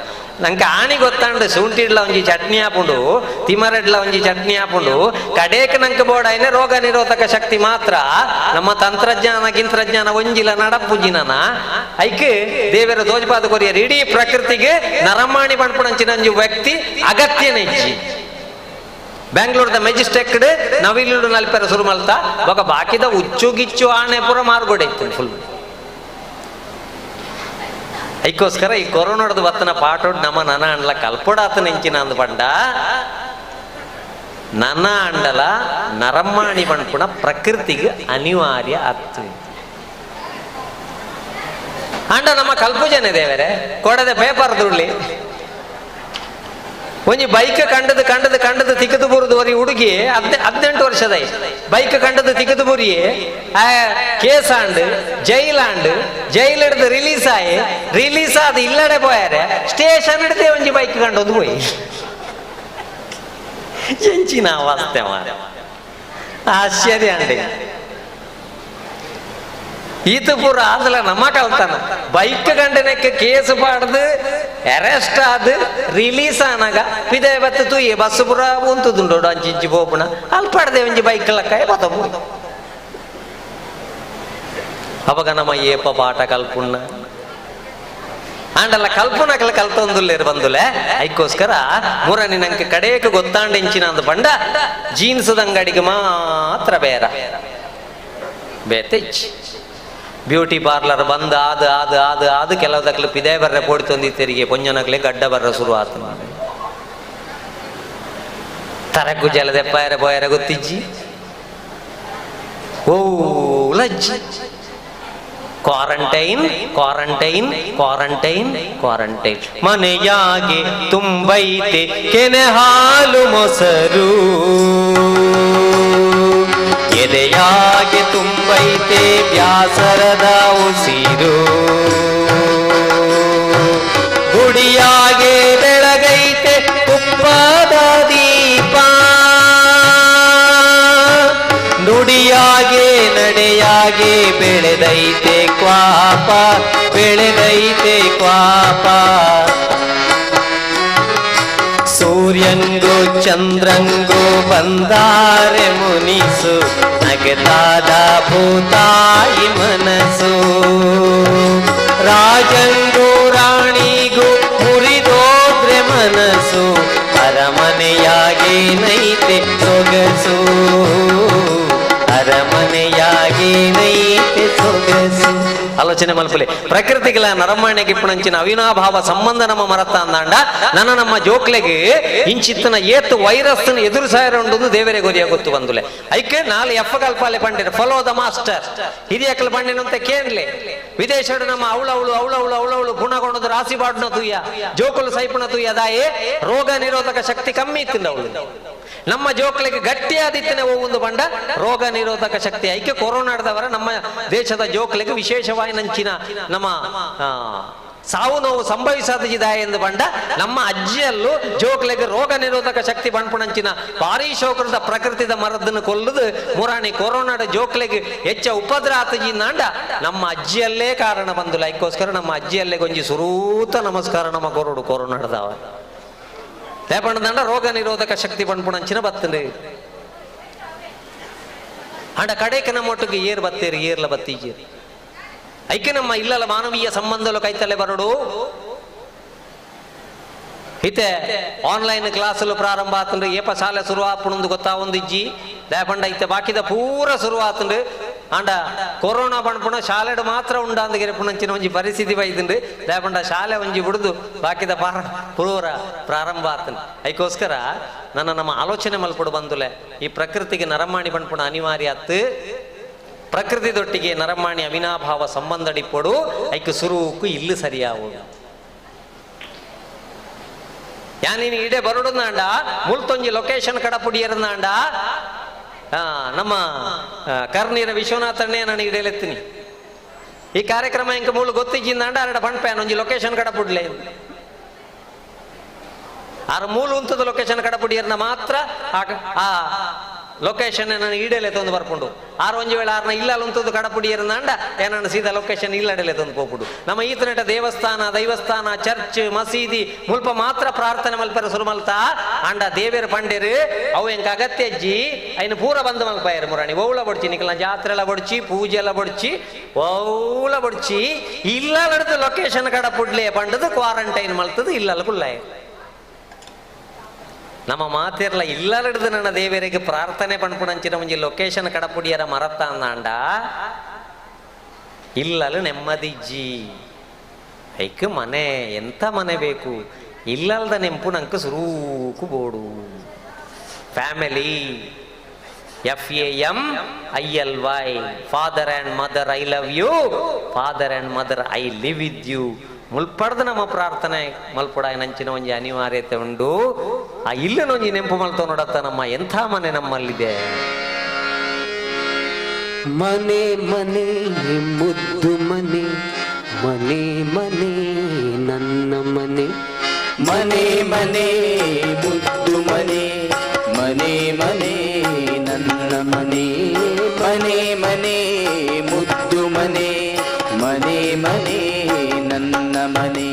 S17: ನಂಗೆ ಆಣಿ ಗೊತ್ತಾಂಡು ಶುಂಠಿಡ್ಲ ಒಂಜಿ ಚಟ್ನಿ ಹಾಪುಂಡು ತಿಮರೆಡ್ಲ ಒಂಜಿ ಚಟ್ನಿ ಹಾಪುಂಡು ಕಡೇಕ್ ನಂಗೆ ಬೋಡಾಯ್ನೆ ರೋಗ ನಿರೋಧಕ ಶಕ್ತಿ ಮಾತ್ರ ನಮ್ಮ ತಂತ್ರಜ್ಞಾನ ಗಿಂತ್ರಜ್ಞಾನ ಒಂಜಿಲ ನಡಪುಜಿನ ಐಕ್ ದೇವರ ದೋಜಪಾದ ಕೊರಿಯರ್ ಇಡೀ ಪ್ರಕೃತಿಗೆ ನರಮಾಣಿ ಪಣ್ಪುಣಂಚಿನ ಒಂಜಿ ವ್ಯಕ್ತಿ ಅಗತ್ಯನೇ ಇಜ್ಜಿ. ಬೆಂಗಳೂರದ ಮೆಜಿಸ್ಟೆಕ್ ನವಿಲು ನಲ್ಪೆರ ಸುರು ಮಲ್ತ ಬೊಕ ಬಾಕಿದ ಉಚ್ಚು ಗಿಚ್ಚು ಆಣೆ ಪೂರ ಮಾರ್ಗೋಡೆ ಇತ್ತು ಫುಲ್. ಐಕ್ಕೋಸ್ಕರ ಈ ಕೊರೋನಾದ ಬತ್ತನ ಪಾಠ ನಮ್ಮ ನನ ಅಂಡ್ಲ ಕಲ್ಪೊಡಾತ ನೆಂಚಿನ ಅಂದ ಪಂಡ ನನ ಅಂಡಲ ನರಮಾಣಿ ಪಣ್ಪುಣ ಪ್ರಕೃತಿಗೆ ಅನಿವಾರ್ಯ ಅತ್ತು ಅಂಡ ನಮ್ಮ ಕಲ್ಪುಜನೆ ದೇವರೇ ಕೊಡದೆ ಪೇಪರ್ ದುಳ್ಳಿ ಒಂಜಿ ಬೈಕ್ ಕಂಡದು ಕಂಡದು ಕಂಡದು ತಿಕ್ಕದು ಬುರುದು ಒರಿ ಹುಡುಗಿ 18 ವರ್ಷದ ಬೈಕ್ ಕಂಡದು ತಿಕ್ಕದು ಬುರಿ ಕೇಸ್ ಆಂಡ್ ಜೈಲ್ ಆಂಡ್ ಜೈಲ್ ಹಿಡ್ದು ರಿಲೀಸ್ ಆಯಿ ರಿಲೀಸ್ ಆದ ಇಲ್ಲಡೆ ಪೋಯಾರೆ ಸ್ಟೇಷನ್ ಹಿಡ್ದೆ ಒಂಜಿ ಬೈಕ್ ಕಂಡೊಂದು ಪೋಯಿ ಎಂಚಿನ ಅವಸ್ಥೆ ಮಾರ ಆಶ್ಚರ್ಯ ಅಂಡಿ. ಈತ ಪೂರ ಆದಲ ನಮ್ಮ ಕಲ್ತಾನ ಬೈಕ್ ಗಂಡನಕ್ಕೆ ಕೇಸ್ ಪಾಡ್ದು ಅರೆಸ್ಟ್ ಆದ್ ರಿಲೀಸ್ ಆನಾಗ ಪಿದೆ ಬತ್ತು ತೂಯೆ ಬಸ್ ಪೂರ ಉಂತುದುಂಡು ಅಂಚಿಂಚಿ ಪೋಪುಣ ಅಲ್ಪಾಡ್ದೆ ಒಂಜಿ ಬೈಕ್ ಲಕ್ಕಾಯ ಬತ್ತ ಅವಾಗ ನಮ್ಮ ಏಪ ಪಾಠ ಕಲ್ಪುಣ್ಣ ಆಂಡಲ್ಲ ಕಲ್ಪುನಕಲ ಕಲ್ತೊಂದುಲ್ಲೇರು ಬಂದುಲೆ ಐಕ್ಕೋಸ್ಕರ ಮುರನಿ ನಂಗೆ ಕಡೇಕ ಗೊತ್ತಾಂಡೆಂಚಿನ ಅಂದ ಪಂಡ ಜೀನ್ಸ್ ಅಂಗಡಿಗೆ ಮಾತ್ರ ಬೇರ ಬೇತೆಚ್ ಬ್ಯೂಟಿ ಪಾರ್ಲರ್ ಬಂದು ಆದು ಆದು ಆದು ಆದು ಕೆಲವುದಕ್ಲು ಪಿದೆ ಬರ್ರೆ ಪೋಡಿ ತಂದಿತ್ತೆರಿಗೆ ಪೊಂಜನಕ್ಲೆ ಗಡ್ಡ ಬರ್ರ ಶುರು ಆತು ತರಕು ಜಲದೆಪ್ಪಾಯರ ಪೋಯರ ಗೊತ್ತಿಜ್ಜಿ ಓ ಲಜ್ಜಿ ಕ್ವಾರಂಟೈನ್ ಕ್ವಾರಂಟೈನ್ ಕ್ವಾರಂಟೈನ್ ಕ್ವಾರಂಟೈನ್ ಮನೆಯಾಗೆ ತುಂಬೈತೆ ಕೆನೆ ಹಾಲು ಮೊಸರು ಎದೆಯಾಗೆ ತುಂಬೈತೆ ಬ್ಯಾಸರದ ಉಸಿರು ಗುಡಿಯಾಗೆ ಬೆಳಗೈತೆ ತುಪ್ಪದ ದೀಪ ನುಡಿಯಾಗೆ ನಡೆಯಾಗೆ ಬೆಳೆದೈತೆ ಕ್ವಾಪ ಬೆಳೆದೈತೆ ಕ್ವಾಪ ಸೂರ್ಯಂಗು ಚಂದ್ರಂಗು ಬಂದಾರೆ ಮುನಿಸು ನಗತಾದ ಭೂತಾಯಿ ಮನಸ್ಸು ರಾಜಂಗು ರಾಣಿಗೂ ಮುರಿದೋದ್ರೆ ಮನಸ್ಸು ಅರಮನೆಯಾಗೇನೈತೆ ಸೊಗಸು ಅರಮನೆಯಾಗೇನೈತೆ ಸೊಗಸು. ಆಲೋಚನೆ ಮಲ್ಪಲೆ ಪ್ರಕೃತಿಗಳ ನರಮಾಣ್ಯಕ್ಕೆ ಇಪ್ಪಣಂಚಿನ ಅವಿನಾಭಾವ ಸಂಬಂಧ ನಮ್ಮ ಮರತ್ತ ಅಂದಾಂಡ ನನ್ನ ನಮ್ಮ ಜೋಕ್ಲೆಗೆ ಇಂಚಿತ್ತನ ಏತು ವೈರಸ್ ಎದುರು ಉಂಟು ದೇವರೇ ಗೊರಿಯ ಗೊತ್ತು ಬಂದುಲೆ ಐಕೆ 4 ಎಫ್ ಕಲ್ಪಾಲೆ ಪಂಡಿರ ಫಾಲೋ the master ಹಿರಿಯಕಲ್ ಪಂಡಿನಂತೆ ಕೇನ್ಲೆ ವಿದೇಶಡು ನಮ್ಮ ಅವಳವಳು ಅವಳವಳು ಅವಳವಳು ಗುಣಗೊಂಡದು ರಾಸಿ ಬಾಡ್ನ ತುಯ್ಯ ಜೋಕುಲು ಸೈಪುಣ ತುಯ್ಯ ದಾಯೆ ರೋಗ ನಿರೋಧಕ ಶಕ್ತಿ ಕಮ್ಮಿ ಇತ್ತಿಂದ ಅವಳು ನಮ್ಮ ಜೋಕ್ಲಿಗೆ ಗಟ್ಟಿಯಾದಿತ್ತನೆ ಒಂದು ಬಂಡ ರೋಗ ನಿರೋಧಕ ಶಕ್ತಿ ಐಕೆ ಕೊರೋನಾದವರ ನಮ್ಮ ದೇಶದ ಜೋಕ್ಲಿಗೆ ವಿಶೇಷವಾಗಿ ನಂಚಿನ ನಮ್ಮ ಸಾವು ನೋವು ಸಂಭವಿಸದಿದೆ ಎಂದು ಬಂಡ ನಮ್ಮ ಅಜ್ಜಿಯಲ್ಲೂ ಜೋಕ್ಲೆಗೆ ರೋಗ ನಿರೋಧಕ ಶಕ್ತಿ ಬಣ್ಪುಣಂಚಿನ ಭಾರೀ ಶೋಕರದ ಪ್ರಕೃತಿದ ಮರದನ್ನು ಕೊಲ್ಲದು ಮುರಾಣಿ ಕೊರೋನಾದ ಜೋಕ್ಲೆಗೆ ಹೆಚ್ಚ ಉಪದ್ರ ಆತಜಿಂದಾಂಡ ನಮ್ಮ ಅಜ್ಜಿಯಲ್ಲೇ ಕಾರಣ ಬಂದು ಲೈಕ್ಕೋಸ್ಕರ ನಮ್ಮ ಅಜ್ಜಿಯಲ್ಲೇ ಗೊಂಜಿ ಸುರೂತ ನಮಸ್ಕಾರ ನಮ್ಮ ಕೊರೋಡು ಕೊರೋನಾಡ್ದವ ಲೇಪಣ್ಣದಂಡ ರೋಗ ನಿರೋಧಕ ಶಕ್ತಿ ಬಣ್ಪುಣಂಚಿನ ಬತ್ತಂಡು ಅಂಡ ಕಡೆಗೆ ನಮ್ಮೊಟ್ಟಿಗೆ ಏರ್ ಬತ್ತೇರಿ ಏರ್ಲ ಬತ್ತೀಜೇರಿ ಐಕೆ ನಮ್ಮ ಇಲ್ಲಲ ಮಾನವೀಯ ಸಂಬಂಧಲು ಕೈತಲೆ ಬರಡು. ಇತ್ತೆ ಆನ್ಲೈನ್ ಕ್ಲಾಸುಲು ಪ್ರಾರಂಭ ಆತಂದ್ರೆ ಏಪ ಶಾಲೆ ಶುರು ಆಪುಣಂದು ಗೊತ್ತಾ ಒಂದಿಜ್ಜಿ ದಾಪಂಡ ಇತ್ತೆ ಬಾಕಿದ ಪೂರ ಶುರು ಆತಂಡು ಅಂಡ ಕೊರೋನಾ ಬಣ್ಪುಣ ಶಾಲೆಡು ಮಾತ್ರ ಉಂಡಾಂದು ಗೆರೆಪುಣಂಚಿನ ಒಂಜಿ ಪರಿಸ್ಥಿತಿ ಬೈದುಂಡು ದಾಪಂಡ ಶಾಲೆ ಒಂಜಿ ಬಿಡುದು ಬಾಕಿದ ಪೂರ ಪ್ರಾರಂಭ ಆತಂಡು. ಐಕೋಸ್ಕರ ನನ್ನ ನಮ್ಮ ಆಲೋಚನೆ ಮಲ್ಪಡು ಬಂದುಲೆ ಈ ಪ್ರಕೃತಿಗೆ ನರಮಾಣಿ ಬಣ್ಪುಣ ಅನಿವಾರ್ಯ ಆತು. ಪ್ರಕೃತಿದೊಟ್ಟಿಗೆ ನರಮಾಣಿ ಅವಿನಾಭಾವ ಸಂಬಂಧಡಿಪ್ಪಡು ಐಕ್ ಸುರುಕು ಇಲ್ಲು ಸರಿಯಾವು. ಯಾನೀನು ಇಡೆ ಬರುಡುಂದಾಂಡ ಮುಲ್ತೊಂಜಿ ಲೊಕೇಶನ್ ಕಡಪುಡಿಯರಂದಾಂಡ ನಮ್ಮ ಕರ್ನೀರ ವಿಶ್ವನಾಥಣ್ಣೇ ನಾನು ಇಡೇಲೆತ್ತೀನಿ ಈ ಕಾರ್ಯಕ್ರಮ ಇಂಕ ಮೂಲು ಗೊತ್ತಿಜ್ಜಿಂದಾಂಡ ಅರಡ ಪಣ್ಪ್ಯಾನ್ ಒಂಜಿ ಲೊಕೇಶನ್ ಕಡಪುಡ್ಲೆ ಆರ ಮೂಲು ಉಂತದ ಲೊಕೇಶನ್ ಕಡಪುಡಿಯರ್ನ ಮಾತ್ರ ಆ ಲೊಕೇಶನ್ ನಾನು ಈಡೇಲೆ ತಂದು ಬರ್ಪುಂಡು. ಆರು ಒಂಜಿ ವೇಳೆ ಆರ್ನ ಇಲ್ಲ ಉಂತದ್ದು ಕಡಪುಡಿಯರ್ನಾಂಡ ಏನನ್ನ ಸೀದಾ ಲೊಕೇಶನ್ ಇಲ್ಲಡೆಲೆ ತಂದು ಪೋಪುಡು. ನಮ್ಮ ಈತನಟ ದೇವಸ್ಥಾನ ದೈವಸ್ಥಾನ ಚರ್ಚ್ ಮಸೀದಿ ಮುಲ್ಪ ಮಾತ್ರ ಪ್ರಾರ್ಥನೆ ಮಲ್ಪರ ಸುರು ಮಲ್ತ ಅಂಡ ದೇವೇರು ಪಂಡೇರು ಅವು ಎಂಕ ಅಗತ್ಯ ಅಜ್ಜಿ ಐನು ಪೂರ ಬಂದು ಮಲ್ಪಾಯರು ಮುರಾಣಿ ಓಳ ಬೊಡ್ಚಿ ನಿಕಲ ಜಾತ್ರೆ ಎಲ್ಲ ಬೊಡ್ಚಿ ಪೂಜೆ ಎಲ್ಲ ಬೊಡ್ಚಿ ಓಳ ಬೊಡ್ಚಿ ಇಲ್ಲ ನಡ್ದು ಲೊಕೇಶನ್ ಕಡಪುಡ್ಲೆ ಪಂಡದು ಕ್ವಾರಂಟೈನ್ ಮಲ್ತದು ಇಲ್ಲಲ್ಲ ಕುಲ್ಲಾಯ. ನಮ್ಮ ಮಾತಿರ್ಲ ಇಲ್ಲಲಿಡ್ದು ನನ್ನ ದೇವರಿಗೆ ಪ್ರಾರ್ಥನೆ ಪಣ್ಪುಣಂಚಿನ ಒಂಜಿ ಲೊಕೇಶನ್ ಕಡಪುಡಿಯರ ಮರತ್ತ ಅಂದಾಂಡ ಇಲ್ಲಲು ನೆಮ್ಮದಿಜ್ಜಿ ಐಕ್ ಮನೆ ಎಂತ ಮನೆ ಬೇಕು ಇಲ್ಲಲ್ದ ನೆಂಪು ನಂಗೆ ಸುರೂಕು ಬೋಡು. Family FAMILY father and mother I love you, father and mother I live with you ಮುಲ್ಪಡ್ದು ನಮ್ಮ ಪ್ರಾರ್ಥನೆ ಮಲ್ಪುಡ ನಂಚಿನ ಒಂಜಿ ಅನಿವಾರ್ಯತೆ ಉಂಡು. ಆ ಇಲ್ಲನೊಂಜಿ ನೆಂಪು ಮಲ್ತೋ ನೋಡತ್ತ ನಮ್ಮ ಎಂಥ ಮನೆ ನಮ್ಮಲ್ಲಿದೆ.
S11: ಮನೆ ಮನೆ ಮುದ್ದು ಮನೆ ಮನೆ ಮನೆ ನನ್ನ ಮನೆ ಮನೆ ಮನೆ ಮುದ್ದು ಮನೆ ಮನೆ ಮನೆ ನನ್ನ ಮನೆ ಮನೆ ಮನೆ ಮುದ್ದು ಮನೆ ಮನೆ ಮನೆ ನನ್ನ ಮನೆ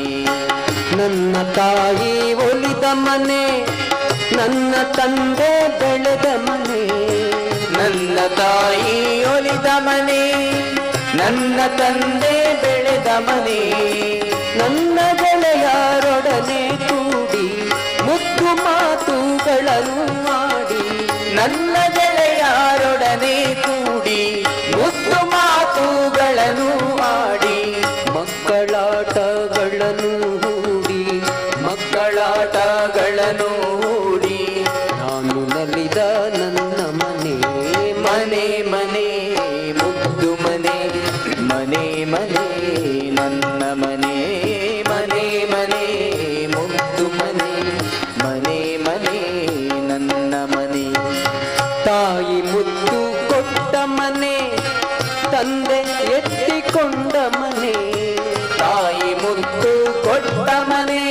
S11: ನನ್ನ ತಾಯಿ ಒಲಿದ ಮನೆ ನನ್ನ ತಂದೆ ಬೆಳೆದ ಮನೆ ನನ್ನ ತಾಯಿ ಒಲಿದ ಮನೆ ನನ್ನ ತಂದೆ ಬೆಳೆದ ಮನೆ ನನ್ನ ಗೆಳೆಯರೊಡನೆ ಕೂಡಿ ಮುದ್ದು ಮಾತುಗಳನ್ನು ಆಡಿ ನನ್ನ ಗೆಳೆಯರೊಡನೆ ಕೂಡಿ ಮುದ್ದು ಮಾತುಗಳನ್ನು ಆಡಿ ಮಕ್ಕಳಾಟಗಳನ್ನು ಹೂಡಿ ಮಕ್ಕಳಾಟಗಳನ್ನು ಹೂಡಿ ನಾನು ನಲಿದ ನನ್ನ ಮನೆ ಮನೆ ಮನೆ ಮುದ್ದು ಮನೆ ಮನೆ ಮನೆ ನನ್ನ ಮನೆ ಮನೆ ಮನೆ ಮುದ್ದು ಮನೆ ಮನೆ ಮನೆ ನನ್ನ ಮನೆ ತಾಯಿ ಮುದ್ದು ಕೊಟ್ಟ ಮನೆ ತಂದೆ ಎತ್ತಿಕೊಂಡ ಮನೆ ತಾಯಿ ಮುದ್ದು ಕೊಟ್ಟ ಮನೆ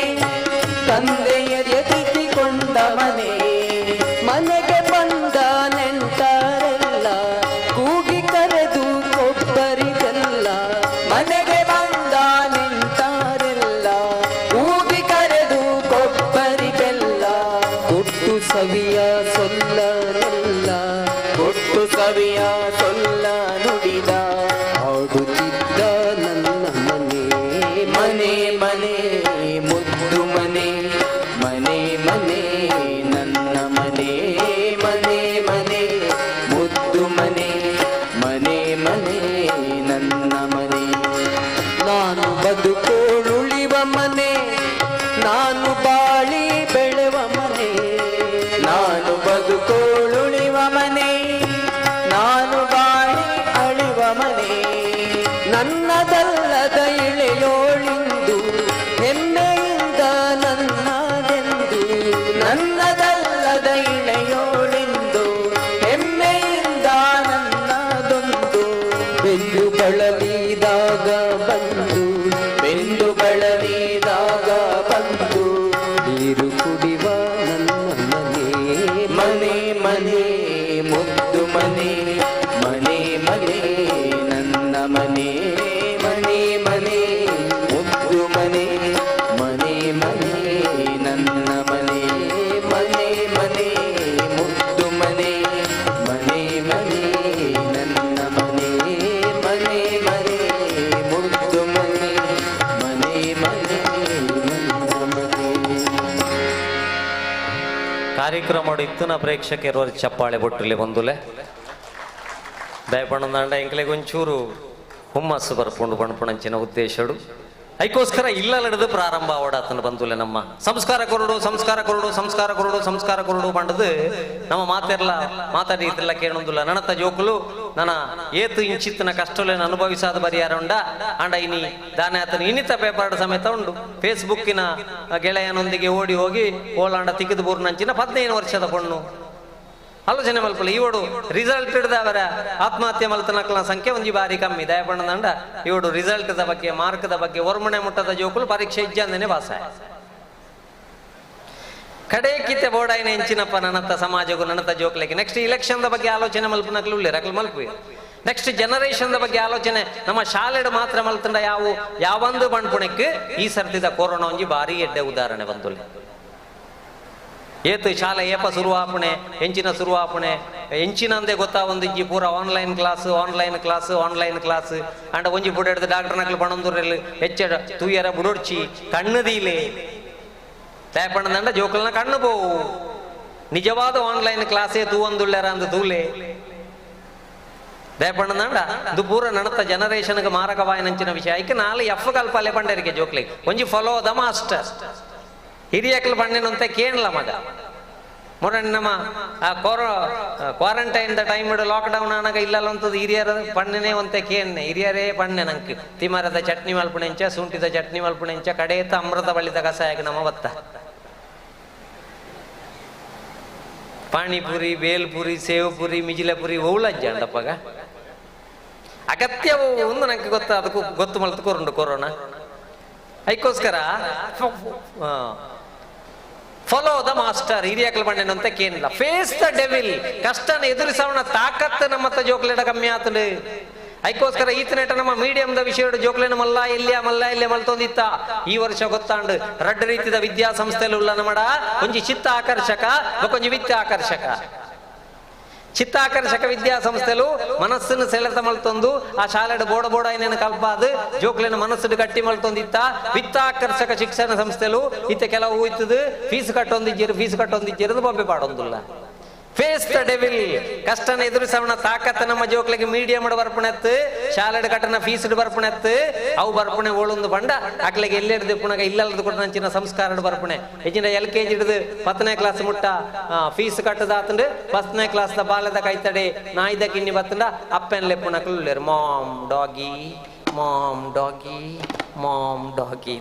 S11: ತಂದೆಯ ಎತ್ತಿಕೊಂಡ ಮನೆ ಮನೆಗೆ ಬಂದ ನೆಂಟರೆಲ್ಲ ಕೂಗಿ ಕರೆದು ಕೊಬ್ಬರಿಗೆಲ್ಲ ಮನೆಗೆ ಬಂದ ನೆಂಟರೆಲ್ಲ ಕೂಗಿ ಕರೆದು ಕೊಬ್ಬರಿಗೆಲ್ಲ ಕೊಟ್ಟು ಸವಿಯ ಸೊಲ್ಲನೆಲ್ಲ ಕೊಟ್ಟು ಸವಿಯ ಸೊಲ್ಲ ನುಡಿದ ಆಡುತ್ತಿದ್ದ ನನ್ನ ಮನೆ ಮನೆ ಮನೆ ಮುದ್ದು ಮನೆ ಮನೆ ಮನೆ ನನ್ನ ಮನೆ ಮನೆ ಮನೆ ಮುದ್ದು ಮನೆ ಮನೆ ಮನೆ ನನ್ನ ಮನೆ ನಾನು ಬದುಕೋಳುಳಿವ ಮನೆ ನಾನು ಬಾಳಿ ಬೆಳೆವ ಮನೆ ನಾನು ಬದುಕೋಳುಳಿವ ಮನೆ ನಾನು ಬಾಳಿ ಅಳಿವ ಮನೆ ನನ್ನದಲ್ಲದ ಇಳೆಯೋಳಿಂದು ಹೆಮ್ಮೆಯಿಂದ ನನ್ನದೆಂದು ನನ್ನದಲ್ಲದ ಇಳೆಯೋಳಿಂದು ಹೆಮ್ಮೆಯಿಂದ ನನ್ನದೊಂದು ಬೆನ್ನು ಬಳಲಿದಾಗ ಬಂದು ಬೆನ್ನು
S17: ಕಾರ್ಯಕ್ರಮ ಇತ್ತಿನ ಪ್ರೇಕ್ಷಕರು ಚಪ್ಪಾಳೆ ಬೊಟ್ಟುಲೆ ಬಂದುಲೆ ದಯಪಣ್ಣಂದಾಂಡ ಎಂಕ್ಲೆಗ್ ಒಂಚೂರು ಹುಮ್ಮಸ್ಸು ಬರ್ಪುಂಡು ಪಣಪುಣಂಚಿನ ಉದ್ದೇಶಡು ಐಕೋಸ್ಕರ ಇಲ್ಲ ನಡೆದು ಪ್ರಾರಂಭ ಅವಡಾತನ ಬಂದುಲೆ ನಮ್ಮ ಸಂಸ್ಕಾರ ಕೊರಡು ಸಂಸ್ಕಾರ ಕೊರಡು ಸಂಸ್ಕಾರ ಕೊರಡು ಸಂಸ್ಕಾರ ಕೊರಡು ಪಂಡದು ನಮ್ಮ ಮಾತೆರ್ಲ ಮಾತಾಡಿ ಇದ್ರಲ್ಲ ಕೇಳೊಂದುಲ್ಲ ನನತ ಜೋಕುಲು ನನ್ನ ಏತು ಇಂಚಿತ್ತಿನ ಕಷ್ಟಲೇನು ಅನುಭವಿಸಾದ ಬರಿಯಾರ ಉಂಡ ಅಂಡ ಇನಿ ದಾನೆ ಆತನ ಇನ್ನಿತ ಪೇಪರ್ ಸಮೇತ ಉಂಡು ಫೇಸ್ಬುಕ್ಕಿನ ಗೆಳೆಯನೊಂದಿಗೆ ಓಡಿ ಹೋಗಿ ಓಲಾಂಡ ತಿಕ್ಕಿದ ಬೂರ್ನಂಚಿನ 15 ವರ್ಷದ ಪೊಣ್ಣು ಆಲೋಚನೆ ಮಲ್ಪಲ್ಲ ಇವಡು ರಿಸಲ್ಟ್ ಹಿಡ್ದವರ ಆತ್ಮಹತ್ಯೆ ಮಲ್ತನಕ್ಲ ಸಂಖ್ಯೆ ಒಂಜಿ ಬಾರಿ ಕಮ್ಮಿ ದಯಪಣ್ಣದಂಡ ಇವಡು ರಿಸಲ್ಟ್ the ಬಗ್ಗೆ ಮಾರ್ಕ್ದ ಬಗ್ಗೆ ಒರ್ಮಣೆ ಮುಟ್ಟದ ಜೋಕುಲು ಪರೀಕ್ಷೆ ಇಜ್ಜಂದೇನೆ ವಾಸ ಕಡೆ ಕಿತ್ತೆ ಬೋಡಾಯಿನ ಎಂಚಿನಪ್ಪ ನನ್ನತ್ತ ಸಮಾಜಕ್ಕೂ ನನ್ನತ್ತ ಜೋಕ್ಲಿಕ್ಕೆ ನೆಕ್ಸ್ಟ್ ಇಲೆಕ್ಷನ್ the ಬಗ್ಗೆ ಆಲೋಚನೆ ಮಲ್ಪನಕ್ಲು ಉಳ್ಳೆ ರಕ್ಲು ಮಲ್ಪು ನೆಕ್ಸ್ಟ್ ಜನರೇಷನ್ the ಬಗ್ಗೆ ಆಲೋಚನೆ ನಮ್ಮ ಶಾಲೆಡ್ ಮಾತ್ರ ಮಲ್ತಂಡ ಯಾವ ಯಾವೊಂದು ಬಣ್ಪುಣಕ್ಕೆ ಈ ಸರ್ತಿದ ಕೊರೋನಾ ಒಂಜಿ ಬಾರಿ ಎಡ್ಡೆ ಉದಾಹರಣೆ ಬಂದುಲ್ಲೆ ಏತು ಶಾಲೆ ಏಪ ಶುರುವಾಪಣೆ ಎಂಚಿನ ಶುರುವಾಪಣೆ ಎಂಚಿನಂದೆ ಗೊತ್ತಾ ಒಂದಿಂಜಿ ಪೂರ online class online class online class and ಒಂಜಿ ಬುಡೆಡ್ದು ಡಾಕ್ಟರ್ ನಕಲು ಪಣಂದೂರಲ್ಲಿ ಹೆಚ್ಚ ತೂಯರ ಬುಡೊಡ್ಚಿ ಕಣ್ಣು ದೀಲೆ ತೇಪಣ್ಣದಂಡ ಜೋಕಲ್ನ ಕಣ್ಣು ಬೋವು ನಿಜವಾದ ಆನ್ಲೈನ್ ಕ್ಲಾಸೇ ತೂವಂದುಳ್ಳೆರ ಅಂದು ತೂಲೆ ದಯಪಣ್ಣದಂಡ ಇದು ಪೂರ ನಡತ ಜನರೇಷನ್ಗೆ ಮಾರಕವಾಯನಂಚಿನ ವಿಷಯ ಐಕೆ ನಾಳೆ ಎಫ್ ಕಲ್ಪಲೆ ಪಂಡರಿಗೆ ಜೋಕ್ಲಿ ಒಂಜಿ ಫಾಲೋ the master ಹಿರಿಯಕ್ಲು ಪಣ್ಣಿನಂತೆ ಕೇಳಲ ಮಗ ಮೊರಣ್ಣ ನಮ್ಮ ಆ ಕ್ವಾರಂಟೈನ್ the time lockdown ಆನಾಗ ಇಲ್ಲಲ್ಲಂತದ್ದು ಹಿರಿಯರ ಪಣ್ಣನೇ ಒಂತೆ ಕೇನ್ನೆ ಹಿರಿಯರೇ ಪಣ್ಣೆ ನಂಗೆ ತಿಮರದ ಚಟ್ನಿ ಮಲ್ಪುಣೆಂಚ ಶುಂಠಿದ ಚಟ್ನಿ ಮಲ್ಪುಣೆಂಚ ಕಡೇತ ಅಮೃತ ಬಳಿದ ಕಸಾಯಕ್ಕೆ ನಮ್ಮ ಬತ್ತ ಪಾನಿಪುರಿ ಬೇಲ್ಪುರಿ ಸೇವುಪುರಿ ಮಿಜಿಲಪುರಿ ಓಳಜ್ಜಂಡಪ್ಪಗ ಅಗತ್ಯವು ಒಂದು ನಂಗೆ ಗೊತ್ತ ಅದಕ್ಕೂ ಗೊತ್ತು ಮಲ್ತು ಕೊರುಂಡು ಕೊರೋನಾ ಐಕೋಸ್ಕರ ಫಾಲೋ the master ಹಿರಿಯಕ್ಲು ಬಂಡೆನಂತ ಕೇನಿಲ್ಲ ಫೇಸ್ the devil ಕಷ್ಟನ ಎದುರಿಸವನ ತಾಕತ್ತು ನಮ್ಮತ್ತ ಜೋಕ್ಲೆಡ ಕಮ್ಮಿ ಆತಲು ಐಕೋಸ್ಕರ ಈತನೇಟ ನಮ್ಮ ಮೀಡಿಯಂದ ವಿಷಯ ಜೋಕ್ಲೇನ ಮಲ್ಲ ಇಲ್ಲಿಯ ಮಲ್ಲ ಇಲ್ಲಿಯ ಮಲ್ತೊಂದಿತ್ತ ಈ ವರ್ಷ ಗೊತ್ತಾಂಡು ರಡ್ಡ ರೀತಿದ ವಿದ್ಯಾಸಂಸ್ಥೆಲು ಉಲ್ಲ ನಮ್ಮಡ ಒಂಜಿ ಚಿತ್ತ ಆಕರ್ಷಕ ಒಂಜಿ ವಿತ್ತ ಆಕರ್ಷಕ ಚಿತ್ತಾಕರ್ಷಕ ವಿದ್ಯಾಸಂಸ್ಥೆಲು ಮನಸ್ಸನ್ನು ಸೆಳೆತ ಮಲ್ತೊಂದು ಆ ಶಾಲೆಡ್ ಬೋಡ ಬೋಡ ಏನೇನು ಕಲ್ಪಾದು ಜೋಕ್ಲೇನ ಮನಸ್ಸು ಗಟ್ಟಿ ಮಲ್ತೊಂದಿತ್ತ ವಿತ್ತಾಕರ್ಷಕ ಶಿಕ್ಷಣ ಸಂಸ್ಥೆಲು ಇತ್ತ ಕೆಲವು ಇತ್ತದು ಫೀಸ್ ಕಟ್ಟೊಂದಿಜ್ಜಿರು ಫೀಸ್ ಕಟ್ಟೊಂದಿಜ್ಜಿರು ಬೊಬ್ಬೆ ಪಾಡೊಂದುಲ್ಲ ಫೇಸ್ the devil ಕಷ್ಟನ ಎದುರಿಸವನ ತಾಕತ್ತ ನಮ್ಮ ಜೋಕ್ಲಿಗೆ ಮೀಡಿಯಂ ಬರ್ಪುಣೆತ್ತು ಶಾಲೆಡ್ ಕಟ್ಟನ ಫೀಸ್ ಬರ್ಪುಣೆತ್ತು ಅವು ಬರ್ಪುಣೆ ಓಳೊಂದು ಬಂಡ ಅಕ್ಲಿಗೆ ಎಲ್ಲೆಡ್ದು ಪುಣಗ ಇಲ್ಲದ ಕೂಡ ನಂಚಿನ ಸಂಸ್ಕಾರ ಬರ್ಪುಣೆ ಹೆಚ್ಚಿನ ಎಲ್ ಕೆ ಜಿ ಹಿಡಿದು 10ನೇ ಕ್ಲಾಸ್ ಮುಟ್ಟ ಫೀಸ್ ಕಟ್ಟದಾತಂಡು 1ನೇ ಕ್ಲಾಸ್ the ಬಾಲದ ಕೈತಡೆ ನಾಯ್ದ ಕಿನ್ನಿ ಬತ್ತಂಡ ಅಪ್ಪನ್ ಲೆಪ್ಪುಣಕ್ಲು mom doggy mom doggy mom doggy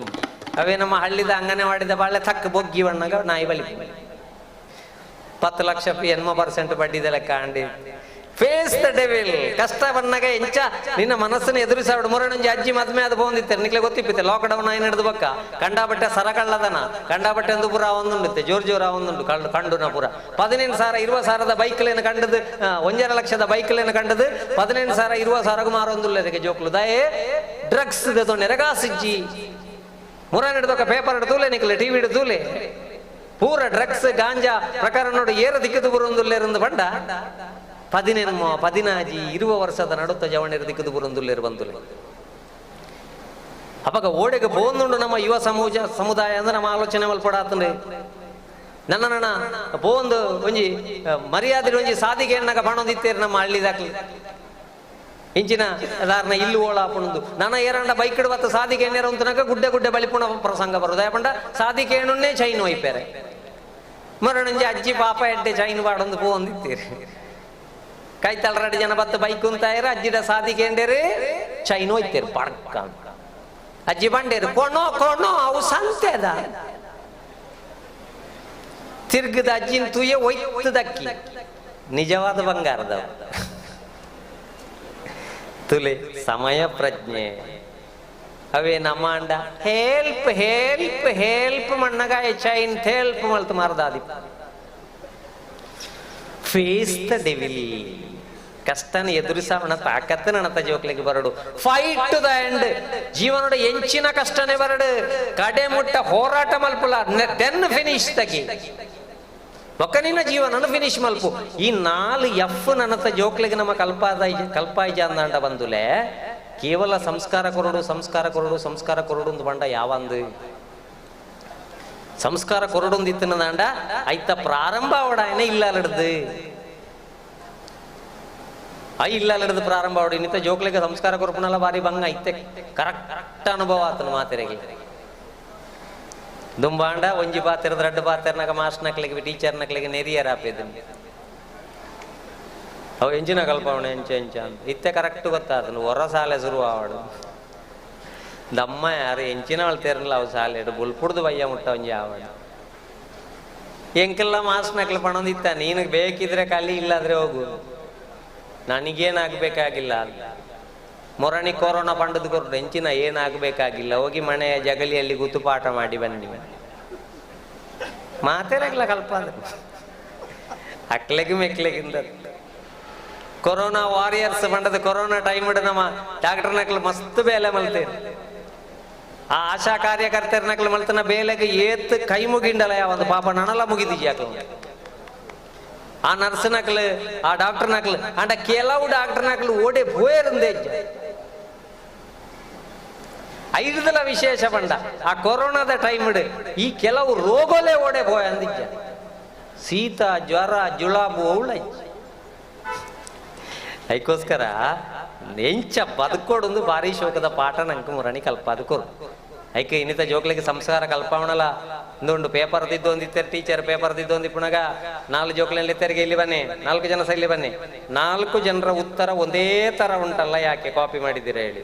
S17: ಅವೇ ನಮ್ಮ ಹಳ್ಳಿದ ಅಂಗನವಾಡಿದ ಬಾಳೆ ತಕ್ಕ ಬೊಗ್ಗಿ ಬಣ್ಣಗ ನಾಯಿ ಬಲಿ 10 ಲಕ್ಷ 80% ಬಡ್ಡಿದ ಲೆಕ್ಕ ಅಂಡಿ ಫೇಸ್ the devil ಕಷ್ಟ ಬಂದಾಗ ಎಂಚ ನಿನ್ನ ಮನಸ್ಸನ್ನು ಎದುರಿಸಾಡು ಮೊರನೊಂಜಿ ಅಜ್ಜಿ ಮದ್ಮೆ ಅದು ಬಂದಿತ್ತೆ ನಿಕ್ಲೆ ಗೊತ್ತಿಪ್ಪಿತ್ತೆ ಲಾಕ್ಡೌನ್ ಆಯ್ನ ಹಿಡಿದು ಬಕ್ಕ ಕಂಡಾಬಟ್ಟೆ ಸರಕಳ್ಳದನ ಕಂಡಾಬಟ್ಟೆ ಒಂದು ಪುರ ಒಂದುಂಡುತ್ತೆ ಜೋರ್ ಜೋರ ಒಂದುಂಡು ಕಂಡು ಕಂಡುನ ಪುರ 15,000 20,000 ಬೈಕ್ಲೇನು ಕಂಡದು 1.5 ಲಕ್ಷದ ಬೈಕ್ಲೇನು ಕಂಡದು 15,000 20,000 ಮಾರೊಂದುಲ್ಲ ಅದಕ್ಕೆ ಜೋಕ್ಲು ದಯೆ ಡ್ರಗ್ಸ್ ತೊಂದರೆ ಮುರ ಹಿಡ್ದೊಕ್ಕ ಪೇಪರ್ ಹಿಡ್ದೂಲೆ ನಿಕ್ಲೆ ಟಿವಿ ಹಿಡ್ದೂಲೆ ಪೂರ ಡ್ರಗ್ಸ್ ಗಾಂಜಾ ಪ್ರಕಾರ ನೋಡಿ ಏರ ದಿಕ್ಕದು ಬರುಂದುಲ್ಲೇರಂದು ಬಂಡ 15 14 20 ವರ್ಷದ ನಡುತ್ತ ಜವಣೇರ ದಿಕ್ಕದು ಬರುಂದುಲ್ಲೇರು ಬಂದುಲೆ ಅವಾಗ ಓಡೆಗೆ ಬೋಂದುಂಡು ನಮ್ಮ ಯುವ ಸಮುದಾಯ ಅಂದ್ರೆ ನಮ್ಮ ಆಲೋಚನೆ ಮಲ್ಪಡಾತಂದ್ರೆ ನನ್ನ ನನ್ನ ಬೋಂದು ಒಂಜಿ ಮರ್ಯಾದೆ ಒಂಜಿ ಸಾದಿಗೆ ಎಣ್ಣಗ ಬಾಣೊಂದಿತ್ತೇರು ನಮ್ಮ ಹಳ್ಳಿದಾಕ್ಲಿ ಇಂಚಿನ ದಾರನ ಇಲ್ಲು ಓಳಾಪುಣಂದು ನನ್ನ ಏರಂಡ ಬೈಕ್ ಬತ್ತ ಸಾದಿಗೆ ಎಣ್ಣೆರ ಅಂತನಕ ಗುಡ್ಡೆ ಗುಡ್ಡೆ ಬಲಿಪುಣ ಪ್ರಸಂಗ ಬರುದು ಯಾಪಂಡ ಸಾದಿಗೆ ಎಣ್ಣೆ ಚೈನ್ ಒಯ್ಪೇರೆ ಮರಣಂಜಿ ಅಜ್ಜಿ ಪಾಪ ಎಡ್ಡೆ ಚೈನ್ ಬಾಡೊಂದು ಪೂ ಒಂದಿತ್ತೀರಿ ಕೈ ತಳರಡು ಜನ ಬತ್ತ ಬೈಕ್ ಅಂತಾಯಿರ ಅಜ್ಜಿದ ಸಾದಿಗೆ ಎಂಡೇರಿ ಚೈನ್ ಒಯ್ತೇರು ಪಡ್ಕ ಅಜ್ಜಿ ಬಂಡೇರು ಕೊಣೋ ಕೊಣೋ ಅವು ಸಂತೆದ ತಿರ್ಗದ ಅಜ್ಜಿನ ತೂಯೆ ಒಯ್ತದಕ್ಕಿ ನಿಜವಾದ ಬಂಗಾರದ ತುಲೆ ಸಮಯ ಪ್ರಜ್ಞೆ ಅವೇ ನಮ್ಮ ಅಂಡ ಹೆಲ್ಪ್ ಹೆಲ್ಪ್ ಹೆಲ್ಪ್ ಮಣ್ಣಗಾಯ ಚೈನ್ ಹೆಲ್ಪ್ ಮಲ್ತು ಮಾರದಾದಿ ಫೇಸ್ the devil ಕಷ್ಟನ ಎದುರಿಸವನ ತಾಕತ್ತು ನನ್ನತ ಜೋಕ್ಲಿಗೆ ಬರಡು ಫೈಟ್ ಟು the end ಜೀವನದ ಎಂಚಿನ ಕಷ್ಟನೇ ಬರಡು ಕಡೆ ಮುಟ್ಟ ಹೋರಾಟ ಮಲ್ಪುಲ then finish ತಗಿ ಒಕ್ಕನಿನ ಜೀವನ ಫಿನಿಶ್ ಮಲ್ಪು ಈ 4 ಎಫ್ ನನ್ನತ ಜೋಕ್ಲಿಗೆ ನಮ್ಮ ಕಲ್ಪಾಯ್ಜ ಅಂದಾಂಡ ಬಂದುಲೆ ಕೇವಲ ಸಂಸ್ಕಾರ ಕೊರಡು ಸಂಸ್ಕಾರ ಕೊರಡು ಸಂಸ್ಕಾರ ಕೊರಡು ಒಂದು ಬಂಡ ಯಾವಂದು ಸಂಸ್ಕಾರ ಕೊರಡೊಂದಿತ್ತಿನದಾಂಡ ಐತ ಪ್ರಾರಂಭ ಅವಡಾಯನ ಇಲ್ಲಲಡ್ದು I ಇಲ್ಲಲಡ್ದು ಪ್ರಾರಂಭ ಅವಡಿ ನಿತ್ತ ಜೋಕ್ಲಿಗೆ ಸಂಸ್ಕಾರ ಕೊರಪುನಲ್ಲ ಬಾರಿ ಬಂಗ ಐತೆ ಕರೆಕ್ಟ್ ಅನುಭವ ಆತನ ಮಾತೆರೆಗೆ ದುಂಬಾಂಡ ಒಂಜಿ ಪಾತೆರದ ರಡ್ಡು ಪಾತೆರ್ನಾಗ ಮಾಸ್ಟರ್ ನಕ್ಲಿಗೆ ಟೀಚರ್ ನಕ್ಲಿಗೆ ನೆರಿಯರ್ ಆಪೇದು ಅವು ಎಂಜಿನ ಕಲ್ಪವಣೆ ಎಂಚ ಎಂಚ ಅಂತ ಇತ್ತೆ ಕರೆಕ್ಟ್ ಗೊತ್ತಾತನು ಹೊರ ಸಾಲೆ ಶುರು ಆವಡು ದಮ್ಮ ಯಾರು ಎಂಚಿನ ತೇರಲ್ಲ ಅವು ಸಾಲೆ ಬುಲ್ಪುಡ್ದು ಬಯ್ಯ ಮುಟ್ಟ ಒಂಜಿ ಆವಡು ಎಂಕೆಲ್ಲ ಮಾಸ್ಟರ್ ನಕ್ಲು ಪಣೊಂದಿತ್ತ ನೀನು ಬೇಕಿದ್ರೆ ಕಲಿ ಇಲ್ಲಾದ್ರೆ ಹೋಗು ನನಗೇನಾಗಬೇಕಾಗಿಲ್ಲ ಮೊರಣಿ ಕೊರೋನಾ ಪಂಡದ ಕೊರಡು ಎಂಚಿನ ಏನಾಗಬೇಕಾಗಿಲ್ಲ ಹೋಗಿ ಮನೆಯ ಜಗಲಿಯಲ್ಲಿ ಕೂತು ಪಾಠ ಮಾಡಿ ಬನ್ನಿ ಮಾತೇರಾಗ್ಲ ಕಲ್ಪ ಅಕ್ಲೆಗೆ ಮೆಕ್ಲೆಗಿಂದ ಕೊರೋನಾ ವಾರಿಯರ್ಸ್ ಬಂಡದ ಕೊರೋನಾ ಟೈಮ್ ನಮ್ಮ ಡಾಕ್ಟರ್ ನಕ್ಲು ಮಸ್ತ್ ಬೇಲೆ ಮಲ್ತೇನೆ ಆ ಆಶಾ ಕಾರ್ಯಕರ್ತರ ನಕ್ಲು ಮಲ್ತನ ಬೇಲೆಗೆ ಏತ್ ಕೈ ಮುಗಿಂಡಲ ಒಂದು ಪಾಪ ನನಲ ಮುಗಿದಿಜಿ ಯಾಕೆ ಆ ನರ್ಸ್ ನಕ್ಲು ಆ ಡಾಕ್ಟರ್ ನಕ್ಲು ಅಂಡ ಕೆಲವು ಡಾಕ್ಟರ್ ನಕ್ಲು ಓಡೆ ಪೋಯರಂದೆ ಐದಲ ವಿಶೇಷ ಬಂಡ ಆ ಕೊರೋನಾದ ಟೈಮ್ ಈ ಕೆಲವು ರೋಗಲೇ ಓಡೆ ಪೋಯ ಅಂದಿಜ್ಜ ಶೀತ ಜ್ವರ ಜುಳಾಬು ಅವಳ ಅದಕ್ಕೋಸ್ಕರ ಎಂಚ ಬದುಕೋಡೊಂದು ಭಾರಿ ಶೋಕದ ಪಾಠ ನಂಗೆ ಮುರಣಿ ಕಲ್ಪ ಅದಕ್ಕೋರು ಐಕೆ ಇನ್ನಿತ ಜೋಕ್ಲಿಗೆ ಸಂಸ್ಕಾರ ಕಲ್ಪವಣಲ ಇಂದೊಂದು ಪೇಪರ್ ದಿದ್ದು ಒಂದಿತ್ತಾರೆ ಟೀಚರ್ ಪೇಪರ್ ದಿದ್ದು ಒಂದು ಪುನಗ ನಾಲ್ಕು ಜೋಕ್ಲಲ್ಲಿ ಇತ್ತರಿಗೆ ಇಲ್ಲಿ ಬನ್ನಿ, ನಾಲ್ಕು ಜನ ಸಹ ಇಲ್ಲಿ ಬನ್ನಿ, ನಾಲ್ಕು ಜನರ ಉತ್ತರ ಒಂದೇ ತರ ಉಂಟಲ್ಲ ಯಾಕೆ ಕಾಪಿ ಮಾಡಿದ್ದೀರಾ ಹೇಳಿ.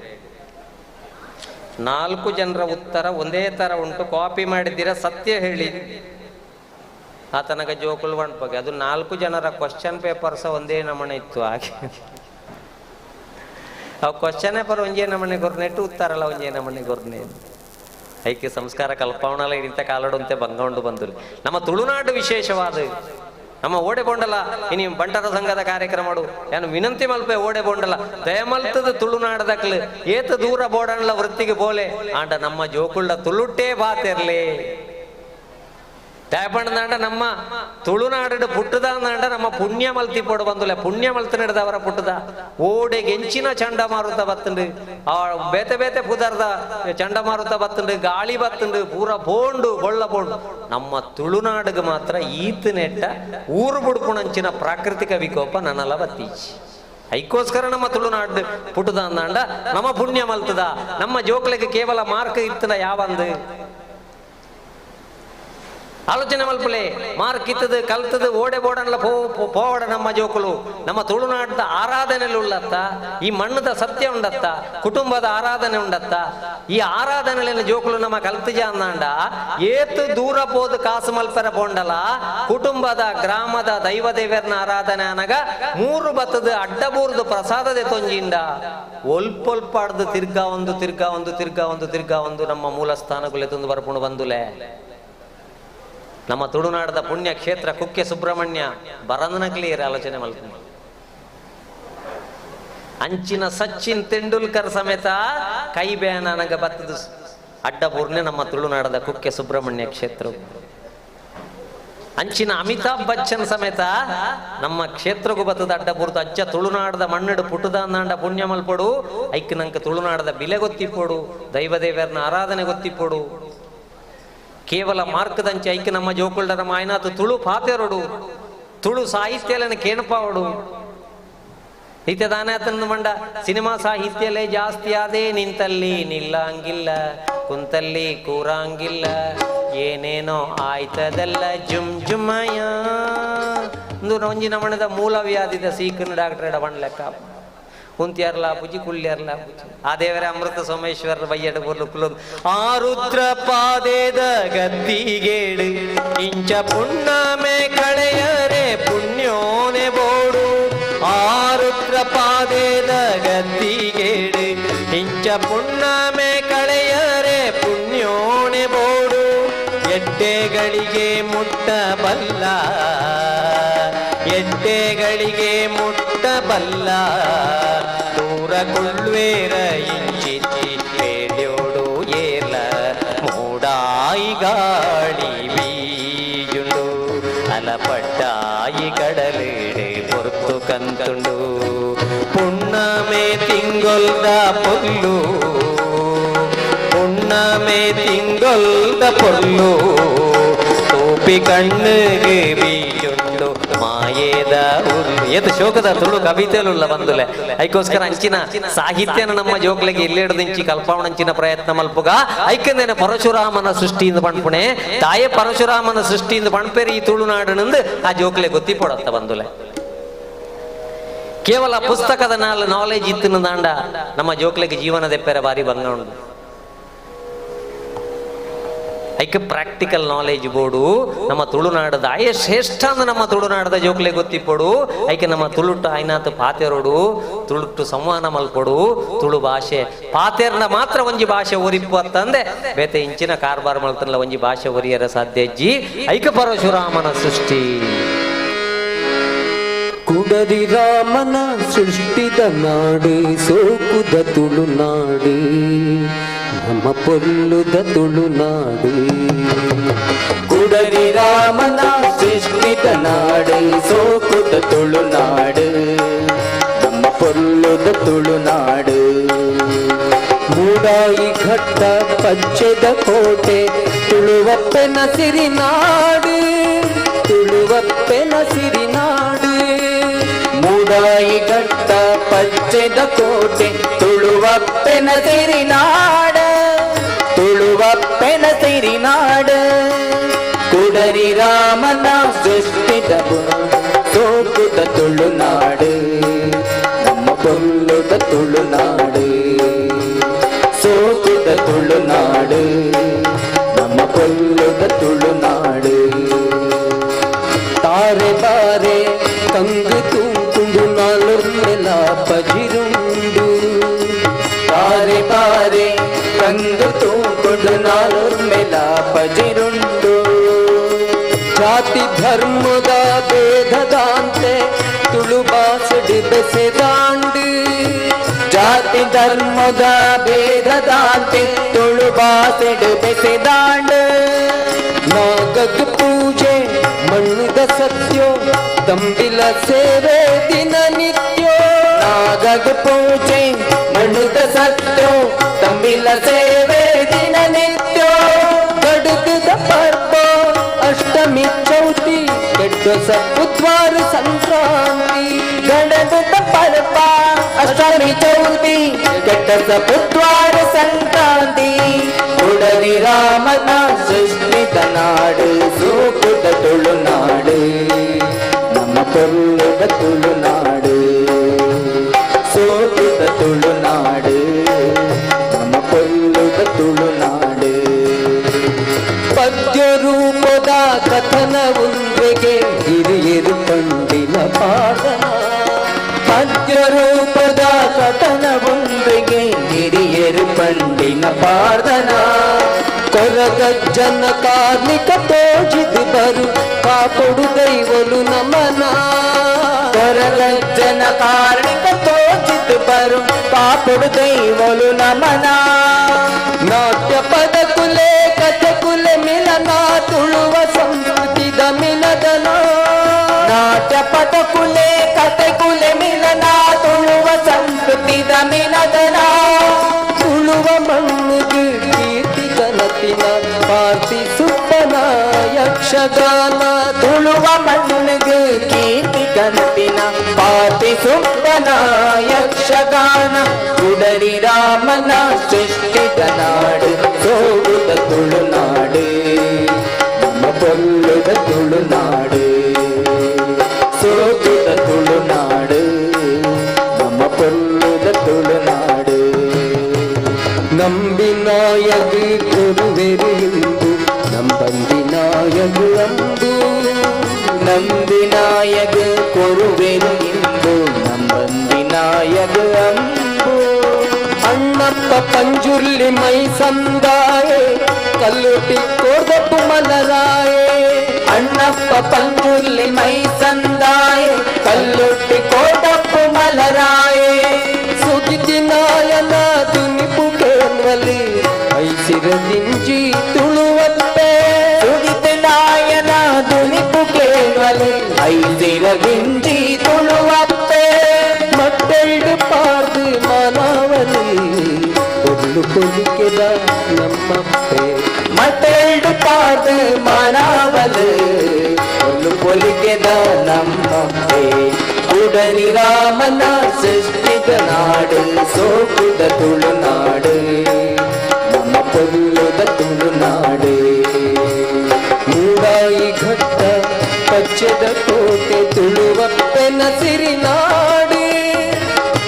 S17: ನಾಲ್ಕು ಜನರ ಉತ್ತರ ಒಂದೇ ತರ ಉಂಟು, ಕಾಪಿ ಮಾಡಿದ್ದೀರಾ ಸತ್ಯ ಹೇಳಿ. ಆತನಗ ಜೋಕುಲ್ ಬಗ್ಗೆ ಅದು ನಾಲ್ಕು ಜನರ ಕ್ವಶನ್ ಪೇಪರ್ ಸಹ ಒಂದೇ ನಮೂನೆ ಇತ್ತು. ಹಾಗೆ ಅವು ಕ್ವಶನ್ ಪೇಪರ್ ಒಂಜೇ ನಮೂನೆ ಕೊರ್ನೆಟ್ಟು ಉತ್ತರಲ್ಲ ಒಂಜೇ ನಮೂನೆ ಕೊರ್ನೆ. ಐಕೆ ಸಂಸ್ಕಾರ ಕಲ್ಪವಣಲ ಇಂಥ ಕಾಲಡುಂತೆ ಬಂಗೌಂಡು ಬಂದು ನಮ್ಮ ತುಳುನಾಡು ವಿಶೇಷವಾದ ನಮ್ಮ ಓಡೆ ಬೋಂಡಲ ಇನಿ ಬಂಟರ ಸಂಘದ ಕಾರ್ಯಕ್ರಮಡು ನಾನು ವಿನಂತಿ ಮಲ್ಪೆ ಓಡೆ ಬೋಂಡಲ ದಯಮಲ್ತದ ತುಳುನಾಡದಕ್ಲು ಏತ ದೂರ ಬೋಡಣ್ಲ ವೃತ್ತಿಗೆ ಬೋಲೆ ಆಂಡ ನಮ್ಮ ಜೋಕುಳ್ಳ ತುಳುಟೇ ಬಾತಿರ್ಲಿ. ದಯಪಂಡ ನಮ್ಮ ತುಳುನಾಡು ಪುಟ್ಟದ ಅಂದ ನಮ್ಮ ಪುಣ್ಯ ಮಲ್ತಿ ಪೋಡು ಬಂದುಲ್ಲ ಪುಣ್ಯ ಮಲ್ತಿ ನಡೆದವರ ಪುಟ್ಟದ ಓಡೆಗೆ ಎಂಚಿನ ಚಂಡಮಾರುತ ಬತ್ತುಂಡು, ಆ ಬೇತೆ ಬೇತೆ ಪುದರ್ದ ಚಂಡಮಾರುತ ಬತ್ತುಂಡು, ಗಾಳಿ ಬತ್ತುಂಡು, ಪೂರ ಬೋಂಡು ಬೊಳ್ಳ ಬೋಂಡು. ನಮ್ಮ ತುಳುನಾಡಿಗೆ ಮಾತ್ರ ಈತ ನೆಟ್ಟ ಊರು ಬುಡ್ಪುಣಂಚಿನ ಪ್ರಾಕೃತಿಕ ವಿಕೋಪ ನನ್ನಲ ಬತ್ತೀಚಿ. ಐಕೋಸ್ಕರ ನಮ್ಮ ತುಳುನಾಡು ಪುಟ್ಟದ ಅಂದಾಂಡ ನಮ್ಮ ಪುಣ್ಯ ಮಲ್ತದ. ನಮ್ಮ ಜೋಕ್ಲಿಗೆ ಕೇವಲ ಮಾರ್ಕ್ ಇತ್ತದ ಯಾವಂದು ಆಲೋಚನೆ ಮಲ್ಪಲೆ ಮಾರ್ಕ್ ಇತ್ತದು ಕಲ್ತದು ಓಡೆ ಬೋಡನ್ಲ ಪೋವಡ ನಮ್ಮ ಜೋಕುಲು. ನಮ್ಮ ತುಳುನಾಡದ ಆರಾಧನೆಯಲ್ಲಿ ಉಳ್ಳತ್ತ ಈ ಮಣ್ಣದ ಸತ್ಯ ಉಂಡತ್ತ ಕುಟುಂಬದ ಆರಾಧನೆ ಉಂಡತ್ತ ಈ ಆರಾಧನೆಯಲ್ಲಿ ಜೋಕುಲು ನಮ್ಮ ಕಲ್ತಜ ಅಂದಾಂಡ ಏತು ದೂರ ಪೋದು ಕಾಸು ಮಲ್ಪರ ಪೋಂಡಲ ಕುಟುಂಬದ ಗ್ರಾಮದ ದೈವ ದೇವರನ ಆರಾಧನೆ ಅನಗ ಮೂರು ಬತ್ತದ ಅಡ್ಡಬೂರ್ದು ಪ್ರಸಾದದೆ ತೊಂಜಿಂದ ಒಲ್ಪೊಲ್ಪಾಡ್ದು ತಿರ್ಗಾ ಒಂದು ತಿರ್ಗಾ ಒಂದು ತಿರ್ಗಾ ಒಂದು ತಿರ್ಗಾ ಒಂದು ನಮ್ಮ ಮೂಲ ಸ್ಥಾನಗಳು ಎತ್ತೊಂದು ಬರ್ಪುಣು ಬಂದುಲೆ. ನಮ್ಮ ತುಳುನಾಡದ ಪುಣ್ಯ ಕ್ಷೇತ್ರ ಕುಕ್ಕೆ ಸುಬ್ರಹ್ಮಣ್ಯ ಬರಂದನಕ್ಲಿಯರ್ ಆಲೋಚನೆ ಮಲ್ಕೊಂಡು ಅಂಚಿನ ಸಚಿನ್ ತೆಂಡೂಲ್ಕರ್ ಸಮೇತ ಕೈ ಬೇನಗ ಬತ್ತದ ಅಡ್ಡಪೂರ್ಣೆ ನಮ್ಮ ತುಳುನಾಡದ ಕುಕ್ಕೆ ಸುಬ್ರಹ್ಮಣ್ಯ ಕ್ಷೇತ್ರ. ಅಂಚಿನ ಅಮಿತಾಬ್ ಬಚ್ಚನ್ ಸಮೇತ ನಮ್ಮ ಕ್ಷೇತ್ರಕ್ಕೂ ಬತ್ತದ ಅಡ್ಡಪೂರ್ತ ಅಚ್ಚ ತುಳುನಾಡದ ಮಣ್ಣಡು ಪುಟ್ಟದ ಅಂದಾಂಡ ಪುಣ್ಯ ಮಲ್ಪಡು ಐಕ್ ನಂಕ ತುಳುನಾಡದ ಬಿಲೆ ಗೊತ್ತಿಪ್ಪೋಡು ದೈವ ದೇವರನ್ನ ಆರಾಧನೆ ಗೊತ್ತಿಪ್ಪೋಡು. ಕೇವಲ ಮಾರ್ಕದಂಚೆ ಐಕ್ ನಮ್ಮ ಜೋಕುಲ್ಡರ ಮಾಯನಾತು ತುಳು ಪಾತೆರೊಡು ತುಳು ಸಾಹಿತ್ಯಲನ ಕೇಣಪಾವಡು ಇತ್ತೆ ದಾನೆ ಆತನ ಮಂಡ ಸಿನಿಮಾ ಸಾಹಿತ್ಯಲೇ ಜಾಸ್ತಿ ಆದೇ ನಿಂತಲ್ಲಿ ನಿಲ್ಲಂಗಿಲ್ಲ ಕುಂತಲ್ಲಿ ಕೂರಂಗಿಲ್ಲ ಏನೇನೋ ಆಯ್ತದಲ್ಲ ಜುಮ್ ಜುಮ್ಮಯ ಅಂದು ಒಂಜಿ ನಮಣದ ಮೂಲ ವ್ಯಾಧಿದ ಸೀಕನ ಡಾಕ್ಟರ್ ಎಡ ಲೆಕ್ಕ ಕುಂತಿಯರ್ಲ ಪೂಜಿ ಕುಳ್ಳಿಯರ್ಲ ಪೂಜಿ ಆ ದೇವರ ಅಮೃತ ಸೋಮೇಶ್ವರ ಬಯ್ಯಡ ಬೊರ್ಲು ಕುಲೊಂದು ಆ ರುದ್ರ ಪಾದೇದ ಗದ್ದಿಗೇಡು ಇಂಚ ಪುಣ್ಣಮೆ ಕಳೆಯರೆ ಪುಣ್ಯೋನೆ ಬೋಡು ಆ ರುದ್ರ ಪಾದೇದ ಗದ್ದಿಗೇಡು ಇಂಚ ಪುಣ್ಣಮೆ ಕಳೆಯರೆ ಪುಣ್ಯೋನೆ ಬೋಡು ಎಡ್ಡೆಗಳಿಗೆ ಮುಟ್ಟಬಲ್ಲ ಎಡ್ಡೆಗಳಿಗೆ ಮುಟ್ಟಬಲ್ಲ ದೂರ ಕೊಳ್ಳುವೇರ ಇಂಚಿತಿ ಬೇಡ್ಯೋಡು ಏಲ ಮೂಡಾಯಿ ಗಾಳಿ ಬೀಜುಂಡು ಅಲಪಟ್ಟಾಯಿ ಕಡಲಿಡೆ ಪೊರ್ತು ಕಂತುಂಡು ಪುಣ್ಣಮೆ ತಿಂಗೊಲ್ದ ಪೊಲ್ಲು ಪುಣ್ಣಮೆ ತಿಂಗೊಲ್ದ ಪೊಲ್ಲು ತೂಪಿ ಕಣ್ಣಿಗೆ ಬೀಜುಂಡು ಮಾಯೇದ ಉರ್ಲು. ಏತು ಶೋಕದ ತುಳು ಕವಿತೆಲುಲ್ಲ ಬಂದುಲೆ. ಐಕೋಸ್ಕರ ಅಂಚಿನ ಸಾಹಿತ್ಯನ ನಮ್ಮ ಜೋಕ್ಲೆಗೆ ಎಲ್ಲೆಡ್ದಿಂಚಿ ಕಲ್ಪಾವಣಂಚಿನ ಪ್ರಯತ್ನ ಮಲ್ಪುಗ. ಐಕಂದೇನೆ ಪರಶುರಾಮನ ಸೃಷ್ಟಿಯಿಂದ ಪಣ್ಪುಣೆ ತಾಯೇ ಪರಶುರಾಮನ ಸೃಷ್ಟಿಯಿಂದ ಪಣ್ಪೇರಿ ಈ ತುಳುನಾಡಿನಿಂದ ಆ ಜೋಕ್ಲೆ ಗೊತ್ತಿಪೊಡತ್ತ ಬಂದುಲೆ. ಕೇವಲ ಪುಸ್ತಕದ ನಾಲ್ ನಾಲೆಜ್ ಇತ್ತಿನ ದಾಂಡ ನಮ್ಮ ಜೋಕ್ಲೆಗೆ ಜೀವನದ ಎಪ್ಪೆರೆ ಬಾರಿ ಭಂಗ ಉಂಡು. ಐಕೆ ಪ್ರಾಕ್ಟಿಕಲ್ ನಾಲೆಜ್ ಬೋಡು ನಮ್ಮ ತುಳುನಾಡದ ಆಯ ಶ್ರೇಷ್ಠ ಅಂದ್ರೆ ನಮ್ಮ ತುಳುನಾಡದ ಜೋಕ್ಲೆ ಗೊತ್ತಿಪ್ಪೊಡು. ಐಕೆ ನಮ್ಮ ತುಳುಟ್ಟು ಆಯ್ನಾತು ಪಾತೆರೋಡು, ತುಳುಟ್ಟು ಸಂವಹನ ಮಲ್ಪೊಡು, ತುಳು ಭಾಷೆ ಪಾತೆರ್ನ ಮಾತ್ರ ಒಂಜಿ ಭಾಷೆ ಒರಿಪ್ಪು ಅಂತಂದೆ ಬೇತೆ ಇಂಚಿನ ಕಾರ್ಬಾರ್ ಮಲ್ತನಲ್ಲ ಒಂಜಿ ಭಾಷೆ ಒರಿಯರ ಸಾಧ್ಯ ಅಜ್ಜಿ. ಐಕ ಪರಶುರಾಮನ ಸೃಷ್ಟಿ
S11: ಕುಡರಿ ರಾಮನ ಸೃಷ್ಟಿದ ನಾಡು ಸೋಕುದ ತುಳುನಾಡು ನಮ್ಮ ಪೊಲ್ಲುದ ತುಳುನಾಡು. ಕುಡರಿ ರಾಮನ ಸೃಷ್ಟಿದ ನಾಡು ಸೋಕುದ ತುಳುನಾಡು ನಮ್ಮ ಪೊಲ್ಲುದ ತುಳುನಾಡು. ಮೂಡಾಯಿ ಘಟ್ಟ ಪಚ್ಚೆದ ಕೋಟೆ ತುಳುವಪ್ಪೆನ ಸಿರಿನಾಡು ತುಳುವಪ್ಪೆನ ಸಿರಿನಾಡು. ಮೂಡಾಯಿ ಘಟ್ಟ ಪಚ್ಚೆದ ಕೋಟೆ ತುಳುವಪ್ಪೆನ ಸಿರಿನಾಡ ತುಳುವಪ್ಪೆನ ಸಿರಿನಾಡ. ಕುಡರಿ ರಾಮನ ಸೃಷ್ಟಿದ ಸೋಕುದ ತುಳುನಾಡು ನಮ್ಮ ಪೊಲ್ಲುದ ತುಳುನಾಡು. ಸೋಕುದ ತುಳುನಾಡು ನಮ್ಮ ಪೊಲ್ಲುದ ತುಳುನಾಡು. ತಾರೆ ಬಾರೆ ಕಂಗು ತುಂಕುಂಡು ನಾಲೊರ್ಮೆಲ ಪಜಿರುಂಡು. ತಾರೆ ಬಾರೆ ಕಂಗು ತುಂಕುಂಡು ನಾಲೊರ್ಮೆಲ ಪಜಿರುಂಡು. ಜಾತಿ ಧರ್ಮದ ಭೇದದಾಂತೆ ತುಳು ಬಾಸಡಿ ಬೆಸೆದಾಂಡು. ಜಾತಿ ಧರ್ಮದ ಭೇದದಾಂತೆ ತುಳು ಬಾಸೆಡು ಬೆಸೆದಾಂಡು. ನಾಗಗ್ ಪೂಜೆ ಮಣ್ಣದ ಸತ್ಯೋ ತಂಬಿಲ ಸೇವೆ ದಿನ ನಿತ್ಯೋ. ನಾಗಗ್ ಪೂಜೆ ಮಣ್ಣದ ಸತ್ಯೋ ತಂಬಿಲ ಸೇವೆ ದಿನ ನಿತ್ಯೋ. ಗಡುಗದ ಪರ್ವ ಅಷ್ಟಮಿ ಚೌತಿ ಕೆಡ್ಡೊಸ ಬುಧವಾರ ಸಂಕ್ರಾಂತಿ. ಗಡಗದ ಪರ್ವ ಅಷ್ಟಮಿ ಚೌತಿ ಕೆಡ್ಡೊಸ ಬುಧವಾರ ಸಂಕ್ರಾಂತಿ. ಕುಡರಿ ರಾಮನ ಸೃಷ್ಟಿದ ನಾಡು ಸೋಕುದ ತುಳುನಾಡು ನಮ್ಮ ಪೊಲ್ಲುದ ತುಳುನಾಡು. ಸೋಕುದ ತುಳುನಾಡು ನಮ್ಮ ಪೊಲ್ಲುದ ತುಳುನಾಡು. ಪದ್ಯ ರೂಪದ ಕಥನ ಉಂದ್ರೆಗೆ ಹಿರಿಯರು ಪಂಡಿನ ಪಾದನ. ಪದ್ಯ ರೂಪದ ಕಥನ ಉಂದ್ರೆಗೆ ಹಿರಿಯರು ಪಂಡಿನ ಪಾದನ. ಕೊರಗ ಜನ ಕಾರ್ಮಿಕ ತೋಜಿದು ಬರು ಕಾಪೊಡು ದೈವಲು ನಮನ. ಕೊರಗ ಜನ ಕಾರ್ಮಿಕ ತೋಜಿದು ಬರು ಕಾಪೊಡು ದೈವಲು ನಮನ. ನಾಟ್ಯ ಪದ ಕುಲೆ ಕಥೆ ಕುಲೆ ಮಿಲನ ತುಳುವ ಸಂಸ್ಕೃತಿದ ಮಿಲದನ. ನಾಟ್ಯ ಪದ ಕುಲೆ ಕಥೆ ಕುಲೆ ಮಿಲನ ತುಳುವ ಸಂಸ್ಕೃತಿದ ಮಿಲದನ. ತುಳುವ ಮಣ್ಣಿಗೆ ಕೀರ್ತಿ ಕನತಿನ ಪಾರ್ತಿ ಸುಪ್ಪನ ಯಕ್ಷಗಾನ. ತುಳುವ ಮಣ್ಣಿಗೆ ಕೀರ್ತಿ ಕನತಿನ ಪಾರ್ತಿ ಸುಪ್ಪನ ಯಕ್ಷಗಾನ. ಕುಡರಿ ರಾಮನ ಸೃಷ್ಟಿದ ನಾಡು ಸೋಗುದ ತುಳುನಾಡು ನಮ್ಮ ಪೊಲ್ಲುದ ತುಳುನಾಡು. ಸೋಗುದ ತುಳುನಾಡು ನಮ್ಮ ಪೊಲ್ಲುದ ತುಳುನಾಡು. ನಂಬಿನಾಯಗ ಗುರುವೆರು ಇಂದು ನಂಬಂದಿನಾಯಗ ಅಂಬು. ನಂಬಿನಾಯಗ ಕೊರುವೆರು ಇಂದು ನಂಬಂದಿನಾಯಗ ಅಂಬು. ಅಣ್ಣಪ್ಪ ಪಂಜುರ್ಲಿ ಮೈ ಸಂದಾಯೆ ಕಲ್ಲುಟಿ ಕೋರ್ದಪ್ಪು ಮಲರಾಯೆ. ಅಣ್ಣಪ್ಪ ಪಂಜುರ್ಲಿ ಮೈ ಸಂದಾಯೆ ಕಲ್ಲುಟಿ ಕೋರ್ದಪ್ಪು ಮಲರಾಯೆ. ಸುಗಿತಿ ನಾಯನ ದುನಿಪು ಕೇನ್ವಲಿ ಐಸಿರದಿಂಜಿ ತುಳುವಪ್ಪೆ. ಸುಗಿತಿ ನಾಯನ ದುನಿಪು ಕೇನ್ವಲಿ ಐಸಿರದಿಂಜಿ ತುಳುವಪ್ಪೆ. ಮಟ್ಟೆಲ್ಡು ಪಾರ್ದು ಮಾನವಲಿ ಕೊಲ್ಲು ಕೊಲಿಕೆ ಪೊಲಿಕೆದ ನಮ್ಮಪ್ಪೆ ಮಟೆಲ್ಡು ಪಾದ ಮಾನವಲು ಪೊಲು ಪೊಲಿಕೆದ ನಮ್ಮಪ್ಪೆ ಉಡನಿ ರಾಮನ ಸೃಷ್ಟಿದ ನಾಡು ಸೋಕುದ ತುಳುನಾಡು ನಮ್ಮ ಪೊಲ್ಲುದ ತುಳುನಾಡು ಮೂಡಾಯಿ ಘಟ್ಟ ಪಚ್ಚದ ಕೋಟೆ ತುಳುವಪ್ಪೆನ ಸಿರಿನಾಡು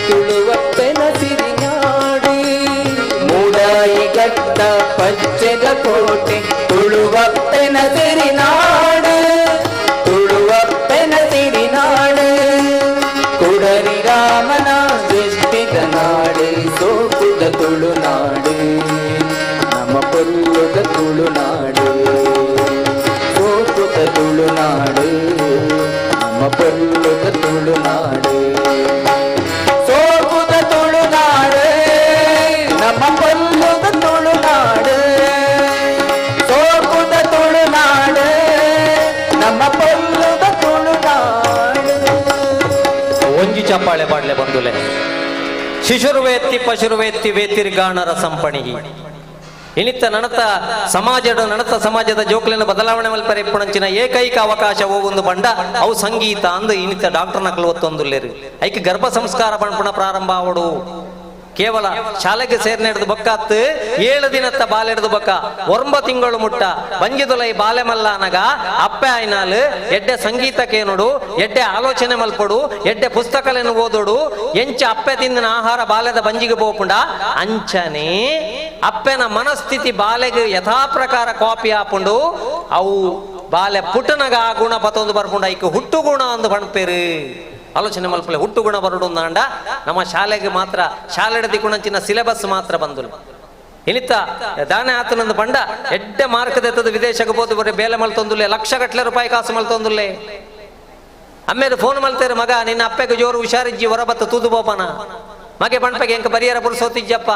S11: ತುಳುವಪ್ಪೆನ ಸಿರಿನಾಡು ಮೂಡಾಯಿ ಘಟ್ಟ ಪಚ್ಚದ ಕೋಟೆ ತುಳುವಪ್ಪೆನ ಸಿರಿನಾಡು ತುಳುವಪ್ಪೆನ ಸಿರಿನಾಡು ಕುಡರಿ ರಾಮನ ಸೃಷ್ಟಿದ ನಾಡು ಸೋಕುದ ತುಳುನಾಡು ನಮ್ಮ ಪೊಲ್ಲುದ ತುಳುನಾಡು ಸೋಕುದ ತುಳುನಾಡು ನಮ್ಮ ಪೊಲ್ಲುದ ತುಳುನಾಡು ಸೋಕುದ ತುಳುನಾಡು ನಮ್ಮ ಪೊಲ್ಲುದ ತುಳುನಾಡು ಸೋಕುದ ತುಳುನಾಡು ನಮ್ಮ ಪೊಲ್ಲುದ ತುಳುನಾಡು.
S17: ಒಂಜಿ ಚಪ್ಪಾಳೆ ಪಾಡ್ಲೆ ಬಂದುಲೆ. ಶಿಶುರ್ವೇತ್ತಿ ಪಶುರ್ವೇತ್ತಿ ವೇತಿರ್ಗಾಣರ ಸಂಪಣಿಹಿ. ಇನಿತ್ತ ನಣತ ಸಮಾಜದ ನಣತ ಸಮಾಜದ ಜೋಕ್ಲಿನ ಬದಲಾವಣೆ ಮಲ್ಪರೆ ಇಪ್ಪುಣಂಚಿನ ಏಕೈಕ ಅವಕಾಶ ಒಂದು ಬಂಡ ಅವು ಸಂಗೀತ ಅಂದು ಇನಿತ ಡಾಕ್ಟರ್ ನಕಲು ಒತ್ತೊಂದುಲ್ಲೇರು. ಐಕ್ ಗರ್ಭ ಸಂಸ್ಕಾರ ಪಣಪುಣ ಪ್ರಾರಂಭ ಆವಡು. ಕೇವಲ ಶಾಲೆಗೆ ಸೇರ್ನೆಡ್ದು ಬೊಕ್ಕಾತ್ 7 ದಿನತ್ತ ಬಾಲೆಡ್ದು ಬೊಕ್ಕ 9 ತಿಂಗಳು ಮುಟ್ಟ ಬಂಜಿದುಲೈ ಬಾಲೆ ಮಲ್ಲಾನಗ ಅಪ್ಪೆ ಆಯ್ನಾಲ್ ಎಡ್ಡೆ ಸಂಗೀತ ಕೇನುಡು, ಎಡ್ಡೆ ಆಲೋಚನೆ ಮಲ್ಪಡು, ಎಡ್ಡೆ ಪುಸ್ತಕಲೆನು ಓದೋಡು. ಎಂಚ ಅಪ್ಪೆ ತಿಂದಿನ ಆಹಾರ ಬಾಲೆದ ಬಂಜಿಗೆ ಪೋಪುಂಡ ಅಂಚನೆ ಅಪ್ಪೆನ ಮನಸ್ಥಿತಿ ಬಾಲೆಗೆ ಯಥಾ ಪ್ರಕಾರ ಕಾಪಿ ಆಪುಂಡು. ಅವು ಬಾಲೆ ಪುಟನಗ ಆ ಗುಣ ಪತ್ತೊಂದು ಬರ್ಪುಂಡ. ಐಕ್ ಹುಟ್ಟು ಗುಣ ಅಂದು ಪಣ್ಪೇರು. ಆಲೋಚನೆ ಮಲ್ಪಲೆ ಹುಟ್ಟು ಗುಣ ಬರಡು ಅಂದ ನಮ್ಮ ಶಾಲೆಗೆ ಮಾತ್ರ ಶಾಲೆಡ ದಿಕ್ಕುಣಂಚಿನ ಸಿಲೆಬಸ್ ಮಾತ್ರ ಬಂದುಲು. ಇನಿತ ದಾನೆ ಆತನಂದು ಪಂಡ ಎಡ್ಡೆ ಮಾರ್ಕ್ ದೆತ್ತದ ವಿದೇಶಕ್ಕೆ ಪೋದು ಬರೀ ಬೇಲೆ ಮಲ್ತೊಂದುಲ್ಲೆ, ಲಕ್ಷ ಗಟ್ಟಲೆ ರೂಪಾಯಿ ಕಾಸು ಮಲ್ತೊಂದುಲ್ಲೆ. ಅಮ್ಮೇರು ಫೋನ್ ಮಲ್ತೇರು, ಮಗ ನಿನ್ನ ಅಪ್ಪೆಗೆ ಜೋರು ಹುಷಾರಿಜ್ಜಿ ಹೊರಬತ್ತ ತೂದು ಬೋಪನ ಮಗೆ ಪಣ್ಪೆಗೆ ಎಂಕ ಬರಿಯರ ಪುರುಸೋತಿಜ್ಜಪ್ಪ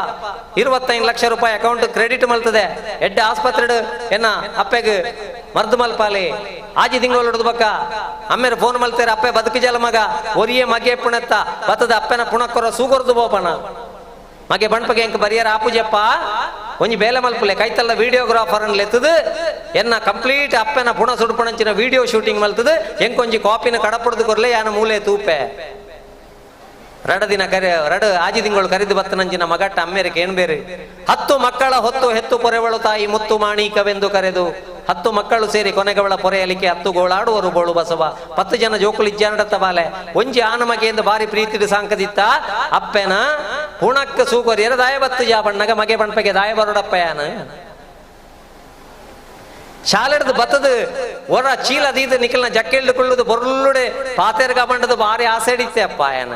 S17: 25 ಲಕ್ಷ ರೂಪಾಯಿ ಅಕೌಂಟ್ ಕ್ರೆಡಿಟ್ ಮಲ್ತದೆ, ಎಡ್ಡೆ ಆಸ್ಪತ್ರೆ ಎನ್ನ ಅಪ್ಪೆಗೆ ಮರ್ದು ಮಲ್ಪಾಲೆ ಆಜಿ ತಿಂಗಳು ಬಕ್ಕ. ಅಮ್ಮೇರು ಫೋನ್ ಮಲ್ತೇರ, ಅಪ್ಪೆ ಬದುಕಿಜಲ ಮಗ ಒರಿಯೇ ಮಗೆ ಪುಣೆತ್ತ ಬತ್ತದ ಅಪ್ಪೆನ ಪುಣಕ್ಕೊರ ಸೂಗೊರ್ದು ಬೋಪನ ಮಗೆ ಬಣ್ಪಗೆ ಎಂಕ ಬರಿಯರ ಆಪುಜಪ್ಪ ಒಂಜಿ ಬೇಲೆ ಮಲ್ಪುಲೆ ಕೈತಲ್ಲ ವಿಡಿಯೋಗ್ರಾಫರ್ ಲೆತ್ತದು ಎನ್ನ ಕಂಪ್ಲೀಟ್ ಅಪ್ಪೆನ ಪುಣ ಸುಡುಪಣಂಚಿನ ವಿಡಿಯೋ ಶೂಟಿಂಗ್ ಮಲ್ತದು ಎಂಕೊಂಜಿ ಕಾಪಿನ ಕಡಪುಡ್ದು ಕೊರ್ಲೆ ಯಾನ ಮೂಲೆ ತೂಪೆ. ರಡ ದಿನ ಕರೆ ರಡ ಆಜಿ ತಿಂಗಳು ಕರಿದು ಬತ್ತನಂಚಿನ ಮಗಟ್ಟ ಅಮ್ಮೇರೆ ಕೇಣ್ಬೇರು 10 ಮಕ್ಕಳ ಹೊತ್ತು ಹೆತ್ತು ಪೊರೆವಳು ತಾಯಿ ಮುತ್ತು ಮಾಣೀಕವೆಂದು ಕರೆದು 10 ಮಕ್ಕಳು ಸೇರಿ ಕೊನೆಗವಳ ಪೊರೆಯಲಿಕ್ಕೆ 10 ಗೋಳಾಡುವರು ಬೋಳು ಬಸವ 10 ಜನ ಜೋಕುಲು ಇಜ್ಜಾನಡತ್ತ ಬಾಲೆ ಒಂಜಿ ಆನಮಗೆಯಿಂದ ಬಾರಿ ಪ್ರೀತಿಡು ಸಾಂಕದಿತ್ತ ಅಪ್ಪೆನ ಪುಣಕ್ಕ ಸೂಕೊರಿಯರ ದಾಯ ಬತ್ತು ಜಾ ಬಣ್ಣಗ ಮಗೆ ಬಣ್ಪೆಗೆ ದಾಯ ಬರೋಡಪ್ಪಯಾನ ಶಾಲೆಡ್ದು ಬತ್ತದು ಒರ ಚೀಲ ದೀದ ನಿಖಲ್ನ ಜಕ್ಕೆಲ್ಡು ಕೊಳ್ಳುದು ಬೊರ್ಲುಡೆ ಪಾತೇರ್ಗ ಬಂಡದು ಬಾರಿ ಆಸೆ ಹಿಡಿತೆ ಅಪ್ಪ ಯಾನ.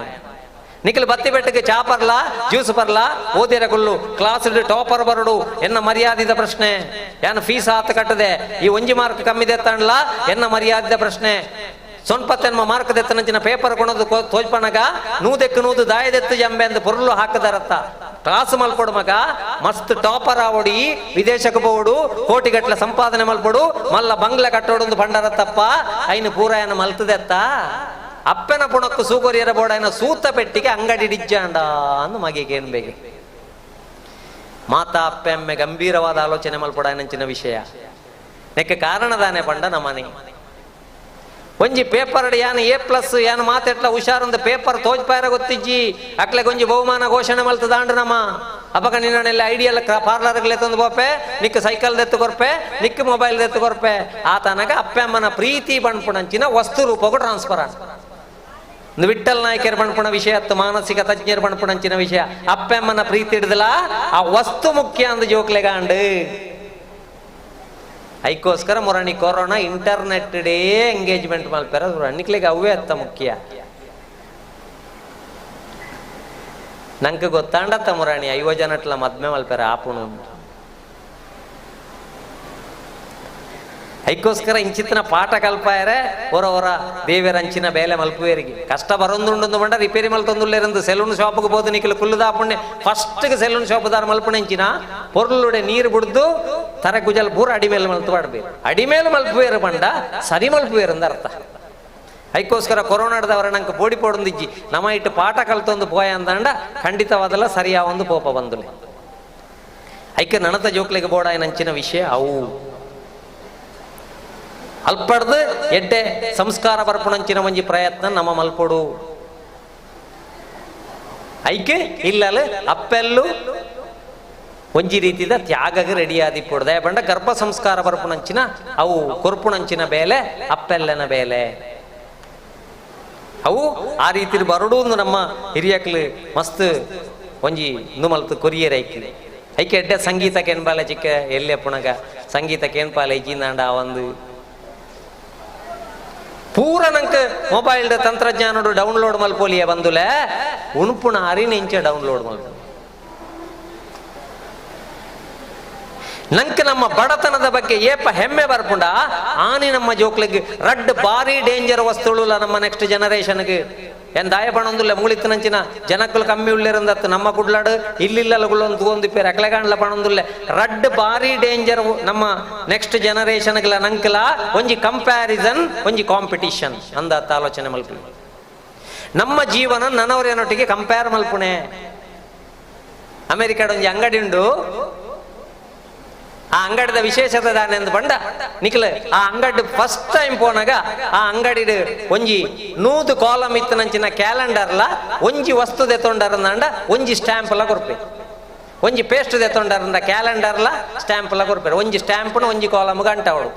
S17: ನಿಖಲ್ ಬತ್ತಿ ಬೆಟ್ಟಕ್ಕೆ ಚಾ Parly juice Parly ಓದಿರ Kullu class topper ಬರಡು ಎನ್ನ ಮರ್ಯಾದಿದ ಪ್ರಶ್ನೆ. ಯಾನು ಫೀಸ್ ಆತ ಕಟ್ಟದೆ ಈ ಒಂಜಿ ಮಾರ್ಕ್ ಕಮ್ಮಿದೆ ತಾಣ್ಲ ಎನ್ನ ಮರ್ಯಾದಿದ ಪ್ರಶ್ನೆ. ಸೊನ್ಪತ್ತೆನ್ಮ ಮಾರ್ಕ್ ದೆತ್ತನಂಚಿನ ಪೇಪರ್ ಕೊಣದು ತೋಜ್ಪಣಗ ನೂದೆಕ್ಕು ನೂದು ದಾಯದೆತ್ತು ಜಂಬೆ ಅಂದ್ ಪೊರ್ಲು ಹಾಕದಾರತ್ತ ಕ್ಲಾಸ್ ಮಲ್ಪಡು ಮಗ ಮಸ್ತ್ ಟಾಪರ್ ಆವಡಿ ವಿದೇಶಕ್ಕೆ ಪೋಡು ಕೋಟಿಗಟ್ಟಲೆ ಸಂಪಾದನೆ ಮಲ್ಪಡು ಮಲ್ಲ ಬಂಗ್ಲೆ ಕಟ್ಟೋಡೊಂದು ಭಂಡಾರತ್ತಪ್ಪ ಐನು ಪೂರಾಯನ ಮಲ್ತದೆತ್ತ ಅಪ್ಪನ ಪುಣಕ್ಕು ಸೂಗೊರಿಯರ ಬೋಡಾಯನ ಸೂತ ಪೆಟ್ಟಿಗೆ ಅಂಗಡಿ ಡಿಜ್ಜಾಂಡ ಅಂದು ಮಗಿಗೆ ಏನ್ಬೇಕೆ. ಮಾತಾ ಅಪ್ಪೆ ಅಮ್ಮೆ ಗಂಭೀರವಾದ ಆಲೋಚನೆ ಮಲ್ಪಡಾಯನಂಚಿನ ವಿಷಯ ನೆಕ್ಕೆ ಕಾರಣದಾನೆ ಪಂಡ ನಮ್ಮನೆ ಒಂಜಿ ಪೇಪರ್ ಯಾನ್ ಎ ಪ್ಲಸ್ ಯಾನ್ ಮಾತೆಟ್ಲ ಹುಷಾರೊಂದು ಪೇಪರ್ ತೋಜ್ಪಾಯರ ಗೊತ್ತಿಜ್ಜಿ ಅಕ್ಲೆ ಗೊಂಜಿ ಬಹುಮಾನ ಘೋಷಣೆ ಮಲ್ತದಾಂಡು ನಮ್ಮ ಅಪ್ಪಗ ನಿನ್ನೆಲ್ಲ ಐಡಿಯಲ್ ಪಾರ್ಲರ್ಗಳು ತಂದು ಬೋಪೆ ನಿಕ್ಕ ಸೈಕಲ್ ದೆತ್ತು ಕೊರ್ಪೆ ನಿಕ್ಕ ಮೊಬೈಲ್ ದೆತ್ತು ಕೊರ್ಪೆ ಆತನಗ ಅಪ್ಪೆ ಅಮ್ಮನ ಪ್ರೀತಿ ಬಣ್ಪುಣಂಚಿನ ವಸ್ತು ರೂಪಗೂ ಟ್ರಾನ್ಸ್ಫರ್ ಆಗ ವಿಠಲ್ ನಾಯಕರು ಬಣ್ಪುಣ ವಿಷಯ ಅತ್ತು ಮಾನಸಿಕ ತಜ್ಞರು ಬಣ್ಪುಣಂಚಿನ ವಿಷಯ ಅಪ್ಪೆ ಅಮ್ಮನ ಪ್ರೀತಿ ಹಿಡಿದಲ ಆ ವಸ್ತು ಮುಖ್ಯ ಅಂದು ಜೋಕ್ಲೆಗಾಂಡು. ಐಕೋಸ್ಕರ ಮೊರಣಿ ಕೊರೋನಾ ಇಂಟರ್ನೆಟ್ ಡೇ ಎಂಗೇಜ್ಮೆಂಟ್ ಮಲ್ಪೆರ ನಿಕ್ಲಿಗೆ ಅವೇ ಅತ್ತ ಮುಖ್ಯ. ನಂಗೆ ಗೊತ್ತಾಂಡತ್ತ ಮುರಾಣಿ 50 ಜನಟ್ಲ ಮದ್ಮೆ ಮಲ್ಪೆರ ಆಪುಣು. ಐಕೋಸ್ಕರ ಇಂಚಿತ್ತಿನ ಪಾಠ ಕಲ್ಪಾಯರೆ ಹೊರ ಹೊರ ದೇವರಂಚಿನ ಬೇಲೆ ಮಲ್ಪುವೇರಿಗೆ ಕಷ್ಟ ಬರೊಂದುಂಡು ಬಂಡ ರಿಪೇರಿ ಮಲ್ತೊಂದುಲ್ಲೇರಂದು ಸೆಲೂನ್ ಶಾಪ್ಗೆ ಬೋದು ನಿಖಲು ಕುಲ್ಲುದ ಪುಣ್ಯ ಫಸ್ಟ್ಗೆ ಸೆಲೂನ್ ಶಾಪ್ದಾರ ಮಲ್ಪುಣ ಇಂಚಿನ ಪೊರ್ಲುಡೆ ನೀರು ಬಿಡ್ದು ತರೆ ಗುಜಲ್ ಪೂರ ಅಡಿಮೇಲೆ ಮಲ್ತು ಪಾಡ್ಬೇಕು ಅಡಿಮೇಲೆ ಮಲ್ಪುವೇರು ಬಂಡ ಸರಿ ಮಲ್ಪುವೇರು ಅಂದ ಅರ್ಥ. ಐಕೋಸ್ಕರ ಕೊರೋನಾದವರ ನಂಗೆ ಪೋಡಿ ಪೋಡೊಂದಿಜ್ಜಿ ನಮ್ಮ ಇಟ್ಟು ಪಾಠ ಕಲ್ತೊಂದು ಪೋಯ ಅಂದಂಡ ಖಂಡಿತವಾದಲ್ಲ ಸರಿಯಾವೊಂದು ಪೋಪ ಬಂದುಲೆ. ಐಕೆ ನನತ ಜೋಕ್ಲೆಗೆ ಬೋಡಾಯನಂಚಿನ ವಿಷಯ ಅವು ಅಲ್ಪಡ್ದು ಎಡ್ಡೆ ಸಂಸ್ಕಾರ ಬರ್ಪುಣಂಚಿನ ಒಂಜಿ ಪ್ರಯತ್ನ ನಮ್ಮ ಮಲ್ಪೊಡು. ಐಕೆ ಇಲ್ಲಲ್ಲ ಅಪ್ಪೆಲ್ಲು ಒಂಜಿ ರೀತಿದ ತ್ಯಾಗಗೆ ರೆಡಿ ಆದಿಪ್ಪೊಡು. ದಯಪಂಡ ಗರ್ಭ ಸಂಸ್ಕಾರ ಬರ್ಪುಣಂಚಿನ ಅವು ಕೊರ್ಪುಣಂಚಿನ ಬೇಲೆ ಅಪ್ಪೆಲ್ಲನ ಬೇಲೆ ಅವು ಆ ರೀತಿ ಬರಡು ನಮ್ಮ ಹಿರಿಯಕ್ಲು ಮಸ್ತ್ ಒಂಜಿ ನುಮಲ್ತು ಕೊರಿಯರ್ ಐಕ್ಲಿ. ಐಕೆ ಎಡ್ಡೆ ಸಂಗೀತ ಕೇನ್ಪಾಲೆ ಚಿಕ್ಕ ಎಲ್ಲೆ ಪುಣಗ ಸಂಗೀತ ಕೇನ್ಪಾಲೆ ಇಜ್ಜಿಂದಾಂಡ ಆ ಒಂದು ಪೂರ ನಂಗೆ ಮೊಬೈಲ್ ತಂತ್ರಜ್ಞಾನ ಡೌನ್ಲೋಡ್ ಮಲ್ಪೋಲಿಯ ಬಂದುಲೆ ಉಣುಪುಣ ಅರಿನ ಇಂಚ ಡೌನ್ಲೋಡ್ ಮಲ್ಪ. ನಂಗೆ ನಮ್ಮ ಬಡತನದ ಬಗ್ಗೆ ಏಪ ಹೆಮ್ಮೆ ಬರ್ಪುಂಡ ಆನಿ ನಮ್ಮ ಜೋಕ್ಲಿಗೆ ರಡ್ಡ್ ಬಾರಿ ಡೇಂಜರ್ ವಸ್ತುಳುಲ್ಲ ನಮ್ಮ ನೆಕ್ಸ್ಟ್ ಜನರೇಷನ್ಗೆ. ಏನ್ ದಾಯ ಪಣೊಂದುಲ್ಲ ಮೂಳಿತ್ತನಂಚಿನ ಜನಕ್ಕಲು ಕಮ್ಮಿ ಉಳ್ಳಿರಂದತ್ತು ನಮ್ಮ ಕುಡ್ಲಾಡು ಇಲ್ಲಿಲ್ಲಗುಳ್ಳೊಂದು ತಗೊಂದಿಪ್ಪೇರು ಅಕ್ಲೆಗಾಂಡ್ಲ ಪಣೊಂದುಲ್ಲ ರಡ್ಡ್ ಬಾರಿ ಡೇಂಜರ್ ನಮ್ಮ ನೆಕ್ಸ್ಟ್ ಜನರೇಷನ್ಗಳ ನಂಕಲ ಒಂಜಿ ಕಂಪ್ಯಾರಿಸನ್ ಒಂಜಿ ಕಾಂಪಿಟಿಷನ್ ಅಂದಾತ ಆಲೋಚನೆ ಮಲ್ಪುಣೆ. ನಮ್ಮ ಜೀವನ ನನವರೇನೊಟ್ಟಿಗೆ ಕಂಪೇರ್ ಮಲ್ಪುಣೆ. ಅಮೆರಿಕದ ಒಂಜಿ ಅಂಗಡಿ ಉಂಡು, ಆ ಅಂಗಡಿದ ವಿಶೇಷತೆ ದಾನೆ ಬಂಡ ನಿಖಲ ಆ ಅಂಗಡಿ ಫಸ್ಟ್ ಟೈಮ್ ಪೋನಾಗ ಆ ಅಂಗಡಿ ಒಂಜಿ 100 ಕಾಲಮ್ ಇತ್ತನಂಚಿನ ಕ್ಯಾಲೆಂಡರ್ಲ ಒಂಜಿ ವಸ್ತು ದೆತ್ತೊಂಡರಂದ ಒಂಜಿ ಸ್ಟ್ಯಾಂಪ್ಲ ಕೊರ್ಪೆ, ಒಂಜಿ ಪೇಸ್ಟ್ ದೆತ್ತೊಂಡರಂದ ಕ್ಯಾಲೆಂಡರ್ಲ ಸ್ಟ್ಯಾಂಪ್ಲ ಕೊರ್ಪೆ, ಒಂಜಿ ಸ್ಟ್ಯಾಂಪ್ನ ಒಂಜಿ ಕಾಲಮ್ ಗಂಟವಳು.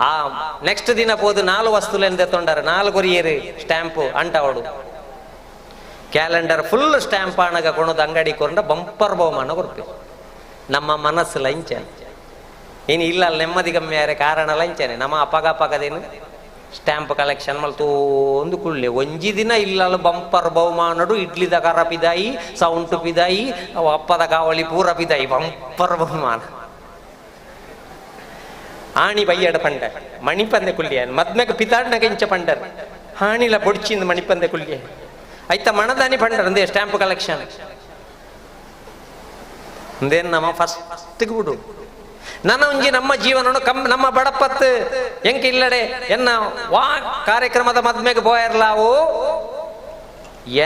S17: ಆ ನೆಕ್ಸ್ಟ್ ದಿನ ಪೋದು 4 ವಸ್ತುಲೇನು ದೆತ್ತೊಂಡಾರ 4 ಕೊರಿಯರು ಸ್ಟ್ಯಾಂಪು ಅಂಟವಳು. ಕ್ಯಾಲೆಂಡರ್ ಫುಲ್ ಸ್ಟ್ಯಾಂಪ್ ಆಣಗ ಕೊಣದ ಅಂಗಡಿ ಕೊರಂಡ ಬಂಪರ್ ಬಹುಮಾನ ಕೊರ್ಪೆ. ನಮ್ಮ ಮನಸ್ಸು ಲಂಚನೆ ಇನ್ನು ಇಲ್ಲ ನೆಮ್ಮದಿ ಕಮ್ಮಿ ಆರೆ ಕಾರಣ ಲಂಚನೆ ನಮ್ಮ ಅಪಗಪಗದೇನು ಸ್ಟ್ಯಾಂಪ್ ಕಲೆಕ್ಷನ್ ಮಲ್ತೋಂದು ಕುಳ್ಳೆ ಒಂಜಿ ದಿನ ಇಲ್ಲಲ್ಲ ಬಂಪರ್ ಬಹುಮಾನಡು ಇಡ್ಲಿದ ಕರ ಪಿದಾಯಿ ಸೌಂಟು ಪಿದಾಯಿ ಅಪ್ಪದ ಕಾವಳಿ ಪೂರ ಪಿದಾಯಿ ಬಂಪರ್ ಬಹುಮಾನ. ಆಣಿ ಬಯ್ಯಡ ಪಂಡ ಮಣಿಪಂದೆ ಕುಳ್ಳಿಯ ಮದ್ಮೆಗೆ ಪಿತಾಡ್ನಾಗ ಇಂಚ ಪಂಡರ್ ಹಾಣಿಲ ಬೊಡ್ಚಿಂದ ಮಣಿಪಂದೆ ಕುಳ್ಳಿಯ ಐತ ಮಣದಾನಿ ಪಂಡರ್ ಅಂದೇ ಸ್ಟ್ಯಾಂಪ್ ಕಲೆಕ್ಷನ್ ಅಂದೇನು ನಮ್ಮ ಫಸ್ಟ್ಗೆ ಬಿಡು. ನನ್ನ ಒಂಜಿ ನಮ್ಮ ಜೀವನ ಕಮ್ ನಮ್ಮ ಬಡಪತ್ತು ಎಂಕ ಇಲ್ಲಡೆ ಎನ್ನ ವಾ ಕಾರ್ಯಕ್ರಮದ ಮದ್ಮೆಗೆ ಬೋಯರ್ಲಾವು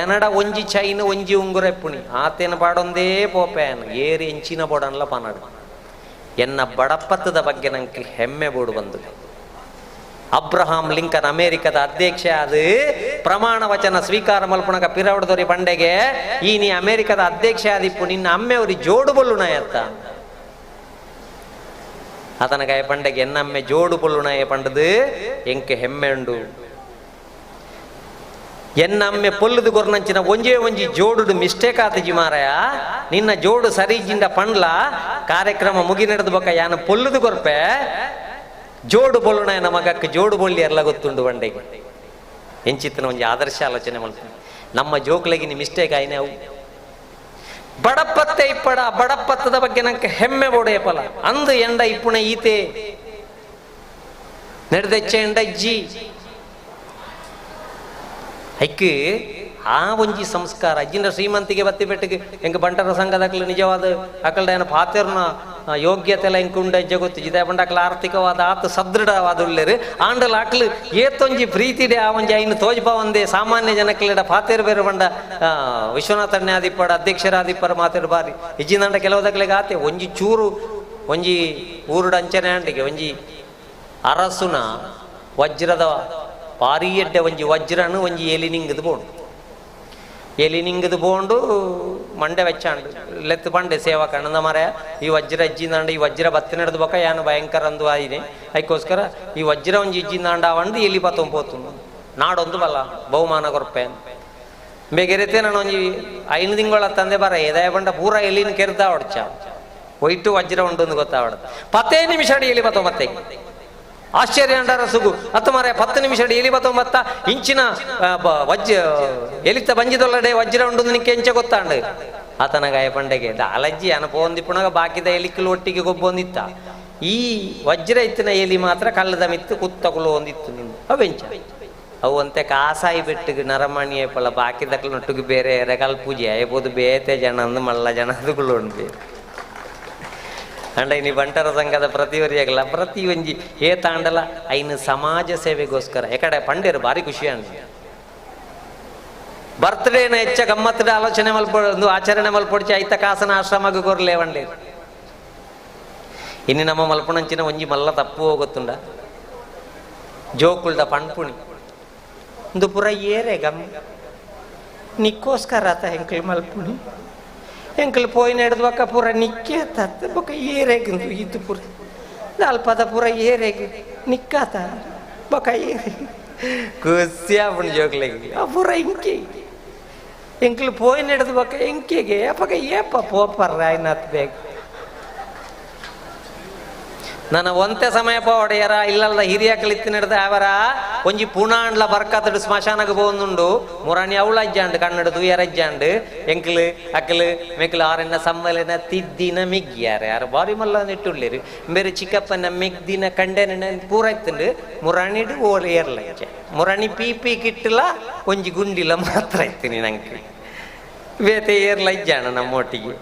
S17: ಎನಡ ಒಂಜಿ ಚೈನ್ ಒಂಜಿ ಉಂಗುರ ಪುಣಿ ಆತೇನ ಪಾಡೊಂದೇ ಪೋಪೇನು ಏರಿ ಎಂಚಿನ ಬೋಡನ್ಲ ಪಾನಾಡು. ಎನ್ನ ಬಡಪತ್ತದ ಬಗ್ಗೆ ನಂಗೆ ಹೆಮ್ಮೆ ಬೋಡು ಬಂದು. ಅಬ್ರಹಾಂ ಲಿಂಕನ್ ಅಮೇರಿಕದ ಅಧ್ಯಕ್ಷ ಅದು ಪ್ರಮಾಣ ವಚನ ಸ್ವೀಕಾರ ಮಲ್ಪುಣಕ ಪಿರವಡದೊರಿ ಪಂಡೆಗೆ ಈ ನೀ ಅಮೇರಿಕದ ಅಧ್ಯಕ್ಷ ಆದಿಪ್ಪು ನಿನ್ನ ಅಮ್ಮೆವರಿ ಜೋಡು ಬೊಲ್ಲುಣಯತ್ತ ಆತನ ಕಾಯ ಪಂಡೆಗೆ ಎನ್ನಮ್ಮೆ ಜೋಡು ಪೊಲ್ಲುಣಯ ಪಂಡದು ಎಂಕೆ ಹೆಮ್ಮೆ ಉಂಡು. ಎನ್ನಮ್ಮೆ ಪೊಲ್ಲುದು ಕೊರ್ನಂಚಿನ ಒಂಜೇ ಒಂಜಿ ಜೋಡು ಮಿಸ್ಟೇಕ್ ಆತಜಿ ಮಾರಾಯ ನಿನ್ನ ಜೋಡು ಸರಿಜಿಂದ ಪಂಡ್ಲ ಕಾರ್ಯಕ್ರಮ ಮುಗಿ ನಡೆದು ಬೊಕ್ಕ ಯಾನು ಪೊಲ್ಲುದು ಕೊರ್ಪೆ ಜೋಡು ಬೊಲ್ಲುಣ ನಮಗಕ್ಕೆ ಜೋಡು ಬೊಳ್ಳಿ ಎಲ್ಲ ಗೊತ್ತುಂಡು ಬಂಡೆಗೆ. ಎಂಚಿತ್ತನ ಒಂಜಿ ಆದರ್ಶ ಆಲೋಚನೆ ಮಾಡ್ತೀನಿ. ನಮ್ಮ ಜೋಕ್ಲಗಿ ಮಿಸ್ಟೇಕ್ ಆಯ್ನೆ ಅವು ಬಡಪತ್ತೆ ಇಪ್ಪಡ ಬಡಪತ್ತದ ಬಗ್ಗೆ ನಂಗೆ ಹೆಮ್ಮೆ ಬೋಡೆಯಪಲ ಅಂದು ಎಂಡ ಇಪ್ಪುಣ ಈತೆ ನಡೆದೆಚ್ಚ ಎಂಡ ಇಜ್ಜಿ ಐಕ್ ಆ ಒಂಜಿ ಸಂಸ್ಕಾರ ಅಜ್ಜಿನ ಶ್ರೀಮಂತಿಗೆ ಬತ್ತಿ ಬೆಟ್ಟಿಗೆ ಎಂಕ ಬಂಟರ ಸಂಘದ ನಿಜವಾದ ಅಕಲ್ಡ ಏನ ಪಾತೆರ್ನ ಯೋಗ್ಯತೆ ಎಲ್ಲ ಇಂಕ ಉಂಡ ಜಗೊತ್ತು ಜಿದೆ ಬಂಡ ಅಕಲ ಆರ್ಥಿಕವಾದ ಆತ ಸದೃಢವಾದ ಉಳ್ಳೇರು ಆಂಡಲ ಅಕ್ಲು ಏತೊಂಜಿ ಪ್ರೀತಿಡೆ ಆ ಒಂಜಿ ಐನು ತೋಜ್ಬ ಒಂದೇ ಸಾಮಾನ್ಯ ಜನಕ್ಲೆಡ ಪಾತೇರು ಬೇರೆ ಬಂಡ ವಿಶ್ವನಾಥ ಅಣ್ಣಾದಿಪ್ಪಡ ಅಧ್ಯಕ್ಷರಾದಿಪ್ಪರ ಮಾತೇರು ಬಾರಿ ಇಜ್ಜಿನಂಡ ಕೆಲವುದಕ್ಲೆಗೆ ಆತೆ ಒಂಜಿ ಚೂರು ಒಂಜಿ ಊರುಡ ಅಂಚನೆ ಅಂಡಿಗೆ ಒಂಜಿ ಅರಸುನ ವಜ್ರದ ಭಾರಿ ಎಡ್ಡೆ ಒಂಜಿ ವಜ್ರನು ಒಂಜಿ ಎಲಿ ನಿಂಗದು ಬೋಂಡು ಎಲಿ ನಿಂಗದು ಬೋಂಡು ಮಂಡೆ ವೆಚ್ಚಾಂಡು ಲೆತ್ತು ಪಂಡೆ ಸೇವಕ ಅಣ್ಣದ ಮರ ಈ ವಜ್ರ ಇಜ್ಜಿಂದಾಂಡ ಈ ವಜ್ರ ಬತ್ತಿ ನಡೆದು ಬೊಕ ಯಾನು ಭಯಂಕರ ಅಂದು ಆಯಿನೆ ಅದಕ್ಕೋಸ್ಕರ ಈ ವಜ್ರ ಒಂಜಿ ಇಜ್ಜಿಂದಾಂಡ ಅವಂಡು ಎಲಿ ಪತ್ತೊಂಪೋತು ನಾಡೊಂದು ಬಲ್ಲ ಬಹುಮಾನ ಕೊರ್ಪೆ ಬೇಗೆರೆತೆ ನಾನು ಒಂಜಿ 5 ತಿಂಗಳ ತಂದೆ ಬರ ಎದಾಯ ಬಂಡ ಪೂರ ಎಲಿನ ಕೆರ್ದ ಹೊಡ್ಚ ಒಯ್ಟು ವಜ್ರ ಉಂಟು ಗೊತ್ತಾವಡ 10 ನಿಮಿಷ ಅಡಿ ಎಲಿ ಬತ್ತೋ ಮತ್ತೆ ಆಶ್ಚರ್ಯ ಅಂಡಾರ ಸುಗು ಹತ್ತು ಮಾರ 10 ನಿಮಿಷ ಅಡಿ ಎಲಿ ಬತ್ತೊಂಬತ್ತ ಇಂಚಿನ ವಜ್ರ ಎಲಿತ ಬಂಜಿದೊಲ್ಲಡೆ ವಜ್ರ ಉಂಡು ನಿಕ್ಕೆ ಎಂಚ ಗೊತ್ತಾಂಡು ಆತನ ಗಾಯ ಪಂಡೆಗೆ ದಾಲಜ್ಜಿ ಅನಪೋಂದಿಪ್ಪುಣಗ ಬಾಕಿದ ಎಲಿಕ್ಕಲು ಒಟ್ಟಿಗೆ ಗೊಬ್ಬೊಂದಿತ್ತ ಈ ವಜ್ರ ಇತ್ತಿನ ಎಲಿ ಮಾತ್ರ ಕಲ್ಲದ ಮಿತ್ತು ಕುತ್ತಕುಲು ಒಂದಿತ್ತು ನಿಂದು ಅವೆಂಚ ಅವು ಅಂತೆ ಕಾಸಾಯಿ ಬೆಟ್ಟಿಗೆ ನರಮಣಿ ಪಲ್ಲ ಬಾಕಿದಕ್ಲು ನೊಟ್ಟಿಗೆ ಬೇರೆ ರೆಗಲ್ ಪೂಜೆ ಆಯ್ಬೋದು ಬೇತೆ ಜನ ಅಂದು ಮಲ್ಲ ಜನ அதுக்குள்ள ಉಂಟು ಅಂಡ ಇನಿ ಬಂಟರ ಸಂಘದ ಪ್ರತಿವರಿಯಾಗಲ್ಲ ಪ್ರತಿ ಒಂಜಿ ಏ ತಾಂಡಲ ಐನು ಸಮಾಜ ಸೇವೆಗೋಸ್ಕರ ಎಕಡೆ ಪಂಡೇರು ಭಾರಿ ಖುಷಿ ಅಂಡ ಬರ್ತ್ಡೇನ ಹೆಚ್ಚ ಗಮ್ಮತ್ತದ ಆಲೋಚನೆ ಮಲ್ಪೊಂದು ಆಚರಣೆ ಮಲ್ಪೊಡ್ಚಿ ಐತ ಕಾಸನ ಆಶ್ರಮಕ್ಕೆ ಕೊರ್ಲೆ వంಡ್ಲೇರು. ಇನ್ನು ನಮ್ಮ ಮಲ್ಪಣಂಚಿನ ಒಂಜಿ ಮಲ್ಲ ತಪ್ಪು ಹೋಗುತ್ತುಂಡ ಜೋಕುಲ್ದ ಪಣ್ಪುಣಿ ಒಂದು ಪುರ ಏರೆ ಗಮ್ ನಿಕ್ಕೋಸ್ಕರ ಆತ ಎಂಕಲ್ ಮಲ್ಪುಣಿ ಎಂಕಲ್ ಪೋಯಿನ ಹಿಡ್ದು ಬೊಕ್ಕ ಪೂರ ನಿಕ್ಕೆ ಆತ ಬೊಕ್ಕ ಏರೆಗಿಂದು ಇದು ಪೂರ ಅಲ್ಪದ ಪೂರ ಏರೆಗೆ ನಿಕ್ಕಾತ ಬೊಕ್ಕ ಏರೆ ಖುಷಿ ಆಪುಂಡು ಜೋಕ್ಲೆಗ್ ಆ ಪೂರ ಇಂಕೆ ಎಂಕಲ್ ಪೋಯಿನ ಹಿಡ್ದು ಬೊಕ್ಕ ಎಂಕೆಗೆ ಅಪಗ ಏಪ ಪೋಪರ್ರ ಆಯ್ನಾತ್ ಬೇಗ ನನ್ನ ಒಂತೆ ಸಮಯ ಪೋವಡೆಯರ ಇಲ್ಲಲ್ಲ ಹಿರಿಯಕಲಿತ್ತು ನಡೆದ ಅವರ ಒಂಜಿ ಪುಣಾಂಡ್ಲ ಬರ್ಕತಡು ಸ್ಮಶಾನಗ ಪೋಂದುಂಡು ಮುರಾಣಿ ಅವಳ ಅಜ್ಜಾಂಡು ಕನ್ನಡ ದುಯರ ಅಜ್ಜಾಂಡು ಎಂಕಲ್ ಅಕ್ಕಲು ಮೆಕ್ಲು ಆರೆನ್ನ ಸಮ್ಮಲೆನ ತಿದ್ದಿನ ಮಿಗ್ಗಿಯಾರೆ ಯಾರು ಬಾರಿ ಮಲ್ಲ ನೆಟ್ಟುಳ್ಳೇರು ಬೇರೆ ಚಿಕ್ಕಪ್ಪನ ಮೆಗ್ದಿನ ಕಂಡೆನ ಪೂರ ಇತ್ತುಂಡು ಮುರಾಣಿಡು ಓಲ್ ಏರ್ಲ ಅಜ್ಜ ಮುರಾಣಿ ಪಿ ಪಿ ಕಿಟ್ಟಲ ಒಂಜಿ ಗುಂಡಿಲ ಮಾತ್ರ ಇತ್ತೀನಿ ನಂಗೆ ಬೇತೆ ಏರ್ಲ ಇಜ್ಜಾಣ ನಮ್ಮೊಟ್ಟಿಗೆ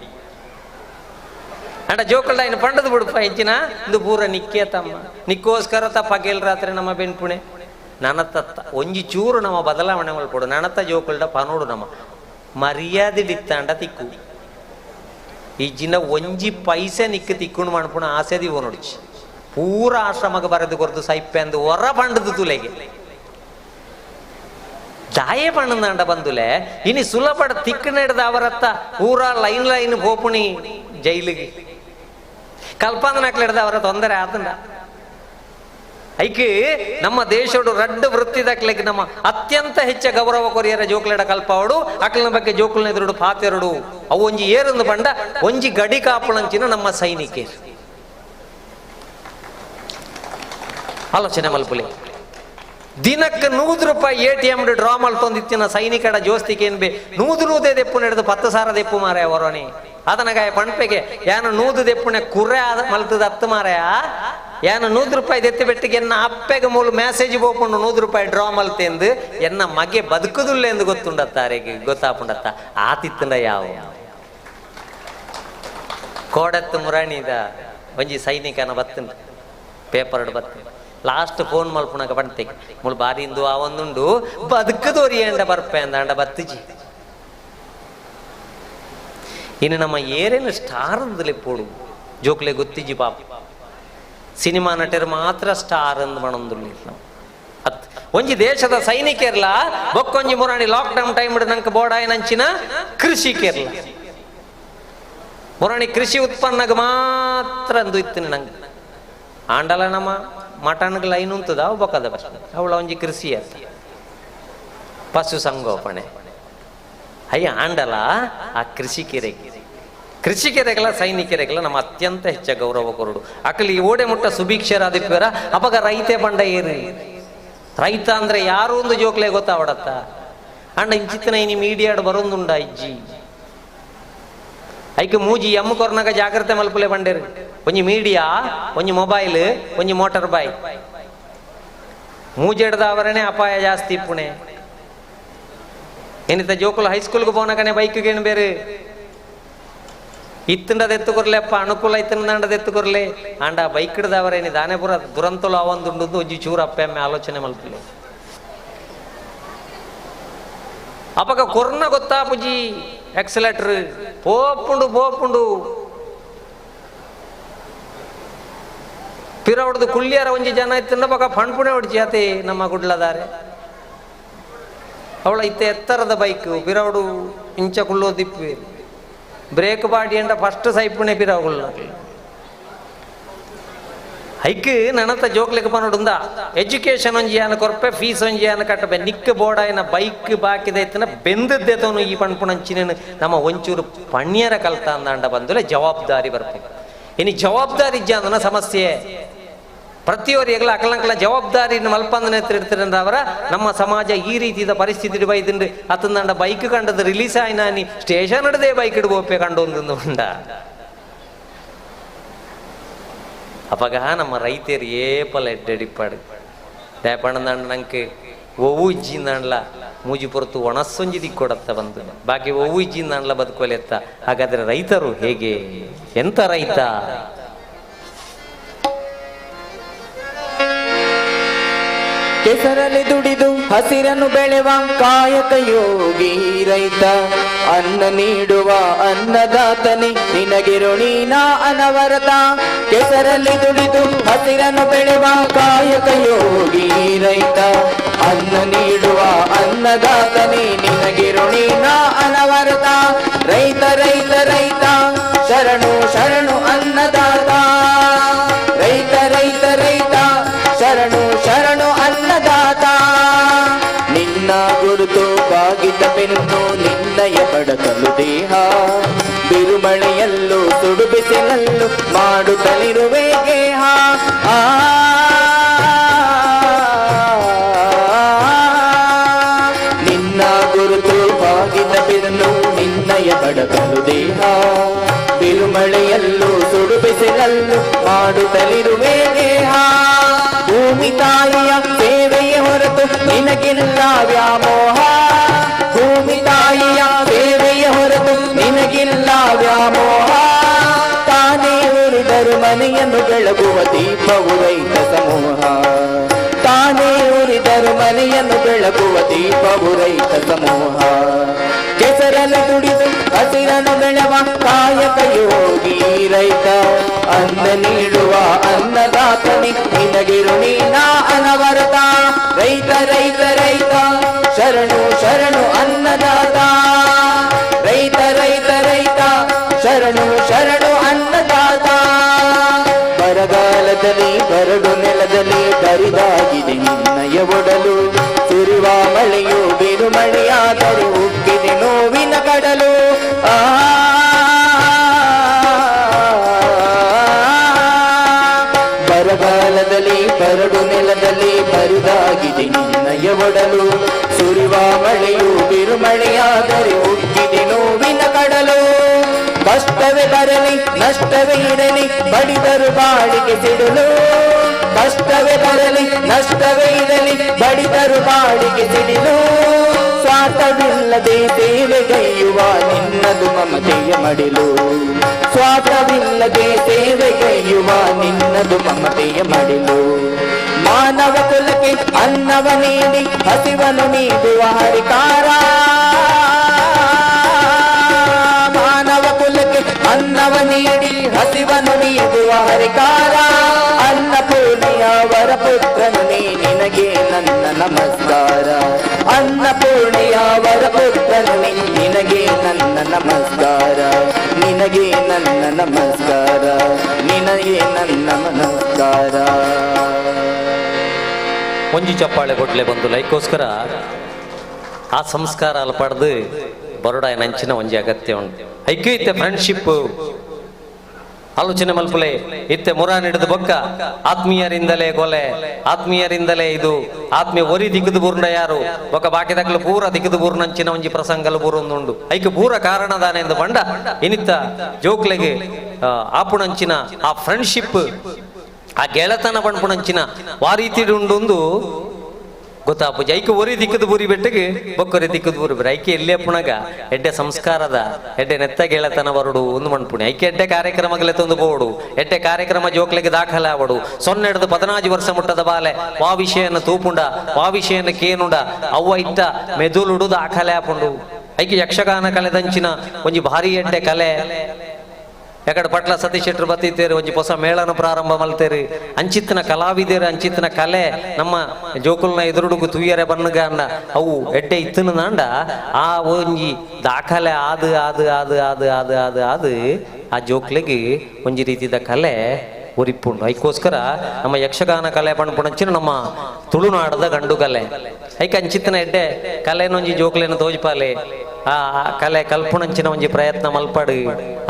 S17: ಅಂಡ ಜೋಕಲ್ಡ ಇನ್ನು ಪಂಡದ ಬಿಡುಪ ಹೆಚ್ಚಿನ ಇಂದು ಪೂರ ನಿಕ್ಕೇ ತಮ್ಮ ನಿಕ್ಕೋಸ್ಕರ ತಪ್ಪ ಕೇಲ್ ರಾತ್ರಿ ನಮ್ಮ ಬೆನ್ಪುಣೆ ನನತ್ತ ಒಂಜಿ ಚೂರು ನಮ್ಮ ಬದಲಾವಣೆ ಮಲ್ಪಡು ನನತ್ತ ಜೋಕಲ್ಡ ಪನೋಡು ನಮ್ಮ ಮರ್ಯಾದೆ ಡಿತ್ತಾಂಡ ತಿಕ್ಕು ಈ ಜಿನ ಒಂಜಿ ಪೈಸೆ ನಿಕ್ಕ ತಿಕ್ಕೊಂಡು ಮಣ್ಪುಣ ಆಸೆ ದಿವೋ ನೋಡಿಚಿ ಪೂರ ಆಶ್ರಮಕ್ಕೆ ಬರೆದು ಕೊರದು ಸೈಪೆ ಅಂದು ಹೊರ ಪಂಡದ ತುಲೆಗೆ ದಾಯೆ ಪಣ್ಣಂದಾಂಡ ಬಂದುಲೆ ಇನಿ ಸುಲಭ ತಿಕ್ಕನೆಡ್ದ ಅವರತ್ತ ಪೂರ ಲೈನ್ ಲೈನ್ ಪೋಪುಣಿ ಜೈಲಿಗೆ ಕಲ್ಪಂದನಕ್ಲೆಡ್ದ ಅವರ ತೊಂದರೆ ಆತಂಡ ಐಕೆ ನಮ್ಮ ದೇಶಡು ರಡ್ಡು ವೃತ್ತಿದಕ್ಲೆಗ್ ನಮ್ಮ ಅತ್ಯಂತ ಹೆಚ್ಚ ಗೌರವ ಕೊರಿಯರ ಜೋಕ್ಲೆಡ ಕಲ್ಪಾವಡು ಅಕ್ಲನ ಬಗ್ಗೆ ಜೋಕುಲ್ನ ಎದುರುಡು ಪಾತೆರಡು ಅವು ಒಂಜಿ ಏರಂದು ಬಂಡ ಒಂಜಿ ಗಡಿ ಕಾಪುಳಂಚಿನ ನಮ್ಮ ಸೈನಿಕರು ಆಲೋಚನೆ ಮಲ್ಪುಲೆ ದಿನಕ್ಕೆ 100 ರೂಪಾಯಿ ATM draw ಮಲ್ತೊಂದಿತ್ತಿನ ಸೈನಿಕಡ ಜೋಸ್ತಿಗೆ ಏನ್ ಬೇ 100 ನೂದೇ ದೆಪ್ಪು ನಡೆದು 10,000 ದೆಪ್ಪು ಮಾರಾಯ ಹೊರೋಣಿ ಅದನಗಾಯ ಪಣ್ಪೆಗೆ ಯಾನು 100 ದೆಪ್ಪುನೆ ಕುರ್ರೆ ಮಲ್ತದ ಹತ್ತು ಮಾರಾಯ ಯಾನು 100 ರೂಪಾಯಿ ದೆತ್ತಿ ಬೆಟ್ಟಿಗೆ ಎನ್ನ ಅಪ್ಪೆಗೆ ಮೂಲ ಮೆಸೇಜ್ ಬೋಪುಂಡು 100 ರೂಪಾಯಿ ಡ್ರಾ ಮಲ್ತೆಂದು ಎನ್ನ ಮಗೆ ಬದುಕುದುಲ್ಲ ಎಂದು ಗೊತ್ತುಂಡತ್ತ ಅರೆಗೆ ಗೊತ್ತಾಪುಂಡತ್ತ ಆತಿತ್ತಂಡ ಯಾವ ಕೋಡತ್ತು ಮುರಾಣಿದ ಒಂಜಿ ಸೈನಿಕನ ಬತ್ತುಂಡು ಪೇಪರ್ಡ್ ಬತ್ತು ಲಾಸ್ಟ್ ಫೋನ್ ಮಲ್ಪುಣಕ ಪಂತೆ ಮುಳು ಬಾರಿ ಇಂದು ಆ ಒಂದುಂಡು ಬದುಕದೋರಿ ಅಂಡ ಬರ್ಪೆ ಅಂದ ಅಂಡ ಬತ್ತುಜಿ ಇನ್ನು ನಮ್ಮ ಏರೇನು ಸ್ಟಾರ್ ಅಂದಲೇ ಪೋಡು ಜೋಕ್ಲೆ ಗೊತ್ತಿಜಿ ಪಾಪ ಸಿನಿಮಾ ನಟರು ಮಾತ್ರ ಸ್ಟಾರ್ ಅಂದ್ ಮಾಡೊಂದುಲ್ಲ ನಾವು ಅತ್ ಒಂಜಿ ದೇಶದ ಸೈನಿಕರ್ಲ ಬೊಕ್ಕೊಂಜಿ ಮುರಾಣಿ ಲಾಕ್ಡೌನ್ ಟೈಮ್ ನಂಗೆ ಬೋಡಾಯನಂಚಿನ ಕೃಷಿಕರ್ಲ ಮುರಾಣಿ ಕೃಷಿ ಉತ್ಪನ್ನಗ ಮಾತ್ರ ಅಂದು ಇತ್ತು ನಂಗೆ ಆಂಡಲ ನಮ್ಮ ಮಟನ್ಗೆ ಲೈನ್ ಉಂತದ ಅವು ಬೊಕ್ಕದ ಅವಳ ಒಂಜಿ ಕೃಷಿ ಅತ್ತ ಪಶು ಸಂಗೋಪಣೆ ಅಯ್ಯ ಆಂಡಲ ಆ ಕೃಷಿಕೆರೆಗೆ ಕೃಷಿಕೆರೆಗಳ ಸೈನಿಕರೆಗಳ ನಮ್ಮ ಅತ್ಯಂತ ಹೆಚ್ಚ ಗೌರವ ಕೊರಡು ಅಕಲಿ ಓಡೆ ಮುಟ್ಟ ಸುಭೀಕ್ಷರಾದಿಪ್ಪಿವರ ಅಪಗ ರೈತೆ ಬಂಡ ಏರಿ ರೈತ ಅಂದ್ರೆ ಯಾರು ಒಂದು ಜೋಕ್ಲೆ ಗೊತ್ತಾವಡತ್ತ ಅಂಡ ಇಂಚಿತ್ತನ ಇನಿ ಮೀಡಿಯಾಡ್ ಬರೋಂದುಂಡ ಇಜ್ಜಿ ಐಕೆ ಮೂಜಿ ಎಮ್ಮ ಕೊರ್ನಾಗ ಜಾಗ್ರತೆ ಮಲ್ಪುಲೆ ಬಂಡೇರು ಒಂಜಿ ಮೀಡಿಯಾ ಒಂಜಿ ಮೊಬೈಲ್ ಒಂಜಿ ಮೋಟಾರ್ ಬೈಕ್ ಮೂಜೆಡ್ದವರನೇ ಅಪಾಯ ಜಾಸ್ತಿ ಪುಣೆ ಏನಿತ್ತ ಜೋಕುಲು ಹೈಸ್ಕೂಲ್ಗೆ ಪೋನಕನೆ ಬೈಕ್ಗೆ ಏನು ಬೇರೆ ಇತ್ತಂಡದ ಎತ್ತುಕೊರ್ಲೆ ಅಪ್ಪ ಅನುಕೂಲ ಇತ್ತಂಡದ ಎತ್ತುಕೊರ್ಲೆ ಆಂಡ ಬೈಕ್ ಹಿಡ್ದವರೇನಿ ದಾನೆ ಪೂರ ದುರಂತಲು ಅವಂದುಂಡು ಒಂಜಿ ಚೂರು ಅಪ್ಪೆ ಅಮ್ಮೆ ಆಲೋಚನೆ ಮಲ್ಪುಲೆ ಅಪಗ ಕೊರ್ನ ಗೊತ್ತಾ ಪುಜಿ ಎಕ್ಸಲೇಟರ್ ಪೋಪುಂಡು ಪೋಪುಂಡು ಪಿರ ಹೊಡೆದು ಕುಳ್ಳಿಯಾರ ಒಂಜಿ ಜನ ಇತ್ತಂಡ ಬೊಕ ಫಣ್ಪುಣೆ ಹೊಡ್ಚಿ ಅತೆ ನಮ್ಮ ಗುಡ್ಲದಾರೆ ಅವಳ ಇತ್ತ ಎತ್ತರದ ಬೈಕ್ ಪಿರವಡು ಇಂಚ ಕುಳ್ಳೋದಿಪ್ಪು ಬ್ರೇಕ್ ಬಾಡಿ ಅಂಡ ಫಸ್ಟ್ ಸೈಪುಣೆ ಪಿರವುಳ್ಳ ಐಕ್ ನನತ ಜೋಕ್ಲೆಗ್ ಪನೋಡುಂದ ಎಜುಕೇಶನ್ ಒಂಜಿ ಯಾನ ಕೊರ್ಪೆ ಫೀಸ್ ಒಂಜಿ ಯಾನ ಕಟ್ಟಬೆ ನಿಕ್ಕ ಬೋಡಾಯನ ಬೈಕ್ ಬಾಕಿದೈತನ ಬೆಂದದ್ದೆ ತೋನು ಈ ಪಣ್ಪುಣಂಚಿನ ನಮ್ಮ ಒಂಚೂರು ಪಣ್ಯರ ಕಲ್ತ ಅಂದಾಂಡ ಬಂದುಲೆ ಜವಾಬ್ದಾರಿ ಬರ್ಪೆ ಇನಿ ಜವಾಬ್ದಾರಿ ಇಜ್ಜಾಂದನ ಸಮಸ್ಯೆ ಪ್ರತಿಯೊರಿಗಳ ಅಕಲಂಕಲ ಜವಾಬ್ದಾರಿ ಮಲ್ಪಂದನೆ ಇರ್ತಿರಂದವರ ನಮ್ಮ ಸಮಾಜ ಈ ರೀತಿಯ ಪರಿಸ್ಥಿತಿ ಬೈದಿಂಡು ಅತಂದಂಡ ಬೈಕ್ ಕಂಡದ ರಿಲೀಸ್ ಆಯ್ನಾನಿ ಸ್ಟೇಷನ್ ಹಿಡದೆ ಬೈಕ್ ಇಡ್ಬೋಪೆ ಕಂಡು ಉಂಡ ಅಪಗ ನಮ್ಮ ರೈತರು ಏಪಲ ಎಡ್ಡೆಡಿಪ್ಪಾಡು ದೇಪಣ್ಣಂದಂಡ ನಂಗೆ ಒವು ಇಜ್ಜಿಂದಂಡ್ಲ ಮೂಜಿ ಪೊರತು ಒಣಸೊಂಜಿ ದಿಕ್ಕೊಡತ್ತ ಬಂದು ಬಾಕಿ ಒವು ಇಜ್ಜಿಂದಂಡ್ಲ ಬದುಕೋಲೆತ್ತ. ಹಾಗಾದ್ರೆ ರೈತರು ಹೇಗೆ, ಎಂತ ರೈತ?
S11: ಕೆಸರಲ್ಲಿ ದುಡಿದು ಹಸಿರನ್ನು ಬೆಳೆವ ಕಾಯಕ ಯೋಗಿ ರೈತ, ಅನ್ನ ನೀಡುವ ಅನ್ನದಾತನೇ ನಿನಗೆ ಋಣಿನ ಅನವರತ. ಕೆಸರಲ್ಲಿ ದುಡಿದು ಹಸಿರನ್ನು ಬೆಳೆವ ಕಾಯಕ ಯೋಗಿ ರೈತ. ಅನ್ನ ನೀಡುವ ಅನ್ನದಾತನೇ ನಿನಗೆ ಋಣಿನ ಅನವರತ. ರೈತ ರೈತ ರೈತ ಶರಣು ಶರಣು ಅನ್ನದಾತ. ರೈತ ರೈತ ರೈತ ಶರಣು ಶರಣು ಅನ್ನದಾತ. ನಿನ್ನ ಗುರುತು ಬಾಗಿದ ಬೆನ್ನು ನಿನ್ನಯ ಬಡಕಲು ದೇಹ. ಬಿರುಮಳೆಯಲ್ಲೂ ಸುಡು ಬಿಸಿಲಲ್ಲೂ ಮಾಡುತ್ತಲಿರುವೆ ಗೇಹ. ಆ ನಿನ್ನ ಗುರುತು ಬಾಗಿದ ಬೆನ್ನು ನಿನ್ನಯ ಬಡಕಲು ದೇಹ. ಬಿರುಮಳೆಯಲ್ಲೂ ಸುಡು ಬಿಸಿಲಲ್ಲೂ ಮಾಡುತ್ತಲಿರುವೆ ಗೇಹ. ಭೂಮಿ ತಾಯಿಯ ಸೇವೆಯ ಹೊರತು ನಿನಗಿಲ್ಲ ವ್ಯಾಮೋಹ. ಭೂಮಿ ತಾಯಿಯ ಸೇವೆಯ ಹೊರತು ನಿನಗಿಲ್ಲ ವ್ಯಾಮೋಹ. ತಾನೇ ಉರಿದರು ಮನೆಯನ್ನು ಬೆಳಗುವ ದೀಪವು ರೈತ ಸಮೂಹ. ತಾನೇ ಉರಿದರು ಮನೆಯನ್ನು ಬೆಳಗುವ ದೀಪವು ರೈತ ಸಮೂಹ. ಕೆಸರಲ್ಲಿ ದುಡಿದು ಹಸಿರನ್ನು ಬೆಳೆವ ಕಾಯಕ ಯೋಗಿ ರೈತ. ಅನ್ನ ನೀಡುವ ಅನ್ನದಾತನೇ ನಿನಗೆ ಋಣಿನ ಅನವರತ. ರೈತ ರೈತ ರೈತ ಶರಣು ಶರಣು ಅನ್ನದಾತ. ರೈತ ರೈತ ರೈತ ಶರಣು ಶರಣು ಅನ್ನದಾತ. ಬರಗಾಲದಲ್ಲಿ ಬರಡು ನೆಲದಲ್ಲಿ ಬರಿದಾಗಿದೆ ನಿನ್ನಯ ಒಡಲು. ಸುರಿವ ಮಳೆಯು ಬಿರುಮಳೆಯಾದರೂ ಉಕ್ಕಿದೆ ನೋವಿನ ಕಡಲು. ಆ ಬರಗಾಲದಲ್ಲಿ ಬರಡು ನೆಲದಲ್ಲಿ ಬರಿದಾಗಿದೆ ನಿನ್ನಯ ಒಡಲು. ಸುರಿವ ಮಳೆಯು ಬಿರುಮಳೆಯಾದರೆ ಉಕ್ಕಿದೆ ನೋವಿನ ಕಡಲು. ಕಷ್ಟವೇ ಬರಲಿ ನಷ್ಟವೇ ಇರಲಿ ಬಡಿದರು ಬಾಳಿಗೆ ಸಿಡಲು. ಕಷ್ಟವೇ ಬರಲಿ ನಷ್ಟವೇ ಇರಲಿ ಬಡಿದರು ಬಾಳಿಗೆ ಸಿಡಿಲು. ಸ್ವಾರ್ಥವಿಲ್ಲದೆ ಸೇವೆಗೈಯುವ ನಿನ್ನದು ಮಮತೆಯ ಮಡಿಲು. ಸ್ವಾರ್ಥವಿಲ್ಲದೆ ಸೇವೆಗೈಯುವ ನಿನ್ನದು ಮಮತೆಯ ಮಡಿಲು. ಮಾನವ ಕುಲಕ್ಕೆ ಅನ್ನವ ನೀಡಿ ಹಸಿವನು ನೀಡುವ ಹರಿಕಾರ. ಮಾನವ ಕುಲಕ್ಕೆ ಅನ್ನವ ನೀಡಿ ಹಸಿವನು ನೀಡುವ ಹರಿಕಾರ. ಅನ್ನಪೂರ್ಣೆಯ ವರಪುತ್ರನು ನೀ ನಿನಗೆ ನನ್ನ ನಮಸ್ಕಾರ. ಅನ್ನಪೂರ್ಣೆಯ ವರಪುತ್ರನು ನೀ ನಿನಗೆ ನನ್ನ ನಮಸ್ಕಾರ. ನಿನಗೆ ನನ್ನ ನಮಸ್ಕಾರ. ನಿನಗೆ ನನ್ನ ನಮಸ್ಕಾರ.
S17: ಒಂಜಿ ಚಪ್ಪಾಳೆ ಕೊಡ್ಲೆ ಬಂದು ಲೈಕೋಸ್ಕರ ಆ ಸಂಸ್ಕಾರ ಅಲ್ಲ ಪಡೆದು ಬರೋಡ ನಂಚಿನ ಒಂಜಿ ಅಗತ್ಯ ಉಂಟು. ಐಕ್ಯ ಇತ್ತೆ ಫ್ರೆಂಡ್ಶಿಪ್ ಆಲೋಚನೆ ಮಲ್ಪುಲೆ ಇತ್ತೆ ಮುರ ಹಿಡಿದು ಬೊಕ್ಕ ಆತ್ಮೀಯರಿಂದಲೇ ಕೊಲೆ, ಆತ್ಮೀಯರಿಂದಲೇ ಇದು ಆತ್ಮೀಯ ಒರಿ ದಿಕ್ಕದು ಬೂರ್ಣ ಯಾರು ಬೊಕ್ಕ ಬಾಕಿದಕ್ಲು ಪೂರ ದಿಕ್ಕದು ಬೂರ್ನಂಚಿನ ಒಂಜಿ ಪ್ರಸಂಗಲು ಬೂರೊಂದುಂಡು. ಐಕ್ ಪೂರ ಕಾರಣದಾನೆ ಎಂದು ಬಂಡ ಇನಿತ್ತ ಜೋಕ್ಲೆಗೆ ಆಪುಣಂಚಿನ ಆ ಫ್ರೆಂಡ್ಶಿಪ್ ಆ ಗೆಳತನ ಪಣ್ಪುಣಂಚಿನ ವಾರೀತಿಡುಂಡು ಗೊತ್ತಾಪುಜಿ. ಐಕೆ ಒರಿ ದಿಕ್ಕದ ಬೂರಿ ಬೆಟ್ಟಿಗೆ ಬೊಕ್ಕರಿ ದಿಕ್ಕದ ಬೂರಿ ಬೇರೆ ಐಕೆ ಎಲ್ಲಿ ಅಪ್ಪುಣಗ ಎಡ್ಡೆ ಸಂಸ್ಕಾರದ ಎಡ್ಡೆ ನೆತ್ತ ಗೆಳತನ ಬರುಡು ಒಂದು ಮಣ್ಪುಣಿ. ಐಕೆ ಎಡ್ಡೆ ಕಾರ್ಯಕ್ರಮಗಳೇ ತಂದು ಬೋಡು ಎಡ್ಡೆ ಕಾರ್ಯಕ್ರಮ ಜೋಕ್ಲೆಗೆ ದಾಖಲೆ ಆವಡು. 0 14 ವರ್ಷ ಮುಟ್ಟದ ಬಾಲೆ ವಾ ವಿಷಯನ ತೂಪುಂಡ ವಾ ವಿಷಯನ ಕೇನುಂಡ ಅವ್ವ ಇಟ್ಟ ಮೆದುಳುಡು ದಾಖಲೆ ಆಪುಂಡು. ಐಕೆ ಯಕ್ಷಗಾನ ಕಲೆದಂಚಿನ ಒಂಜಿ ಭಾರಿ ಎಡ್ಡೆ ಕಲೆ. ಯಾಕಡೆ ಪಟ್ಲ ಸತೀಶ್ ಶೆಟ್ಟರು ಬತ್ತಿತ್ತೇರು ಒಂಜಿ ಹೊಸ ಮೇಳನ ಪ್ರಾರಂಭ ಮಲ್ತೇರಿ. ಅಂಚಿತ್ತಿನ ಕಲಾವಿದೇರು ಅಂಚಿತ್ತಿನ ಕಲೆ ನಮ್ಮ ಜೋಕುಲ್ನ ಎದುರುಡುಗು ತುಯ್ಯರೆ ಬನ್ನುಗ ಅಂಡ ಅವು ಎಡ್ಡೆ ಇತ್ತನ ನಾಂಡ ಆ ಒಂಜಿ ದಾಖಲೆ ಆದು ಆದು ಆದು ಆದು ಆದು ಆದು ಆದು ಆ ಜೋಕ್ಲೆಗೆ ಒಂಜಿ ರೀತಿದ ಕಲೆ ಒರಿಪುಂಡು. ಐಕೋಸ್ಕರ ನಮ್ಮ ಯಕ್ಷಗಾನ ಕಲೆ ಪಣಪುಣಂಚಿನ ನಮ್ಮ ತುಳುನಾಡದ ಗಂಡು ಕಲೆ. ಐಕ ಅಂಚಿತ್ತಿನ ಎಡ್ಡೆ ಕಲೆನೊಂಜಿ ಜೋಕ್ಲೆನ ತೋಜ್ಪಾಲೆ ಆ ಕಲೆ ಕಲ್ಪುಣಂಚಿನ ಒಂಜಿ ಪ್ರಯತ್ನ ಮಲ್ಪಡು,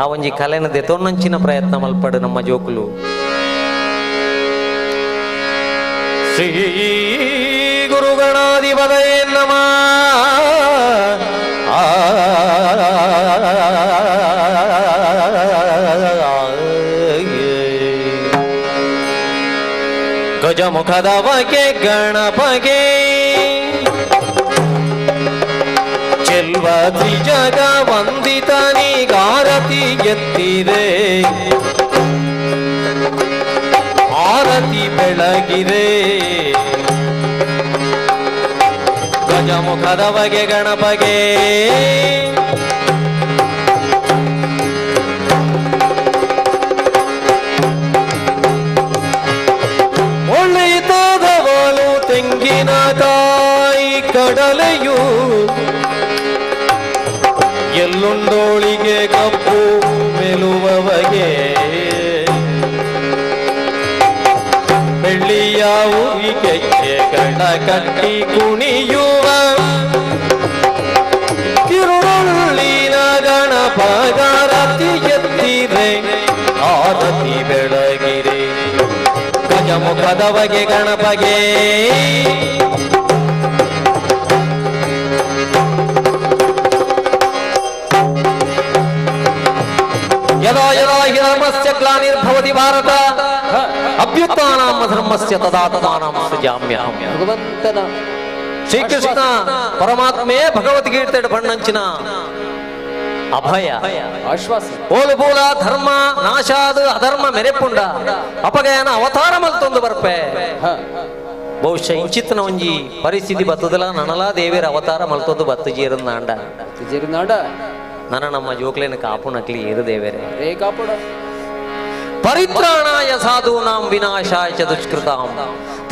S17: ಆ ಒಂಜಿ ಕಲೆನ ದೆತೊನ್ನಂಚಿನ ಪ್ರಯತ್ನ ಮಲ್ಪಡು ನಮ್ಮ ಜೋಕುಲು. ಶ್ರೀ ಗುರುಗಣಾಧಿಪತಯೇ ನಮಃ. ಗಜಮುಖದವಗೆ ಗಣಪಗೆ ಚೆಲ್ವ ತ್ರಿಜಗ ವಂದಿತನಿಗಾರತಿ ಎತ್ತಿರೆ ಆರತಿ ಬೆಳಗಿರೆ. ಗಜಮುಖದವಗೆ ಗಣಪಗೆ
S19: ಕಡಲೆಯು ಎಲ್ಲುಂಡೋಳಿಗೆ ಕಪ್ಪು ಮೆಲುವವಗೆ ಬೆಳ್ಳಿಯ ಉರಿಗೆಜ್ಜೆ ಗಣ ಕಟ್ಟಿ ಕುಣಿಯುವ ಕಿರುಳುಳ್ಳಿನ ಗಣಪಗಾರತಿ ಎತ್ತಿರೆ ಆರತಿ ಬೆಳಗಿರೆ ಗಜಮುಖದವಗೆ ಗಣಪಗೆ. ಯದಾ ಯದಾ ಹಿ ಧರ್ಮಸ್ಯ ಗ್ಲಾನಿರ್ಭವತಿ ಭಾರತ ಅಭ್ಯುತ್ಥಾನಾಂ ಧರ್ಮಸ್ಯ ತದಾ ತದಾನಾಂ ಸೃಜಾಮ್ಯಹಂ.
S21: ಭಗವಂತನ
S17: ಶ್ರೀಕೃಷ್ಣ ಪರಮಾತ್ಮೇ ಭಗವದ್ಗೀತೆ ಬಣ್ಣಂಚಿನ ಅಭಯ
S21: ಆಶ್ವಾಸ
S17: ಓಲುಬೂಲ ಧರ್ಮ ನಾಶಾದ ಅಧರ್ಮ ಮೆರೆಪುಂಡ ಅಪಗಯನ ಅವತಾರ ಮಲ್ತೊಂದು ಬರ್ಪೆ. ಬಹುಶಃ ಇಂಚಿತ್ನ ಒಂಜಿ ಪರಿಸ್ಥಿತಿ ಬತ್ತದಲ ನನಲಾ ದೇವಿಯರ ಅವತಾರ ಮಲ್ತೊಂದು ಬತ್ತು ಜೀರನ್ನಾಂಡ
S21: ಜೀರನಾಂಡ
S17: ನನ್ನ ನಮ್ಮ ಜೋಕ್ಲೇನ ಕಾಪು ನಕ್ಲಿ ಏರು ದೇವೇರೆ
S21: ರೇ ಕಾಪುಡ.
S17: ಪರಿತ್ರಾಣಾಯ ಸಾಧೂನಾಂ ವಿನಾಶಾಯ ಚ ದುಷ್ಕೃತಾಂ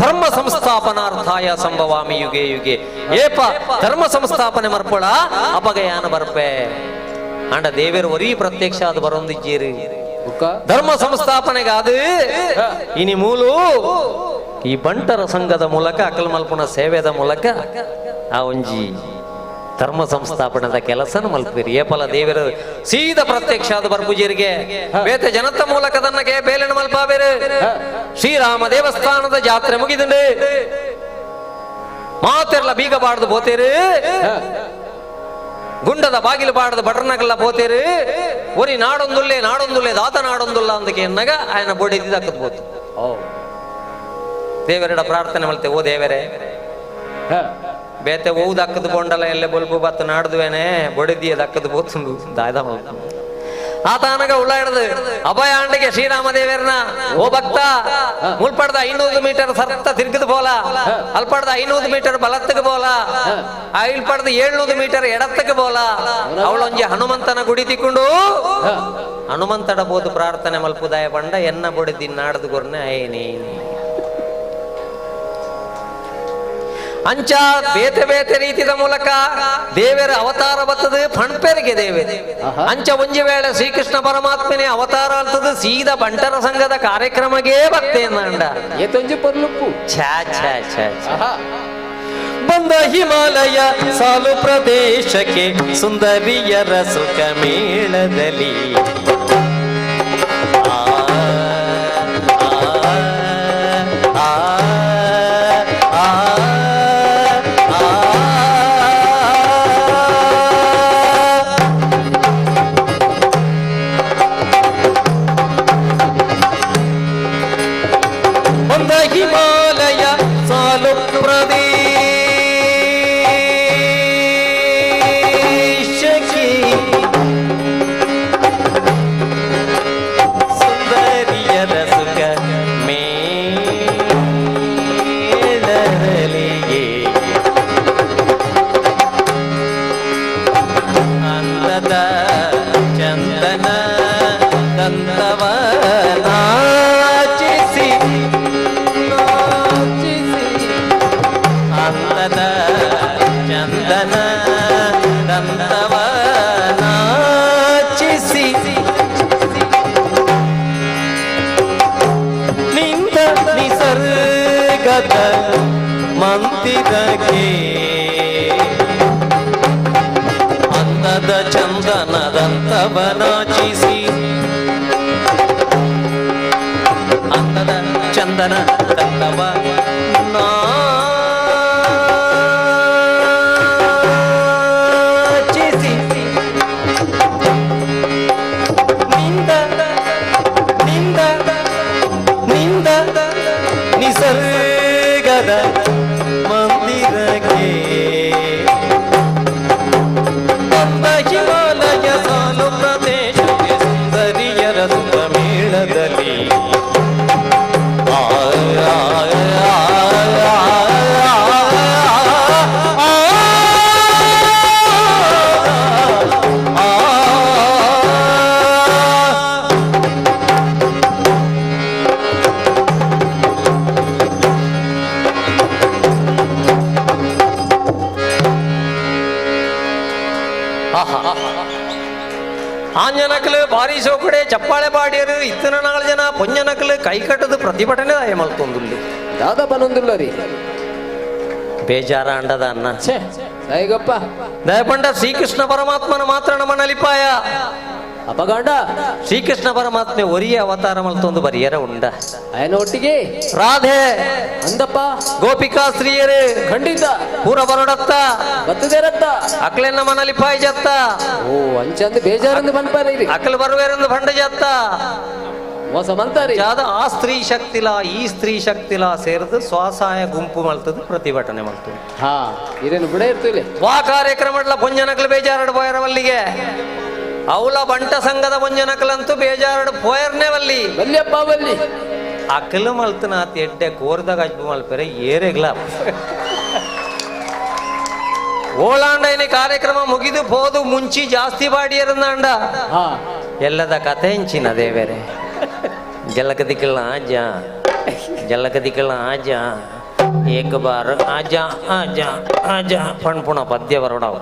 S17: ಧರ್ಮ ಸಂಸ್ಥಾಪನಾರ್ಥಾಯ ಸಂಭವಾಮಿ ಯುಗೆ ಯುಗೆ. ಏಪ ಧರ್ಮ ಸಂಸ್ಥಾಪನೆ ಮರ್ಪಳ ಅಪಗಯಾನ ಬರ್ಪೆ. ಅಂಡ ದೇವೇರು ಒರಿ ಪ್ರತ್ಯಕ್ಷ ಅದು ಬರೊಂದಿಜ್ಜೇರು ಧರ್ಮ ಸಂಸ್ಥಾಪನೆಗಾದು ಇನಿ ಮೂಲು ಈ ಬಂಟರ ಸಂಘದ ಮೂಲಕ ಅಕಲ್ಮಲ್ಪುನ ಸೇವೆದ ಮೂಲಕ ಆ ಒಂಜಿ ಧರ್ಮ ಸಂಸ್ಥಾಪನೆದ ಕೆಲಸನ ಮಲ್ಪಿರಿ. ಏಪಲ ದೇವರು ಸೀದ ಪ್ರತ್ಯಕ್ಷ ಅದು ಬರ್ಪುಜೀರಿಗೆ ಬೇತೆ ಜನತ ಮೂಲಕ ತನ್ನಗೆ ಬೇಲೆನ ಮಲ್ಪಾಬೇರು. ಶ್ರೀರಾಮ ದೇವಸ್ಥಾನದ ಜಾತ್ರೆ ಮುಗಿದಂಡು ಮಾತೆರ್ಲ ಬೀಗ ಬಾಡ್ದು ಬೋತೇರು, ಗುಂಡದ ಬಾಗಿಲು ಬಾಡದ ಬಟರ್ನಗಲ್ಲ ಪೋತೇರು, ಒರಿ ನಾಡೊಂದುಲ್ಲೆ ನಾಡೊಂದುಲ್ಲೆ ದಾತ ನಾಡೊಂದುಲ್ಲ ಅಂದಕ್ಕೆ ಎನ್ನಗ ಆಯನ ಬೋಡಿ ದಕ್ಕದ್ ಬೋತು. ದೇವರೆಡ ಪ್ರಾರ್ಥನೆ ಮಲ್ತೆ, ಓ ದೇವರೇ ಬೇತೆ ಓವು ದಕ್ಕದ ಬೋಂಡಲ ಎಲ್ಲೆ ಬೊಲ್ಬು ಬತ್ತು ನಾಡ್ದುವೇನೆ ಬೊಡಿದಿಯ ದಕ್ಕದ ಬೋತುಂಡು ದಾಯ್ದ ಆತ ಅನಗ ಉಳ್ಳ ಹಿಡ್ದು ಅಭಯ ಆಂಡಿಗೆ ಶ್ರೀರಾಮ ದೇವರನ ಓ ಭಕ್ತ ಮುಲ್ಪಡ್ದ 500 ಮೀಟರ್ ಸರ್ತ ತಿರುಗದ ಬೋಲ, ಅಲ್ಪಡ್ದ 500 ಮೀಟರ್ ಬಲತ್ತಕ್ಕೆ ಬೋಲ, ಇಲ್ಪಡ್ದ 700 ಮೀಟರ್ ಎಡತ್ತಕ್ಕೆ ಬೋಲ, ಅವಳೊಂಜಿ ಹನುಮಂತನ ಗುಡಿ ತಿಕ್ಕೊಂಡು ಹನುಮಂತಡ ಬೋದು ಪ್ರಾರ್ಥನೆ ಮಲ್ಪುದಾಯ ಬಂಡ ಎನ್ನ ಬೊಡಿದಿ ನಾಡ್ದು ಗೊರ್ನೆ ಅಯ್ಯನೇ. ಅಂಚ ಬೇತೆ ಬೇತೆ ರೀತಿದ ಮೂಲಕ ದೇವರ ಅವತಾರ ಬರ್ತದೆ ಫಣ್ಪೆರಿಗೆ ದೇವರೇ. ಅಂಚ ಒಂಜಿ ವೇಳೆ ಶ್ರೀಕೃಷ್ಣ ಪರಮಾತ್ಮನೇ ಅವತಾರ ಅಂತದ್ದು ಸೀದಾ ಬಂಟರ ಸಂಘದ ಕಾರ್ಯಕ್ರಮಕ್ಕೆ ಬರ್ತೇನಂಡ ಛಾ ಛಾ ಛಾ ಛಾ. ಬಂದ ಹಿಮಾಲಯ ಸಾಲು ಪ್ರದೇಶಕ್ಕೆ ಸುಂದರಿಯರ ಸುಖ ಮೇಳದಲ್ಲಿ ಆ ಆ ಆ ಬಂದ ಹಿಮಾಲಯ ಸಾಲು ಪ್ರದೇಶಕ್ಕೆ ಸುಂದರಿಯರ ಸುಖ ಮೇಳದಲ್ಲಿಯೇ ಅಂದದ ಚಂದನ ದಂತವ ನಾಚಿಸಿ ಅಂದದ ಚಂದನ ದಂತವ ನಾಚಿಸಿ ನಿಂತ ನಿಸರ್ಗದ ಮಂದಿರಕ್ಕೆ ಅಂದದ ಚಂದನದಂತವ ನಾಚಿಸಿ ಅಂದದ ಚಂದನ ದಂತವ ನಾಚಿಸಿ ನಿಂದ ನಿಂದ ನಿಂದ ನಿಸರ್ಗದ ಮಂದಿರಕ್ಕೆ ಬಂದ ಹಿಮಾಲಯ ಸಾಲು ಪ್ರದೇಶಕ್ಕೆ ಸುಂದರಿಯರ ಸುಖ ಮೇಳದಲ್ಲಿ ಆ ಆ ಆ ಆ ಆ ಆ. ಆಂಜನಕಲು ಭಾರಿ ಸೋಕಡೆ ಚಪ್ಪಾಳೆ ಬಾಡಿಯರು ಇತ್ತನ ನಾಲ್ ಜನ ಪೊಂಜನಕಲು ಕೈ ಕಟ್ಟದು ಪ್ರತಿಭಟನೆ ದಾಯ ಮಲ್ತೊಂದುಲ್ಲು
S21: ದಾದ ಬನೊಂದುಲ್ಲ ರೀ
S17: ಬೇಜಾರ ಅಂಡದ ಅನ್ನ
S21: ಸಾಯಿಗಪ್ಪ
S17: ದಯಪಂಡ ಶ್ರೀಕೃಷ್ಣ ಪರಮಾತ್ಮನ ಮಾತ್ರ ನಮ್ಮ ನಲಿಪಾಯ
S21: ಅಪಗಾಂಡ
S17: ಶ್ರೀಕೃಷ್ಣ ಪರಮಾತ್ಮೆ ಒರಿಯ ಅವತಾರ ಮಲ್ತೊಂದು ಬರಿಯರ ಉಂಡ
S21: ಅಯನ ಒಟ್ಟಿಗೆ
S17: ರಾಧೆ
S21: ಅಂದಪ್ಪ
S17: ಗೋಪಿಕಾ ಸ್ತ್ರೀಯರೇ
S21: ಖಂಡಿತ
S17: ಪೂರ ಬರೋಡತ್ತ
S21: ಬತ್ತದೇರತ್ತ
S17: ಅಕ್ಲೆನ್ನ ಮನಲಿಪಾಯ ಜತ್ತ
S21: ಓ ಅಂಚಂದು ಬೇಜಾರಂದು ಬನ್ಪಾರ
S17: ಅಕಲ್ ಬರುವೇರಂದು ಬಂಡ ಜತ್ತ
S21: ಮೋಸ ಮಂತಾರಿ
S17: ಜಾದ ಆ ಸ್ತ್ರೀ ಶಕ್ತಿಲ ಈ ಸ್ತ್ರೀ ಶಕ್ತಿಲ ಸೇರಿದು ಸ್ವಸಹಾಯ ಗುಂಪು ಮಲ್ತದು ಪ್ರತಿಭಟನೆ ಮಲ್ತದು
S21: ಹಾ ಇದೇನು ಬಿಡ ಇರ್ತಿಲ್ಲ
S17: ವಾ ಕಾರ್ಯಕ್ರಮಡ್ಲ ಪೊಂಜನಕ್ಲು ಬೇಜಾರಡು ಪೋಯರವಲ್ಲಿಗೆ ಅವಳ ಬಂಟ ಸಂಘದ ಪೊಂಜನಕ್ಲಂತೂ ಬೇಜಾರಡು ಪೋಯರ್ನೇ ವಲ್ಲಿ
S21: ಬಲ್ಲಿಯಪ್ಪ ಬಲ್ಲಿ
S17: ಅಕಲು ಮಲ್ತನ ಎಡ್ಡೆ ಕೋರ್ದಾಗ ಅಜ್ಬು ಮಲ್ಪೆರೆ ಏರೆಗ್ಲ ಓಲಾಂಡ ಕಾರ್ಯಕ್ರಮ ಮುಗಿದು ಹೋದು ಮುಂಚಿ ಜಾಸ್ತಿ ಬಾಡಿಯರಂದಾಂಡ ಎಲ್ಲದ ಕತೆ ಹೆಂಚಿನ ದೇವೇರೆ ಜಲಕದಿಕ್ಕಲ ಆಜಾ ಜಲಕದಿಕ್ಕಲ ಆಜಾ ಏಕ ಬಾರ್ ಆಜಾ ಆಜಾ ಆಜಾ ಪಣ್ಪುಣ ಪದ್ಯ ಬರೋಡವು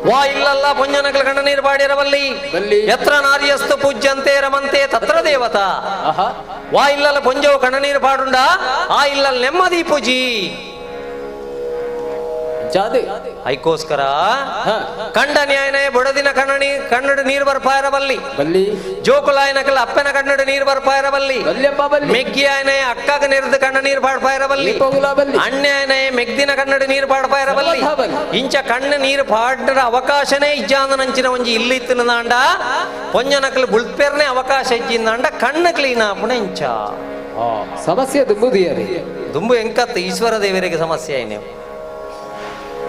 S17: ವಾ ಇಲ್ಲಲ್ಲ ಪುಂಜನಕಲ ಕಣ್ಣ ನೀರು ಬಾಡಿರವಲ್ಲಿ ಎತ್ರ ನಾರಿಯಸ್ತು ಪೂಜ್ಯಂತೆ ರಮಂತೆ ತತ್ರ ದೇವತಾ ವಾ ಇಲ್ಲಲ್ಲ ಪುಂಜವು ಕಣ್ಣ ನೀರು ಪಾಡುಂಡ ಆ ಇಲ್ಲಲ್ಲ ನೆಮ್ಮದಿ ಪೂಜಿ ಐಕೋಸ್ಕರ ಕಂಡ ನ್ಯಾಯನೇ ಬಡದಿನ ಕಣ್ಣನಿ ಕನ್ನಡ ನೀರು ಬರ್ಪಾಯರಬಲ್ಲಿ
S21: ಬಲ್ಲಿ
S17: ಜೋಕುಲಾಯನಕಲ ಅಪ್ಪನ ಕನ್ನಡ ನೀರು ಬರ್ಪಾಯರಬಲ್ಲಿ ಮೆಗ್ಗಿ ಆಯನೇ ಅಕ್ಕಗ ನೆರೆದು ಕಣ್ಣ ನೀರು ಪಾಡ್ಪಾಯರಬಲ್ಲಿ ಅಣ್ಣಾಯನೇ ಮೆಗ್ದಿನ ಕನ್ನಡ ನೀರು ಪಾಡ್ಪಾಯರಬಲ್ಲಿ ಇಂಚ ಕಣ್ಣು ನೀರು ಪಾಡ್ರ ಅವಕಾಶನೇ ಇಜ್ಜಾಂದನಂಚಿನ ಒಂಜಿ ಇಲ್ಲಿ ಇತ್ತಿನದಾಂಡ ಪೊಂಜನಕಲು ಬುಳ್ಪೆರ್ನೆ ಅವಕಾಶ ಇಜ್ಜಿಂದಾಂಡ ಕಣ್ಣು ಕ್ಲೀನ್ ಆಪುಣ ಇಂಚ
S21: ಸಮಸ್ಯೆ ದುಂಬುದಿಯರಿ
S17: ದುಂಬು ಎಂಕತ್ತು ಈಶ್ವರ ದೇವರಿಗೆ ಸಮಸ್ಯೆ ಆಯ್ನೆ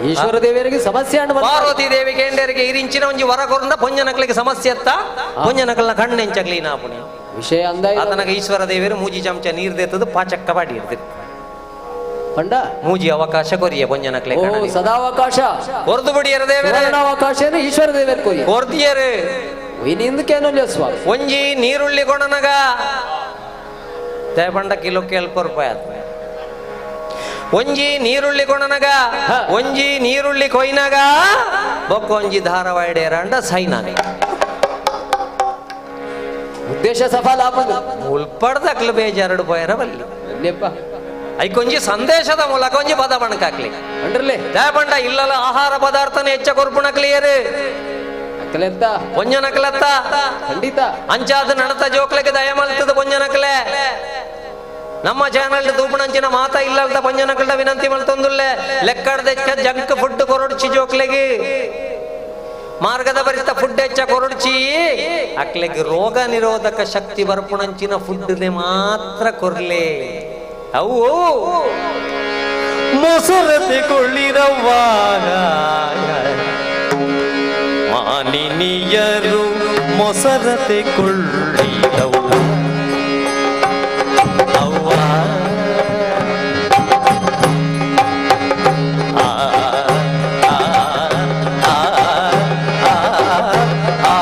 S21: ಈಶ್ವರ ದೇವರಿಗೆ ಸಮಸ್ಯೆ
S17: ಪಾರ್ವತಿ ದೇವಿ ಕೇಂದ್ರರಿಗೆ ಇರಿಂಚಿನ ಒಂಜಿ ವರ ಕೊರಂಡ ಪೊಂಜನಕಲಿಗೆ ಸಮಸ್ಯೆ ಅತ್ತ ಪೊಂಜನಕಲ್ನ ಕಣ್ಣೆಂಚ ಕ್ಲೀನ್ ಆಪುಣಿ
S21: ವಿಷಯ ಅಂದ
S17: ಆತನಗ ಈಶ್ವರ ದೇವರು ಮೂಜಿ ಚಮಚ ನೀರ್ ದೇತದ ಪಾಚಕ್ಕ ಬಾಡಿ ಇರ್ತಿತ್ತು
S21: ಪಂಡ
S17: ಮೂಜಿ ಅವಕಾಶ ಕೊರಿಯ ಪೊಂಜನಕ್ಲೆ
S21: ಸದಾವಕಾಶ
S17: ಕೊರ್ದು ಬಿಡಿಯರ ದೇವರೇ
S21: ಅವಕಾಶ ಈಶ್ವರ ದೇವರ ಕೊರಿಯ
S17: ಕೊರ್ದಿಯರು
S21: ಸ್ವಾಮಿ
S17: ಒಂಜಿ ನೀರುಳ್ಳಿ ಕೊಡನಗ ದಯಪಂಡ ಕಿಲೋಕ್ಕೆ ಎಲ್ಪ ರೂಪಾಯಿ ಆತ ಒಂಜಿ ನೀರುಳ್ಳಿ ಕೊಣನಗ ಒಂಜಿ ನೀರುಳ್ಳಿ ಕೊಯ್ನಗ ಬೊಕ್ಕ ಒಂಜಿ ಧಾರವಾಡ ಸೈನಾಗ
S21: ಉದ್ದೇಶ ಸಫಲ
S17: ಉಲ್ಪಡ್ದಕ್ಲು ಬೇಜಾರಡು ಪೋಯರ ಬಲ್ಲಿ ಐಕೊಂಜಿ ಸಂದೇಶದ ಮೂಲಕ ಒಂಜಿ ಪದ ಬಣಕಾಕ್ಲಿ
S21: ಅಂಡ್ರಲೆ
S17: ದಯಪಂಡ ಇಲ್ಲಲ್ಲ ಆಹಾರ ಪದಾರ್ಥನ ಹೆಚ್ಚ ಕೊರ್ಪುಣಕ್ಲಿಯರು ಪೊಂಜನಕ್ಲತ್ತ
S21: ಖಂಡಿತ
S17: ಅಂಚಾದ ನಡತ ಜೋಕ್ಲಕ್ಕೆ ದಯಮಲ್ತದ ಪೊಂಜನಕ್ಲೆ ನಮ್ಮ ಚಾನಲ್ ತೂಪಣಂಚಿನ ಮಾತಾ ಇಲ್ಲಲ್ದ ಪಂಜನಕಲ್ಡ ವಿನಂತಿ ಮಲ್ತೊಂದುಲ್ಲೆ ಲೆಕ್ಕಡ್ದೆಚ್ಚ ಜಂಕ್ ಫುಡ್ ಕೊರಡ್ಚಿ ಜೋಕ್ಲೆಗೆ ಮಾರ್ಗದ ಬರಿತ ಫುಡ್ ಹೆಚ್ಚ ಕೊರಡ್ಚಿ ಅಕ್ಲೆಗೆ ರೋಗ ನಿರೋಧಕ ಶಕ್ತಿ ಬರ್ಪುಣಂಚಿನ ಫುಡ್ನೆ ಮಾತ್ರ ಕೊರ್ಲೆ ಅವು ಮೊಸರತೆ ಕೊಳ್ಳಿರವ್ವಾಗ ಮಾನಿನಿಯರು ಮೊಸರತೆ ಕೊಳ್ಳಿರವ್ವ ಅವ್ವ ಆ ಆ ಆ ಆ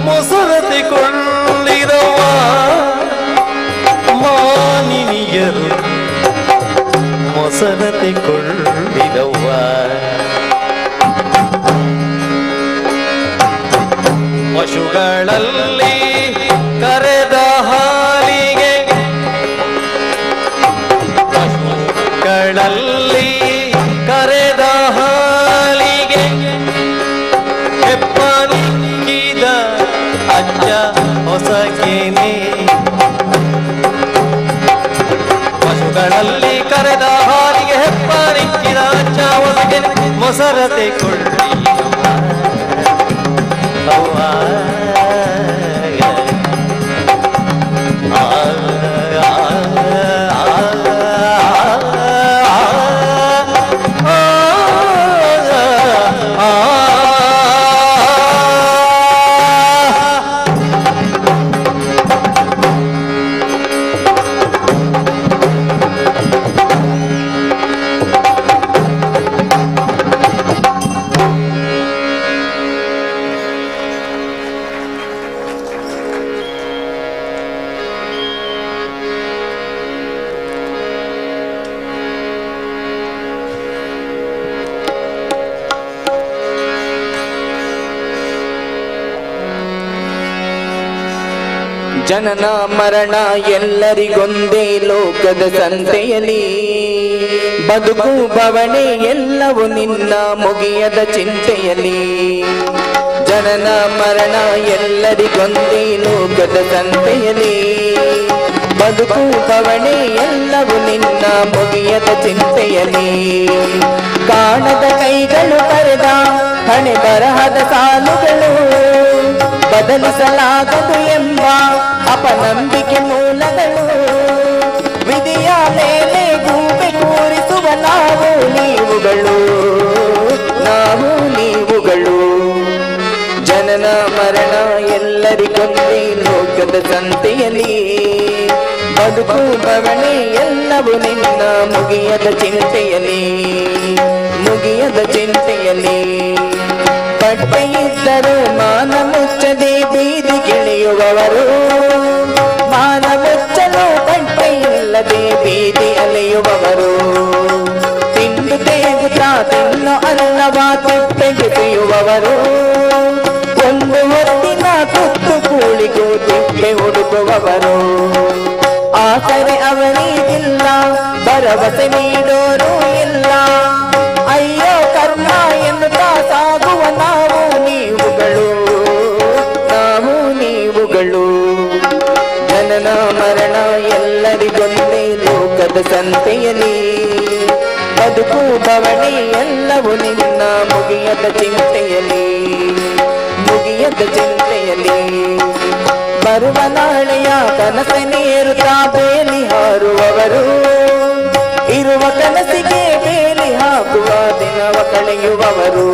S17: ಮೊಸರತೆ ಕೊಳ್ಳಿರವ್ವ ಮಾನಿನಿಯರು ಮೊಸರತೆ ಕೊಳ್ಳಿರವ್ವ ಪಶುಗಳಲ್ಲಿ ಕರೆದ ಹಾಲಿಗೆ ಪಶುಗಳಲ್ಲಿ ಕರೆದ ಹಾಲಿಗೆ ಹೆಪ್ಪನಿಕ್ಕಿದ ಅಜ್ಜ ಹೊಸಗೇನೆ ಪಶುಗಳಲ್ಲಿ ಕರೆದ ಹಾಲಿಗೆ ಹೆಪ್ಪನಿಕ್ಕಿದ ಅಜ್ಜ ಹೊಸಗೇನೆ ಮೊಸರತೆ ಕೊಳ್ಳಿ ಅವ್ವ ಆ ಆ ಆ
S11: ಜನನ ಮರಣ ಎಲ್ಲರಿಗೊಂದೇ ಲೋಕದ ಸಂತೆಯಲ್ಲಿ, ಬದುಕು ಬವಣೆ ಎಲ್ಲವೂ ನಿನ್ನ ಮುಗಿಯದ ಚಿಂತೆಯಲ್ಲಿ. ಜನನ ಮರಣ ಎಲ್ಲರಿಗೊಂದೇ ಲೋಕದ ಸಂತೆಯಲ್ಲಿ, ಬದುಕು ಬವಣೆ ಎಲ್ಲವೂ ನಿನ್ನ ಮುಗಿಯದ ಚಿಂತೆಯಲ್ಲಿ. ಕಾಣದ ಕೈಗಳು ಬರೆದ ಹಣೆ ಬರಹದ ಸಾಲುಗಳು, ಬದಲಿಸಲಾಗದು ಎಂಬ ಅಪನಂಬಿಕೆ ಮೂಲಗಳು. ವಿಧಿಯ ಮೇಲೆ ಗೂಬೆ ಕೂರಿಸುವ ನಾವು ನೀವುಗಳು, ನಾವು ನೀವುಗಳು. ಜನನ ಮರಣ ಎಲ್ಲರಿಗೊಂದೇ ಲೋಕದ ಸಂತೆಯಲ್ಲಿ, ಬದುಕು ಬವಣೆ ಎಲ್ಲವೂ ನಿನ್ನ ಮುಗಿಯದ ಚಿಂತೆಯಲ್ಲಿ, ಮುಗಿಯದ ಚಿಂತೆಯಲ್ಲಿ. ಬಟ್ಟೆಯಿದ್ದರೂ ಮಾನ ಮುಚ್ಚದೆ ಬೀದಿಗಿಳಿಯುವವರು, ಮಾನ ಮುಚ್ಚಲು ಬಟ್ಟೆಯಿಲ್ಲದೆ ಬೀದಿ ಅಲೆಯುವವರು. ತಿಂದು ತೇಗುತ್ತಾ ತಿನ್ನು ಅನ್ನವ ತಿಪ್ಪೆಗೆಸೆಯುವವರು, ಒಂದು ಹೊತ್ತಿನ ತುತ್ತು ಕೂಳಿಗೂ ತಿಪ್ಪೆ ಹುಡುಕುವವರು. ಆಸರೆ ಅವರಿಗಿಲ್ಲ, ಭರವಸೆ ನೀಡೋರು ಇಲ್ಲ, ಅಯ್ಯೋ ಕರ್ಮ ಎನ್ನುತ್ತಾ ಸಾಗುವ ನಾವು ನೀವುಗಳು, ನಾವು ನೀವುಗಳು. ಜನನ ಮರಣ ಎಲ್ಲರಿಗೊಂದೇ ಲೋಕದ ಸಂತೆಯಲ್ಲಿ, ಬದುಕು ಬವಣೆ ಎಲ್ಲವೂ ನಿನ್ನ ಮುಗಿಯದ ಚಿಂತೆಯಲ್ಲಿ, ಮುಗಿಯದ ಚಿಂತೆಯಲ್ಲಿ. ಬರುವ ನಾಳೆಯ ಕನಸನೇರುತ್ತಾ ಬೇಲಿ ಹಾರುವವರು, ಇರುವ ಕನಸಿಗೆ ಬೇಲಿ ಹಾಕುವ ದಿನವ ಕಳೆಯುವವರು.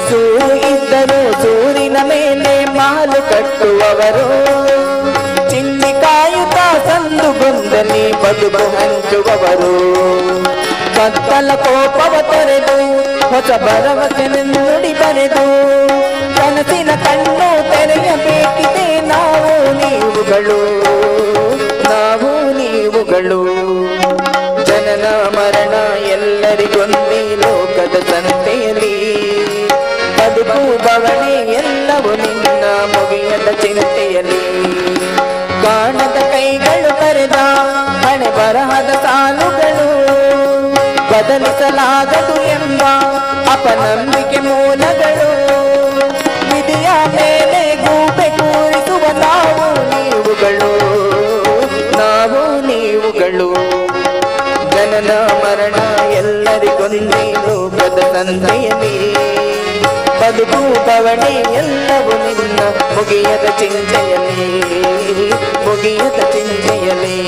S11: ಸೂರು ಇದ್ದರೂ ಸೂರಿನ ಮೇಲೆ ಮಾಲು ಕಟ್ಟುವವರು, ಚಿಂದಿ ಕಾಯುತ್ತಾ ಸಂದು ಗೊಂದಲಿ ಬದುಕು ಹಂಚುವವರು. ಕತ್ತಲ ಕೋಪವ ತೊರೆದು ಹೊಸ ಭರವಸೆ ನುಡಿ ಬರೆದು, ಕನಸಿನ ಕಣ್ಣು ತೆರೆಯಬೇಕಿದೆ ನಾವು ನೀವುಗಳು, ನಾವು ನೀವುಗಳು. ಜನನ ಮರಣ ಎಲ್ಲರಿಗೊಂದೇ ಲೋಕದ ಸಂತೆಯಲ್ಲಿ, ಬದುಕು ಬವಣೆ ಎಲ್ಲವೂ ನಿನ್ನ ಮುಗಿಯದ ಚಿಂತೆಯಲ್ಲಿ. ಕಾಣದ ಕೈಗಳು ಬರೆದ ಹಣೆ ಬರಹದ ಸಾಲುಗಳು, ಬದಲಿಸಲಾಗದು ಎಂಬ ಅಪನಂಬಿಕೆ ಮೂಲಗಳು. ವಿಧಿಯ ಮೇಲೆ ಗೂಬೆ ಕೂರಿಸುವ ನಾವು ನೀವುಗಳು, ನಾವು ನೀವುಗಳು. ಜನನ ಮರಣ ಎಲ್ಲರಿಗೊಂದೇ ಲೋಕದ ಸಂತೆಯಲ್ಲಿ, ಬದುಕು ಬವಣೆ ಎಲ್ಲವೂ ನಿನ್ನ ಮುಗಿಯದ ಚಿಂತೆಯಲ್ಲಿ, ಮುಗಿಯದ ಚಿಂತೆಯಲ್ಲಿ,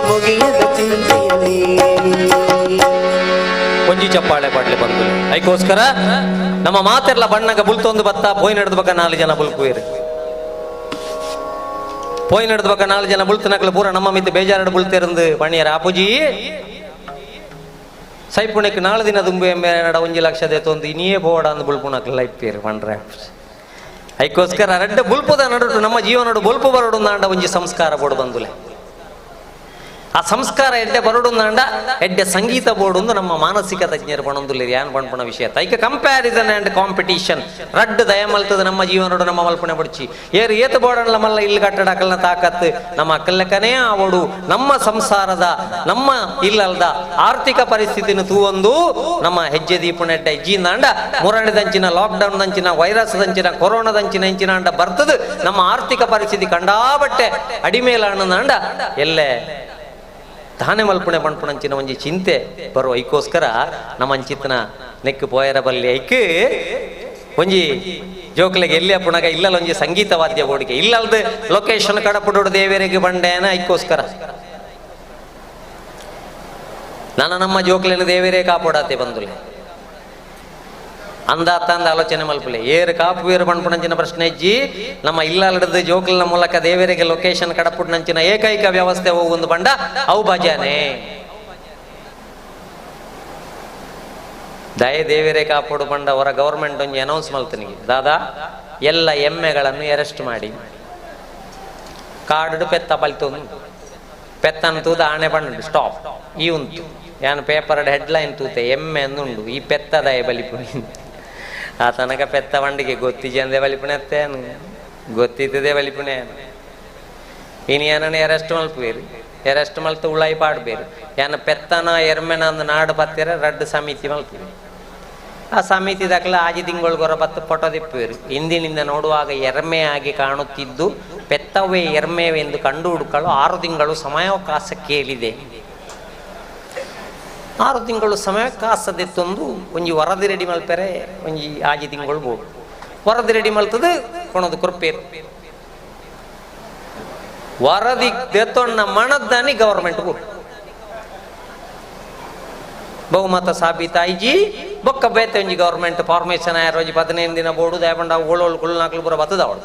S11: ಮುಗಿಯದ ಚಿಂತೆಯಲ್ಲಿ.
S17: ಒಂಜಿ ಚಪ್ಪಾಳೆ ಪಾಡ್ಲಿ ಬಂದು ಐಕೋಸ್ಕರ ನಮ್ಮ ಮಾತೆಲ್ಲ ಬಣ್ಣಗ ಬುಲ್ತೊಂದು ಬತ್ತ ಪೋಯ್ ನಡೆದ ಬಕ್ಕ 4 ಜನ ಬುಲ್ಕುವೇರು, ಪೋಯ್ ನಡೆದ ಬಕ್ಕ 4 ಜನ ಬುಲ್ತನಕ್ಲು ಪೂರ ನಮ್ಮ ಮಿತ್ತು ಬೇಜಾರಡು ಬುಲ್ತೇರಂದು ಬಣ್ಣಿಯರ ಅಪುಜಿ ಸೈಪುಣಕ್ಕೆ 4 ದಿನ ದುಂಬು ಎಮ್ಮೆ ನಡ 1 ಲಕ್ಷ ದೇತೊಂದು ಇನಿಯೇ ಪೋಡ ಅಂದು ಬುಲ್ಪುಣಕ್ಲು ಲೈಪೇರು ಪಂಡ್ರೆ. ಐಕೋಸ್ಕರ ರಡ್ಡ ಬುಲ್ಪುದ ನಡುಟು ನಮ್ಮ ಜೀವನಡು ಬೊಲ್ಪು ಬರಡು ನಾಂಡ ಒಂಜಿ ಸಂಸ್ಕಾರ ಬೋಡು ಬಂದುಲೆ. ಆ ಸಂಸ್ಕಾರ ಎಡ್ಡೆ ಬರಡುಂದಾಂಡ ಎಡ್ಡೆ ಸಂಗೀತ ಬೋರ್ಡ್ ನಮ್ಮ ಮಾನಸಿಕ ತಜ್ಞರು ಪಣೊಂದುಲ್ಲೆರ್ ಯಾನ್ ಪಣ್ಪುನ ವಿಷಯ. ಐಕ ಕಂಪ್ಯಾರಿಸನ್ ಆ್ಯಂಡ್ ಕಾಂಪಿಟೀಷನ್ ರಡ್ಡು ದಯ ಮಲ್ತದ ನಮ್ಮ ಜೀವನಡು ನಮ್ಮ ಮಲ್ಪುಣೆ ಬಡ್ಚಿ ಏರು ಏತು ಬೋಡಣ್ಲ ಮಲ್ಲ ಇಲ್ಲಿ ಕಟ್ಟಡ ಅಕಲ್ನ ತಾಕತ್ತು ನಮ್ಮ ಅಕಲ್ಲಕನೇ ಆವಡು ನಮ್ಮ ಸಂಸಾರದ ನಮ್ಮ ಇಲ್ಲಲ್ದ ಆರ್ಥಿಕ ಪರಿಸ್ಥಿತಿನ ತೂವೊಂದು ನಮ್ಮ ಹೆಜ್ಜೆ ದೀಪುನೆಡ್ಡ ಇಜ್ಜಿಂದಾಂಡ ಮುರಣಿದಂಚಿನ ಲಾಕ್ಡೌನ್ ದಂಚಿನ ವೈರಸ್ ದಂಚಿನ ಕೊರೋನಾದಂಚಿನ ಹೆಂಚಿನ ಅಂಡ ಬರ್ತದ ನಮ್ಮ ಆರ್ಥಿಕ ಪರಿಸ್ಥಿತಿ ಕಂಡಾಬಟ್ಟೆ ಅಡಿಮೇಲ ಅಣ್ಣಂದಾಂಡ ಎಲ್ಲೆ ತಾನೆ ಮಲ್ಪುಣೆ ಪಣ್ಪುಣಂಚಿನ ಒಂಜಿ ಚಿಂತೆ ಬರುವ ಐಕೋಸ್ಕರ ನಮ್ಮ ಅಂಚಿತನ ನೆಕ್ಕು ಪೋಯರ ಬಲ್ಲಿ ಐಕ್ ಒಂಜಿ ಜೋಕ್ಲೆಗೆ ಎಲ್ಲಿ ಅಪ್ಪುಣಗ ಇಲ್ಲಲ್ಲ ಒಂಜಿ ಸಂಗೀತ ವಾದ್ಯ ಬೋಡಿಗೆ ಇಲ್ಲಲ್ದು ಲೊಕೇಶನ್ ಕಡಪುಡೋಡು ದೇವರಿಗೆ ಬಂಡೇನ ಐಕೋಸ್ಕರ ನಾನು ನಮ್ಮ ಜೋಕ್ಲೆನ ದೇವರೇ ಕಾಪೋಡಾತೆ ಬಂದುಲೆ ಅಂದ ತಂದ ಆಲೋಚನೆ ಮಲ್ಪಲೆ ಏರು ಕಾಪು ಏರು ಪಣ್ಪುಣಂಚಿನ ಪ್ರಶ್ನೆ ಇಜ್ಜಿ ನಮ್ಮ ಇಲ್ಲಲ್ಡದ ಜೋಕ್ಲಿನ ಮೂಲಕ ದೇವರಿಗೆ ಲೊಕೇಶನ್ ಕಡಪುಡ್ನಂಚಿನ ಏಕೈಕ ವ್ಯವಸ್ಥೆ ಹೋಗುಂದು ಬಂಡ ಅವು ಭಜನೆ ದಯ ದೇವರೇ ಕಾಪೋಡು ಬಂಡ ಅವರ ಗೌರ್ಮೆಂಟ್ ಒಂಜಿ ಅನೌನ್ಸ್ ಮಲ್ತನಿಗೆ ದಾದಾ ಎಲ್ಲ ಎಮ್ಮೆಗಳನ್ನು ಅರೆಸ್ಟ್ ಮಾಡಿ ಕಾಡು ಪೆತ್ತ ಬಲ್ತೊಂದು ಪೆತ್ತನ ತೂದ ಆಣೆ ಬಂಡು ಸ್ಟಾಪ್ ಈ ಉಂಟು ಯಾನು ಪೇಪರ್ ಹೆಡ್ಲೈನ್ ತೂತೆ ಎಮ್ಮೆ ಅಂದುಂಡು ಈ ಪೆತ್ತದಯ ಬಲಿಪುಣಿ ಆ ತನಕ ಪೆತ್ತ ಬಂಡಿಗೆ ಗೊತ್ತಿಜಂದೆ ಬಲಿಪುಣೆ ಅತ್ತೇನು ಗೊತ್ತಿದ್ದದೆ ಬಲಿಪುಣೆ. ಇನಿ ಏನನ್ನ ಅರೆಸ್ಟ್ ಮಲ್ಪುವೇರು, ಅರೆಸ್ಟ್ ಮಲ್ತು ಉಳಾಯಿ ಪಾಡ್ಬೇರು. ಏನ ಪೆತ್ತನ ಎರ್ಮೆನ ಅಂದ್ ನಾಡು ಪತ್ತಿರ ರಡ್ಡು ಸಮಿತಿ ಮಲ್ಪುವೇರು. ಆ ಸಮಿತಿ ದಾಖಲೆ ಆಜಿ ತಿಂಗಳು ಬತ್ತು ಫೋಟೋ ದಿಪ್ಪುವೇರು. ಹಿಂದಿನಿಂದ ನೋಡುವಾಗ ಎರ್ಮೆಯಾಗಿ ಕಾಣುತ್ತಿದ್ದು ಪೆತ್ತವೇ ಎರ್ಮೆವೆ ಎಂದು ಕಂಡು ಹುಡುಕಲು 6 ತಿಂಗಳು ಸಮಯಾವಕಾಶ ಕೇಳಿದೆ. 6 ತಿಂಗಳು ಸಮಯಾವಕಾಶದೆತ್ತೊಂದು ಒಂಜಿ ವರದಿ ರೆಡಿ ಮಲ್ಪೆರೆ ಒಂಜಿ ಆಜಿ ತಿಂಗಳು ಬೋಡು. ವರದಿ ರೆಡಿ ಮಲ್ತದು ಕೊಣದು ಕೊರ್ಪೇರು. ವರದಿ ದೆತ್ತೊಣ್ಣ ಮಣದ್ದಾನಿ ಗವರ್ಮೆಂಟ್ ಬೋಡು. ಬಹುಮತ ಸಾಬೀತಾಯಿಜಿ ಬೊಕ್ಕ ಬೇತೆ ಒಂಜಿ ಗವರ್ಮೆಂಟ್ ಫಾರ್ಮೇಷನ್ ಆಯರ್ ಒಂಜಿ 15 ದಿನ ಬೋಡು ದಯಪಂಡ ಓಳೋಳು ಕುಳ್ನಾಕ್ಲು ಪೂರ ಬತ್ತದ ಅವಳು.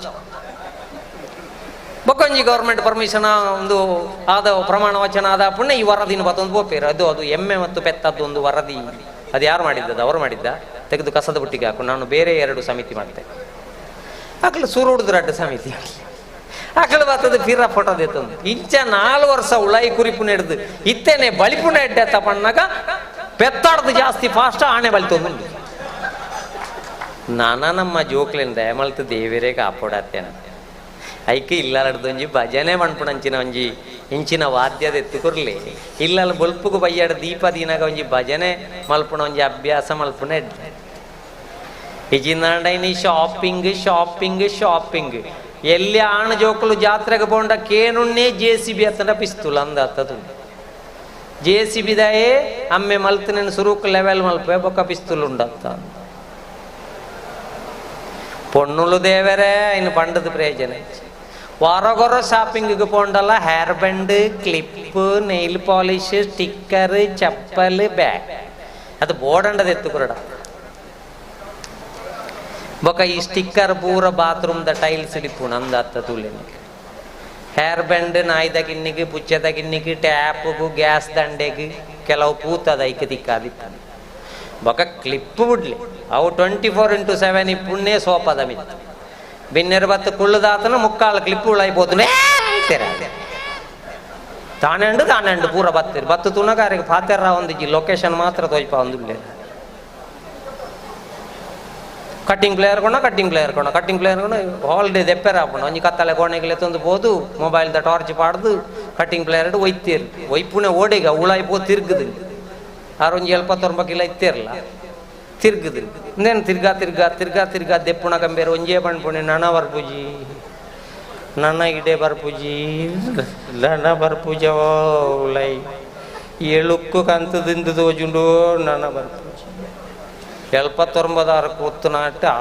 S17: ಬೊಕ್ಕೊಂಜಿ ಗವರ್ಮೆಂಟ್ ಪರ್ಮಿಷನ್ ಒಂದು ಆದ ಪ್ರಮಾಣ ವಚನ ಆದ ಪುಣ್ಯ ಈ ವರದಿನ ಬತ್ತೊಂದು ಬೋಪೇರು. ಅದು ಅದು ಎಮ್ಮೆ ಮತ್ತು ಪೆತ್ತದ್ದು ಒಂದು ವರದಿ. ಅದು ಯಾರು ಮಾಡಿದ್ದದು? ಅವರು ಮಾಡಿದ್ದ. ತೆಗೆದು ಕಸದ ಬುಟ್ಟಿಗೆ ಹಾಕು, ನಾನು ಬೇರೆ 2 ಸಮಿತಿ ಮಾಡ್ತೇನೆ. ಆಕಳು ಸೂರು ರಡ್ಡು ಸಮಿತಿ ಆಕಳು ಬರ್ತದೆ ಫಿರ ಫೋಟೋ ದೇತಂದು. ಇಂಚ 4 ವರ್ಷ ಉಳಾಯಿ ಕುರಿಪು ನೆಡ್ದು ಇತ್ತೇನೆ ಬಳಿಪುಣ ಎಡ್ಡೆ ತಪಣ್ಣಾಗ ಪೆತ್ತಾಡ್ದು ಜಾಸ್ತಿ ಫಾಸ್ಟ್ ಆಣೆ ಬಳಿತೊಂದು. ನಾನ ನಮ್ಮ ಜೋಕ್ಲಿಂದ ದಯಮಲ್ತು ದೇವರೇ ಕಾಪೋಡತ್ತೇನ ಐಕೆ ಇಲ್ಲಲಡ್ದೊಂಜಿ ಭಜನೆ ಮಣ್ಪುಣಂಚಿನ ಒಂಜಿ ಇಂಚಿನ ವಾದ್ಯದ ಎತ್ತುಕೊರ್ಲಿ ಇಲ್ಲಲ್ಲ ಬೊಲ್ಪುಗು ಬಯ್ಯಾಡ ದೀಪ ದಿನಾಗ ಒಂಜಿ ಭಜನೆ ಮಲ್ಪುಣ ಒಂಜಿ ಅಭ್ಯಾಸ ಮಲ್ಪುಣ ಎಡ್ಡೆ. ಇಜಿನಾಂಡೈನಿ ಶಾಪಿಂಗ್ ಶಾಪಿಂಗ್ ಶಾಪಿಂಗ್ ಎಲ್ಲಿ ಆಣ ಜೋಕುಲು ಜಾತ್ರೆಗೆ ಪೋಂಡ ಕೇನುಣ್ಣೆ ಜೆ ಸಿ ಬಿ ಅತ್ತಂಡ ಪಿಸ್ತೂಲ್ ಅಂದತ್ತದು. ಜೆ ಸಿ ಬಿದಾಯೇ ಅಮ್ಮೆ ಮಲ್ತನೇನು ಸುರುಕ್ ಲೆವೆಲ್ ಮಲ್ಪೆ ಬೊಕ್ಕ ಪಿಸ್ತೂಲ್ ಉಂಡತ್ತ. ಪೊಣ್ಣುಲು ದೇವರೇ ಇನ್ನು ಪಂಡದ ಪ್ರಯೋಜನ. ವಾರಗೊರ ಶಾಪಿಂಗಿಗೆ ಪೋಂಡಲ್ಲ hair band, clip, nail polish, sticker, chappal, bag ಅದು ಬೋರ್ಡಂಡದ ಎತ್ತು ಕೊರಡ. ಬೊಕ ಈ ಸ್ಟಿಕ್ಕರ್ ಪೂರ ಬಾತ್ರೂಮ್ದ ಟೈಲ್ಸ್ ಇಪ್ಪುಣ ಅಂದತ್ತ ತುಲೆನಿ. ಹೇರ್ ಬ್ಯಾಂಡ್ ನಾಯ್ದ ಗಿನ್ನಿಗೆ, ಪುಚ್ಚದ ಗಿನ್ನಿಗೆ, ಟ್ಯಾಪ್ಗು, ಗ್ಯಾಸ್ ದಂಡೆಗೆ ಕೆಲವು ಪೂತದ ಐಕೆ ತಿಕ್ಕಾದಿತ್ತು. ಬೊಕ ಕ್ಲಿಪ್ ಬಿಡ್ಲಿ ಅವು 24x7 ಇಪ್ಪುಣ್ಣೆ ಸೋಪದ ಮಿತ್ತು. ಬಿನ್ನೆರ ಬತ್ತು ಕುಳ್ಳುದಾತನ ಮುಕ್ಕಾಲು ಕ್ಲಿಪ್ ಉಳಾಯ್ಬೋದು. ತಾನೆಂಡು ತಾನೆಂಡು ಪೂರ ಬತ್ತಿರು ಬತ್ತು ತುಣಗಾರಿಗೆ ಪಾತೆರ ಒಂದಿಜ್ಜಿ ಲೊಕೇಶನ್ ಮಾತ್ರ ತೋಯ್ಪ ಒಂದುಳ್ಳೆ. ಕಟ್ಟಿಂಗ್ ಪ್ಲೇಯರ್ ಕೊಣ ಕಟ್ಟಿಂಗ್ ಪ್ಲೇಯರ್ ಕೊಣ ಕಟ್ಟಿಂಗ್ ಪ್ಲೇಯರ್ ಕೊಣ ಹಾಲಿಡೇ ದೆಪ್ಪೆರ ಹಾಪುಣ ಒಂಜಿ ಕತ್ತಲೆ ಕೋಣೆಗೆ ತಂದು ಬೋದು ಮೊಬೈಲ್ದ ಟಾರ್ಚ್ ಪಾಡ್ದು ಕಟ್ಟಿಂಗ್ ಪ್ಲೇಯರ್ ಒಯ್ತೀರ್ ಒಯ್ಪುಣೆ ಓಡೇಗ ಉಳಾಯ್ಪೋ ತಿರ್ಗುದು. ಆರೊಂಜಿ 79 ಕಿಲೋ ಇತ್ತಿರಲ್ಲ ತಿರ್ಗುದು. ಇನ್ನೇನು ತಿರ್ಗಾ ತಿರ್ಗಾ ತಿರ್ಗಾ ತಿರ್ಗಾ ದೆಪ್ಪುಣ ಕಂಬೇರು ಒಂಜೇ ಪಣ್ಪುಣೆ ನನ ಬರ್ಪುಜಿ ನನ್ನ ಇಡೆ ಬರ್ಪುಜಿ ನನ ಬರ್ಪುಜ ಉಲೈ ಎಳುಕ್ಕು ಕಂತದಿಂದು ತೋಜುಂಡು ನನ ಬರ್ಪುಜಿ. 79 ಕೂತು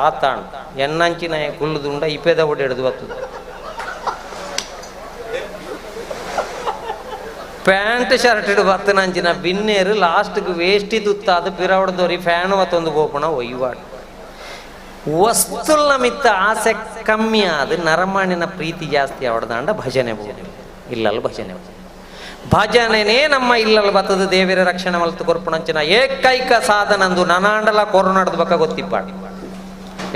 S17: ಆತಾಣ ಎನ್ನಂಚಿನ ಕುಳ್ಳುದುಂಡ ಇಪೇದ ಒಡೆ ಹಿಡಿದು ಬರ್ತದೆ. ಪ್ಯಾಂಟ್ ಶರ್ಟ್ ಇಡು ಬತ್ತನಂಚಿನ ಬಿನ್ನೇರು ಲಾಸ್ಟ್ಗೆ ವೇಸ್ಟಿ ತುತ್ತಾದ ಪಿರವಡದೋರಿ ಫ್ಯಾನ್ ಮತ್ತೊಂದು ಗೋಪುಣ ಒಯ್ವಾಡು. ವಸ್ತುಲ್ನ ಮಿತ್ತ ಆಸೆ ಕಮ್ಮಿ ಆದ ನರಮಾಣಿನ ಪ್ರೀತಿ ಜಾಸ್ತಿ ಅವಡ್ದಾಂಡ ಭಜನೆ ಬೋದು ಇಲ್ಲಲ್ಲ ಭಜನೆ ಭಜನೆನೇ ನಮ್ಮ ಇಲ್ಲಲ್ಲ ಬತ್ತದ ದೇವರ ರಕ್ಷಣೆ ಮಲ್ತು ಕೊರ್ಪುಣಂಚಿನ ಏಕೈಕ ಸಾಧನಂದು ನನಾಂಡಲ ಕೊರೋನಾಡ್ದ ಬಕ್ಕ ಗೊತ್ತಿಪ್ಪಾಡು.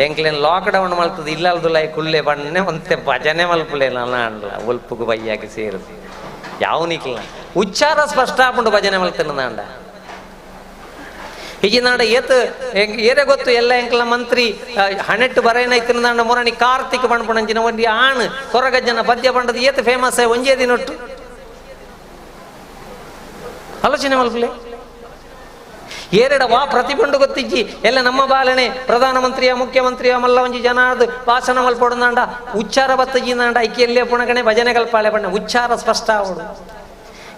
S17: ಎಂಕ್ಲೇನು ಲಾಕ್ಡೌನ್ ಮಲ್ತದ ಇಲ್ಲಲ್ದುಲ ಕುಳ್ಳೆ ಬಣ್ಣೆ ಒಂತೆ ಭಜನೆ ಮಲ್ಪುಲೆ ನನಾಂಡಲ ಒಲ್ಪುಗು ಬಯ್ಯಾಗಿ ಸೇರಿದು ಯಾವ ನಿಕ್ಲ ಉಚ್ಚಾರ ಸ್ಪಷ್ಟ ಆಪುಂಡು ಭಜನೆ ಮಲ್ತನಾಂಡ. ಈಗಿನಾಂಡ ಏತ್ ಏರೆ ಗೊತ್ತು ಎಲ್ಲ ಎಂಕ್ಲ ಮಂತ್ರಿ ಹಣೆಟ್ಟು ಬರೇನೈತಿನಾಂಡ ಮೊರಣಿ ಕಾರ್ತಿಕ್ ಬಣ್ಪುಣಂಚಿನ ಒಂದು ಆಣ್ ಕೊರಗಜ್ಜನ ಪದ್ಯ ಪಂಡದ ಏತ್ ಫೇಮಸ್ ಒಂಜೇ ದಿನೊಟ್ಟು ಆಲೋಚನೆ ಮಲ್ಪುಲೆ. ಏರೆಡ ವಾ ಪ್ರತಿಬಂಡು ಗೊತ್ತಿಜ್ಜಿ ಎಲ್ಲ ನಮ್ಮ ಬಾಲನೆ ಪ್ರಧಾನಮಂತ್ರಿಯ ಮುಖ್ಯಮಂತ್ರಿಯ ಮಲ್ಲ ಒಂಜಿ ಜನ ಅದು ಭಾಷಣ ಮಲ್ಪೊಡಂದಾಂಡ ಉಚ್ಚಾರ ಬತ್ತಜಿಂದಾಂಡ ಐಕ್ಯಲ್ಲೇ ಪುಣಗಣೆ ಭಜನೆ ಕಲ್ಪಾಳೆ ಬಣ್ಣ ಉಚ್ಚಾರ ಸ್ಪಷ್ಟ ಅವಡು.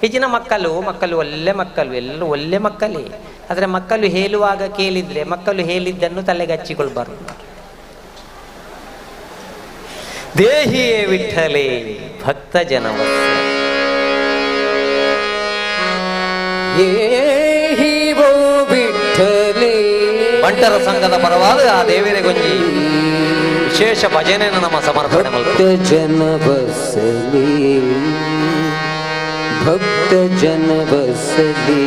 S17: ಈಗಿನ ಮಕ್ಕಳು ಮಕ್ಕಳು ಒಳ್ಳೆ ಮಕ್ಕಳು ಎಲ್ಲ ಒಳ್ಳೆ ಮಕ್ಕಳೇ. ಆದರೆ ಮಕ್ಕಳು ಹೇಳುವಾಗ ಕೇಳಿದ್ರೆ ಮಕ್ಕಳು ಹೇಳಿದ್ದನ್ನು ತಲೆಗೆ ಹಚ್ಚಿಕೊಳ್ಬಾರ್ದು. ದೇಹಿಯೇ ವಿಠಲೇ ಭಕ್ತ ಜನವತ್ಸ ಬಂಟರ ಸಂಘದ ಪರವಾದ ಆ ದೇವರ ಗೊಂಜಿ ವಿಶೇಷ ಭಜನೆಯನ್ನು ನಮ್ಮ ಸಮರ್ಪಣೆ
S11: ಭಕ್ತ ಜನ ಬಸಲಿ ಭಕ್ತ ಜನ ಬಸಲಿ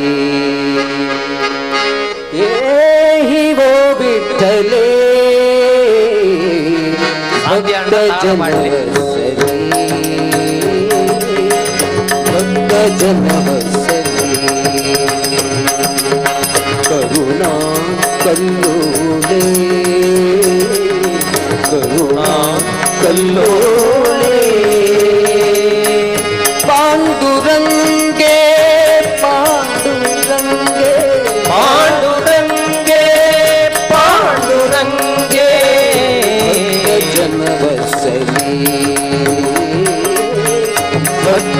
S11: ಏಹಿ ಓ ವಿಠಲೇ ಭಕ್ತ ಜನ ಬಸಲಿ ಭಕ್ತ ಜನ ಬಸಲಿ ಕರುಣಾ ಕಲ್ಲೋಲೆ ಕರುಣಾ ಕಲ್ಲೋಲೆ.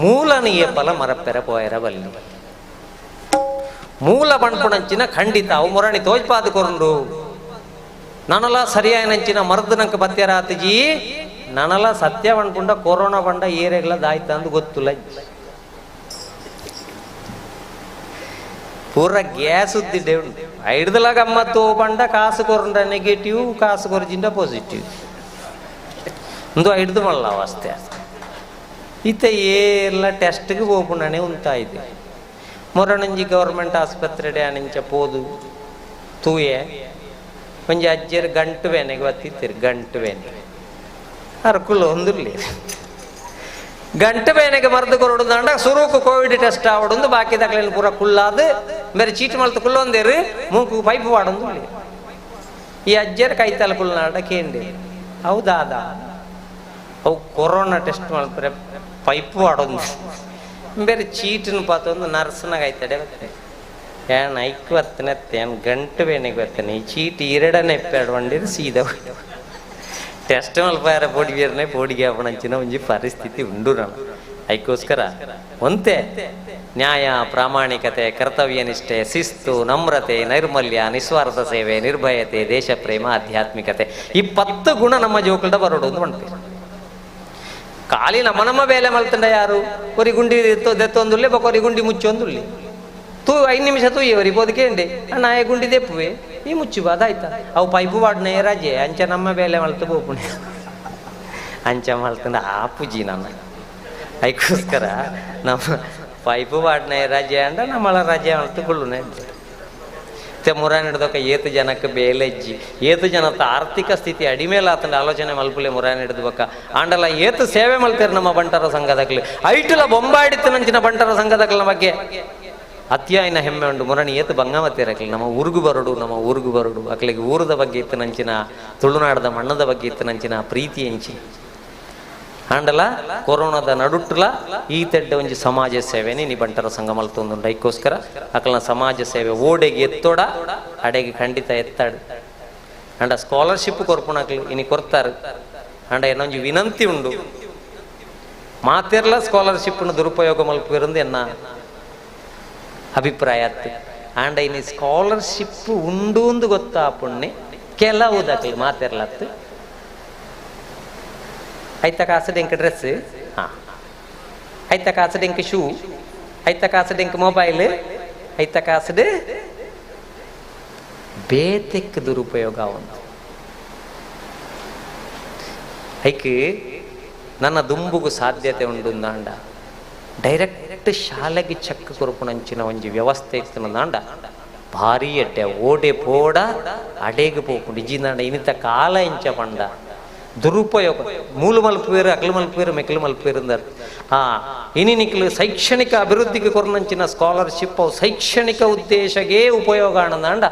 S17: ಮೂಲನ ಏಪಲ ಮರಪ್ಪೆರ ಪೋಯರ ಬಲ್ಲಿ ಮೂಲ ಪಣ್ಪುಣಂಚಿನ ಖಂಡಿತ ಅವು ಮುರಣಿ ತೋಜ್ಪಾದ ಕೊರಂಡು ನನಲ ಸರಿಯಾಯನಂಚಿನ ಮರದನಂಕ ಬತ್ಯರಾತಜಿ ನನಲ ಸತ್ಯ ಪಣ್ಪುಂಡ ಕೊರೋನಾ ಪಂಡ ಏರೆಗ್ಲ ದಾಯ್ತ ಅಂದು ಗೊತ್ತುಲ್ಲ ಪೂರ ಗ್ಯಾಸ್ ಉದ್ದಿಡ್ಡೆ ಉಂಟು ಐಡ್ದಲ ಗಮ್ಮತ್ತು ಪಂಡ ಕಾಸು ಕೊರಂಡ ನೆಗೆಟಿವ್ ಕಾಸು ಕೊರಜಿಂಡ ಪಾಸಿಟಿವ್ ಒಂದು ಐಡ್ದು ಮಲ್ಲ ಅವಸ್ಥೆ ಇತ್ತ ಏರ್ಲ ಟೆಸ್ಟ್ಗೆ ಹೋಪುಣನೆ ಉಂತಾಯಿದೆ ಮೊರಣಂಜಿ ಗೌರ್ಮೆಂಟ್ ಆಸ್ಪತ್ರೆ ಅನಿಂಚ ಪೋದು ತೂಯೆ ಒಂಜಿ ಅಜ್ಜಿಯರು ಗಂಟು ಬೇನೆಗೆ ಬತ್ತಿತ್ತೀರಿ ಗಂಟು ಬೇನೆ ಅರ್ಕುಲ್ ಒಂದಿರ್ಲಿ ಗಂಟು ಬೇನೆಗೆ ಮರದು ಕೊರಡು ಅಂಡ ಸುರುಕು ಕೋವಿಡ್ ಟೆಸ್ಟ್ ಆವಡೊಂದು ಬಾಕಿ ದಕ್ಲೇನು ಪೂರ ಕುಲ್ಲಾದು ಬೇರೆ ಚೀಟ್ ಮಲ್ತು ಕುಲ್ಲೊಂದೇರು ಮೂಕು ಪೈಪ್ ವಾಡೊಂದು ಈ ಅಜ್ಜಿಯರು ಕೈತಲ ಕುಲ್ನಾಡ ಕೇಂಡಿ ಹೌದಾದ ಅವು ಕೊರೋನಾ ಟೆಸ್ಟ್ ಮಲ್ಪರೆ ಪೈಪ್ ವಾಡೊಂದು ಬೇರೆ ಚೀಟನ್ನು ಪಾತೊಂದು ನರ್ಸ್ನಾಗ ಆಯ್ತಡೆ ಬತ್ತೆ ಏನ್ ಐಕ್ ಬರ್ತನೆ ಏನ್ ಗಂಟು ಬೇನೆಗೆ ಬರ್ತೇನೆ ಈ ಚೀಟ್ ಎರಡನೇ ಎಪ್ಪೆರಡು ಬಂಡಿರು ಸೀದಾ ಟೆಸ್ಟ್ ಮಲ್ಪಾರ ಪೋಡಿಗೇರನೆ ಪೋಡಿಗೆ ಅಪಣಂಚಿನ ಒಂಜಿ ಪರಿಸ್ಥಿತಿ ಉಂಡು ನಾನು ಅದಕ್ಕೋಸ್ಕರ ಒಂತೆ ನ್ಯಾಯ ಪ್ರಾಮಾಣಿಕತೆ ಕರ್ತವ್ಯ ನಿಷ್ಠೆ ಶಿಸ್ತು ನಮ್ರತೆ ನೈರ್ಮಲ್ಯ ನಿಸ್ವಾರ್ಥ ಸೇವೆ ನಿರ್ಭಯತೆ ದೇಶ ಪ್ರೇಮ ಆಧ್ಯಾತ್ಮಿಕತೆ ಈ 10 ಗುಣ ನಮ್ಮ ಜೋಕಲ್ಡ ಬರೋಡು ಅಂತ ಮಾಡ್ತೀವಿ. ಖಾಲಿ ನಮ್ಮ ನಮ್ಮ ಬೇಲೆ ಮಲ್ತಂಡ ಯಾರು ಕೊರಿ ಗುಂಡಿ ದೆತ್ತೊಂದುಲ್ಲೆ ಬೊಕೊರಿ ಗುಂಡಿ ಮುಚ್ಚೊಂದುಲ್ಲೆ ತೂ 5 ನಿಮಿಷ ತೂಯವರಿ ಬೋದಕೇಂಡೆ ಅಣ್ಣ ಗುಂಡಿ ದೆಪ್ಪುವೆ ಈ ಮುಚ್ಚು ಬಾದಾಯ್ತಾ ಅವು ಪೈಪು ವಾಡ್ನೆ ರಜೆ ಅಂಚ ನಮ್ಮ ಬೇಲೆ ಮಲ್ತು ಬೋಪುಣೆ ಅಂಚ ಮಲ್ತಂಡ ಆಪುಜಿ ನನ್ನ ಅದಕ್ಕೋಸ್ಕರ ನಮ್ಮ ಪೈಪು ವಾಡ್ನೆ ರಜೆ ಅಂಡ ನಮ್ಮಳ ರಜೆ ಮಲ್ತು ಕುಳ್ಳುನೆ ಮುರಾನ್ ಹಿಡ್ದೊಕ್ಕ ಏತು ಜನಕ್ಕೆ ಬೇಲೆಜ್ಜಿ ಏತು ಜನತ್ತ ಆರ್ಥಿಕ ಸ್ಥಿತಿ ಅಡಿಮೇಲೆ ಆತಂಡ ಆಲೋಚನೆ ಮಲ್ಪುಲೆ ಮುರಾನ್ ಹಿಡಿದು ಬಕ್ಕ ಆಂಡಲ ಏತು ಸೇವೆ ಮಲ್ತೇರು ನಮ್ಮ ಬಂಟರ ಸಂಘದಕ್ಲು ಐಟುಲ ಬೊಂಬಾಡಿತ್ತು ನಂಚಿನ ಬಂಟರ ಸಂಘದಕ್ಲ ಬಗ್ಗೆ ಅತ್ಯಾಯಿನ ಹೆಮ್ಮೆ ಉಂಡು ಮುರಣಿ ಏತು ಬಂಗಾಮತ್ತಿರಕ್ಲಿ ನಮ್ಮ ಊರುಗು ಬರಡು ನಮ್ಮ ಊರುಗು ಬರಡು ಅಕ್ಲಿಗೆ ಊರದ ಬಗ್ಗೆ ಇತ್ತು ನಂಚಿನ ತುಳುನಾಡದ ಮಣ್ಣದ ಬಗ್ಗೆ ಇತ್ತು ನಂಚಿನ ಪ್ರೀತಿ ಎಂಚಿ ಆಂಡಲ ಕೊರೋನಾದ ನಡುಟ್ಟುಲ ಈ ತೆಡ್ಡ ಒಂಜಿ ಸಮಾಜ ಸೇವೆನೇ ನೀ ಬಂಟರ ಸಂಘ ಮಲ್ತೊಂದುಂಡು. ಐಕ್ಕೋಸ್ಕರ ಅಕಲ್ನ ಸಮಾಜ ಸೇವೆ ಓಡೆಗೆ ಎತ್ತೋಡ ಅಡೆಗೆ ಖಂಡಿತ ಎತ್ತಾಡು ಅಂಡ ಸ್ಕಾಲರ್ಶಿಪ್ ಕೊರ್ಪುಣಕ್ಲು ಇನಿ ಕೊರ್ತಾರೆ ಅಂಡ ಏನೊಂಜಿ ವಿನಂತಿ ಉಂಡು ಮಾತೆರ್ಲ ಸ್ಕಾಲರ್ಶಿಪ್ನ ದುರುಪಯೋಗ ಮಲ್ಪಿರಂದು ಎನ್ನ ಅಭಿಪ್ರಾಯ ಆತು. ಆಂಡ ಇನಿ ಸ್ಕಾಲರ್ಶಿಪ್ ಉಂಡು ಅಂದು ಗೊತ್ತಾ ಪುಣ್ಯ ಕೆಲವು ದಾಖಲು ಮಾತೆರ್ಲತ್ತು ಐತ ಕಾಸು ಡೆಂಕ್ ಡ್ರೆಸ್ ಹಾಂ ಐತ ಕಾಸು ಡೆಂಕ್ ಶೂ ಐತ ಕಾಸು ಡೆಂಕ್ ಮೊಬೈಲ್ ಐತ ಕಾಸು ಬೇತೆಕ್ ದುರುಪಯೋಗ ಉಂಟು. ಐಕ್ ನನ್ನ ದುಂಬುಗು ಸಾಧ್ಯತೆ ಉಂಡು ಅಂಡ ಡೈರೆಕ್ಟ್ ಶಾಲೆಗೆ ಚೆಕ್ ಕೊರಪುಣಂಚಿನ ಒಂಜಿ ವ್ಯವಸ್ಥೆ ಇತ್ತು ಅಂಡ ಭಾರಿ ಎಡ್ಡೆ ಓಡೆ ಪೋಡ ಅಡೆಗೆ ಪೋಪುಂಡು ಇಜ್ಜಿಂದಾಂಡ ಇನಿತ ಕಾಲ ಇಂಚ ಪಂಡ ದುರುಪಯೋಗ ಮೂಲು ಮಲ್ಪುವೇರು ಅಗಲು ಮಲ್ಪುವೇರು ಮೆಕ್ಕಲು ಮಲ್ಪುವೇರು ಅಂದರು. ಇನಿ ನಿಕ್ಲು ಶೈಕ್ಷಣಿಕ ಅಭಿವೃದ್ಧಿಗೆ ಕೊರನಂಚಿನ ಸ್ಕಾಲರ್ಶಿಪ್ ಅವು ಶೈಕ್ಷಣಿಕ ಉದ್ದೇಶಗೆ ಉಪಯೋಗ ಆನಂದಾಂಡ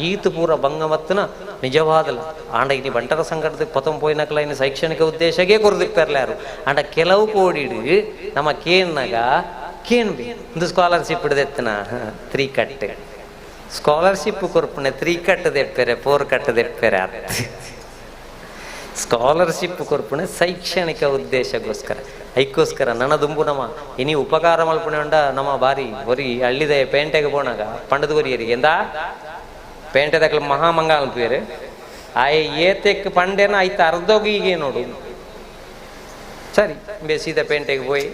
S17: ಈತು ಪೂರ ಬಂಗಮತ್ತನ ನಿಜವಾದಲ್ಲ ಆಂಡ ಇನಿ ಬಂಟರ ಸಂಘಟದ ಪತಂ ಪೋಯಿನಕ್ಲ ಇನ್ನು ಶೈಕ್ಷಣಿಕ ಉದ್ದೇಶಗೆ ಕೊರದಿಪ್ಪೆರ್ಲಾರು ಆಂಡ ಕೆಲವು ಕೋಡಿಡು ನಮ್ಮ ಕೇನ್ನಾಗ ಕೇನ್ಬಿ ಒಂದು ಸ್ಕಾಲರ್ಶಿಪ್ ಹಿಡ್ದೆತ್ತನ 3 ಕಟ್ ಸ್ಕಾಲರ್ಶಿಪ್ ಕೊರ್ಪುಣೆ 3 ಕಟ್ ದೆಪ್ಪೆರೆ 4 ಕಟ್ ದೆಪ್ಪೆರೆ ಅತ್ತ ಸ್ಕಾಲರ್ಶಿಪ್ ಕೊರ್ಪುಣೆ ಶೈಕ್ಷಣಿಕ ಉದ್ದೇಶಕ್ಕೋಸ್ಕರ ಐಕ್ಕೋಸ್ಕರ ನನ್ನ ದುಂಬು ನಮ್ಮ ಇನಿ ಉಪಕಾರ ಮಲ್ಪುಣೆ ಉಂಡ ನಮ್ಮ ಬಾರಿ ಒರಿ ಹಳ್ಳಿದ ಪೇಂಟೆಗೆ ಪೋನಾಗ ಪಂಡದ ಕೊರಿಯರಿಗೆ ಎಂದ ಪೇಂಟೆ ದಕ್ಲ ಮಹಾಮಂಗ ಅನ್ಪುವೇರು ಆಯ್ ಏತೆಕ್ ಪಂಡೇನ ಐತ ಅರ್ಧೋಗಿ ಹೀಗೆ ನೋಡು ಸರಿ ಬೇಸಿದ ಪೇಂಟೆಗೆ ಪೋಯಿ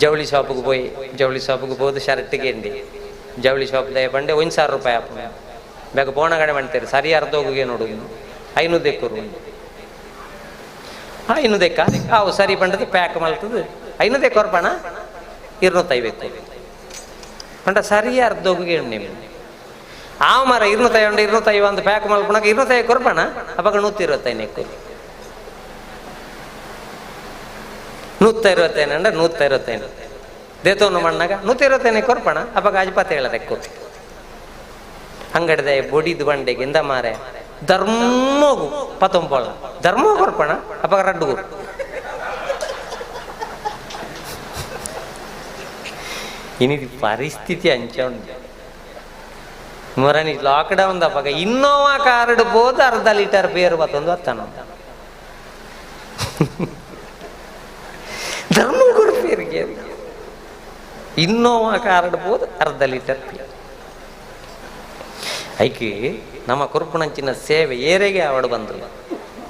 S17: ಜವಳಿ ಶಾಪಿಗೆ ಪೋಯಿ ಜವಳಿ ಶಾಪಿಗೆ ಹೋದು ಶರ್ಟ್ಗೆ ಎಂಡಿ ಜವಳಿ ಶಾಪ್ ದಯ ಪಂಡೆ 1,000 ರೂಪಾಯಿ ಅಪ್ಪ ಬೇಗ ಪೋಣಗಡೆ ಮಾಡ್ತಾರೆ ಸರಿ ಅರ್ಧೋಗಿಗೆ ನೋಡು 500 ದೆಕ್ಕರು 500 ದೆಕ್ಕ ಅವು ಸರಿ ಪಂಡದು ಪ್ಯಾಕ್ ಮಲ್ತದು 500 ದೆಕ್ಕ ಕೊರ್ಪಣ 250 ಪಂಡ ಸರಿ ಅರ್ಧೋಗಿಗೆ ನಿಮ್ಮ ಆ ಮರ 250 250 ಅಂತ ಪ್ಯಾಕ್ ಮಲ್ಪಣಕ 250 ಕೊರ್ಪಣ ಅವಾಗ 125 ಎಕ್ಕರು 125 ಅಂಡ 125 ದೇತೋನು ಮಣ್ಣಾಗ 125 ಕೊರ್ಪಣ ಅವಾಗ ಅಜ್ಪಾತೆ ಹೇಳದೆಕ್ಕು ಅಂಗಡಿದ ಬೊಡಿದು ಬಂಡೆಗೆ ಎಂದ ಮಾರೆ ಧರ್ಮಗು ಪತೊಂಪೊಳ ಧರ್ಮ ಕೊರ್ಪಣ ಅವಾಗ ರಡ್ಡುಗುರು ಇನಿ ಪರಿಸ್ಥಿತಿ ಅಂಚ ಉಂಟು ಮೊರನಿ ಲಾಕ್ಡೌನ್ ಅವಾಗ ಇನ್ನೋವಾ ಕಾರ್ಡ್ ಬೋದು ಅರ್ಧ ಲೀಟರ್ ಬೇರು ಬತ್ತೊಂದು ಅತ್ತನ ಧರ್ಮ ಕೊರ್ಪೇರಿ ಪೋಡಿಗೆ ಇನ್ನೋವಾ ಕಾರಡ್ ಪೋದು ಅರ್ಧ ಲೀಟರ್ ಐಕಿ ನಮ್ಮ ಕೊರ್ಪುಣಂಚಿನ ಸೇವೆ ಏರೆಗೆ ಅವಡು ಬಂದ್ರು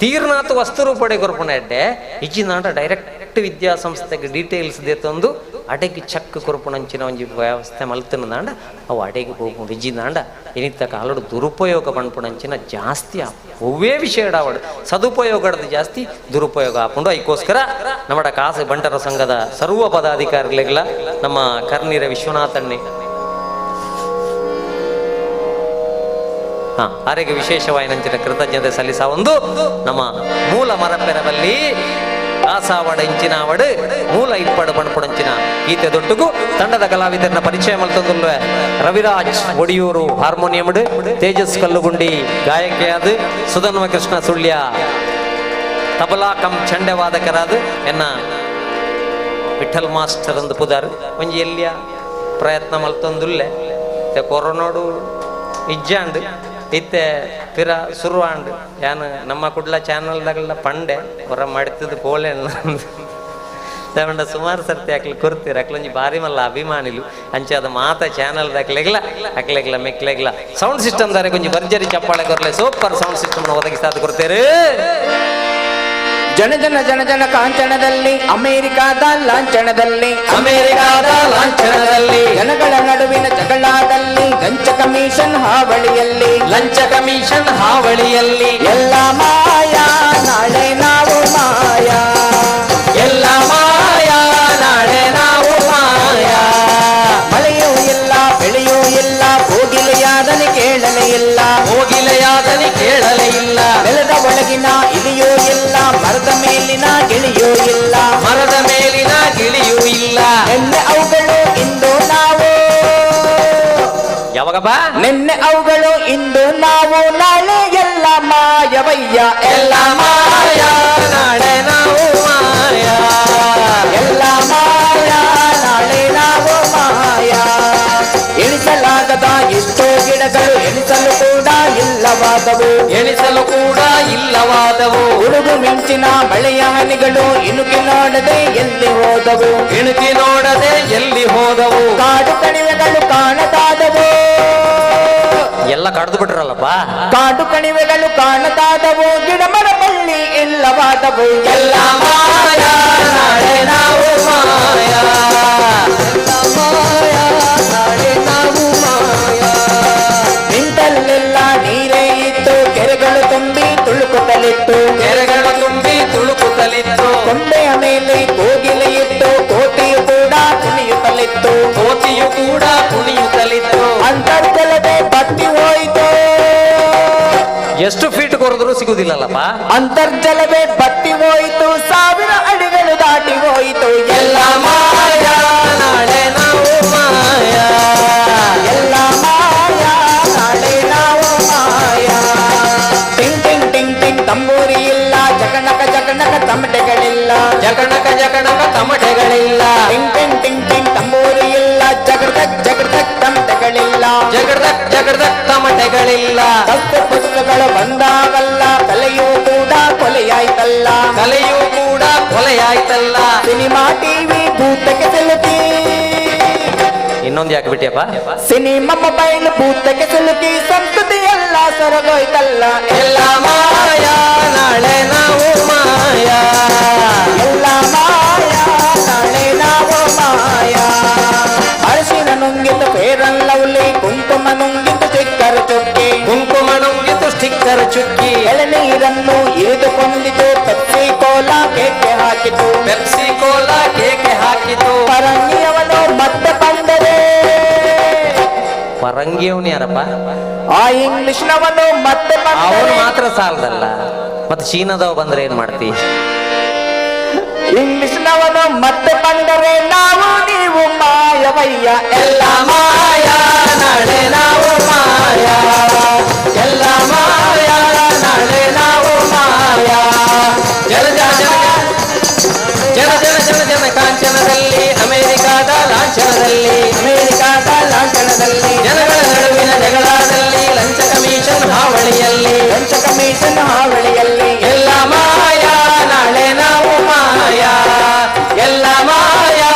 S17: ತೀರ್ನಾಥ ವಸ್ತು ರೂಪಡೆ ಕೊರ್ಪುಣ ಎಡ್ಡೆ ಇಜ್ಜಿನಾಂಡ ಡೈರೆಕ್ಟ್ ವಿದ್ಯಾಸಂಸ್ಥೆಗೆ ಡೀಟೇಲ್ಸ್ ದೇತೊಂದು ಅಡೆಗೆ ಚಕ್ ಕೊರ್ಪುಣಂಚಿನ ಒಂಜಿ ವ್ಯವಸ್ಥೆ ಮಲ್ತನದಾಂಡ ಅವು ಅಡೆಗೆ ಹೋಗ್ಕೊಂಡು ಇಜ್ಜಿನಾಂಡ ಏನಿತ್ತ ಕಾಲಡು ದುರುಪಯೋಗ ಪಣ್ಪುಣಂಚಿನ ಜಾಸ್ತಿ ಒವ್ವೇ ವಿಷಯ ಅವಡು ಸದುಪಯೋಗದ ಜಾಸ್ತಿ ದುರುಪಯೋಗ ಹಾಕೊಂಡು ಅದಕ್ಕೋಸ್ಕರ ನಮ್ಮ ಕಾಸು ಬಂಟರ ಸಂಘದ ಸರ್ವ ಪದಾಧಿಕಾರಿಗಳಿಗೆಲ್ಲ ನಮ್ಮ ಕರ್ನೀರ ವಿಶ್ವನಾಥಣ್ಣೆ ಆರೆಗೆ ವಿಶೇಷವಾಯಿನಂಚಿನ ಕೃತಜ್ಞತೆ ಸಲ್ಲಿಸ ಒಂದು ನಮ್ಮ ಮೂಲ ಮರಪೆರವಲ್ಲಿ ಕಾಸಾವಡ ಇಂಚಿನಾವಡು ಮೂಲ ಇಪ್ಪಡು ಪಣಪುಡಂಚಿನ ಗೀತೆ ದೊಟ್ಟುಗು ತಂಡದ ಕಲಾವಿದರನ್ನ ಪರಿಚಯ ಮಲ್ತೊಂದುಲ್ವೆ ರವಿರಾಜ್ ಒಡಿಯೂರು ಹಾರ್ಮೋನಿಯಂಡು ತೇಜಸ್ ಕಲ್ಲುಗುಂಡಿ ಗಾಯಕಿಯಾದ ಸುಧನ್ವ ಕೃಷ್ಣ ಸುಳ್ಯ ತಬಲಾ ಕಂ ಚಂಡೆವಾದಕರಾದ ಎನ್ನ ವಿಠಲ್ ಮಾಸ್ಟರ್ ಅಂದು ಪುದಾರು ಒಂಜಿ ಎಲ್ಲಿಯ ಪ್ರಯತ್ನ ಮಲ್ತೊಂದುಲ್ಲೆ ಕೊರೋನೋಡು ಇಜ್ಜಾಂಡು ಇತ್ತೆ ಪಿರ ಸುರುವಾಂಡು ಯಾನು ನಮ್ಮ ಕುಡ್ಲ ಚಾನಲ್ದಾಗೆಲ್ಲ ಪಂಡೆ ಹೊರ ಮಡಿತದ ಪೋಲೆ ತಗೊಂಡ ಸುಮಾರು ಸರ್ತಿ ಅಕ್ಲು ಕೊರ್ತೀರ ಅಕ್ಲೊಂಜಿ ಬಾರಿ ಮಲ್ಲ ಅಭಿಮಾನಿಲು ಅಂಚಾದ ಮಾತ ಚಾನಲ್ ದಾಕ್ಲೆಗ್ಲ ಅಕ್ಲೆಗ್ಲ ಮೆಕ್ಲೆಗ್ಲ ಸೌಂಡ್ ಸಿಸ್ಟಮ್ ದಾರೆ ಕೊಂಚ ಭರ್ಜರಿ ಚಪ್ಪಾಳೆ ಕೊರ್ಲೆ ಸೂಪರ್ ಸೌಂಡ್ ಸಿಸ್ಟಮ್ ಒದಗಿಸಾದ ಕೊಡ್ತೇವೆ.
S11: ಜನ ಜನ ಜನ ಜನ ಕಾಂಚನದಲ್ಲಿ ಅಮೆರಿಕಾದ ಲಾಂಛನದಲ್ಲಿ
S19: ಅಮೆರಿಕಾದ ಲಾಂಛನದಲ್ಲಿ
S11: ಜನಗಳ ನಡುವಿನ ಜಗಳದಲ್ಲಿ ಲಂಚ ಕಮಿಷನ್ ಹಾವಳಿಯಲ್ಲಿ
S19: ಲಂಚ ಕಮಿಷನ್ ಹಾವಳಿಯಲ್ಲಿ
S11: ಎಲ್ಲ ಮಾಯಾ ನಾಳೆ ನಾವು ಮಾಯಾ
S19: ಎಲ್ಲ ಮಾಯಾ ನಾಳೆ ನಾವು ಮಾಯಾ
S11: ಮಳೆಯೂ ಇಲ್ಲ ಬೆಳೆಯೂ ಇಲ್ಲ ಕೋಗಿಲೆಯಾದನೆ ಕೇಳಲೇ ಇಲ್ಲ
S19: ಕೋಗಿಲೆಯಾದನೆ ಕೇಳಲೇ ಇಲ್ಲ
S11: ನೆಲದ ಒಳಗಿನ ಇಲಿಯೂ ಇಲ್ಲ ಮರದ ಮೇಲಿನ ಗಿಳಿಯೂ ಇಲ್ಲ
S19: ಮರದ ಮೇಲಿನ ಗಿಳಿಯೂ ಇಲ್ಲ
S11: ನಿನ್ನೆ ಅವುಗಳು ಇಂದು ನಾವು
S17: ಯಾವಾಗಪ್ಪ
S11: ನಿನ್ನೆ ಅವುಗಳು ಇಂದು ನಾವು ನಾಳೆ ಎಲ್ಲ ಮಾಯವಯ್ಯ
S19: ಎಲ್ಲ ಮಾಯಾ ನಾಳೆ ನಾವು ಮಾಯಾ
S11: ಎಲ್ಲ ಮಾಯಾ ನಾಳೆ ನಾವು ಮಾಯಾ ಎಣಿಸಲಾಗದ ಎಷ್ಟೋ ಗಿಡಗಳು ಎಣಿಸಲು ಕೂಡ ಇಲ್ಲವಾದವು
S19: ಎಣಿಸಲು ಕೂಡ ಇಲ್ಲವಾದವು
S11: ಉಡುಗು ಮಿಂಚಿನ ಮಳೆಯ ಹನಿಗಳು ಇಣುಕಿ ನೋಡದೆ ಎಲ್ಲಿ ಹೋದವು
S19: ಇಣುಕಿ ನೋಡದೆ ಎಲ್ಲಿ ಹೋದವು
S11: ಕಾಡು ಕಣಿವೆಗಳು ಕಾಣದಾದವು
S17: ಎಲ್ಲ ಕಡ್ದು ಬಿಟ್ರಲ್ಲಪ್ಪ
S11: ಕಾಡು ಕಣಿವೆಗಳು ಕಾಣದಾದವು ಗಿಡ ಮರ ಬಳ್ಳಿ ಇಲ್ಲವಾದವು
S19: ಎಲ್ಲ ಮಾಯಾ ನಾಳೆ ನಾವು ಮಾಯಾ
S21: ಎಲ್ಲ ಮಾಯಾ ನಾಳೆ ನಾವು ಮಾಯಾ
S11: ನಿಂತಲ್ಲೆಲ್ಲ ನೀರೇ ಇತ್ತು ಕೆರೆಗಳು ತುಂಬಿ ತುಳುಕುತ್ತಲಿತ್ತು
S19: ಕೆರೆಗಳು ತುಂಬಿ ತುಳುಕುತ್ತಲಿತ್ತು
S11: ಕೊಂಬೆಯ ಮೇಲೆ ಕೋಗಿಲೆ ಇತ್ತು ಕೋತಿಯು ಕೂಡ ಕುಣಿಯುತ್ತಲಿತ್ತು
S19: ಕೋತಿಯು ಕೂಡ ಕುಣಿಯುತ್ತಲಿತ್ತು
S11: ಅಂತರ್ಜಲವೇ ಬತ್ತಿ ಹೋಯಿತು
S17: ಎಷ್ಟು ಫೀಟ್ ಕೊರೆದ್ರು ಸಿಗುದಿಲ್ಲಲ್ಲಪ್ಪ
S11: ಅಂತರ್ಜಲವೇ ಬತ್ತಿ ಹೋಯಿತು 1000 ಅಡಿಗಳು ದಾಟಿ ಹೋಯಿತು
S19: ಎಲ್ಲ ಮಾಯಾ ನಾಳೆ ನಾವು ಮಾಯಾ
S11: ಎಲ್ಲ ಮಾಯಾ ನಾಳೆ ನಾವು ಮಾಯಾ ಟಿಂಗ್ ಟಿಂಗ್ ಟಿಂಗ್ ಟಿಂಗ್ ತಂಬೂರಿ ಇಲ್ಲ ಜಕಣಕ ಜಕಣಕ ತಮಟೆಗಳಿಲ್ಲ
S19: ಜಕಣಕ ಜಕಣಕ ತಮಟೆಗಳಿಲ್ಲ
S11: ಟಿಂಗ್ ಟಿಂಗ್ ಟಿಂಗ್ ಟಿಂಗ್ ತಂಬೂರಿ ಇಲ್ಲ ಜಗರ್ದಕ್ ಜಗರ್ದಕ್ ತಮಟೆಗಳಿಲ್ಲ
S19: ಜಗರ್ದಕ್ ಜಗರ್ದಕ್ ತಮಟೆಗಳಿಲ್ಲ
S11: ಸಸ್ಯ ಪುಸ್ತಕಗಳು ಬಂದಾವಲ್ಲ ಕಲೆಯೂ ಕೂಡ ಕೊಲೆಯಾಯ್ತಲ್ಲ
S19: ಕಲೆಯೂ ಕೂಡ ಕೊಲೆಯಾಯ್ತಲ್ಲ
S11: ಸಿನಿಮಾ ಟಿವಿ ಭೂತಕ್ಕೆ ಸಿಲುಕಿ
S17: ಇನ್ನೊಂದು ಯಾಕೆ ಬಿಟ್ಟಿಯಪ್ಪ
S11: ಸಿನಿಮಾ ಮೊಬೈಲ್ ಭೂತಕ್ಕೆ ಸಿಲುಕಿ ಸಂಸ್ಕೃತಿ ಎಲ್ಲ ಸೊರಗೋಯ್ತಲ್ಲ
S19: ಎಲ್ಲ ಮಾಯಾ ನಾಳೆ ನಾವು ಮಾಯಾ
S11: ಎಲ್ಲ ಮಾಯಾ ನಾಳೆ ನಾವು ಮಾಯಾ ಅರಶಿನ ನುಂಗಿತು ಫೇರನ್ ಲವ್ಲಿ ಕುಂಕುಮ ನುಂಗಿತು ಚಿಕ್ಕರ ಚುಕ್ಕಿ
S19: ಕುಂಕುಮ ನುಂಗಿತು ಸ್ಟಿಕ್ಕರ್ ಚುಕ್ಕಿ
S11: ಎಳನೀರನ್ನು ಇರಿದುಕೊಂಡಿತು ಪೆಪ್ಸಿ ಕೋಲಾ ಕೇಕೆ ಹಾಕಿತು
S19: ಪೆಪ್ಸಿ ಕೋಲಾ ಕೇಕೆ ಹಾಕಿತು
S11: ಪರಂಗಿಯವನು ಮತ್ತೆ ಬಂದರೆ
S17: ಪರಂಗಿಯವನು ಯಾರಪ್ಪ
S11: ಆ ಇಂಗ್ಲಿಷ್ನವನು ಮತ್ತೆ
S17: ಅವನು ಮಾತ್ರ ಸಾಲದಲ್ಲ ಮತ್ತೆ ಚೀನಾದವ ಬಂದ್ರೆ ಏನ್ ಮಾಡ್ತಿ
S11: ಇಂಗ್ಲಿಷ್ನವನು ಮತ್ತೆ ಬಂದರೆ ನಾವು ನೀವು ಮಾಯವಯ್ಯ
S19: ಎಲ್ಲ ಮಾಯಾ ನಾಳೆ ನಾವು ಮಾಯಾ ಎಲ್ಲ ಮಾಯಾ ನಾಳೆ ನಾವು ಮಾಯಾ ಜನ ಜನ ಜನ ಜನ ಜನ ಜನ ಜನ ಕಾಂಚನದಲ್ಲಿ ಅಮೆರಿಕಾದ ಲಾಂಛನದಲ್ಲಿ
S11: ಅಮೆರಿಕಾದ ಲಾಂಛನದಲ್ಲಿ
S19: ಜನಗಳ ನಡುವಿನ ಜಗಳದಲ್ಲಿ ಲಂಚ ಕಮಿಷನ್ ಹಾವಳಿಯಲ್ಲಿ
S11: ಲಂಚ ಕಮಿಷನ್ ಹಾವಳಿಯಲ್ಲಿ
S19: ಎಲ್ಲ ಮಾಯಾ ನಾಳೆ ನಾವು ಮಾಯಾ ಎಲ್ಲ ಮಾಯಾ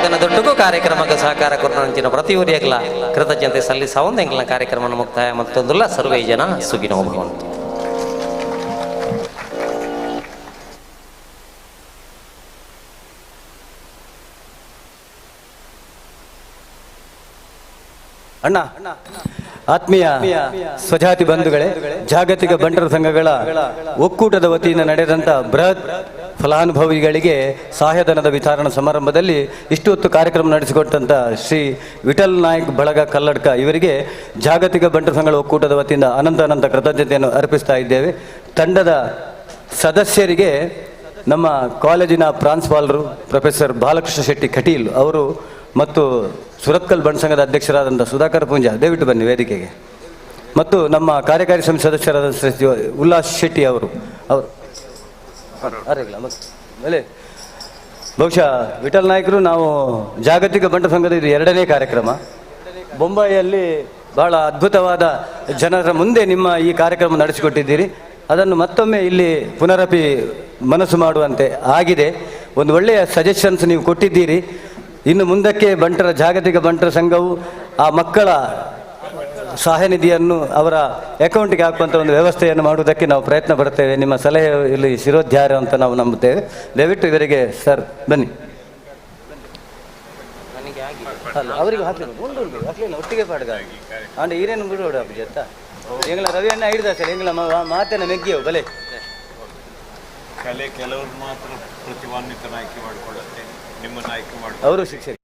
S17: ಪ್ರಾರ್ಥನೆ ಕಾರ್ಯಕ್ರಮಕ್ಕೆ ಸಹಕಾರ ಕೊರನಂಚಿನ ಪ್ರತಿಯೊರಿಯಗ್ಲ ಕೃತಜ್ಞತೆ ಸಲ್ಲಿಸಾವಂದು ಎಂಕಲ್ನ ಕಾರ್ಯಕ್ರಮ ಮುಕ್ತಾಯ ಮತ್ತೊಂದುಲ್ಲ. ಸರ್ವೇ ಜನ ಸುಖಿನೋ ಭವಂತು.
S15: ಅಣ್ಣ, ಆತ್ಮೀಯ ಸ್ವಜಾತಿ ಬಂಧುಗಳೇ, ಜಾಗತಿಕ ಬಂಟರ ಸಂಘಗಳ ಒಕ್ಕೂಟದ ವತಿಯಿಂದ ನಡೆದಂಥ ಬೃಹತ್ ಫಲಾನುಭವಿಗಳಿಗೆ ಸಹಾಯಧನದ ವಿತರಣಾ ಸಮಾರಂಭದಲ್ಲಿ ಇಷ್ಟು ಹೊತ್ತು ಕಾರ್ಯಕ್ರಮ ನಡೆಸಿಕೊಟ್ಟಂಥ ಶ್ರೀ ವಿಠಲ್ ನಾಯಕ್ ಬಳಗ ಕಲ್ಲಡ್ಕ ಇವರಿಗೆ ಜಾಗತಿಕ ಬಂಟರ ಸಂಘಗಳ ಒಕ್ಕೂಟದ ವತಿಯಿಂದ ಅನಂತ ಅನಂತ ಕೃತಜ್ಞತೆಯನ್ನು ಅರ್ಪಿಸ್ತಾ ಇದ್ದೇವೆ. ತಂಡದ ಸದಸ್ಯರಿಗೆ ನಮ್ಮ ಕಾಲೇಜಿನ ಪ್ರಾಂಶುಪಾಲರು ಪ್ರೊಫೆಸರ್ ಬಾಲಕೃಷ್ಣ ಶೆಟ್ಟಿ ಕಟೀಲ್ ಅವರು ಮತ್ತು ಸುರತ್ಕಲ್ ಬಂಟ ಸಂಘದ ಅಧ್ಯಕ್ಷರಾದಂಥ ಸುಧಾಕರ್ ಪೂಂಜಾ, ದಯವಿಟ್ಟು ಬನ್ನಿ ವೇದಿಕೆಗೆ, ಮತ್ತು ನಮ್ಮ ಕಾರ್ಯಕಾರಿ ಸಮಿತಿ ಸದಸ್ಯರಾದ ಶ್ರೀ ಉಲ್ಲಾಸ್ ಶೆಟ್ಟಿ ಅವರು ಅವರು ಮೇಲೆ ಬಹುಶಃ ವಿಠಲ್ ನಾಯಕರು, ನಾವು ಜಾಗತಿಕ ಬಂಟ ಸಂಘದ ಇದು ಎರಡನೇ ಕಾರ್ಯಕ್ರಮ. ಬೊಂಬಾಯಿಯಲ್ಲಿ ಬಹಳ ಅದ್ಭುತವಾದ ಜನರ ಮುಂದೆ ನಿಮ್ಮ ಈ ಕಾರ್ಯಕ್ರಮ ನಡೆಸಿಕೊಟ್ಟಿದ್ದೀರಿ. ಅದನ್ನು ಮತ್ತೊಮ್ಮೆ ಇಲ್ಲಿ ಪುನರಪಿ ಮನಸ್ಸು ಮಾಡುವಂತೆ ಆಗಿದೆ. ಒಂದು ಒಳ್ಳೆಯ ಸಜೆಷನ್ಸ್ ನೀವು ಕೊಟ್ಟಿದ್ದೀರಿ. ಇನ್ನು ಮುಂದಕ್ಕೆ ಬಂಟರ ಜಾಗತಿಕ ಬಂಟರ ಸಂಘವು ಆ ಮಕ್ಕಳ ಸಹಾಯ ನಿಧಿಯನ್ನು ಅವರ ಅಕೌಂಟಿಗೆ ಹಾಕುವಂಥ ಒಂದು ವ್ಯವಸ್ಥೆಯನ್ನು ಮಾಡುವುದಕ್ಕೆ ನಾವು ಪ್ರಯತ್ನ ಪಡುತ್ತೇವೆ. ನಿಮ್ಮ ಸಲಹೆ ಇಲ್ಲಿ ಶಿರೋಧ್ಯಾರ ಅಂತ ನಾವು ನಂಬುತ್ತೇವೆ. ದಯವಿಟ್ಟು ಇವರಿಗೆ ಸರ್ ಬನ್ನಿ. ಅಲ್ಲ, ಅವರಿಗೆ ಹಾಕಲಿಲ್ಲ, ಉಂಟು ಹಾಕಲಿಲ್ಲ, ಒಟ್ಟಿಗೆ ಪಾಡ್ಗ ಅಂಡ್ ಈರೇನು ಬಿಡೋಡು ಅಭಿಜಿತ್ತ ಎಂಗಳ ರವಿ ಅಣ್ಣ ಹಿಡಿದ ಸರ್ ಎಂಗಳ ಮಾತನ್ನ ಮೆಗ್ಗಿಯವು ಬಲೆ.
S2: ಕಲೆ ಕೆಲವರು ಮಾತ್ರ ಪ್ರತಿಭಾನ್ವಿತನ ಆಯ್ಕೆ ಮಾಡಿಕೊಳ್ಳುತ್ತೆ, ನಿಮ್ಮನ್ನು ಆಯ್ಕೆ ಮಾಡಿ
S15: ಅವರು ಶಿಕ್ಷಕ.